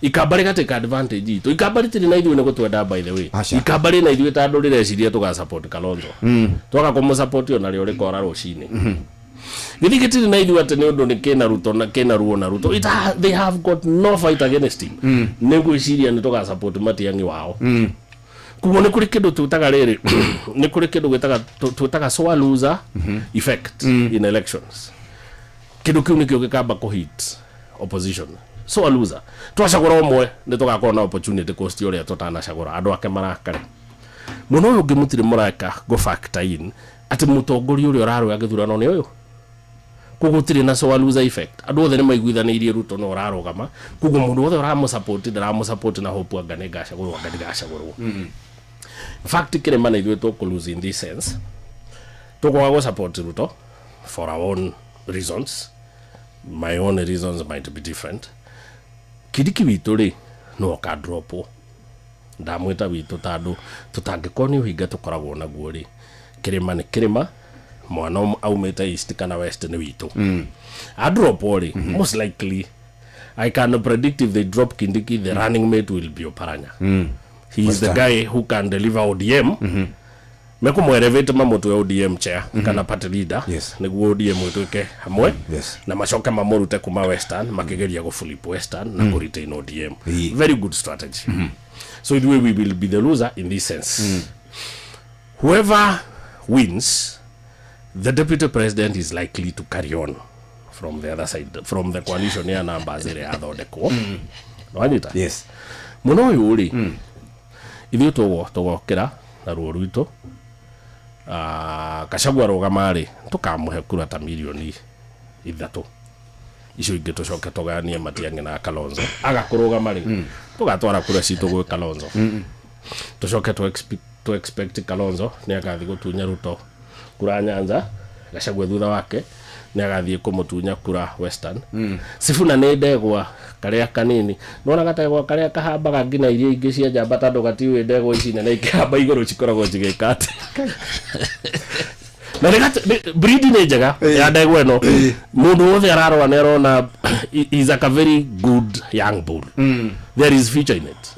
Ikamba rĩgatĩka advantage itũ. Ikamba rĩtirĩ na ithuĩ nĩ gũtwenda, by the way. Ikamba rĩ na ithuĩ tondũ rĩreciria tũga support Kalonzo. Twaga kũmũ support ona rĩo rĩkora rũcinĩ. Gĩthii gĩtirĩ na ithuĩ atĩ nĩ ũndũ nĩ kĩna Ruto na kĩna ruo na Ruto. They have got no fight against him. Nĩ ngwĩciria nĩ tũgasupport Matiang'i wao. Koguo nĩ kũrĩ kĩndũ twĩtaga rĩrĩ, nĩ kũrĩ kĩndũ gwĩtaga twĩtaga sore loser effect in elections. Kĩndũ kĩu nĩkĩo gĩkamba kũhit opposition. Sore loser. Twacagũra ũmwe nĩ tũgakorwo na opportunity cost ũrĩa tũtanacagũra andũ ake marakare. Mwena ũyũ ũngĩ mũtirĩ mũreka go factor in atĩ mũtongoria ũrĩa ũrarũa gĩthurano nĩ ũyũ. Koguo gũtirĩ na sore loser effect. Andũ othe nĩ maiguithanĩirie Ruto no ũrarũgama. Koguo mũndũ wothe ũramũsupport ndaramũsupport na hope anga nĩ ngacagũrwo anga ndigacagũrwo. In fact kĩrĩma na ithuĩ tũkũ lose in this sense. Tũkwaga gũ support Ruto for our own reasons. My own reasons might be different. Kindiki witũ rĩ no oka dropwo. Ndamwĩta witũ tondũ tũtangĩkorwo nĩ ũhinga tũkoragwo naguo rĩ, kĩrĩma nĩ kĩrĩma, mwana aumĩte east kana west nĩ witũ. Adropwo rĩ, most likely I can predict if they drop Kindiki, the running mate will be Oparanya. He is the guy who can deliver ODM. Mekũmwerevate mamũtue ODM chair kana party leader nĩguo ODM ĩtuĩke hamwe na macoke mamũrute kuma Western makĩgeria gũflip Western na kũretain ODM. Very good strategy. So ithuĩ we will be the loser in this sense. Whoever wins, the deputy president is likely to carry on from the other side, from the coalition ya numbers ĩrĩa yathondekwo. Nĩwanyita? Yes. Mũno ũyũ rĩ, ithuĩ tũgokĩra na ruo rwitũ. Gachagua rũgama rĩ, tũkamũhe kura ta mirioni 3. Icio ingĩ tũcoke tũgayanie Matiang'i na Kalonzo. Aga kũrũgama rĩ, tũgatwara kura citũ gwĩ Kalonzo. Tũcoke tũ expect Kalonzo nĩ agathiĩ gũtunya Ruto kura Nyanza, Gachagua thutha wake nĩ agathiĩ kũmũtunya kura Western. Sifuna nĩ ndegwa karĩa kanini. Nĩwona gategwa karĩa kahambaga nginya iria ingĩ cia njamba tondũ gatiũĩ ndegwa ici nene ikĩhamba igũrũ cikoragwo cigĩka atĩ. Na breed nĩ njega ya ndegwa ĩno. Mũndũ wothe ararora nĩ arona is like a very good young bull. There is future in it.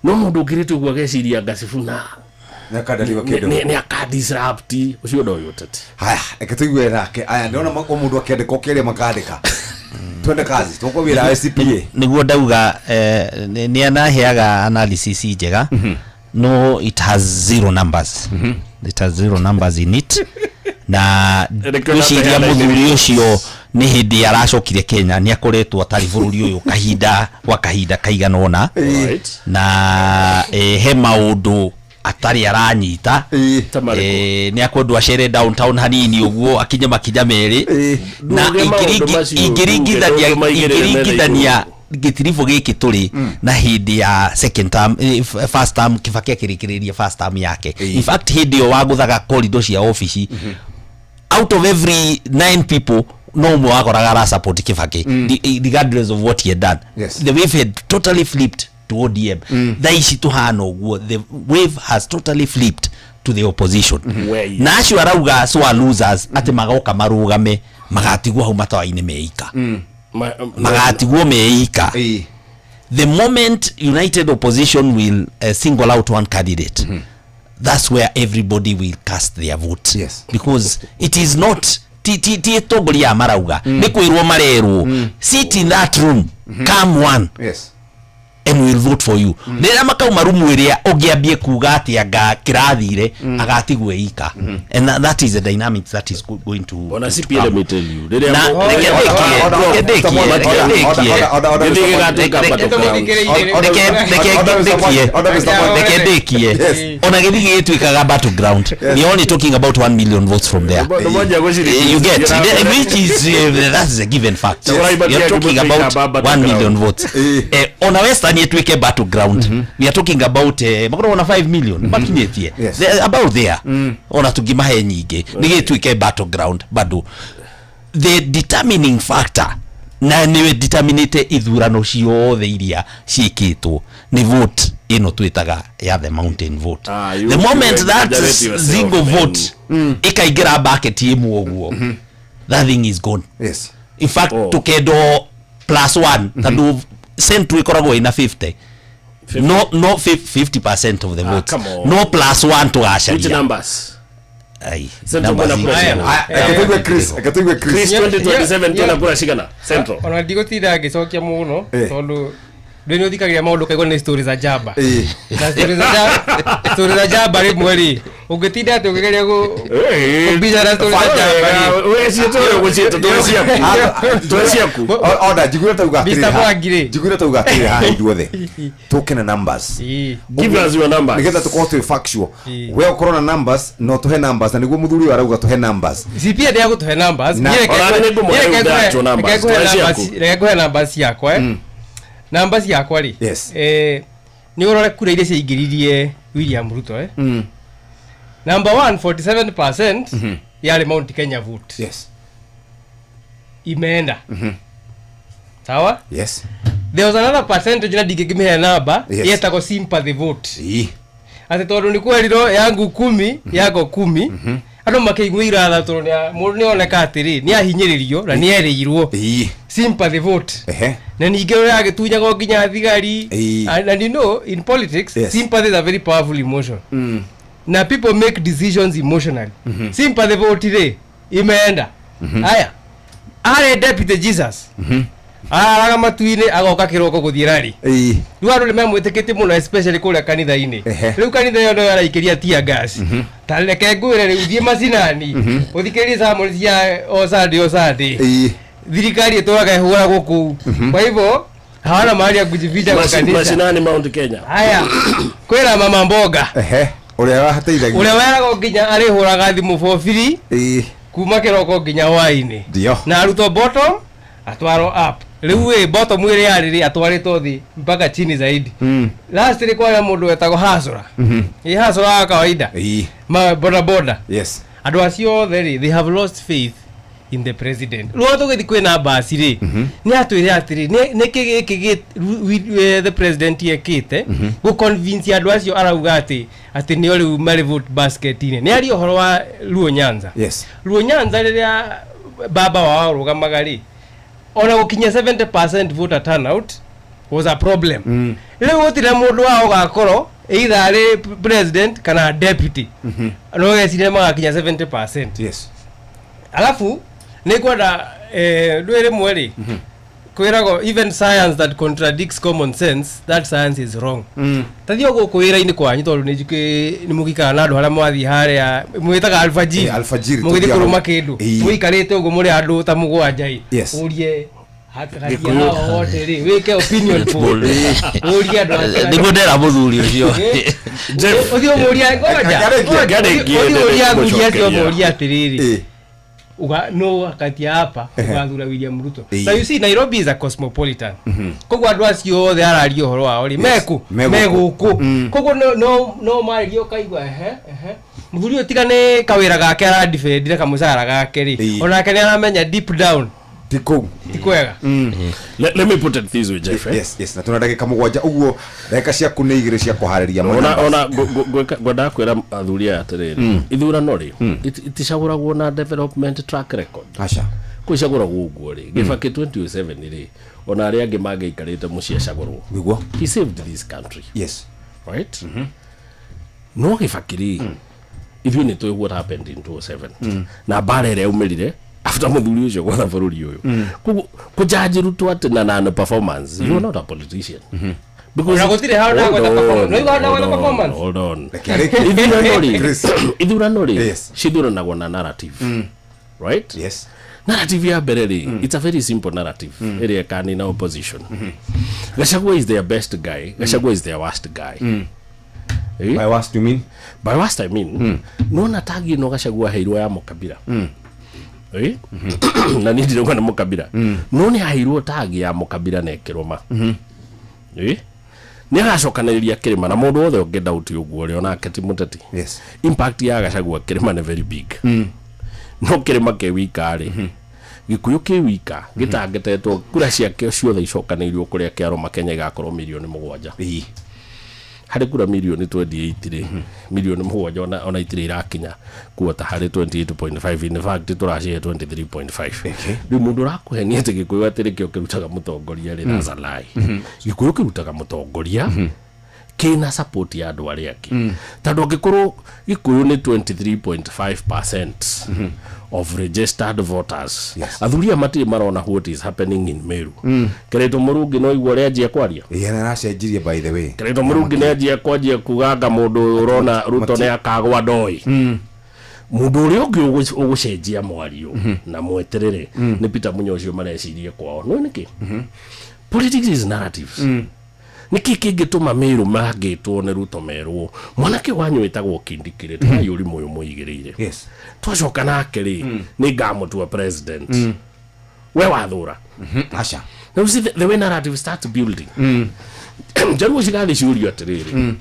No mũndũ ũkĩrĩte ũguo ageciria anga Sifuna Nĩakandariwa kĩndũ. nĩ akadisrupt ũcio ndoĩ ũteti. Haya, reke tũigue nake. Aya, ndĩrona o mũndũ akĩandĩka ũkĩaria makandĩka. Twende kazi, tũkwa wĩra wa CPA. Nĩguo ndauga, nĩ anaheaga analysis njega. No, it has zero numbers. It has zero numbers in it. Na Reke ngwĩciria ũnapeana mũthuri indo. ũcio nĩ hĩndĩ aracokire Kenya, nĩ akoretwo atarĩ bũrũri ũyũ kahinda gwa kahinda kaigana ũna. Na he maũndũ atarĩ aranyita. Nĩ akwendwo acere downtown hanini ũguo akinye makinya merĩ. Na Nduge maũndũ macio, nduge maigĩrĩre metha ingĩringithania igũrũ. gĩtiribũ gĩkĩ tũrĩ na hĩndĩ ya second term, first term Kibaki akĩrĩkĩrĩria first term yake. In fact hĩndĩ ĩyo wagũthaga corridor cia ofici, out of every 9 people no ũmwe wakoraga ara support Kibaki, regardless of what he had done. The wave had totally flipped to ODM. Thaa ici tũhana ũguo, the wave has totally flipped to the opposition. Where Na acio arauga so are losers atĩ magoka marũgame magatigwo hau matawa-inĩ meika. Magatigwo meika. The moment united opposition will single out one candidate, that's where everybody will cast their vote. Because it is not ti atongoria aya marauga, nĩ kwĩrwo marerwo, sit in that room, come one. And we'll vote for you. Rĩrĩa makauma rumu ĩrĩa ũngĩambie kuga atĩ anga kĩrathire, agatigwo ika. And that is the dynamics that is going to Ona to CPA, let come. me tell you, rĩrĩa Na, reke ndĩkie, reke ndĩkie, reke ndĩkie. Gĩthiĩ gĩgatuĩka battleground. Reke ndĩkie. Reke ndĩkie. Ona gĩthiĩ gĩgĩtuĩkaga battleground. We are only talking about 1 million votes from there. You get, which is that's a given fact. Yes. We are talking about Battleground. 1 million votes. Ona Western ĩtuĩke battleground. We are talking about makoragwo na 5 million makinyĩtie. They are about there. Ona tũngĩmahe nyingĩ nĩ gĩtuĩke battleground bado. The determining factor na nĩwe determinate ithurano ciothe iria ciĩkĩtwo nĩ vote ĩno twĩtaga ya the mountain vote. You The moment you that exaggerate yourself, single man. vote ĩkaingĩra bucket ĩmwe ũguo, that thing is gone. In fact, tũkendwo plus 1 tondũ central ĩkoragwo ĩna 50. No, no 50% of the votes. Come on. No plus 1 tũgacaria. Which numbers? Ai, Central numbers mwena kura ingĩ. cigana? Ah, reke tũigue Chris, reke tũigue Chris. Chris 2027 twĩna kura cigana Central? Ona ndigũtinda ngĩcokia mũno Eh. tondũ ndĩ nĩ ũthikagĩria maũndũ kaigua nĩ story za jamba. Eh. Na story za jamba, story za jamba rĩmwe rĩ, ũngĩtinda atĩ ũkĩgeria kũmbica na story za jamba rĩ. We ciĩtũ ũgũciĩtũ tũrĩ ciaku. Tũrĩ ciaku. Ona njiguire tauga atĩrĩrĩ Mr. haha- Mwangi rĩ. njiguire tauga atĩrĩrĩ haha ithuothe tũke na numbers. Give us your numbers. Nĩgetha tũkorwo twĩ factual. We ũkorwo na numbers no tũhe numbers, na nĩguo mũthuri ũyũ arauga tũhe numbers. CPA ndĩ agũtũhe numbers. Na- Niĩ reke Ona ngũhe- nĩ ngũmũhe niĩ reke rĩu ngũhe- ndachwo numbers. reke ngũhe Tũhe numbers- ciaku. reke ngũhe numbers ciakwa eh. Namba ciakwa rĩ, Yes. nĩ ũrore kura iria ciaingĩririe William Ruto eh. Number one, 47% yarĩ Mount Kenya vote. Yes. Imeenda. Sawa? Yes. There was another percentage na ndingĩkĩmĩhe namba. Yes. Yetagwo sympathy vote. Ii. Atĩ tondũ nĩ kwerirwo yangu kumi yako kumi, andũ makĩigua iratha tondũ mũndũ nĩ oneka atĩrĩ nĩ ahinyĩrĩrio na nĩ erĩirwo. Ii. Sympathy vote. Ehe. Na ningĩ ũrĩa agĩtunyagwo nginya thigari. Ii. And you know in politics, Yes. sympathy is a very powerful emotion. Na people make decisions emotionally. Sympathy vote rĩ imeenda. Haya, arĩ deputy Jesus araraga matu-inĩ agoka kĩroko gũthiĩ rari. Ii. Rĩu andũ nĩ mamwĩtĩkĩtie mũno especially kũrĩa kanitha-inĩ. Ehe. Rĩu kanitha ĩyo nĩyo araikĩria tear gas. Ta reke ngwĩre rĩu thiĩ macinani ũthikĩrĩrie sermon cia o Sunday o Sunday. Ii. Thirikari ĩtũraga ĩhũragwo kũu, kwa hivyo hawana mahali ya kujificha kwa kanisa. Mashinani Mount Kenya. Haya, kwĩra mama mboga Ehe. Ũrĩa wateithagia. ũrĩa weragwo nginya arĩhũraga thimũ for free Ii. kuma kĩroko nginya hwaĩ-inĩ. Ndio. Na arutwo bottom atwarwo up, rĩu ĩ bottom ĩrĩa yarĩ rĩ atwarĩtwo thĩ mpaka chini zaidi. Last rĩ kwarĩ na mũndũ wetagwo hasora, ĩ hasora wa kawaida. Ii. Ma boda boda. Yes. Andũ acio othe rĩ, they have lost faith in the president. Rĩu tũgĩthiĩ kwĩna mbasi rĩ, nĩ atwĩre atĩrĩ nĩkĩ gĩkĩ the president ekĩte gũ convince andũ acio arauga atĩ atĩ nĩo rĩu marĩ vote basket-inĩ. Nĩ aria ũhoro wa Luo Nyanza. Yes. Luo Nyanza rĩrĩa baba wao arũgamaga rĩ, ona gũkinyia 70% voter turnout was a problem. Rĩu gũtirĩ mũndũ wao ũgakorwo either arĩ president kana deputy no geciria magakinya 70%. Yes. Alafu nĩ ngwenda ndwĩ rĩmwe rĩ kwĩragwo even science that contradicts common sense, that science is wrong. Tathiĩ o gũkũ wĩra-inĩ kwanyu tondũ nĩ njũkĩ nĩ mũgĩikara na andũ harĩa mwathiĩ harĩa mwĩtaga alfajiri. Eh, alfajiri, mũgĩthiĩ tũthiaga kũrũma hau. kĩndũ. Ĩĩ. Mũikarĩte ũguo mũrĩ andũ ta mũgwanja ĩ. Yes. Ũrie hakatia Gĩkũyũ. hao wote rĩ wĩke opinion poll, ũrie andũ acio. Nĩguo ndera mũthuri ũcio. Jeff. Ũthiĩ ũmũrie, ngoja, Ngarĩkia. ngoja, Ngarĩkia, ũthiĩ ũrie athuri acio ngũcokeria. ũmũrie atĩrĩrĩ, Ii. uga no kati ya hapa ugathura William Ruto. Ĩĩ. Na you see Nairobi is a cosmopolitan. Koguo andũ acio othe araria ũhoro wao rĩ meku Me me gũkũ. gũkũ. Koguo no marĩrie ũkaigua ehe ehe. Mũthuri ũyũ tiga nĩ kawĩra gake aradefend na kamũcara gake rĩ, Ĩĩ. onake nĩ aramenya deep down Ti kũu. ti kwega. Let me put it this way, Jeff. Eh? Yes, yes. Na tuna ndagĩka mũgwanja ũguo ndagĩka ciaku nĩ igĩrĩ cia kũharĩria Ona numbers. ona ngwendaga kwĩra athuri aya atĩrĩrĩ, ithurano rĩ iticagũragwo na development track record. Aca. Kwĩcagũragwo ũguo rĩ, Gĩbakĩ 2007 rĩ, ona arĩa angĩ mangĩikarĩte mũciĩ acagũrwo. Nĩguo. He saved this country. Yes. Right? No Gĩbakĩ rĩ, ithuĩ nĩ tũĩ what happened in 2007 na mbara ĩrĩa yaumĩrire after mũthuri ũcio gwatha bũrũri ũyũ. Koguo kũjudge Ruto atĩ na non performance, you are not a politician. Because Ona gũtirĩ handũ Hold ndagweta on, performance. No igua hold ndagweta on, performance. hold on. Reke arĩkie. Ithurano rĩ, Chris. ithurano rĩ Yes. cithuranagwo na narrative. Right? Yes. Narrative ya mbere rĩ, it's a very simple narrative ĩrĩa ĩkanina opposition. Gachagua is their best guy, Gachagua is their worst guy. Eh? By worst you mean? By worst I mean, nona tagi ĩno Gachagua aheirwo ya mũkabira. Eh? Na niĩ ndirauga nĩ mũkabira, no nĩ aheirwo tagi ya mũkabira na ĩkĩrũma. Eh? Nĩ agacokanĩrĩria kĩrĩma na mũndũ wothe ũngĩ doubt ũguo rĩ, onake ti mũteti. Yes. Impact ya Gachagua kĩrĩma nĩ very big. No kĩrĩma kĩ wika rĩ, Gĩkũyũ kĩ wika gĩtangĩtetwo kura ciake ciothe icokanĩirio kũrĩa kĩarũma Kenya igakorwo mirioni 7. Ĩĩ. Harĩ kura mirioni 28 rĩ, mirioni 7 ona itirĩ irakinya kuota harĩ 28.5, in fact tũracihe 23.5. Rĩu mũndũ ũrakũhenia atĩ Gĩkũyũ atĩ nĩkĩo kĩrutaga mũtongoria rĩ, that's a lie. Gĩkũyũ kĩrutaga mũtongoria. Kĩna support ya andũ arĩa angĩ, tondũ angĩkorwo Gĩkũyũ nĩ 23.5% of registered voters, athuri aya matirĩ marona what is happening in Meru. Kĩraitũ Mũrungi no igua ũrĩa anjia kwaria. Ĩĩ, na aracenjirie, by the way. Kĩraitũ Mũrungi nĩ anjia kwanjia kuganga mũndũ ũrona Ruto nĩ akagwa ndoi. Mũndũ ũrĩa ũngĩ ũgũcenjia mwario na mweterere nĩ Peter Munya ũcio marecirie kwao. No nĩkĩ? Politics is narratives. Nĩkĩ kĩngĩtũma Meru mangĩtwo nĩ Ruto merwo mwanake wanyu wĩtagwo Kindiki tigai ũrimũ ũyũ mũigĩrĩire? Twacoka nake rĩ, nĩ ngamũtua president. We wathũra. Aca. Now you see the way narrative starts building. Njaruo cigathiĩ ciũrio atĩrĩrĩ,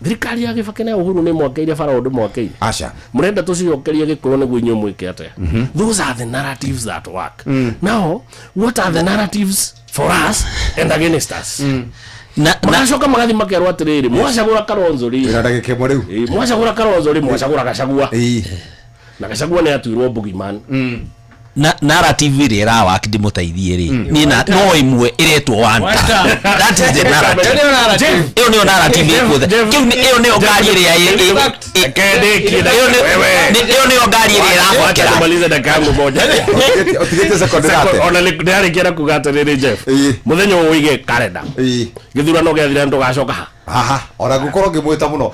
thirikari ya Gĩbakĩ na Uhuru nĩ mwakeire bara ũndũ mwakeire? Aca. Mũrenda tũcicokerie Gĩkũyũ nĩguo inyuĩ mwĩke atĩa? Those are the narratives that work. Now what are the narratives for us and against us? Magacoka magathi makerwo atĩrĩrĩ, mwacagũra Kalonzo rĩ, Wĩna ndagĩka ĩmwe rĩu. Ĩ, mwacagũra Kalonzo rĩ, mwacagũra Gachagua, na Gachagua nĩ atuirwo boogeyman. Na narrative ĩrĩa ĩrawaki ndĩmũteithie rĩ, niĩ na no ĩmwe ĩretwo one term. That is the narrative. Ĩyo nĩyo narrative ĩkuothe. Kĩu ĩyo nĩyo ngari ĩrĩa ĩyo nĩyo ngari ĩrĩa ĩrabokera. Tumalize dakika yangu moja. Ũtigĩte sekondi thate. Ona ndĩrarĩkia na kuga atĩrĩrĩ, Jeff, mũthenya ũyũ ũige karenda, gĩthurano gĩathira nĩtũgacoka ha. Haha ona ngũkorwo ngĩmwĩta mũno.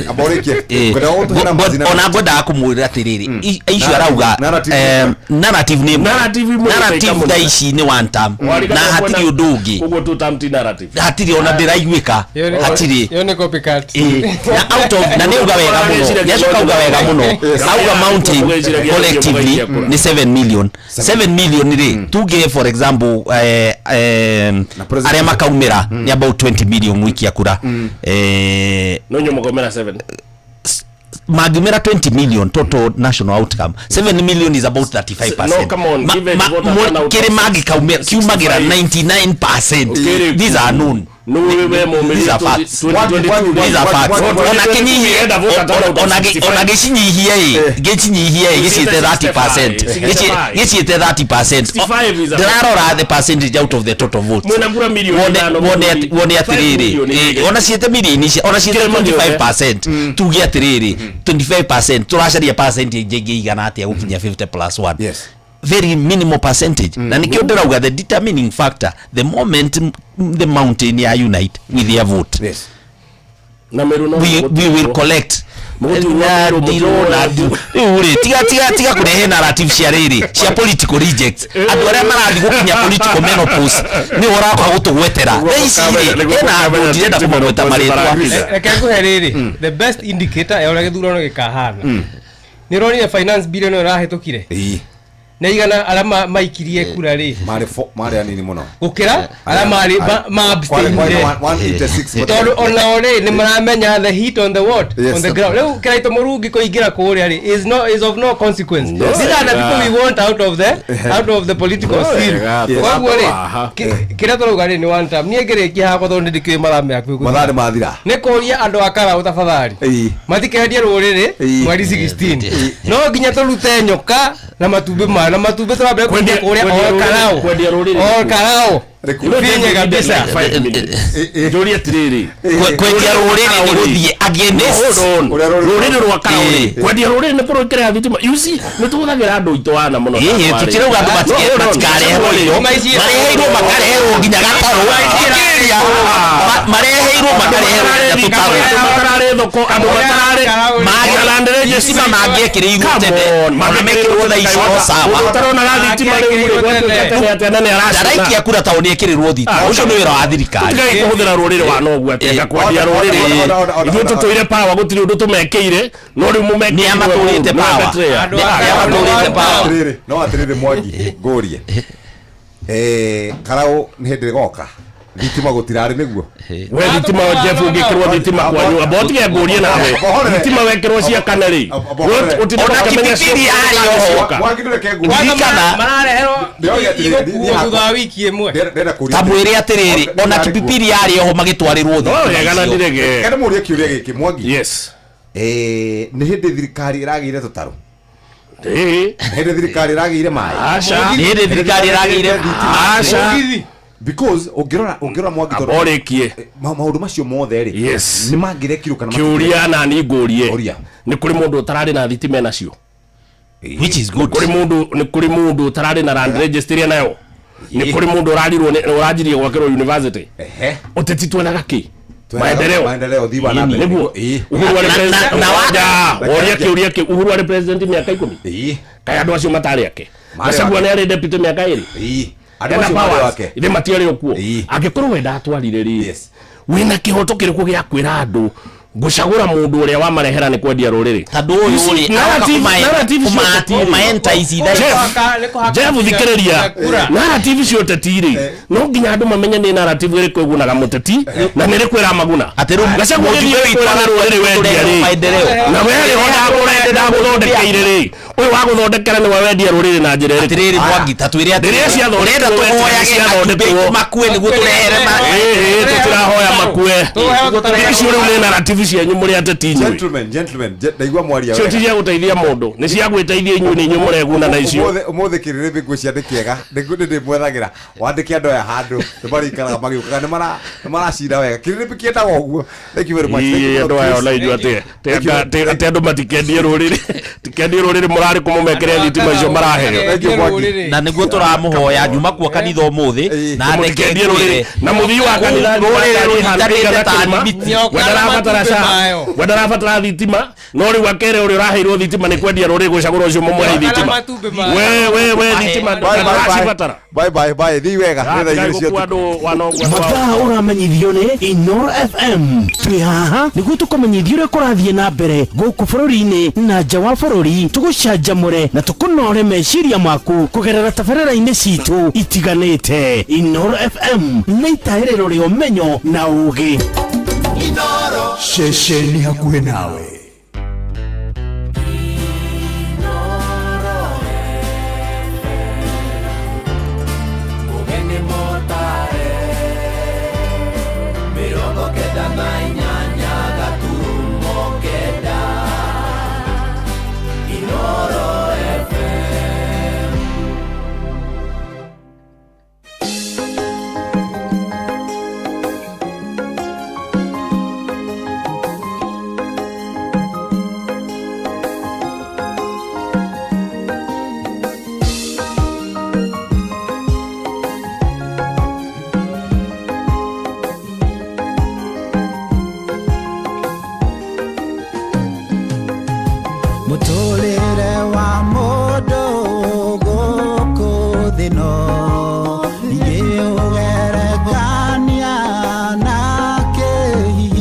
Amba ũrĩkie. Ngwenda gũtũhe na mazina. Ona ngwendaga kũmwĩra atĩrĩrĩ, icio arauga Narrative. Narrative nĩ Narrative imwe narrative ĩkaika thaa ici nĩ one term na hatirĩ ũndũ ũngĩ. Ũguo two term ti narrative? Hatirĩ ona ndĩraiguĩka, hatirĩ. Ĩyo nĩ copycat. Ĩ, na out of na nĩ auga wega mũno, nĩ acoka auga wega mũno, auga mountain collectively nĩ 7 million. 7 million rĩ, tuge for example arĩa makaumĩra nĩ about 20 million gũikia kura. No nyuo mũkaumĩra 7. Mangiumĩra 20 million, total national outcome 7 million is about 35%. No, come on, give it voter turnout Kĩrĩ of mangĩkaumĩra kiumagĩra 99%. Kĩrĩ These are known. No, we we These are facts. These are facts. Ona kĩnyihie, ona gĩcinyihie ĩ, gĩcinyihie ĩ, gĩciĩte 30%, gĩciĩte 30%. 65 is a- Ndĩrarora the percentage out of the total votes. Mwĩna kura milioni Wone ithano, wone mũthuri. wone 5 atĩrĩrĩ, milioni igĩrĩ. ona ciĩte milioni ici, ona ciĩte Kĩrĩma gĩothe. 25%, tuge atĩrĩrĩ 25%, tũracaria percentage ĩngĩ igana atĩa gũkinyia 50 plus 1? Yes. Very minimal percentage. Na nikĩo ndĩrauga the determining factor, the moment the mountain ya unite with their vote, Yes. Na Meru no we will collect. Mũgũtuirwo Na Meru, ndirona mũtuirwo. Rĩu rĩ, tiga kũrehe narrative cia rĩrĩ cia political rejects. Andũ arĩa marathiĩ gũkinya political menopause nĩ ũroka gũtũgwetera thaa ici rĩ, hena andũ ndirenda kũmagweta marĩtwa. Reke nguhe rĩrĩ, the best indicator ya ũrĩa gĩthurano gĩkahana, nĩ ũronire finance bill ĩno ĩrahĩtũkire, nĩ igana arĩa maikirie kura rĩ, Marĩ anini mũno gũkĩra arĩa marĩ ma Kwarĩ abstainire. 186. Tondũ onao rĩ, nĩ maramenya the heat on the what? Yes. On the ground. Rĩu Kĩraitũ Mũrungi kũingĩra kũrĩa rĩ is no is of no consequence. No. These are the people we want out of the political No, scene. wega, Koguo rĩ, Aha. kĩrĩa tũrauga rĩ nĩ one term. Niĩ ngĩrĩkia hakwa, tondũ nĩ ndĩkĩũĩ mathaa me hakuhĩ Mathaa gũthira, nĩ mathira. nĩ kũria andũ a Karaũ tafadhali matikendie rũrĩrĩ. Mweri 16 no nginya tũrute nyoka na matumbĩ mayo, na matumbĩ tũrambere kwendia kũrĩa o Karaũ, Kwendia rũrĩrĩ. o Karaũ finye kabisa. Njũrie atĩrĩrĩ, Kwendia rũrĩrĩ nĩ gũthiĩ against. No, hold on. Rũrĩrĩ rwa Karaũ rĩ, Ĩ. kwendia rũrĩrĩ nĩ kũrũkĩrĩra thitima. You see, nĩ tũhũthagĩra andũ aitũ ana mũno. Ĩĩ, tũtirauga andũ matikareherwo indo, mareheirwo makareherwo nginya gatarũ. Thikĩrĩria, mareheirwo makareherwo nginya tũtarũ. Matararĩ thoko, andũ matararĩ Thitima mangĩekĩrĩirwo tene, ona mekĩrwo thaa ici no sawa. Mũndũ ũtaronaga thitima rĩu rĩ, gwatuĩka tene atĩa na nĩ aracina. Ndaraikia kura taũni ĩkĩrĩrwo thitima, ũcio nĩ wĩra wa thirikari. Tũtigai kũhũthĩra rũrĩrĩ wa noguo atĩ anga kwendia rũrĩrĩ. Ithuĩ tũtũire power, gũtirĩ ũndũ tũmekĩire, no rĩu mũmekĩire. Nĩ amatũrĩte power. Nĩ amatũrĩte power. Atĩrĩrĩ, no atĩrĩrĩ, Mwangi, ngũrie, Karaũ nĩ hĩndĩ ĩgoka thitima gũtirarĩ nĩguo? We thitima, Jeff, ũngĩkĩrwo thitima kwanyu, amba ũtige ngũrie nawe, thitima wekĩrwo cia kana rĩ, Ona Kipipiri yarĩ oho. Mwangi, ndũreke ngũrie. Ririkana. Marareherwo Ndĩroria atĩrĩrĩ, igũkuo thutha wa wiki ĩmwe. Ndĩrenda kũria. Ta mwĩre atĩrĩrĩ, ona Kipipiri yarĩ oho magĩtwarĩrwo wega na thitima icio. ndirege. Kende mũrie kĩũria gĩkĩ, Mwangi. Yes. Nĩ hĩndĩ thirikari ĩragĩire tũtarũ? Ĩĩ. Nĩ hĩndĩ thirikari ĩragĩire maĩ? Aca. Nĩ hĩndĩ thirikari ĩragĩire Aca. Because ũngĩrora Mwangi tondũ- Amba ũrĩkie. Maũndũ macio mothe rĩ, Yes. nĩ mangĩrekirwo kana Kĩũria nani ngũrie, Ũria. Nĩ kũrĩ mũndũ ũtararĩ na thitima enacio? Which is good. Kũrĩ mũndũ, nĩ kũrĩ mũndũ ũtararĩ na land registry enayo? Nĩ kũrĩ mũndũ ũrarirwo ũranjirie gwakĩrwo university? Ũteti twenaga kĩ? Twenaga Maendeleo. maendeleo, thii wa na mbere. Nĩguo. Ĩĩ. Uhuru arĩ Na- president- na- Ngoja, woria kĩũria kĩu. Uhuru arĩ president mĩaka 10, kaĩ andũ acio matarĩ ake? Marĩ Gachagua ake. nĩ arĩ deputy mĩaka 2. Andũ Ena acio marĩ powers. ake. Ithe matiarĩ o kuo. Angĩkorwo we ndatwarire rĩ, wĩna kĩhoto kĩrĩkũ gĩa kwĩra andũ ngũcagũra mũndũ ũrĩa wamarehera nĩ kwendia rũrĩrĩ? Tondũ ũyũ You see, rĩ, aroka narrative cia ũteti rĩ. kũma-entice ithe. Jeff, thikĩrĩria, narrative cia ũteti rĩ, no nginya andũ mamenye nĩ narrative ĩrĩkũ ĩgunaga mũteti na nĩ ĩrĩkũ ĩramaguna. Gachagua mũjumbe gĩthiĩ witũ kwĩra nĩ rũrĩrĩ wendia rĩ, maendeleo. na we rĩ, o ndagũthondekeire rĩ, ũyũ wagũthondekera nĩwe wendia rũrĩrĩ na njĩra ĩrĩkũ? Atĩrĩrĩ Mwangi, ta twĩre atĩrĩrĩ, Rĩrĩa ciathondekirwo, ũrenda tũhoyage ciathondekwo. atumbi aitũ makue nĩguo tũrehere Ĩĩ, tũtirahoya makue. Icio rĩu nĩ narrative cianyu mũrĩ ateti inyuĩ. Gentlemen, gentlemen, ndaigua mwaria Cio ti cia gũteithia mũndũ, nĩ cia gwĩteithia inyuĩ, nĩ inyuĩ mũreguna na icio. Ũmũthĩ kĩrĩrĩmbĩ ngwĩcia nĩ kĩega, nĩ ndĩmwethagĩra wandĩke andũ aya handũ nĩ marĩikaraga magĩũkaga, nĩ maracira wega, kĩrĩrĩmbĩ kĩendaga ũguo. Thank you very much. Thank you Ĩĩ, for andũ the aya quiz. ona inyuĩ atĩ Thank you. atĩ andũ matikendie rũrĩrĩ, tikendie rũrĩrĩ, mũrarĩ kũmũmekĩre thitima icio maraheo. Thank you, Mwangi. Na nĩguo tũramũhoya nyuma kuo kanitha ũmũthĩ na Mũtikendie rũrĩrĩ na mũthii wa kanitha rũrĩrĩ rũnyitanĩte rũnyitanĩte ta ta miti. miti. We ndarabatara SHA, we ndarabatara thitima, no rĩu akere ũrĩa ũraheirwo thitima nĩ kwendia rũrĩrĩ gũcagũra ũcio mũmũhe thitima. We thitima Bye, bye, bye. ndũracibatara. Bye, bye, bye. Thiĩ wega. Nĩ thaa 2 cia Gũkua ũtukũ. andũ wanogua. Mathaa ũramenyithio nĩ Inoro FM. Twĩ haha nĩguo tũkũmenyithie ũrĩa kũrathiĩ na mbere gũkũ bũrũri-inĩ na nja wa bũrũri, tũgũcanjamũre na tũkũnore meciria maku kũgerera tabarĩra-inĩ citũ itiganĩte. Inoro FM nĩ itaĩrĩro rĩa ũmenyo na ũũgĩ. Ceceni hakuhĩ nawe.